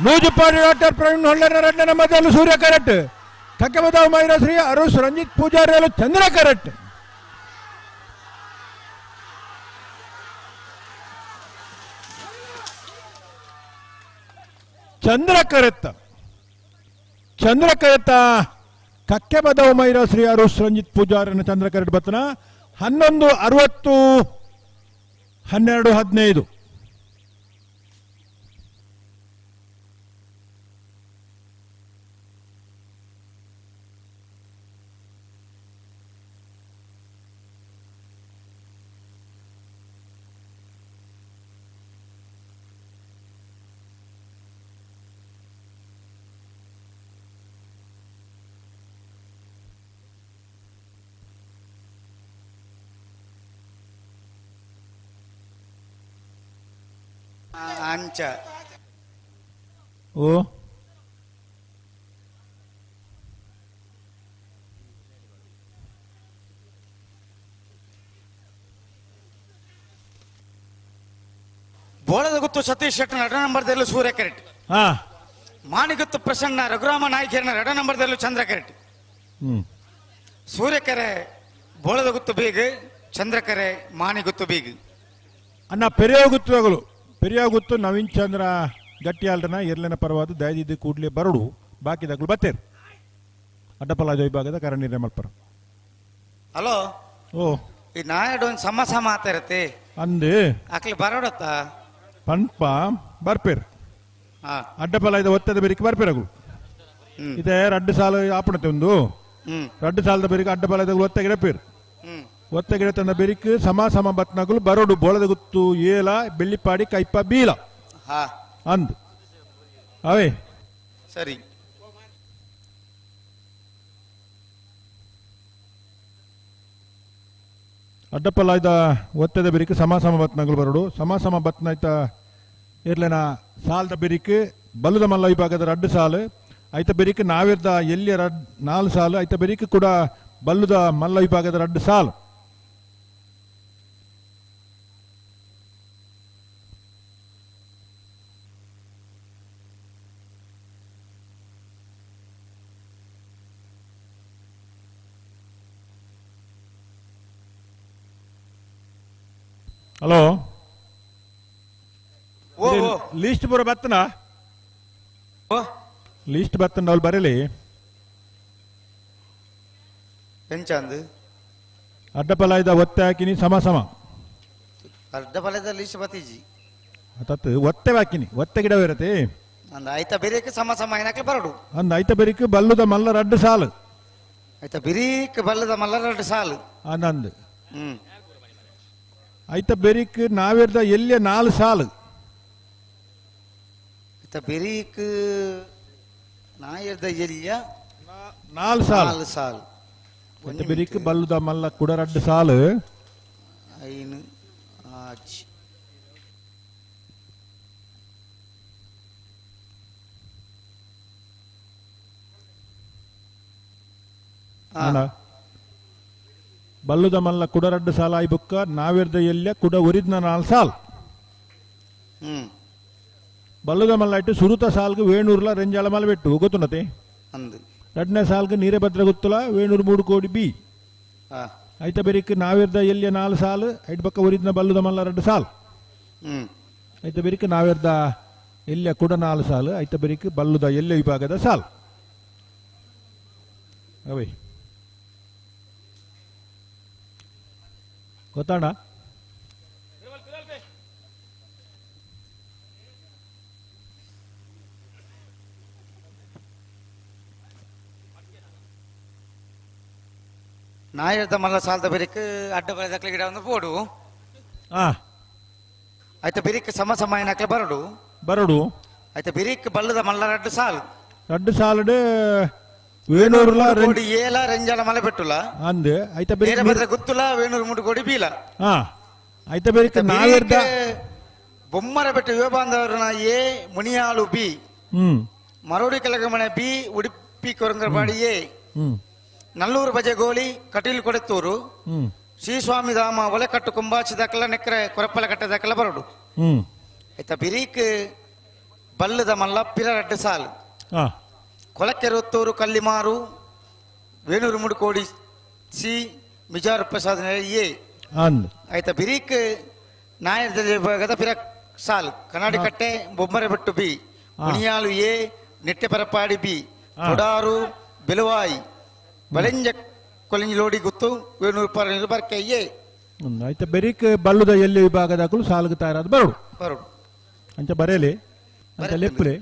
ನೂಜುಪಾಡಿ ಡಾಕ್ಟರ್ ಪ್ರವೀಣ್ ಹೊಳ್ಳರ ರಡ್ಡನ ಮಧ್ಯದಲ್ಲಿ ಸೂರ್ಯ ಕರೆಕ್ಟ್ ಕಕ್ಕಮದಾವ್ ಮೈರ ಶ್ರೀ ಅರುಷ್ ರಂಜಿತ್ ಪೂಜಾರಿ ಚಂದ್ರ ಕರೆಕ್ಟ್ ಚಂದ್ರ ಕರೆತ್ತ ಚಂದ್ರ ಕರೆತ್ತ ಕಕ್ಕೆಬದವ್ ಮೈರ ಶ್ರೀ ಅರುಷ್ ರಂಜಿತ್ ಪೂಜಾರನ ಚಂದ್ರ ಕರೆಟ್ ಬತ್ತನ 11:60 12:15 ಅಂಚ ಓ ಬೋಳದ ಗುತ್ತು ಸತೀಶ್ ಶೆಟ್ಟರ್ ಎರಡ ನಂಬರ್ದಲ್ಲೂ ಸೂರ್ಯ ಕರೆಕ್ಟ್. ಮಾಣಿಗುತ್ತು ಪ್ರಸನ್ನ ರಘುರಾಮ ನಾಯ್ಕರನ ಎರಡ ನಂಬರ್ದಲ್ಲೂ ಚಂದ್ರ ಕರೆಕ್ಟ್. ಸೂರ್ಯಕೆರೆ ಬೋಳದ ಗುತ್ತು ಬೀಗ್, ಚಂದ್ರಕೆರೆ ಮಾಣಿಗುತ್ತು ಬೀಗ್. ಅಣ್ಣ ಪೆರಿಯಾಗುತ್ತುಗಳು ಪೆರಿಯಾಗುತ್ತು ನವೀನ್ ಚಂದ್ರ ಗಟ್ಟಿಯಾಲ್ರನ ಎರ್ಲೆನ ಪರವಾದ ದಯದಿದ್ದು ಕೂಡಲೇ ಬರಡು ಬಾಕಿದಾಗಲು ಬತ್ತೇರು ಅಡ್ಡಪಲಾಜ ವಿಭಾಗದ ಕರಣಿರ ಮಲ್ಪರ. ಹಲೋ ಓ ಈ ನಾಯಡು ಒಂದು ಸಮ ಸಮ ಆತ ಇರತ್ತೆ ಅಂದು ಅಕ್ಲಿ ಬರೋಡತ್ತ ಪನ್ಪ ಬರ್ಪೇರ್ ಅಡ್ಡಪಲಾಯ್ದ ಒತ್ತದ ಬೆರಿಕೆ ಬರ್ಪೇರಗಳು ಇದೆ ರಡ್ಡು ಸಾಲು ಆಪಣತೆ ಒಂದು ರಡ್ಡು ಸಾಲದ ಬೆರಿಕೆ ಅಡ್ಡಪಲಾಯ್ದ ಒತ್ತ ಗಿಡಪೇರು ಒತ್ತ ಗಿಡ ತಂದ ಬೆರಿಕ್ ಸಮ ಸಮ ಬತ್ನಗಳು ಬರೋಡು ಬೋಳದ ಗುತ್ತು ಏಲ ಬೆಳ್ಳಿಪಾಡಿ ಕೈಪ ಬೀಲ ಅಂದು ಅವೇ ಸರಿ. ಅಡ್ಡಪಲಾಯ್ದ ಒತ್ತದ ಬೆರಿಕ್ ಸಮ ಸಮ ಬತ್ನಗಳು ಬರೋಡು ಸಮ ಸಮ ಬತ್ನಾಯ್ತ ಇರ್ಲೆನ ಸಾಲದ ಬೆರಿಕ್ ಬಲ್ಲದ ಮಲ್ಲ ವಿಭಾಗದ ರಡ್ಡು ಸಾಲು ಐತ ಬೆರಿಕ್ ನಾವಿರ್ದ ಎಲ್ಲಿಯ ರಡ್ ನಾಲ್ ಸಾಲು ಐತ ಬೆರಿಕ್ ಕೂಡ ಬಲ್ಲುದ ಮಲ್ಲ ವಿಭಾಗದ ರಡ್ಡು ಸಾಲು. ಹಲೋ ಲೀಸ್ಟ್ ಪೂರ ಬತ್ತನಾ? ಲೀಸ್ಟ್ ಬತ್ತನ ಅವ್ಳು ಬರಲಿ. ಎಂಚಂದು ಅಡ್ಡಪಲಾಯ್ದ ಒತ್ತೆ ಹಾಕಿನಿ ಸಮ ಸಮ. ಅಡ್ಡಪಲಾಯ್ದ ಲೀಸ್ಟ್ ಬತ್ತೀಜಿ ತತ್ತು ಒತ್ತೆ ಹಾಕಿನಿ, ಒತ್ತೆ ಗಿಡ ಇರತ್ತೆ. ಅಂದ ಐತ ಬೆರಿಕ್ ಸಮ ಸಮ ಏನಕ್ಕೆ ಬರಡು. ಅಂದ ಐತ ಬೆರಿಕ್ ಬಲ್ಲುದ ಮಲ್ಲ ರಡ್ಡು ಸಾಲು. ಐತ ಬೆರಿಕ್ ಬಲ್ಲದ ಮಲ್ಲ ರಡ್ಡು ಸಾಲು. ಅಂದಂದು ಐತ ಬೆರಿಕ್ ನಾವಿರ್ದ ಎಲ್ಲಿಯ 4 ಸಾಲು. ಐತ ಬೆರಿಕ್ ನಾಯಿರ್ದ ಎಲ್ಲಿಯ 4 ಸಾಲು. 4 ಸಾಲು. ಐತ ಬೆರಿಕ್ ಬಲ್ಲುದ ಮಲ್ಲ ಕುಡ ರಡ್ಡು ಸಾಲು. 5 6 ಬಲ್ಲುದ ಮಲ್ಲ ಕುಡರಡ್ಡು ಸಾಲ ಆಯ್ ಬುಕ್ಕ ನಾವಿರ್ದ ಎಲ್ಲಿಯ ಕುಡ ಒರಿದ್ನ 4 ಸಾಲ್. ಬಲ್ಲುದ ಮಲ್ಲ ಇಟ್ಟು ಸುರುತ ಸಾಲ್ಗೆ ವೇಣೂರ್ಲ ರೆಂಜಾಳ ಮಲ ಬೆಟ್ಟು ಗೊತ್ತುನತೆ. ಎರಡನೇ ಸಾಲ್ಗೆ ನೀರೇಭದ್ರ ಗೊತ್ತಲ ವೇಣೂರು 3 ಕೋಡಿ ಬಿ. ಐತ ಬೆರಿಕ್ ನಾವಿರ್ದ ಎಲ್ಲಿಯ 4 ಸಾಲು ಐಟ್ ಬಕ್ಕ ಒರಿದ್ನ ಬಲ್ಲುದ ಮಲ್ಲ 2 ಸಾಲ್. ಐತ ಬೆರಿಕ್ ನಾವಿರ್ದ ಎಲ್ಲಿಯ ಕುಡ 4 ಸಾಲು. ಐತ ಬೆರಿಕ್ ಬಲ್ಲುದ ಎಲ್ಲಿಯ ವಿಭಾಗದ ಸಾಲ್. ಅವೇ ಗೊತ್ತಾಣ? ನಾಯರ್ದ ಮಲ್ಲ ಸಾಲದ ಬೆರಿಕ್ ಅಡ್ಡ ಬರೆದಕ್ಲೆ ಗಿಡ ಒಂದು ಪೋಡು. ಆಯ್ತ ಬೆರಿಕ್ ಸಮ ಸಮ ಏನಕ್ಲೆ ಬರಡು ಬರಡು. ಆಯ್ತ ಬೆರಿಕ್ ಬಲ್ಲದ ಮಲ್ಲ 2 ಸಾಲು. 2 ಸಾಲುಡು ವೇಣೂರ್ಲ ಕೋಡಿ ಏಲ ರಂಜಾಲ ಮಲೆ ಬೆಟ್ಟುಲ ಅಂದೆ. ಐತ ಬೆರಿಕ್ ಗುತ್ತುಲ ವೇಣೂರು 3 ಕೋಡಿ ಬೀಲ. ಐತ ಬೆರಿಕ್ ನಾವಿರ್ದ ಬೊಮ್ಮರ ಬೆಟ್ಟು ಯುವ ಬಾಂಧವರನ ಎ ಮುನಿಯಾಳು ಬಿ ಮರೋಡಿ ಕಲಗಮನೆ ಬಿ ಉಡುಪಿ ಕೊರಂಗರಪಾಡಿ ಎ ನಲ್ಲೂರು ಬಜೆಗೋಳಿ ಕಟೀಲು ಕೊಡೆತ್ತೂರು ಶ್ರೀ ಸ್ವಾಮಿ ಧಾಮ ಒಲೆಕಟ್ಟು ಕುಂಬಾಚಿ ದಾಖಲ ನೆಕ್ಕರೆ ಕೊರಪ್ಪಲ ಕಟ್ಟೆ ದಾಖಲ ಬರಡು. ಆಯ್ತ ಬಿರೀಕ್ ಬಲ್ಲದ ಮಲ್ಲ ಪಿರ 2 ಸಾಲು. ಕೊಲಕೆರೊತ್ತೂರು ಕಲ್ಲಿಮಾರು ವೇಣೂರು 3 ಕೋಡಿ ಸಿ ಮಿಜಾರು ಪ್ರಸಾದ್ ಎ. ಆಯ್ತ ಬಿರೀಕ್ ನಾಯರ್ದ ವಿಭಾಗದ ಪಿರ ಸಾಲು. Kannadikatte Bommarebettu B Muniyalu A Nitteparapadi B Kodaru Beluvai Balenja Kolinjilodi Guttu Venur ಪರ ಬರ್ಕೆ ಎ. ಆಯ್ತ ಬೆರಿಕ್ ಬಲ್ಲುದ ಎಲ್ಲಿ ವಿಭಾಗದಾಕಲು ಸಾಲುಗೆ ತಯಾರಾದ ಬರಡು ಬರಡು ಅಂಚ ಬರೇಲಿ ಅಂತ ಲೆಪ್ಪಲೆ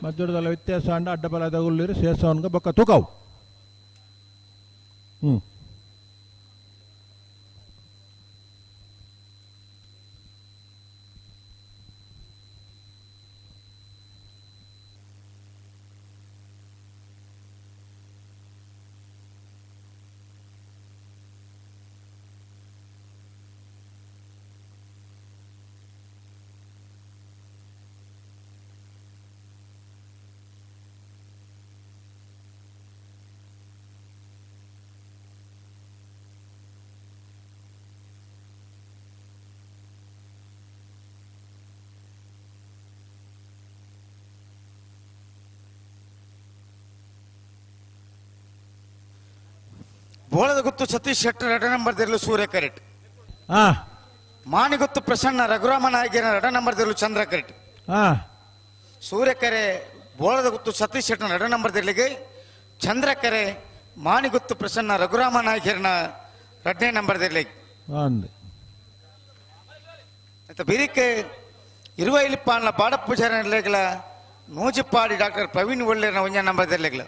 ಮದ್ದೊಡದಲ್ಲ ವ್ಯತ್ಯಾಸ ಅಂಡ ಅಡ್ಡಬಲದ ಸೇರ್ಸವನ್ಗ ಬೊಕ್ಕ ತೂಕಾವು. ಬೋಳದ ಗುತ್ತು ಸತೀಶ್ ಶೆಟ್ಟರ್ 2 ನಂಬರ್ ದಿರಲು ಸೂರ್ಯ ಕರೆಟ್. ಮಾಣಿಗುತ್ತು ಪ್ರಸನ್ನ ರಘುರಾಮ ನಾಯಕನ 2 ನಂಬರ್ ದಿರಲು ಚಂದ್ರ ಕರೆಟ್. ಸೂರ್ಯಕೆರೆ ಬೋಳದ ಗುತ್ತು ಸತೀಶ್ ಶೆಟ್ಟರ್ 2 ನಂಬರ್ ದಿರಲಿಗೆ ಚಂದ್ರಕೆರೆ ಮಾಣಿಗುತ್ತು ಪ್ರಸನ್ನ ರಘುರಾಮ ನಾಯಕರನ 2ನೇ ನಂಬರ್ ದಿರಲಿಗೆ. ಬಿರಿಕೆ ಇರುವೈಲಿಪ್ಪಾಣ್ಲ ಬಾಡಪೂಜಾರ ಲೇಗಲ ನೂಜಿಪ್ಪಾಡಿ ಡಾಕ್ಟರ್ ಪ್ರವೀಣ್ ಒಳ್ಳೆಯನ 1 ನಂಬರ್ ದಿರಲಿಗಲ.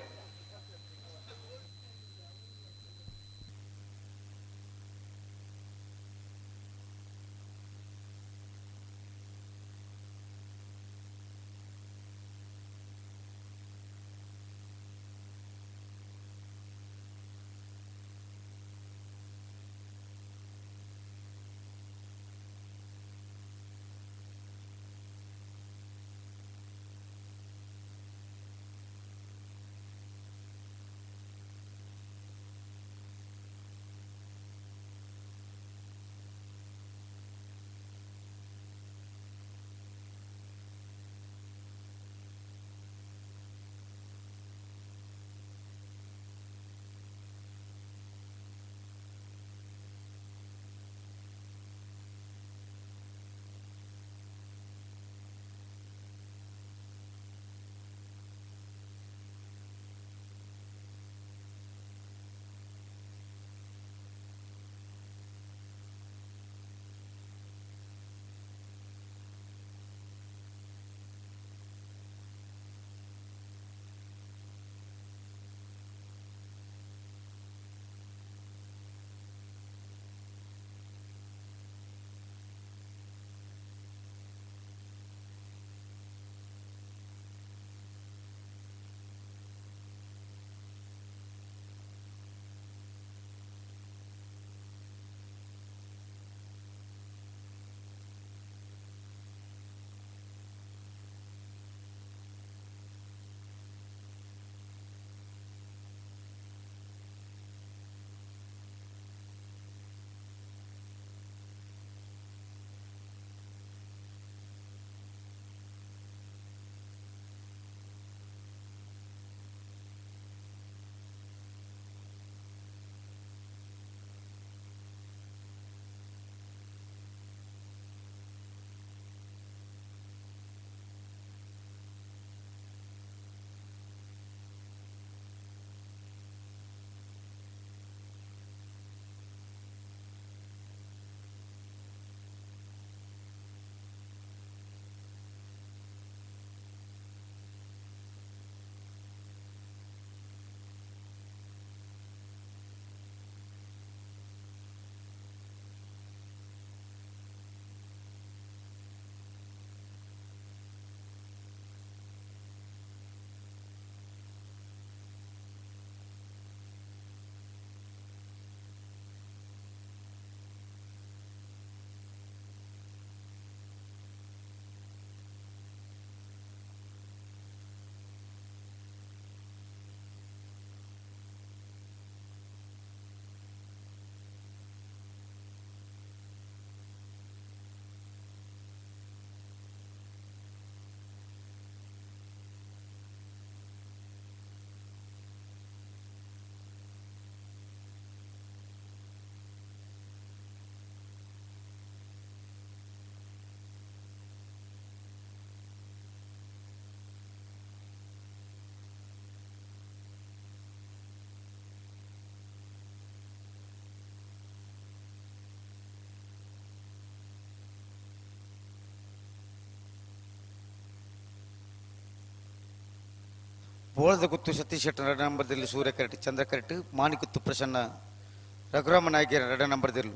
ಬೋಳದ ಗುತ್ತು ಸತೀಶ್ ಶೆಟ್ಟರ್ ಎರಡನೇ ನಂಬರ್ದಲ್ಲಿ ಸೂರ್ಯ ಕರೆಟ್ ಚಂದ್ರ ಕರೆಟ್ ಮಾಣಿಗುತ್ತು ಪ್ರಸನ್ನ ರಘುರಾಮ ನಾಯ್ಕರ ಎರಡನೇ ನಂಬರ್ದಲ್ಲಿ.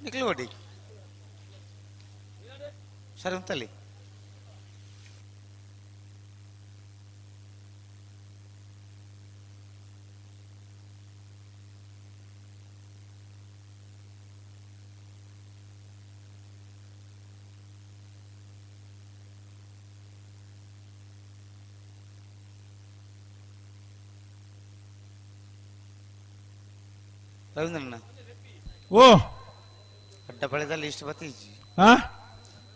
ನಿಕ್ಲು ಹೊಡಿ ಸರಿ ಉಂಟಲ್ಲಿ. ರವೀಂದ್ರಣ್ಣ ಓ ಅಡ್ಡಪಳೆದ ಲೀಸ್ಟ್ ಬತ್ತೀಜಿ. ಹಾ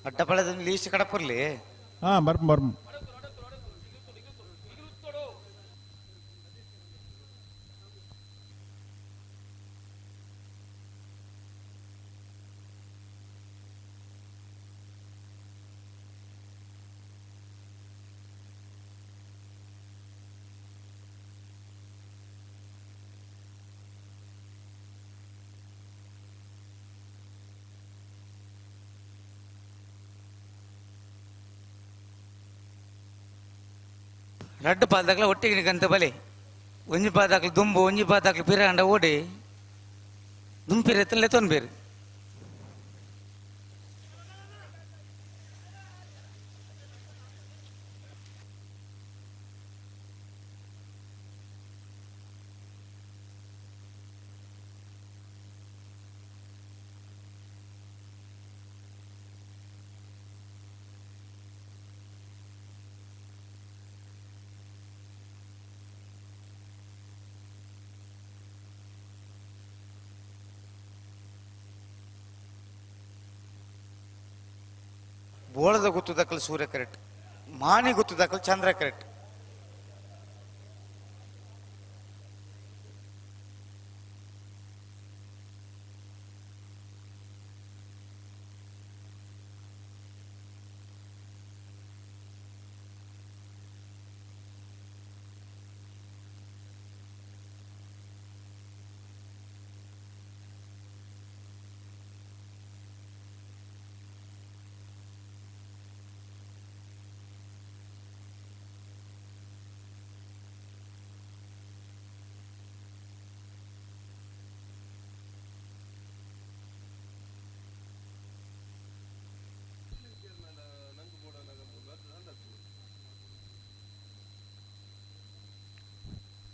ಅಡ್ಡಪಳೆದ ಲೀಸ್ಟ್ ಕಡಪರ್ಲಿ. ಹಾ ಬರ್ಮ್ ಬರ್ಮ್. ರಡ್ಡು ಪಾದಕ್ಲ ಒಟ್ಟಿಗೆ ಗಂತ ಬಲೆ ಒಂಜಿ ಪಾದಕ್ಲು ದುಂಬು ಒಂಜಿ ಪಾದಕ್ಲು ಪಿರಾಂಡ ಓಡಿ ದುಂಪಿರ ಎತ್ತಲೆ ತೊನ್ಬೇರು. ಬೋಳದ ಗುತ್ತು ದಕ್ಕಲು ಸೂರ್ಯ ಕರೆಕ್ಟ್, ಮಾಣಿ ಗುತ್ತು ದಕ್ಕಲು ಚಂದ್ರ ಕರೆಕ್ಟ್.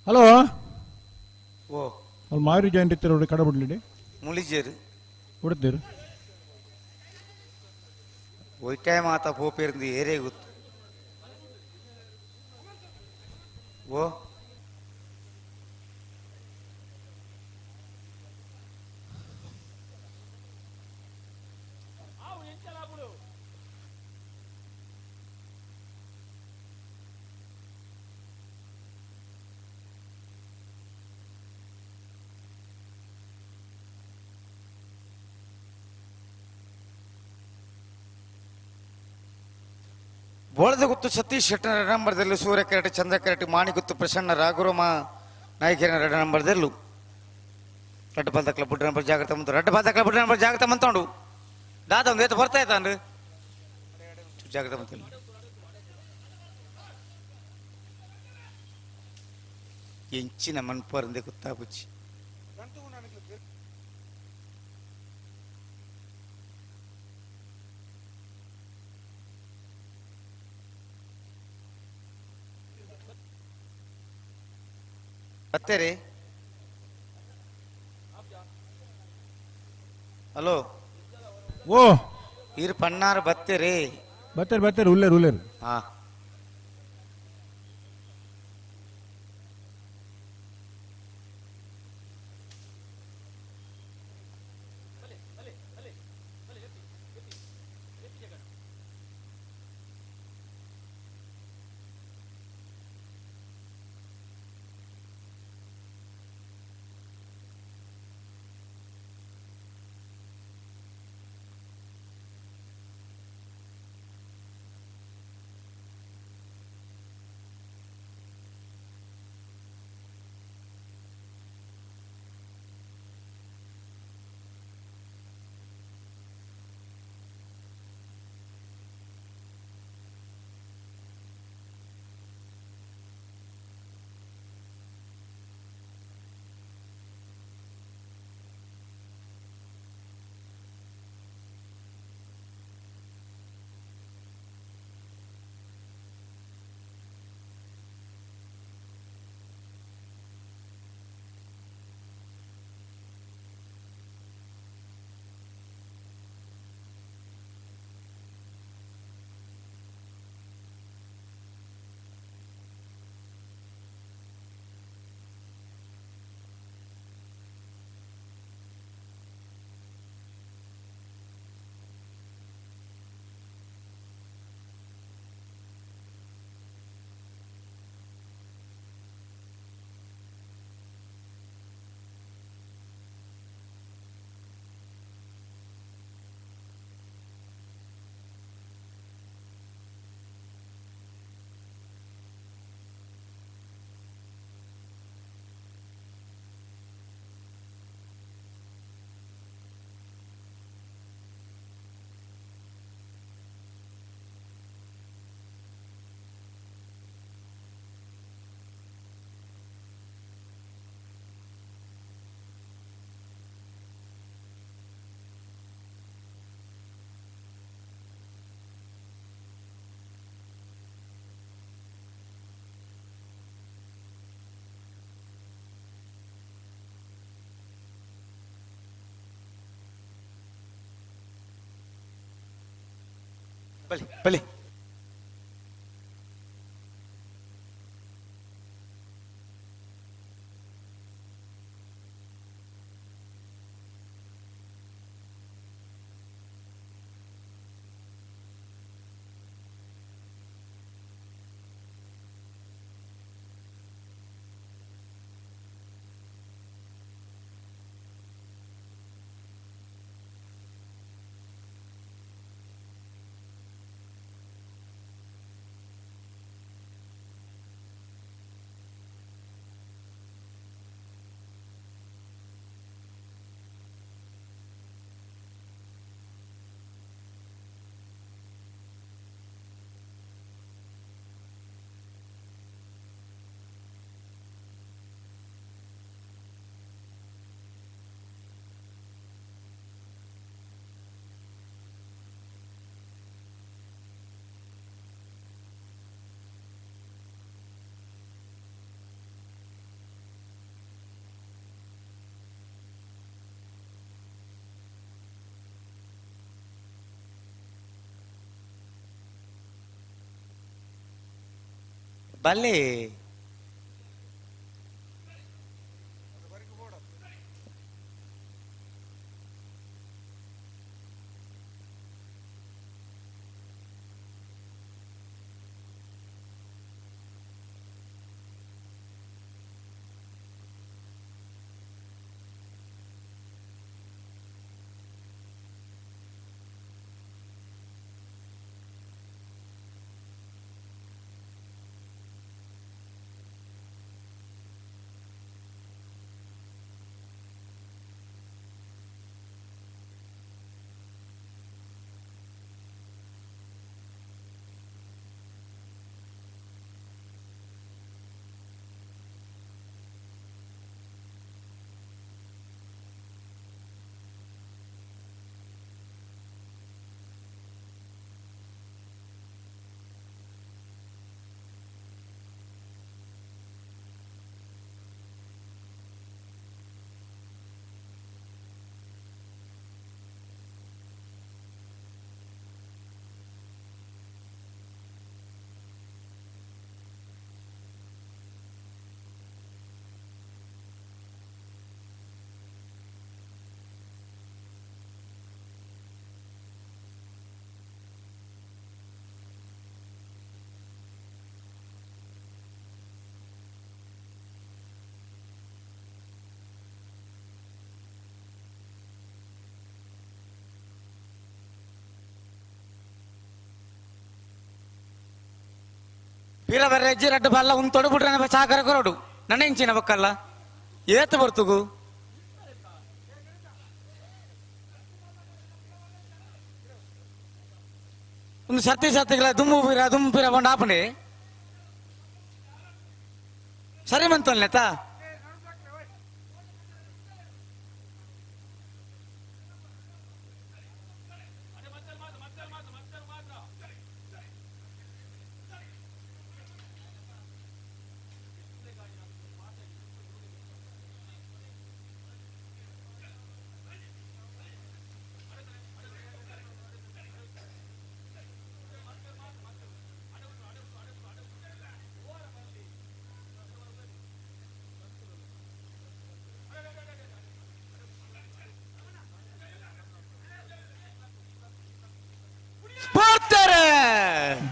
ಹಲೋ ಓ ಅಲ್ಲಿ ಮಾರಿ ಜಯಂತಿ ಕಡಬಿಡ್ಲಿಡಿ ಮುಳಿಜೇರು ಉಡ್ತೀರು ಒಯ್ಟಾಯ ಮಾತಾ ಪೋಪೇರಿಂದ ಏರೇ ಗೊತ್ತು. ಓ ಬೋಳದ ಗುತ್ತು ಸತೀಶ್ ಶೆಟ್ಟರ ನಂಬರ್ದಲ್ಲೂ ಸೂರ್ಯ ಕರೆಟ್ ಚಂದ್ರ ಕರೆಟ್ ಮಾಣಿಗುತ್ತು ಪ್ರಸನ್ನ ರಾಘುರಮ ನಾಯಕರ ಎರಡು ನಂಬರ್ದಲ್ಲೂ ರಡ್ಡ ಪಾದಕ್ಲ ಬುಡ್ಡ ನಂಬರ್ ಜಾಗ್ರತೆ ಮಂತು ರಡ್ಡ ಪಾದಕ್ಲ ಬುಡ್ಡ ನಂಬರ್ ಜಾಗ್ರತೆ ಮಂತೋಂಡು ದಾದ ಒಂದು ಏತ ಬರ್ತಾ ಇದ್ದಾನ್ರಿ ಜಾಗ್ರತೆ ಮಂತಿಲ್ಲ. ಎಂಚಿನ ಮನ್ಪರಂದೆ ಗೊತ್ತಾಪುಜಿ. ಬತ್ತೇರಿ? ಹಲೋ. ಓ ಇರ್ ಪನ್ನಾರ ಬತ್ತೇರಿ? ಬತ್ತೇರಿ ಬತ್ತೇರಿ, ಉಲ್ಲೇರು ಉಲ್ಲೇರು. ಹಾ ಬಲಿ ಬಲಿ. ಬಲೆ ಪಿರ ಬರ್ರೆ ರಡ್ಡು ಬಲ್ಲ ಒಂದು ತೊಡು ಬಿಟ್ರೆ ಸಾಕರ ಕೊರಡು ನನ್ನ ಇಂಚಿನ ಬಕ್ಕಲ್ಲ ಏತು ಬರ್ತುಗು ಒಂದು ಸರ್ತಿ ಸರ್ತಿಗಳ ದುಮ್ಮು ಪಿರ ದುಮ್ಮು ಪಿರ ಬಂಡು ಆಪಣೆ ಸರಿ ಮಂತಲ್ನೇತಾ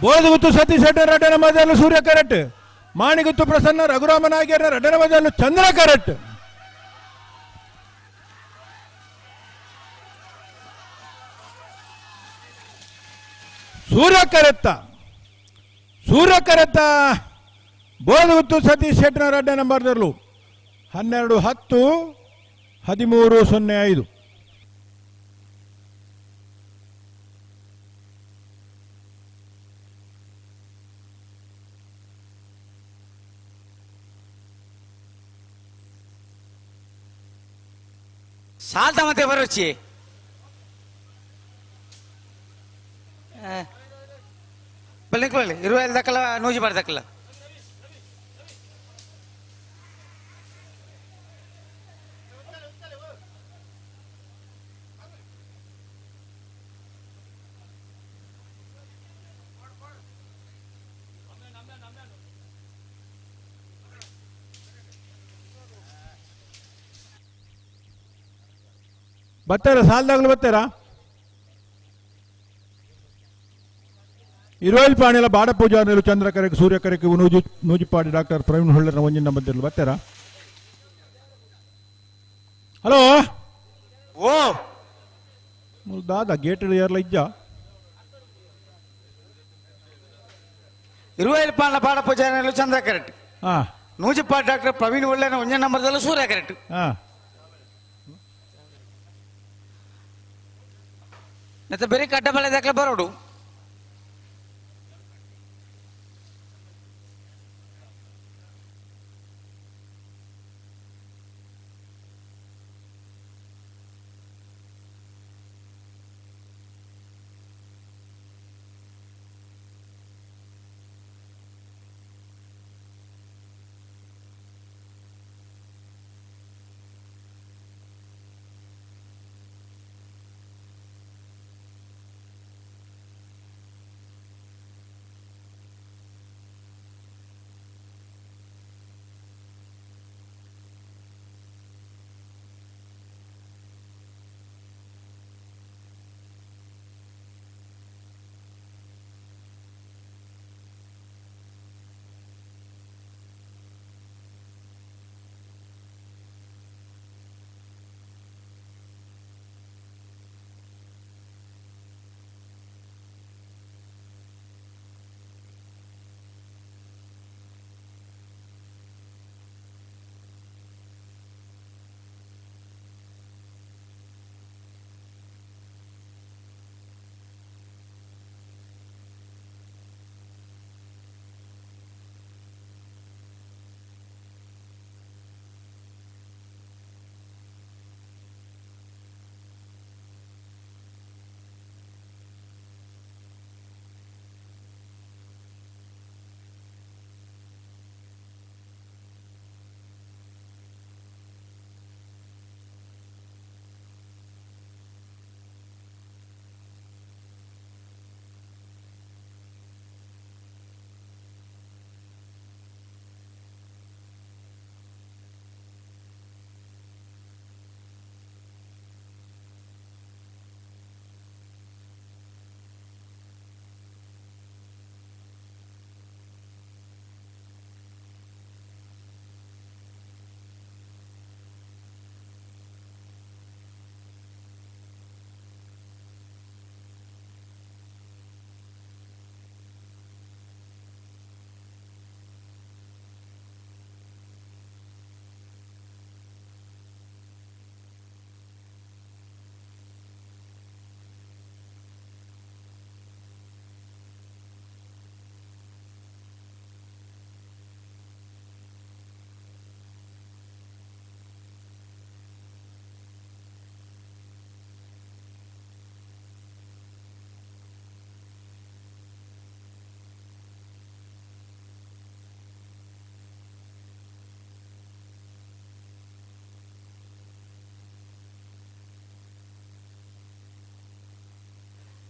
ಬೋಧಗುತ್ತು ಸತೀಶ್ ಶೆಟ್ಟರ್ ರಡ್ಡನ ಮಧ್ಯದಲ್ಲಿ ಸೂರ್ಯ ಕರೆಕ್ಟ್, ಮಾಣಿಗುತ್ತು ಪ್ರಸನ್ನ ರಘುರಾಮ ನಾಗೇರ ರಡ್ಡನ ಮಧ್ಯದಲ್ಲಿ ಚಂದ್ರ ಕರೆಕ್ಟ್. ಸೂರ್ಯ ಕರೆತ್ತ ಸೂರ್ಯ ಕರೆತ್ತ ಬೋಧಗುತ್ತು ಸತೀಶ್ ಶೆಟ್ಟರ್ ರಡ್ಡನ ಮಧ್ಯದಲ್ಲೂ 12 10 13 0 5. ಸಾಲ್ದ ಮತ್ತೆ ಬರೋಚಿ ಬಲ್ಲಿ ಇರುವ ದಕ್ಕಲ ನೂಜಿ ಬಾರ್ದಕ್ಕಲ್ಲ. ಬರ್ತಾರ ಸಾಲದಾಗಲೂ ಬರ್ತಾರಾ? ಇರೋಲ್ ಪಾಣಿಲ ಬಾಡ ಪೂಜಾರಿಲು ಚಂದ್ರಕರೆಗೆ ಸೂರ್ಯಕರೆಗೆ ನೂಜಿಪಾಡಿ ಡಾಕ್ಟರ್ ಪ್ರವೀಣ್ ಹೊಳ್ಳರ ಒಂಜಿನ ಬಂದಿರಲು ಬರ್ತಾರಾ? ಹಲೋ ಓ ದಾದಾ ಗೇಟ್ ಯಾರಲ್ಲ ಇಜ್ಜ ಇರುವೈಲ್ ಪಾಂಡ ಬಾಡ ಪೂಜಾರಿಲು ಚಂದ್ರ ಕರೆಕ್ಟ್, ಹಾ ನೂಜಿಪಾಡಿ ಡಾಕ್ಟರ್ ಪ್ರವೀಣ್ ಒಳ್ಳೆನ ಒಂಜನ ನಂಬರ್ದಲ್ಲೂ ಸೂರ್ಯ ಕರೆಕ್ಟ್. ಹಾ ಮತ್ತೆ ಬೇರೆ ಕಡ್ಡ ಬಳೆ ದಾಖಲೆ ಬರೋಡು.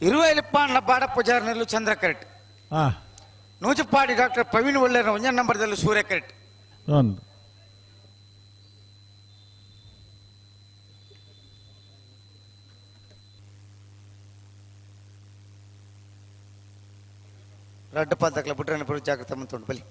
ಇರುವೈಲಿಪ್ಪಾಂಡ್ಲ ಬಾಡ ಪೂಜಾರನಲ್ಲೂ ಚಂದ್ರ ಕರೆಕ್ಟ್. ನೂಜುಪಾಡಿ ಡಾಕ್ಟರ್ ಪ್ರವೀಣ್ ಒಳ್ಳೆಯ ಒಂಜನ ನಂಬರ್ದಲ್ಲೂ ಸೂರ್ಯ ಕರೆಕ್ಟ್. ರಡ್ಡು ಪಾದಕ್ಲ ಬುಡ್ರನ ಪುರು ಜಾಗ್ರತೆ ಮಂತುಂಡು ಬಲಿ.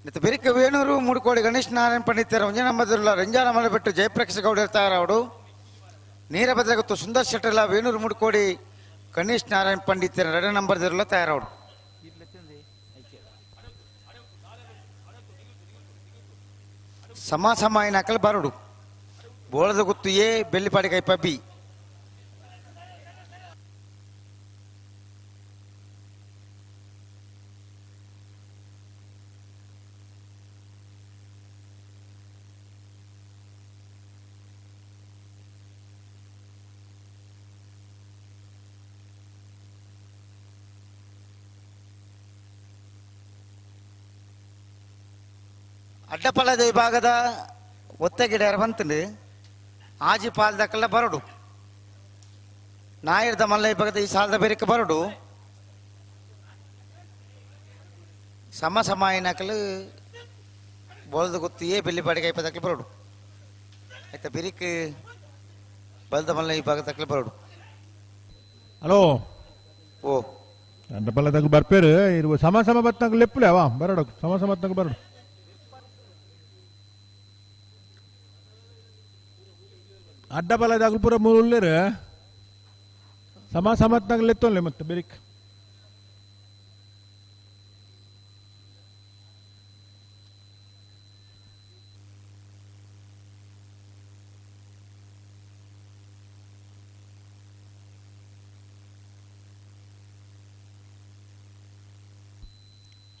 ಮತ್ತು ಬೆರಿಕ ವೇಣೂರು ಮೂಡುಕೋಡಿ ಗಣೇಶ್ ನಾರಾಯಣ ಪಂಡಿತರ ಒಂಜನ ಮದರುಲ್ಲ ರಂಜಾನ ಮಲಬೆಟ್ಟು ಜಯಪ್ರಕಾಶ್ ಗೌಡ ಇರ್ತಾರವರು. ನೇರ ಬದಲಾಗುತ್ತು ಸುಂದರ್ ಶೆಟ್ಟರ್ಲ ವೇಣೂರು ಮೂಡುಕೋಡಿ ಗಣೇಶ್ ನಾರಾಯಣ ಪಂಡಿತರ ಎರಡನೇ ನಂಬರ್ದಿರಲ್ಲ ತಯಾರವರು. ಸಮ ಸಮ ಏನಾಕಲ್ ಬರಡು ಬೋಳದ ಗುತ್ತು ಎ ಬೆಳ್ಳಿಪಾಡಿ ಕೈಪ ಬಿ. ಅಡ್ಡಪಳ್ಳದ ವಿಭಾಗದ ಒತ್ತಗಿಡ ಬಂತಂದು ಆಜಿ ಪಾಲ್ದಕ್ಕೆಲ್ಲ ಬರಡು ನಾಯರ್ದ ಮಲ್ಲ ವಿಭಾಗದ ಈ ಸಾಲದ ಬೇರೆಕ್ಕೆ ಬರಡು ಸಮ ಸಮ ಏನಾಕಲು ಬೋಲ್ದ ಗೊತ್ತಿಯೇ ಬೆಳ್ಳಿಪಾಡಿಗೆ ಐಪದಕ್ಕೆ ಬರಡು ಆಯ್ತಾ ಬಿರಿಕ್ ಬಲ್ದ ಮಲ್ಲ ವಿಭಾಗದಕ್ಕಲ್ಲ ಬರಡು. ಹಲೋ ಓ ಅಡ್ಡಪಳ್ಳದಾಗ ಬರ್ಪೇರು ಇರುವ ಸಮ ಸಮ ಬತ್ತಂಗ ಲೆಪ್ಪುಲೆ ಅವ ಬರಡು ಸಮ ಸಮ ಬತ್ತಂಗ ಬರಡು. ಅಡ್ಡಬಲದಾಗಲು ಪೂರ ಮೂರು ಸಮ ಸಮತ್ನಾಗಲೆತ್ತೊಲ್ಲೆ ಮತ್ತೆ ಬೆರಿಕ್.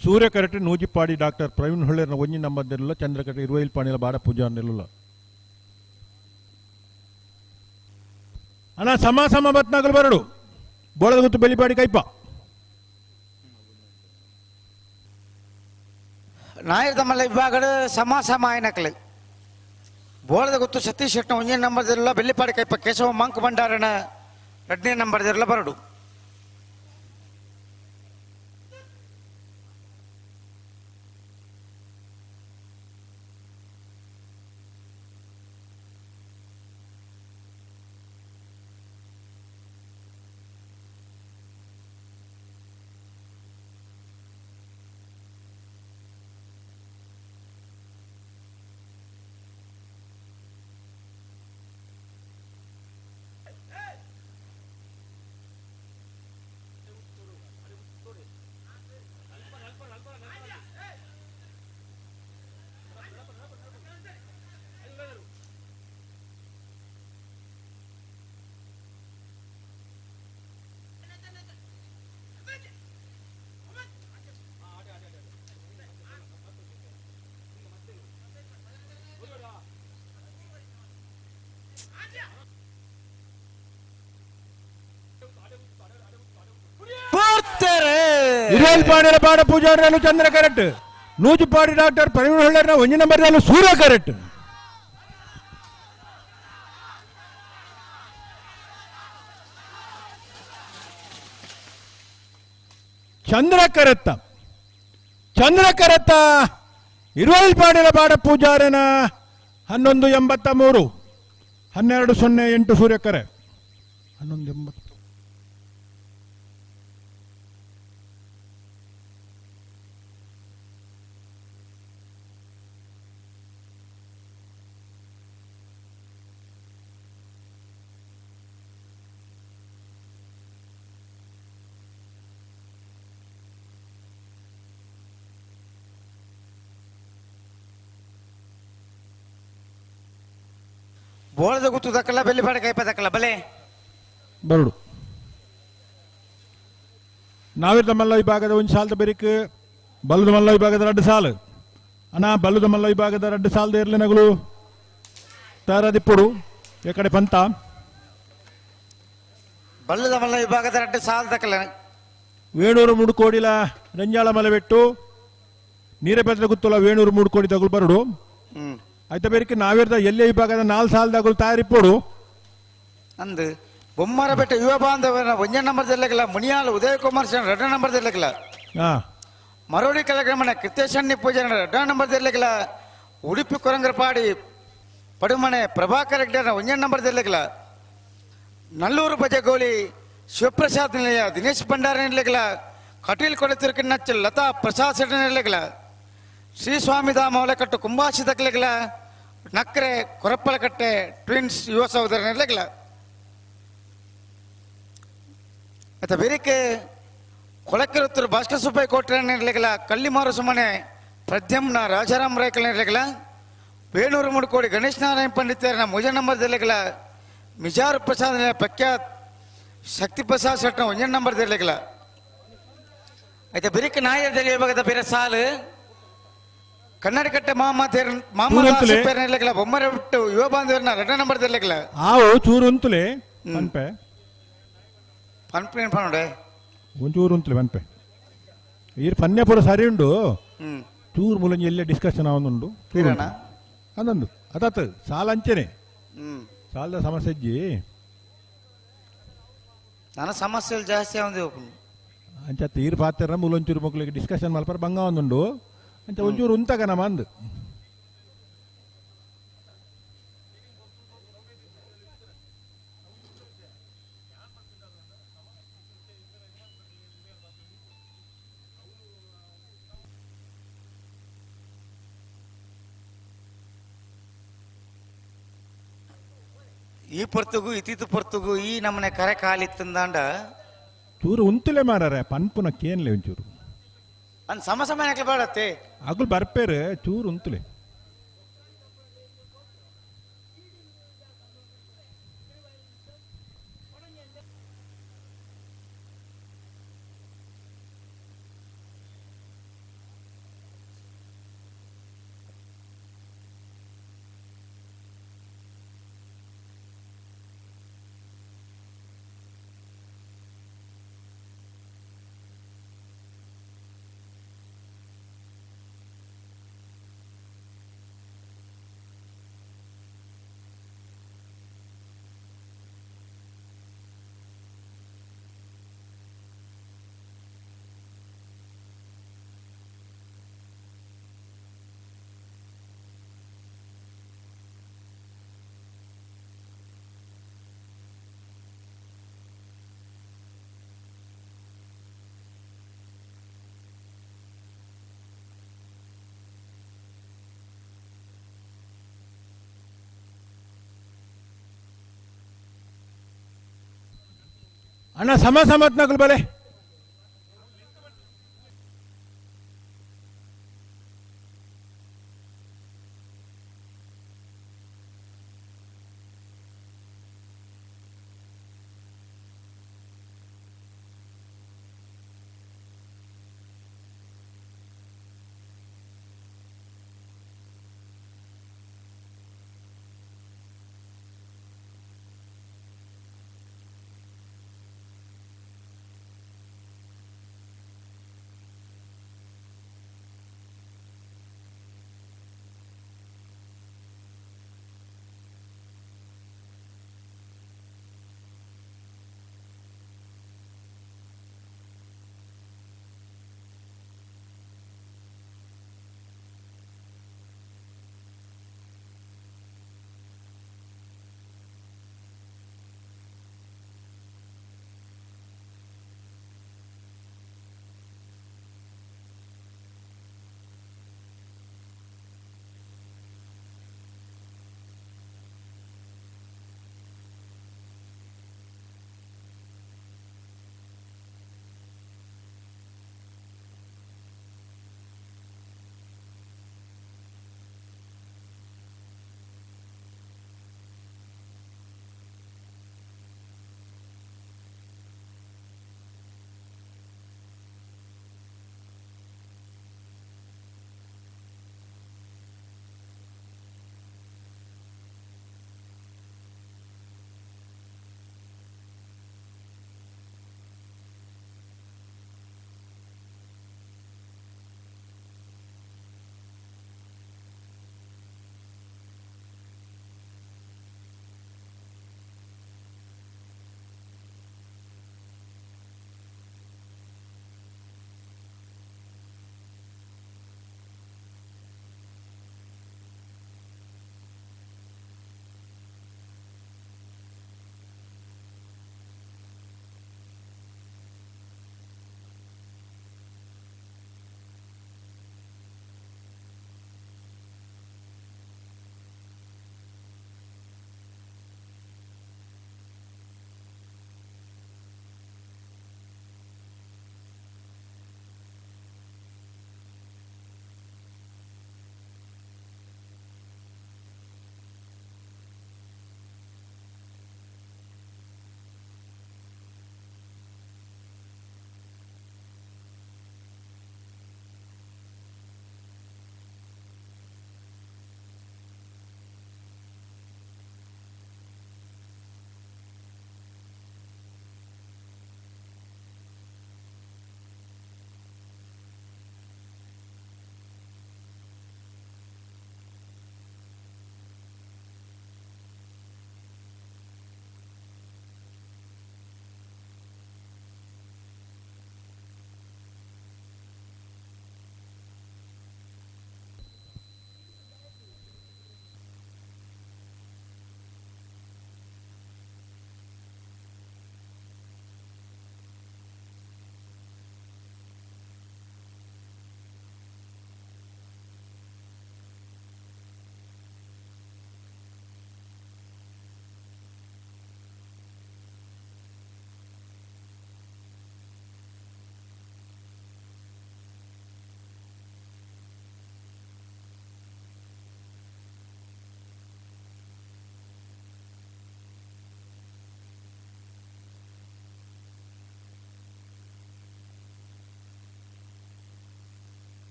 ಸೂರ್ಯಕರಟೆ ನೂಜಿಪಾಡಿ ಡಾಕ್ಟರ್ ಪ್ರವೀಣ್ ಹೊಳ್ಳೇರ್ನ ಒಂಜಿ ನಂಬರ್ ಚಂದ್ರಕಟೆ ಇರುವೈಲ್ ಪಾಣಿಲ ಬಾಡ ಪೂಜಾ ನಿಲ್ಲುಲ್ಲ. ಅಣ್ಣ ಸಮ ಸಮ ಬತ್ನಾಗಲು ಬರಡು ಬೋಳದ ಗುತ್ತು ಬೆಳಿಪಾಡಿ ಕೈಪ. ನಾಯರ್ದ ಮಲ್ಲ ವಿಭಾಗದ ಸಮ ಸಮ ಏನಕಲು ಬೋಳದ ಗುತ್ತು ಸತೀಶ್ ಶೆಟ್ಟ ಒಂಜನೇ ನಂಬರ್ದಿರಲ್ಲ ಬೆಳ್ಳಿಪಾಡಿ ಕೈಪ ಕೇಶವ ಮಂಕ್ ಭಂಡಾರನ ಎರಡನೇ ನಂಬರ್ದಿರಲ್ಲ ಬರಡು. ಗೆತ್ತರೆ. ಇರುವಲ್ಪಾಡಿರ ಪಾಡ ಪೂಜಾರಲು ಚಂದ್ರ ಕರೆಕ್ಟ್, ನೂಜುಪಾಡಿ ಡಾಕ್ಟರ್ ಪ್ರವೀಣ್ ಹೊಳ್ಳರ್ನ ಒಂಜಿ ನಂಬರ್ ಸೂರ್ಯ ಕರೆಕ್ಟ್. ಚಂದ್ರ ಕರೆತ್ತ ಚಂದ್ರ ಕರೆತ್ತ ಇರುವಲ್ಪಾಡಿರ ಪಾಡ ಪೂಜಾರನ 11.83 12.08 ಸೂರ್ಯಕರೆ 11.80. ಬೋಳದ ಗುತ್ತು ದಕ್ಕಲ್ಲ ಬೆಲ್ಲಿಪಾಡ ಕೈಪ ದಕ್ಕಲ್ಲ ಬಲೆ ಬರಡು. ನಾವಿರ್ದ ಮಲ್ಲ ವಿಭಾಗದ ಒಂದು ಸಾಲದ ಬೆರಿಕ್ ಬಲ್ಲದ ಮಲ್ಲ ವಿಭಾಗದ ರಡ್ಡು ಸಾಲು ಅಣ್ಣ, ಬಲ್ಲದ ಮಲ್ಲ ವಿಭಾಗದ ರಡ್ಡು ಸಾಲದ ಇರ್ಲಿನಗಳು ತಾರದಿಪ್ಪುಡು ಎಕಡೆ ಪಂತ ಬಲ್ಲದ ಮಲ್ಲ ವಿಭಾಗದ ರಡ್ಡು ಸಾಲ ದಕ್ಕಲ್ಲ. ವೇಣೂರು ಮುಡುಕೋಡಿಲ ರಂಜಾಳ ಮಲಬೆಟ್ಟು ನೀರಪೆದ್ರ ಗುತ್ತುಲ ವೇಣೂರು ಮೂಡುಕೋಡಿ ತಗುಲು ಬರಡು. ಆಯ್ತಾ ಬೇರೆ ನಾವಿರ್ದ ಎಲ್ಲೇ ವಿಭಾಗದ 4 ಸಾಲದಾಗಲು ತಯಾರಿಪ್ಪೋಡು ಅಂದು ಬೊಮ್ಮರ ಬೆಟ್ಟ ಯುವ ಬಾಂಧವರ ಒಂಜ ನಂಬರ್ ದೆಲ್ಲಕಲ ಮುನಿಯಾಲ ಉದಯ ಕುಮಾರ್ ಸೇನ್ ರಡ್ಡ ನಂಬರ್ ದೆಲ್ಲಕಲ, ಮರೋಡಿ ಕಲಗ್ರಮಣ ಕೃತೇಶಣ್ಣಿ ಪೂಜಾರ ರಡ್ಡ ನಂಬರ್ ದೆಲ್ಲಕಲ, ಉಡುಪಿ ಕೊರಂಗರಪಾಡಿ ಪಡುಮನೆ ಪ್ರಭಾಕರ್ ಹೆಗ್ಡೆರ ಒಂಜ ನಂಬರ್ ದೆಲ್ಲಕಲ, ನಲ್ಲೂರು ಬಜಗೋಲಿ ಶಿವಪ್ರಸಾದ್ ನಿಲಯ ದಿನೇಶ್ ಭಂಡಾರ ನಿಲ್ಲಕಲ, ಕಟೀಲ್ ಕೊಡತಿರುಕಿನ್ನಚ್ಚಲ್ ಲತಾ ಪ್ರಸಾದ್ ಶೆಟ್ಟಿ ನಿಲ್ಲಕಲ, ಶ್ರೀ ಸ್ವಾಮಿಧಾಮ ಅವಲಕಟ್ಟು ಕುಂಬಾಸಿ ದಕ್ಕಲಕಲ, ನಕ್ರೆ ಕೊರಪ್ಪಲಕಟ್ಟೆ ಟ್ವಿನ್ಸ್ ಯುವ ಸಹೋದರ ನಿಲ್ಲಕಲ. ಮತ್ತು ಬೇರೆಕೆ ಕೊಳಕಿರುತ್ತರು ಭಾಸ್ಕರ ಸುಬ್ಬಯ್ಯ ಕೋಟ್ರೆ ನಿಲ್ಲಕಲ, ಕಲ್ಲಿಮಾರು ಸುಮ್ಮನೆ ಪ್ರದ್ಯಮ್ನ ರಾಜಾರಾಮ್ ರಾಯ್ಕಲ್ ನಿಲ್ಲಕಲ, ವೇಣೂರು ಮುಡುಕೋಡಿ ಗಣೇಶ್ ನಾರಾಯಣ ಪಂಡಿತರನ ಮುಜ ನಂಬರ್ ದೆಲ್ಲಕಲ, ಮಿಜಾರು ಪ್ರಸಾದ್ ಪ್ರಖ್ಯಾತ್ ಶಕ್ತಿ ಪ್ರಸಾದ್ ಶೆಟ್ನ ಒಂಜ ನಂಬರ್ ದೆಲ್ಲಕಲ. ಆಯ್ತಾ ಬಿರಿಕ್ ನಾಯರದಲ್ಲಿ ವಿಭಾಗದ ಬೇರೆ ಸಾಲು ಕನ್ನಡಕಟ್ಟೆ ಮಾಮ ಮಾಮ ನಿಲ್ಲಕಲ, ಬೊಮ್ಮರ ಬಿಟ್ಟು ಯುವ ಬಾಂಧವರನ್ನ ರಡ್ಡ ನಂಬರ್ ದೆಲ್ಲಕಲ. ಆವು ಚೂರು ಉಂತುಲೆ ಪನ್ಪೆ ಪನ್ಪೆ ಪನ್ನುಡೆ ಒಂಚೂರು ಉಂತುಲೆ ಪನ್ಪೆ ಈರ್ ಪನ್ಯ ಪೂರ ಸರಿ ಉಂಡು. ಚೂರು ಮುಲಂಜಿ ಎಲ್ಲೇ ಡಿಸ್ಕಷನ್ ಆವೊಂದುಂಡು ಅಂದೊಂದು ಅದಾತು ಸಾಲ ಅಂಚೆನೆ ಸಾಲದ ಸಮಸ್ಯೆ ಇಜ್ಜಿ ನನ್ನ ಸಮಸ್ಯೆ ಜಾಸ್ತಿ ಆವೊಂದು ಅಂಚ ಈರ್ ಪಾತ್ರ ಮುಲೊಂಚೂರು ಮಕ್ಕಳಿಗೆ ಡಿಸ್ಕಷನ್ ಮಲ್ಪರ ಬಂಗ ಒಂದುಂಡು ಅಂಚ ಒಂಚೂರು ಉಂತಾಗ ನಮ್ಮ ಅಂದು. ಈ ಪೊರ್ತುಗು ಇತ್ತಿತ್ತು ಪೊರ್ತುಗು ಈ ನಮ್ಮನೆ ಕರೆ ಕಾಲಿತ್ತಂದಾಂಡ ಚೂರು ಉಂತುಲೆ ಮಾರಾರೆ ಪನ್ಪುನ ಕೇನ್ಲೆ ಒಂಚೂರು ಅಂದ್ ಸಮ ಸಮಯ ಬೇಡತ್ತೆ ಅಗುಲ್ ಬರ್ಪೇರು ಚೂರು ಉಂತುಲೆ. ಅಣ್ಣ ಸಮ ಸಮತ್ನಕುಲು ಬಲೆ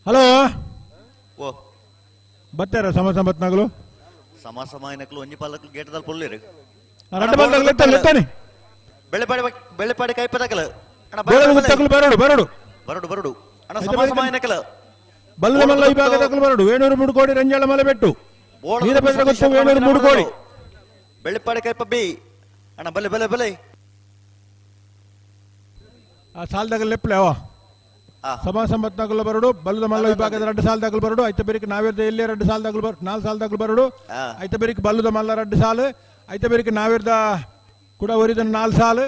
ಹಲೋ ಓ ಬತ್ತಾರ ಸಮ ಸಂಬತ್ನಾಗಲು ಸಮ ಸಮ ಏನಕ್ಲು ಒಂಜಿ ಪಾಲಕ್ಲು ಗೇಟದಲ್ಲಿ ಪೊಲ್ಲಿರು ರಡ್ಡು ಬಾಲ್ದಾಗಲು ಲೆತ್ತಾನೆ ಲೆತ್ತಾನೆ ಬೆಳೆಪಾಡಿ ಬೆಳೆಪಾಡಿ ಕೈಪದಕಲ ಅಣ್ಣ ತಗಲು ಬರಡು ಬರಡು ಬರಡು ಬರಡು ಅಣ್ಣ ಸಮ ಸಮ ಏನಕಲ ಬಲ್ಲದ ಮಲ್ಲ ವಿಭಾಗ ತಗಲು ಬರಡು ವೇಣೂರು ಮುಡುಕೋಡಿ ರಂಜಾಳ ಮಲೆ ಬೆಟ್ಟು ವೀರಭದ್ರ ಗೊತ್ತು ವೇಣೂರು ಮುಡುಕೋಡಿ ಬೆಳ್ಳಿಪಾಡಿ ಕೈಪ ಬಿ ಅಣ್ಣ ಬಲೆ ಬಲೆ ಬಲೆ ಆ ಸಾಲದಾಗ ಲೆಪ್ಪಲೆ ಅವ ಸಮ ಸಂಬತ್ನಾಗಲು ಬರಡು ಬಲ್ಲದ ಮಲ್ಲ ವಿಭಾಗದ ರಡ್ಡು ಸಾಲದಾಗಲು ಬರಡು ಐತ ಬೇರಿಕ್ ನಾವೇರ್ದ ಎಲ್ಲೇ ರಡ್ಡು ಸಾಲದಾಗಲು ಬರ ನಾಲ್ ಸಾಲದಾಗಲು ಬರಡು ಐತ ಬೇರಿಕ್ ಬಲ್ಲದ ಮಲ್ಲ ರಡ್ಡು ಸಾಲು ಐತ ಬೇರಿಕ್ ನಾವೇರ್ದ ಕೂಡ ಒರಿದ ನಾಲ್ ಸಾಲು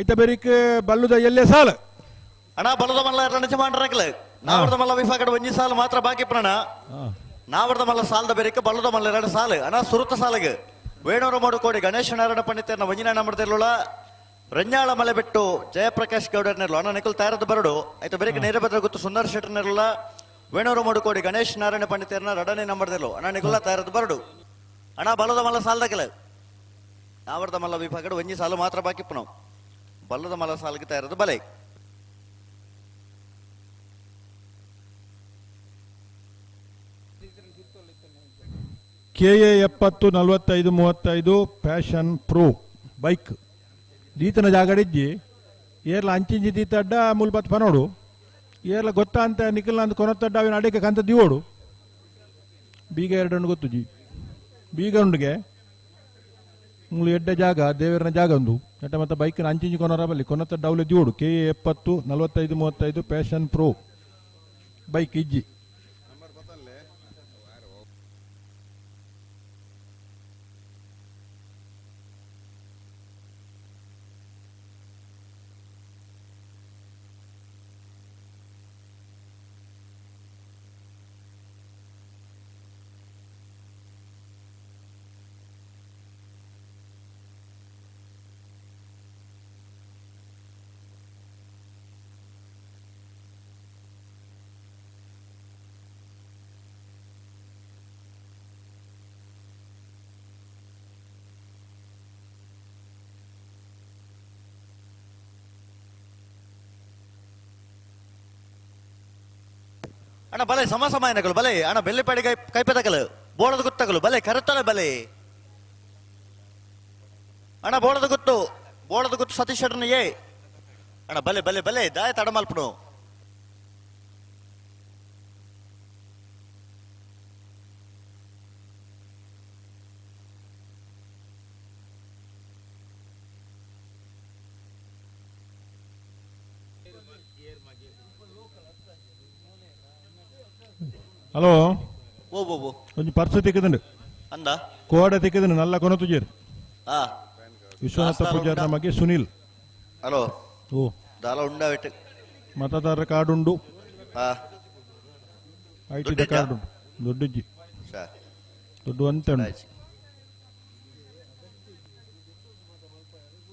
ಐತ ಬೇರಿಕ್ ಬಲ್ಲದ ಎಲ್ಲೇ ಸಾಲು ಅಣ್ಣ ಬಲ್ಲದ ಮಲ್ಲ ಎರಡು ಮಾಡ್ರಕ್ಲ ನಾವರ್ದ ಮಲ್ಲ ವಿಭಾಗದ ಒಂಜಿ ಸಾಲು ಮಾತ್ರ ಬಾಕಿ ಪ್ರಣ ನಾವರ್ದ ಮಲ್ಲ ಸಾಲದ ಬೇರಿಕ್ ಬಲ್ಲದ ಮಲ್ಲ ಎರಡು ಸಾಲು ಅಣ್ಣ ಸುರುತ ಸಾಲಿಗೆ ವೇಣೂರು ಮಾಡುಕೋಡಿ ಗಣೇಶ ನಾರಾಯಣ ಪಂಡಿತರನ್ನ ಒಂಜಿನ ನಂಬರ್ದಿರಲಿಲ್ಲ ರಂಜಾಳ ಮಲೆ ಬಿಟ್ಟು ಜಯಪ್ರಕಾಶ್ ಗೌಡರ್ನೆಲ್ಲ ಅಣ್ಣ ನಿಖಲ್ ತಯಾರದ ಬರಡು ಆಯ್ತು ಬೇರೆ ನೇರಭದ್ರ ಗೊತ್ತು ಸುಂದರ್ ಶೆಟ್ಟರ್ನೆಲ್ಲ ವೇಣೂರು ಮಾಡುಕೋಡಿ ಗಣೇಶ್ ನಾರಾಯಣ ಪಂಡಿತರನ್ನ ರಡನೆ ನಂಬರ್ದಿಲ್ಲ ಅಣ್ಣ ನಿಖುಲ ತಯಾರದ ಬರಡು ಅಣ್ಣ ಬಲದ ಮಲ್ಲ ಸಾಲದಾಗಲ ನಾವರ್ದ ಮಲ್ಲ ವಿಭಾಗದ ಒಂಜಿ ಸಾಲು ಮಾತ್ರ ಬಾಕಿ ಪುನಃ ಬಲ್ಲದ ಮಲ್ಲ ಸಾಲಿಗೆ ತಯಾರದ ಬಲೆ ಕೆ ಎ 70 45 35 ಪ್ಯಾಷನ್ ಪ್ರೋ ಬೈಕ್ ದೀತನ ಜಾಗಡಿಜ್ಜಿ ಏರ್ಲ ಅಂಚಿಂಚಿ ದೀತಡ್ಡ ಮುಲ್ಬತ್ ಪನೋಡು ಏರ್ಲ ಗೊತ್ತಾ ಅಂತ ನಿಖಲ್ ಅಂತ ಕೊನತ್ತಡ್ಡ ಅವಿನ ಅಡಿಕೆ ಕಂತ ದಿವೋಡು ಬೀಗ ಎರಡನ್ನು ಗೊತ್ತು ಜಿ ಬೀಗ ಉಂಡಿಗೆ ಮುಳು ಎಡ್ಡ ಜಾಗ ದೇವರನ ಜಾಗ ಒಂದು ಎಟ್ಟ ಮತ್ತೆ ಬೈಕ್ನ ಅಂಚಿಂಚಿ ಕೊನರ ಬಲ್ಲಿ ಕೊನತ್ತಡ್ಡ ಅವಲೆ ದಿವೋಡು ಕೆ ಎ 70 45 35 ಪ್ಯಾಷನ್ ಪ್ರೋ ಬೈಕ್ ಇಜ್ಜಿ. ಅಣ್ಣ ಬಲೆ ಸಮ ಸಮಾಯನಗಳು ಬಲೆ ಅಣ್ಣ ಬೆಳ್ಳಿಪಾಡಿ ಕೈ ಕೈಪೆತಕಲು ಬೋಳದ ಗುತ್ತಗಳು ಬಲೆ ಕರೆತಲೆ ಬಲೆ ಅಣ್ಣ ಬೋಳದ ಗುತ್ತು ಬೋಳದ ಗುತ್ತು ಸತೀಶ್ ಶೆಟ್ಟರ್ನ ಏ ಅಣ್ಣ ಬಲೆ ಬಲೆ ಬಲೆ ದಾಯ ತಡಮಲ್ಪನು. ಹಲೋ ಓ ಓ ಓ ಒಂಜಿ ಪರ್ಸು ತಿಕ್ಕದುಂಡು ಅಂದ ಕೋಡೆ ತಿಕ್ಕದುಂಡು ನಲ್ಲ ಕೊನತು ಜೇರು ಆ ವಿಶ್ವನಾಥ ಪೂಜಾರ್ ನಮಗೆ ಸುನಿಲ್. ಹಲೋ ಓ ದಾಲ ಉಂಡ ಬಿಟ್ಟು ಮತದಾರರ ಕಾರ್ಡ್ ಉಂಡು ಆ ಐಟಿದ ಕಾರ್ಡ್ ಉಂಡು ದೊಡ್ಡಜ್ಜಿ ಸರ್ ದೊಡ್ಡ ಅಂತ ಉಂಡು.